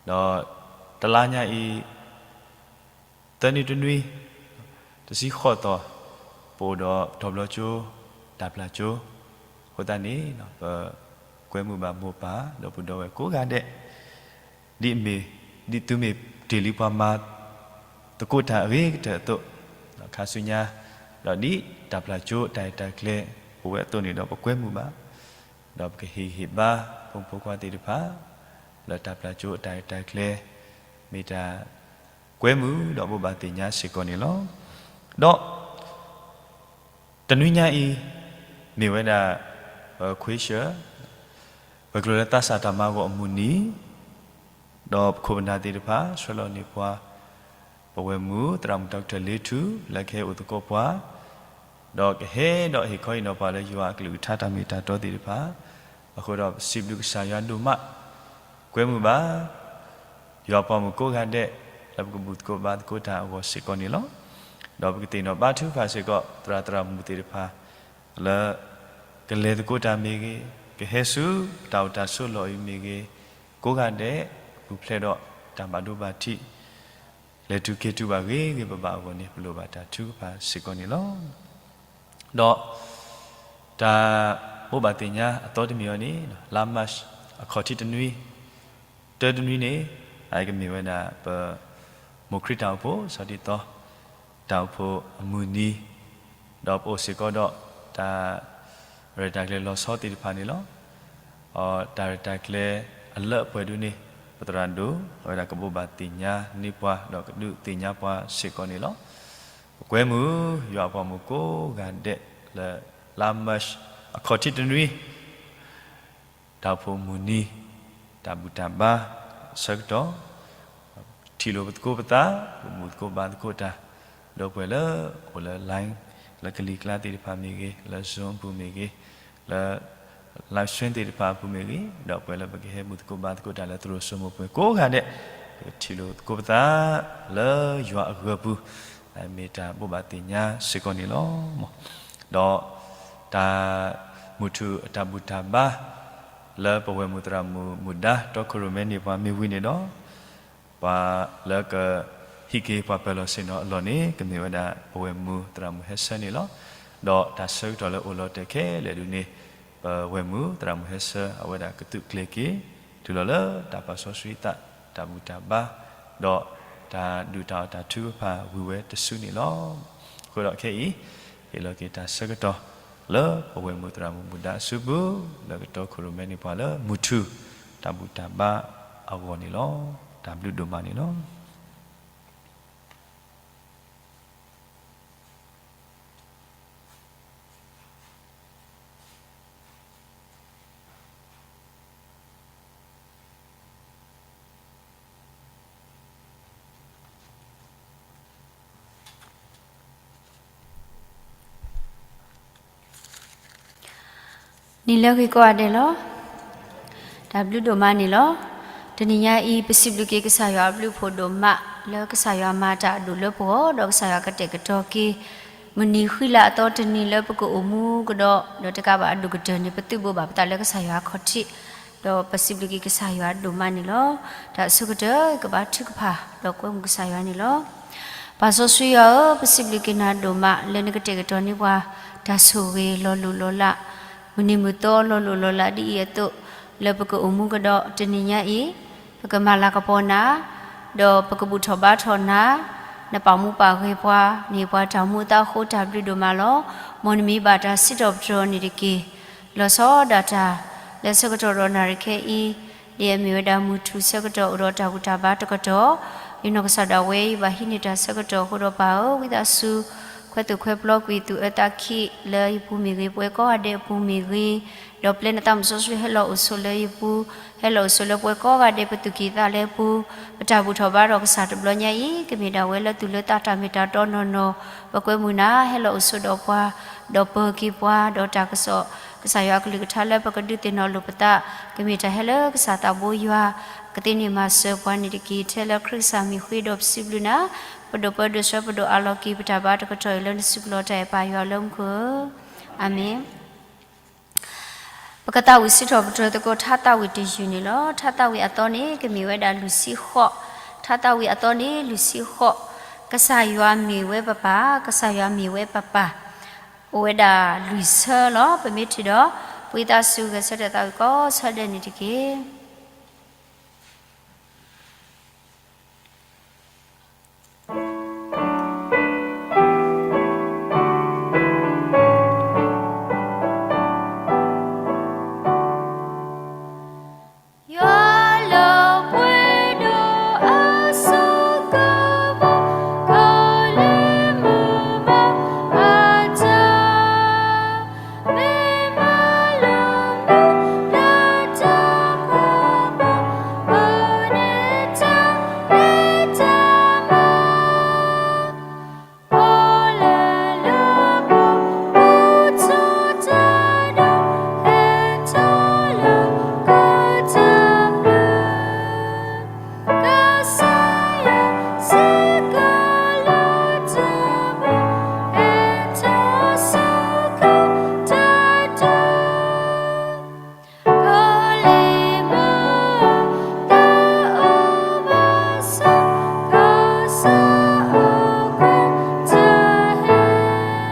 ဒီးတလါညါအံၤ သၢနွံတနွံ တဆံဃိးသီ ပအိၣ်ဒီးထီၣ်ဘျီကၠိ တၢ်ပျၢ်ကၠိ အဃိသတးန့ၣ် ပကွဲမုာ်ဘၣ်မိၢ်ပၢ် ဒီပုၢ်ဒီဝဲၢ်ကိးဂၤဒဲး ဒ်အမ့ၢ် ဒ်သုမ့ၢ်တ့ၢ်လံပှၤမၤသကိးတၢ်အဂ့ၤကတၢၢ်အသိး ခါဆူညါ ဒီးဒ်တၢ်ပျၢ်ကၠိတၢ်ရဲၣ်တၢ်ကျဲၤအိၣ်ဝဲအသိးန့ၣ်ဒီး ပကွဲမုာ်ဘၣ် ဒီးပကဟ့ၣ်ဂံၢ်ဟ့ၣ်ဘါ ဖိမုၣ်ဖိခွါသ့ၣ်တဖၣ် လၢတၢ်ပျၢ်ကၠိအတၢ်ရဲၣ်တၢ်ကျဲၤ မ့ၢ်တၢ်ကွဲမုာ်ဒီးဘိးဘၣ်သ့ၣ်ညါစ့ၢ်ကီးန့ၣ်လီၤ. ဒီးတနွံညါအံၤ မ့ၢ်ဝဲဒၣ် ပခွ့ဆၢ ပှၤကျိၤလၢသးစၢ်တၢ်မၤဂီၤအမုၢ်နံၤ ဒီးပခိၣ်ပနၢ်သ့ၣ်တဖၣ် ဆှၢလီၤန့ၢ်ပှၤ ပဝဲၢ်မုၣ် သရၣ်မုၣ် Doctor လ့ထူ လၢကဟဲအိၣ်သကိးပှၤ ဒီးကဟဲဒီးဟ့ၣ်ခီဟ့ၣ်နီၤပှၤလၢယွၤအကလုၢ်ကထါတၢ်မ့ၢ်တၢ်တီသ့ၣ်တဖၣ် အဃိဒီးပစံးဘျုးကစၢ်ယွၤဒိၣ်မး ကွဲမုာ်ဘၣ် ယွၤပှၤမုၣ်ကိးဂၤဒဲး လၢပကဘူၣ်သကိးဘါသကိးတၢ်အဂီၢ်စ့ၢ်ကီးန့ၣ်လီၤ. ဒီးပကသ့ၣ်နီၣ်ဘါထုကဖၣ်စ့ၢ်ကီး သရၣ်သရၣ်မုၣ်သ့ၣ်တဖၣ် လၢ ကလဲၤသကိးတၢ်မ့ၢ်ဂ့ၤ, ကဟဲဆူတၢ်အိၣ်တၢ်ဆိးလီၢ်အံၤမ့ၢ်ဂ့ၤ, ကိးဂၤဒဲး ပူၤဖျဲးဒီးတၢ်ဘၣ်ဒိဘၣ်ထံး လဲၤတုၤက့ၤတုၤဘၣ်ဂ့ၤဂ့ၤဘၣ်ဘၣ်အဂီၢ်န့ၣ် ပလိၣ်ဘၣ်တၢ်ထုကဖၣ်စ့ၢ်ကီးန့ၣ်လီၤ. ဒီး တၢ်ဘိးဘၣ်သ့ၣ်ညါအသီတမံၤအံၤန့ၣ် လါမၢ်ၡး အခီၣ်ထံးတနွံ တၢတနွံန့ၣ် အကမ့ၢ်ဝဲဒၣ် ပ မိၢ်ခရံာ်တၢ်အိၣ်ဖှိၣ် ဆီဒံၣ်သီ တၢ်အိၣ်ဖှိၣ်အမုၢ်နံၤ, ဒီးပအိၣ်စ့ၢ်ကီးဒီး တၢ်ရဲၣ်တၢ်ကျဲၤလီၤဆီသ့ၣ်တဖၣ်န့ၣ်လီၤ. တၢ်ရဲၣ်တၢ်ကျဲၤအလၢအပှဲၤဒုန့ၣ် ပသရၣ်ဒိၣ် အဝဲဒၣ်ကဘိးဘၣ်သ့ၣ်ညါန့ၢ်ပှၤ ဒီးကဒုးသ့ၣ်ညါပှၤစ့ၢ်ကီးန့ၣ်လီၤ. ပကွဲမုာ် ယွၤအပှၤမုၣ်ကိးဂၤဒဲး လၢ လါမၢ်ၡး အခီၣ်ထံးတနွံ တၢ်အိၣ်ဖှိၣ်မုၢ်နံၤ တၢ်ဘူၣ်တၢ်ဘါအဆၢကတီၢ် ထံၣ်လိာ်ပသကိးပသး ပဘူၣ်သကိးဘါသကိးတၢ် ဒီပုၢ်ဝဲၢ်လၢအိၣ်လၢ line လၢကလံၤကျါသ့ၣ်တဖၣ်မ့ၢ်ဂ့ၤ, လၢ Zoom ပူၤမ့ၢ်ဂ့ၤ, လၢ live stream သ့ၣ်တဖၣ်အပူၤမ့ၢ်ဂ့ၤ, ဒီပုၢ်ဝဲၢ်လၢပကဟဲဘူၣ်သကိးဘါသကိးတၢ်လၢသရိာ်စိမိၢ်ပှဲၤကိးဂၤဒဲး ပကထံၣ်လိာ်သကိးပသး လၢယွၤအဂၢၤပူၤ မ့ၢ်တၢ်ဘိးဘၣ်သ့ၣ်ညါစ့ၢ်ကီးန့ၣ်လီၤ. ဒီး တၢ်မုၢ်ထူၣ်အတၢ်ဘူၣ်တၢ်ဘါ လၢပဝဲၢ်မုၢ်သရၣ်မုၣ်မူဒါ တီခိၣ်ရိၣ်မဲန့ၢ်ပှၤမ့ၢ်ဝံၤန့ၣ်ဒီး ပှၤလၢကဟံးက့ၤပှၤပၢၤလီၢ်ဆ့ၣ်နီၤအလီၢ်န့ၣ် ကမ့ၢ်ဝဲဒၣ်ပဝဲၢ်မုၢ်သရၣ်မုၣ်ဟဲဆၢန့ၣ်လီၤ. ဒီးတၢ်ဆၢကတီၢ်လၢအိၣ်လီၤတဲာ်ခဲလၢာ်ဒုန့ၣ် ပဝဲၢ်မုၢ်သရၣ်မုၣ်ဟဲဆၢ အဝဲဒၣ်ကသုးကျဲၤက့ၤ တုၤလီၤလၢတၢ်ပာ်စီဆှံသး တၢ်ဘူၣ်တၢ်ဘါ ဒီးတၢ်ဒုၣ်တၢ်အီၣ်တၢ်ထုကဖၣ်ဝံၤဝဲတစုန့ၣ်လီၤ. အဃိဒီးခဲအံၤ ဟ့ၣ်လီၤက့ၤတၢ်ဆၢကတီၢ် လၢပဝဲၢ်မုၢ်သရၣ်မုၣ်မူဒါအစုပူၤ လၢကတီခိၣ်ရိၣ်မဲန့ၣ်ပှၤလၢမုၢ်ထူၣ် တၢ်ဘူၣ်တၢ်ဘါအဂီၢ်န့ၣ်လီၤ. တၢ်ဘျုးဒိၣ်မးန့ၣ်လီၤ. နံၤလၢအဂ့ၤကိးဂၤဒဲးလီၤ. တၢ်ဘျုးဒိၣ်မးန့ၣ်လီၤ. တနံၤညါအံၤ ပစံးဘျုးက့ၤကစၢ်ယွၤအဘျုးအဖှိၣ်ဒိၣ်မး လၢကစၢ်ယွၤမၤတၢ်အဒိၣ်လၢပဂီၢ် ဒီးကစၢ်ယွၤကတဲာ်ကတီၤက့ၤ မုၢ်နံၤဃံလၤအသီတနံၤလၢပကအိၣ်မူကဒီး ဒီးတကးဘၣ်အဒိၣ်ကတၢၢ်န့ၣ် ပသုးဘူးဘၣ်ပသးလၢကစၢ်ယွၤအခီၣ်ထံး ဒီးပစံးဘျုးက့ၤကစၢ်ယွၤဒိၣ်မးန့ၣ်လီၤ. တၢ်အဆိကတၢၢ် ကဘါထုကဖၣ် ဒီးကွဲမုာ်ကစၢ်ယွၤန့ၣ်လီၤ. ပၢ်စီဆှံယွၤဧၢ, ပစံးဘျုးက့ၤနၤဒိၣ်မး လၢနကတဲာ်ကတီၤန့ၢ်ပှၤ တၢ်ဆိၣ်ဂ့ၤလီၤလိၢ်လီၤလး မုၢ်နံၤမုၢ်သီလီၤလိၢ်လီၤလးဒ်အံၤအသိး လၢပကအိၣ်မူကဒီးတနံၤညါအံၤ, ပကမၤလၤကပီၤနၤ, ဒီးပကဘူၣ်ထီၣ်ဘါထီၣ်နၤ, နပာ်မူပာ်ဂဲၤပှၤ န့ၢ်ပှၤတၢ်မူအသးအဃိ တၢ်ဘျုးဒိၣ်မးလီၤ. မ်နမံၤဘၣ်တၢ်စံးထီၣ်ပတြၢၤန့ၣ်တက့ၢ်. လီၤဆီဒၣ်တၢ် လၢဆၢကတီၢ်ဒီးနၣ်ရံၣ်ခဲအံၤ, ဒ်အမ့ၢ်ဝဲဒၣ်မုၢ်ထူၣ်ဆၢကတီၢ်အိၣ်ဒီးတၢ်ဘူၣ်တၢ်ဘါတကတီၢ်, ယနီၢ်ကစၢ်ဒၣ်ဝဲ ယဘၣ်ဟံးန့ၢ်တၢ်ဆၢကတီၢ်အဃိဒီးပၢ်ဧၢ, ဝံသးစူၤ ခွဲးသူၣ်ခွဲးပျီကွံာ်သူၣ်အၢသးခံ လၢယပူၤမ့ၢ်ဂ့ၤ, ပဝဲကိးဂၤဒဲးအပူၤမ့ၢ်ဂ့ၤ, ဒီးပျဲနသးမုၢ်စီဆှံဟဲလီၤအိၣ်ဆိးလၢယပူၤ, ဟဲလီၤအိၣ်ဆိးလၢပဝဲကိးဂၤဒဲးပသူၣ်ကံၢ်သးလဲအပူၤ, ပတၢ်ဘူၣ်ထီၣ်ဘါထီၣ်ကစၢ်တဘျီညါအံၤ ကမ့ၢ်ဒၣ်ဝဲလၢသူၣ်လၢသးတၢ်မ့ၢ်တၢ်တီနီၢ်နီၢ်, ပကွဲမုာ်နၤ ဟဲလီၤအိၣ်ဆိးဒီးပှၤ, ဒီးပၢၤက့ၤပှၤ, ဒီးတၢ်ကစီၣ် ကစၢ်ယွၤအကလုၢ်ကထါလၢပကဒုးသ့ၣ်နီၣ်လိာ်ပသး, ကမ့ၢ်တၢ်ဟဲလၢကစၢ်သးဘိယွၤ, ကသ့န့ၢ်မၤစၢၤပှၤန့ၣ်တက့ၢ်. ထဲလၢခရံာ်ကစၢ်မံၤဃ့ဒီးပစံးဘျုးနၤ, ပဒိၣ်ပၢဒိၣ်ဆှၢပဒိၣ်အးလီၤက့ၤပတၢ်ဘါတကတီၢ်အံၤလၢနစုပူၤလီၤတၢ်အဲၣ်ပၢ်ယွၤလၢမူခိၣ်ဧၢ, အၤမ့ၣ်. ပကသးဝံၣ်စံးထီၣ်ပတြၢၤသကိး ထါသးဝံၣ်တယုၢ်န့ၣ်လီၤ. ထါသးဝံၣ်အသီန့ၣ် ကမ့ၢ်ဝဲဒၣ်လွံၢ်ဆံဃိး, ထါသးဝံၣ်အသီန့ၣ် လွံၢ်ဆံဃိး, ကစၢ်ယွၤမ့ၢ်ဝဲပပၢ်, ကစၢ်ယွၤမ့ၢ်ဝဲပပၢ်, အိၣ်ဝဲဒၣ်လွံၢ်ဆၢလီၤ. ပမ့ၢ်ထံၣ်ဒီး ပှ့ၤသးစူၤဂဲၤဆၢထၢၣ်သးဝံၣ်ကိးဆၢဒဲးန့ၣ်တက့ၢ်. ယွၤလၢပှဲၤဒီးအစိကမီၤ, ကလံၤမုၢ်မၤအတၢ်, မ့ၢ်မၤလၢမုၢ်လၢတၢ်, ပှၤန့ၣ်တၢ်မ့ၢ်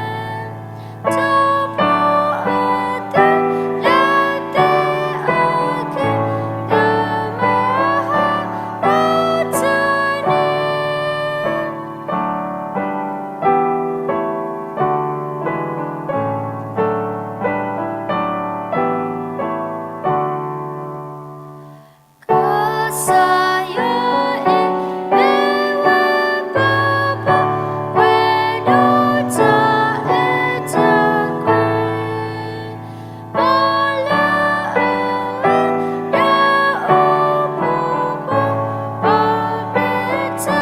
တၢ်မၤ ကစၢ်ယွၤအံၤ မ့ၢ်ဝဲပပၢ်, ပှဲၤဒီးတၢ်အဲၣ်တၢ်ကွံ, ပီလၢအဝဲဒၣ်အိၣ်ဖှိၣ်ပှၤ, ပမ့ၢ်တၢ်ဒီးတၢ်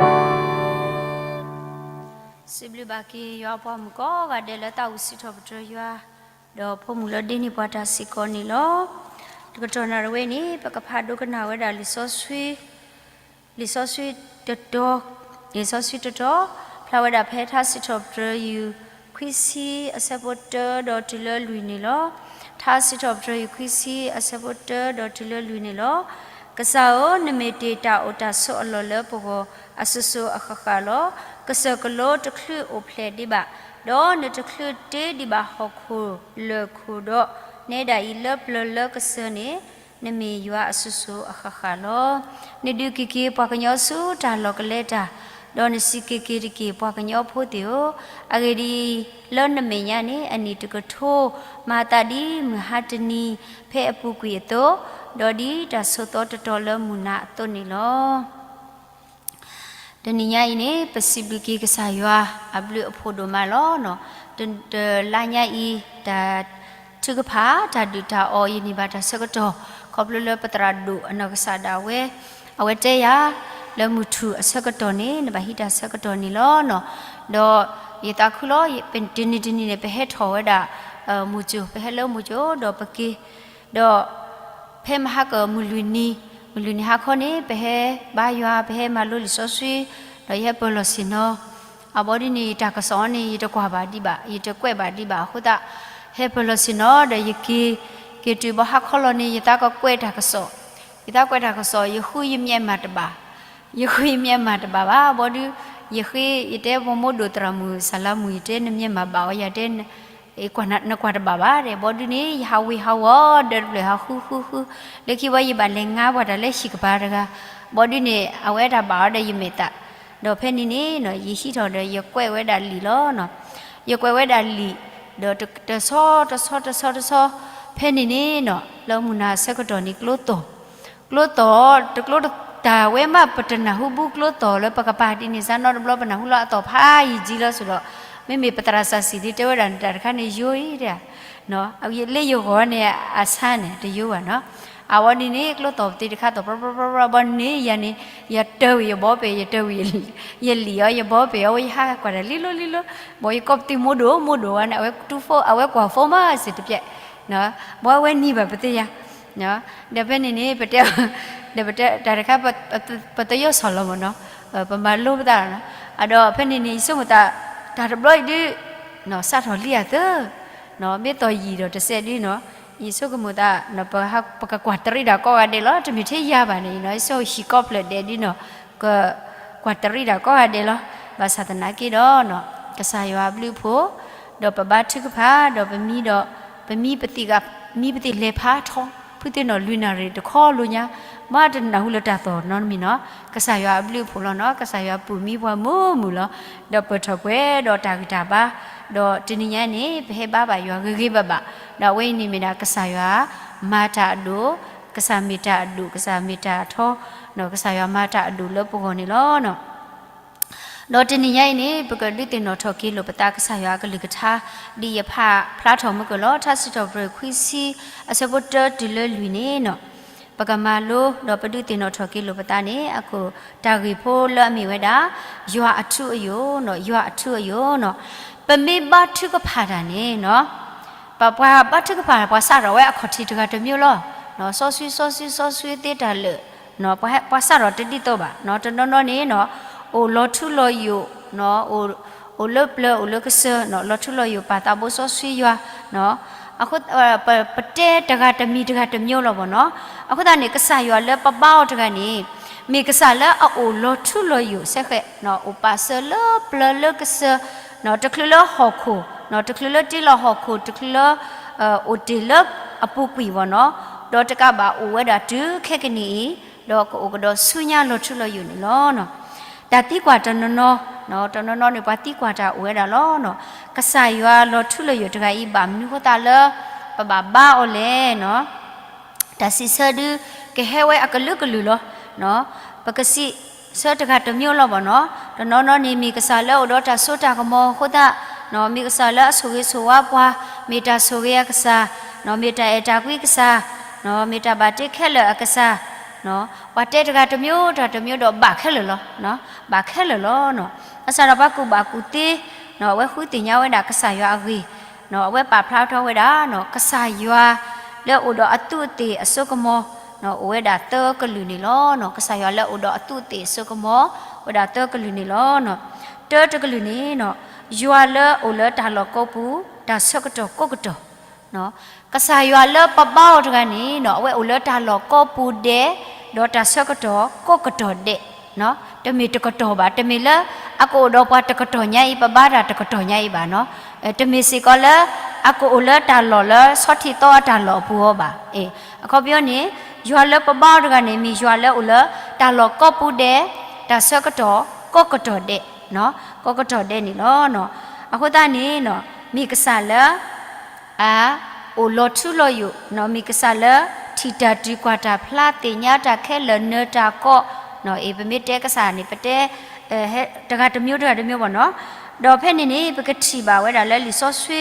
မၤ စံးဘျုးဘၣ်က့ၤယွၤအပှၤမုၣ်ကိးဂၤဒဲးလၢသးဝံၣ်စံးထီၣ်ပတြၢၤယွၤ, ဒီးဖိမုၣ်လၢဒ့န့ၢ်ပှၤတၢ်စ့ၢ်ကီးန့ၣ်လီၤ. တကတီၢ်နၣ်ရံၣ်ဝဲန့ၣ် ပကဖးဒိကနၣ်ဝဲဒၣ်လံာ်စီဆှံ, လံာ်စီဆှံတတီၤ, လံာ်စီဆှံတတီၤ, ဖျါဝဲဒၣ်ဖဲထါစံးထီၣ်ပတြၢၤယုၢ် ခွံဆံအဆၢဖိတၢဒီးတုၤလၢလွံၢ်န့ၣ်လီၤ. ထါစံးထီၣ်ပတြၢၤယုၢ်ခွံဆံအဆၢဖိတၢဒီးတုၤလၢလွံၢ်န့ၣ်လီၤ. ကစၢ်ဧၢ, နမ့ၢ်တ့ၢ်တၢ်အိၣ်တၢ်ဆိးအလီၢ်လၢပဂီၢ်အစိၤစိၤအဃၣ်ဃၣ်လီၤ. ကစၢၢ်ကလိတချုးအိၣ်ဖျဲၣ်ဒံးဘၣ်, ဒီးနတချုးတ့ဒံးဘၣ်ဟီၣ်ခိၣ်လၢၢ်ခိၣ်ဒီး, နဲဒၣ်အံၤလၢပျၢၤလၢကစၢၢ်န့ၣ်, နမ့ၢ်ယွၤအစိၤစိၤအဃၣ်ဃၣ်လီၤ. နဒုးက့ၤက့ၤပှၤကညီဆူတၢ်လီၢ်ကလဲၤတၢ်, ဒီးနစံးက့ၤက့ၤတက့ၢ်, ပှၤကညီဖိသ့ၣ်ဧၢ, အဂ့ၢ်ဒ်အံၤ, လၢနမဲာ်ညါန့ၣ် အနံၣ်တကထိ, မၤအသးဒ်မုၢ်ဟါတနံၤ ဖဲအပူၤကွံာ်အသိး, ဒီးဒ်တၢ်ဆိးသီတတီၤလၢမုၢ်နၤအသိးန့ၣ်လီၤ. တနံၤညါအံၤန့ၣ် ပစံးဘျုးက့ၤကစၢ်ယွၤအဘျုးအဖှိၣ်ဒိၣ်မးလီၤ. တ, တလါညါအံၤ တၢ်ထုကဖၣ် တၢ်ဒုၣ်တၢ်အီၣ် ယန့ၢ်ဘၣ်တၢ်ဆၢကတီၢ် ခီဖျိလၢပသရၣ်ဒိၣ်အနီၢ်ကစၢ်ဒၣ်ဝဲ အဝဲတဲယၤ လၢမုၢ်ထူၣ်အဆၢကတီၢ်န့ၣ် နဘၣ်ဟံးတၢ်ဆၢကတီၢ်န့ၣ်လီၤ. ဒီးယသးခုလီၤ, တနံၤတနံၤန့ၣ် ပဟဲထီၣ်ဝဲဒၣ် မူၢ်ကၠိၣ်, ပဟဲလၢမူၢ်ကၠိၣ် ဒီးပက့ၤ ဒီးဖဲမဟါကမုၢ်လွံၢ်နံၤ, မုၢ်လွံၢ်နံၤဟါခီန့ၣ် ပဟဲဘါယွၤ, ပဟဲမၤလိလံာ်စီဆှံ, ဒီးယဟဲပၢၤလီၢ်ဆ့ၣ်နီၤ. အဘီဒ်န့ၣ် ယတၢ်ကစီၣ်န့ၣ် ယတကွၢ်ဘၣ်ဒံးဘၣ်, ယတကွဲးဘၣ်ဒံးဘၣ်အဃိသတး, ဟဲပၢၤလီၢ်ဆ့ၣ်နီၤ ဒီးယက့ၤ, က့ၤတုၤဘီဟါခီလီၤန့ၣ် ယသးကကွဲးတၢ်ကစီၣ်, ယသးကွဲးတၢ်ကစီၣ် ယဃုယမျဲၢ်မၤတဘၣ်, ယဃုယမျဲၢ်မၤတဘၣ်ဘၣ်. ဘီဒု ယဃ့, ယတဲပမိၢ်ဒိၣ်သရၣ်မုၣ် စၢ်လါမုၣ် ယတဲနမျဲၢ်မၤဘၣ်အီၤ, ယတဲ နကွၢ်တဘၣ်ဘၣ်ဒီး ဘီဒုန့ၣ် ယဟးဝ့ၤဟးဝီၤ ဒီတဖျၢၣ်ဟးဃုဃုဃု, လၢခံဘီယဘၣ်လဲၤငါပှၤတၢ်လၢဟံၣ်ကပၤတဂၤ, ဘီဒုန့ၣ် အဝဲတၢ်ဘၣ်အီၤဒီးယမဲာ်သၣ်, ဒီးဖဲန့ၣ်န့ၣ် ယဟံးထီၣ်ဒီးယကွဲးဝဲဒၣ်လံာ်လီၤ. ယကွဲးဝဲဒၣ်လံာ်, ဒီးတဆီတဆီတဆီတဆီ, ဖဲန့ၣ်န့ၣ် လၢမုၢ်နၤဆၢကတီၢ်န့ၣ် ကျိသီၣ် ကျိသီၣ်, တကျိ, တၢ်ဝဲမးပတနၢ်ဟူဘူးကျိသီၣ်လၢပကပၤဒ်န့ၣ် စးနီတဘျီပနၢ်ဟူလၢအသီၣ်ဖးယံာ်ကံလီၤစိၤဒီး, မ့မ့ၢ်ပသရၣ်စၢ်စံၣ်ဒ်တဲဝဲဒၣ်န့ၣ် တၢ်တခါန့ၣ်ယိအံၤတဲ, လၢယဂီၢ်န့ၣ် အဆါန့ၣ် တယိဘၣ်နီၤ. အဝဲဒ်န့ၣ် ကျိသီၣ်ပသ့တခါသီၣ် ပြၢပြၢပြၢပြၢ ဘီန့ၣ်ယၤန့ၣ် ယတၢဝံၤယဘီပ့ၤ ယတၢဝံၤယလံာ်အီၤ ယဘီပ့ၤအီၤ ယဟးကွၢ်တၢ်လံလိလံလိ, ဘီယကိးပသူမူဒိၣ်မူဒိၣ်ဝဲန့ၣ် အဝဲတူဖိ အဝဲကွၢ်ဖိမးစ့ၢ်တပျဲၢ် ဘီအဝဲနံၤဘၣ်ပသ့ယၤ, ဒီးဖဲန့ၣ်န့ၣ် ပတဲ, ဒီးပတဲတၢ်တခါ ပသယီၣ်စီၣ်လီၤမ့ၢ်နီၤ, ပမၤလိပသးလီၤနီၤ. အဒီးဖဲန့ၣ်န့ၣ် ယဆိကမိၣ်သး, တၢ်တဘျီအံၤဒုး, စးထီၣ်လံအသၢ, မ့ၢ်သီၣ်ယံာ်ဒီးတစဲးဒုးနီၤ, ယဆိကမိၣ်သး, ပကကွၢ်တရံးတၢ်ကိးဂၤဒဲးလီၤ, တမ့ၢ်ထဲယၤဘၣ်န့ၣ်နီၤ, ယဆိဟံၣ်ကိးဖျၢၣ်ဒဲးဒုးနီၤ, ကကွၢ်တရံးတၢ်ကိးဂၤဒဲးလီၤ. ဘၣ်ဆၣ်သနာ်က့ဒီး, ကစၢ်ယွၤအဘျုးအဖှိၣ်, ဒီးပဘါထုကဖၣ်, ဒီးပမံဒီး, ပမံပသ့ၣ်ဂၤ, မံပသ့ၣ်လဲၤဖးထီ, ဖုသ့ၣ်နီၣ်လွံၢ်နၣ်ရံၣ်တခီလိာ်ညါ, မ့ၢ်တနၢ်ဟူလၢတၢ်သီၣ်နီတမံၤနီၤ, ကစၢ်ယွၤအဘျုးအဖှိၣ်လီၤနီၤ, ကစၢ်ယွၤပူၤမံပှၤမုာ်မုာ်လီၤ, ဒီးပၢၢ်ထီၣ်ပှဲၤဒီးတၢ်ဂံၢ်တၢ်ဘါ, ဒီးတနံၤညါန့ၣ် ပဟဲဘါဘၣ်ယွၤဂ့ၤဂ့ၤဘၣ်ဘၣ်, ဒီးအဝဲအံၤန့ၣ်မ့ၢ်ဒၣ်ကစၢ်ယွၤ, မၤတၢ်အဒိၣ်, ကစၢ်မ့ၢ်တၢ်အဒိၣ်, ကစၢ်မ့ၢ်တၢ်အထီ, ကစၢ်ယွၤမၤတၢ်အဒိၣ်လၢပဂီၢ်န့ၣ်လီၤ. ဒီးတနံၤညါအံၤန့ၣ် ပကဒုးသ့ၣ်နီၣ်ထီၣ်က့ၤလိာ်ပသးကစၢ်ယွၤအကလုၢ်ကထါ, ဒ်ယဖးဖျါထီၣ်မုၢ်ကလီၤ ထါစံးထီၣ်ပတြၢၤခွံဆံ, အဆၢဖိတၢတုၤလၢလွံၢ်န့ၣ်နီၤ, ပကမၤလိ, ဒီးပဒုးသ့ၣ်နီၣ်ထီၣ်က့ၤလိာ်ပသးန့ၣ် အခိၣ်တၢ်ဂ့ၢ်ဖိလၢအမ့ၢ်ဝဲဒၣ်, ယွၤအထူအယိာ်, ယွၤအထူအယိာ်နီၤ, ပမ့ၢ်ဘါထုကဖၣ်တၢ်န့ၣ်နီၤ ပပှၤဘါထုကဖၣ် ပှၤစးထီၣ်ဝဲအခီၣ်ထံးတဂၤတမျိုးလီၤ. စီဆှံစီဆှံစီဆှံသ့တၢ်လၢာ်, ပှၤစးထီၣ်တဒ်သိးဘၣ်. တနီၤနီၤန့ၣ်နီၤ, အိၣ်လီၤထူလီၤယိာ်, အိၣ်လၢပျၢၤအိၣ်လၢကစၢၤ, လီၤထူလီၤယိာ်ပာ်သးဘိစီဆှံယွၤ အဃိ, ပတဲတဂၤတမံၤတဂၤတမျိုးလီၤဘၣ်နီၤ. အဃိသတးန့ၣ် ကစၢ်ယွၤလၢပဘါအီၤတဂၤန့ၣ်, မ့ၢ်ကစၢ်လၢအအိၣ်လီၤထူလီၤယိာ်စဲဃဲ, အိၣ်ပာ်စၢၤလၢပျၢၤလၢကစၢၤ, တချုးလၢဟီၣ်ခိၣ်, တချုးလၢတ့လီၤဟီၣ်ခိၣ်, တချုးလၢ အိၣ်တ့ၢ်လၢအပူၤကွံာ်ဘၣ်နီၤ, ဒီးတကးဘၣ်အိၣ်ဝဲဒၣ်တုၤခဲကနံၣ်အံၤ, ဒီးကအိၣ်ကဒီးဆူညါလီၤထူလီၤယိာ်န့ၣ်လီၤ. တၢ်သံကွၢ်တနီၤနီၤ, တနီၤနီၤန့ၣ် ပှၤသံကွၢ်တၢ်အိၣ်ဝဲဒၣ်လီၤ. ကစၢ်ယွၤလီၤထူလီၤယိာ်တဂၤအံၤ ဘၣ်မနုၤဃိသတးလၢ ပဘၣ်ဘါအီၤလဲၣ်နီၤ. တၢ်စံးဆၢဒုး ကဟဲဝဲအကလုာ်ကလုာ်လီၤ. ပကစံးဆၢတဂၤတမျိုးလီၤဘၣ်နီၤ. တနီၤနီၤန့ၣ် မ့ၢ်ကစၢ်လၢအိၣ်ဒီးတၢ်စိတၢ်ကမီၤအဃိသတး, မ့ၢ်ကစၢ်လၢအဆိၣ်ဂ့ၤဆိၣ်ဝါပှၤ, မ့ၢ်တၢ်ဆိၣ်ဂ့ၤအကစၢ်, မ့ၢ်တၢ်အဲၣ်တၢ်ကွံကစၢ်, မ့ၢ်တၢ်ဘၣ်တ့ခဲလၢာ်အကစၢ်, ပှၤတဲတဂၤတမျိုးတၢ်တမျိုးဒီးဘၣ်ခဲလၢာ်လီၤ. ဘၣ်ခဲလၢာ်လီၤ. ဘၣ်ဆၣ်ဒီးပှၤကူၣ်ဘၣ်ကူၣ်သ့, အဝဲဃုသ့ၣ်ညါဝဲဒၣ်ကစၢ်ယွၤအဂ့ၢ်, အဝဲပာ်ဖျါထီၣ်ဝဲဒၣ် ကစၢ်ယွၤလၢအိၣ်ဒီးအသူးအသ့ၣ်အစိကမီၤ, အိၣ်ဝဲဒၣ်သၢကလုာ်န့ၣ်လီၤ. ကစၢ်ယွၤလၢအိၣ်ဒီးအသူးအသ့ၣ်အစိကမီၤ, အိၣ်ဝဲဒၣ်သၢကလုာ်န့ၣ်လီၤ. တၢတကလုာ်န့ၣ်, ယွၤလၢအိၣ်လၢတၢ်လီၢ်ကိးပူၤ, တၢ်ဆၢကတီၢ်ကိးကတီၢ် ကစၢ်ယွၤလၢပဘါအီၤတဂၤန့ၣ်နီၤ အဝဲအိၣ်လၢတၢ်လီၢ်ကိးပူၤဒဲး, ဒီးတၢ်ဆၢကတီၢ်ကိးကတီၢ်ဒဲး, တမ့ၢ်တကတီၢ်ဘၣ်, တမ့ၢ်လၢအကအိၣ်ဒီးပှၤတကတီၢ်ညါအံၤ ပဘါတၢ်တကတီၢ်ညါအံၤဘၣ်နီၤ, တမ့ၢ်စ့ၢ်ကီးလၢ အကအိၣ်လၢတၢ်လီၢ်လၢဆီထံးသီအတၢ်လီၢ်အပူၤအီၤဘၣ်. အခီပညီန့ၣ် ယွၤလၢပဘါအီၤတဂၤန့ၣ် မ့ၢ်ယွၤလၢအိၣ်လၢတၢ်လီၢ်ကိးပူၤဒဲး, တၢ်ဆၢကတီၢ် ကိးကတီၢ်ဒဲး, ကိးကတီၢ်ဒဲးန့ၣ်လီၤ. အဃိသတးန့ၣ် မ့ၢ်ကစၢ်လၢ အအိၣ်လီၤထူလီၤယိာ်, မ့ၢ်ကစၢ်လၢ ထံၣ်တၢ်တုၤကွၢ်တၢ်ဖျါ သ့ၣ်ညါတၢ်ခဲလၢာ်နၢၤတၢ်ကီ, အ့ ပမ့ၢ်တဲကစၢ်န့ၣ် ပတဲ တဂၤတမျိုးတဂၤတမျိုးဘၣ်နီၤ. ဒီးဖဲန့ၣ်န့ၣ် ပကထံၣ်ဘၣ်ဝဲဒၣ်လၢလံာ်စီဆှံ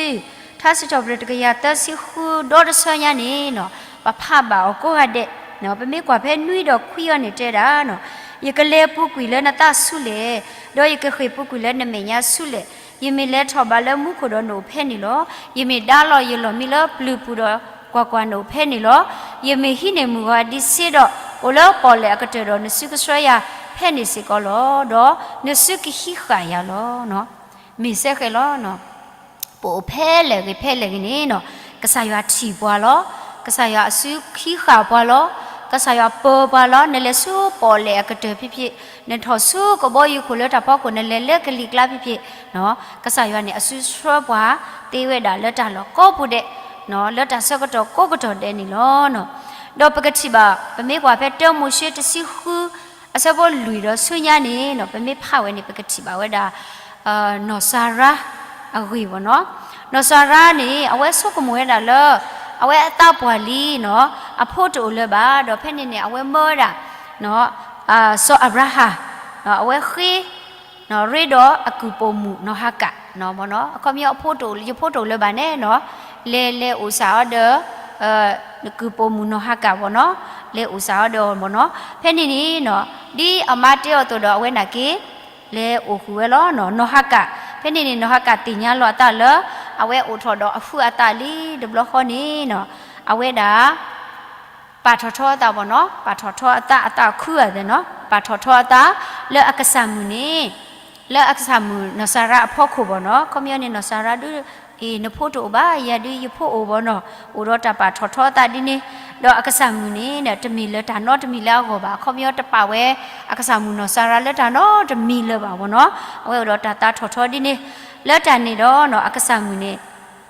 ထါစံးထီၣ်ပတြၢၤတကယၤသၢဆံဃု ဒီတဆၢညါန့ၣ်နီၤ ပဖးဘၣ်အီၤကိးဂၤဒဲး, ပမ့ၢ်ကွၢ်ဖဲနွံဒီးခွံအံၤန့ၣ်တဲဒၣ်နီၤ, ယကလဲၤပူၤကွံာ်လၢနသးဆူလဲၣ်, ဒီးယကဃ့ၢ်ပူၤကွံာ်လၢနမဲာ်ညါဆူလဲၣ်. ယမ့ၢ်လဲၤထီၣ်ဘးလၢမူခိၣ်ဒီးနအိၣ်ဖဲန့ၣ်လီၤ. ယမ့ၢ်ဒါလီၤယလီၢ်မံလၢပျုၤပူၤဒီး ကွၢ်ကွၢ်, နအိၣ်ဖဲန့ၣ်လီၤ. ယမ့ၢ်ဟံးန့ၢ်မုၢ်ဂီၤဒံးဆ့ဒီး အိၣ်လၢပီၣ်လဲၣ်အကတၢၢ်ဒီး နစုကဆှၢယၤဖဲန့ၣ်စ့ၢ်ကီးလီၤ. ဒီးနစုကဟံးဃာ်ယၤလီၤ. မ့ၢ်စဲဃဲၤလီၤ. ပအိၣ်ဖဲလဲၣ်ဂ့ၤဖဲလဲၣ်ဂ့ၤန့ၣ်နီၤ, ကစၢ်ယွၤထံၣ်ပှၤလီၤ. ကစၢ်ယွၤအစုဟံးဃာ်ပှၤလီၤ. ကစၢ်ယွၤပၢၤပှၤလီၤ. နလဲၤဆူပီၣ်လဲၣ်အကတၢၢ်ဖံဖံ, နထီၣ်ဆူကဘီယူၤခိၣ်လၢတၢ်ဖီခိၣ်, နလဲၤလၢကလံၤကျါဖံဖံ, ကစၢ်ယွၤန့ၣ် အစုဆှၢပှၤသ့ဝဲဒၣ်လၢတၢ်လီၢ်ကိးပူၤဒဲး, လၢတၢ်ဆၢကတီၢ်ကိးကတီၢ်ဒဲးန့ၣ်လီၤ. ဒီးပကထံၣ်ဘၣ် ပမ့ၢ်ကွၢ်ဖဲတၢမိၤၡ့တဆံဃု အဆၢဖိလွံၢ်ဒီးဆူညါန့ၣ်နီၤ, ပမ့ၢ်ဖးဝဲန့ၣ် ပကထံၣ်ဘၣ်ဝဲဒၣ် နီၢ်စၤရါအဂ့ၢ်ဘၣ်နီၤ. နီၢ်စၤရါန့ၣ် အဝဲဆိကမိၣ်ဝဲဒၣ်လၢ အဝဲအသးပှၢ်လံနီၤ, အဖိတအိၣ်လၢၤဘၣ်, ဒီးဖဲန့ၣ်န့ၣ် အဝဲမၢဝဲဒၣ် စီၤအၤဘြၤဟၣ် အဝဲဃ့ ရ့ဒီးအကုၢ်ပိာ်မုၣ်နီၢ်ဟၤကၣ်, အခီပညီအဖိတအိၣ် ယဖိတအိၣ်လၢၤဘၣ်န့ၣ်နီၤ, လဲၤလဲၤအိၣ်စးအီၤဒီး နကုၢ်ပိာ်မုၣ်နီၢ်ဟၤကၣ်ဘၣ်နီၤ, လဲၤအိၣ်စးအီၤဒီးမ့ၢ်နီၤ, ဖဲန့ၣ်န့ၣ်နီၤ, ဒ်အမါတဲအီၤအသိးဒီး အဝဲန့ၣ်က့ၤ လဲၤအိၣ်ဃုာ်ဝဲလီၤ. နီၢ်ဟၤကၣ် ဖဲန့ၣ်န့ၣ် နီၢ်ဟၤကၣ်သ့ၣ်ညါလီၤအသးလၢ အဝဲအိၣ်ထီၣ်ဒီးအဟုးအသးလံတဘျီဃီန့ၣ်နီၤ, အဝဲဒၣ် ပာ်ထီၣ်ထီအသးဘၣ်နီၤ, ပာ်ထီၣ်ထီအသး အသးခုဧါသ့ၣ်နီၤ, ပာ်ထီၣ်ထီအသး လၢအကစၢ်မုၣ်န့ၣ်, လၢအကစၢ်မုၣ်နီၢ်စၤရါအဖီခိၣ်ဘၣ်နီၤ, အခီပညီန့ၣ် နီၢ်စၤရါဒုး အ့ နဖိတအိၣ်ဘၣ်, ယၤဒုးယဖိအိၣ်ဘၣ်နီၤ, အိၣ်ဒီးတၢ်ပာ်ထီၣ်ထီအသးဒ်န့ၣ်, ဒီးအကစၢ်မုၣ်န့ၣ် တမ့ၢ်လၢၤတၢ်နီတမံၤလၢအဂီၢ်ဘၣ်, အခီပညီတပာ်ဝဲ အကစၢ်မုၣ်နီၢ်စၤရါလၢတၢ်နီတမံၤလၢၤဘၣ်ဘၣ်နီၤ, အဝဲအိၣ်ဒီးတၢ်သးထီၣ်ထီဒ်န့ၣ်, လၢတၢ်န့ၣ်ဒီးနီၤ အကစၢ်မုၣ်န့ၣ်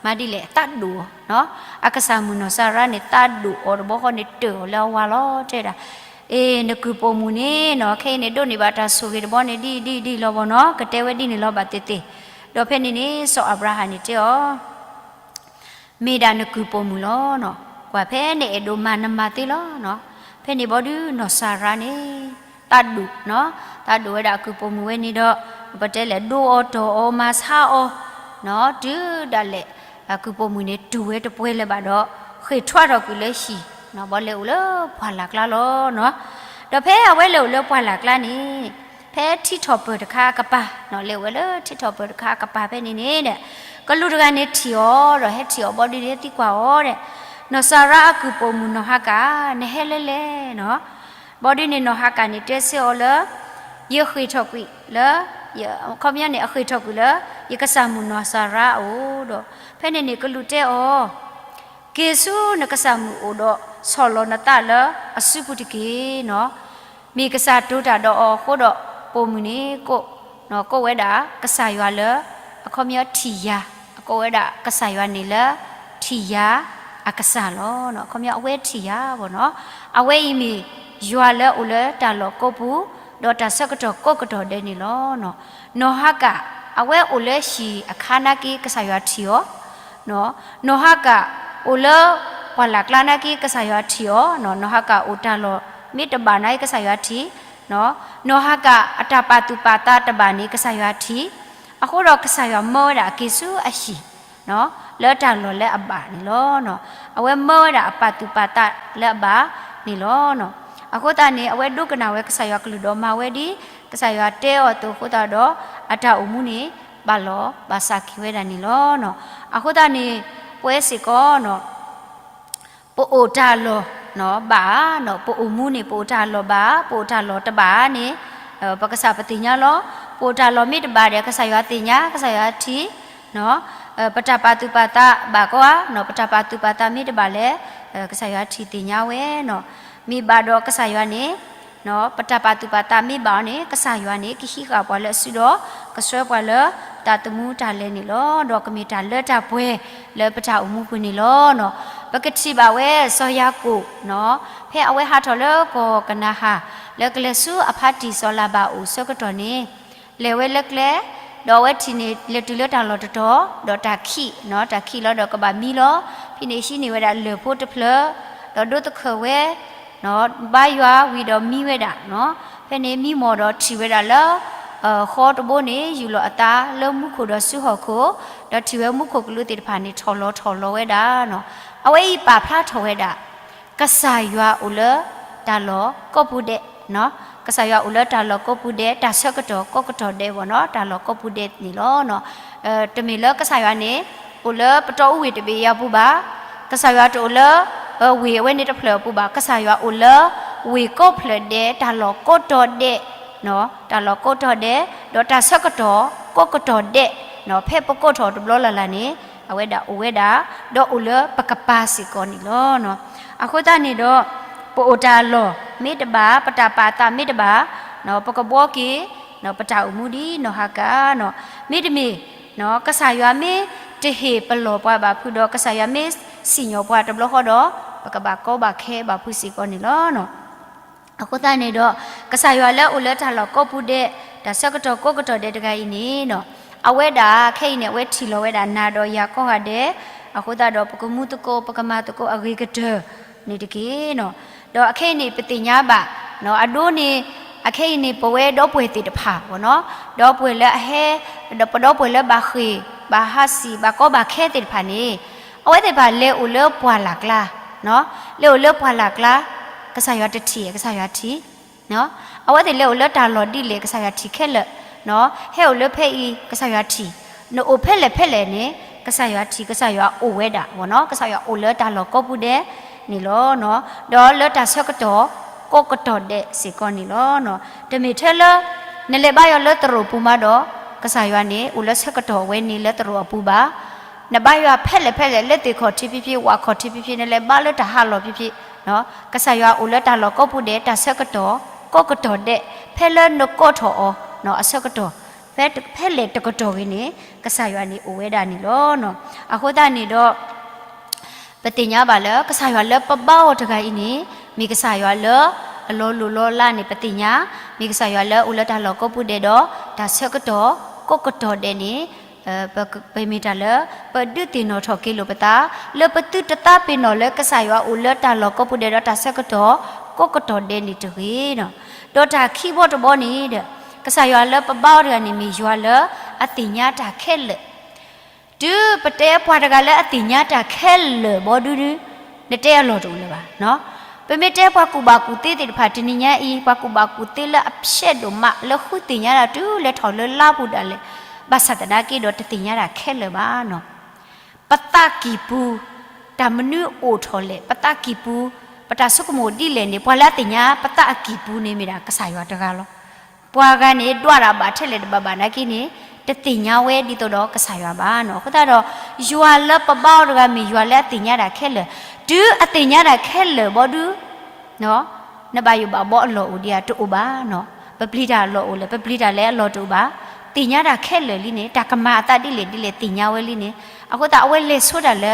မၤဒ်လဲၣ် သးဒိၣ်အီၤ, အကစၢ်မုၣ်နီၢ်စၤရါန့ၣ် သးဒိၣ်အီၤတဘျီဃီန့ၣ် တၢၢ်အီၤလၢအဝၤလီၤ တဲဒၣ်, အ့ နကုၢ်ပိာ်မုၣ်န့ၣ်နီၤ ခဲအံၤန့ၣ် ဒိးန့ၢ်ဘၣ်တၢ်ဆိၣ်ဂ့ၤတဘျီန့ၣ် ဒ်ဒ်ဒ်လီၤဘၣ်နီၤ, ကတဲဝဲဒ်န့ၣ်လီၤဘၣ်သ့ၣ်သ့ၣ်, ဒီးဖဲန့ၣ်န့ၣ် စီၤအၤဘြၤဟၣ်န့ၣ်တဲအီၤ မ့ၢ်ဒၣ်နကုၢ်ပိာ်မုၣ်လီၤနီၤ, ကွၢ်ဖဲနအဲၣ်ဒိးမၤနမၤသ့လီၤနီၤ, ဖဲန့ၣ်ဘီဒုးနီၢ်စၤရါန့ၣ် သးဒိၣ်နီၤ, သးဒိၣ်ဝဲဒၣ်အကုၢ်ပိာ်မုၣ်ဝဲန့ၣ်ဒီး ပတဲလဲၣ် ဒိအီၤတီၢ်အီၤမၤဆါအီၤနီၤ, တုၤဒၣ်လဲာ် အကုၢ်ပိာ်မုၣ်န့ၣ် တူၢ်ဝဲတပှဲၤလၢၤဘၣ်ဒီး ဃ့ၢ်ထွါထီၣ်ကွံာ်လၢဟံၣ်နီၤ, ဘီလဲၤအိၣ်လၢပှၢ်လၢ်ကျါလီၤနီၤ, ဒီးဖဲအဝဲလဲၤအိၣ်လၢပှၢ်လၢ်ကျါန့ၣ် ဖဲထံထီၣ်ပၢၢ်တခါအကပၤနီၤ, လဲၤအိၣ်ဝဲလၢထံထီၣ်ပၢၢ်တခါအကပၤဖဲန့ၣ်န့ၣ်ဒီး ကလူးတဂၤန့ၣ်ထံၣ်အီၤဒီး ဟဲထံၣ်အီၤဘီဒုးန့ၣ်သံကွၢ်အီၤဒီး နီၢ်စၤရါအကုၢ်ပိာ်မုၣ်နီၢ်ဟၤကၣ် နဟဲလၢလဲၣ်နီၤ, ဘီဒုးန့ၣ်နီၢ်ဟၤကၣ်န့ၣ်တဲဆၢအီၤလၢ ယဃ့ၢ်ထီၣ်ကွံာ်လၢ အခီပညီန့ၣ် အဃ့ၢ်ထီၣ်ကွံာ်လၢ ယကစၢ်မုၣ်နီၢ်စၤရါအအိၣ်ဒီး ဖဲန့ၣ်န့ၣ် ကလူးတဲအီၤ က့ၤဆူနကစၢ်မုၣ်အိၣ်ဒီး ဆီၣ်လီၤနသးလၢအစုပူၤတက့ၢ်နီၤ, မ့ၢ်ကစၢ်တိၤတၢ်ဒီးအီၤအဃိဒီး ပိာ်မုၣ်န့ၣ် ကိးဝဲဒၣ်ကစၢ်ယွၤလၢ အခီပညီထံၣ်ယၤ, အကိးဝဲဒၣ်ကစၢ်ယွၤန့ၣ်လၢ ထံၣ်ယၤအကစၢ်လီၤ. အခီပညီအဝဲထံၣ်ယၤဘၣ်နီၤ, အဝဲအံၤမ့ၢ်ယွၤလၢအိၣ်လၢတၢ်လီၢ်ကိးပူၤ ဒီးတၢ်ဆၢကတီၢ်ကိးကတီၢ်ဒဲးန့ၣ်လီၤ. နီၢ်ဟၤကၣ် အဝဲအိၣ်လၢဟံၣ်အခါနာ်က့ ကစၢ်ယွၤထံၣ်အီၤ, နီၢ်ဟၤကၣ် အိၣ်လၢပှၢ်လၢ်ကျါနာ်က့ ကစၢ်ယွၤထံၣ်အီၤ, နီၢ်ဟၤကၣ်အိၣ်တၢ်လီၢ်မ့ၢ်တဘၣ်နာ်က့ ကစၢ်ယွၤထံၣ်, နီၢ်ဟၤကၣ်အတၢ်ပာ်သူၣ်ပာ်သးတဘၣ်န့ၣ် ကစၢ်ယွၤထံၣ်, အဃိဒီးကစၢ်ယွၤမၢဝဲဒၣ်အက့ၤဆူအဟံၣ် လၢတၢ်လီၢ်လၢအဘၣ်န့ၣ်လီၤ. အဝဲမၢဝဲဒၣ်အပာ်သူၣ်ပာ်သးလၢအဘၣ်န့ၣ်လီၤ. အဃိသတးန့ၣ် အဝဲဒိကနၣ်ဝဲကစၢ်ယွၤကလုၢ်ဒီးမၤဝဲဒ် ကစၢ်ယွၤတဲအီၤအသိးအဃိသတးဒီး အတၢ်အိၣ်မူန့ၣ် ဘၣ်လီၤဘၣ်စးက့ၤဝဲဒၣ်န့ၣ်လီၤ. အဃိသတးန့ၣ် ပဝဲစ့ၢ်ကီး ပအိၣ်တၢ်လီၢ်ဘၣ်ဧါ, ပအိၣ်မူန့ၣ် ပအိၣ်တၢ်လီၢ်ဘၣ်ဧါ, ပအိၣ်တၢ်လီၢ်တဘၣ်ဧါန့ၣ် ပကစၢ်ပသ့ၣ်ညါလီၤ. ပအိၣ်တၢ်လီၢ်မ့ၢ်တဘၣ်ဒီး ကစၢ်ယွၤသ့ၣ်ညါ, ကစၢ်ယွၤထံၣ်, ပတၢ်ပာ်သူၣ်ပာ်သးဘၣ်ကီဧါ, ပတၢ်ပာ်သူၣ်ပာ်သးမ့ၢ်တဘၣ်လဲၣ်, ကစၢ်ယွၤထံၣ်သ့ၣ်ညါဝဲနီၤ. မ့ၢ်ဘၣ်ဒီးကစၢ်ယွၤန့ၣ် ပတၢ်ပာ်သူၣ်ပာ်သးမ့ၢ်ဘၣ်အီၤန့ၣ် ကစၢ်ယွၤန့ၣ် ကဟံးဃာ်ပှၤလၢအစုဒီး ကဆှၢပှၤလၢတၢ်သမူတၢ်လဲၤန့ၣ်လီၤ. ဒီးကမ့ၢ်တၢ်လၢတၢ်ပှဲၤလၢပတၢ်အိၣ်မူပူၤန့ၣ်လီၤ. ပကထံၣ်ဘၣ်ဝဲစီၤယၤကိာ်နီၤ, ဖဲအဝဲဟးထီၣ်လၢကီၢ်ကနၤဧၣ် လၢကလဲၤဆူအဖါတံၢ်စီၤလၤဘၣ်အအိၣ်ဆၢကတီၢ်န့ၣ် လဲၤဝဲလၢကျဲ, ဒီးအဝဲထံၣ်န့ၣ် လဲၤတုၤလၢတၢ်လီၢ်တတီၤ, ဒီးတၢ်ခံး, တၢ်ခံးလီၤဒီးကဘၣ်မံလီၤ. ဖဲန့ၣ်ဟံးန့ၢ်ဝဲဒၣ်လၢၢ်ဖိတဖျၢၣ်, ဒီးဒိသခၢၣ်ဝဲ, ဘါယွၤဝံၤဒီးမံဝဲဒၣ်, ဖဲန့ၣ်မံမီၢ်ဒီးထံၣ်ဝဲဒၣ်လၢ ဃီတဘိန့ၣ် ယူၢ်လီၤအသးလၢမူခိၣ်ဒီးစုဟီၣ်ခိၣ်, ဒီးထံၣ်ဝဲမူခိၣ်ကလူးသ့ၣ်တဖၣ်န့ၣ် ထီၣ်လီၤထီၣ်လီၤဝဲဒၣ်. အဝဲအံၤပာ်ဖျါထီၣ်ဝဲဒၣ် ကစၢ်ယွၤအိၣ်လၢတၢ်လီၢ်ကိးပူၤဒဲး, ကစၢ်ယွၤအိၣ်လၢတၢ်လီၢ်ကိးပူၤဒဲး တၢ်ဆၢကတီၢ်ကိးကတီၢ်ဒဲးဘၣ်နီၤ, တၢ်လီၢ်ကိးပူၤဒဲးန့ၣ်လီၤ. တမ့ၢ်လၢကစၢ်ယွၤန့ၣ် အိၣ်လၢပတီၢ်အူဝ့ၢ်တဘ့ၣ်အံၤအပူၤဘၣ်, ကစၢ်ယွၤတအိၣ်လၢ ဝ့ၢ်အဝဲန့ၣ်တဖျၢၣ်အပူၤဘၣ်, ကစၢ်ယွၤအိၣ်လၢ ဝ့ၢ်ကိးဖျၢၣ်ဒဲး တၢ်လီၢ်ကိးတီၤဒဲး, တၢ်လီၢ်ကိးတီၤဒဲး, ဒီးတၢ်ဆၢကတီၢ်ကိးကတီၢ်ဒဲး, ဖဲပကိးထီၣ်တဘျီလၢ်လၢ်န့ၣ် အဝဲဒၣ်အိၣ်ဝဲဒၣ်, ဒီးအိၣ်လၢပကပၤစ့ၢ်ကီးန့ၣ်လီၤ. အဃိသတးန့ၣ်ဒီး ပအိၣ်တၢ်အလီၢ်မ့ၢ်တဘၣ်, ပတၢ်ပာ်အသးမ့ၢ်တဘၣ်, ပကဘှီက့ၤ ပတၢ်အိၣ်မူဒ်နီၢ်ဟါကၤနီၤ. မ့တမ့ၢ် ကစၢ်ယွၤမ့ၢ်တဟ့ၣ်ပလီၢ်ပှၤဘၣ်ဖုးဒီး ကစၢ်ယွၤမ့ၢ်စံၣ်ညီၣ်ပှၤတဘျီဃီဒီး ပကဘၣ်ကီဘၣ်ခဲဘၣ်ဖုးစ့ၢ်ကီးန့ၣ်လီၤ. အဃိသတးန့ၣ်ဒီး ကစၢ်ယွၤလၢအိၣ်လၢတၢ်လီၢ်ကိးပူၤဒဲး တၢ်ဆၢကတီၢ်ကိးကတီၢ်ဒဲးတဂၤအံၤန့ၣ် အဝဲဒၣ်ခဲအံၤန့ၣ် အဝဲထံၣ်လီၤဝဲဒၣ်နၤဒီးယၤကိးဂၤဒဲး, အဃိသတးဒီး ပကမူသကိး ပကမၤသကိးအဂ့ၤကတၢၢ်န့ၣ်တက့ၢ်. ဒီးအခဲအံၤန့ၣ် ပသ့ၣ်ညါဘၣ် အဒိန့ၣ် အခဲအံၤန့ၣ် ပဝဲဒီပုၢ်ဝဲၢ်သ့ၣ်တဖၣ်နီၤ, ဒီပုၢ်ဝဲၢ်လၢအဟဲ ဒီးပဒီပုၢ်ဝဲၢ်လၢဘၣ်ဃ့ၢ် ဘၣ်ဟးဆံး ဘၣ်ကီဘၣ်ခဲသ့ၣ်တဖၣ်န့ၣ် အဝဲသ့ၣ်တဖၣ်လဲၤအိၣ်လၢပှၢ်လၢ်ကျါ, လဲၤအိၣ်လၢပှၢ်လၢ်ကျါ, ကစၢ်ယွၤတထံၣ်, ကစၢ်ယွၤထံၣ် အဝဲသ့ၣ်လဲၤအိၣ်လၢတၢ်လီၢ်ဒ်လဲၣ် ကစၢ်ယွၤထံၣ်ခဲလၢာ်, ဟဲအိၣ်လၢဖဲအံၤ ကစၢ်ယွၤထံၣ်, နအိၣ်ဖဲလဲၣ်ဖဲလဲၣ်န့ၣ် ကစၢ်ယွၤထံၣ် ကစၢ်ယွၤအိၣ်ဝဲဒၣ်နီၤ, ကစၢ်ယွၤအိၣ်လၢတၢ်လီၢ်ကိးပူၤဒဲးန့ၣ်လီၤ. ဒီးလၢတၢ်ဆၢကတီၢ်ကိးကတီၢ်ဒဲးစ့ၢ်ကီးန့ၣ်လီၤ. တမ့ၢ်ထဲလၢ နလဲၤဘါယွၤလၢသရိာ်ပူၤမးဒီး ကစၢ်ယွၤန့ၣ် အိၣ်လၢဆၢကတီၢ်ဝဲန့ၣ်လၢသရိာ်အပူၤဘၣ်. နဘါယွၤဖဲလဲၣ်ဖဲလဲၣ် လၢသ့ၣ်ခီၣ်ထံးဖံဖံ ဝၣ်ခီၣ်ထံးဖံဖံ နလဲၤဘါလၢတၢ်ဟးလီၢ်ဖံဖံ ကစၢ်ယွၤအိၣ်လၢတၢ်လီၢ်ကိးပူၤဒဲး တၢ်ဆၢကတီၢ်ကိးကတီၢ်ဒဲး ဖဲလၢနကိးထီၣ်အီၤအဆၢကတီၢ် ဖဲလဲၣ်တကတီၢ်ဂ့ၤန့ၣ် ကစၢ်ယွၤန့ၣ်အိၣ်ဝဲဒၣ်န့ၣ်လီၤ. အဃိသတးန့ၣ်ဒီး ပသ့ၣ်ညါဘၣ်လၢ ကစၢ်ယွၤလၢပဘါအီၤတဂၤအံၤန့ၣ် မ့ၢ်ကစၢ်ယွၤလၢအလီၤလိၢ်လီၤလးန့ၣ် ပသ့ၣ်ညါ, မ့ၢ်ကစၢ်ယွၤလၢအိၣ်လၢတၢ်လီၢ်ကိးပူၤဒဲးဒီး တၢ်ဆၢကတီၢ်ကိးကတီၢ်ဒဲးန့ၣ် ပမ့ၢ်တၢ်လၢ ပဒုးသ့ၣ်နီၣ်ထီၣ်က့ၤလိာ်ပသး လၢပသုတသးပ့ၤနီၣ်လၢကစၢ်ယွၤအိၣ်လၢတၢ်လီၢ်ကိးပူၤဒဲးဒီးတၢ်ဆၢကတီၢ်ကိးကတီၢ်ဒဲးန့ၣ်တဂ့ၤ. ဒီးတၢ်ခံဘီတဘီန့ၣ်ဒီး ကစၢ်ယွၤလၢပဘါအီၤတဂၤန့ၣ် မ့ၢ်ယွၤလၢအသ့ၣ်ညါတၢ်ခဲလၢာ် တုၤပတဲပှၤတဂၤလၢအသ့ၣ်ညါတၢ်ခဲလၢာ်ဘီဒုဒု နတဲအလီၢ်တအိၣ်လၢၤဘၣ်. ပမ့ၢ်တဲပှၤကူၣ်ဘၣ်ကူၣ်သ့သ့ၣ်တဖၣ် တနံၤညါအံၤ ပှၤကူၣ်ဘၣ်ကူၣ်သ့လၢအဖျဲးဒိၣ်မး လၢဃုသ့ၣ်ညါတၢ်တုၤလဲၤထီၣ်လၢလါပူၤဒၣ်လဲာ် ဘၣ်ဆၣ်သနာ်က့ဒီးတသ့ၣ်ညါတၢ်ခဲလၢာ်ဘၣ်နီၤ. ပသးကံၢ်ပူၤ တၢ်မနုၤအိၣ်ထီၣ်လဲၣ်, ပသးကံၢ်ပူၤ ပတၢ်ဆိကမိၣ်ဒ်လဲၣ်န့ၣ် ပှၤလၢအသ့ၣ်ညါပသးအကံၢ်ပူၤန့ၣ်မ့ၢ်ဒၣ်ကစၢ်ယွၤတဂၤလီၤ. ပှၤဂၤန့ၣ် ဒွးတၢ်ဘၣ်ထဲလဲၣ်တဘၣ်ဘၣ်နာ်က့န့ၣ် တသ့ၣ်ညါဝဲဒ်သိးဒီးကစၢ်ယွၤဘၣ်နီၤ. အဃိသတးဒီး ယွၤလၢပဘါအီၤတဂၤမ့ၢ်ယွၤလၢအသ့ၣ်ညါတၢ်ခဲလၢာ်, တုၤအသ့ၣ်ညါတၢ်ခဲလၢာ်ဘီဒု နဘၣ်ယိၣ်ဘၣ်ဘီအလီၢ်အိၣ်ဒံးဧါ, တအိၣ်ဘၣ်နီၤ. ပပျံၤတၢ်အလီၢ်အိၣ်လဲၣ်, ပပျံၤတၢ်လၢအလီၢ်တအိၣ်ဘၣ်, သ့ၣ်ညါတၢ်ခဲလၢာ်လံန့ၣ် တၢ်ကမၤအသးဒ်လဲၣ်ဒ်လဲၣ်သ့ၣ်ညါဝဲလံန့ၣ်, အဃိသတးအဝဲလဲၤဆိတၢ်လၢ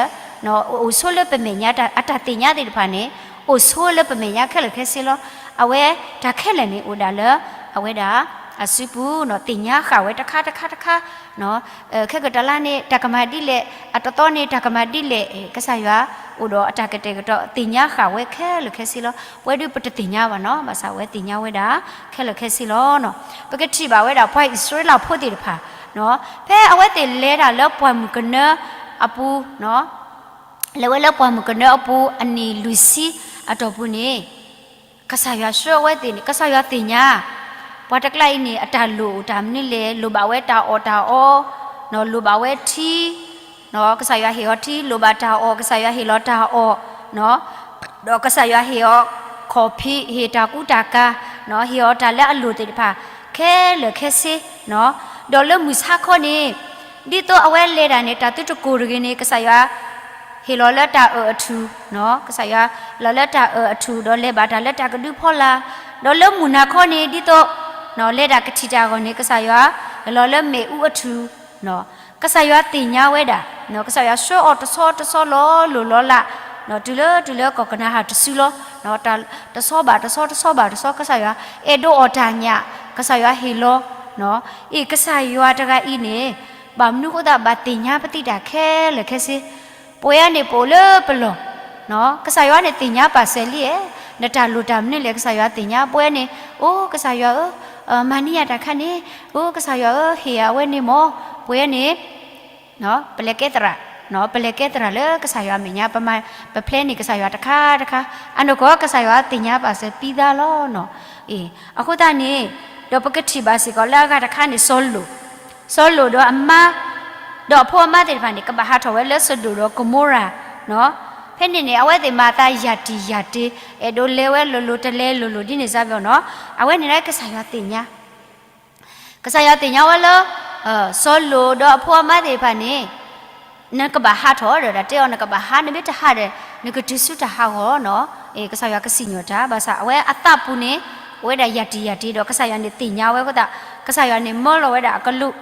အိၣ်ဆိလၢပမဲာ်ညါ အတၢ်သ့ၣ်ညါသ့ၣ်တဖၣ်န့ၣ် အိၣ်ဆိလၢပမဲာ်ညါခဲလၢာ်ခဲဆ့လီၤ. အဝဲတၢ်ခဲလၢာ်န့ၣ်အိၣ်ဒၣ်လၢ အဝဲဒၣ် အစုပူၤနီၤ, သ့ၣ်ညါဃာ်ဝဲတခါတခါတခါ ခဲကတၢၢ်လၢ်န့ၣ် တၢ်ကမၤဒ်လဲၣ်, အတသီန့ၣ် တၢ်ကမၤဒ်လဲၣ်, ကစၢ်ယွၤအိၣ်ဒီးအတၢ်ကတဲာ်ကတီၤ သ့ၣ်ညါဃာ်ဝဲခဲလၢာ်ခဲဆ့လီၤ. ပဝဲဒုးပတသ့ၣ်ညါဘၣ်နီၤ, ဘၣ်ဆၣ်အဝဲသ့ၣ်ညါဝဲဒၣ်ခဲလၢာ်ခဲဆ့လီၤ. ပကထံၣ်ဘၣ်ဝဲဒၣ်ပှၤအံၣ်စရ့လးဖိသ့ၣ်တဖၣ် ဖဲအဝဲသ့ၣ်လဲၤတၢ်လၢပှၢ်မုၢ်ကနၢအပူၤ လဲၤဝဲလၢပှၢ်မုၢ်ကနၢအပူၤ အနံၣ်လွံၢ်ဆံအတီၢ်ပူၤန့ၣ် ကစၢ်ယွၤဆှၢအဝဲသ့ၣ်န့ၣ် ကစၢ်ယွၤသ့ၣ်ညါ ပှၤတကျါအံၤန့ၣ် အတၢ်လိၣ်အိၣ်တၢ်မနုၤလဲၣ်, လိၣ်ဘၣ်ဝဲတၢ်အီၣ်တၢ်အီ, လိၣ်ဘၣ်ဝဲထံ, ကစၢ်ယွၤဟ့ၣ်အီၤထံ, လိၣ်ဘၣ်တၢ်အီၣ် ကစၢ်ယွၤဟ့ၣ်လီၤတၢ်အီၣ် ဒီးကစၢ်ယွၤဟ့ၣ်အီၤခီၣ်ဖံး, ဟ့ၣ်တၢ်ကူတၢ်ကၤ, ဟ့ၣ်အီၤတၢ်လၢအလိၣ်သ့ၣ်တဖၣ် ခဲလၢာ်ခဲဆ့, ဒီးလၢမုၢ်ဆါခီန့ၣ် ဒ်သိးအဝဲလဲၤတၢ်န့ၣ် တၢ်သုတကိၢ်တဂ့ၤန့ၣ် ကစၢ်ယွၤဟ့ၣ်လီၤလၢတၢ်အၢၣ်အထူၣ်, ကစၢ်ယွၤဟ့ၣ်လီၤလၢတၢ်အၢၣ်အထူၣ် ဒီးလဲၤဘၣ်တၢ်လၢတၢ်ကဒုဖီလာ်, ဒီးလၢမုၢ်နၤခီန့ၣ် ဒ်သိး လဲၤတၢ်ကထံၣ်တၢ်အဂီၢ်န့ၣ် ကစၢ်ယွၤဟ့ၣ်လီၤလၢမ့ၣ်အူအထူၣ် ကစၢ်ယွၤသ့ၣ်ညါဝဲဒၣ်, ကစၢ်ယွၤဆှၢအီၤတဆီတဆီလီၤလိၢ်လီၤလး, တုၤလၢတုၤလၢကီၢ်ကနၤအၣ်တစုလီၤ. တဆီဘၣ်တဆီ တဆီဘၣ်တဆီ ကစၢ်ယွၤအဲၣ်ဒိးအီၤတၢ်ညၣ်, ကစၢ်ယွၤဟ့ၣ်လီၤ အ့ၣ် ကစၢ်ယွၤတဂၤအံၤန့ၣ် ဘၣ်မနုၤဃိသတးဘၣ်သ့ၣ်ညါပသံတၢ်ခဲလၢာ်ခဲဆ့, ပဝဲန့ၣ်ပအိၣ်လၢပလီၢ်, ကစၢ်ယွၤန့ၣ်သ့ၣ်ညါပာ်စၢၤလံ, နတၢ်လိၣ်တၢ်မနုၤလဲၣ် ကစၢ်ယွၤသ့ၣ်ညါ, ပဝဲန့ၣ် အိၣ်ကစၢ်ယွၤဧၢ, မၤန့ၢ်ယၤတၢ်ခါန့ၣ်, အိၣ်ကစၢ်ယွၤဧၢ ဟ့ၣ်ယၤအဝဲန့ၣ်မၢ်, ပဝဲန့ၣ် ပလဲၤကဲသရၣ်, ပလဲၤကဲသရၣ်လၢကစၢ်ယွၤအမဲာ်ညါ, ပမၤ, ပဖျဲန့ၢ်ကစၢ်ယွၤတခါတခါ, အနီၢ်ကီၢ်ကစၢ်ယွၤသ့ၣ်ညါပာ်စၢၤပံသါလီၤ. အ့ၣ် အဃိသတးန့ၣ်, ဒီးပကထံၣ်ဘၣ်စ့ၢ်ကီးလၢအဂၤတခါန့ၣ် စီၤလိာ်, စီၤလိာ်ဒီးအမါ, ဒီးအဖိအမါသ့ၣ်တဖၣ်န့ၣ် ကဘၣ်ဟးထီၣ်ဝဲလၢစဒိၣ်ဒီးကမိရၤ, ဖဲန့ၣ်န့ၣ် အဝဲသ့ၣ်မၤအသးယၢ်တံၢ်ယၢ်တ့, အဲၣ်ဒိးလဲၤဝဲလိၤလိၤတလဲၤလိၤလိၤဒ်န့ၣ်စ့ၢ်ကီးနီၤ, အဝဲန့ၣ်ကစၢ်ယွၤသ့ၣ်ညါ ကစၢ်ယွၤသ့ၣ်ညါဝဲလၢ စီၤလိာ်ဒီးအဖိအမါသ့ၣ်တဖၣ်န့ၣ်, နကဘၣ်ဟးထီၣ်ဒီး တၢ်တဲအီၤ နကဘၣ်ဟး, နမ့ၢ်တဟးဒီး နကတုၤဆူတၢ်ဟးဂီၤနီၤ. ကစၢ်ယွၤကစံၣ်ညီၣ်တၢ် ဘၣ်ဆၣ်အဝဲအသးပူၤန့ၣ် အိၣ်ဝဲဒၣ်ယၢ်တံၢ်ယၢ်တ့ဒီး ကစၢ်ယွၤန့ၣ်သ့ၣ်ညါဝဲအဃိသတး ကစၢ်ယွၤန့ၣ်မၢလီၤဝဲဒၣ်အကလူး,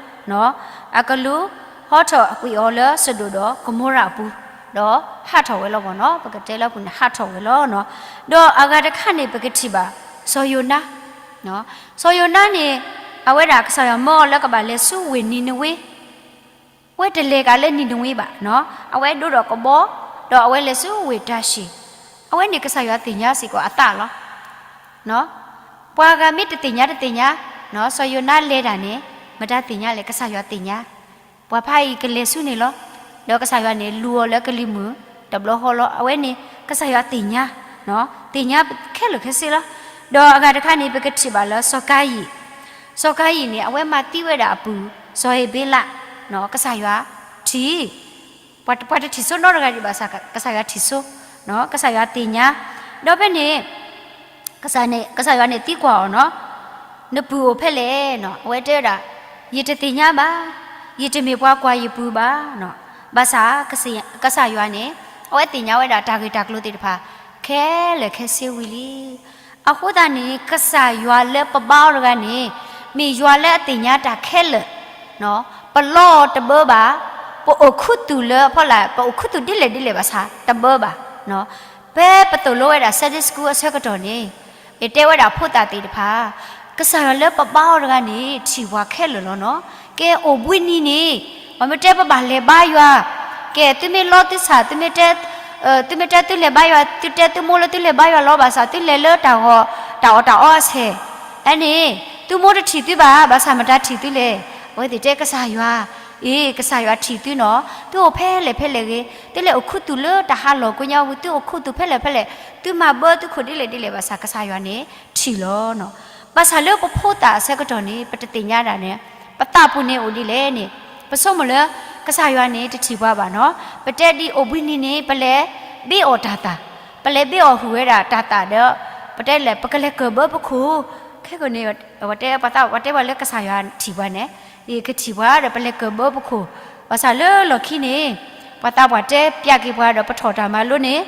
အကလူး ဟီထီၣ်ကွံာ်အီၤလၢစဒိၣ်ဒီးကမိရၤအပူၤ, ဒီးဟးထီၣ်ဝဲလီၤဘၣ်နီၤ. ပကတဲလၢအပူၤန့ၣ် ဟးထီၣ်ဝဲလီၤနီၤ. ဒီးအဂၤတခါန့ၣ် ပကထံၣ်ဘၣ် စီၤယိၤနါ စီၤယိၤနါန့ၣ် အဝဲဒၣ်ကစၢ်ယွၤမၢအီၤလၢကဘၣ်လဲၤဆူဝ့ၢ်နံၤနဝ့, ဝဲတလဲၤကးလၢနံၤနဝ့ဘၣ်, အဝဲဒိဒီးကဘီ, ဒီးအဝဲလဲၤဆူဝ့ၢ်တၤၡံၣ်, အဝဲန့ၣ်ကစၢ်ယွၤသ့ၣ်ညါစ့ၢ်ကီးအသးလီၤ. ပှၤဂၤမ့ၢ်တသ့ၣ်ညါတသ့ၣ်ညါ, စီၤယိၤနါလဲၤတၢ်န့ၣ် မတၤသ့ၣ်ညါလဲၣ်, ကစၢ်ယွၤသ့ၣ်ညါ, ပှၤဖးအံၤကလဲၤဆူန့ၣ်လီၤ. ဒီးကစၢ်ယွၤန့ၣ်လူၤအီၤလၢကလံၤမုၢ်တဘျီဃီလီၤ. အဝဲန့ၣ် ကစၢ်ယွၤသ့ၣ်ညါ, သ့ၣ်ညါခဲလၢာ်ခဲဆ့လီၤ. ဒီးအဂၤတခါန့ၣ် ပကထံၣ်ဘၣ်လၢစီၤကၤယံၣ်, စီၤကၤယံၣ်န့ၣ် အဝဲမၤသံဝဲဒၣ်အပုၢ် စီၤဧ့ၤဘ့လး, ကစၢ်ယွၤထံၣ်, ပှၤတထံၣ်စိနီတဂၤဒံးဘၣ်ဆၣ် ကစၢ်ယွၤထံၣ်စိ, ကစၢ်ယွၤသ့ၣ်ညါ, ဒီးဖဲန့ၣ် ကစၢ်ယွၤန့ၣ်သံကွၢ်အီၤနီၤ, နပုၢ်အိၣ်ဖဲလဲၣ်နီၤ, အဝဲတဲဝဲဒၣ်, ယတသ့ၣ်ညါဘၣ်, ယတမ့ၢ်ပှၤကွၢ်ယပုၢ်ဘၣ်နီၤ, ဘၣ်ဆၣ် ကစၢ်ယွၤန့ၣ် အဝဲသ့ၣ်ညါဝဲဒၣ်တၢ်ဂ့ၢ်တၢ်ကျိၤသ့ၣ်တဖၣ် ခဲလၢာ်ခဲဆ့ဝံၤလံ. အဃိသတးန့ၣ် ကစၢ်ယွၤလၢပဘါအီၤတဂၤန့ၣ် မ့ၢ်ယွၤလၢအသ့ၣ်ညါတၢ်ခဲလၢာ်, ပလီအီၤတဘၢဘၣ်, ပအိၣ်ခူသူၣ်လၢအဖီလာ် ပအိၣ်ခူသူၣ်ဒ်လဲၣ်ဒ်လဲၣ်ဘၣ်ဆၣ်တဘၢဘၣ်. ဖဲပသိၣ်လိဝဲဒၣ် Sunday School အဆၢကတီၢ်န့ၣ်, ယတဲဝဲဒၣ်ဖိသၣ်သ့ၣ်တဖၣ်, ကစၢ်ယွၤလၢပဘါအီၤတဂၤန့ၣ် ထံၣ်ပှၤခဲလၢာ်လီၤနီၤ. ကဲအိၣ်ဘှံးနံၤန့ၣ် ပှၤမ့ၢ်တဲပဘၣ်လဲၤဘါယွၤ, ကဲသုမ့ၢ်လီသုဆၣ် သုမ့ၢ်တဲ, သုမ့ၢ်တဲသုလဲၤဘါယွၤ သုတဲသုမိၢ်လၢသုလဲၤဘါယွၤလီၤဘၣ်ဆၣ် သုလဲၤလၢတၢ်ဂီၤ, တၢ်အီၣ်တၢ်အီအဆဲး, အန့ၣ် သုမိၢ်တထံၣ်သုဘၣ် ဘၣ်ဆၣ်မတၤထံၣ်သုလဲၣ်. အဝဲသ့ၣ်တဲကစၢ်ယွၤ, အ့ ကစၢ်ယွၤထံၣ်သုနီၤ, သုအိၣ်ဖဲလဲၣ်ဖဲလဲၣ်ဂ့ၤ, သုလဲၤအိၣ်ခူသူၣ်လၢတၢ်ဟးလီၢ်ကိညါပူၤ သုအိၣ်ခူသူၣ်ဖဲလဲၣ်ဖဲလဲၣ်, သုမၤဘၢသုခိၣ်ဒ်လဲၣ်ဒ်လဲၣ်ဘၣ်ဆၣ် ကစၢ်ယွၤန့ၣ်ထံၣ်လီၤနီၤ. ဘၣ်ဆၣ်လၢပဖိသၣ်အဆၢကတီၢ်န့ၣ် ပတသ့ၣ်ညါဒၣ်န့ၣ် ပသးပူၤန့ၣ်အိၣ်ဒ်လဲၣ်န့ၣ်, ပဆိကမိၣ်လၢ ကစၢ်ယွၤန့ၣ်တထံၣ်ပှၤဘၣ်နီၤ. ပတဲဒ်အိၣ်ဘှံးနံၤန့ၣ် ပလဲၤဘ့အီၣ်တၢ်သၣ်, ပလဲၤဘ့အီၣ်ဟုၣ်ဝဲဒၣ်တၢ်သၣ်ဒီး ပတဲလဲၣ် ပကလဲၤကၢၢ်ဘၢပခိၣ်, ခဲကနံၣ် ပှၤတဲပှၤသး ပှၤတဲပှၤလၢကစၢ်ယွၤထံၣ်ပှၤန့ၣ်, ကထံၣ်ပှၤဒီးပလဲၤကၢၢ်ဘၢပခိၣ်, ဘၣ်ဆၣ်လၢလီၢ်ခံန့ၣ် ပှၤသးပှၢ်တဲပျးက့ၤပှၤဒီးပထီၣ်တၢ်မၤလိန့ၣ်,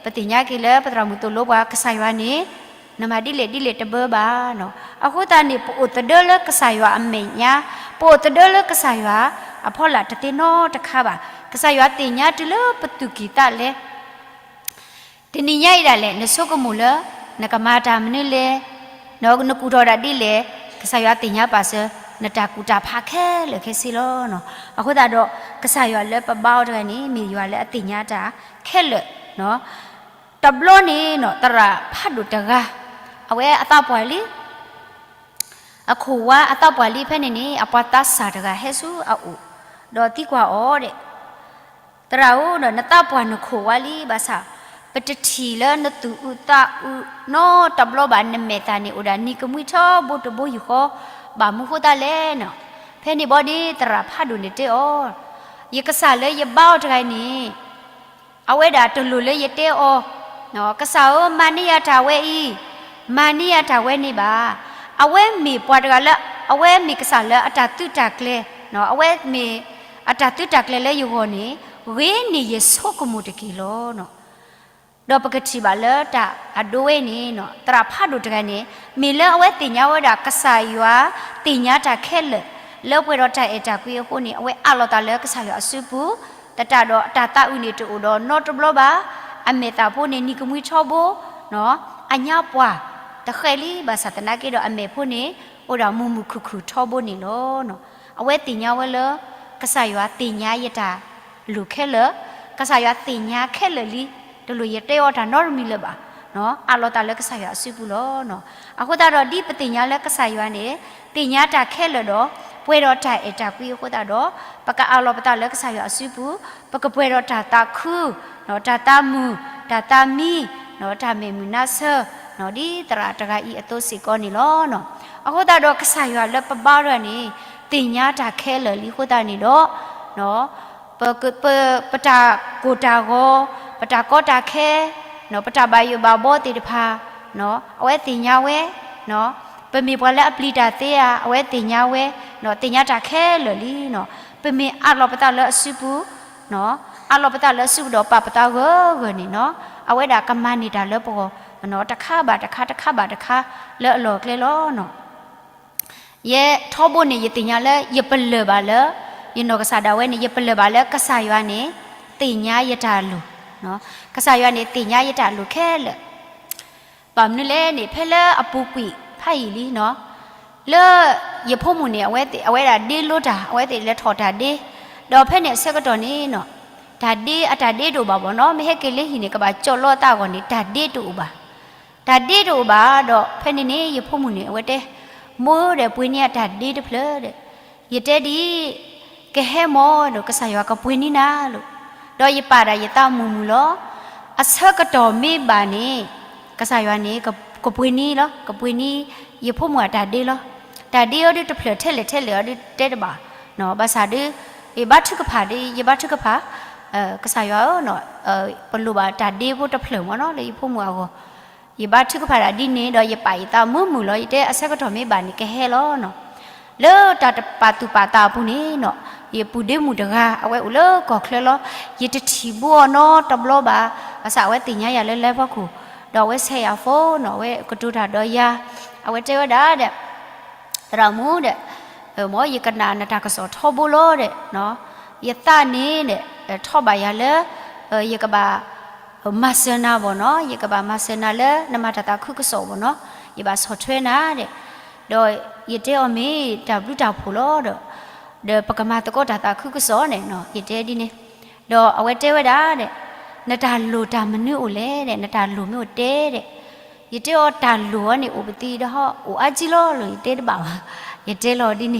ပသ့ၣ်ညါက့ၤလၢပသရၣ်မုၣ်သိၣ်လိပှၤ ကစၢ်ယွၤန့ၣ် နမၤဒ်လဲၣ်ဒ်လဲၣ်တဘၢဘၣ်နီၤ. အဃိသတးန့ၣ် ပအိၣ်သဒၢလၢကစၢ်ယွၤအမဲာ်ညါ, ပအိၣ်သဒၢလၢကစၢ်ယွၤအဖီလာ်တသ့နီတခါဘၣ်. ကစၢ်ယွၤသ့ၣ်ညါတုၤလၢပသူၣ်ကံၢ်သးလဲ တနံၤညါအံၤဒၣ်လဲာ် နဆိကမိၣ်လၢ နကမၤတၢ်မနုၤလဲၣ်, နကူၣ်ထီၣ်ဒၣ်ဒ်လဲၣ်, ကစၢ်ယွၤသ့ၣ်ညါပာ်စၢၤ နတၢ်ကူၣ်တၢ်ဖးခဲလၢာ်ခဲဆ့လီၤ. အဃိသတးဒီး ကစၢ်ယွၤလၢပဘါအီၤတဂၤန့ၣ် မ့ၢ်ယွၤလၢအသ့ၣ်ညါတၢ်ခဲလၢာ်. တဘျီန့ၣ် သရၣ်ဖးဒိၣ်တဂၤ အဝဲအသးပှၢ်လံ အခိၣ်ဝါအသးပှၢ်လံဖဲန့ၣ်န့ၣ် အပှၤသးစၢ်တဂၤဟဲဆူအအိၣ်, ဒီးသံကွၢ်အီၤဒီး သရၣ်ဧၢ, နသးပှၢ်နခိၣ်ဝါလံဘၣ်ဆၣ်, ပတထံၣ်လၢနသူၣ်အုးသးအုးနီတဘျီဘၣ်, နမဲာ်သၣ်န့ၣ်အိၣ်ဒၣ်နံၤကမှံထီဘိတဘိယူၢ်ဃီ, ဘၣ်မနုၤဃိသတးလဲၣ်နီၤ. ဖဲန့ၣ်ဘီန့ၣ် သရၣ်ဖးဒိၣ်န့ၣ်တဲအီၤ, ယကစၢ်လၢယဘါအီၤတဂၤအံၤန့ၣ် အဝဲဒၣ်တလိၣ်လၢယတဲအီၤ, ကစၢ်ဧၢ, မၤန့ၢ်ယၤတၢ်ဝဲအံၤ, မၤန့ၢ်ယၤတၢ်ဝဲန့ၣ်ဘၣ်. အဝဲမ့ၢ်ပှၤတဂၤလၢ အဝဲမ့ၢ်ကစၢ်လၢအတၢ်သုးတၢ်ကျဲၤ, အဝဲမ့ၢ်အတၢ်သုးတၢ်ကျဲၤလၢယဂီၢ်န့ၣ်, ဂ့ၤန့ၢ်ယဆိကမိၣ်တက့ၢ်လီၤ. ဒီးပကထံၣ်ဘၣ်လၢတၢ်အဒိဝဲန့ၣ်, သရၣ်ဖးဒိၣ်တဂၤန့ၣ် မ့ၢ်လၢအဝဲသ့ၣ်ညါဝဲဒၣ်ကစၢ်ယွၤသ့ၣ်ညါတၢ်ခဲလၢာ် လၢပှဲၤဒီးတၢ်အဲၣ်တၢ်ကွံအဃိန့ၣ် အဝဲအးလီၤသးလၢကစၢ်ယွၤအစုပူၤ, သတးဒီးအတၢ်သးအုးန့ၣ်တအိၣ်ဒီးနီတဘျီဘၣ်, အမဲာ်သၣ်ဖိန့ၣ်နံၤကမှံထီဘိ, အညါပှၢ်တဃဲးလံဘၣ်ဆၣ်သနာ်က့ဒီးအမဲာ်ဖိန့ၣ် အိၣ်ဒီးမုာ်မုာ်ခုၣ်ခုၣ်ထီဘိန့ၣ်လီၤ. အဝဲသ့ၣ်ညါဝဲလၢ ကစၢ်ယွၤသ့ၣ်ညါယတၢ်လိၣ်ခဲလၢာ်, ကစၢ်ယွၤသ့ၣ်ညါခဲလၢာ်လံ, တလိၣ်ယတဲအီၤတၢ်နီတမံၤလၢၤဘၣ်. အးလီၤသးလၢကစၢ်ယွၤအစုပူၤလီၤ. အဃိသတးဒီး ဒ်ပသ့ၣ်ညါလၢကစၢ်ယွၤန့ၣ် သ့ၣ်ညါတၢ်ခဲလၢာ်ဒီး ပှဲၤဒီးတၢ်အဲၣ်တၢ်ကွံအဃိသတးဒီး ပကအးလီၤပသးလၢကစၢ်ယွၤအစုပူၤ, ပကပှဲၤဒီးတၢ်သးခု, တၢ်သးမုာ်, တၢ်သးမံ, တၢ်မဲာ်မုာ်နါဆၢ, ဒ်သရၣ်တဂၤအံၤအသိးစ့ၢ်ကီးန့ၣ်လီၤ. အဃိသတးဒီးကစၢ်ယွၤလၢပဘါတဂၤန့ၣ် သ့ၣ်ညါတၢ်ခဲလၢာ်လံအဃိသတးန့ၣ်ဒီး ပ ပတၢ်ကိၢ်တၢ်ဂီၤ, ပတၢ်ကီတၢ်ခဲ, ပတၢ်ဘၣ်ယိၣ်ဘၣ်ဘီသ့ၣ်တဖၣ်, အဝဲသ့ၣ်ညါဝဲ, ပမ့ၢ်ပှၤလၢအပျံၤတၢ်သ့ဧါ, အဝဲသ့ၣ်ညါဝဲ, သ့ၣ်ညါတၢ်ခဲလၢာ်လံ. ပမ့ၢ်အးလီၤပသးလၢအစုပူၤ, အးလီၤပသးလၢအစုပူၤဒီးပာ်ပသးဂၢၢ်ဂၢၢ်န့ၣ်, အဝဲဒၣ်ကမၤန့ၢ်တၢ်လၢပဂီၢ်, တခါဘၣ်တခါ တခါဘၣ်တခါ လၢအလီၢ်အကျဲလီၤ. ယဲထီဘိန့ၣ် ယသ့ၣ်ညါလၢ ယပလၢၢ်ဘၣ်လၢ ယနီၢ်ကစၢ်ဒၣ်ဝဲန့ၣ် ယပလၢၢ်ဘၣ်လၢကစၢ်ယွၤန့ၣ် သ့ၣ်ညါယတၢ်လိၣ်, ကစၢ်ယွၤန့ၣ် သ့ၣ်ညါယတၢ်လိၣ်ခဲလၢာ်. ဘၣ်မနုၤလဲၣ်န့ၣ် ဖဲလၢအပူၤကွံာ်ဖးယံာ်လံနီၤ, လၢယဖိမုၣ်န့ၣ် အဝဲဒၣ်ဒ့လိတၢ်, အဝဲသ့ၣ်လဲၤထီၣ်တၢ်ဒ့, ဒီးဖဲန့ၣ်အဆၢကတီၢ်န့ၣ်နီၤ, တၢ်ဒ့ အတၢ်ဒ့တအိၣ်ဘၣ်ဘၣ်နီၤ, မ့ၢ်ဟဲက့ၤလၢဟံၣ်န့ၣ် ကဘၣ်ကၠီၣ်လီၤအသးအဂီၢ်န့ၣ် တၢ်ဒ့တအိၣ်ဘၣ်. တၢ်ဒ့တအိၣ်ဘၣ်ဒီး ဖဲန့ၣ်န့ၣ် ယဖိမုၣ်န့ၣ် အဝဲတဲ, မိၢ်ဒီး ပှ့ၤန့ၢ်အတၢ်ဒ့တဖျၢၣ်ဒီး, ယတဲဒ်အံၤ, ကဟဲမၢ်ဒီး ကစၢ်ယွၤကပှ့ၤန့ၢ်နၤလီၤ. ဒီးယပာ်ဒၣ်ယသးမုာ်မုာ်လီၤ. အဆၢကတီၢ်မ့ၢ်ဘၣ်န့ၣ် ကစၢ်ယွၤန့ၣ် ကပှ့ၤန့ၢ်လီၤ, ကပှ့ၤန့ၢ်ယဖိမုၣ်အတၢ်ဒ့လီၤ. တၢ်ဒ့အီၤဒုးတဖျၢၣ်ထဲလဲၣ်ထဲလဲၣ်အီၤဒုးတဲတဘၣ်, ဘၣ်ဆၣ်ဒုး ယဘါထုကဖၣ်ဒီး ယဘါထုကဖၣ်, ကစၢ်ယွၤဧၢ, ပလိၣ်ဘၣ်တၢ်ဒ့ဖိတဖျၢၣ်မၢ်နီၤ လၢယဖိမုၣ်အဂီၢ်, ယဘါထုကဖၣ်ဒၣ်ဒ်န့ၣ်ဒီး ယပာ်ယသးမုာ်မုာ်လီၤ. ယတဲအဆၢကတီၢ်မ့ၢ်ဘၣ်န့ၣ် ကဟဲလီၤနီၤ. လၢတၢ်တပာ်သူၣ်ပာ်သးအပူၤန့ၣ်နီၤ, ယပုၢ်ဒ့မုၣ်တဂၤ အဝဲအိၣ်လၢကီၢ်ချၢလီၤ. ယတထံၣ်ဘၣ်အီၤနီတဘျီဘၣ်, ဘၣ်ဆၣ်အဝဲသ့ၣ်ညါယၤလၢလၢဖီခိၣ်, ဒီးအဝဲဆဲးယၤ phone နီၤ, အဝဲကတိၤတၢ်ဒီးယၤ, အဝဲတဲဝဲဒၣ်ဒီး သရၣ်မုၣ်ဒီး, မ်ယကနၣ်နတၢ်ကစီၣ်ထီဘိလီၤဒီး, ယသးန့ၣ်ဒီး ထီၣ်ဘၣ်ယၤလၢ ယကဘၣ်မၤစၢၤနၤဘၣ်နီၤ, ယကဘၣ်မၤစၢၤနၤလၢနမၤတၢ်သးခုကစီၣ်ဘၣ်နီၤ, ယဘၣ်ဆီၣ်ထွဲနၤဒီး, ဒီးယတဲအီၤမ့ၢ်တၢ်ဘျုးတၢ်ဖှိၣ်လီၤဒီး, ဒီးပကမၤသကိးတၢ်သးခုကစီၣ်န့ၣ်နီၤ, ယတဲဒ်န့ၣ်, ဒီးအဝဲတဲဝဲဒၣ်ဒီး, နတၢ်လိၣ်တၢ်မနုၤအိၣ်လဲၣ်ဒီး နတၢ်လိၣ်မ့ၢ်အိၣ်တဲဒီး, ယတဲအီၤတၢ်လိၣ်အီၤန့ၣ် အိၣ်ပသံဒီးဟီ အိၣ်အါကံလီၤလီၤ ယတဲတဘၣ်ဘၣ်, ယတဲလီၤဒ်န့ၣ်, ဒီး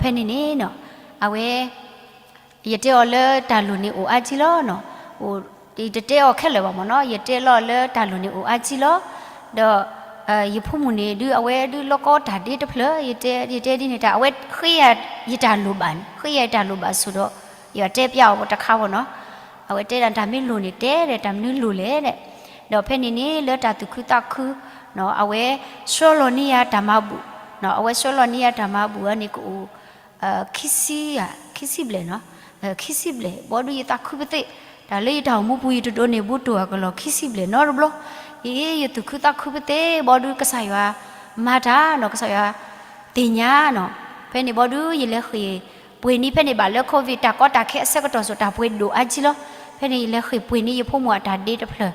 ဖဲန့ၣ်န့ၣ်နီၤ, အဝဲ ယတဲအီၤလၢတၢ်လိၣ်န့ၣ်အိၣ်အါကံလီၤနီၤ, ယတတဲအီၤခဲလၢာ်ဘၣ်မၢ်နီၤ, ယတဲလီၤလၢတၢ်လိၣ်န့ၣ်အိၣ်အါကံလီၤ, ဒီး ယဖိမုၣ်န့ၣ်ဒုး အဝဲဒုးလီၤကီတၢ်ဒ့တဖျၢၣ်, ယတဲဒ်န့ၣ်တၢ် အဝဲဃ့ယၤယတၢ်လိၣ်ဘၣ်န့ၣ်, ဃ့ယၤယတၢ်လိၣ်ဘၣ်ဆိဒီး, ယတဲပျးအီၤတခါဘၣ်နီၤ, အဝဲတဲဒၣ်တၢ်မ့ၢ်လိၣ်န့ၣ်တဲဒီး တၢ်မနုၤလိၣ်လဲၣ်ဒီး, ဒီးဖဲန့ၣ်န့ၣ် လၢတၢ်သူၣ်ခုသးခု, အဝဲဆှၢလီၤန့ၢ်ယၤတၢ်မၤဘူၣ်, အဝဲဆှၢလီၤန့ၢ်ယၤတၢ်မၤဘူၣ်အီၤန့ၣ်ကအိၣ် ခံဆံ, ခံဆံဘျဲၣ်နီၤ, ခံဆံဘျဲၣ်, ဘီဒုးယသးခုပသ့ၣ်, တၢ်လၢယတၢ်အိၣ်မူပူၤ ယတဒိးန့ၢ်ဘူးတိၢ်အကလီၢ်ခံဆံဘျဲၣ်နီတဘျီ, အ့ ယသူၣ်ခုသးခုပသ့ၣ် ဘီဒုးကစၢ်ယွၤမၤတၢ်နီၤ, ကစၢ်ယွၤသ့ၣ်ညါနီၤ, ဖဲန့ၣ်ဘီဒုး ယလဲၤဃ့ၢ်ပှ့ၤန့ၢ် ဖဲန့ၣ်ဘၣ်လၢ COVID တၢ်ကီတၢ်ခဲအဆၢကတီၢ်စိၤ တၢ်ပှ့ၤဒိၣ်အါကံလီၤ, ဖဲန့ၣ် ယလဲၤဃ့ၢ်ပှ့ၤန့ၢ်ယဖိမုၣ်အတၢ်ဒ့တဖျၢၣ်,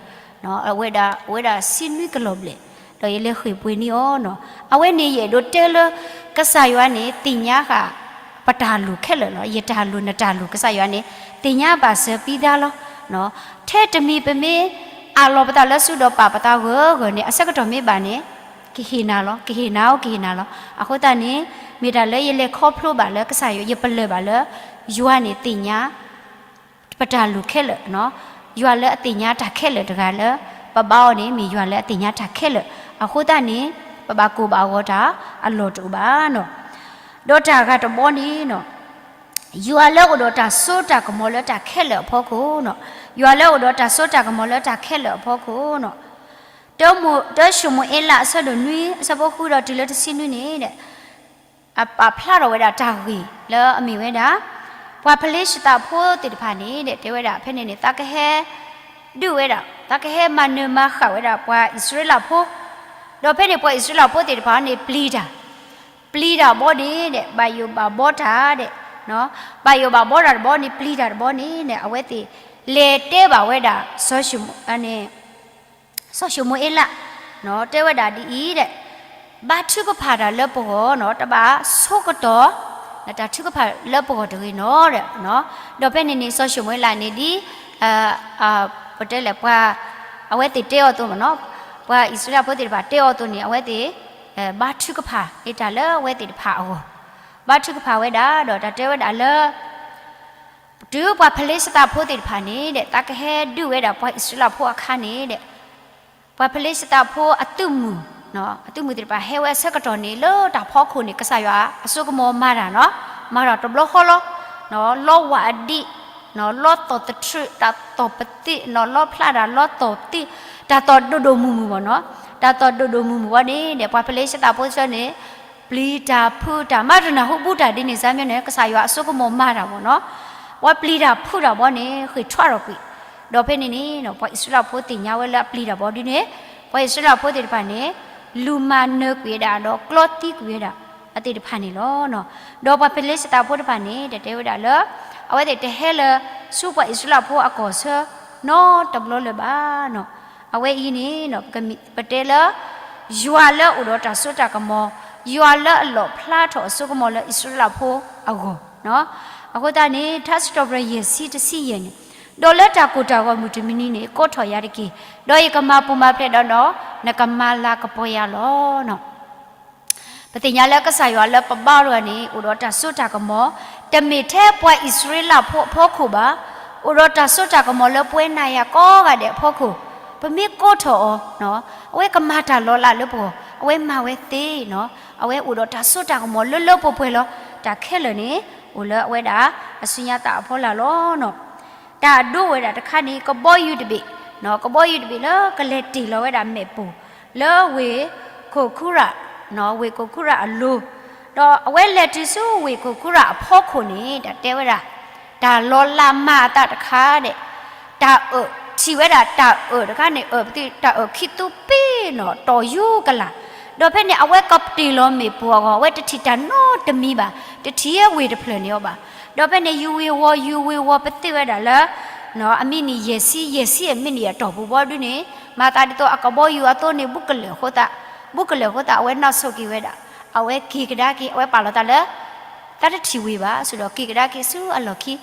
အဝဲဒၣ် အဝဲဒၣ်ဆံနွံကလီၢ်ဘျဲၣ်, ဒီးယလဲၤဃ့ၢ်ပှ့ၤန့ၢ်အီၤနီၤ, အဝဲန့ၣ်ယအဲၣ်ဒိးတဲလၢ ကစၢ်ယွၤန့ၣ် သ့ၣ်ညါဃာ် ပတၢ်လိၣ်ခဲလၢာ်လီၤ, ယတၢ်လိၣ် နတၢ်လိၣ် ကစၢ်ယွၤန့ၣ် သ့ၣ်ညါဘၣ်စၢၤပံသါလီၤ, ထဲတမံၤပမ့ၢ်အးလီၤပသးလၢစုဒီးပာ်ပသးဂၢၢ်ဂၢၢ်န့ၣ် အဆၢကတီၢ်မ့ၢ်ဘၣ်န့ၣ် ကဟ့ၣ်နၤလီၤ, ကဟ့ၣ်နၤအိၣ် ကဟ့ၣ်နၤလီၤ, အဃိသတးန့ၣ် မ့ၢ်တၢ်လၢယလဲၤခီဖျိဘၣ်လၢကစၢ်ယွၤ ယပလၢၢ်ဘၣ်လၢ ယွၤန့ၣ်သ့ၣ်ညါ ပတၢ်လိၣ်ခဲလၢာ်, ယွၤလၢအသ့ၣ်ညါတၢ်ခဲလၢာ်တဂၤလၢ ပဘါအီၤန့ၣ် မ့ၢ်ယွၤလၢအသ့ၣ်ညါတၢ်ခဲလၢာ်, အဃိသတးန့ၣ် ပဘၣ်ကိၢ်ဘၣ်ဂီၤတၢ်အလီၢ်တအိၣ်ဘၣ်နီၤ, ဒီးတၢ်ဂၤတဘီန့ၣ်နီၤ ယွၤလၢအိၣ်ဒီးတၢ်စိတၢ်ကမီၤလၢတၢ်ခဲလၢာ်အဖီခိၣ်နီၤ, ယွၤလၢအိၣ်ဒီးတၢ်စိတၢ်ကမီၤလၢတၢ်ခဲလၢာ်အဖီခိၣ်နီၤ, တၢမိၣ် တၢၡမူၤအ့လးအဆၢဒိၣ်နွံ အဆၢဖိဃုဒီးတုၤလၢတဆံနွံန့ၣ်ဒီး အပာ်ဖျါထီၣ်ဝဲဒၣ်တၢ်ဂ့ၢ်လၢအမ့ၢ်ဝဲဒၣ် ပှၤဖလ့ၡသးဖိသ့ၣ်တဖၣ်န့ၣ်ဒီး တဲဝဲဒၣ်ဖဲန့ၣ်န့ၣ် သးကဟဲ ဒုးဝဲဒၣ် သးကဟဲမၤနၢၤမၤဃၣ်ဝဲဒၣ်ပှၤအံၣ်စရ့လးဖိ, ဒီးဖဲန့ၣ်ပှၤအံၣ်စရ့လးဖိသ့ၣ်တဖၣ်န့ၣ် ပျံၤတၢ်, ပျံၤတၢ်ဘီန့ၣ်ဒီး ဘၣ်ယိၣ်ဘၣ်ဘီတၢ်ဒီး ဘၣ်ယိၣ်ဘၣ်ဘီတၢ်တဘီန့ၣ် ပျံၤတၢ်တဘီန့ၣ်ဒီး အဝဲသ့ၣ်လဲၤတဲဘၣ်ဝဲဒၣ် စီၤၡမူၤအ့လး, တဲဝဲဒၣ်ဒ်အံၤဒီး ဘါထုကဖၣ်တၢ်လၢပဂီၢ်နီၤ, တဘၣ်ဆိကတီၢ် တၢ်ထုကဖၣ်လၢပဂီၢ်တဂ့ၤနီၤ. ဒီးဖဲန့ၣ်န့ၣ် စီၤၡမူၤအ့လးန့ၣ်ဒ် ပတဲလဲၣ် ပှၤ အဝဲသ့ၣ်တဲအီၤအသိးမ့ၢ်နီၤ, ပှၤအံၣ်စရ့လးဖိသ့ၣ်တဖၣ်တဲအီၤအသိးန့ၣ် အဝဲသ့ၣ် ဘါထုကဖၣ်န့ၢ်တၢ်လၢအဝဲသ့ၣ်တဖၣ်အဂီၢ်, ဘါထုကဖၣ်ဝဲဒၣ် ဒီးတၢ်တဲဝဲဒၣ်လၢ တုၤပှၤဖလ့ၡသးဖိသ့ၣ်တဖၣ်န့ၣ်ဒီး သးကဟဲဒုးဝဲဒၣ်ပှၤအံၣ်စရ့လးဖိအခါန့ၣ်ဒီး ပှၤဖလ့ၡသးဖိအသုးမုၢ် အသုးမုၢ်သ့ၣ်တဖၣ်ဟဲဝဲအဆၢကတီၢ်န့ၣ် လၢတၢ်ဖီခိၣ်န့ၣ် ကစၢ်ယွၤအစိကမီၤမၤတၢ်နီၤ, မၤတၢ်တဘျီဃီလီၤ. လီဝၤအဒံး, လီသီၣ်သထြုး တၢ်သီၣ်ပသံး, လီဖျါတၢ် လီသီၣ်သံး, တၢ်သီၣ်ဒိၣ်ဒိၣ်မုၢ်မုၢ်ဘၣ်နီၤ, တၢ်သီၣ်ဒိၣ်ဒိၣ်မုၢ်မုၢ်ဝဲန့ၣ်ဒီး ပှၤဖလ့ၡသးဖိသ့ၣ်န့ၣ် ပျံၤတၢ်ဖုးတၢ် မၤတနၢ်ဟူဘူးတၢ်ဒ်န့ၣ် စၢ်မ့ၢ်န့ၣ် ကစၢ်ယွၤအစိကမီၤမၤတၢ်ဘၣ်နီၤ, ပှၤပျံၤတၢ်ဖုးတၢ်ဘီန့ၣ် ဃ့ၢ်ထွါထီၣ်ကွံာ်, ဒီးဖဲန့ၣ်န့ၣ် ပှၤအံၣ်စရ့လးဖိသ့ၣ်ညါဝဲလၢအပျံၤတၢ်ဘီဒ်န့ၣ် ပှၤအံၣ်စရ့လးဖိသ့ၣ်တဖၣ်န့ၣ် လူၤမၤနၢၤကွံာ်ဝဲဒၣ် ဒီးကျီသံကွံာ်ဝဲဒၣ် အသ့ၣ်တဖၣ်န့ၣ်လီၤ. ဒီးပှၤဖလ့ၡသးဖိတဖၣ်န့ၣ် တၢ်တဲဝဲဒၣ်လၢ အဝဲသ့ၣ်တဟဲလၢ ဆူပှၤအံၣ်စရ့လးဖိအကီၢ်ဆၢ နီတဘျီလၢၤဘၣ်နီၤ. အဝဲအံၤန့ၣ် ပတဲလၢ ယွၤလၢအိၣ်ဒီးတၢ်စိတၢ်ကမီၤ, ယွၤလၢအလီၣ်ဖျါထီၣ်အစိကမီၤလၢအံၣ်စရ့လးဖိအဂီၢ်, အဃိသတးန့ၣ် ထါစံးထီၣ်ပတြၢၤယဲၢ်ဆံတဆံယဲၢ်န့ၣ်, ဒီးလၢတၢ်ကိၢ်တၢ်ဂီၤမုၢ်တမံၤနံၤန့ၣ် ကိးထီၣ်ယၤတက့ၢ်, ဒီးယကမၤပူၤမၤဖျဲးဒီး နကမၤလၤကပီၤယၤလီၤ. ပသ့ၣ်ညါလၢကစၢ်ယွၤလၢပဘါတဂၤန့ၣ် အိၣ်ဒီးတၢ်စိတၢ်ကမီၤ, တမ့ၢ်ထဲပှၤအံၣ်စရ့လးဖိအဖီခိၣ်ဘၣ်, အိၣ်ဒီးတၢ်စိတၢ်ကမီၤလၢပဝဲနၤယၤကိးဂၤဒဲးအဖီခိၣ်, ပမ့ၢ်ကိးထီၣ်အီၤ, အဝဲကမၤတၢ်လီၤလးလၢပဂီၢ်, အဝဲမၤဝဲသ့နီၤ, အဝဲအိၣ်ဒီးတၢ်စိတၢ်ကမီၤလၢလၢပှဲၤပှဲၤလီၤ. တၢ်ခဲလၢာ်န့ၣ် အိၣ်လၢအဝဲဒၣ် အစုညါသးအဖီလာ်လီၤ. တၢ်အဒိဝဲဒၣ်တခါန့ၣ် ကဘီယူၤတဘ့ၣ်, ကဘီယူၤတဘ့ၣ်လၢကလဲၤတ့ၢ်လီၤဝဲဒၣ်မ့ၣ်ပိၢ် လၢဝ့ၢ်ခိၣ်ခူရး, ဝ့ၢ်ခိၣ်ခူရးအလိၤ, ဒီးအဝဲလဲၤတုၤဆူဝ့ၢ်ခိၣ်ခူရးအဖီခိၣ်န့ၣ် တၢ်တဲဝဲဒၣ် တၢ်လီၤလးမၤအသးတခါဒီး တၢ်အၢၣ် ထံၣ်ဝဲဒၣ်တၢ်အၢၣ်တခါန့ၣ် အၢၣ်ပသံး တၢ်အၢၣ်ခံသူပ့ၤနီၣ် တီၢ်ယူကလာ်, ဒီးဖဲန့ၣ် အဝဲကတ့ၢ်လီၤမ့ၣ်ပိၢ်အဂီၢ် အဝဲတထံၣ်တၢ်နီတမံၤဘၣ်, တထံၣ်ဝ့ၢ်တဖျၢၣ်န့ၣ်အီၤဘၣ်. ဒီးဖဲန့ၣ် ယူၤဝ့ၤဝီၤ ယူၤဝ့ၤဝီၤပသံးဝဲဒၣ်လၢ အမံးနံးယဲၢ်ဆံ ယဲၢ်ဆံအမံးနံးအတီၢ်ပူၤဘီဒုန့ၣ် မၤသးဒ်သိးအကဘီယူၤအသိးန့ၣ် ဘူးကလၢာ်အဃိသတး, ဘူးကလၢာ်အဃိသတး အဝဲနီၣ်ဆိၣ်က့ၤဝဲဒၣ်, အဝဲက့ၤကဒါက့ၤ အဝဲပာ်လီၤသးလၢ သးတထံၣ်ဝ့ၢ်ဘၣ် စ့ၢ်ဒီးက့ၤကဒါက့ၤဆူအလီၢ်ခံ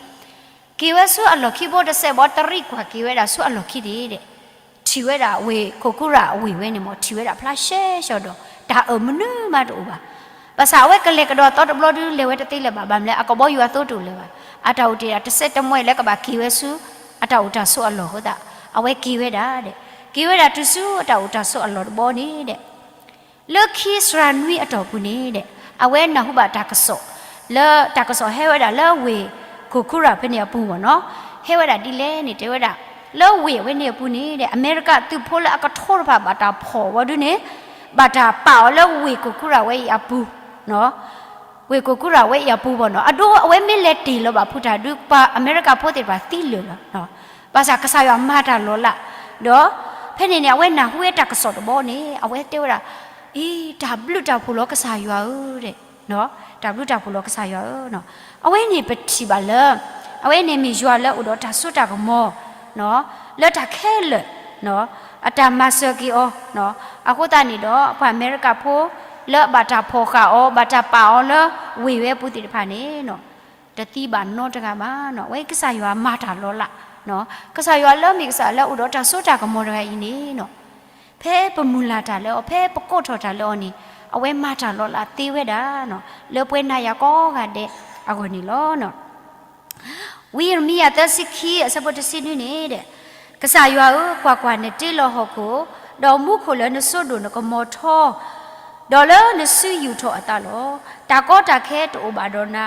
က့ၤဝဲဆူအလီၢ်ခံဘိတစဲးဘီ တရံးကွၢ်က့ၤဝဲဒၣ်ဆူအလီၢ်ခံန့ၣ်ဒီး ထံၣ်ဝဲဒၣ်ဝ့ၢ်ခိၣ်ခူရးအဝ့ၢ်ဝဲန့ၣ်မ့ၢ် ထံၣ်ဝဲဒၣ်ဖျါရှဲရှဲဒီး တၢ်အၢၣ်မနုၤမးတအိၣ်ဘၣ်. ဘၣ်ဆၣ်အဝဲကလဲၤကဒီးသီတဘျီဒု လဲၤဝဲတသ့လၢၤဘၣ်, ဘၣ်မနုၤလဲၣ် အကဘီယူၤအသိးတအိၣ်လၢၤဘၣ်. အတၢ်အိၣ်တ့ၢ်ဒၣ်တစဲးတမှဲလၢကဘၣ်က့ၤဝဲဆူ အတၢ်အိၣ်တၢ်ဆိးအလီၢ်အဃိသတး အဝဲက့ၤဝဲဒၣ်ဒီး က့ၤဝဲဒၣ်တုၤဆူအတၢ်အိၣ်တၢ်ဆိးအလီၢ်တဘီန့ၣ်ဒီး လၢခံစှၤနွံအတီၢ်ပူၤန့ၣ်ဒီး အဝဲနၢ်ဟူဘၣ်တၢ်ကစီၣ် လၢတၢ်ကစီၣ်ဟဲဝဲဒၣ်လၢဝ့ၢ်ခိၣ်ခူရးဖဲန့ၣ်အပူၤမ့ၢ်နီၤ, ဟဲဝဲဒၣ်ဒ်လဲၣ်န့ၣ် တဲဝဲဒၣ် လၢဝ့ၢ်အဝဲန့ၣ်အပူၤန့ၣ်ဒီး အမဲရကၤသုးဖိလၢအကထိတဖၣ်ဘၣ်တၢ်ဖီၣ်ဝဲဒုန့ၣ် ဘၣ်တၢ်ပာ်အီၤလၢဝ့ၢ်ခိၣ်ခူရးဝဲအံၤအပူၤ ဝ့ၢ်ခိၣ်ခူရးဝဲအံၤအပူၤဘၣ်နီၤ, အဒိအဝဲမ့ၢ်လဲၤတ့ၢ်လီၤဘၣ်ဖုတၢ်ဒုး ပှၤအမဲရကၤဖိသ့ၣ်တဖၣ်သံလၢာ်လီၤ. ဘၣ်ဆၣ်ကစၢ်ယွၤမၤတၢ်လီၤလး, ဒီး ဖဲန့ၣ်န့ၣ် အဝဲနၢ်ဟူဝဲတၢ်ကစီၣ်တဘီန့ၣ် အဝဲတဲဝဲဒၣ်, အံၤ တၢ်ဘျုးတၢ်ဖှိၣ်လီၤကစၢ်ယွၤဧၢ, တၢ်ဘျုးတၢ်ဖှိၣ်လီၤကစၢ်ယွၤဧၢ, အဝဲန့ၣ်ပထံၣ်ဘၣ်လၢ အဝဲန့ၣ်မ့ၢ်ယွၤလၢအိၣ်ဒီးတၢ်စိတၢ်ကမီၤ လၢတၢ်ခဲလၢာ် အတၢ်မၤစၢၤက့ၤအီၤ, အဃိသတးန့ၣ်ဒီး ပှၤအမဲရကၤဖိ လၢအဘၣ်တၢ်ဖီၣ်ဃာ်အီၤ ဘၣ်တၢ်ပာ်အီၤလၢဝ့ၢ်ဝဲအပူၤသ့ၣ်တဖၣ်န့ၣ် တသံဘၣ်နီတဂၤဘၣ်. အဝဲကစၢ်ယွၤမၤတၢ်လီၤလး, ကစၢ်ယွၤလၢမ့ၢ်ကစၢ်လၢအိၣ်ဒီးတၢ်စိတၢ်ကမီၤတဂၤအံၤန့ၣ် ဖဲပမုၢ်လၢ်တၢ်လၢအီၤ ဖဲပကိးထီၣ်တၢ်လၢအီၤန့ၣ် အဝဲမၤတၢ်လီၤလးသ့ဝဲဒၣ် လၢပဝဲနၤယၤကိးဂၤဒဲးအဂီၢ်န့ၣ်လီၤ. ဝံယံးရမံယၤသၢဆံခံအဆၢဖိတဆံနွံန့ၣ်ဒီး, ကစၢ်ယွၤဧၢ, ကွၢ်ကွၢ်, နတ့လီၤဟီၣ်ခိၣ်, ဒီးမူခိၣ်လၢနစိဒိၣ်နကမီၤထီ, ဒီးလၢနစုယူာ်ထီၣ်အသးလီၤ. တၢ်ကီတၢ်ခဲတအိၣ်ဘၣ်ဒီးန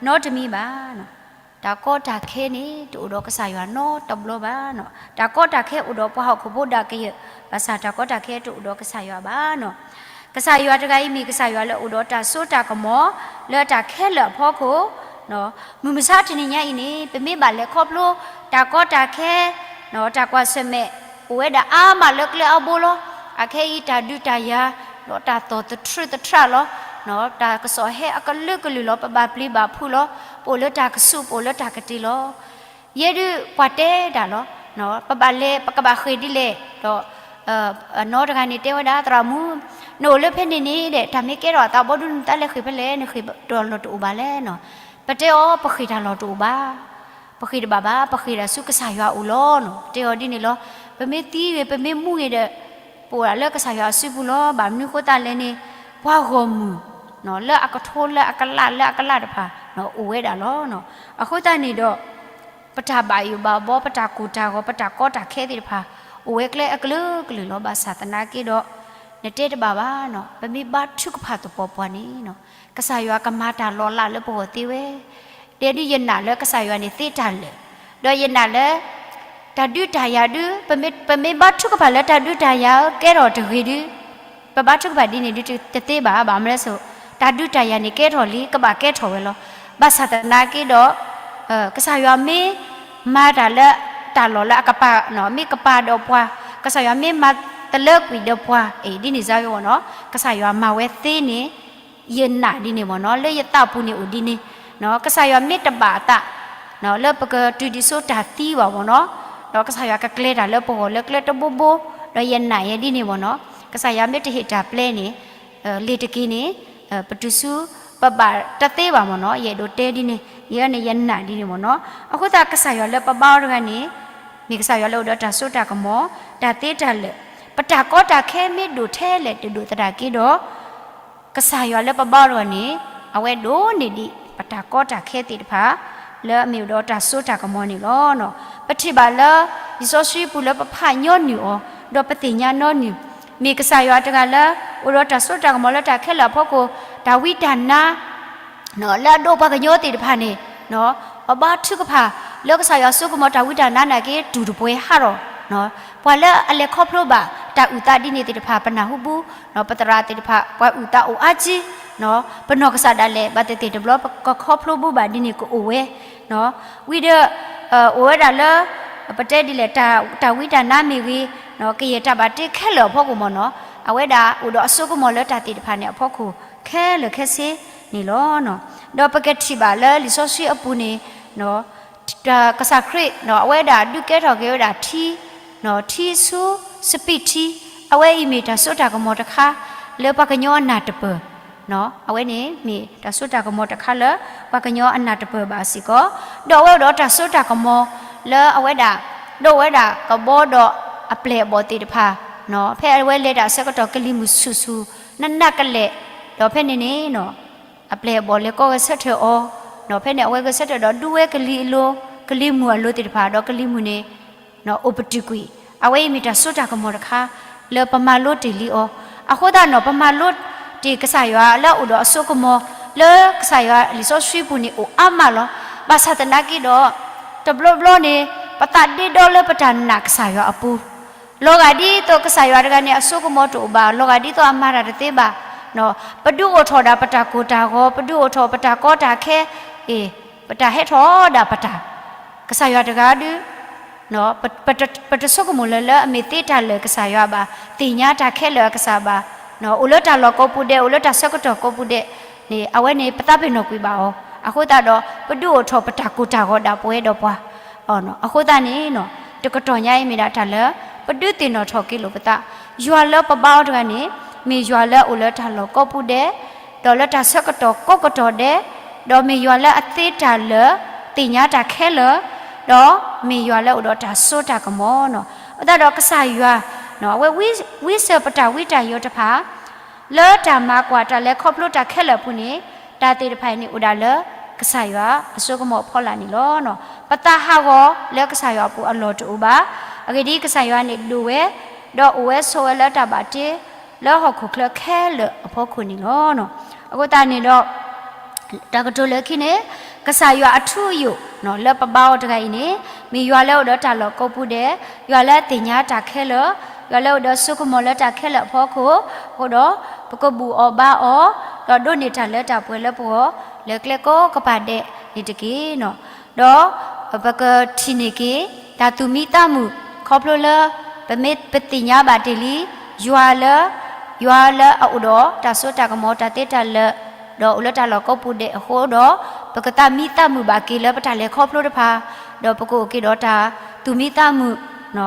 ၤနီတမံၤဘၣ်. တၢ်ကီတၢ်ခဲန့ၣ် တအိၣ်ဒီးကစၢ်ယွၤနီတဘျီဘၣ်. တၢ်ကီတၢ်ခဲအိၣ်ဒီးပှၤဟီၣ်ခိၣ်ဖိဒၣ်ကယၢၢ်, ဘၣ်ဆၣ်တၢ်ကီတၢ်ခဲတအိၣ်ဒီးကစၢ်ယွၤဘၣ်. ကစၢ်ယွၤတဂၤအံၤမ့ၢ်ကစၢ်ယွၤလၢအိၣ်ဒီးတၢ်စိတၢ်ကမီၤ လၢတၢ်ခဲလၢာ်အဖီခိၣ်, မုၢ်မဆါတနံၤညါအံၤန့ၣ် ပမ့ၢ်ဘၣ်လဲၤခီဖျိ တၢ်ကီတၢ်ခဲ တၢ်ကွၢ်ဆၢၣ်မဲာ် အိၣ်ဝဲဒၣ်အါမးလၢကျဲအါဘိလီၤ. အခဲအံၤတၢ်ဒုးတၢ်ယၤ ဒီးတၢ်သီၣ်သထြုးသထြးလီၤ. တၢ်ကစီၣ်ဟဲအကလုာ်ကလုာ်လီၤ. ပဘၣ်ပျံၤဘၣ်ဖုးလီၤ. ပအိၣ်လၢတၢ်ကဆူး ပအိၣ်လၢတၢ်ကတ့ၤလီၤ. ယဲဒုးပှၤတဲတၢ်လီၤ. ပဘၣ်လဲၤ ပကဘၣ်ဃ့ၢ်ဒ်လဲၣ်. ဒီး နီတဂၤန့ၣ်တဲဝဲဒၣ် သရၣ်မုၣ်, နအိၣ်လၢဖဲန့ၣ်န့ၣ်ဒီး တၢ်မ့ၢ်ကဲထီၣ်အသးဘီဒု နတၢ်လဲၤဃ့ၢ်ဖဲလဲၣ်, နဃ့ၢ်တၢ်လီၢ်တအိၣ်ဘၣ်လဲၣ်နီၤ. ပတဲအီၤ ပဃ့ၢ်တၢ်လီၢ်တအိၣ်ဘၣ်, ပဃ့ၢ်တဘၣ်ဘၣ်, ပဃ့ၢ်တၢ်ဆူကစၢ်ယွၤအအိၣ်လီၤနီၤ. တဲအီၤဒ်န့ၣ်လီၤ. ပမ့ၢ်သံဂ့ၤ ပမ့ၢ်မူဂ့ၤဒီး ပအိၣ်ဒၣ်လၢကစၢ်ယွၤအစုပူၤလီၤ. ဘၣ်မနုၤဃိသတးလဲၣ်န့ၣ် ပှၤဂီၢ်မုၢ် လၢအကထိလၢအကလး လၢအကလးတဖၣ် အိၣ်ဝဲဒၣ်လီၤ. အဃိသတးန့ၣ်ဒီး ပတၢ်ဘၣ်ယိၣ်ဘၣ်ဘီ ပတၢ်ကိၢ်တၢ်ဂီၤ ပတၢ်ကီတၢ်ခဲသ့ၣ်တဖၣ် အိၣ်ဝဲကျဲအကလုာ်ကလုာ်လီၤ. ဘၣ်ဆၣ်သနာ်က့ဒီး နတဲတဘၣ်ဘၣ်နီၤ, ပမ့ၢ်ဘါထုကဖၣ်သပှၢ်ပှၢ်န့ၣ်နီၤ, ကစၢ်ယွၤကမၤတၢ်လီၤလးလၢပဂီၢ်သ့ဝဲ တဲဒ်ယနာ်လၢကစၢ်ယွၤန့ၣ်သ့တၢ်လၢာ်, ဒီးယနာ်လၢ တၢ်ဒုးတၢ်ယၤဒု ပမ့ၢ်ဘါထုကဖၣ်လၢတၢ်ဒုးတၢ်ယၤကဲထီၣ်တဂ့ၤဒု ပဘါထုကဖၣ်ဒ်န့ၣ်ဒုတသ့ဘၣ်. ဘၣ်မနုၤလဲၣ်, တၢ်ဒုးတၢ်ယၤန့ၣ်ကဲထီၣ်လံ ကဘၣ်ကဲထီၣ်ဝဲလီၤ. ဘၣ်ဆၣ်သနာ်က့ဒီး ကစၢ်ယွၤမ့ၢ်မၤတၢ်လၢတၢ်လီၢ်လၢအကပၤ မ့ၢ်ကပၤဒီးပှၤ, ကစၢ်ယွၤမ့ၢ်မၤတလၢကွံာ်ဒီးပှၤ အံၤ ဒ်န့ၣ်စ့ၢ်ကီးနီၤ, ကစၢ်ယွၤမၤဝဲသ့န့ၣ် ယနာ်ဒ်န့ၣ်မ့ၢ်နီၤ, လၢယသးပူၤန့ၣ်အိၣ်ဒ်န့ၣ်, ကစၢ်ယွၤမ့ၢ်တဘၣ်အသး လၢပကတုၤဒံးဆူတၢ်သံဘၣ်မ့ၢ်နီၤ, ဒီးကစၢ်ယွၤကကျဲၤတၢ်လၢပဂီၢ်လၢကျဲတဘိဘိ, ဒီးယနာ်ယဲဒ်န့ၣ်မ့ၢ်နီၤ, ကစၢ်ယွၤမ့ၢ်တဟ့ၣ်တၢ်ပျဲန့ၣ် လ့ၤတက့ၤန့ၣ် ပတုၤဆူ ပဘၣ်တသ့ဘၣ်မ့ၢ်နီၤ, ယအဲၣ်ဒိးတဲဒ်န့ၣ်, ယဲန့ၣ်ယနာ်ဒ်န့ၣ်မ့ၢ်နီၤ. အဃိသတးကစၢ်ယွၤလၢပဘါအီၤတဂၤန့ၣ် မ့ၢ်ကစၢ်ယွၤလၢအိၣ်ဒီးတၢ်စိတၢ်ကမီၤ, တၢ်သ့တၢ်လၢာ်, ပတၢ်ကီတၢ်ခဲမ့ၢ်ဒိၣ်ထဲလဲၣ်တဒိၣ်သတးက့ဒီး ကစၢ်ယွၤလၢပဘါအီၤတဂၤန့ၣ် အဝဲဒိၣ်န့ၢ်ဒံး ပတၢ်ကီတၢ်ခဲသ့ၣ်တဖၣ် လၢအမ့ၢ်အိၣ်ဒီးတၢ်စိတၢ်ကမီၤန့ၣ်လီၤ. ပထံၣ်ဘၣ်လၢ လံာ်စီဆှံပူၤလၢပဖးညီနုၢ်အီၤ ဒီးပသ့ၣ်ညါနီနုၢ်, မ့ၢ်ကစၢ်ယွၤတဂၤလၢ အိၣ်ဒီးတၢ်စိတၢ်ကမီၤလၢတၢ်ခဲလၢာ်အဖီခိၣ်, တၢ်ဝံတၢ်နါ လၢအဒိပှၤကညီသ့ၣ်တဖၣ်န့ၣ် ပဘါထုကဖၣ် လၢကစၢ်ယွၤစိကမီၤတၢ်ဝံတၢ်နါနာ်က့ တူၢ်တပှဲၤဟးထီၣ်, ပှၤလၢအလဲၤခီဖျိဘၣ် တၢ်အုၣ်သးဒ်န့ၣ်သ့ၣ်တဖၣ် ပနၢ်ဟူဘၣ်, ပသရၣ်သ့ၣ်တဖၣ် ပှၤအုၣ်သးအိၣ်အါကံ, ပနီၢ်ကစၢ်ဒၣ်လဲာ် ဘၣ်သ့ၣ်သ့ၣ်တဘျီ ပကခီဖျိဘၣ်ဒ်န့ၣ်ကအိၣ်ဝဲ, ဝံၤဒီး အိၣ်ဝဲဒၣ်လၢ ပတဲဒ်လဲၣ် တၢ်ဝံတၢ်နါမ့ၢ်ဂ့ၤ, ကယဲၢ်တၢ်ဘၣ်တ့ခဲလၢာ်အဖီခိၣ်မ့ၢ်နီၤ, အဝဲဒၣ်အိၣ်ဒီးအစိကမီၤလၢတၢ်သ့ၣ်တဖၣ်န့ၣ်အဖီခိၣ် ခဲလၢာ်ခဲဆ့န့ၣ်လီၤ. ဒီးပကထံၣ်ဘၣ်လၢလံာ်စီဆှံအပူၤန့ၣ် ကစၢ်ခရံာ် အဝဲဒၣ်ဒုးကဲထီၣ်က့ၤဝဲဒၣ်ထံ, ထံဆူစပံးထံ, အဝဲအံၤမ့ၢ်တၢ်စိတၢ်ကမီၤတခါ လၢပှၤကညီအနၢ်တပၢၢ်, အဝဲန့ၣ်မ့ၢ်တၢ်စိတၢ်ကမီၤတခါလၢ ပှၤကညီအနၢ်တပၢၢ်ဘၣ်စ့ၢ်ကီး, ဒီးအဝဲအိၣ်ဒီးတၢ်စိတၢ်ကမီၤ လၢအဝဲဒၣ် ဒိၣ်ဝဲဒၣ်ကဘီဒီးအပျဲၢ်အဘီၣ်သ့ၣ်တဖၣ်, ဖဲအဝဲလဲၤတၢ်အဆၢကတီၢ်ကလံၤမုၢ်ဆူၣ်ဆူၣ် နးနးကလဲာ်, ဒီးဖဲန့ၣ်န့ၣ် အပျဲၢ်အဘီၣ်လဲၤကီဂဲၤဆၢထၢၣ်အီၤ, ဒီးဖဲန့ၣ်အဝဲဂဲၤဆၢထၢၣ်ဒီးဒူဝဲကလံၤအလိၤ, ကလံၤမုၢ်အလိၤသ့ၣ်တဖၣ် ဒီးကလံၤမုၢ်န့ၣ် အိၣ်ပတုာ်ကွံာ်, အဝဲအံၤမ့ၢ်တၢ်စိတၢ်ကမီၤတခါ လၢပမၤလိတ့ၢ်လံအီၤ, အဃိသတးနီၤ ပမၤလိတ့ၢ်ကစၢ်ယွၤလၢအအိၣ်ဒီးအစိကမီၤ လၢကစၢ်ယွၤလံာ်စီဆှံပူၤန့ၣ်အိၣ်အါမးလီၤ. ဘၣ်ဆၣ်သနာ်က့ဒီး တဘျီဘျီန့ၣ် ပသးဒ့ဒီလၢပတၢ်နာ်ကစၢ်ယွၤအပူၤ လီၤဂာ်ဒ်သိးကစၢ်ယွၤတဂၤန့ၣ် အစိကမီၤတအိၣ်ဘၣ်, လီၤဂာ်ဒ်သိးအမၤတၢ်တသ့ဘၣ်, ပဒုးအိၣ်ထီၣ်ဒၣ်ပတၢ်ကိၢ်တၢ်ဂီၤ, ပဒုးအိၣ်ထီၣ်ပတၢ်ကီတၢ်ခဲ, အ့ၣ်, ပတၢ်ဟဲထီၣ်ဒၣ်ပတၢ်, ကစၢ်ယွၤတဂၤဒုး ပတဆိကမိၣ်လၢၤလၢအမ့ၢ်သ့တၢ်လၢာ်ကစၢ်ယွၤဘၣ်, သ့ၣ်ညါတၢ်ခဲလၢာ်အကစၢ်ဘၣ်, အိၣ်လၢတၢ်လီၢ်ကိးပူၤဒဲး, အိၣ်လၢတၢ်ဆၢကတီၢ်ကိးပူၤဒဲးန့ၣ် အဝဲန့ၣ် ပသးပ့ၤနီၣ်ကွံာ်ဘၣ်အီၤ, အဃိသတးဒီး ပဒုးအိၣ်ထီၣ်ပတၢ်ကိၢ်တၢ်ဂီၤဒၣ်ပဝဲဒီးပှၤ အဃိသတးန့ၣ် တကတီၢ်ညါအံၤမ့ၢ်ဒၣ်တၢ်လၢ ပဒုးသ့ၣ်နီၣ်ထီၣ်က့ၤလိာ်ပသး, ယွၤလၢပဘါအီၤတဂၤန့ၣ် မ့ၢ်ယွၤလၢအိၣ်လၢတၢ်လီၢ်ကိးပူၤဒဲး, ဒီးလၢတၢ်ဆၢကတီၢ်ကိးကတီၢ်ဒဲး, ဒီးမ့ၢ်ယွၤလၢအသ့တၢ်လၢာ်, သ့ၣ်ညါတၢ်ခဲလၢာ်, ဒီးမ့ၢ်ယွၤလၢအိၣ်ဒီးတၢ်စိတၢ်ကမီၤနီၤ. အဃိသတးဒီးကစၢ်ယွၤ အဝဲဝံစၢၤပတၢ်ဝံတၢ်ယိးတဖၣ် လၢတၢ်မၤကွၢ်တၢ်လဲၤခီဖျိတၢ်ခဲလၢာ်အပူၤန့ၣ် တၢ်သ့ၣ်တဖၣ်အံၤန့ၣ်အိၣ်ဒၣ်လၢ ကစၢ်ယွၤအစိကမီၤအဖီလာ်န့ၣ်လီၤ. ပသးဟးဂီၤလၢကစၢ်ယွၤအပူၤအလီၢ်တအိၣ်ဘၣ်. အဂ့ၢ်ဒ်အံၤ, ကစၢ်ယွၤန့ၣ်ဒိၣ်ဝဲ, ဒီးအိၣ်ဝဲဆိးဝဲလၢတၢ်ဘၣ်တ့ လၢဟီၣ်ခိၣ်ချၢခဲလၢာ်အဖီခိၣ်န့ၣ်လီၤ. အဃိသတးန့ၣ်ဒီး တၢ်ကတိၤလၢခံန့ၣ် ကစၢ်ယွၤအထူအယိာ် လၢပဘါအီၤတဂၤအံၤန့ၣ် မ့ၢ်ယွၤလၢအိၣ်ဒီးတၢ်လီၢ်ကိးပူၤဒဲး, ယွၤလၢအသ့ၣ်ညါတၢ်ခဲလၢာ်, ယွၤလၢအိၣ်ဒီးစိကမီၤလၢတၢ်ခဲလၢာ်အဖီခိၣ်, အဃိဒီး ပကဘူၣ်အီၤဘါအီၤ, ဒီးဒိးန့ၢ်တၢ်လၢတၢ်ပှဲၤလၢပဂီၢ် လၢကျဲကိးကပၤဒဲးန့ၣ်တက့ၢ်. ဒီးပကထံၣ်န့ၢ်က့ၤ တၢ်သူၣ်မံသးမုာ် ခီဖျိလၢ ပမ့ၢ်ပသ့ၣ်ညါဘၣ်တ့ၢ်လံ ယွၤလၢ ယွၤလၢအအိၣ်ဒီးတၢ်စိတၢ်ကမီၤ တၢ်သ့တၢ်လၢာ် ဒီးအိၣ်လၢတၢ်လီၢ်ကိးပူၤဒဲးအဃိဒီး ပကသးမံသးမုာ်ဘၣ်က့ၤလၢပတၢ်လဲၤခီဖျိတဖၣ်, ဒီးပကအိၣ်က့ၤဒီးတၢ်သူၣ်မံသးမု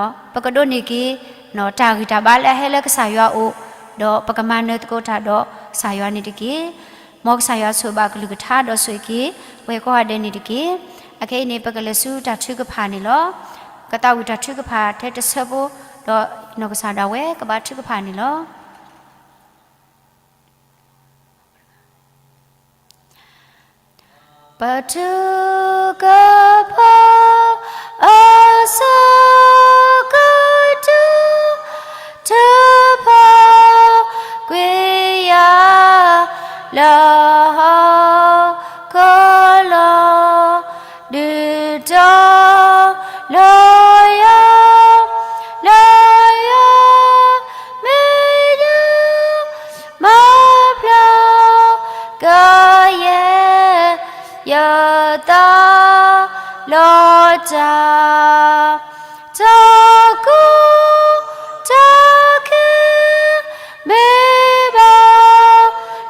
ာ်, ပကဒိးန့ၢ်က့ၤ တၢ်ဂံၢ်တၢ်ဘါလၢအဟဲလၢကစၢ်ယွၤအအိၣ်, ဒီးပကမၤနၢၤသကိးတၢ်ဒီးကစၢ်ယွၤန့ၣ်တက့ၢ်. မ်ကစၢ်ယွၤဆိၣ်ဂ့ၤဘၣ်အကလုၢ်ကထါဒီးဆိၣ်ဂ့ၤက့ၤ ပှၤကိးဂၤဒဲးန့ၣ်တက့ၢ်. အခဲအံၤန့ၣ် ပကလဲၤဆူတၢ်ထုကဖၣ်န့ၣ်လီၤ. ကသးဝံၣ်တၢ်ထုကဖၣ်ထဲတဆၢဖိ ဒီးနီၢ်ကစၢ်ဒၣ်ဝဲကဘၣ်ထုကဖၣ်န့ၣ်လီၤ. ပထုကဖၣ် အဆၢကတီၢ် ထုကဖၣ်ကွံာ်ယၤ လၢဟီၣ်ခိၣ်လီၤ. ဒုးတီၤလီၤယၤ လၢယမဲာ်ညါ မၤဖျါကယဲၢ် ယသးလီၤတၢ် တၢ်ကီတၢ်ခဲ မ့ၢ်ဘၣ်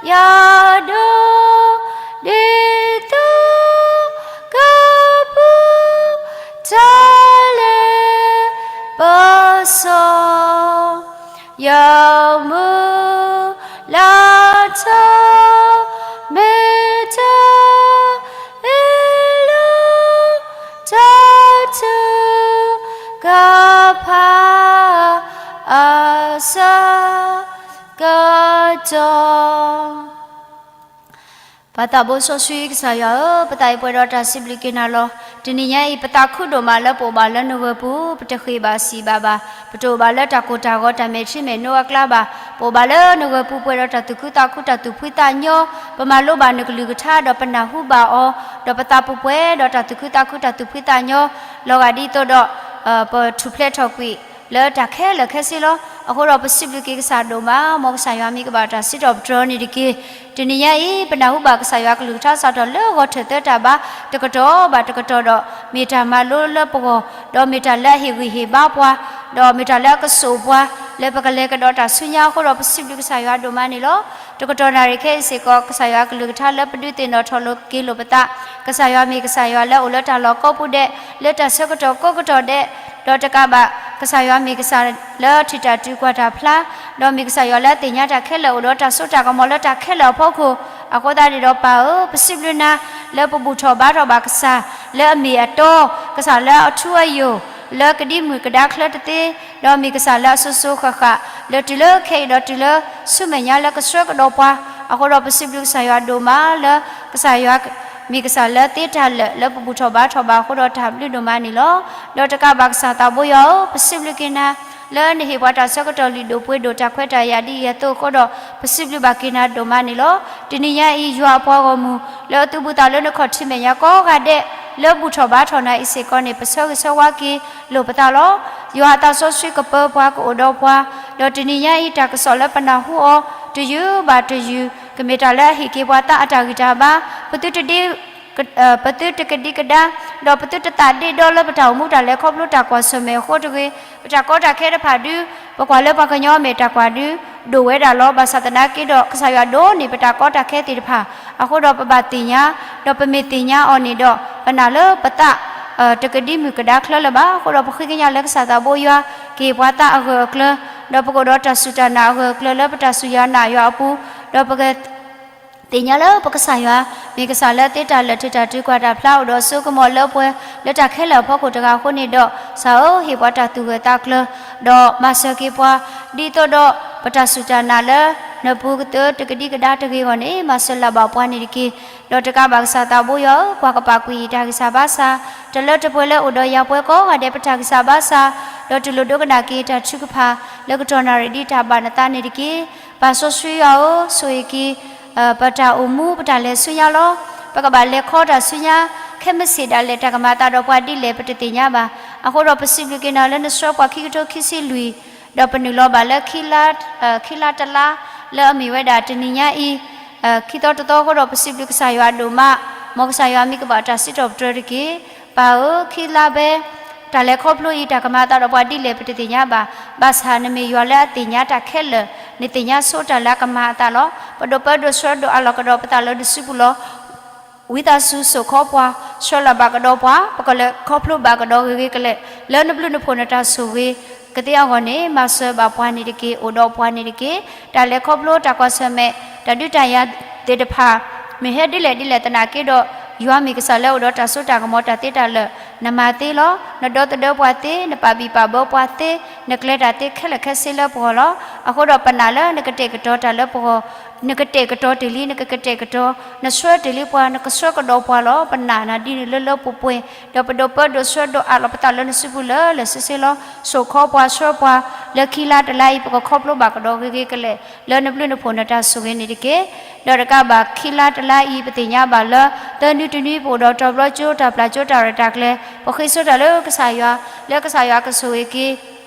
ယၤဒိၣ် ဒ်သိးကပူၤ တၢ်လဲၤပစီ ယမုၢ်လၢ်ထီ မ့ၢ်တၢ်အ့ၣ်လိာ် တၢ်ထုကဖၣ် အဆၢကတီၢ် ပသးဘိစီဆှံကစၢ်ယွၤဧၢ, ပသးအံၤပှဲၤဒီးတၢ်စံးဘျုးက့ၤနၤလီၤ. တနံၤညါအံၤ ပသးခုဒိၣ်မးလၢပအိၣ်ဘၣ်လၢနဂၢၢ်ပူၤ, ပတဃ့ၢ်ဘၣ်စံးဘၣ်ဘၣ်, ပတအိၣ်ဘၣ်လၢတၢ်ကိၢ်တၢ်ဂီၤတၢ်မဲာ်ထံမဲာ်နိအကျါဘၣ်. ပအိၣ်ဘၣ်လၢနဂၢၢ်ပူၤပှဲၤဒီးတၢ်သူၣ်ခုသးခုတၢ်သူၣ်ဖှံသးညီ, ပမၤလိဘၣ်နကလုၢ်ကထါ ဒီးပနၢ်ဟူဘၣ်အီၤ, ဒီးပသးပူၤပှဲၤဒီးတၢ်သူၣ်ခုသးခုတၢ်သူၣ်ဖှံသးညီ, လီၤဂာ်ဒ်သိးဒီး ပထူၣ်ဖျဲးထီၣ်ကွံာ် လၢတၢ်ခဲလၢာ်ခဲဆ့လီၤ. အဃိဒီးပစံးဘျုးက့ၤကစၢ်ဒိၣ်မး, မ်ကစၢ်ယွၤမ့ၢ်ကဘၣ်တၢ်စံးထီၣ်ပတြၢၤန့ၣ်တက့ၢ်. တနံၤညါအံၤ ပနၢ်ဟူဘၣ်ကစၢ်ယွၤကလုၢ်ကထါစးထီၣ်လၢဂီၤထၢၣ်သၢတၢ်ဘါ တကတီၢ်ဘၣ်တကတီၢ်ဒီး မ့ၢ်တၢ်မၤလိလၢပဂီၢ်, ဒီးမ့ၢ်တၢ်လၢအဟ့ၣ်ဂံၢ်ဟ့ၣ်ဘါပှၤ, ဒီးမ့ၢ်တၢ်လၢအကစိာ်ပှၤ လၢပကလဲၤကဒီးတၢ်ဆူညါအဃိဒီး ပစံးဘျုးကစၢ်ယွၤဒိၣ်မးန့ၣ်လီၤ. တကတီၢ်နၣ်ရံၣ်ခဲအံၤစ့ၢ်ကီး ကစၢ်ယွၤကလုၢ်ကထါလၢပဒုးသ့ၣ်နီၣ်ထီၣ်လိာ်က့ၤလိာ်ပသး, ကစၢ်ယွၤမ့ၢ်ကစၢ်ယွၤလၢအအိၣ်လၢတၢ်လီၢ်ကိးပူၤဒဲး, လၢတၢ်ဆၢကတီၢ်ကိးကတီၢ်ဒဲး, ဒီးတကးဘၣ် ကစၢ်ယွၤမ့ၢ်ကစၢ်လၢထံၣ်တၢ်တုၤကွၢ်တၢ်ဖျါ, ဒီးမ့ၢ်ကစၢ်ယွၤလၢအသ့ၣ်ညါတၢ်ခဲလၢာ် အိၣ်ဒီးတၢ်စိတၢ်ကမီၤလၢတၢ်ခဲလၢာ်အဖီခိၣ်, အဃိသတးန့ၣ်ဒီးပၢ်ဧၢ, ပစံးဘျုးနၤ လၢပဘူၣ်ထီၣ်ဘါထီၣ်ဘၣ်ကစၢ်လၢအမ့ၢ်အတီ, ကစၢ်လၢအထူအယိာ် လၢကဒံမုၢ်ကဒါချၢတသ့, ဒီးမ့ၢ်ကစၢ်လၢအစိၤစိၤဃၣ်ဃၣ် လၢတုၤလၢခဲအံၤဒီးတုၤလၢဆူမဲာ်ညါလၢကဆှၢကဒီးပှၤ, အဃိဒီးပစံးဘျုးကစၢ်ယွၤဒိၣ်မးလၢ ကစၢ်ယွၤ မ့ၢ်ကစၢ်လၢသ့တၢ်လၢာ်လၢပဘူၣ်ထီၣ်ဘါထီၣ်ဘၣ်အဃိဒီးတၢ်ဘျုးဒိၣ်မးန့ၣ်လီၤ. ဒီးတကးဘၣ်ကစၢ်သးဘိယွၤဧၢ, ပစံးဘျုးက့ၤနၤ လၢနဟ့ၣ်ပှၤတၢ်ဆၢကတီၢ်လုၢ်ဒိၣ်ပှ့ၤဒိၣ်တၢ်ခွဲးတၢ်ယာ်ဒ်အံၤအသိးအဃိဒီး ပစံးဘျုးဘၣ်က့ၤနၤဒိၣ်မးန့ၣ်လီၤ. တနံၤညါအံၤ ယွၤအပှၤဂီၢ်မုၢ် လၢအသူၣ်ဘူၣ်သးလိာ်နခီၣ်ထံးမဲာ်ညါကိးဂၤဒဲး လၢဘူၣ်ထီၣ်ဘါထီၣ်နၤအံၤစ့ၢ်ကီးန့ၣ် ပဆၢဂ့ၤဆၢဝါက့ၤလိာ်ပသးလီၤ. ယွၤအသးစီဆှံကပၢပှၤကအိၣ်ဒီးပှၤ, ဒီးတနံၤညါအံၤတၢ်ကစီၣ်လၢပနၢ်ဟူအီၤ တယုၢ်ဘၣ်တယုၢ် ကမ့ၢ်တၢ်လၢအဟ့ၣ်က့ၤပှၤသးအတၢ်ဂံၢ်တၢ်ဘါ, ပသုတဒ် ပသုတကဒံကဒါ, ဒီးပသုတသးဒ့ဒီလၢပတၢ်အိၣ်မူတၢ်လဲၤခီဖျိတၢ်ကွၢ်ဆၢၣ်မဲာ်အဃိတဂ့ၤ, ပတၢ်ကီတၢ်ခဲတဖၣ်ဒု, ပကွၢ်လၢပှၤကညီအမဲာ်တၢ်ကွၢ်ဒု, ဒိၣ်ဝဲဒၣ်လီၤ. ဘၣ်ဆၣ်သနာ်က့ဒီး ကစၢ်ယွၤဒိးန့ၢ်ပတၢ်ကီတၢ်ခဲသ့ၣ်တဖၣ်, အဃိဒီးပဘၣ်သ့ၣ်ညါ, ဒီးပမ့ၢ်သ့ၣ်ညါအီၤန့ၣ်ဒီး ပနာ်လၢပသး တကဒံမုၢ်ကဒါချၢလၢၤဘၣ်. အဃိဒီးပဃ့ကညးလၢကစၢ်သးဘိယွၤ ကဟ့ၣ်ပှၤသးအဂၢၢ်အကျၢၤ, ဒီးပကအိၣ်ဒီးတၢ်စူၢ်တၢ်နာ်အဂၢၢ်အကျၢၤလၢပတၢ်စူၢ်ယွၤနာ်ယွၤအပူၤ, ဒီးပက သ့ၣ်ညါလၢပကစၢ်ယွၤ မ့ၢ်ကစၢ်လၢသ့တၢ်လၢာ် ထံၣ်တၢ်တုၤကွၢ်တၢ်ဖျါ အိၣ်ဒီးစိကမီၤလၢပှဲၤ လၢတၢ်ခဲလၢာ်အဖီခိၣ်တဂၤအဃိန့ၣ်ဒီး ကစၢ်ဧၢ ဟ့ၣ်ပှၤတၢ်သူၣ်ဂၢၢ်သးကျၢၤ ဒီးမၤစၢၤက့ၤပှၤ ဒ်သိးဒီး ပတၢ်စူၢ်တၢ်နာ်လၢ နပူၤကသၢတကဒံကဒါတဂ့ၤအဂီၢ်န့ၣ် မၤစၢၤလၢ်ဘၣ်ပှၤန့ၣ်တက့ၢ်. ဒီးတကးဘၣ်ကစၢ်သးဘိယွၤဧၢ ကွၢ်ကပာ်ကွံာ်အံၤတၢ်ဂံၢ်စၢ်ဘါစၢ် တလၢတပှဲၤလၢအိၣ်ဒီးယၤပှၤကိးဂၤဒဲး ပတၢ်ဂံၢ်စၢ်ဘါစၢ် ဒီးတူၢ်လိာ်ဒိကနၣ်က့ၤတၢ်ထုကဖၣ် လၢကတီၢ်နၣ်ရံၣ်ဒ်တၢ်ဘၣ်နသးန့ၣ်တက့ၢ်. ပၢ်စီဆှံယွၤဧၢ ဆိၣ်ဂ့ၤက့ၤ ပတၢ်အိၣ်မူ ပတၢ်လဲၤဆူညါလီၤ. ပကဘၣ်လဲၤခီတၢ်ဆူညါ ခဲမုၢ်ဆ့ၣ်ဒၣ်လဲာ် တၢ်ကမၤအသးဒီးပှၤဒ်လဲၣ် ပတသ့ၣ်ညါဘၣ်. အဃိဒီးပစံးဘျုးက့ၤနၤလၢနဆှၢပှၤခံကထိခံဆံလွံၢ် ဒီးပနုာ်လီၤဘၣ်လၢ ခံလါတလါ လၢအမ့ၢ်ဝဲဒၣ်တနံၤညါအံၤ ခံသီတသီအဃိဒီး ပစံးဘျုးကစၢ်ယွၤဒိၣ်မး, မ်ကစၢ်ယွၤမ့ၢ်ကဘၣ်တၢ်စံးထီၣ်ပတြၢၤတက့ၢ်. ပၢ်ဧၢ ခံလါဘဲ တၢ်လဲၤခီဖျိအံၤ တၢ်ကမၤအသးဒီးပှၤဒ်လဲၣ် ပတသ့ၣ်ညါဘၣ်. ဘၣ်ဆၣ်နမ့ၢ်ယွၤလၢအသ့ၣ်ညါတၢ်ခဲလၢာ်, နသ့ၣ်ညါဆိတၢ်လၢအကမၤအသးလီၤ. ပဒိးပၢဒိးဆှၢဒိးအးလီၤကဒီးပသးလၢနစုပူၤလီၤ. ဝံသးစူၤစိာ်ခီပှၤ, ဆှၢလီၤဘၣ်ကဒီးပှၤ, ပကလဲၤခီဖျိဘၣ်ကဒီးဂ့ၤဂ့ၤကလဲာ်, လၢနဘျုးနဖှိၣ်နတၢ်ဆိၣ်ဂ့ၤ ကသ့အဂီၢ်န့ၣ် မၤစၢၤဘၣ်ပှၤန့ၣ်တက့ၢ်, အိၣ်ဒီးပှၤန့ၣ်တက့ၢ်. တၢ်လဲၤခီဖျိတၢ်ကွၢ်ဆၢၣ်မဲာ် တၢ်ဒုးတၢ်ယၤသ့ၣ်တဖၣ် မ့ၢ်ဟဲဒ်လဲၣ်ဒ်လဲၣ်သနာ်က့ဒီး, ယွၤမ့ၢ်ကစၢ်လၢအိၣ်ဒီးတၢ်စိတၢ်ကမီၤ တၢ်သ့တၢ်လၢာ် နမၤသ့လီၤ. နဒီသဒၢပှၤသ့, နပာ်ဘံၣ်ပာ်ဘၢပှၤသ့, နကျဲၤတၢ်သ့ခဲလၢာ်ခဲဆ့လၢပဂီၢ်လီၤ. အဃိဒီးပနာ်လၢနကတဲာ်ကတီၤတၢ်လၢပဂီၢ်, နကတဲာ်ကတီၤတ့ၢ်လံ, နကကတဲာ်ကတီၤ, နဆှၢတ့ၢ်လံပှၤ, နကဆှၢကဒီးပှၤလီၤ. ပနာ်နၤဒ်န့ၣ်လၢလၢပှဲၤပှဲၤ, ဒီးပဒိးပၢဒိးဆှၢဒိးအးလီၤပသးလၢနစုပူၤလၢလၢဆ့ဆ့လီၤ. စိာ်ခီပှၤဆှၢပှၤ, လၢခံလါတလါအံၤ ပကခီဖျိဘၣ်ကဒီးဂ့ၤဂ့ၤကလဲာ် လၢနဘျုးနဖှိၣ်နတၢ်ဆိၣ်ဂ့ၤန့ၣ်တက့ၢ်. ဒီးတကးဘၣ်ခံလါတလါအံၤ ပသ့ၣ်ညါဘၣ်လၢ သၢနွံတနွံ ပအိၣ်ဒီးတဘျီကၠိတၢ်ပျၢ်ကၠိတၢ်ရဲၣ်တၢ်ကျဲၤ, ပဃ့ဆိတၢ်လၢကစၢ်ယွၤ, လၢကစၢ်ယွၤကဆိၣ်ဂ့ၤက့ၤ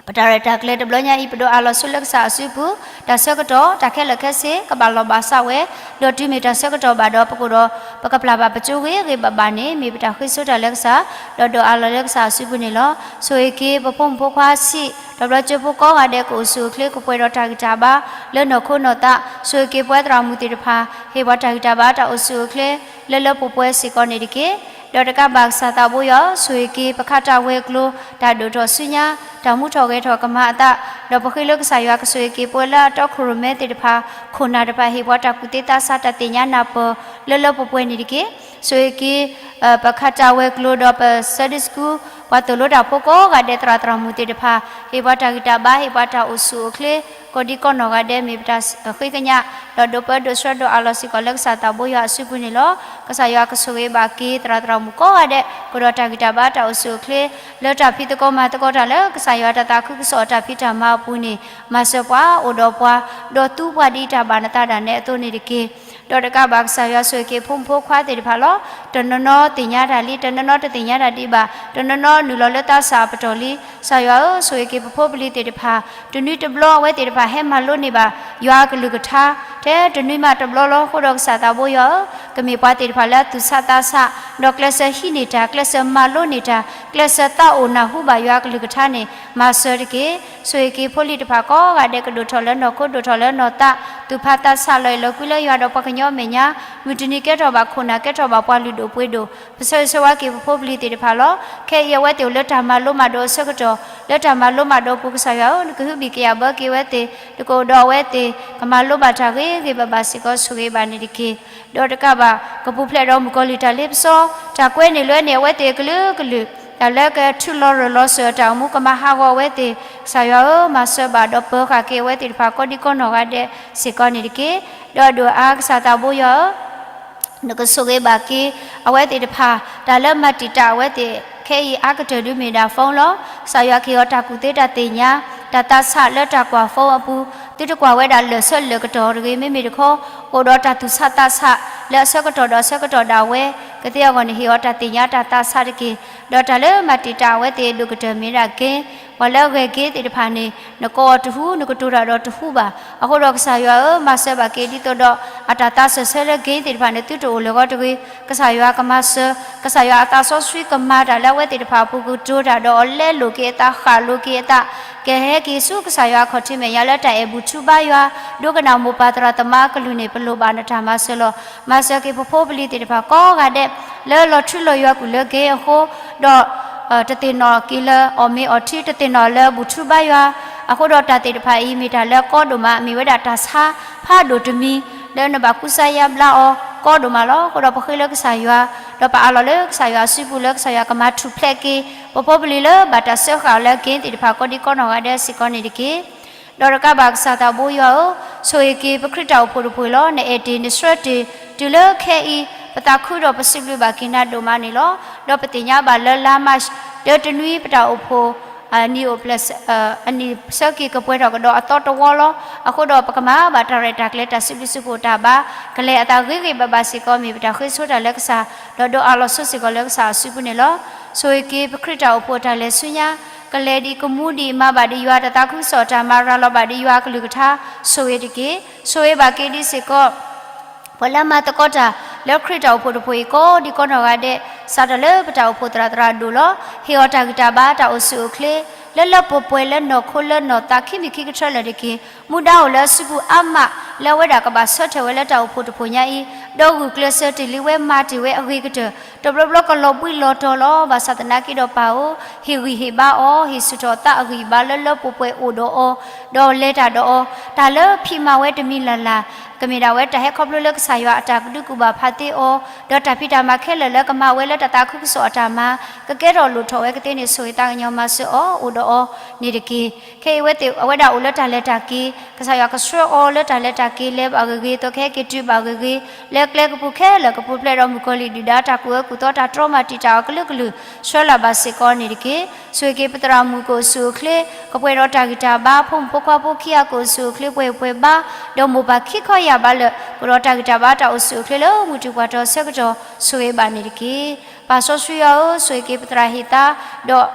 ပတၢ်ရဲၣ်တၢ်ကျဲၤတဘျီညါအံၤ ပဒိးအးလီၤဆူလၢကစၢ်အစုပူၤ, တၢ်ဆၢကတီၢ် တၢ်ခဲလၢာ်ခဲဆ့ ကဘၣ်လီၤဘၣ်စးဝဲ, ဒီးတုၤမ့ၢ်တၢ်ဆၢကတီၢ်ဘၣ်ဒီး ပကအိၣ်ဒီး ပကပျၢ်ဘၣ်ပကၠိဂ့ၤဂ့ၤဘၣ်ဘၣ်န့ၣ် မ့ၢ်ပတၢ်ဃ့ဆိတၢ်လၢကစၢ်, ဒီးဒိးအးလီၤလၢကစၢ်အစုပူၤန့ၣ်လီၤ. ဆိၣ်ဂ့ၤက့ၤပဖိမုၣ်ဖိခွါဆံး, ဒီးတဘျီကၠိဖိကိးဂၤဒဲး ကအိၣ်ဆူၣ်အိၣ်ချ့ ကပှဲၤဒီးတၢ်ဂံၢ်တၢ်ဘါ လၢနီၢ်ခိနီၢ်သး, ဆိၣ်ဂ့ၤက့ၤပဝဲသရၣ်မုၣ်သ့ၣ်တဖၣ် ဟ့ၣ်ပှၤတၢ်ဂံၢ်တၢ်ဘါ တၢ်အိၣ်ဆူၣ်အိၣ်ချ့ လၢလၢပှဲၤပှဲၤစ့ၢ်ကီးန့ၣ်တက့ၢ်. ဒီးတကးဘၣ်ကစၢ်သးဘိယွၤဧၢ, ဆိၣ်ဂ့ၤက့ၤပခးတၢ်ဝဲၤကျိၤ တၢ်ဒိၣ်ထီၣ်ဆူညါ, တၢ်မူထီၣ်ဂဲၤထီၣ်ကမၤအသး, ဒီးပဃ့လၢကစၢ်ယွၤကဆိၣ်ဂ့ၤက့ၤပဝဲလၢအတီခိၣ်ရိၣ်မဲသ့ၣ်တဖၣ် ခိၣ်နၢ်တဖၣ် ဟ့ၣ်ပှၤတၢ်ကူၣ်သ့သးဆး တၢ်သ့ၣ်ညါနၢ်ပၢၢ် လၢလၢပှဲၤပှဲၤန့ၣ်တက့ၢ်. ဆိၣ်ဂ့ၤက့ၤ ပခးတၢ်ဝဲၤကျိၤဒီးပ Sunday School ပှၤသိၣ်လိတၢ်ဖိကိးဂၤဒဲး သရၣ်သရၣ်မုၣ်သ့ၣ်တဖၣ် ဟ့ၣ်ပှၤတၢ်ဂံၢ်တၢ်ဘါ ဟ့ၣ်ပှၤတၢ်အိၣ်ဆူၣ်အိၣ်ချ့ ကိးဒံကိးနီၢ်ဂၤဒဲး မ့ၢ်ပတၢ်ဃ့ကညး ဒီးဒိးပၢဒိးဆှၢဒိးအးလီၤစ့ၢ်ကီးလၢကစၢ်သးဘိယွၤအစုပူၤန့ၣ်လီၤ. ကစၢ်ယွၤကဆိၣ်ဂ့ၤဘၣ်က့ၤသရၣ်သရၣ်မုၣ်ကိးဂၤဒဲး ကအိၣ်ဒီးတၢ်ဂံၢ်တၢ်ဘါ တၢ်အိၣ်ဆူၣ်အိၣ်ချ့ လၢတၢ်ဖံးသကိးမၤသကိးတၢ်လၢကစၢ်ယွၤတၢ်သးခုကစီၣ်အတၢ်ဖံးတၢ်မၤအပူၤန့ၣ် မၤစၢၤပှၤ အိၣ်ဒီးပှၤ ဒီးသူပှၤဒ်အံၤ တၢ်ဘၣ်နသးဒၣ်နဲအသိးန့ၣ်တက့ၢ်. ဒီးတကးဘၣ်ကစၢ်ယွၤဆိၣ်ဂ့ၤက့ၤဖိမုၣ်ဖိခွါသ့ၣ်တဖၣ်လီၤ. တနီၤနီၤသ့ၣ်ညါတၢ်လံ, တနီၤနီၤတသ့ၣ်ညါတၢ်ဒံးဘၣ်, တနီၤနီၤနုာ်လီၤလၢသးစၢ်အပတီၢ်လံ. ကစၢ်ယွၤဧၢ, ဆိၣ်ဂ့ၤက့ၤပဖိပလံၤသ့ၣ်တဖၣ် တနွံတဘျီအဝဲသ့ၣ်တဖၣ်ဟဲမၤလိန့ၢ်ဘၣ် ယွၤအကလုၢ်ကထါ ထဲတနွံမးတဘျီလီၤ. အဃိဒီးကစၢ်သးဘိယွၤဧၢ, ကမ့ၢ်ပှၤသ့ၣ်တဖၣ်လၢအသူၣ်ဆးသးဆး ဒီးကျဲးစၢးဟံးန့ၢ်တၢ်, ကျဲးစၢးမၤလိန့ၢ်တၢ်, ကျဲးစၢးသးအိၣ်နၢ်ဟူဘၣ်ယွၤအကလုၢ်ကထါန့ၣ် မၤစၢၤတက့ၢ်. ဆိၣ်ဂ့ၤက့ၤဖိလံၤတဖၣ်ကိးဂၤဒဲး ကဒိၣ်ထီၣ်လၢနီၢ်ခိ ဒိၣ်ထီၣ်လၢနီၢ်သး, သူၣ်ဖးသးဆးလီၤအဲၣ်လီၤကွံလၢယွၤဒီးပှၤကညီအမဲာ်ညါ, မုၢ်တနံၤကဲထီၣ်ဘၣ်ခိၣ်နၢ် ကဲထီၣ်ဘၣ်ပှၤလုၢ်ဒိၣ်ပှ့ၤဒိၣ်, ပဆၢဂ့ၤဆၢဝါက့ၤပဖိပလံၤသ့ၣ်တဖၣ်လီၤ. ခဲအံၤအဝဲသ့ၣ်အိၣ်လၢတၢ်မၤလိမၤဒိးအဆၢကတီၢ်, လၢတၢ်မၤလိမၤဒိးအပူၤ ကစၢ်ယွၤဧၢ, နကဟုဘံၣ်ကယာ်ဘၢက့ၤအဝဲသ့ၣ်, နကအိၣ်ဒီးအဝဲသ့ၣ်, ကမၤလိဘၣ်တၢ်ဂ့ၤဂ့ၤဘၣ်ဘၣ်စ့ၢ်ကီး ဆိၣ်ဂ့ၤဘၣ်န့ၣ်တက့ၢ်. ဒီးတကးဘၣ် ကပူၤဖျဲးဒီးမုၣ်ကီၤလံၢ်တၢ်လ့ပစီ, တၢ်ကွဲန့ၢ်လွဲန့ၢ်အဝဲသ့ၣ်အကလုာ်ကလုာ်, တၢ်လၢကထူလီၤရၢၢ်လီၤစၢၤအတၢ်အိၣ်မူ ကမၤဟးဂီၤအဝဲသ့ၣ်, ကစၢ်ယွၤဧၢ, မၤစၢၤဘၣ်ဒီးပၢၤဃာ်က့ၤအဝဲသ့ၣ်တဖၣ် ကိးဒံကိးနီၢ်ဂၤဒဲးစ့ၢ်ကီးန့ၣ်တက့ၢ်. ဒီးအဒိၣ်အါကစၢ်သးဘိယွၤဧၢ, နကဆိၣ်ဂ့ၤဘၣ်က့ၤ အဝဲသ့ၣ်တဖၣ်, တၢ်လၢမၤတံာ်တာ်အဝဲသ့ၣ် ခဲအံၤအါကတၢၢ်ဒုးမ့ၢ်ဒၣ် phone လီၤ. ကစၢ်ယွၤကဟ့ၣ်အီၤတၢ်ကူၣ်သ့တၢ်သ့ၣ်ညါ, တၢ်သးဆးလၢတၢ်ကွၢ် phone အပူၤ, သုတကွၢ်ဝဲဒၣ်လၢာ်ဆၢလၢာ်ကတီၢ်တဂ့ၤ မ့မ့ၢ်တခီ, အိၣ်ဒီးတၢ်သူၣ်ဆးသးဆး လၢအဆၢကတီၢ်ဒီးအဆၢကတီၢ်ဒၣ်ဝဲ, ကသ့အဂီၢ်န့ၣ် ဟ့ၣ်အီၤတၢ်သ့ၣ်ညါတၢ်သးဆးတက့ၢ်. ဒီးတၢ်လၢမၤတံာ်တာ်အဝဲသ့ၣ်အဒိၣ်ကတၢၢ်မ့ၢ်ဒၣ် game, ပှၤလၢအဂဲၤ game သ့ၣ်တဖၣ်န့ၣ် နကိးအီၤတဟူ နကတိၤတၢ်ဒီးတဟူဘၣ်. အဃိဒီးကစၢ်ယွၤဧၢ, မၤစၢၤဘၣ်က့ၤဒ်သိးဒီး အတၢ်သးစၢၢ်ဆၢလၢ game သ့ၣ်တဖၣ်န့ၣ် သုတအိၣ်လၢၤဂီၢ်တဂ့ၤ, ကစၢ်ယွၤကမၤစၢၤ, ကစၢ်ယွၤအသးစီဆှံကမၤတၢ်လၢအဝဲသ့ၣ်တဖၣ်အပူၤ ကတိၤတၢ်ဒီးအီၤ လဲလိာ်က့ၤအသး ဃၣ်လိာ်က့ၤအသး, ကဟဲက့ၤဆူကစၢ်ယွၤအခီၣ်ထံးမဲာ်ညါလၢတၢ်အဲၣ်ဘူၣ်ထူဘါယွၤ, ဒိကနၣ်မိၢ်ပၢ်သရၣ်သမါအကလုၢ်န့ၣ် ပလိၣ်ဘၣ်နတၢ်မၤစၢၤလီၤ. မၤစၢၤက့ၤပဖိပလံၤသ့ၣ်တဖၣ်ကိးဂၤဒဲး လၢလီၤထူလီၤယွၤကွံာ်လၢ game အဃိ, ဒီး တသ့ၣ်နီၣ်က့ၤလၢအီၣ်မ့ၤအီထံ, တသ့ၣ်နီၣ်လၢဘူၣ်ထူဘါယွၤ, အဃိဒီးတၢ်သ့ၣ်တဖၣ်အံၤ မ့ၢ်တၢ်လၢကီဒိၣ်မး, မ့ၢ်ဝဲဒၣ်တၢ်ဆါဖးဒိၣ်တမံၤ လၢနဘၣ်ကူစါယါဘျါအီၤ ကီဒိၣ်မးလီၤ. အဃိဒီးပဃ့လၢကစၢ်ယွၤ, ဒီးပအးလီၤလၢကစၢ်ယွၤအစုပူၤလၢကစၢ်ယွၤကမၤထူၣ်ဖျဲးက့ၤ ပဖိပလံၤလၢဘၣ်တၢ်စၢဃာ်အီၤလၢ game သ့ၣ်တဖၣ်ကိးဒံကိးနီၢ်ဂၤဒဲးစ့ၢ်ကီးန့ၣ်တက့ၢ်. ဒီးတကးဘၣ်ကစၢ်သးဘိယွၤဧၢ, ဆိၣ်ဂ့ၤက့ၤပခရံာ်တၢ်အိၣ်ဖှိၣ်တဖှိၣ်လီၤ. နအဲၣ်တ့ၢ်နဆှၢတ့ၢ် တုၤလၢခဲအံၤ ပသးခုဒီးပစံးဘျုးဘၣ်က့ၤနၤဒိၣ်မးန့ၣ်လီၤ. ဒီးပသ့ၣ်ညါဘၣ်လၢလါ March တၢတနွံ ပတၢ်အိၣ်ဖှိၣ် အနံၣ်အိၣ်ဖျဲၣ် အနံၣ်ဆၢက့ၤကပှဲၤထီၣ်ကဒီးအသီတဝီလီၤ. အဃိဒီးပကမၤဘၣ်တၢ်ရဲၣ်တၢ်ကျဲၤ တၢ်စံးဘျုးစံးဖှိၣ်တၢ်ဘါ ကလဲၤအသးဂ့ၤဂ့ၤဘၣ်ဘၣ်စ့ၢ်ကီး မ့ၢ်ပတၢ်ဃ့ဆိတၢ်လၢကစၢ်, ဒီးဒိးအးလီၤဆိစ့ၢ်ကီးလၢကစၢ်အစုပူၤန့ၣ်လီၤ. ဆိၣ်ဂ့ၤက့ၤပခရံာ်တၢ်အိၣ်ဖှိၣ်အတၢ်လဲၤဆူညါ, ကလဲၤဒံးကမူဒံး မၤဘၣ်ဒံးယွၤတၢ်သးခုကစီၣ်တၢ်မၤ ရၤလီၤဘၣ်ဒံးယွၤအကလုၢ်ကထါ, ဆိၣ်ဂ့ၤတက့ၢ်. ဆိၣ်ဂ့ၤဘၣ်က့ၤဒံးစ့ၢ်ကီး ပှၤလၢအမၤသကိးတၢ်လၢခရံာ်တၢ်အိၣ်ဖှိၣ်တဖှိၣ်အံၤ ကိးဒံကိးနီၢ်ဂၤဒဲး, စးထီၣ်လၢပတၢ်အိၣ်ဖှိၣ်သရၣ်သရၣ်ဒိၣ်လီၤ. ဟ့ၣ်အီၤတၢ်ဂံၢ်တၢ်ဘါ တၢ်အိၣ်ဆူၣ်အိၣ်ချ့ လၢလၢပှဲၤပှဲၤ လၢနီၢ်ခိလၢနီၢ်သး ခံမံၤခံကထၢလၢာ်တက့ၢ်. မူဒါအိၣ်လၢအစုပူၤအါမး လၢအဝဲဒၣ်ကဘၣ်ဆၢထၢၣ်ဝဲလၢတၢ်အိၣ်ဖှိၣ်တဖှိၣ်ညါအံၤ, ဒီးဂုာ်ကျဲးစၢးတ့ၢ်လံဝဲမၤတ့ၢ်ဝဲအဂ့ၤကတၢၢ်, တဘျီဘျီကလီၤဘှံးလီၤတီၤလီၤ. ဘၣ်ဆၣ်သနာ်က့ဒီးပၢ်ဧၢ, ဟ့ၣ်ဂံၢ်ဟ့ၣ်ဘါအီၤ, ဟ့ၣ်ဆူၣ်ထီၣ်သးအဂံၢ်အဘါလၢလၢပှဲၤပှဲၤအိၣ်ဒီးအီၤ, ဒီးလဲၤတၢ်ဒီးအီၤ, တၢ်လၢဖံးမၤဝဲတမံၤလၢ်လၢ် ကမ့ၢ်ဒၣ်ဝဲတၢ်ဟဲခီဖျိလၢကစၢ်ယွၤအတၢ်ကဒုးကူၣ်ဘၣ်ဖးသ့အီၤ, ဒီးတၢ်ဖံးတၢ်မၤခဲလၢာ်လၢကမၤဝဲလၢတၢ်သးခုကစီၣ်အတၢ်မၤ ကကဲထီၣ်လိၣ်ထီၣ်ဝဲကသ့န့ၣ် ဆိၣ်ဂ့ၤသးကညီၤမၤစၢၤအီၤအိၣ်ဒီးအီၤန့ၣ်တက့ၢ်. ခဲအံၤဝဲသ့ၣ်အဝဲဒၣ်အိၣ်လၢတၢ်လဲၤတၢ်က့ၤ, ကစၢ်ယွၤကဆှၢအီၤလၢတၢ်လဲၤတၢ်က့ၤ လဲၤဘၣ်ဂ့ၤဂ့ၤ သိးကဟဲက့ၤတုၤဘၣ်ဂ့ၤဂ့ၤ, လၢကျဲကပူၤခဲလၢာ်ကပူၤဖျဲးဒီးမုၣ်ကီၤလံၢ်ဒုၣ်ဒါတၢ်ကူၣ်အၢကူၣ်သီတၢ်တြီမၤတံာ်တာ်အီၤကလုာ်ကလုာ် ဆှၢလၢ်ဘၣ်စ့ၢ်ကီးန့ၣ်တက့ၢ်. ဆိၣ်ဂ့ၤက့ၤပသရၣ်မုၣ်ကအိၣ်ဆူၣ်အိၣ်ချ့, ကပှဲၤဒီးတၢ်ဂံၢ်တၢ်ဘါ ဖိမုၣ်ဖိခွါဖိခံဂၤကအိၣ်ဆူၣ်အိၣ်ချ့ပှဲၤပှဲၤဘါ, ဒီးမိၢ်ပၢ်ခံခီယၢ်ဘါလၢာ် ကအိၣ်ဒီးတၢ်ဂံၢ်တၢ်ဘါတၢ်အိၣ်ဆူၣ်အိၣ်ချ့လၢမုၢ်တူၢ်ပှၢ်တီဆၢကတီၢ် ဆိၣ်ဂ့ၤဘၣ်န့ၣ်တက့ၢ်. ပၢ်စီဆှံယွၤဧၢ, ဆိၣ်ဂ့ၤက့ၤပသရၣ်ဟ့ၣ်သါ, ဒီး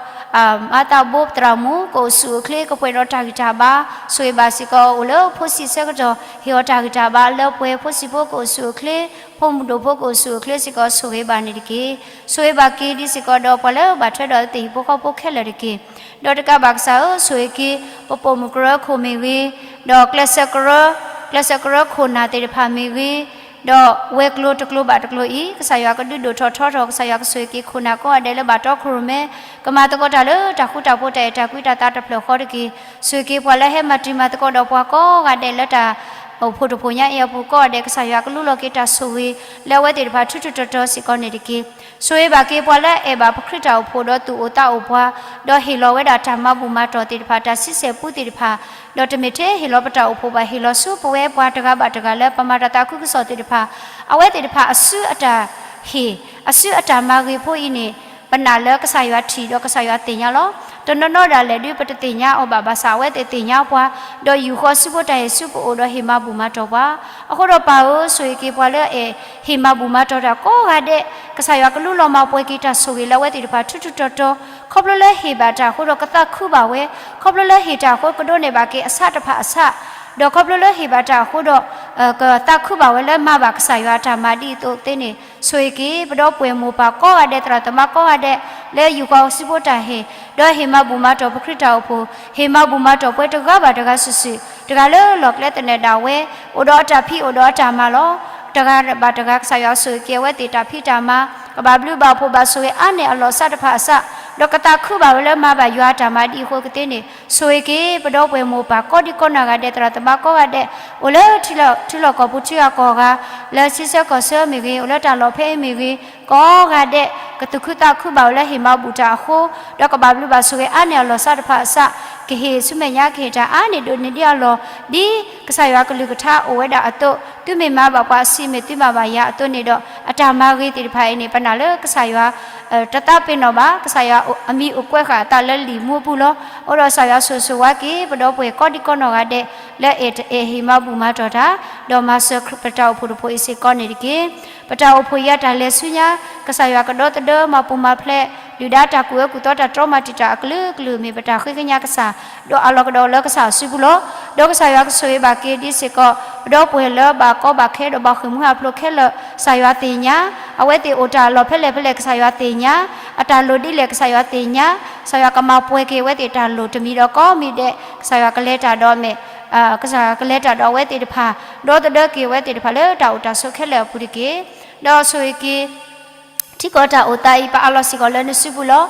မၤသးဘိပသရၣ်မုၣ် ကအိၣ်ဆူၣ်အိၣ်ချ့ ကပှဲၤဒီးတၢ်ဂံၢ်တၢ်ဘါ, ဆိၣ်ဂ့ၤဘၣ်စ့ၢ်ကီးအိၣ်လၢဖိဆံးဆၢကတီၢ် ဟ့ၣ်အီၤတၢ်ဂံၢ်တၢ်ဘါလၢပှဲၤ ဖိဆံးဖိကအိၣ်ဆူၣ်အိၣ်ချ့, ဖိမုၣ်ဒိၣ်ဖိကအိၣ်ဆူၣ်အိၣ်ချ့စ့ၢ်ကီး ဆိၣ်ဂ့ၤဘၣ်န့ၣ်တက့ၢ်. ဆိၣ်ဂ့ၤဘၣ်က့ၤဒ်စ့ၢ်ကီးဒီးပှၤလၢဘၣ်ထွဲဒီးသ့ၣ်ဟံၣ်ဖိဃီဖိခဲလၢာ်တက့ၢ်. ဒီးတကးဘၣ်ကစၢ်ဧၢ, ဆိၣ်ဂ့ၤက့ၤ ပပိာ်မုၣ်ကရၢခိၣ်မ့ၢ်ဂ့ၤ, ဒီးကျဲးစၢးကရၢ, ကျဲးစၢးကရၢခိၣ်နၢ်သ့ၣ်တဖၣ်မ့ၢ်ဂ့ၤ, ဒီးဝဲၤကျိၤတကျိၤဘၣ်တကျိၤအံၤ ကစၢ်ယွၤကဒုးဒိၣ်ထီၣ်ထီထီၣ် ကစၢ်ယွၤကဆိၣ်ဂ့ၤက့ၤခိၣ်နၢ်ကိးဂၤဒဲးလၢဘၣ်တီခိၣ်ရိၣ်မဲ, ကမၤသကိးတၢ်လၢတၢ်ဃူတၢ်ဖိးတၢ်အဲၣ်တၢ်ကွံတၢ်သးတဖျၢၣ်ဃီတက့ၢ်. ဆိၣ်ဂ့ၤက့ၤပှၤလၢဟဲမၤတံၤမၤသကိးဒီးပှၤကိးဂၤဒဲးလၢတၢ်အိၣ်ဖှိၣ်တဖှိၣ်ညါအံၤအပူၤကိးဂၤဒဲး ကစၢ်ယွၤကလူလီၤက့ၤတၢ်ဆိၣ်ဂ့ၤ လၢအဝဲသ့ၣ်တဖၣ်ထူထူတီတီစ့ၢ်ကီးန့ၣ်တက့ၢ်. ဆိၣ်ဂ့ၤဘၣ်က့ၤပှၤလၢအအဲၣ်ဘၣ်ပဃ့တၢ်အိၣ်ဖှိၣ်ဒီးသူၣ်အိၣ်သးအိၣ်ပှၤ, ဒီးဟ့ၣ်လီၤဝဲဒၣ်တၢ်မၤဘူၣ်မၤတီၢ်သ့ၣ်တဖၣ် တၢ်ဆံဆဲၣ်ပူသ့ၣ်တဖၣ်, ဒီးတမ့ၢ်ထဲဟ့ၣ်လီၤပတၢ်အိၣ်ဖှိၣ်ဘၣ် ဟ့ၣ်လီၤဆူပဝဲပှၤတဂၤဘၣ်တဂၤလၢပမၤတၢ်သးခုကစီၣ်သ့ၣ်တဖၣ်, အဝဲသ့ၣ်တဖၣ်အစုအတၢ်ဟ့ၣ်, အစုအတၢ်မၤဂ့ၤဖိအံၤန့ၣ် ပနာ်လၢကစၢ်ယွၤထံၣ်ဒီးကစၢ်ယွၤသ့ၣ်ညါလီၤ. တနီၤနီၤဒၣ်လဲာ်ဒုးပတသ့ၣ်ညါအီၤဘၣ် ဘၣ်ဆၣ်အဝဲသ့ၣ်သ့ၣ်ညါပှၤ, ဒီးယူာ်ဃီစုဖိတၢ်ဟ့ၣ်စုပအိၣ်ဒီးဟ့ၣ်မၤဘူၣ်မၤတီၢ်ပှၤ, အဃိဒီးပၢ်ဧၢ, ဆိၣ်ဂ့ၤက့ၤပှၤလၢအအဲၣ်ဟ့ၣ်မၤဘူၣ်မၤတီၢ်တၢ်ကိးဂၤဒဲး, ကစၢ်ယွၤကလူလီၤမၤပှဲၤက့ၤတၢ်ဆိၣ်ဂ့ၤလၢအဝဲသ့ၣ်တဖၣ်ထူထူတီတီ, ခီဖျိလၢဟ့ၣ်ဘၣ်တၢ်အဃိဒီးကသးခုဘၣ်ဝဲ, ခီဖျိလၢဟ့ၣ်တၢ်အဃိကဒိးန့ၢ်ဘၣ်က့ၤအဆးတဖၣ်အဆး, ဒီးခီဖျိလၢဟ့ၣ်ဘၣ်တၢ်အဃိဒီး ကသးခုဘၣ်ဝဲလၢမၤဘၣ်ကစၢ်ယွၤအတၢ်မၤဒ်အသိးသ့န့ၣ် ဆိၣ်ဂ့ၤက့ၤပဒီပုၢ်ဝဲၢ်မိၢ်ပၢ်ကိးဂၤဒဲး သရၣ်သမါကိးဂၤဒဲး လၢယူာ်ဃီစုဖိတၢ်ဟ့ၣ်, ဒီးဟ့ၣ်မၤဘူၣ်မၤတီၢ်ပခရံာ်တၢ်အိၣ်ဖှိၣ်, ဟ့ၣ်မၤဘူၣ်မၤတီၢ်ပှၤတဂၤဘၣ်တဂၤစုာ်စုာ်, တဂၤလၢလီၢ်ကျဲသနၢၣ်ဒၣ်ဝဲ, အိၣ်ဒီးအတၢ်ဖံးအိၣ်ဒီးအတၢ်မၤလီၤ. တဂၤဘၣ်တဂၤ ကစၢ်ယွၤဆိၣ်ဂ့ၤက့ၤအဝဲသ့ၣ်တၢ်ဖံးတၢ်မၤ, ကဘၣ်ဘျုးဘၣ်ဖှိၣ်ဘၣ်ဆိၣ်ဂ့ၤအါန့ၢ်အလီၢ်ဆးတဖၣ်အဆး, ဒီးကသးခုဘၣ်ဝဲလၢမၤဘၣ်ယွၤအတၢ်မၤဒ်အဃိကသ့န့ၣ် ဆိၣ်ဂ့ၤက့ၤပဒီပုၢ်ဝဲၢ်မိၢ်ပၢ်ကိးဒံကိးနီၢ်ဂၤဒဲး သရၣ်သမါကိးဂၤဒဲး, အိၣ်လၢထံလီၢ်ကီၢ်ပူၤထံဂၤကီၢ်ဂၤ, လၢဆံဆၢကီၢ်ဆၢမ့ၢ်ဂ့ၤ, အိၣ်လၢတၢ်လီၢ်ဖဲအံၤမ့ၢ်ဂ့ၤ, ကိးဂၤဒဲး ကသူၣ်ခုသးခုဘၣ်ဝဲလၢဟ့ၣ်မၤဘူၣ်တၢ်အဃိ, ဒီးကဘၣ်ဘျုးဘၣ်ဆိၣ်ဂ့ၤအါန့ၢ်အလီၢ်ဆးတဖၣ်အဆး, ကဟ့ၣ်ဆူမဲာ်ညါ ကဟ့ၣ်တၢ်အါန့ၢ်ဒိၣ်န့ၢ်ဒံးအလီၢ်, ဒ်ကစၢ်ယွၤကလုၢ်ကထါအိၣ်ဝဲဒၣ်အသိး, သုမ့ၢ်မၤဘၣ်ပှၤအဆံး မ့ၢ်သုမၤဘၣ်ယၤအသိးန့ၣ်ဒီး အတၢ်မၤဂ့ၤသ့ၣ်တဖၣ်အံၤန့ၣ် ပနာ်လၢကစၢ်ယွၤ တသးပ့ၤနီၣ်ဘၣ်, ကစၢ်ယွၤအမံၤအိၣ်ကွဲးဃာ်အသးလၢလံာ်မူအပူၤလီၤ. အဃိဒီးကစၢ်ယွၤဆိၣ်ဂ့ၤဆိၣ်ဝါက့ၤ ပဒီပုၢ်ဝဲၢ်ကိးဒံကိးနီၢ်ဂၤဒဲး လၢအဲၣ်ဟ့ၣ်မၤဘူၣ်မၤတီၢ်တၢ်, ဒီးမၤစၢၤပတၢ်အိၣ်ဖှိၣ်တဖှိၣ်အံၤစ့ၢ်ကီးန့ၣ်တက့ၢ်. ပတၢ်အိၣ်ဖှိၣ်အံၤအတၢ်လဲၤဆူညါ, ကစၢ်ယွၤကဒီသဒၢမၤပူၤမၤဖျဲး, ဒုၣ်ဒါတၢ်ကူၣ်အၢကူၣ်သီတၢ်တြီမၤတံာ်တာ်အကလုာ်ကလုာ် မ့ၢ်ပတၢ်ဃ့ကညးကစၢ်, ဒီးအလီၢ်ကဒီးလၢကစၢ်အစုပူၤလီၤ. ဒီးကစၢ်ယွၤကဆိၣ်ဂ့ၤဘၣ်က့ၤဒ်စ့ၢ်ကီး ပဒီပုၢ်ဝဲၢ်လၢဘၣ်ကီဘၣ်ခဲဒီးဘၣ်ဃ့ၢ်မှံဟးဖျိးခဲလၢာ် ကစၢ်ယွၤသ့ၣ်ညါ, အဝဲသ့ၣ်အိၣ်တၢ်လီၢ်ဖဲလဲၣ်ဖဲလဲၣ် ကစၢ်ယွၤသ့ၣ်ညါ, အတၢ်လိၣ်ဒ်လဲၣ် ကစၢ်ယွၤသ့ၣ်ညါ, ကစၢ်ယွၤကမၤပှဲၤက့ၤအဝဲသ့ၣ်တၢ်လိၣ်တမံၤဒီးကိးမံၤဒဲး, ကစၢ်ယွၤကလဲၤတၢ်ဒီးမဲာ်, ကစၢ်ယွၤကလဲၤတၢ်ဒီးအဝဲသ့ၣ်တဖၣ်, ဒီသဒၢက့ၤအဝဲသ့ၣ်တဖၣ်လၢတၢ်အိၣ်တၢ်ဆိးခဲလၢာ်အပူၤတက့ၢ်. ဒီးဆိၣ်ဂ့ၤက့ၤ ထံကီၢ်တၢ်အိၣ်သးအံၤ ပအးလီၤစ့ၢ်ကီးလၢနစုပူၤလီၤ.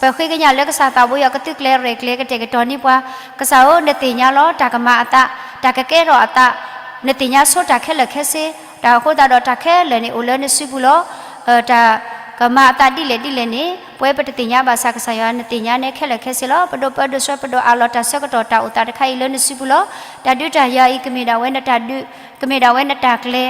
ပဃ့ကညးလၢကစၢ်သးဘိယွၤကသုးကျဲၤရဲၣ်ကျဲၤကတဲာ်ကတီၤန့ၢ်ပှၤ, ကစၢ်ဧၢ နသ့ၣ်ညါလီၤ တၢ်ကမၤအသး, တၢ်ကကဲထီၣ်အသး, နသ့ၣ်ညါဆိတၢ်ခဲလၢာ်ခဲဆ့, တၢ်အဃိသတးဒီးတၢ်ခဲလၢာ်န့ၣ်အိၣ်လၢနစုပူၤလီၤ. တၢ်ကမၤအသးဒ်လဲၣ်ဒ်လဲၣ်န့ၣ် ပဝဲပတသ့ၣ်ညါဘၣ်ဆၣ် ကစၢ်ယွၤနသ့ၣ်ညါနဲခဲလၢာ်ခဲဆ့လီၤ. ပဒိၣ်ပၢဒိၣ်ဆှၢပဒိၣ်အးလီၤတၢ်ဆၢကတီၢ်တၢ်အိၣ်သးတခါအံၤလၢနစုပူၤလီၤ. တၢ်ဒုးတၢ်ယၤအံၤ ကမ့ၢ်ဒၣ်ဝဲနတၢ်ဒုး, ကမ့ၢ်ဒၣ်ဝဲနတၢ်ကျဲၤ,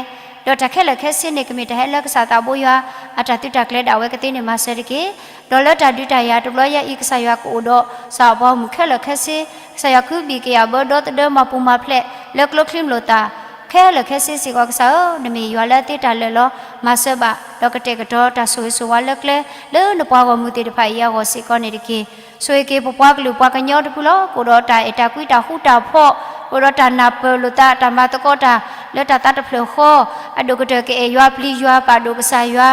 ဒီးတၢ်ခဲလၢာ်ခဲဆ့န့ၣ် ကမ့ၢ်တၢ်ဟဲလၢကစၢ်သးဘိယွၤ အတၢ်သုးတၢ်ကျဲၤဒၣ်ဝဲကသ့န့ၣ်မၤစၢၤတက့ၢ်. ဒီးလၢတၢ်ဒုးတၢ်ယၤတဘျီယဲအံၤ ကစၢ်ယွၤကအိၣ်ဒီးစၢ်အပှၤဂီၢ်မုၢ်ခဲလၢာ်ခဲဆ့, ကစၢ်ယွၤကဟုဘံၣ်ကယာ်ဘၢဒီသဒၢမၤပူၤမၤဖျဲး လၢကျိချံမျိာ်သၣ် ခဲလၢာ်ခဲဆ့စ့ၢ်ကီး ကစၢ်ဧၢ နမ့ၢ်ယွၤလၢအသ့တၢ်လၢာ်လီၤ. မၤစၢၤဘၣ် ဒီးကတဲာ်ကတီၤတၢ်ဆိၣ်ဂ့ၤဆိၣ်ဝါလၢကျဲ လၢနပှၤဂီၢ်မုၢ်သ့ၣ်တဖၣ်အံၤအဂီၢ်စ့ၢ်ကီးန့ၣ်တက့ၢ်. ဆိၣ်ဂ့ၤက့ၤပပှၤကလုာ်ပှၤကညီတဖုလီၤ. ကအိၣ်ဒီးတၢ်အဲၣ်တၢ်ကွံတၢ်ဃူတၢ်ဖိး, ကအိၣ်ဒီးတၢ်နၢ်ပၢၢ်လိာ်သး တၢ်မၤသကိးတၢ် လၢတၢ်သးတဖျၢၣ်ဃီ, အဒိၣ်ကတၢၢ်ကအဲၣ်ယွၤပျံၤယွၤပာ်ဒိၣ်ကစၢ်ယွၤ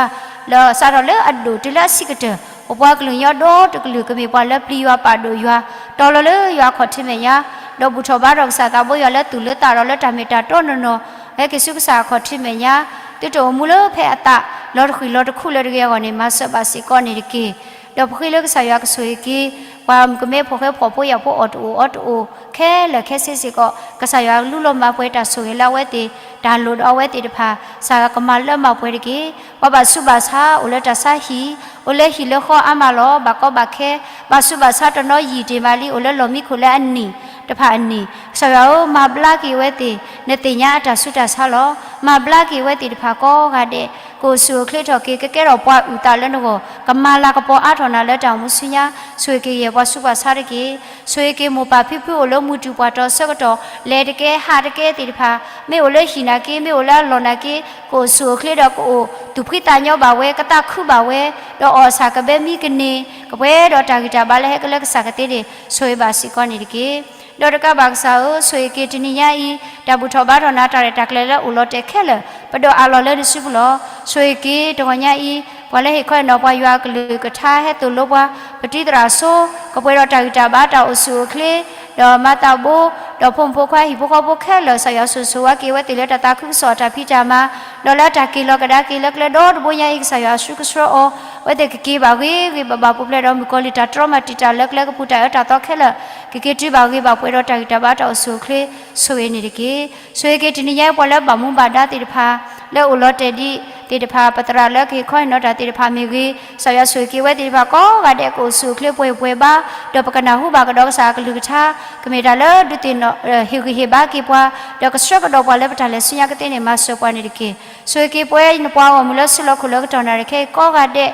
လၢစးထီၣ်လၢအဒိၣ်တုၤလၢအဆံးကတၢၢ်, ပပှၤကလုာ်ကညီဒီတကလုာ် ကမ့ၢ်ပှၤလၢပျံၤယွၤပာ်ဒိၣ်ယွၤ, တီၤလီၤလၢယွၤအခီၣ်ထံးမဲာ်ညါ, ဒီးဘူၣ်ထီၣ်ဘါထီၣ်ကစၢ်သးဘိယွၤလၢသူၣ်လၢသးဒီးလၢတၢ်မ့ၢ်တၢ်တီနီၢ်နီၢ်, ဟဲက့ၤဆူကစၢ်အခီၣ်ထံးမဲာ်ညါ, သုတအိၣ်မူလၢဖဲအသးလီၤတဃံၣ်လီၤတခူလၢၤတဂ့ၤအဂီၢ်န့ၣ် မၤစၢၤဘၣ်စ့ၢ်ကီးန့ၣ်တက့ၢ်. ဒီးပဃ့လၢကစၢ်ယွၤကဆိၣ်ဂ့ၤက့ၤ ပှၤမုၣ်ကမဲဖိဃဲဖိၣ်ဖိယာ်ဖိအီၣ်တအိၣ်အီတအိၣ် ခဲလၢာ်ခဲဆ့စ့ၢ်ကီး, ကစၢ်ယွၤလူလီၤမၤပှဲၤတၢ်ဆိၣ်ဂ့ၤလၢအဝဲသ့ၣ်, တၢ်လိၣ်ဒီးအဝဲသ့ၣ်တဖၣ် ကစၢ်ယွၤကမၤလၢမၤပှဲၤတက့ၢ်. ပှၤဘၣ်ဆူးဘၣ်ဆါအိၣ်လၢတၢ်ဆါဟံၣ်, အိၣ်လၢဟံၣ်လၢဃီအါမးလီၤ, ဘၣ်ကီဘၣ်ခဲ, ဘၣ်ဆူးဘၣ်ဆါတနီၤယံာ်တ့ၢ်မးလံ, အိၣ်လၢလီၢ်မံခိၣ်လၢအနံၣ်တဖၣ်အနံၣ်, ကစၢ်ယွၤဧၢ, မၤဘျါက့ၤအဝဲသ့ၣ်, နသ့ၣ်ညါအတၢ်ဆူးတၢ်ဆါလီၤ. မၤဘျါက့ၤအဝဲသ့ၣ်တဖၣ်ကိးဂၤဒဲး, ကအိၣ်ဆူၣ်အိၣ်ချ့ထီၣ်က့ၤ ကကဲထီၣ်ပှၤအုၣ်သးလၢနဂီၢ်, ကမၤလၤကပီၤအါထီၣ်နၤလၢတၢ်အိၣ်မူဆူညါ, ဆိၣ်ဂ့ၤက့ၤယဲၢ်ပှၤဆူးပှၤဆါတက့ၢ်. ဆိၣ်ဂ့ၤက့ၤမိၢ်ပၢ်ဖံဖုအိၣ်လၢမူတူၢ်ပှၢ်တီၤဆၢကတီၢ်, လဲၤတကဲဟးတကဲသ့ၣ်တဖၣ်, မ့ၢ်အိၣ်လၢဟံၣ်နာ်က့, မ့ၢ်အိၣ်လၢအလီၢ်နာ်က့, ကအိၣ်ဆူၣ်အိၣ်ချ့ဒီးကအိၣ်သူၣ်ဖှံသးညီဘၣ်ဝဲ, ကသးခုဘၣ်ဝဲ, ဒီးအီၣ်ဆၣ်ကဘဲမံကန့ၢ်, ကပှဲၤဒီးတၢ်ဂံၢ်တၢ်ဘါလၢဟဲကလၢကစၢ်ကသ့န့ၣ် ဆိၣ်ဂ့ၤဘၣ်စ့ၢ်ကီးန့ၣ်တက့ၢ်. ဒီးတကးဘၣ်ကစၢ်ဧၢ, ဆိၣ်ဂ့ၤက့ၤတနံၤညါအံၤ, တၢ်ဘူၣ်ထီၣ်ဘါထီၣ်နၤတၢ်ရဲၣ်တၢ်ကျဲၤလၢအိၣ်လီၤတဲာ်ခဲလၢာ်, ပဒိးအးလီၤလၢနစုပူၤလီၤ. ဆိၣ်ဂ့ၤက့ၤတဂီၤညါအံၤ, ပှၤလၢဟ့ၣ်ခီဟ့ၣ်နီၤပှၤယွၤအကလုၢ်ကထါဟဲသိၣ်လိပှၤ, ပတံၤသရၣ်အစိ, ကပှဲၤဒီးတၢ်ဂံၢ်တၢ်ဘါတၢ်အိၣ်ဆူၣ်အိၣ်ချ့, ဒီးမၤသးဘိ, ဒီးဖိမုၣ်ဖိခွါဟံၣ်ဖိဃီဖိခဲလၢာ် ကစၢ်ယွၤဆိၣ်ဂ့ၤဆိၣ်ဝါက့ၤအဝဲသ့ၣ်လၢတၢ်သးခုကစီၣ်အတၢ်ဖံးတၢ်မၤ, ဒီးလၢတၢ်က့ၤလီၤကဒါက့ၤလၢကျဲဒီတဘိညါအံၤ ကစၢ်ယွၤအစုကဆှၢအီၤ, အဝဲသ့ၣ်ကက့ၤဘၣ်ဂ့ၤဂ့ၤဘၣ်ဘၣ်ပူၤဖျဲးဒီးမုၣ်ကီၤလံၢ်တၢ်တြီမၤတံာ်တာ်လၢကျဲကပူၤတၢ်အၢတၢ်သီခဲလၢာ်, ကက့ၤတုၤဘၣ်ဂ့ၤဘၣ်ပှဲၤဒီးတၢ်ဂံၢ်တၢ်ဘါတၢ်အိၣ်ဆူၣ်အိၣ်ချ့ ဆိၣ်ဂ့ၤန့ၣ်တက့ၢ်. ဆိၣ်ဂ့ၤက့ၤတနံၤညါအံၤပှၤလၢဘၣ်မူဘၣ်ဒါသ့ၣ်တဖၣ်, လၢအိၣ်လီၤတဲာ်ဒံးသ့ၣ်တဖၣ်, ပသရၣ်လၢကဟ့ၣ်ခီဟ့ၣ်နီၤတၢ်သ့ၣ်တဖၣ်မ့ၢ်ဂ့ၤ, ကစၢ်ယွၤဆိၣ်ဂ့ၤက့ၤဝဲသ့ၣ်တဖၣ်ကိးဂၤဒဲးကအိၣ်ဆူၣ်အိၣ်ချ့ပှဲၤပှဲၤဘါ, ဒီးပကနၢ်ဟူဘၣ်ကဒီးကစၢ်အကလုၢ်ကထါ, ကမ့ၢ်တၢ်လၢဒုးသ့ၣ်နီၣ်, ဟ့ၣ်ဂံၢ်ဟ့ၣ်ဘါက့ၤပှၤ, ဒီးကဆှၢကဒီးပှၤလၢပတၢ်လဲၤဆူညါကသ့န့ၣ် မၤစၢၤပှၤန့ၣ်တက့ၢ်. ဆိၣ်ဂ့ၤက့ၤပဝဲနပှၤဂီၢ်မုၢ်လၢဆူလီၢ်ခိၣ်လၢကတီၢ်နၣ်ရံၣ်ခဲအံၤကိးဂၤဒဲး,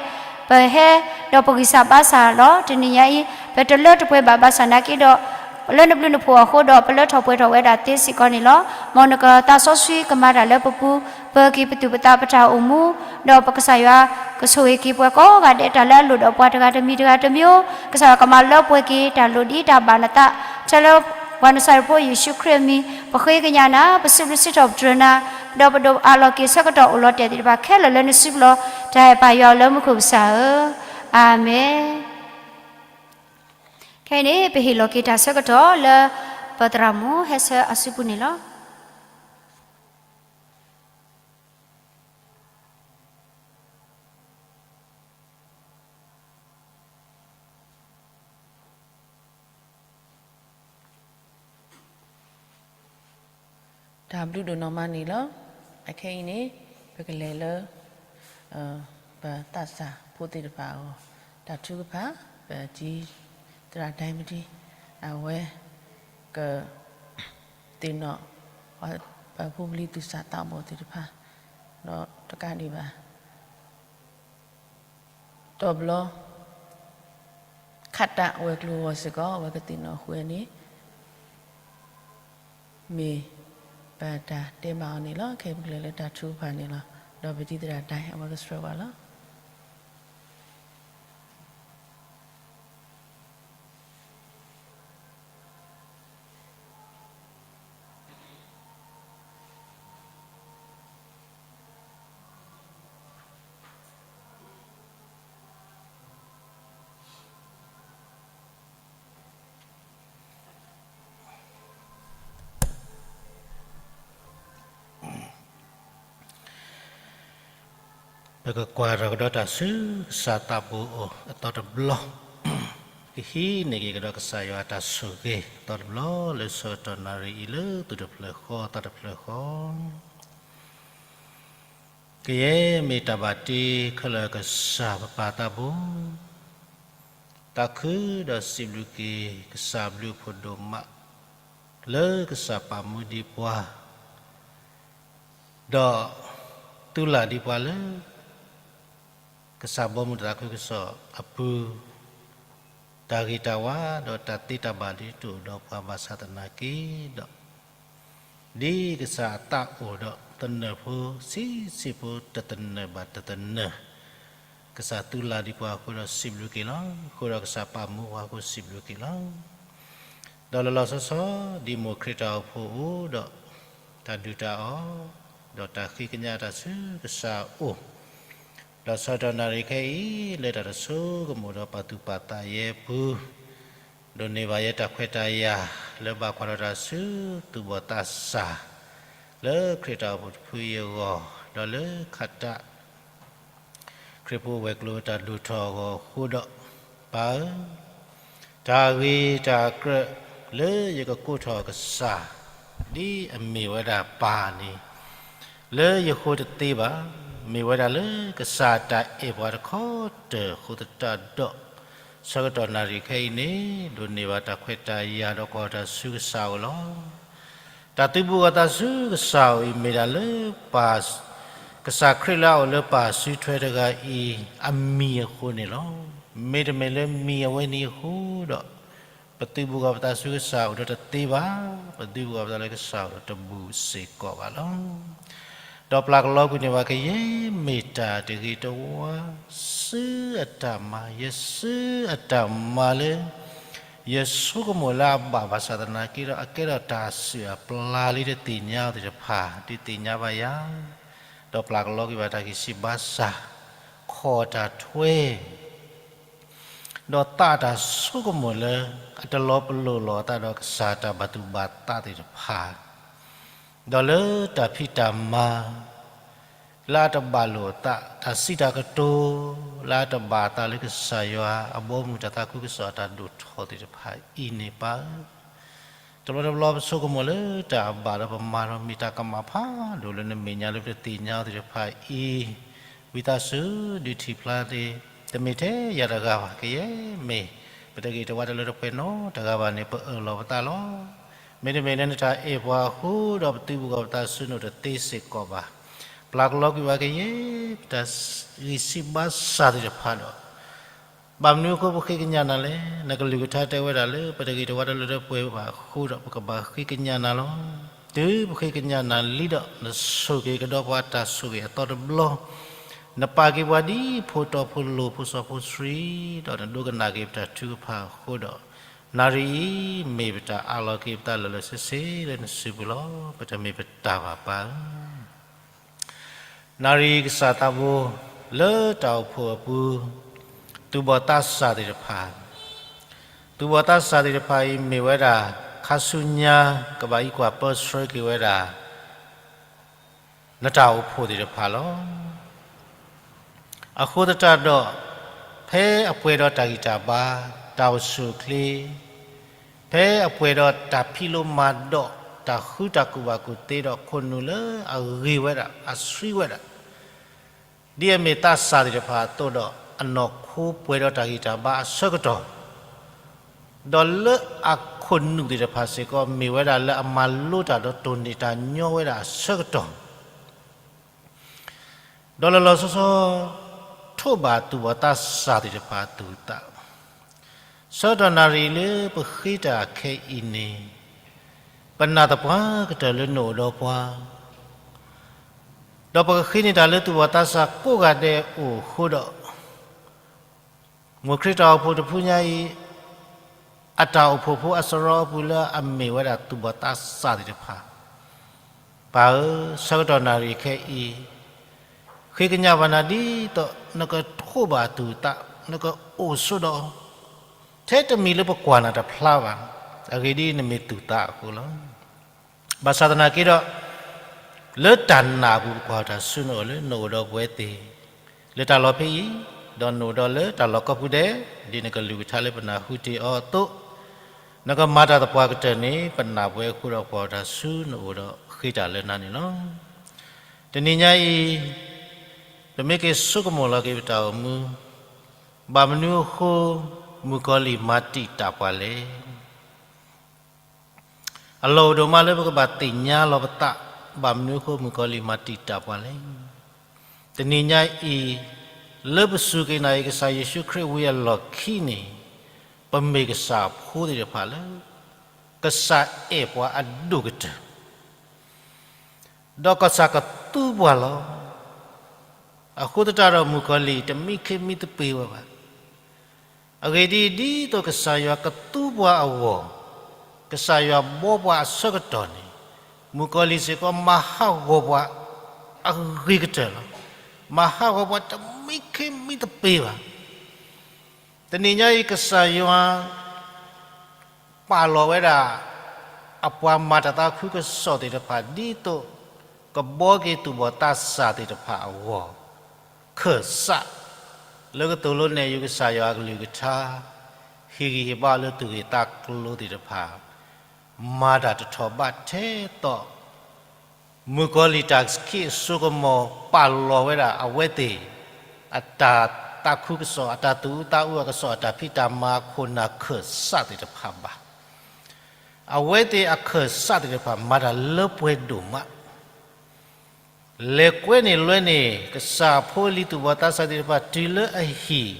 ပဟဲ, ဒီးပဂံၢ်စၢ်ဘါစၢ်လီၤ. တနံၤညါအံၤ, ပတလၢတပှဲၤဘၣ်ဘၣ်ဆၣ်နာ်က့ဒီး, လၢနဘျုးနဖှိၣ်အဃိဒီး ပလၢထီၣ်ပှဲၤထီၣ်ဝဲဒၣ်သ့စ့ၢ်ကီးန့ၣ်လီၤ. မ်နကသးစီဆှံကမၤတၢ်လၢပပူၤ, ပၢၤက့ၤပသူၣ်ပသးပတၢ်အိၣ်မူ, ဒီးပကစၢ်ယွၤ, ကဆိၣ်ဂ့ၤက့ၤပှၤကိးဂၤဒဲးတၢ်လၢအလိၣ်ဒီးပှၤတဂၤတမံၤတဂၤတမံၤ, ကစၢ်ယွၤကမၤလၢပှဲၤက့ၤတၢ်လိၣ်ဒ်တၢ်ဘၣ်နသး, ထဲလၢပှၤနစၤရ့းဖိယ့ၣ်ၡူးခရံာ်အမံၤ, ပဃ့ကညးနၤ, ပစံးဘျုးစံးထီၣ်ပတြၢၤနၤ, ဒီးပဒိးအးလီၤက့ၤဆၢကတီၢ်အိၣ်လီၤတဲာ်သ့ၣ်တဖၣ်ခဲလၢာ်လၢနစုပူၤလီၤ. တၢ်အဲၣ်ပၢ်ယွၤလၢမူခိၣ်ကစၢ်ဧၢ, အၤမ့ၣ်. ခဲအံၤန့ၣ် ပဟ့ၣ်လီၤက့ၤတၢ်ဆၢကတီၢ်လၢ ပသရၣ်မုၣ်ဟဲဆၢအစုပူၤန့ၣ်လီၤ. တၢ်ဘျုးဒိၣ်နီၢ်မးန့ၣ်လီၤ. အခဲအံၤန့ၣ် ပကလဲၤလၢ ပသးစၢ်ဖိသ့ၣ်တဖၣ်အဂီၢ် တၢ်ထုကဖၣ်, ပတံၤသရၣ်ဒဲမတံ အဝဲ က သ့ၣ်နီၣ် ပဖိပလံၤသူၣ်စၢ်သးဘီၣ်သ့ၣ်တဖၣ် ဒီးတကးဒံးဘၣ် တဘျီ ခးတၢ်ဝဲၤကျိၤအဂီၢ်စ့ၢ်ကီး အဝဲကသ့ၣ်နီၣ်ဃုာ်န့ၣ် မ့ၢ်ပတၢ်တဲဘၣ်အီၤန့ၣ်လီၤ. ခဲအံၤပကလဲၤလၢတၢ်ထုကဖၣ်န့ၣ်လီၤ. ဒီးပတံၤသရၣ်ဒဲ အဝဲကဆှၢပှၤလီၤ. ပကကွၢ်ထီၣ်ကဒီးတၢ်ဆူကစၢ်သးဘိၣ်အအိၣ်အသီတဘျီ, ကဟံးန့ၢ်က့ၤကဒီးကစၢ်ယွၤအတၢ်ဆိၣ်ဂ့ၤအသီတဘျီ လၢဆၢကတီၢ်နၣ်ရံၣ်အံၤ လၢသူၣ်တဖျၢၣ်ဃီသးတဖျၢၣ်ဃီ ကယဲၢ်မ့ၢ်တၢ်ဘၣ်တ့ခဲလၢာ်ကစၢ်ပပၢ်သးဘိၣ်, သးခုဒီးစံးဘျုးက့ၤကစၢ်ဘျုးဖှိၣ်ဒိၣ်မး လၢကစၢ်ပာ်မူဒံးပှၤ, ဒီးသူလၢ်ဒံးပှၤလၢ ကစၢ်ဘီမုၢ်တၢ်သးခုကစီၣ်အပူၤ, တၢ်ဂ့ၤတၢ်ဝါ ဒီးတၢ်သ့တၢ်ဘၣ်ဒ်တအိၣ်ဒီးပှၤဘၣ်ဆၣ်သနာ်က့ဒီး, ဒ်ကစၢ်အသးအိၣ်ဒီးသနၢၣ်ဖိဆံးဆံးဖိတသနၢၣ်ဘၣ်တသနၢၣ်, ကစၢ်သူလၢ်ဒံးပှၤအဃိဒီးစံးဘျုးက့ၤလီၤ. အဃိဒီးကစၢ်ပာ်မူပှၤအဃိစံးဘျုးက့ၤလီၤ. ဒီးလီၤလီၤဆီဆီ ဒ်မိၢ်ခရံာ်တၢ်အိၣ်ဖှိၣ်အိၣ်ဒီး တၢ်ဒုၣ်တၢ်အီၣ်, ဒီးတၢ်ဃ့ကညးတၢ်ဆူကစၢ်အအိၣ်, ဒီးဆၢကတီၢ်နၣ်ရံၣ်ခဲအံၤ လၢတၢ်တဆိကမိၣ်ဒီးပာ်သူၣ်ပာ်သးယဲအပူၤ, ဒိးန့ၢ်ဘၣ်ယဲတၢ်ခွဲးတၢ်ယာ် လၢဘၣ်ကွၢ်ထီၣ်တၢ်ဆူသူၣ်ဘီၣ်သးစၢ် လၢခရံာ်တၢ်အိၣ်ဖှိၣ်တဖုအံၤအဂီၢ်, ဒီးလၢခးတၢ် ခရံာ်ဖိဝဲၤကျိၤတၢ်ဒိၣ်ထီၣ်အဂီၢ်အဃိဒီး, ပၢ်ဧၢ, တၢ်ဂ့ၤတၢ်အကြၢးလၢယကကိးထီၣ်ကစၢ် ဒ်အမ့ၢ်ဝဲဒၣ်ပၢ်န့ၣ်, လၢယဃိတသ့ဘၣ်. မ့ၢ်ဝဲဒၣ်လၢကစၢ်တၢ်အဲၣ်ပှၤတခီတၢၤအဃိသတးဒီး, ဆၢကတီၢ်နၣ်ရံၣ်ခဲအံၤန့ၣ် ဒိးန့ၢ်ဘၣ်တၢ်ခွဲးတၢ်ယာ်ဒီးကွၢ်ထီၣ်တၢ်ဆူကစၢ်အအိၣ်လီၤ. တၢ်သုးဘူးကီၣ်သးဆူကစၢ်အအိၣ်အံၤ မ့ၢ်ဒၣ်လၢပၢ် ကစၢ်ခရံာ်လၢအအိၣ်လၢပၢ်စုထွဲတဂၤအံၤအမံၤအဃိန့ၣ်လီၤ. မ့တမ့ၢ်လၢမံၤအဝဲန့ၣ်အဃိဒီး, ပသုးဘူးကီၣ်ပသးဆူကစၢ်အအိၣ်ဒီးတသ့ဘၣ်, ပသုးဘူးကီၣ်ပသးလၢကစၢ်အအိၣ်ဒီးတဘူးစ့ၢ်ကီးဘၣ်လီၤ. ဒီးပျၢ်ကလီကွံာ်န့ၢ်ဘၣ်ကယဲၢ်မ့ၢ်တၢ်တဂ့ၤတဝါ စုအတၢ်မၤ, ယစုအတၢ်မၤလၢ ယဆိကမိၣ်လၢအဘၣ်ဘၣ်ဆၣ်သနာ်က့ဒီး အကဲထီၣ်တၢ်စုၣ်အပျၢ်လံတသ့ၣ်ညါအီၤသ့ၣ်တဖၣ် ဒုးသ့ၣ်ညါဘၣ်ယၤ, ဒီးပျၢ်ကလီကွံာ်ဘၣ်တၢ်ဂံၢ်စၢ်ဘါစၢ်, ခီၣ်တၢ်ထွဲ ဒီးသးတၢ်ဆိကမိၣ်လၢ အတလီၤပလိာ်လီၤအသးဒီးကစၢ်တၢ်ဘၣ်သူၣ်ဘၣ်သးသ့ၣ်တဖၣ်, ဒီးလၢတၢ်ဖံးတၢ်မၤ လၢအတဘၣ်လိာ်အသး, တၢ်စံးတၢ်ကတိၤ လၢအတဘၣ်အသးလၢကစၢ်ယွၤအဘီအမုၢ် တၢ်သးခုကစီၣ်အတၢ်ဒိၣ်ထီၣ်သ့ၣ်တဖၣ်အံၤန့ၣ် ပၢ်ဧၢ, တဘျီတဘျီပဆိကမိၣ်လၢတၢ်အဘၣ်ဒီး ပမၤဒီးမ့ၢ်တၢ်ကမၣ်ဖးဒိၣ်လၢနမဲာ်ညါလၢပတသ့ၣ်ညါအီၤသ့ၣ်တဖၣ်အံၤ, ဝံသးစူၤဒုးထံၣ်ဖျါသ့, တမ့ၢ်ထဲယၤတဂၤဘၣ်, ကယဲၢ်မ့ၢ်ပတဂ့ၤတဝါတလၢတပှဲၤနီတဂၤဘၣ်န့ၣ် ပအၢၣ်လီၤပသးလီၤ. မ့တမ့ၢ်လၢနတၢ်အဲၣ်ပှၤအဃိဒီး ပသုးဘူးကီၣ်ပသးဆူနအိၣ်တသ့စ့ၢ်ကီးဘၣ်. ပျၢ်ကလီကွံာ်ဘၣ်ကယဲၢ် ပတၢ်ဂံၢ်စၢ်ဘါစၢ်သ့ၣ်တဖၣ်ဒီး ဘၣ်မနုၤအဃိပဃ့ကညးနၤလဲၣ်. နကလုၢ်ကထါတဲဝဲဒၣ်လၢ ပတဂ့ၤတဝါတလၢတပှဲၤဘၣ်အဃိဒီး ပကဘၣ်ဃ့ကညးနၤလီၤ. တုၤပဃ့ကညးနၤလံဒီး နဆိၣ်ဂ့ၤကဒီးပှၤတၢ်ဆိၣ်ဂ့ၤအသီတဘျီ, နပာ်က့ၤပှၤဒ်ဖိတီဖိလိၤဖိစီဖိဆှံ, ဒီးနဒိကနၣ်က့ၤပတၢ်ထုကဖၣ်အဃိဒီး, နၣ်ရံၣ်အံၤ မ့ၢ်ပတၢ်အးလီၤက့ၤပသးလၢာ်လၢာ်ဆ့ဆ့လၢနစုပူၤလီၤ. ပတမ့ၢ်ပတၢ်ဘၣ်ပၢ်ဧၢ. နၣ်ရံၣ်ကစၢ်သးဘိ လၢတၢ်အိၣ်ဖှိၣ်အပူၤ, သူၣ်ဘီၣ်သးစၢ်သ့ၣ်တဖၣ်, သူၣ်ဘီၣ်သးစၢ်သ့ၣ်တဖၣ်အံၤမ့ၢ်ဝဲဒၣ် ခါဆူညါကဘၣ်အံးကွၢ်ပၢဆှၢက့ၤဝဲဒၣ် နတၢ်အိၣ်ဖှိၣ်သ့ၣ်တဖၣ်လီၤ. အဃိသတးဒီး, ဖဲအပှဲၤဒီးတၢ်ဂံၢ်တၢ်ဘါ, တၢ်အိၣ်ဆူၣ်အိၣ်ချ့, ဖဲအပှဲၤဒီးတၢ်ဖံးလိမၤဒိး, တၢ်ဃုတၢ်ကူၣ်ဘၣ်ကူၣ်သ့ဒီး ခိၣ်နူာ်လၢအဂ့ၤဝဲဒၣ်, အဆှံဝဲဒၣ်, ဒ်အမ့ၢ်သးစၢ်သ့ၣ်တဖၣ်အသိးဒီး, အနီၢ်ခိပှဲၤဒီးတၢ်ဂံၢ်တၢ်ဘါအဆၢကတီၢ်, ဒီးလၢအခိၣ်နူာ်သ့ၣ်တဖၣ်စ့ၢ်ကီး မ့ၢ်ဝဲဒၣ်လၢအမၤလိတၢ်ဒီးတိၢ်န့ၢ်တၢ်ညီဝဲဒၣ်အဆၢကတီၢ် ဒီးလီၤလီၤဆီဆီ ထိးဘၣ်သူၣ်ဘီၣ်သးစၢ်သ့ၣ်တဖၣ်အသူၣ်အသး, ဆၢကတီၢ်နၣ်ရံၣ်လၢပဃ့တၢ်ခဲအံၤန့ၣ်, ပနာ်သပှၢ်ကတၢၢ်လၢနအိၣ်ဒီးပှၤ, ဒီးပကဃ့န့ၢ်တၢ်လၢသူၣ်ဘီၣ်သးစၢ်ကိးဂၤဒဲးအအိၣ်အဃိဒီး မိၢ်ခရံာ်တၢ်အိၣ်ဖှိၣ်တဖုညါအံၤ, အတၢ်အိၣ်ဖှိၣ်ဖိအစရီအပူၤလၢအမ့ၢ်ဝဲဒၣ်သူၣ်ဘီၣ်သးစၢ်သ့ၣ်တဖၣ်, ပၢ်ဧၢ, ဆၢကတီၢ်နၣ်ရံၣ်ခဲအံၤ, ဃ့ကညးဘၣ်နၤဒ်သိးနကထိးဘၣ်အသူၣ်အသး, နကအိၣ်ဆိးဒီးအီၤ, ထဲတမံၤလၢပကွၢ်နၤတဖျါဘၣ်, အဂ့ၢ်ဒ်အံၤနမ့ၢ်သူၣ်သးအဃိလီၤ. ဘၣ်ဆၣ်သနာ်က့ဒီး, လၢတၢ်နာ်အပူၤပကွၢ်တၢ်ဆူနအိၣ်လၢနအိၣ်ဒီးပဝဲသ့ၣ်, လၢတၢ်လီၢ်ဖဲအံၤ, ဒီးနအိၣ်ဒီးလၢတၢ်လီၢ်ကိးပူၤဒဲး, ဒ်နကလုၢ်ကထါလၢပနၢ်ဟူတ့ၢ်အီၤအသိး, နကမၤတၢ်သပှၢ်ကတၢၢ်န့ၣ် ပနာ်ပဝဲအဃိဒီးကွၢ်တၢ်ဆူနအိၣ်ဒီးဃ့တၢ်လၢနၤန့ၣ်လီၤ. တနံၤညါအံၤ, ပမ့ၢ်က့ၤဆိကမိၣ်လီၤက့ၤပတၢ်အိၣ်မူ, ဘၣ်မနုၤအဃိ မုၣ်ကီၤလံၢ်မၤတံာ်တာ်ပှၤလဲၣ်. အလီၢ်အိၣ်ဒိၣ်မးလၢပကဘၣ်သ့ၣ်ညါလီၤပသး, ဘၣ်မနုၤအဃိမုၣ်ကီၤလံၢ်မၤတံာ်တာ်ပှၤလဲၣ်. တနံၤညါအံၤ, လၢပစူၢ်က့ၤနာ်က့ၤကစၢ်ယ့ၣ်ၡူးခရံာ်ဝံၤအလီၢ်ခံန့ၣ်, ပမ့ၢ်ကစၢ်အဖိသ့ၣ်တဖၣ်လၢ ကစၢ်အဲၣ်ပှၤအဒိၣ်ကတၢၢ် ဒီးကစၢ်ကသူပှၤလီၤ. အဃိသတးဒီးမုၣ်ကီၤလံၢ်တမံခ့မံသပ့ၤဝဲဘၣ်. အဂ့ၢ်ဒ်အံၤ, ဒ်သိးကစၢ်ယွၤကသူပှၤအဂီၢ်, ကစၢ်ယွၤဘှီပှၤအဆၢကတီၢ်န့ၣ်, မုၣ်ကီၤလံၢ်စ့ၢ်ကီးမၤဟးဂီၤပှၤအဂ့ၤကတၢၢ်လီၤ. မၤဟးဂီၤပှၤတမံခ့မံသပ့ၤဘၣ်. တနံၤညါအံၤကစၢ်ယွၤ ပာ်လီၤဝဲဒၣ် အပှၤမၤတၢ်သးခုကစီၣ်သ့ၣ်တဖၣ် ဒ်သိးကဘှီက့ၤသူၣ်ဘီၣ်သးစၢ်သ့ၣ်တဖၣ်အဂီၢ်, ခၢၣ်စး လၢကသိၣ်လိနဲၣ်ယုာ်ကစၢ်ယွၤအကလုၢ်ကထါ, ဟ့ၣ်ဂံၢ်ဟ့ၣ်ဘါအီၤလၢသူၣ်ဂ့ၢ်သးကျိၤသ့ၣ်တဖၣ်, မၤတၢ်တထီၣ်ဘးထဲသိး မုၣ်ကီၤလံၢ်တၢ်စခ့အစိကမီၤ ပာ်လီၤဝဲဒၣ်အဝဲသ့ၣ် အတၢ်သးခုကစီၣ်, အတၢ်သူၣ်အုးသးအုးအကစီၣ်, အတၢ်ဖံးတၢ်မၤအခိၣ်နၢ်ခၢၣ်စးသ့ၣ်တဖၣ်ဘၣ်. အဝဲသ့ၣ်အခၢၣ်စးသ့ၣ်တဖၣ် မၤတၢ်လၢပှဲၤဒိၣ်မး လဲၤကွဲန့ၢ်လွဲန့ၢ် ကစၢ်ဖိလံၤသူၣ်ဘီၣ်သးစၢ်သ့ၣ်တဖၣ် တုၤလၢအဟံၣ်,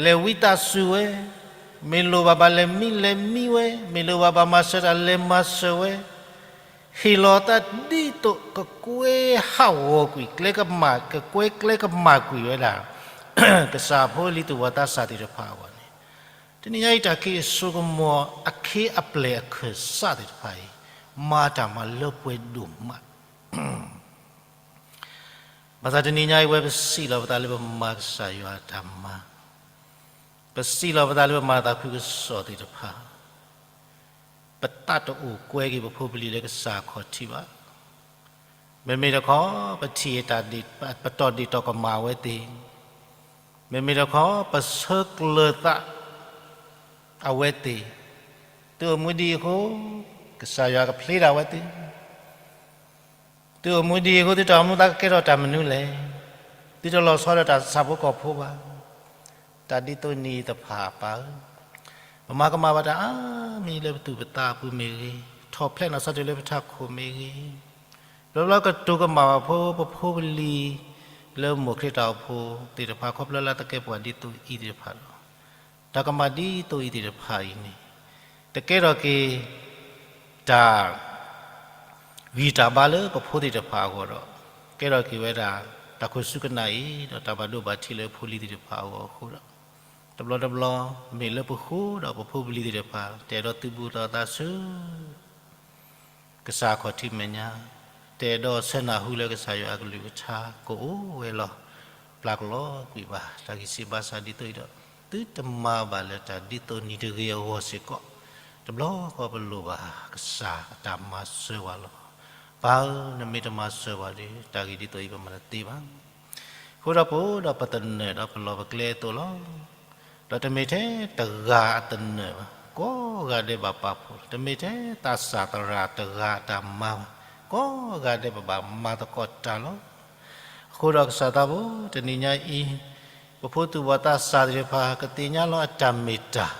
လဲၤဝံသးစူၤဝဲ, မ့ၢ်လိၣ်ဘၣ်ဘၣ်လဲၤမံလဲၤမံဝဲ, မ့ၢ်လိၣ်ဘၣ်ဘၣ်မၤစၢၤတၢ်လဲၤမၤစၢၤဝဲ, ဟ့ၣ်လီၤသးဒ်သိးကကွဲဟးဂီၤကွံာ်ကျဲကမၣ်, ကကွဲကျဲကမၣ်ကွံာ်ဝဲဒၣ် ကစၢ်ဖိလံၤသူၣ်ဘီၣ်သးစၢ်သ့ၣ်တဖၣ်အဂီၢ်န့ၣ်, တနံၤညါအံၤ တၢ်စခ့အစိကမီၤအခ့အပှၤအခၢၣ်စးသ့ၣ်တဖၣ်အံၤ မၤတၢ်မၤလၢပှဲၤဒိၣ်မး ဘၣ်ဆၣ်တနံၤညါအံၤ ဝဲပစံးလီၤပသးလၢပမၤကစၢ်ယွၤအတၢ်မၤ, ပစံးလီၤပသးလၢပမၤသးခုကစီၣ်သ့ၣ်တဖၣ်, ပသးတအိၣ်ကွဲက့ၤပဖိပလံၤလၢကစၢ်အခီၣ်ထံးဘၣ်. မ့မ့ၢ်တခီ ပထံၣ်တၢ်ဒ်, ပတီၢ်ဒ့ၣ်တီၢ်ကမၣ်အဝဲသ့ၣ်, မ့မ့ၢ်တခီ ပဆၢကျၢၤသး အဝဲသ့ၣ်, သုအိၣ်မူဒ်အံၤအဃိ ကစၢ်ယွၤကဖျ့ဒၣ်ဝဲသု, သုအိၣ်မူဒ်အံၤအဃိ သုတၢ်အိၣ်မူသးကကဲထီၣ်တၢ်မနုၤလဲၣ်, သုတလီၤဆီဒီးတၢ်ဆၣ်ဖိကီၢ်ဖိဘၣ်. တၢ်ဒ်သိးန့ၣ်တဖၣ်ပၢ်ဧၢ, ပမၤကမၣ်ဘၣ်တၢ်အါမံၤလၢပသူၣ်ပသးအပူၤမ့ၢ်ဂ့ၤ, ထီၣ်ဖျဲးနီၢ်ကစၢ်တုၤလၢပထးခိၣ်မ့ၢ်ဂ့ၤ, ဘျီဘျီကတိၤကမၣ်ဘၣ်ဖိ ပဖိပလံၤ လၢမိၢ်ခရံာ်တၢ်အိၣ်ဖှိၣ်သ့ၣ်တဖၣ် ခီဖျိလၢသကဲပှၤဒ်သိးအံၤသ့ၣ်တဖၣ်ဒီး တၢ်ကမၣ်ဒ်သိးအံၤသ့ၣ်တဖၣ်အံၤန့ၣ် တကဲထီၣ်က့ၤ တၢ် ဂံၢ်တၢ်ဘါလၢပဖိသ့ၣ်တဖၣ်အဂီၢ်ဒီး ကဲထီၣ်က့ၤဝဲဒၣ် တၢ်ခိၣ်ဆူကနၣ်အံၤ ဒီးတၢ်ဘၣ်ဒိဘၣ်ထံးလၢဖိလံၤသ့ၣ်တဖၣ်အဂီၢ်အဃိဒီး တဘျီတဘျီ မ့ၢ်လၢပဃိဒီးပဖိပလံၤသ့ၣ်တဖၣ် တအဲၣ်ဒိးသုးဘူးသးသးဆူ ကစၢ်ခီၣ်ထံးမဲာ်ညါ, တအဲၣ်ဒိးဆၢနၢ်ဟူလၢကစၢ်ယွၤအကလုၢ်ကထါ ကအိၣ်ဝဲလီၤ ပျၢ်ကလီကွံာ်ဘၣ် တၢ်ဂံၢ်စၢ်ဘါစၢ်ဒ်သိးအံၤဒီး သုတမၤဘၣ်လၢတၢ်ဒ်သိးနံၤတဂ့ၤအဂီၢ်စ့ၢ်ကီး, တဘျီဃီပလိၣ်ဘၣ်ကစၢ်အတၢ်မၤစၢၤပှၤလီၤ. ပၢ်ဧၢ, နမ့ၢ်တမၤစၢၤပှၤဒီး တၢ်ဂ့ၢ်ဒ်သိးအံၤပမၤတသ့ဘၣ်. အဃိဒီးပအိၣ်ဒီးပသနၢၣ်ဒီးပလီၢ်ပကျဲအသိးလီၤ. ဒီးတမ့ၢ်ထဲတဂၤအသနၢၣ်ဘၣ်, ကိးဂၤဒဲးဘၣ်ပာ်ဖှိၣ်လီၤ. တမ့ၢ်ထဲသးစၢ်သရၣ်တဂၤအတၢ်မၤဘၣ်, ကိးဂၤဒဲးပဘၣ်မၤသကိးတၢ်လီၤ. အဃိဒီးကစၢ်သးဘိ တနံၤညါအံၤ ပဖိသူၣ်ဘီၣ်သးစၢ်သ့ၣ်တဖၣ် ကသ့ၣ်ညါလီၤအတၢ်မ့ၢ်တၢ်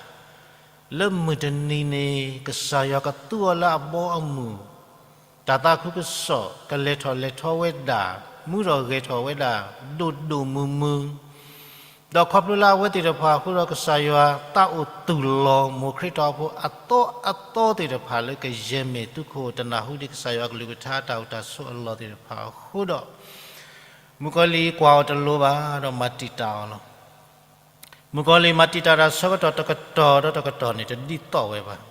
လၢမုၢ်တနံၤန့ၣ် ကစၢ်ယွၤကသူအီၤလၢအဘီအမုၢ်, တၢ်သးခုကစီၣ် ကလဲၤထီၣ်လဲၤထီဝဲဒၣ်, မူထီၣ်ဂဲၤထီၣ်ဝဲဒၣ် ဒိၣ်ဒိၣ်မုၢ်မုၢ်, ဒီးခီဖျိလၢအဝဲသ့ၣ်တဖၣ်အဃိဒီး ကစၢ်ယွၤသးအိၣ်သူၣ်လီၤ မိၢ်ခရံာ်တၢ်အိၣ်ဖှိၣ်အသီအသီသ့ၣ်တဖၣ်လၢကယဲၢ်မ့ၢ်သုးခိၣ် တနၢ်ဟူဒံးကစၢ်ယွၤအကလုၢ်ကထါတၢ်အိၣ်တၢ်ဆိးအလီၢ်သ့ၣ်တဖၣ်အဃိဒီး မုၣ်ကီၤလံၢ်ကွၢ်အီၤတလိၤဘၣ်ဒီးမၤတံာ်တာ်အီၤလီၤ. မုၣ်ကီၤလံၢ်မၤတံာ်တာ်တၢ်ဆၢကတီၢ်တကတီၢ်ဒီးတကတီၢ်န့ၣ် တဒ်သိးဝဲဘၣ်.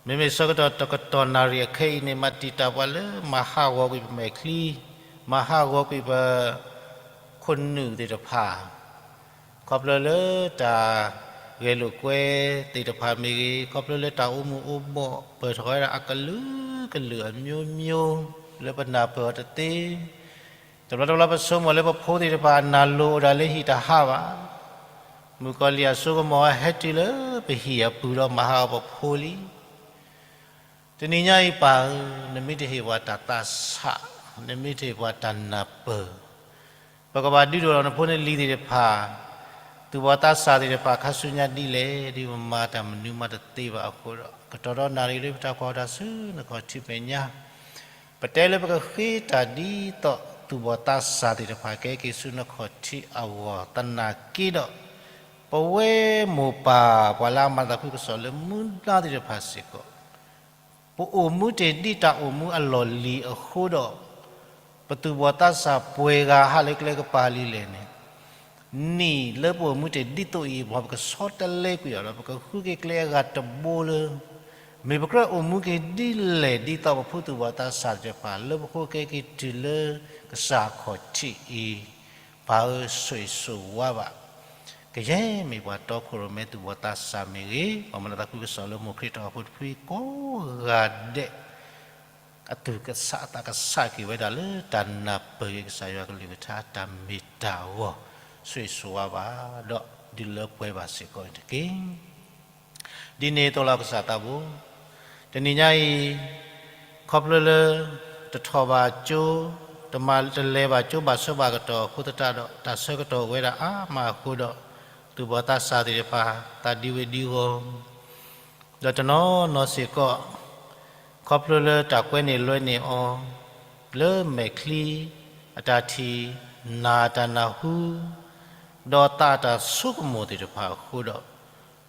မ့မ့ၢ်ဆၢကတီၢ်တကတီၢ်နၣ်ရံၣ်အခဲအံၤန့ၣ် မၤတံာ်တာ်ပှၤလၢမၤဟးဂီၤကွံာ်ပမဲာ်ချံ, မၤဟးဂီၤကွံာ်ပ ခိၣ်နူာ်သ့ၣ်တဖၣ်, ခီဖျိလၢတၢ်ဂဲၤလိာ်ကွဲသ့ၣ်တဖၣ်မ့ၢ်ဂ့ၤ, ခီဖျိလၢတၢ်အိၣ်မူအိၣ်ဘှီၣ် ပၢၢ်ထီၣ်ဝဲဒၣ်အကလုာ်ကလုာ်အမျိုးမျိုး လၢပနၢ်ပၢၢ်အီၤတသ့, တဘျီတဘျီပဆိကမိၣ်လၢပဖိသ့ၣ်တဖၣ်အနၢ်လိၤအိၣ်ဒၣ်လၢဟံၣ်တဟးဘၣ်. မုၣ်ကီၤလံၢ်အစိကမီၤဟဲတုၤလၢပဟံၣ်အပူၤဒီးမၤဟးဂီၤပဖိလံ တနံၤညါအံၤပၢ်ဧၢ, နမ့ၢ်တဟ့ၣ်ပှၤတၢ်သးဆး, နမ့ၢ်တဟ့ၣ်ပှၤတၢ်နၢ်ပၢၢ်, ပကဘၣ်ဒုးဒိၣ်လီၤနဖိနလံၤသ့ၣ်တဖၣ်, သူၣ်ဘီၣ်သးစၢ်သ့ၣ်တဖၣ်ခါဆူညါဒ်လဲၣ်, ဒ်ပမၤတၢ်မနုၤမၤတသ့ဘၣ်အဃိဒီး ကတီၢ်ဒီးနၣ်ရံၣ်လၢပတၢ်ကွၢ်တၢ်ဆူနခီၣ်ထံးမဲာ်ညါ, ပတဲလၢပကဃ့တၢ်ဒ်သိးသူၣ်ဘီၣ်သးစၢ်သ့ၣ်တဖၣ်ကဟဲက့ၤဆူနခီၣ်ထံးအဂီၢ်သနာ်က့ဒီး ပဝဲမိၢ်ပၢ်ပှၤလၢအမၤသးခုကစီၣ်လၢမူဒါသ့ၣ်တဖၣ်စ့ၢ်ကီး, ပအိၣ်မူတ့ၢ်ဒ်တၢ်အိၣ်မူအလီၢ်လံၤအဃိဒီး ပသူၣ်ဘီၣ်သးစၢ်ပှဲၤဂၤဟးလၢကျဲကပၤလံလဲၣ်န့ၣ်, နံၣ်လၢပအိၣ်မူတ့ၢ်ဒ်သိးအံၤ မ်ပကဆီတလဲကွံာ်အီၤဒီး ပကဃုက့ၤကျဲအဂၤတဘိလၢ မ့ၢ်ပကြၢးအိၣ်မူက့ၤဒ်လဲၣ်ဒ်သိးပဖိသူၣ်ဘီၣ်သးစၢ်သ့ၣ်တဖၣ် လၢပဃုက့ၤတုၤလၢကစၢ်ခီၣ်ထံးအံၤ, ပၢ်ဧၢ ဆိၣ်ဂ့ၤဆိၣ်ဝါဘၣ် ကယဲၢ်မ့ၢ်ပှၤတီခိၣ်ရိၣ်မဲသူၣ်ဘီၣ်သးစၢ်မ့ၢ်ဂ့ၤ, ပှၤမၤလၤသးခုကစီၣ်လၢမိၢ်ခရံာ်တီၢ်အဖိတဖုကိးဂၤဒဲး အသူၣ်ကဆးအသးကဆးက့ၤဝဲဒၣ်လၢတၢ်နၢ်ပၢၢ်က့ၤကစၢ်ယွၤကလုၢ်ကထါတၢ်မ့ၢ်တၢ်ဂီၢ် ဆိၣ်ဂ့ၤဆိၣ်ဝါဘၣ် ဒီးဒုးလၢပှဲၤဘၣ်စ့ၢ်ကီးန့ၣ်တက့ၢ်. ဒ်န့ၣ်အသိးလီၤကစၢ်သးဘိ, တနံၤညါအံၤ ခီဖျိလၢ တထီၣ်ဘၣ်ကၠိ, တမၤတလဲၤဘၣ်ကၠိဘၣ်ဆၢဘၣ်ကတီၢ်အဃိသတးဒီး တၢ်ဆၢကတီၢ်အိၣ်ဝဲဒၣ်အါမးအဃိဒီး သူၣ်ဘီၣ်သးစၢ်သ့ၣ်တဖၣ် သးဒံဝ့ၤဒံဂီၤ ဒီးတနီၤနီၤစ့ၢ်ကီး ခီဖျိလၢတၢ်ကွဲန့ၢ်လွဲန့ၢ်အီၤ လၢမဲာ်ချံ အတၢ်ထံၣ်, နၢ်အတၢ်နၢ်ဟူ, ဒီးသးအတၢ်ဆိကမိၣ်သ့ၣ်တဖၣ်အဃိဒီး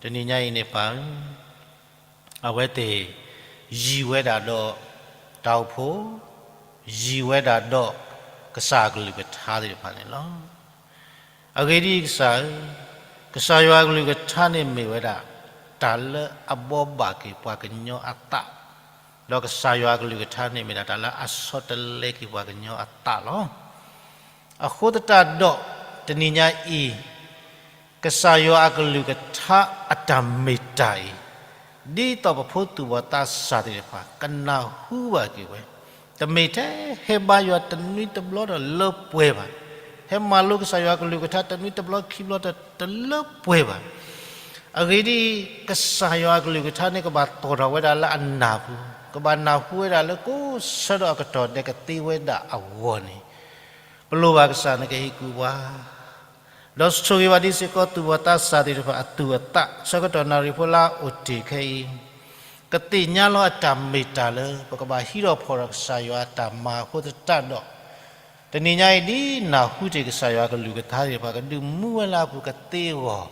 တနံၤညါအံၤန့ၣ်ပၢ်ဧၢ, အဝဲသ့ၣ် ယံၤဝဲဒၣ်ဒီး တၢ်အိၣ်ဖှိၣ်, ယံၤဝဲဒၣ်ဒီး ကစၢ်အကလုၢ်ကထါသ့ၣ်တဖၣ်န့ၣ်လီၤ. အဂ့ၢ်ဒ်အံၤ, ကစၢ်ဧၢ, ကစၢ်ယွၤအကလုၢ်ကထါန့ၣ်မ့ၢ်ဝဲဒၣ် တၢ်လၢအဘှီဘၣ်က့ၤပှၤကညီအသး, ဒီးကစၢ်ယွၤအကလုၢ်ကထါန့ၣ်မ့ၢ်ဒၣ် တၢ်လၢအဆီတလဲက့ၤပှၤကညီအသးလီၤ. အဃိသတးဒီး တနံၤညါအံၤ ကစၢ်ယွၤအကလုၢ်ကထါအတၢ်မ့ၢ်တၢ်အံၤ, ဒ်သိးပဖိသူၣ်ဘီၣ်သးစၢ်သ့ၣ်တဖၣ် ကနၢ်ဟူဘၣ်က့ၤဝဲ, တမ့ၢ်ထဲဟဲဘါယွၤတနွံတဘျီဒီးလၢပှဲၤဘၣ်, ဟဲမၤလိကစၢ်ယွၤကလုၢ်ကထါတနွံတဘျီခံဘျီဒီးတလၢပှဲၤဘၣ်. အဂ့ၢ်ဒ်အံၤ, ကစၢ်ယွၤအကလုၢ်ကထါန့ၣ် ကဘၣ်သီၣ်ထီၣ်ဝဲဒၣ်လၢအနၢ်ပူၤ, ကဘၣ်နၢ်ဟူဝဲဒၣ်လၢကိးဆၢဒီးအကတီၢ်ဒဲးကသ့ဝဲဒၣ်အဂီၢ်န့ၣ်, ပလိၣ်ဘၣ်ကစၢ်နကဟ့ၣ်ကူၣ်ပှၤ ဒီးဆိၣ်ဂ့ၤဘၣ်ဒံးစ့ၢ်ကီးသူၣ်ဘီၣ်သးစၢ်သ့ၣ်တဖၣ်အသူၣ်အသး ဆၢကတီၢ်နၣ်ရံၣ်ဖိလၢအအိၣ်တ့ၢ်ခဲအံၤ, ကသ့ၣ်ညါလီၤအတၢ်မ့ၢ်တၢ်လၢ ပကဘၣ်ဟံးထီၣ်ဖီၣ်ဒီးကစၢ်ယွၤအတၢ်မၤအဃိသတးဒီး, တနံၤညါအံၤဒ်နၢ်ဟူတ့ၢ်ကစၢ်ယွၤကလုၢ်ကထါသ့ၣ်တဖၣ် ကဒုးမူဝဲလၢအပူၤကသ့အဂီၢ်,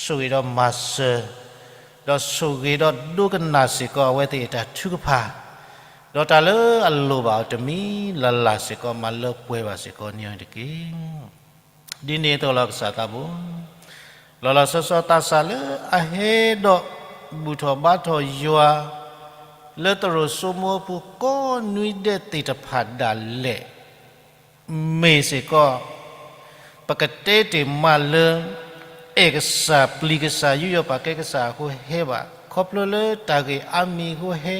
ဆိၣ်ဂ့ၤဒီးမၤစၢၤ, ဒီးဆိၣ်ဂ့ၤဒီးဒိကနၣ်စ့ၢ်ကီးအဝဲသ့ၣ်အတၢ်ထုကဖၣ်, ဒီးတၢ်လၢအလိၣ်ဘၣ်အီၤတမံၤလၢ်လၢ်စ့ၢ်ကီး မၤလၢပှဲၤဘၣ်စ့ၢ်ကီးန့ၣ်တက့ၢ်. ဒ်န့ၣ်အသိးလီၤကစၢ်သးဘိ, လီၤလီၤဆီဆီသးစၢ်လၢအဟဲဒီးဘူၣ်ထီၣ်ဘါထီၣ်ယွၤ လၢသရိာ်စိမိၤအပူၤကိးနွံဒဲးသ့ၣ်တဖၣ်ဒၣ်လဲာ် မ့ၢ်စ့ၢ်ကီး ပကတဲတ့ၢ်မးလၢ အဲၣ်ကစၢ်ပျံၤကစၢ်ယူးယီၣ်ပာ်ကဲကစၢ်အဃိဟဲဘၣ်, ခီဖျိလၢတၢ်ဂ့ၢ်အါမံၤအဃိဟဲ,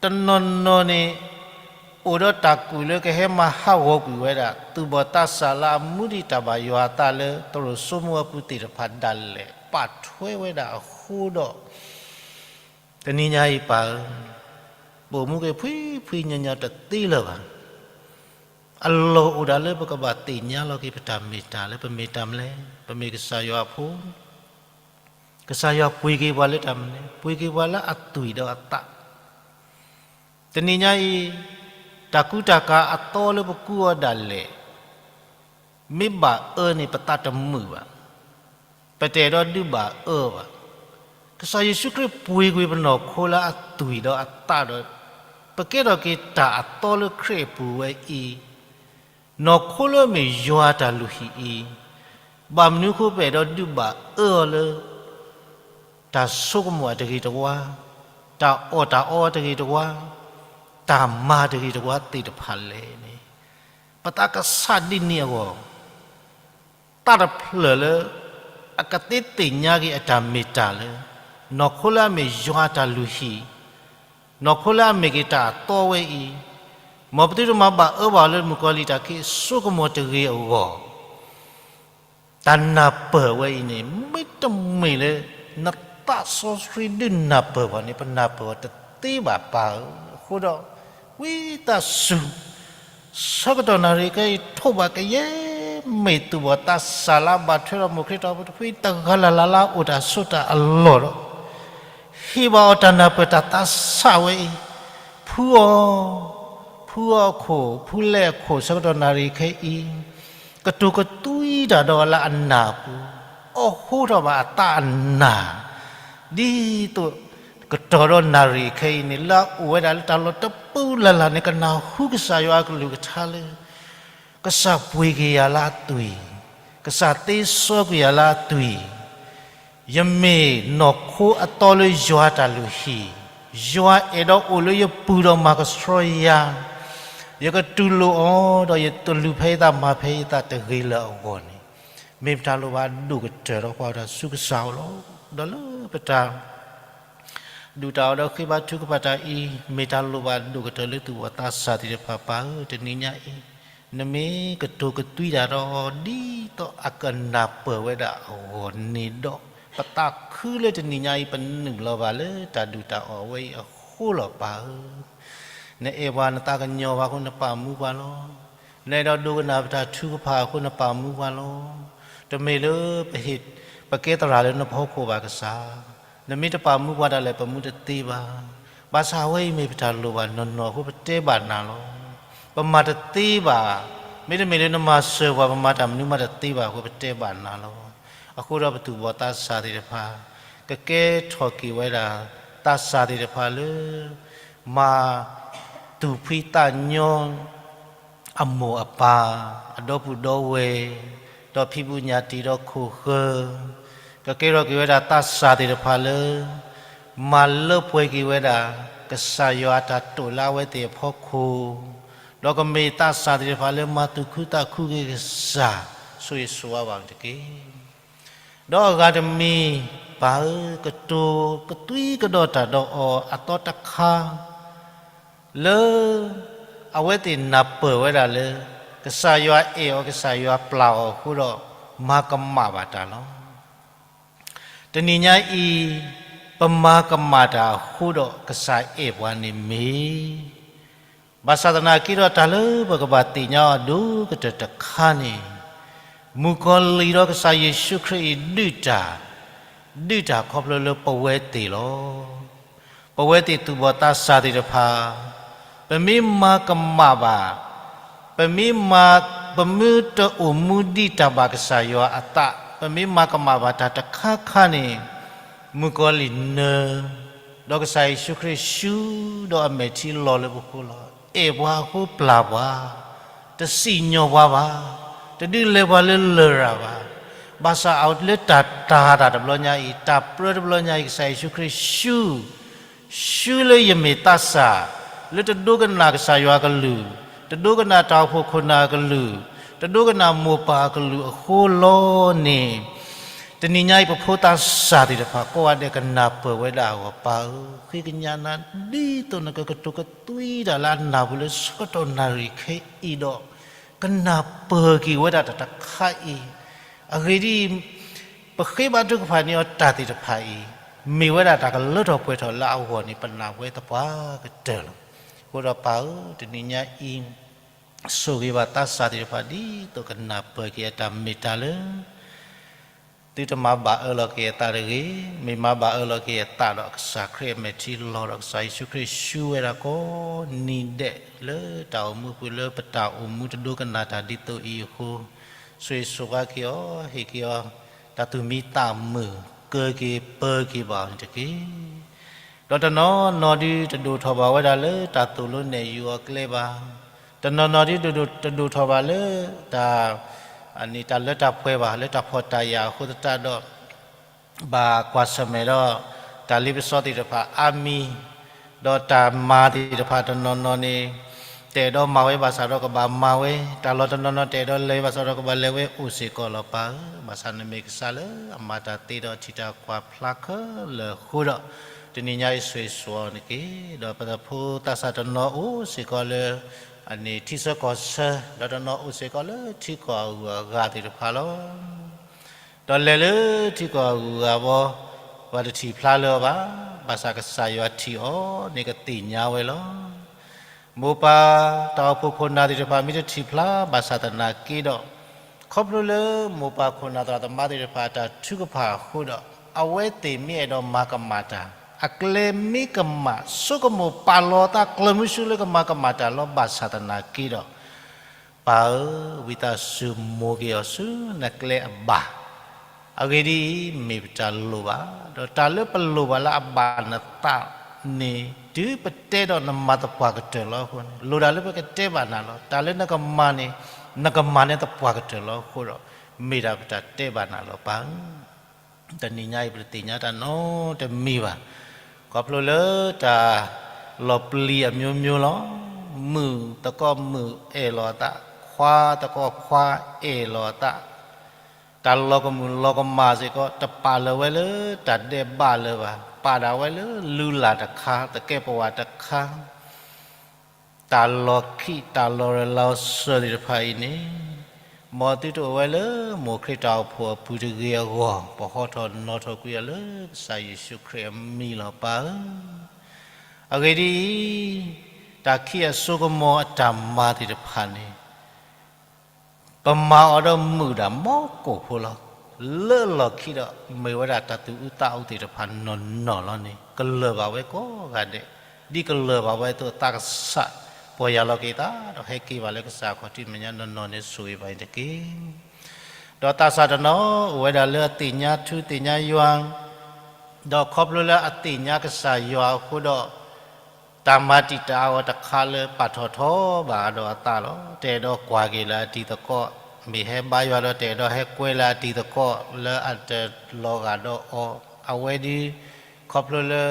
တနီၤနီၤန့ၣ် အိၣ်ဒီးတၢ်ကူၣ်လၢကဟဲမၤဟးဂီၤကွံာ်ဝဲဒၣ် သူၣ်ဘီၣ်သးစၢ်လၢအမူဒံးတၢ်ဘၣ်ယွၤအသးလၢသရိာ်စိမိၤအပူၤသ့ၣ်တဖၣ်ဒၣ်လဲာ် ပာ်ထွဲဝဲဒၣ်အဃိဒီး တနံၤညါအံၤပၢ်ဧၢ, ပအိၣ်မူက့ၤဖှံဖှံညီညီတသ့လၢၤဘၣ်. အလီၢ်အိၣ်ဒၣ်လၢပကဘၣ်သ့ၣ်ညါလီၤက့ၤပတၢ်မ့ၢ်တၢ်လၢပမ့ၢ်တၢ်မနုၤလဲၣ်, ပမ့ၢ်ကစၢ်ယွၤအဖိ, ကစၢ်ယွၤပှ့ၤက့ၤပှၤလၢတၢ်မနုၤလဲၣ်, ပှ့ၤက့ၤပှၤလၢအသွံၣ်ဒီးအသး တနံၤညါအံၤ, တၢ်ကူတၢ်ကၤအသီလၢပကူအီၤဒၣ်လဲာ်, မ့ၢ်ဘၣ်အၢန့ၣ် ပသးတမုာ်ဘၣ်, ပတအဲၣ်ဒိးဒုးဘၣ်အၢဘၣ်. ကစၢ်ယ့ၣ်ၡူးခရံာ်ပှ့ၤကွံာ်ပနီၢ်ခိလၢအသွံၣ်ဒီးအသးဒီး, ပကဲထီၣ်က့ၤတၢ်အသီလၢခရံာ်အပူၤဝဲအံၤ, နီၢ်ခိလၢအမ့ၢ်ယွၤအတၢ်လုၢ်ဟံၣ်အံၤ, ဘၣ်မနုၤအဃိပအဲၣ်ဒိးဒုးဘၣ်အၢအီၤလၢ တၢ်ဆိကမိၣ်အတဂ့ၤတဝါ, တၢ်အီၣ်တၢ်အီတဂ့ၤတဝါ, တၢ်မၤတဂ့ၤတဝါသ့ၣ်တဖၣ်လဲၣ်န့ၣ်, ပသးကဆးဒ်န့ၣ်အဂီၢ်, သးတဖျၢၣ်လၢ အကသ့သ့ၣ်ညါက့ၤအတၢ်မ့ၢ်တၢ်လၢ နီၢ်ခိလၢအမ့ၢ်ယွၤအတၢ်လုၢ်ဟံၣ်, နီၢ်ခိလၢအမ့ၢ်က့ၤတၢ်အသီဝဲအံၤ, မ်ပသုတမၤဘၣ်အၢဘၣ်အီၤလၢမုၣ်ကီၤလံၢ်တၢ်ခံးအစိကမီၤတဂ့ၤအဂီၢ် တၢ်နၢ်ပၢၢ်ဝဲအံၤန့ၣ် မ့တမ့ၢ်လၢ နသးစီဆှံဒုးနၢ်ပၢၢ်ပှၤန့ၣ် ပနၢ်ပၢၢ်အီၤတသ့ဘၣ်ပၢ်ဧၢ. အဃိဒီး ဝံသးစူၤ ဆၢကတီၢ်နၣ်ရံၣ်ခဲအံၤ ထိးဘၣ်ကယဲၢ်မ့ၢ်သူၣ်ဘီၣ်သးစၢ်လၢအဘၣ်ထွဲဒီးမိၢ်ခရံာ်တီၢ်ဖိတဖုအံၤ တဂၤလၢ်လၢ်လၢအအိၣ်တၢ်ဆိးတၢ်အလီၢ်ဒီး ဟ့ၣ်ဘၣ်အီၤတၢ်နၢ်ပၢၢ်တၢ်သးဆးဝဲအံၤ, ဖှူအီၤ, ဖှူအီၤအခိၣ်, ဖှူလဲအခိၣ် ဆၢကတီၢ်နၣ်ရံၣ်ခဲအံၤ, ကတိၤကသွံတၢ်ဒီးအီၤလၢအနၢ်အပူၤ, အီၣ်ဟိထီၣ်ဘၣ်အသးအနၢ်, ဒ်သိးကတီၤဒီးနၣ်ရံၣ်ခဲအံၤန့ၣ် လၢအအိၣ်ဝဲဒၣ်လၢတၢ်လီၢ်တပူၤလၢ်လၢ်န့ၣ် ကနၢ်ဟူကစၢ်ယွၤအကလုၢ်ကထါလၢ ကစၢ်ပှ့ၤက့ၤယၤလၢအသွံၣ်, ကစၢ်သ့စီကွံာ်ယၤလၢအသွံၣ်, ယမ့ၢ်နီၢ်ခိအသီလၢယွၤအတၢ်လုၢ်ဟံၣ်, ယွၤအဲၣ်ဒိးအိၣ်လၢယပူၤဒီးမၤကဆှီယၤ, ယကတူၢ်လိာ်အီၤဒီးယတလူၤဖဲယသးမၤဖဲယသးတဂ့ၤလၢၤအဂီၢ်န့ၣ်, မ့ၢ်ပတၢ်လိၣ်ဘၣ်ဒိၣ်ကတၢၢ်ဒီးကွၢ်ဝဲဒၣ်ဆူကစၢ်အအိၣ်လီၤ. ဒီးလၢပတၢ် ဒုၣ်တၢ်အီၣ်ဒီးဃ့ဘါထုကဖၣ်တၢ်အံၤ မ့ၢ်တၢ်လိၣ်ဘၣ်ဒိၣ်ကတၢၢ်လၢသုးဘီၣ်သးစၢ်သ့ၣ်တဖၣ်ပၢ်ဧၢ, တနံၤညါအံၤ နမ့ၢ်ကတိၤကသွံတၢ်ဒီးအီၤဒ်သိးအကနၢ်ပၢၢ်ဝဲဒၣ်အဂီၢ်န့ၣ်ဒီး ပသးခုလၢတနံၤညါအံၤ ပနုာ်လီၤဘၣ်လၢတၢ်ဒုၣ်တၢ်အီၣ်အဝဲအံၤအဃိလီၤပၢ်ဧၢ. နအဲၣ်ပှၤနသးကညီၤပှၤအဃိနပာ်မူပှၤလီၤ. နအဲၣ်ဒိးဒိကနၣ်ပတၢ်ထုကဖၣ်အဃိနပာ်မူပှၤလီၤ. တမ့ၢ်လၢ ပကဲသရၣ်လၢနဖီခိၣ်ဘၣ်ကစၢ်, နမ့ၢ်တပာ်မူပှၤဒၣ်လဲာ် ပမူတသ့ဘၣ်. ဘၣ်ဆၣ်အဝဲအံၤမ့ၢ်ပတၢ်လိၣ်ဘၣ်နီၢ်နီၢ်အဃိ ပတဲဘၣ်နၤလီၤ. ပမၤတသ့ဘၣ်. မ့တမ့ၢ်လၢနမၤစၢၤပှၤ ပမၤတၢ်မနုၤမးတသ့ဘၣ်အဃိ ပတဲဘၣ်နၤလီၤ. အဃိဒီးပသူၣ်ဘီၣ်သးစၢ်သ့ၣ်တဖၣ် ကကဲထီၣ်က့ၤဝဲဒၣ် သးစၢ်သ့ၣ်တဖၣ်လၢ မၤသူၣ်ဖှံသးညီ အမိၢ်အပၢ်, အဒီပုၢ်ဒီဝဲၢ်, ဒီးဖံးဘူးညၣ်တံၢ်ဒီးခိၣ်ဃၢၤ, ကကဲထီၣ်က့ၤဝဲဒၣ်သးစၢ်သ့ၣ်တဖၣ်လၢ မၤလၢပှဲၤက့ၤဝဲဒၣ် ကစၢ်ယွၤအတၢ်တိာ်လၢအဝဲသ့ၣ်အဖီခိၣ်, ဒီးကမ့ၢ်သးစၢ်သ့ၣ်တဖၣ်လၢမၤသူၣ်ခုသးခုက့ၤကစၢ် ဆိၣ်ဂ့ၤဆိၣ်ဝါဘၣ်အီၤတက့ၢ်. ဒီးအဂၤတမံၤ ပၢ်ဧၢ, ကတိၤကသွံကဒီးတၢ်ဒီးအီၤအသီတခါ လၢ အဝဲသ့ၣ်နၢ်ပၢၢ်ဝဲဒၣ်လၢ ကစၢ်ယွၤအဲၣ်အီၤ ကစၢ်ယွၤပျၢ်အီၤအဃိဒီး မၤကမၣ်ဘၣ်တၢ်လီၤ. တနံၤညါအံၤ ပမၤကမၣ်တၢ်အဃိဒီး ကစၢ်အဲၣ်ပှၤန့ၣ်မ့ၢ် ဘၣ်ဆၣ်သနာ်က့ဒီး တၢ်လၢပကဘၣ်သ့ၣ်ညါအီၤဒိၣ်ကတၢၢ်တခါန့ၣ် မုၣ်ကီၤလံၢ်ဒီးကစၢ်ယ့ၣ်ၡူးခရံာ်အံၤဒုးတၢ်, ဒုးတၢ်ခီဖျိလၢပဝဲသ့ၣ်လီၤ. ပဝဲသ့ၣ်သူၣ်ဘီၣ်သးစၢ်သ့ၣ်တဖၣ် ပမ့ၢ်မၤကမၣ်ဘၣ်, ပမ့ၢ်မၤ, ပမ့ၢ်တအိၣ်မူဒ်တၢ်ဘၣ်ကစၢ်ယွၤအသး, ပမ့ၢ်မၤကမၣ်ဘၣ်တၢ်တခါခါန့ၣ် မုၣ်ကီၤလံၢ်နၢၤ, ဒီးကစၢ်ယ့ၣ်ၡူးခရံာ်ဆူဒီးအမဲာ်ထံလီၤလၢပဃိလီၤ. အဲၣ်ပှၤအဃိပျၢ်ပှၤ, တစံၣ်ညီၣ်ပှၤဘၣ်, တဒုးလဲၤပှၤလၢလရာ်ဘၣ်. ဘၣ်ဆၣ်အဝဲလၢတၢ်တၤတၢ်တဘျီညါအံၤ, တၢ်ပြၢတဘျီညါအံၤ ကစၢ်ယ့ၣ်ၡူးခရံာ်ဆူ ဆူလၢယမ့ၢ်သးစၢ်, လၢတဒိကနၣ်ကစၢ်ယွၤအကလုၢ်, တဒိကနၣ်တၢ်အိၣ်ဖှိၣ်ခိၣ်နၢ်အကလုၢ်, တဒိကနၣ်မိၢ်ပၢ်အကလုၢ်အဃိလီၤန့ၣ်, တနံၤညါအံၤ ပဖိသးစၢ်သ့ၣ်တဖၣ် ကိးဂၤဒဲးကနၢ်ပၢၢ်ဝဲဒၣ်အဂီၢ် ပၢ်ဧၢ, ဃ့ကညးနၤ ဒ်သိးနကကတိၤကသွံတၢ်လၢအနၢ်ပူၤလၢဆၢကတီၢ်နၣ်ရံၣ်ခဲအံၤဒီး ကနၢ်ပၢၢ်က့ၤဝဲဒၣ်တၢ်တခါအံၤ, အဂ့ၢ်ဒ်အံၤ, ပဃ့ဘါထုကဖၣ်န့ၢ်အီၤတၢ်သ့ၣ်တဖၣ်အံၤ, မ့ၢ်ဝဲဒၣ်တၢ်ကလၢထီၣ်ပှဲၤထီၣ်လၢအဂီၢ်န့ၣ် ပနာ်ဝဲသပှၢ်ကတၢၢ်လီၤ. အဃိဒီးပၢ်ဧၢ, တနံၤညါအံၤ ဆိၣ်ဂ့ၤဘၣ်သးစၢ်သ့ၣ်တဖၣ် ဒ်သိးကနၢ်ပၢၢ်က့ၤအတၢ်မ့ၢ်တၢ်လၢ သုတမၤဘၣ်အၢလီၤက့ၤအသးတဂ့ၤ, မ့ၢ်မၤဘၣ်အၢလီၤက့ၤအသးဒီး ကစၢ်ခရံာ်အမဲာ်ထံလီၤဒီး ကစၢ်ယ့ၣ်ၡူးခရံာ်ဆူဝဲဒၣ်ကိးနံၤဒဲး လၢတၢ်အိၣ်မူပူၤ လၢပတၢ်အိၣ်မူတဒိကနၣ်တၢ်ဒ်သိးအံၤအဃိ, ဆိၣ်ဂ့ၤဆိၣ်ဝါက့ၤအီၤ, ဟ့ၣ်က့ၤအီၤ တၢ်သူၣ်မံသးမုာ်, ကၢက့ၤပၢက့ၤဘၣ်အီၤန့ၣ်တက့ၢ်. ဒီးတနီၤနီၤဒုး တဒိၣ်ထီၣ်ဘၣ်ဝဲဒၣ်လၢတၢ်သိၣ်လိနဲၣ်ယုာ်အီၤကျဲဘၣ်. တနီၤနီၤဒုး တဒိၣ်ထီၣ်ဘၣ်လၢ တၢ်, အန့ၣ်တၢ်လၢတၢ်ပှဲၤဘၣ် လၢတၢ်ဖှီၣ်တၢ်ယာ်အဃိသတးဒီး ဘၣ်ကွၢ်ဆၢၣ်မဲာ်ဒီး တၢ်လ့ပစီသ့ၣ်တဖၣ်အါမံၤ, ဒီးတၢ်မၤသ့ၣ်တဖၣ်တနီၤနီၤန့ၣ် တအဲၣ်ဒိးမၤဝဲဘၣ်ဆၣ်ဒီးကဘၣ်မၤဝဲ, တၢ်လီၢ်တနီၤနီၤတအဲၣ်ဒိးလဲၤဘၣ်ဆၣ်ဒီးကဘၣ်လဲၤဝဲအိၣ်စ့ၢ်ကီးလီၤပၢ်ဧၢ, ဘၣ်ဆၣ်နမ့ၢ်ကစၢ်လၢအမၤတၢ်သ့ဒီးထံၣ်တၢ်ကွၢ်ဖျါခဲလၢာ်အဃိဒီး တနံၤညါအံၤဆိၣ်ဂ့ၤဆိၣ်ဝါအီၤန့ၣ်တက့ၢ်. ဒီးပဖိသးစၢ်တနီၤအိၣ်စ့ၢ်ကီးလၢ အန့ၣ်ထံဆၢကီၢ်ဆၢ, ဒီးတနီၤအိၣ်စ့ၢ်ကီးလၢထံကီၢ်အဂုၤအဂၤသ့ၣ်တဖၣ်လီၤ. ဒီးလဲၤလၢထံကီၢ်အဂုၤအဂၤဘီ, ပှၤတထံၣ်ဖျါလၢၤအီၤဘၣ်, ဘၣ်ဆၣ်ကစၢ်ယွၤထံၣ်အီၤန့ၣ်ကသ့ၣ်ညါဝဲလီၤ. မိၢ်ပၢ်တၢ်အိၣ်ဖှိၣ်ခိၣ်နၢ်သ့ၣ်တဖၣ်မ့ၢ်တထံၣ်ဖျါဘၣ်ဆၣ်သနာ်က့ဒီး, ခီဖျိလၢမိၢ်ပၢ်ခိၣ်နၢ်သရၣ်သမါသ့ၣ်တဖၣ်အတၢ်ထုကဖၣ်အဃိဒီး, အဝဲသ့ၣ်မ့ၢ်အဲၣ်ဒိးမၤကမၣ်တၢ်, အကျဲမ့ၢ်ကမၣ်, ဆိကမိၣ်ပာ်လီၤသးကျၢၤမုဆူလၢကမၤကမၣ်တၢ်လီၤဘၣ်ဆၣ်သနာ်က့ဒီး ပၢ်ဧၢ, ဝံသးစူၤမိၢ်က့ၤအီၤဆူနကျဲအဘၣ်. အဂ့ၢ်ဒ်အံၤ, မ့ၢ်ပတၢ်လိၣ်ဘၣ်, ဒီးတၢ်လၢပလိၣ်ဘၣ်လၢအဘၣ်နသးန့ၣ်, တုၤပတဲဒီးနမၤသပှၢ်ကတၢၢ်လီၤအဃိန့ၣ်, လိၣ်တၢ်လၢပကတဲဘၣ်နၤလီၤ. တၢ်လၢနကမၤန့ၣ်, နကမၤန့ၢ်သပှၢ်ကတၢၢ်လီၤအဃိဒီး, မ့ၢ်ဒၣ်ပတၢ်တဲဘၣ်နၤလီၤပၢ်ဧၢ. တနံၤညါအံၤပတသ့ၣ်ညါတၢ်နီတမံၤဘၣ်. ခီဖျိလၢတၢ်လီၤပျံၤအမျိုးမျိုးလီၤ. မုၣ်သကိးမုၣ်အဲၣ်လီၤအသး, ခွါသကိးခွါအဲၣ်လီၤအသး, တၢ်လီၤကမုာ်လီၤကမၣ်စ့ၢ်ကီး တပာ်လၢၤဝဲလၢတၢ်ဒဲးဘးလၢၤဘၣ်, ပာ်ဒၣ်ဝဲလၢလုၢ်လၢ်တခါ, သကဲးပဝးတခါ, တၢ်လီၤခံးတၢ်လီၤရၢၢ်လီၤစၢၤသ့ၣ်တဖၣ်အံၤန့ၣ်, မ်သုတအိၣ်ဝဲလၢမိၢ်ခရံာ်တၢ်အိၣ်ဖှိၣ်အပူၤတဂ့ၤအဂီၢ်, ပဟီထီၣ်နီၤထီၣ်ကွံာ်အီၤလၢကစၢ်ယ့ၣ်ၡူးခရံာ်အမံၤလီၤပၢ်ဧၢ. အဂ့ၢ်ဒ်အံၤ, တၢ်ခံးအစိကမီၤအတၢ်မၤသ့ၣ်တဖၣ်န့ၣ် ပမၤအီၤဒီးမုာ်ဒၣ်မီကိာ်ဖိလီၤ. လၢလီၢ်ခံဒီး မ့ၢ်ဝဲဒၣ်တၢ်သူၣ်အုးသးအုးသ့ၣ်တဖၣ်နီၢ်နီၢ်လီၤန့ၣ် ကလၢၢ်ဘၣ်ဝဲကိးဂၤဒဲး, ဒ်ကလၢၢ်ဘၣ်ဝဲအသိးသးကစၢ် ပီၢ်ယၢ်လီၤက့ၤသး ဒီးဟဲက့ၤဘၣ်လၢကစၢ်အခီၣ်ထံးမဲာ်ညါနီၢ်နီၢ်န့ၣ် ဆိၣ်ဂ့ၤဘၣ်အံၤတက့ၢ်. ဒီးသးစၢ်တနီၤအိၣ်ဝဲဒၣ်လၢအသ့ၣ်ညါထူသ့ၣ်ညါယွၤ ဒီးခီဖျိလၢအသ့ၣ်ညါကစၢ်ယွၤအဃိဒီး တၢ်မၤတံာ်တာ်အဂီၢ်တခါလၢပာ်ထီၣ်ထီဘၣ်ဒီးအသးလီၤ. တအဲၣ်ဒိးကွၢ်က့ၤလၢအတံၤသကိး, မ့ၢ်ဟဲဘါယွၤဒီး တအဲၣ်ဒိးဟဲကွဲလၢအတံၤသကိးလၢအတလီၤဂာ်ဒီးအီၤ, အဝဲဒ် ခီဖျိလၢ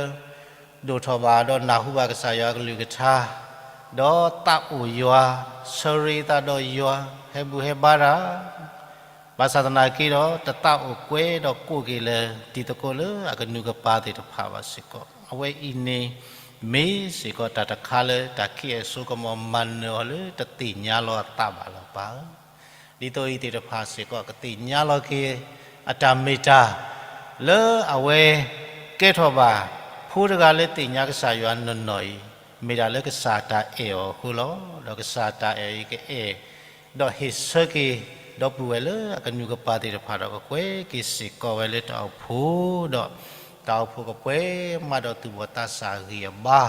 ဒိၣ်ထီၣ်ဘၣ်ဒီးနၢ်ဟူဘၣ်ကစၢ်ယွၤအကလုၢ်ကထါ, ဒီးသးအိၣ်ယွၤ, ဆၢရ့သးဒီးယွၤ, ဟဲဘူၣ်ဟဲဘါတၢ် ဘၣ်ဆၣ်သနာ်က့ဒီး တသးအိၣ်ကွဲဒီးကိးက့ၤလၢ တံၤသကိးလၢအကနုာ်ကပၤသ့ၣ်တဖၣ်ဘၣ်စ့ၢ်ကီး, အဝဲအံၤန့ၣ် မ့ၢ်စ့ၢ်ကီးတၢ်တခါလၢတၢ်ခံးအစိကမီၤမၤနၢၤအီၤလၢတသ့ၣ်ညါလီၤအသးဘၣ်လီၤပၢ်ဧၢ. ဒ်သိးအံၤသ့ၣ်တဖၣ်စ့ၢ်ကီး ကသ့ၣ်ညါလီၤက့ၤ အတၢ်မ့ၢ်တၢ် လၢအဝဲ ကဲထီၣ်ဘၣ် ဖိတဂၤလၢသ့ၣ်ညါကစၢ်ယွၤနီၢ်နီၢ်အံၤ မ့ၢ်ဒၣ်လၢကစၢ်တၢ်အဲၣ်အီၤအဃိလီၤ. ဒီးကစၢ်တၢ်အဲၣ်အံၤကအဲၣ် ဒီးဟ့ၣ်ဆၢက့ၤ ဒီပုၢ်ဝဲၢ်လၢအကနုာ်ကပၤသ့ၣ်တဖၣ်ဒီး ကကွဲက့ၤစ့ၢ်ကီးဝဲလၢတၢ်အိၣ်ဖှိၣ်ဒီး တၢ်အိၣ်ဖှိၣ်ကပှဲၤမးဒီးသူၣ်ဘီၣ်သးစၢ်အဂံၢ်အဘါ,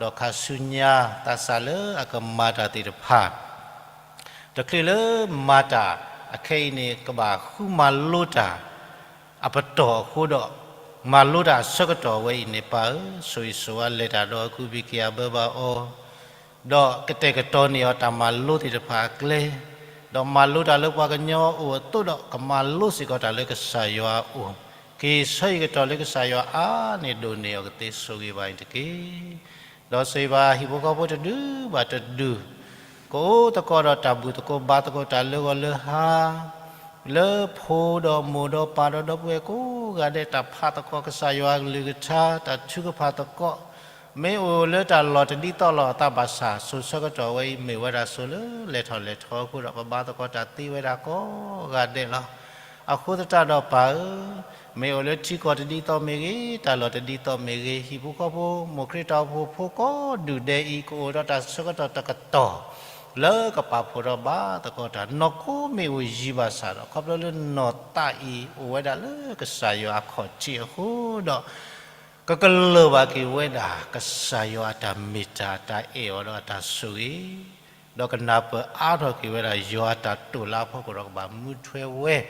ဒီးခါဆူညါသးစၢ်လၢအကမၤတၢ်သ့ၣ်တဖၣ် တချုးလၢမၤတၢ်အခဲအံၤန့ၣ် ကဘၣ်ဃုမၤလိတၢ် အပတီၢ်အဃိဒီး မၤလိတၢ်အဆၢကတီၢ်ဝဲအံၤန့ၣ် ပၢ်ဧၢ, ဆိၣ်ဂ့ၤဆိၣ်ဝါလဲၤတၢ်ဒီး ကူးဘံၣ်က့ၤအဘၢဘၣ်အီၤ, ဒီးကတဲာ်ကတီၤန့ၢ်အီၤတၢ်မၤလိသ့ၣ်တဖၣ်အကျဲ, ဒီးမၤလိတၢ်လၢပှၤကညီအအိၣ်အသိးဒီး ကမၤလိစ့ၢ်ကီးတၢ်လၢကစၢ်ယွၤအအိၣ်, က့ၤဆၢအံၤကတီၢ်လၢကစၢ်ယွၤအါန့ၢ်ဒိၣ်န့ၢ်အီၤကသ့ ဆိၣ်ဂ့ၤဘၣ်အံၤတက့ၢ်. ဒီးဆိၣ်ဂ့ၤဘၣ်ဟံၣ်ဖိဃီဖိတဒူၣ်ဘၣ်တဒူၣ်, ကအိၣ်သကိးဒီးတၢ်ဘျုးသကိးဘါသကိးတၢ်လၢဂီၤလၢဟါ, လၢဖိဒီးမိၢ်ဒီးပၢ်ဒီးဒီပုၢ်ဝဲၢ်ကိးဂၤဒဲး တၢ်ဖးသကိးကစၢ်ယွၤအကလုၢ်ကထါ တၢ်ထုကဖၣ်သကိး, မ့ၢ်အိၣ်လၢတၢ်လီၢ်တဒ်သိးလိာ်အသးဘၣ်ဆၣ် စိၤဆၢကတီၢ်ဝဲအံၤ မ့ၢ်ဝဲဒၣ်စိၤလၢလဲၤထီၣ်လဲၤထီအဃိဒီး ပဘါသကိးတၢ်သ့ဝဲဒၣ်ကိးဂၤဒဲးလီၤ. အဃိသတးဒီးပၢ်ဧၢ, မ့ၢ်အိၣ်လၢထံကီၢ်တဒ်သိးမ့ၢ်ဂ့ၤ, တၢ်လီၢ်တဒ်သိးမ့ၢ်ဂ့ၤ, ဟံၣ်ဖိဃီဖိ မိၢ်ခရံာ်တၢ်အိၣ်ဖှိၣ်ဖိကိးဒူၣ်ဒဲးအံၤ ကအိၣ်ဒီးတၢ်ဆၢကတီၢ်တကတီၢ် လၢကပာ်ဖှိၣ်ဒီးဘါသကိးတၢ် နီၢ်ခိမ့ၢ်အိၣ်ယံၤဘၣ်ဆၣ်ဒီး ခီဖျိလၢနီၢ်သးအံၤ အိၣ်ဝဲဒၣ်လၢကစၢ်ယွၤအခီၣ်ထံးအဃိဒီး ကကလၢၢ်ဘၣ်က့ၤဝဲဒၣ် ကစၢ်ယွၤအတၢ်မ့ၢ်တၢ် တၢ်အဲၣ်အီၤဒီးအတၢ်ဆိၣ်ဂ့ၤ, ဒီးကနၢ်ပၢၢ်အါထီၣ်က့ၤဝဲဒၣ် ယွၤအတၢ်တိာ်လၢအဖီခိၣ်ဒီးကဘၣ်မူထွဲဝဲ, အ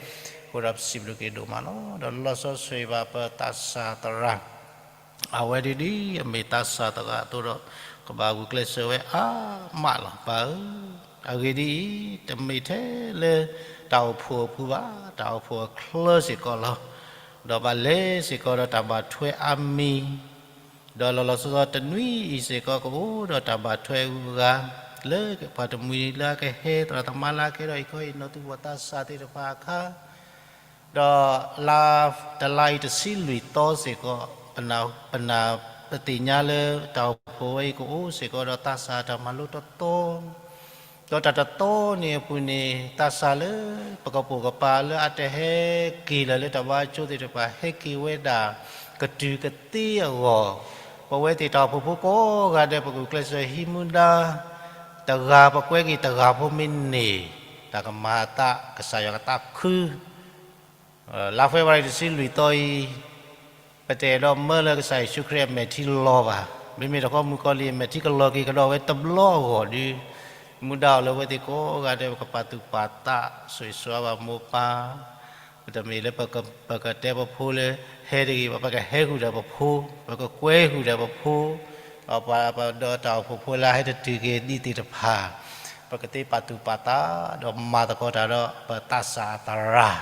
ဃိဒီးပစံးဘျုးက့ၤဒိၣ်မးလီၤ. ဒီးလီၤဆီဆိၣ်ဂ့ၤဘၣ်ပသးစၢ်သရၣ် အဝဲဒ်ဒ်အမ့ၢ်သးစၢ်သရၣ်အသိးဒီး ကဘၣ်ဂုာ်ကျဲးစၢးဝဲအါမးလီၤ ပၢ်ဧၢ. အဂ့ၢ်ဒ်အံၤ, တမ့ၢ်ထဲလၢတၢ်အိၣ်ဖှိၣ်အပူၤဘၣ်, တၢ်အိၣ်ဖှိၣ်အချၢစ့ၢ်ကီးလီၤ. ဒီးဘၣ်လဲၤစ့ၢ်ကီးဒီးတၢ်ဘၣ်ထွဲအါမံၤ, ဒီးလီၤလီၤဆီဆီတနွံအံၤစ့ၢ်ကီး ကအိၣ်ဒီးတၢ်ဘၣ်ထွဲအဂုၤအဂၤ လၢပှၤတမှံၤလၢအကဟဲ သရၣ်သမါလၢအကဟဲဒီးအံၤခီအံၤ နီၢ်သူၣ်ဘီၣ်သးစၢ်သ့ၣ်တဖၣ်အခါ ဒီးလါ တလါအံၤတဆံလွံၢ်သီစ့ၢ်ကီး ပနၢ် ပနၢ် ပသ့ၣ်ညါလၢတၢ်အိၣ်ဖှိၣ်ဝဲအံၤကအိၣ်စ့ၢ်ကီးဒီးသးစၢ်တၢ်မၤလိတသီ, ဒီးတၢ်တသီန့ၣ်အပူၤန့ၣ် သးစၢ်လၢပကပိာ်ကပၤလၢအတဟဲက့ၤလၢၤလၢတၢ်ဘါကၠိသ့ၣ်တဖၣ် ဟဲက့ၤဝဲဒၣ်ကတုၤကသ့အဂီၢ်, ပဝဲသ့ၣ်တၢ်အိၣ်ဖှိၣ်ဖိကိးဂၤဒဲး ပဂုာ်ကျဲးစၢးဟံးမူဒါ တဂၤပကွဲက့ၤတဂၤဖိမ့ၢ်န့ၢ် တၢ်ကမၤအသး ကစၢ်ယွၤကသးခု လါဖ့ၤဘြူၤအါရံၤတဆံလွံၢ်သီအံၤ ပတအဲၣ်ဒိးမၢလၢကစၢ်ယ့ၣ်ၡူးခရံာ်အမဲာ်ထံလီၤဘၣ်. မ့မ့ၢ်တခီမုၣ်ကီၤလံၢ်အမဲာ်ထံကလီၤက့ၤကဒီးဝဲတဘျီအဂီၢ်ဒီး မူဒါအီၤလၢဝဲသ့ၣ်ကိးဂၤဒဲး ပကပာ်သူၣ်ပာ်သး ဆိၣ်ဂ့ၤဆိၣ်ဝါဘၣ်မိၢ်ပၢ် ပတမ့ၢ်လၢပကတဲပဖိလၢ ဟဲတဂ့ၤဘၣ်, ပကဟဲဃုာ်ဒီးပဖိ, ပကကွဲဃုာ်ဒီးပဖိ, ဒီးပှၤဒီးတၢ်အိၣ်ဖှိၣ်ဖိလၢအဟဲတတုၤက့ၤဒ်သ့ၣ်တဖၣ်, ပကသ့ပာ်သူၣ်ပာ်သး ဒီးမၤသကိးတၢ်ဒီးပသးစၢ်အသရၣ်,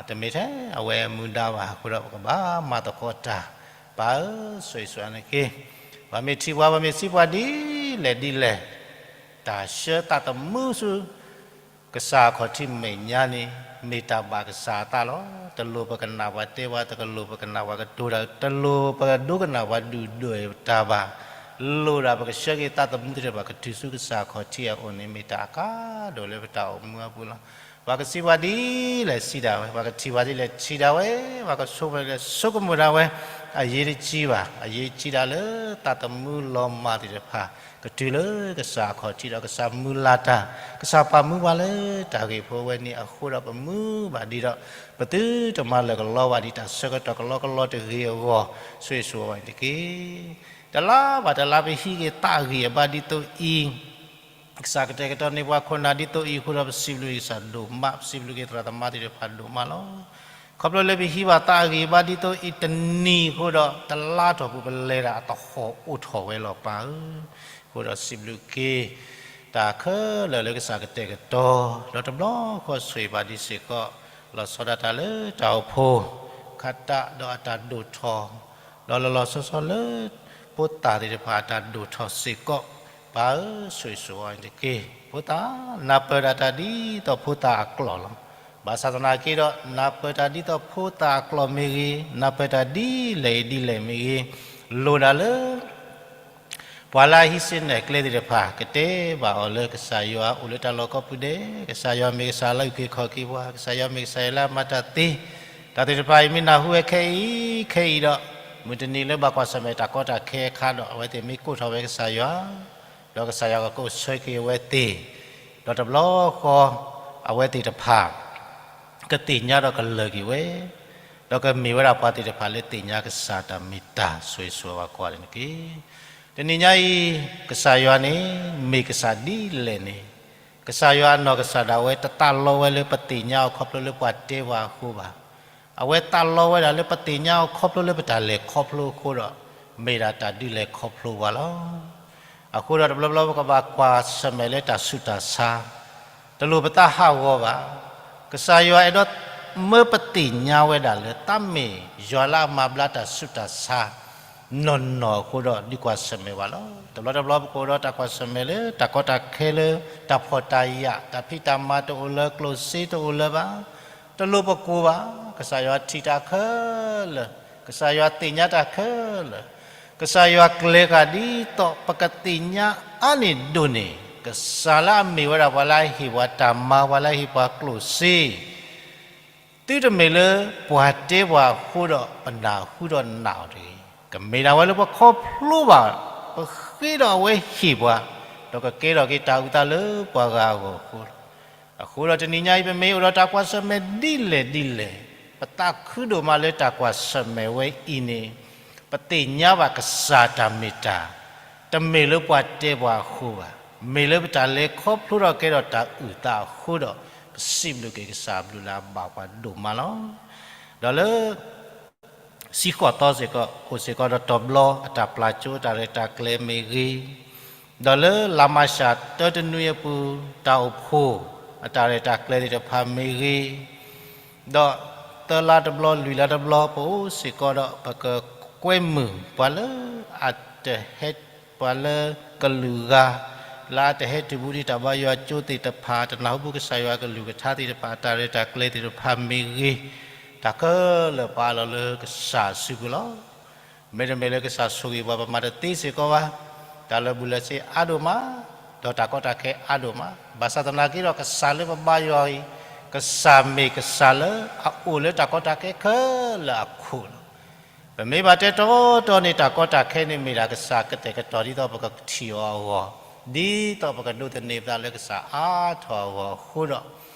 တမ့ၢ်ထဲအဝဲမူဒါဘၣ်အဃိဒီး ပကဘၣ်မၤသကိးတၢ်, ပၢ်ဧၢ, ဆိၣ်ဂ့ၤဆိၣ်ဝါနၤက့ၤ, ပမ့ၢ်ထံၣ်ပှၤ ပမ့ၢ်စံးပှၤဒ်လဲၣ်ဒ်လဲၣ်, တၢ်ဆှၢသးသမူဆူ ကစၢ်အခီၣ်ထံးမဲာ်ညါန့ၣ် မ့ၢ်တၢ်ဘၣ်ကစၢ်အသးလီၤ. တလိၣ်ပကနၣ်ပှၤတဲပှၤ, တလိၣ်ပကနၣ်ပှၤကတိၤတၢ်, တလိၣ်ပကဒိကနၣ်ပှၤဒုၣ်ဒွဲၣ်တၢ်ဘၣ်. လိၣ်ဒၣ်ပကဆှၢက့ၤသးသမူသ့ၣ်တဖၣ် ကတုၤဆူကစၢ်အခီၣ်ထံးအအိၣ်န့ၣ် မ့ၢ်တၢ်အကါဒိၣ်လၢပတၢ်အိၣ်မူအပူၤလီၤ. ပှၤကစံးပှၤဒ်လဲၣ်စံးဒၣ်ဝဲ, ပှၤကထံၣ်ပှၤဒ်လဲၣ်ထံၣ်ဒၣ်ဝဲ, ပှၤကဆိကမိၣ်ဒ်လဲၣ်ဆိကမိၣ်ဒၣ်ဝဲ, အရေးတကြီးဘၣ်. အရေးကြီးဒၣ်လၢသးသမူလီၤမၢ်သ့ၣ်တဖၣ် ကတုၤလၢကစၢ်အခီၣ်ထံးဒီး ကစၢ်မုၢ်လၢ်တၢ်, ကစၢ်ပာ်မူပှၤလၢတၢ်ဂ့ၢ်ဖိအဝဲန့ၣ်အဃိဒီး ပမူဘၣ်ဒံးဒီး ပသုတမၤလၢာ်ကလီဘၣ်ဒံး တၢ်ဆၢကတီၢ်ကလီကလီတဂ့ၤအဂီၢ် ဆိၣ်ဂ့ၤဆိၣ်ဝါဘၣ်န့ၣ်တက့ၢ်. တလါဘၣ်တလါပဟံးက့ၤသးအဂံၢ်အဘါဒ်သိးအံၤ ကစၢ်ကတဲာ်ကတီၤန့ၢ်ပှၤခိၣ်နၢ်ဒ်သိးအံၤအဃိဒီး ပစံးဘျုးကစၢ်ဒိၣ်မး, ပစံးဘျုးက့ၤသရၣ်သမါသ့ၣ်တဖၣ်ဒိၣ်မးလီၤ. ခီဖျိလၢပဟံးဘၣ်သးအဂံၢ်အဘါဒ်သိးအံၤတနံၤအဃိဒီး တလါထီၣ်ပူၤပလဲၤဒၣ်အသဟီၣ်အိၣ်ထီၣ်ဝဲလီၤပၢ်ဧၢ. အဃိဒီးစံးဘျုးက့ၤ တၢ်ခဲလၢာ်လၢကစၢ်ကတဲာ်ကတီၤ, ဒီးတဘျီဃီဆိၣ်ဂ့ၤဘၣ်ဒံးစ့ၢ်ကီး လီၤဆီဒၣ်တၢ်လၢတၢ်အိၣ်ဖှိၣ် ခးတၢ်ဒီးအတၢ်ဒိၣ်ထီၣ်, ဒီးလီၤလီၤဆီဆီလၢ ဖိသၣ်သ့ၣ်တဖၣ်အတၢ်ဒိၣ်ထီၣ်စ့ၢ်ကီး, ပၢ်ဧၢ, ဆိၣ်ဂ့ၤဆိၣ်ဝါအီၤန့ၣ်တက့ၢ်. ဖိသၣ်, နၢ်ပၢၢ်ဒၣ်တၢ်ဒ်သိးဖိသၣ်အကျိာ်လီၤ. ဘၣ်ဆၣ်သနာ်က့ဒီး နၢ်ပၢၢ်တၢ်ဒ်သိးဖိသၣ်အကျိာ်မ့ၢ်ဂ့ၤ, နၢ်ပၢၢ်တၢ်ဒ်လဲၣ်အံၤဒ်လဲၣ်မ့ၢ်ဂ့ၤ, လိၣ်ဒၣ်လၢ ပှၤလၢအဟံးစုနဲၣ်ကျဲသ့ၣ်တဖၣ် ကတဲဘၣ်အီၤလၢကစၢ်ယွၤအိၣ်လၢတၢ်လီၢ်ကိးပူၤဒဲး, ကစၢ်ယွၤမ့ၢ်ကစၢ်လၢအအုၣ်က့ၤခီၣ်က့ၤပှၤ, ကစၢ်ယွၤမ့ၢ်ကစၢ်ယွၤလၢအမၤတၢ်သ့, တၢ်သ့ၣ်တဖၣ်အံၤမ့ၢ်နၢ်ဟူဝဲခဲအံၤ, ခဲအံၤဒီး မုၢ်တနံၤလၢဘၣ်ကွၢ်ဆၢၣ်မဲာ်တၢ်ကီတၢ်ခဲအခါဒီး အဝဲသ့ၣ်မ့ၢ်ကိးထီၣ်ဝဲကစၢ်ယွၤ, ဒီးကစၢ်ယွၤကကိးဆၢက့ၤအဝဲသ့ၣ်, ဒီးတဘျီဃီ အဝဲသ့ၣ်တဖၣ် ကသ့ၣ်ညါဒီးကလၢာ်က့ၤဝဲ, ဒီးကမ့ၢ်ဝဲဒၣ်ပှၤသ့ၣ်တဖၣ်လၢသ့ၣ်ညါကစၢ်တၢ်မ့ၢ်တၢ် ဆိၣ်ဂ့ၤဆိၣ်ဝါဘၣ်ကိးဂၤဒဲးန့ၣ်တက့ၢ်. တနံၤညါအံၤ ကစၢ်ယွၤန့ၣ် မ့ၢ်ကစၢ်ဒ်လဲၣ်န့ၣ်, ကစၢ်ယွၤအနီၢ်ကစၢ်ဒၣ်ဝဲ တသးလီဝဲလၢပသ့ၣ်ညါအီၤခီဖျိလၢပှၤတဲပှၤအဃိဘၣ်. အဝဲသးလီဝဲဒၣ်လၢပသ့ၣ်ညါအီၤခီဖျိလၢပတၢ်လဲၤခီဖျိအဃိဒီး မ့ၢ်ဒၣ်တၢ်ဒုးလဲၤခီဖျိပှၤလီၤ. အဃိဒီးတဘျီဘျီပကဘၣ်ကွၢ်ဆၢၣ်မဲာ်လၢတၢ်ဆူးတၢ်ဆါ, တလိၣ်ပသးဟးဂီၤဘၣ်. ကစၢ်ယွၤအဲၣ်ဒိးမၢပသ့ၣ်ညါဝဲဒၣ်လၢ သးမ့ၢ်ယွၤလၢအမၤဘျါတၢ်ဆူးတၢ်ဆါ နီၢ်နီၢ်အဃိဒီး ဒုးကွၢ်ဆၢၣ်မဲာ်ဘၣ်လီၤ. တဘျီတဘျီပကအိၣ်ဒီးတၢ်ကွၢ်ဆၢၣ်မဲာ်လၢ တၢ်ကီတၢ်ခဲလၢ တၢ်ဖှီၣ်တၢ်ယာ်, တၢ်ဖံးတၢ်မၤတအိၣ်လၢၤ, ကျိၣ်စ့တအိၣ်လၢၤဘၣ်. တလိၣ်ပကိၢ်ဘၣ်. ကစၢ်ယွၤထံၣ်တၢ်ခဲလၢာ်, ကစၢ်ယွၤသ့ၣ်ညါတၢ်ခဲလၢာ်, ကစၢ်ယွၤကျဲၤဃာ်ဒ်သိးပကသ့ၣ်ညါအါန့ၢ်ဒိၣ်န့ၢ် ကစၢ်လၢအမ့ၢ်ဝဲဒၣ်ပှၤလၢအဟ့ၣ်ပှၤတၢ်မၤ, ပှၤလၢအဟ့ၣ်ပှၤကျိၣ်စ့ သုတမ့ၢ်လၢပှၤတဲပှၤအဃိဒီး ပနၢ်ဟူဒီးနာ်အီၤတဂ့ၤ. ကမ့ၢ်ဒၣ်ဝဲလၢပခီဖျိဘၣ်, ပဃ့ဒီးအဝဲဟ့ၣ်ပှၤ, ဒီးကကဲထီၣ်က့ၤတၢ်အုၣ်သးလၢပှၤဂၤအဂီၢ်အဃိလီၤ. အဃိဒီးတနံၤညါအံၤ ပမ့ၢ်အိၣ်ဒီးတၢ်ကွၢ်ဆၢၣ်မဲာ်ဒ်လဲၣ်ဒ်လဲၣ်, ပသးခုဒိၣ်မးလၢတၢ်ကွၢ်ဆၢၣ်မဲာ်ဝဲအံၤန့ၣ် ပသ့ၣ်ညါဘၣ်ကစၢ်တၢ်မ့ၢ်တၢ်, တမ့ၢ်လၢပှၤတဲပှၤအဃိဘၣ်, မ့ၢ်လၢပတၢ်လဲၤခီဖျိထီၣ်ကဲထီၣ်တၢ်အုၣ်သးအဃိဒီး ပစံးဘျုးက့ၤကစၢ်အဘျုးလၢအဘၣ်ပှၤဒိၣ်မးလီၤ. ဒီးလၢ ဆံဃိးသီစ့ၢ်ကီး အိၣ်စ့ၢ်ကီးဒီးတီၤဘျီ အတၢ်ပျၢ်ကၠိ အတၢ်ရဲၣ်တၢ်ကျဲၤမ့ၢ်ဂ့ၤ, ဒီးလၢလါမၤရှးတၢတနွံအပူၤ တၢ်အိၣ်ဖှိၣ် အတၢ်ရဲၣ်တၢ်ကျဲၤသ့ၣ်တဖၣ်မ့ၢ်ဂ့ၤ, ဒီးသၢလါတဘျီ လွံၢ်လါတဘျီ ပအိၣ်စ့ၢ်ကီးဒီး ပကကွဲမုာ်ပှၤလၢအတဟဲ ပှၤလၢကလုာ်ဂၤ လၢအတဟဲတုၤဘူးဒံးတၢ်ဘါယွၤကၠိသ့ၣ်တဖၣ်, တနၢ်ဟူဘူးကစၢ်ယွၤကလုၢ်ကထါသ့ၣ်တဖၣ်, အတၢ်ရဲၣ်တၢ်ကျဲၤသ့ၣ်တဖၣ်မ့ၢ်ဂ့ၤ, တၢ်ခဲလၢာ်ပာ်လီၤလၢကစၢ်စုပူၤလီၤ. မ့တမ့ၢ်လၢကစၢ်ဆိၣ်ဂ့ၤပှၤ ပမၤတသ့စ့ၢ်ကီးဘၣ်. တၢ်လၢာ်ဘူၣ်လၢာ်စ့အါဒိၣ်မး, ဒီးတၢ်ကီတၢ်ခဲအါဒိၣ်မး, ဘၣ်ဆၣ်သနာ်က့ဒီး ကစၢ်လၢပဘါယွၤအံၤ, ကစၢ်မ့ၢ်ကစၢ်လၢအအိၣ်လၢတၢ်ကီတၢ်ခဲခဲလၢာ်အခိၣ်လီၤ. ပမ့ၢ်ဘၣ်တဲတီတီန့ၣ် တၢ်ကီတၢ်ခဲန့ၣ် မ့ၢ်ဒၣ်ကစၢ်ကတဲာ်ကတီၤဒ်သိးပကထံၣ်အီၤအဂီၢ်, ဒ်သိးပကဒိးသန့ၤပသးလၢကစၢ်အါထီၣ်အဂီၢ်အဃိဒီး,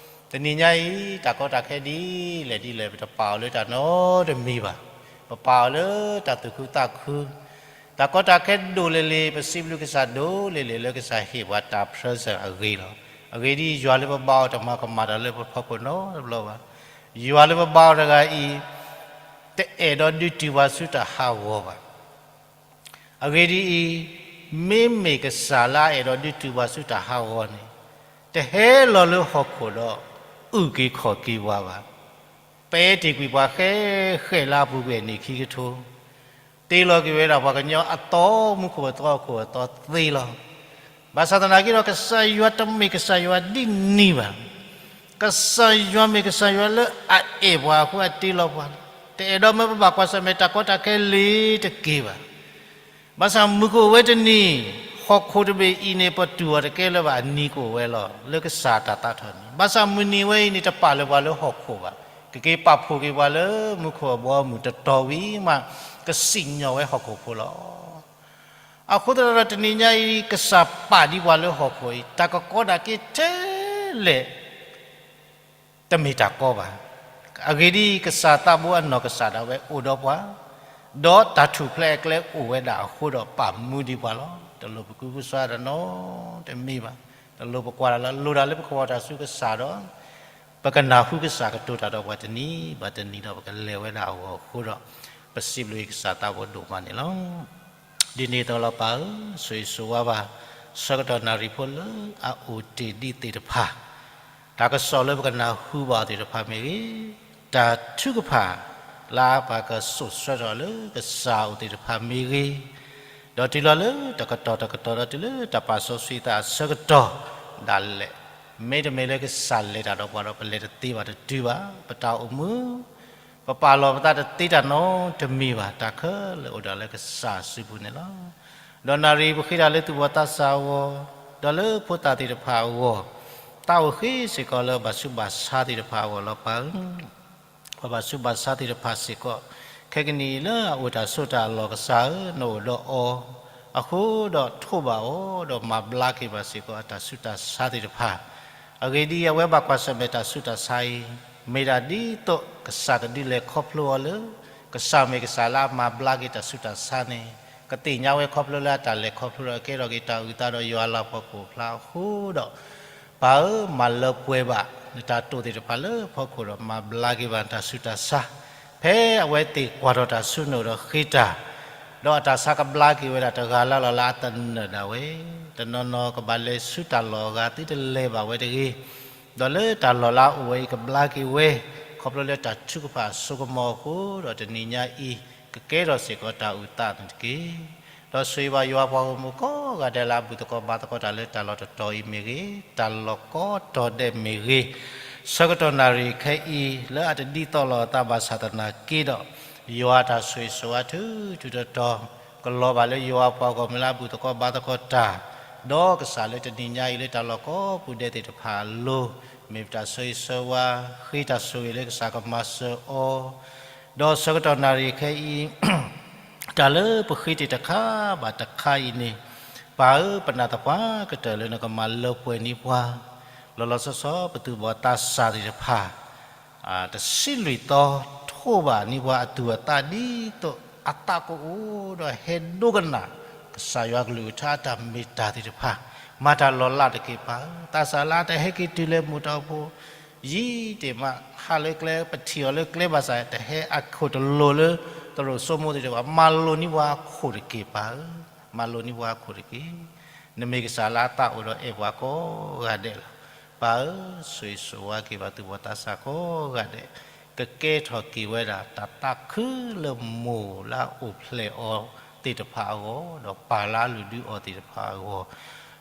တနံၤညါအံၤ တၢ်ကီတၢ်ခဲဒ်လဲၣ်ဒ်လဲၣ် ပတပာ်အီၤလၢတၢ်နီတမံၤဘၣ်. ပပာ်အီၤလၢတၢ်သူၣ်ခုသးခု တၢ်ကီတၢ်ခဲဒိၣ်လဲၣ်လဲၣ် ပစံးဘျုးကစၢ်ဒိၣ်လဲၣ်လဲၣ်လၢကစၢ်ဟ့ၣ်ပှၤတၢ် present အဂ့ၤလီၤ. အဂ့ၢ်ဒ်အံၤ, ယွၤလၢပဘါအီၤတမၤကမၣ်တၢ်လၢပဖီခိၣ်နီတဘျီဘၣ်. ယွၤလၢပဘါအီၤတဂၤအံၤ တအဲၣ်ဒိးဒုးတုၤပှၤဆူတၢ်ဟးဂီၤဘၣ်. အဂ့ၢ်ဒ်အံၤ, မ့မ့ၢ်ကစၢ်လၢအအဲၣ်ဒိးဒုးတုၤပှၤဆူတၢ်ဟးဂီၤန့ၣ်, တဟဲလီၤလၢဟီၣ်ခိၣ်ဒီး အုၣ်က့ၤခီၣ်က့ၤပှၤဘၣ်. ပအဲၣ်တ့ၢ်ကွံာ်ပှၤဃဲးဃဲးလၢအပူၤကွံာ်အနံၣ်ခံကထိ, တ့လီၤက့ၤဝဲဒၣ်ပှၤကညီအသီမူခိၣ်ပသီခိၣ်အသီသ့လီၤ. ဘၣ်ဆၣ်သနာ်က့ဒီး ကစၢ်ယွၤတမ့ၢ်ကစၢ်ယွၤဒ်န့ၣ်ဘၣ်. ကစၢ်ယွၤမ့ၢ်ကစၢ်ယွၤလၢအအဲၣ်ပှၤအဃိအတ့လီၤပှၤလီၤ. တအဲၣ်ဒိးမၢပဘၣ်ကွၢ်ဆၢၣ်မဲာ်တၢ်ကီတၢ်ခဲလၢာ်တက့ၢ်ဘၣ်. ဘၣ်ဆၣ်မုၢ်ကအိၣ်ဝဲတနံၤ, ဟီၣ်ခိၣ်တဘ့ၣ်အံၤန့ၣ် ပတူၢ်အီၤတကဲလၢၤဘၣ် အနံၤကအိၣ်ဝဲလီၤ လၢကစၢ်တၢ်သးထီၣ်န့ၣ်. ဘၣ်ဆၣ်မုၢ်နံၤဝဲအံၤန့ၣ် တပာ်လၢၤပှၤလၢဟီၣ်ခိၣ်ဘၣ်, ကက့ၤပာ်ဖှိၣ်က့ၤပှၤလၢမူခိၣ်အဘီအမုၢ်တတီၤဝံၤမး, ကစံၣ်ညီၣ်ဝဲဟီၣ်ခိၣ်ဖိလီၤ. အဃိသတးဒီးတနံၤညါအံၤ ကစၢ်ပာ်ဒံးပှၤလၢဟီၣ်ခိၣ်အံၤ တၢ်ကကီတၢ်ခဲထဲလဲၣ် တမ့ၢ်တၢ်ကီဘၣ်. အဂ့ၢ်ဒ်အံၤ, ကစၢ်သးဘိအနီၢ်ကစၢ်ဒၣ်ဝဲအိၣ်ဒီးပှၤ, ဒီးတၢ်ထူၣ်ဖျဲးအကျဲအိၣ်ဝဲဒၣ်အဃိဒီးပာ်မူဒံးပှၤလီၤ. တလိၣ်ပကူပစွါတၢ်နီတမံၤဘၣ်. တလိၣ်ပကွၢ်တၢ်လၢ လိၣ်တၢ်လၢပကဝီၤတၢ်ဆူကစၢ်ဒီး ပကနၢ်ဟူကစၢ်ကတိၤတၢ်ဒီးပှၤတနံၤဘၣ်တနံၤဒီး ပကလဲၤဝဲဒၣ်အဂီၢ်အဃိဒီး ပစံးဘျုးကစၢ်သးဘိဒိၣ်မးန့ၣ်လီၤ. ဒ်န့ၣ်အသိးလီၤပၢ်ဧၢ, ဆိၣ်ဂ့ၤဆိၣ်ဝါဘၣ် ဆၢကတီၢ်နၣ်ရံၣ်ဖိလၢအအိၣ်တ့ၢ်ဒံးသ့ၣ်တဖၣ်, တၢ်ကစီၣ်လၢပကနၢ်ဟူဘၣ်အီၤသ့ၣ်တဖၣ်မ့ၢ်ဂ့ၤ, တၢ်ထုကဖၣ်လၢပှၤကစိာ်ဆှၢထီၣ်လၢကစၢ်အအိၣ်သ့ၣ်တဖၣ်မ့ၢ်ဂ့ၤ, ဒီးတုၤလီၤလၢတကတီၢ်တကတီၢ်ဒီးတုၤလၢတၢ်ပာ်စီဆှံသးအဆၢကတီၢ်ဒၣ်လဲာ်, မ့တမ့ၢ်လၢကစၢ်လဲၤတၢ်ဒီးပှၤဒီး ပလဲၤတသ့ဘၣ်တတုၤဘၣ်. ပတၢ်အိၣ်မူ ပပာ်လီၤပသးတသ့တၢ်နီတမံၤဘၣ်, တၢ်ခဲလၢာ်အိၣ်ဒၣ်လၢကစၢ်စုပူၤန့ၣ်လီၤ. ဒီးနၣ်ရံၣ်ပဃ့တၢ်လၢသူၣ်ဘီၣ်သးစၢ်အဂီၢ်, ဒီးလၢဖိသၣ်သ့ၣ်တဖၣ်အဂီၢ်, သးအိၣ်ဃ့စ့ၢ်ကီးလၢဘၣ်ဆူးဘၣ်ဆါသ့ၣ်တဖၣ်အဂီၢ်လီၤပၢ်ဧၢ. ပှၤဘၣ်ဆူးဘၣ်ဆါသ့ၣ်တဖၣ်စ့ၢ်ကီး, ခဲကနံၣ်အံၤလၢအအိၣ်တၢ်ဆိးတၢ်လီၢ်ကစၢ်ဧၢ, နအိၣ်ဒီးအီၤ, အဃိဒီးထိးဘၣ်အီၤ, ဒီးမၤဘျါက့ၤဘၣ်စ့ၢ်ကီးအတၢ်ဆူးတၢ်ဆါသ့ၣ်တဖၣ်. အဂ့ၢ်ဒ်အံၤ, အဝဲဘၣ်ကွၢ်ဆၢၣ်မဲာ်တၢ်ဆူးတၢ်ဆါအံၤ, မ့ၢ်ဒၣ်ဒ်သိးကစၢ်ကဒုးလဲၤခီဖျိအီၤလၢ ကစၢ်မ့ၢ်ကစၢ်လၢအမၤဘျါက့ၤတၢ်ဆူးတၢ်ဆါန့ၣ်, ကသ့ၣ်ညါဝဲခီဖျိလၢအတၢ်လဲၤခီဖျိဒီးကဲထီၣ်က့ၤတၢ်အုၣ်သးဒီးယွၤလၤပှီၢ်ကအိၣ်ဖျါအဃိဒီး, ပၢ်ဧၢ, မၤလၢပှဲၤဘၣ်နတၢ်တိာ်သ့ၣ်တဖၣ်လၢဖီခိၣ်ဒီး မၤဘျါက့ၤဘၣ်နတၢ်ဆူးတၢ်ဆါ, ဖဲအဝဲသ့ၣ်ကွၢ်ထီၣ်တၢ်ဆူနအိၣ်ဒီးဃ့တၢ်, ဒီးအတၢ်ဆါကဘျါက့ၤဝဲဒၣ်တဂၤလၢ်လၢ်လၢအသနၢၣ်ဒၣ်ဝဲ, တနီၤနီၤကဘၣ်လဲၤဆူတၢ်လီၢ်အဂၤသုတလဲၤဘၣ်ဝဲတဂ့ၤ, ဒီးလၢတၢ်လီၢ်လၢအအိၣ်ဝဲအံၤကဘျါက့ၤဝဲ, ခီဖျိလၢတၢ်ထုကဖၣ်အစိကမီၤအဃိဒီးတနံၤညါအံၤ, ကကဲထီၣ်စ့ၢ်ကီးတၢ်အုၣ်သးန့ၣ်တက့ၢ်. ဒီးဆိၣ်ဂ့ၤဘၣ်ယွၤပှၤဂီၢ်မုၢ်ကိးဂၤဒဲးလၢအဘူၣ်သကိးဘါသကိးတၢ်လၢတၢ်လီၢ်တတီၤအံၤမ့ၢ်ဂ့ၤ, တၢ်လီၢ်ကိးတီၤဒဲးမ့ၢ်ဂ့ၤ, ဆၢကတီၢ်နၣ်ရံၣ်ခဲအံၤ လၢအတဒ်သိးလိာ်အသးဘၣ်ဆၣ်သနာ်က့ဒီး, ယွၤအတၢ်ဆိၣ်ဂ့ၤဆိၣ်ဝါထူထူတီတီ ကလီၤဘၣ်လၢယွၤအပှၤဂီၢ်မုၢ်လၢအဘူၣ်သကိးဘါသကိးတၢ်, ဒီးကစၢ်လၢတနံၤညါအံၤလၢတၢ်လီၢ်ကိးပူၤဒဲးသ့ၣ်တဖၣ်အလိၤ, မ့ၢ်ပတၢ်ဆိၣ်ဂ့ၤဆိၣ်ဝါ, ဃ့တၢ်ဆိၣ်ဂ့ၤလၢကစၢ်ကမၤစၢၤအီၤ, ဒီးဆၢကတီၢ်နၣ်ရံၣ်ခဲအံၤ တၢ်လၢပဃ့တ့ၢ်တခါဘၣ်တခါအံၤန့ၣ်, ပၢ်ဧၢ, ပနာ်သပှၢ်ကတၢၢ်လၢနကမၤလၢပှဲၤန့ၢ်ပှၤ, လီၤလီၤဆီဆီပသူၣ်ဘီၣ်သးစၢ်သ့ၣ်တဖၣ် တဆံလွံၢ်သီ, ထိးဘၣ်န့ၢ်ပှၤအသူၣ်အသးဒ်သိးအသးကအိၣ်ဒီးဟဲဒိကနၣ် ကစၢ်ယွၤကလုၢ်ကထါအတၢ်မ့ၢ်တၢ်သ့ၣ်တဖၣ်, မၤတၢ်လီၤလးတက့ၢ်ပၢ်ဧၢ. သးစၢ်လၢအတဟဲက့ၤတုၤလၢမူးတၢ်အိၣ်ဖှိၣ် ယံာ်တ့ၢ်မး ဟးလၢကျဲ ပထံၣ်အီၤလၢကျဲဘၣ်ဆၣ် တဟဲအခိၣ်တလိၤလၢ သရိာ်စိမိၣ်သ့ၣ်တဖၣ်, မၤလိာ်န့ၢ်ပှၤအခိၣ်တက့ၢ်ပၢ်ဧၢ, မၤလိာ်န့ၢ်ပှၤအခိၣ်တက့ၢ်. နမ့ၢ်ကစၢ်လၢအသးအိၣ်ဒီးအဲၣ်ပှၤကိးဂၤဒဲးလီၤ. ပၢ်ဧၢ, ဆိၣ်ဂ့ၤဆိၣ်ဝါက့ၤဘၣ်သူၣ်ဘီၣ်သးစၢ်ကိးဂၤဒဲး, ကကဲထီၣ်က့ၤဝဲဒၣ်တၢ်သးခုလၢမိၢ်လၢအအိၣ်ဖျဲၣ်အီၤသ့ၣ်တဖၣ်အဂီၢ်, ဒီးပၢ်လၢအလုၢ်ဒုးအီၤသ့ၣ်တဖၣ်အဂီၢ်,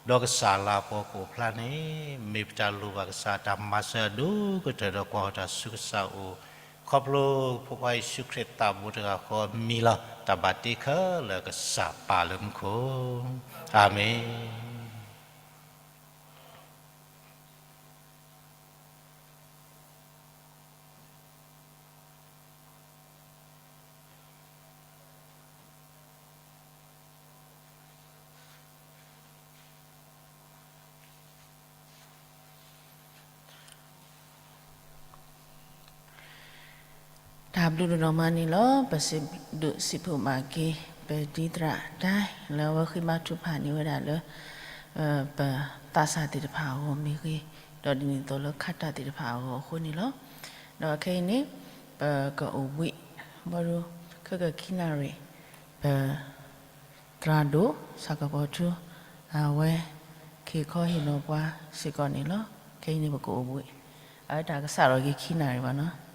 ဒီးကစၢ်လၤပှီၢ်ကအိၣ်ဖျါန့ၣ်, မ့ၢ်ပတၢ်လိၣ်ဘၣ်ကစၢ်တၢ်မၤစၢၤအဒိၣ်ကတၢၢ်ဒီးကွၢ်အီၤတၢ်ဆူကစၢ်အအိၣ်, ခီဖျိဖိခွါယ့ၣ်ၡူးခရံာ်သးဘိတဂၤဃီအမံၤလီၤ. တၢ်ဘၣ်တ့ခဲလၢာ်ကစၢ်ပၢ်လၢမူခိၣ်, အၤမ့ၣ်. တၢ်ဘျုးဒိၣ်မးန့ၣ်လီၤ. ပစံးဘျုးစံးဖှိၣ်ဘၣ်က့ၤ ပဒံသရၣ်တၢ် လၢအဝဲဃ့ဘါထုကဖၣ်န့ၢ်ဝဲဒၣ်လၢ ပသးစၢ်သ့ၣ်တဖၣ်အဂီၢ်မ့ၢ်ဂ့ၤ, ဒီးဒ်န့ၣ်အသိးလၢခါတၢ်သ့ၣ်တဖၣ်အဂီၢ်အဃိန့ၣ်လီၤ. ဒီးခဲအံၤန့ၣ် ပကအိၣ်ဘှံး ဘီဒိ ခဲကခံနၣ်ရံၣ် ပ သရၣ်ဒိၣ် စးကပီၤထူ အဝဲ က့ၤခီဟ့ၣ်နီၤပှၤစ့ၢ်ကီးန့ၣ်လီၤ. ခဲအံၤန့ၣ် ပကအိၣ်ဘှံး အဝဲတၢ်ကစးထီၣ်က့ၤခံနၣ်ရံၣ်ဘၣ်နီၤ.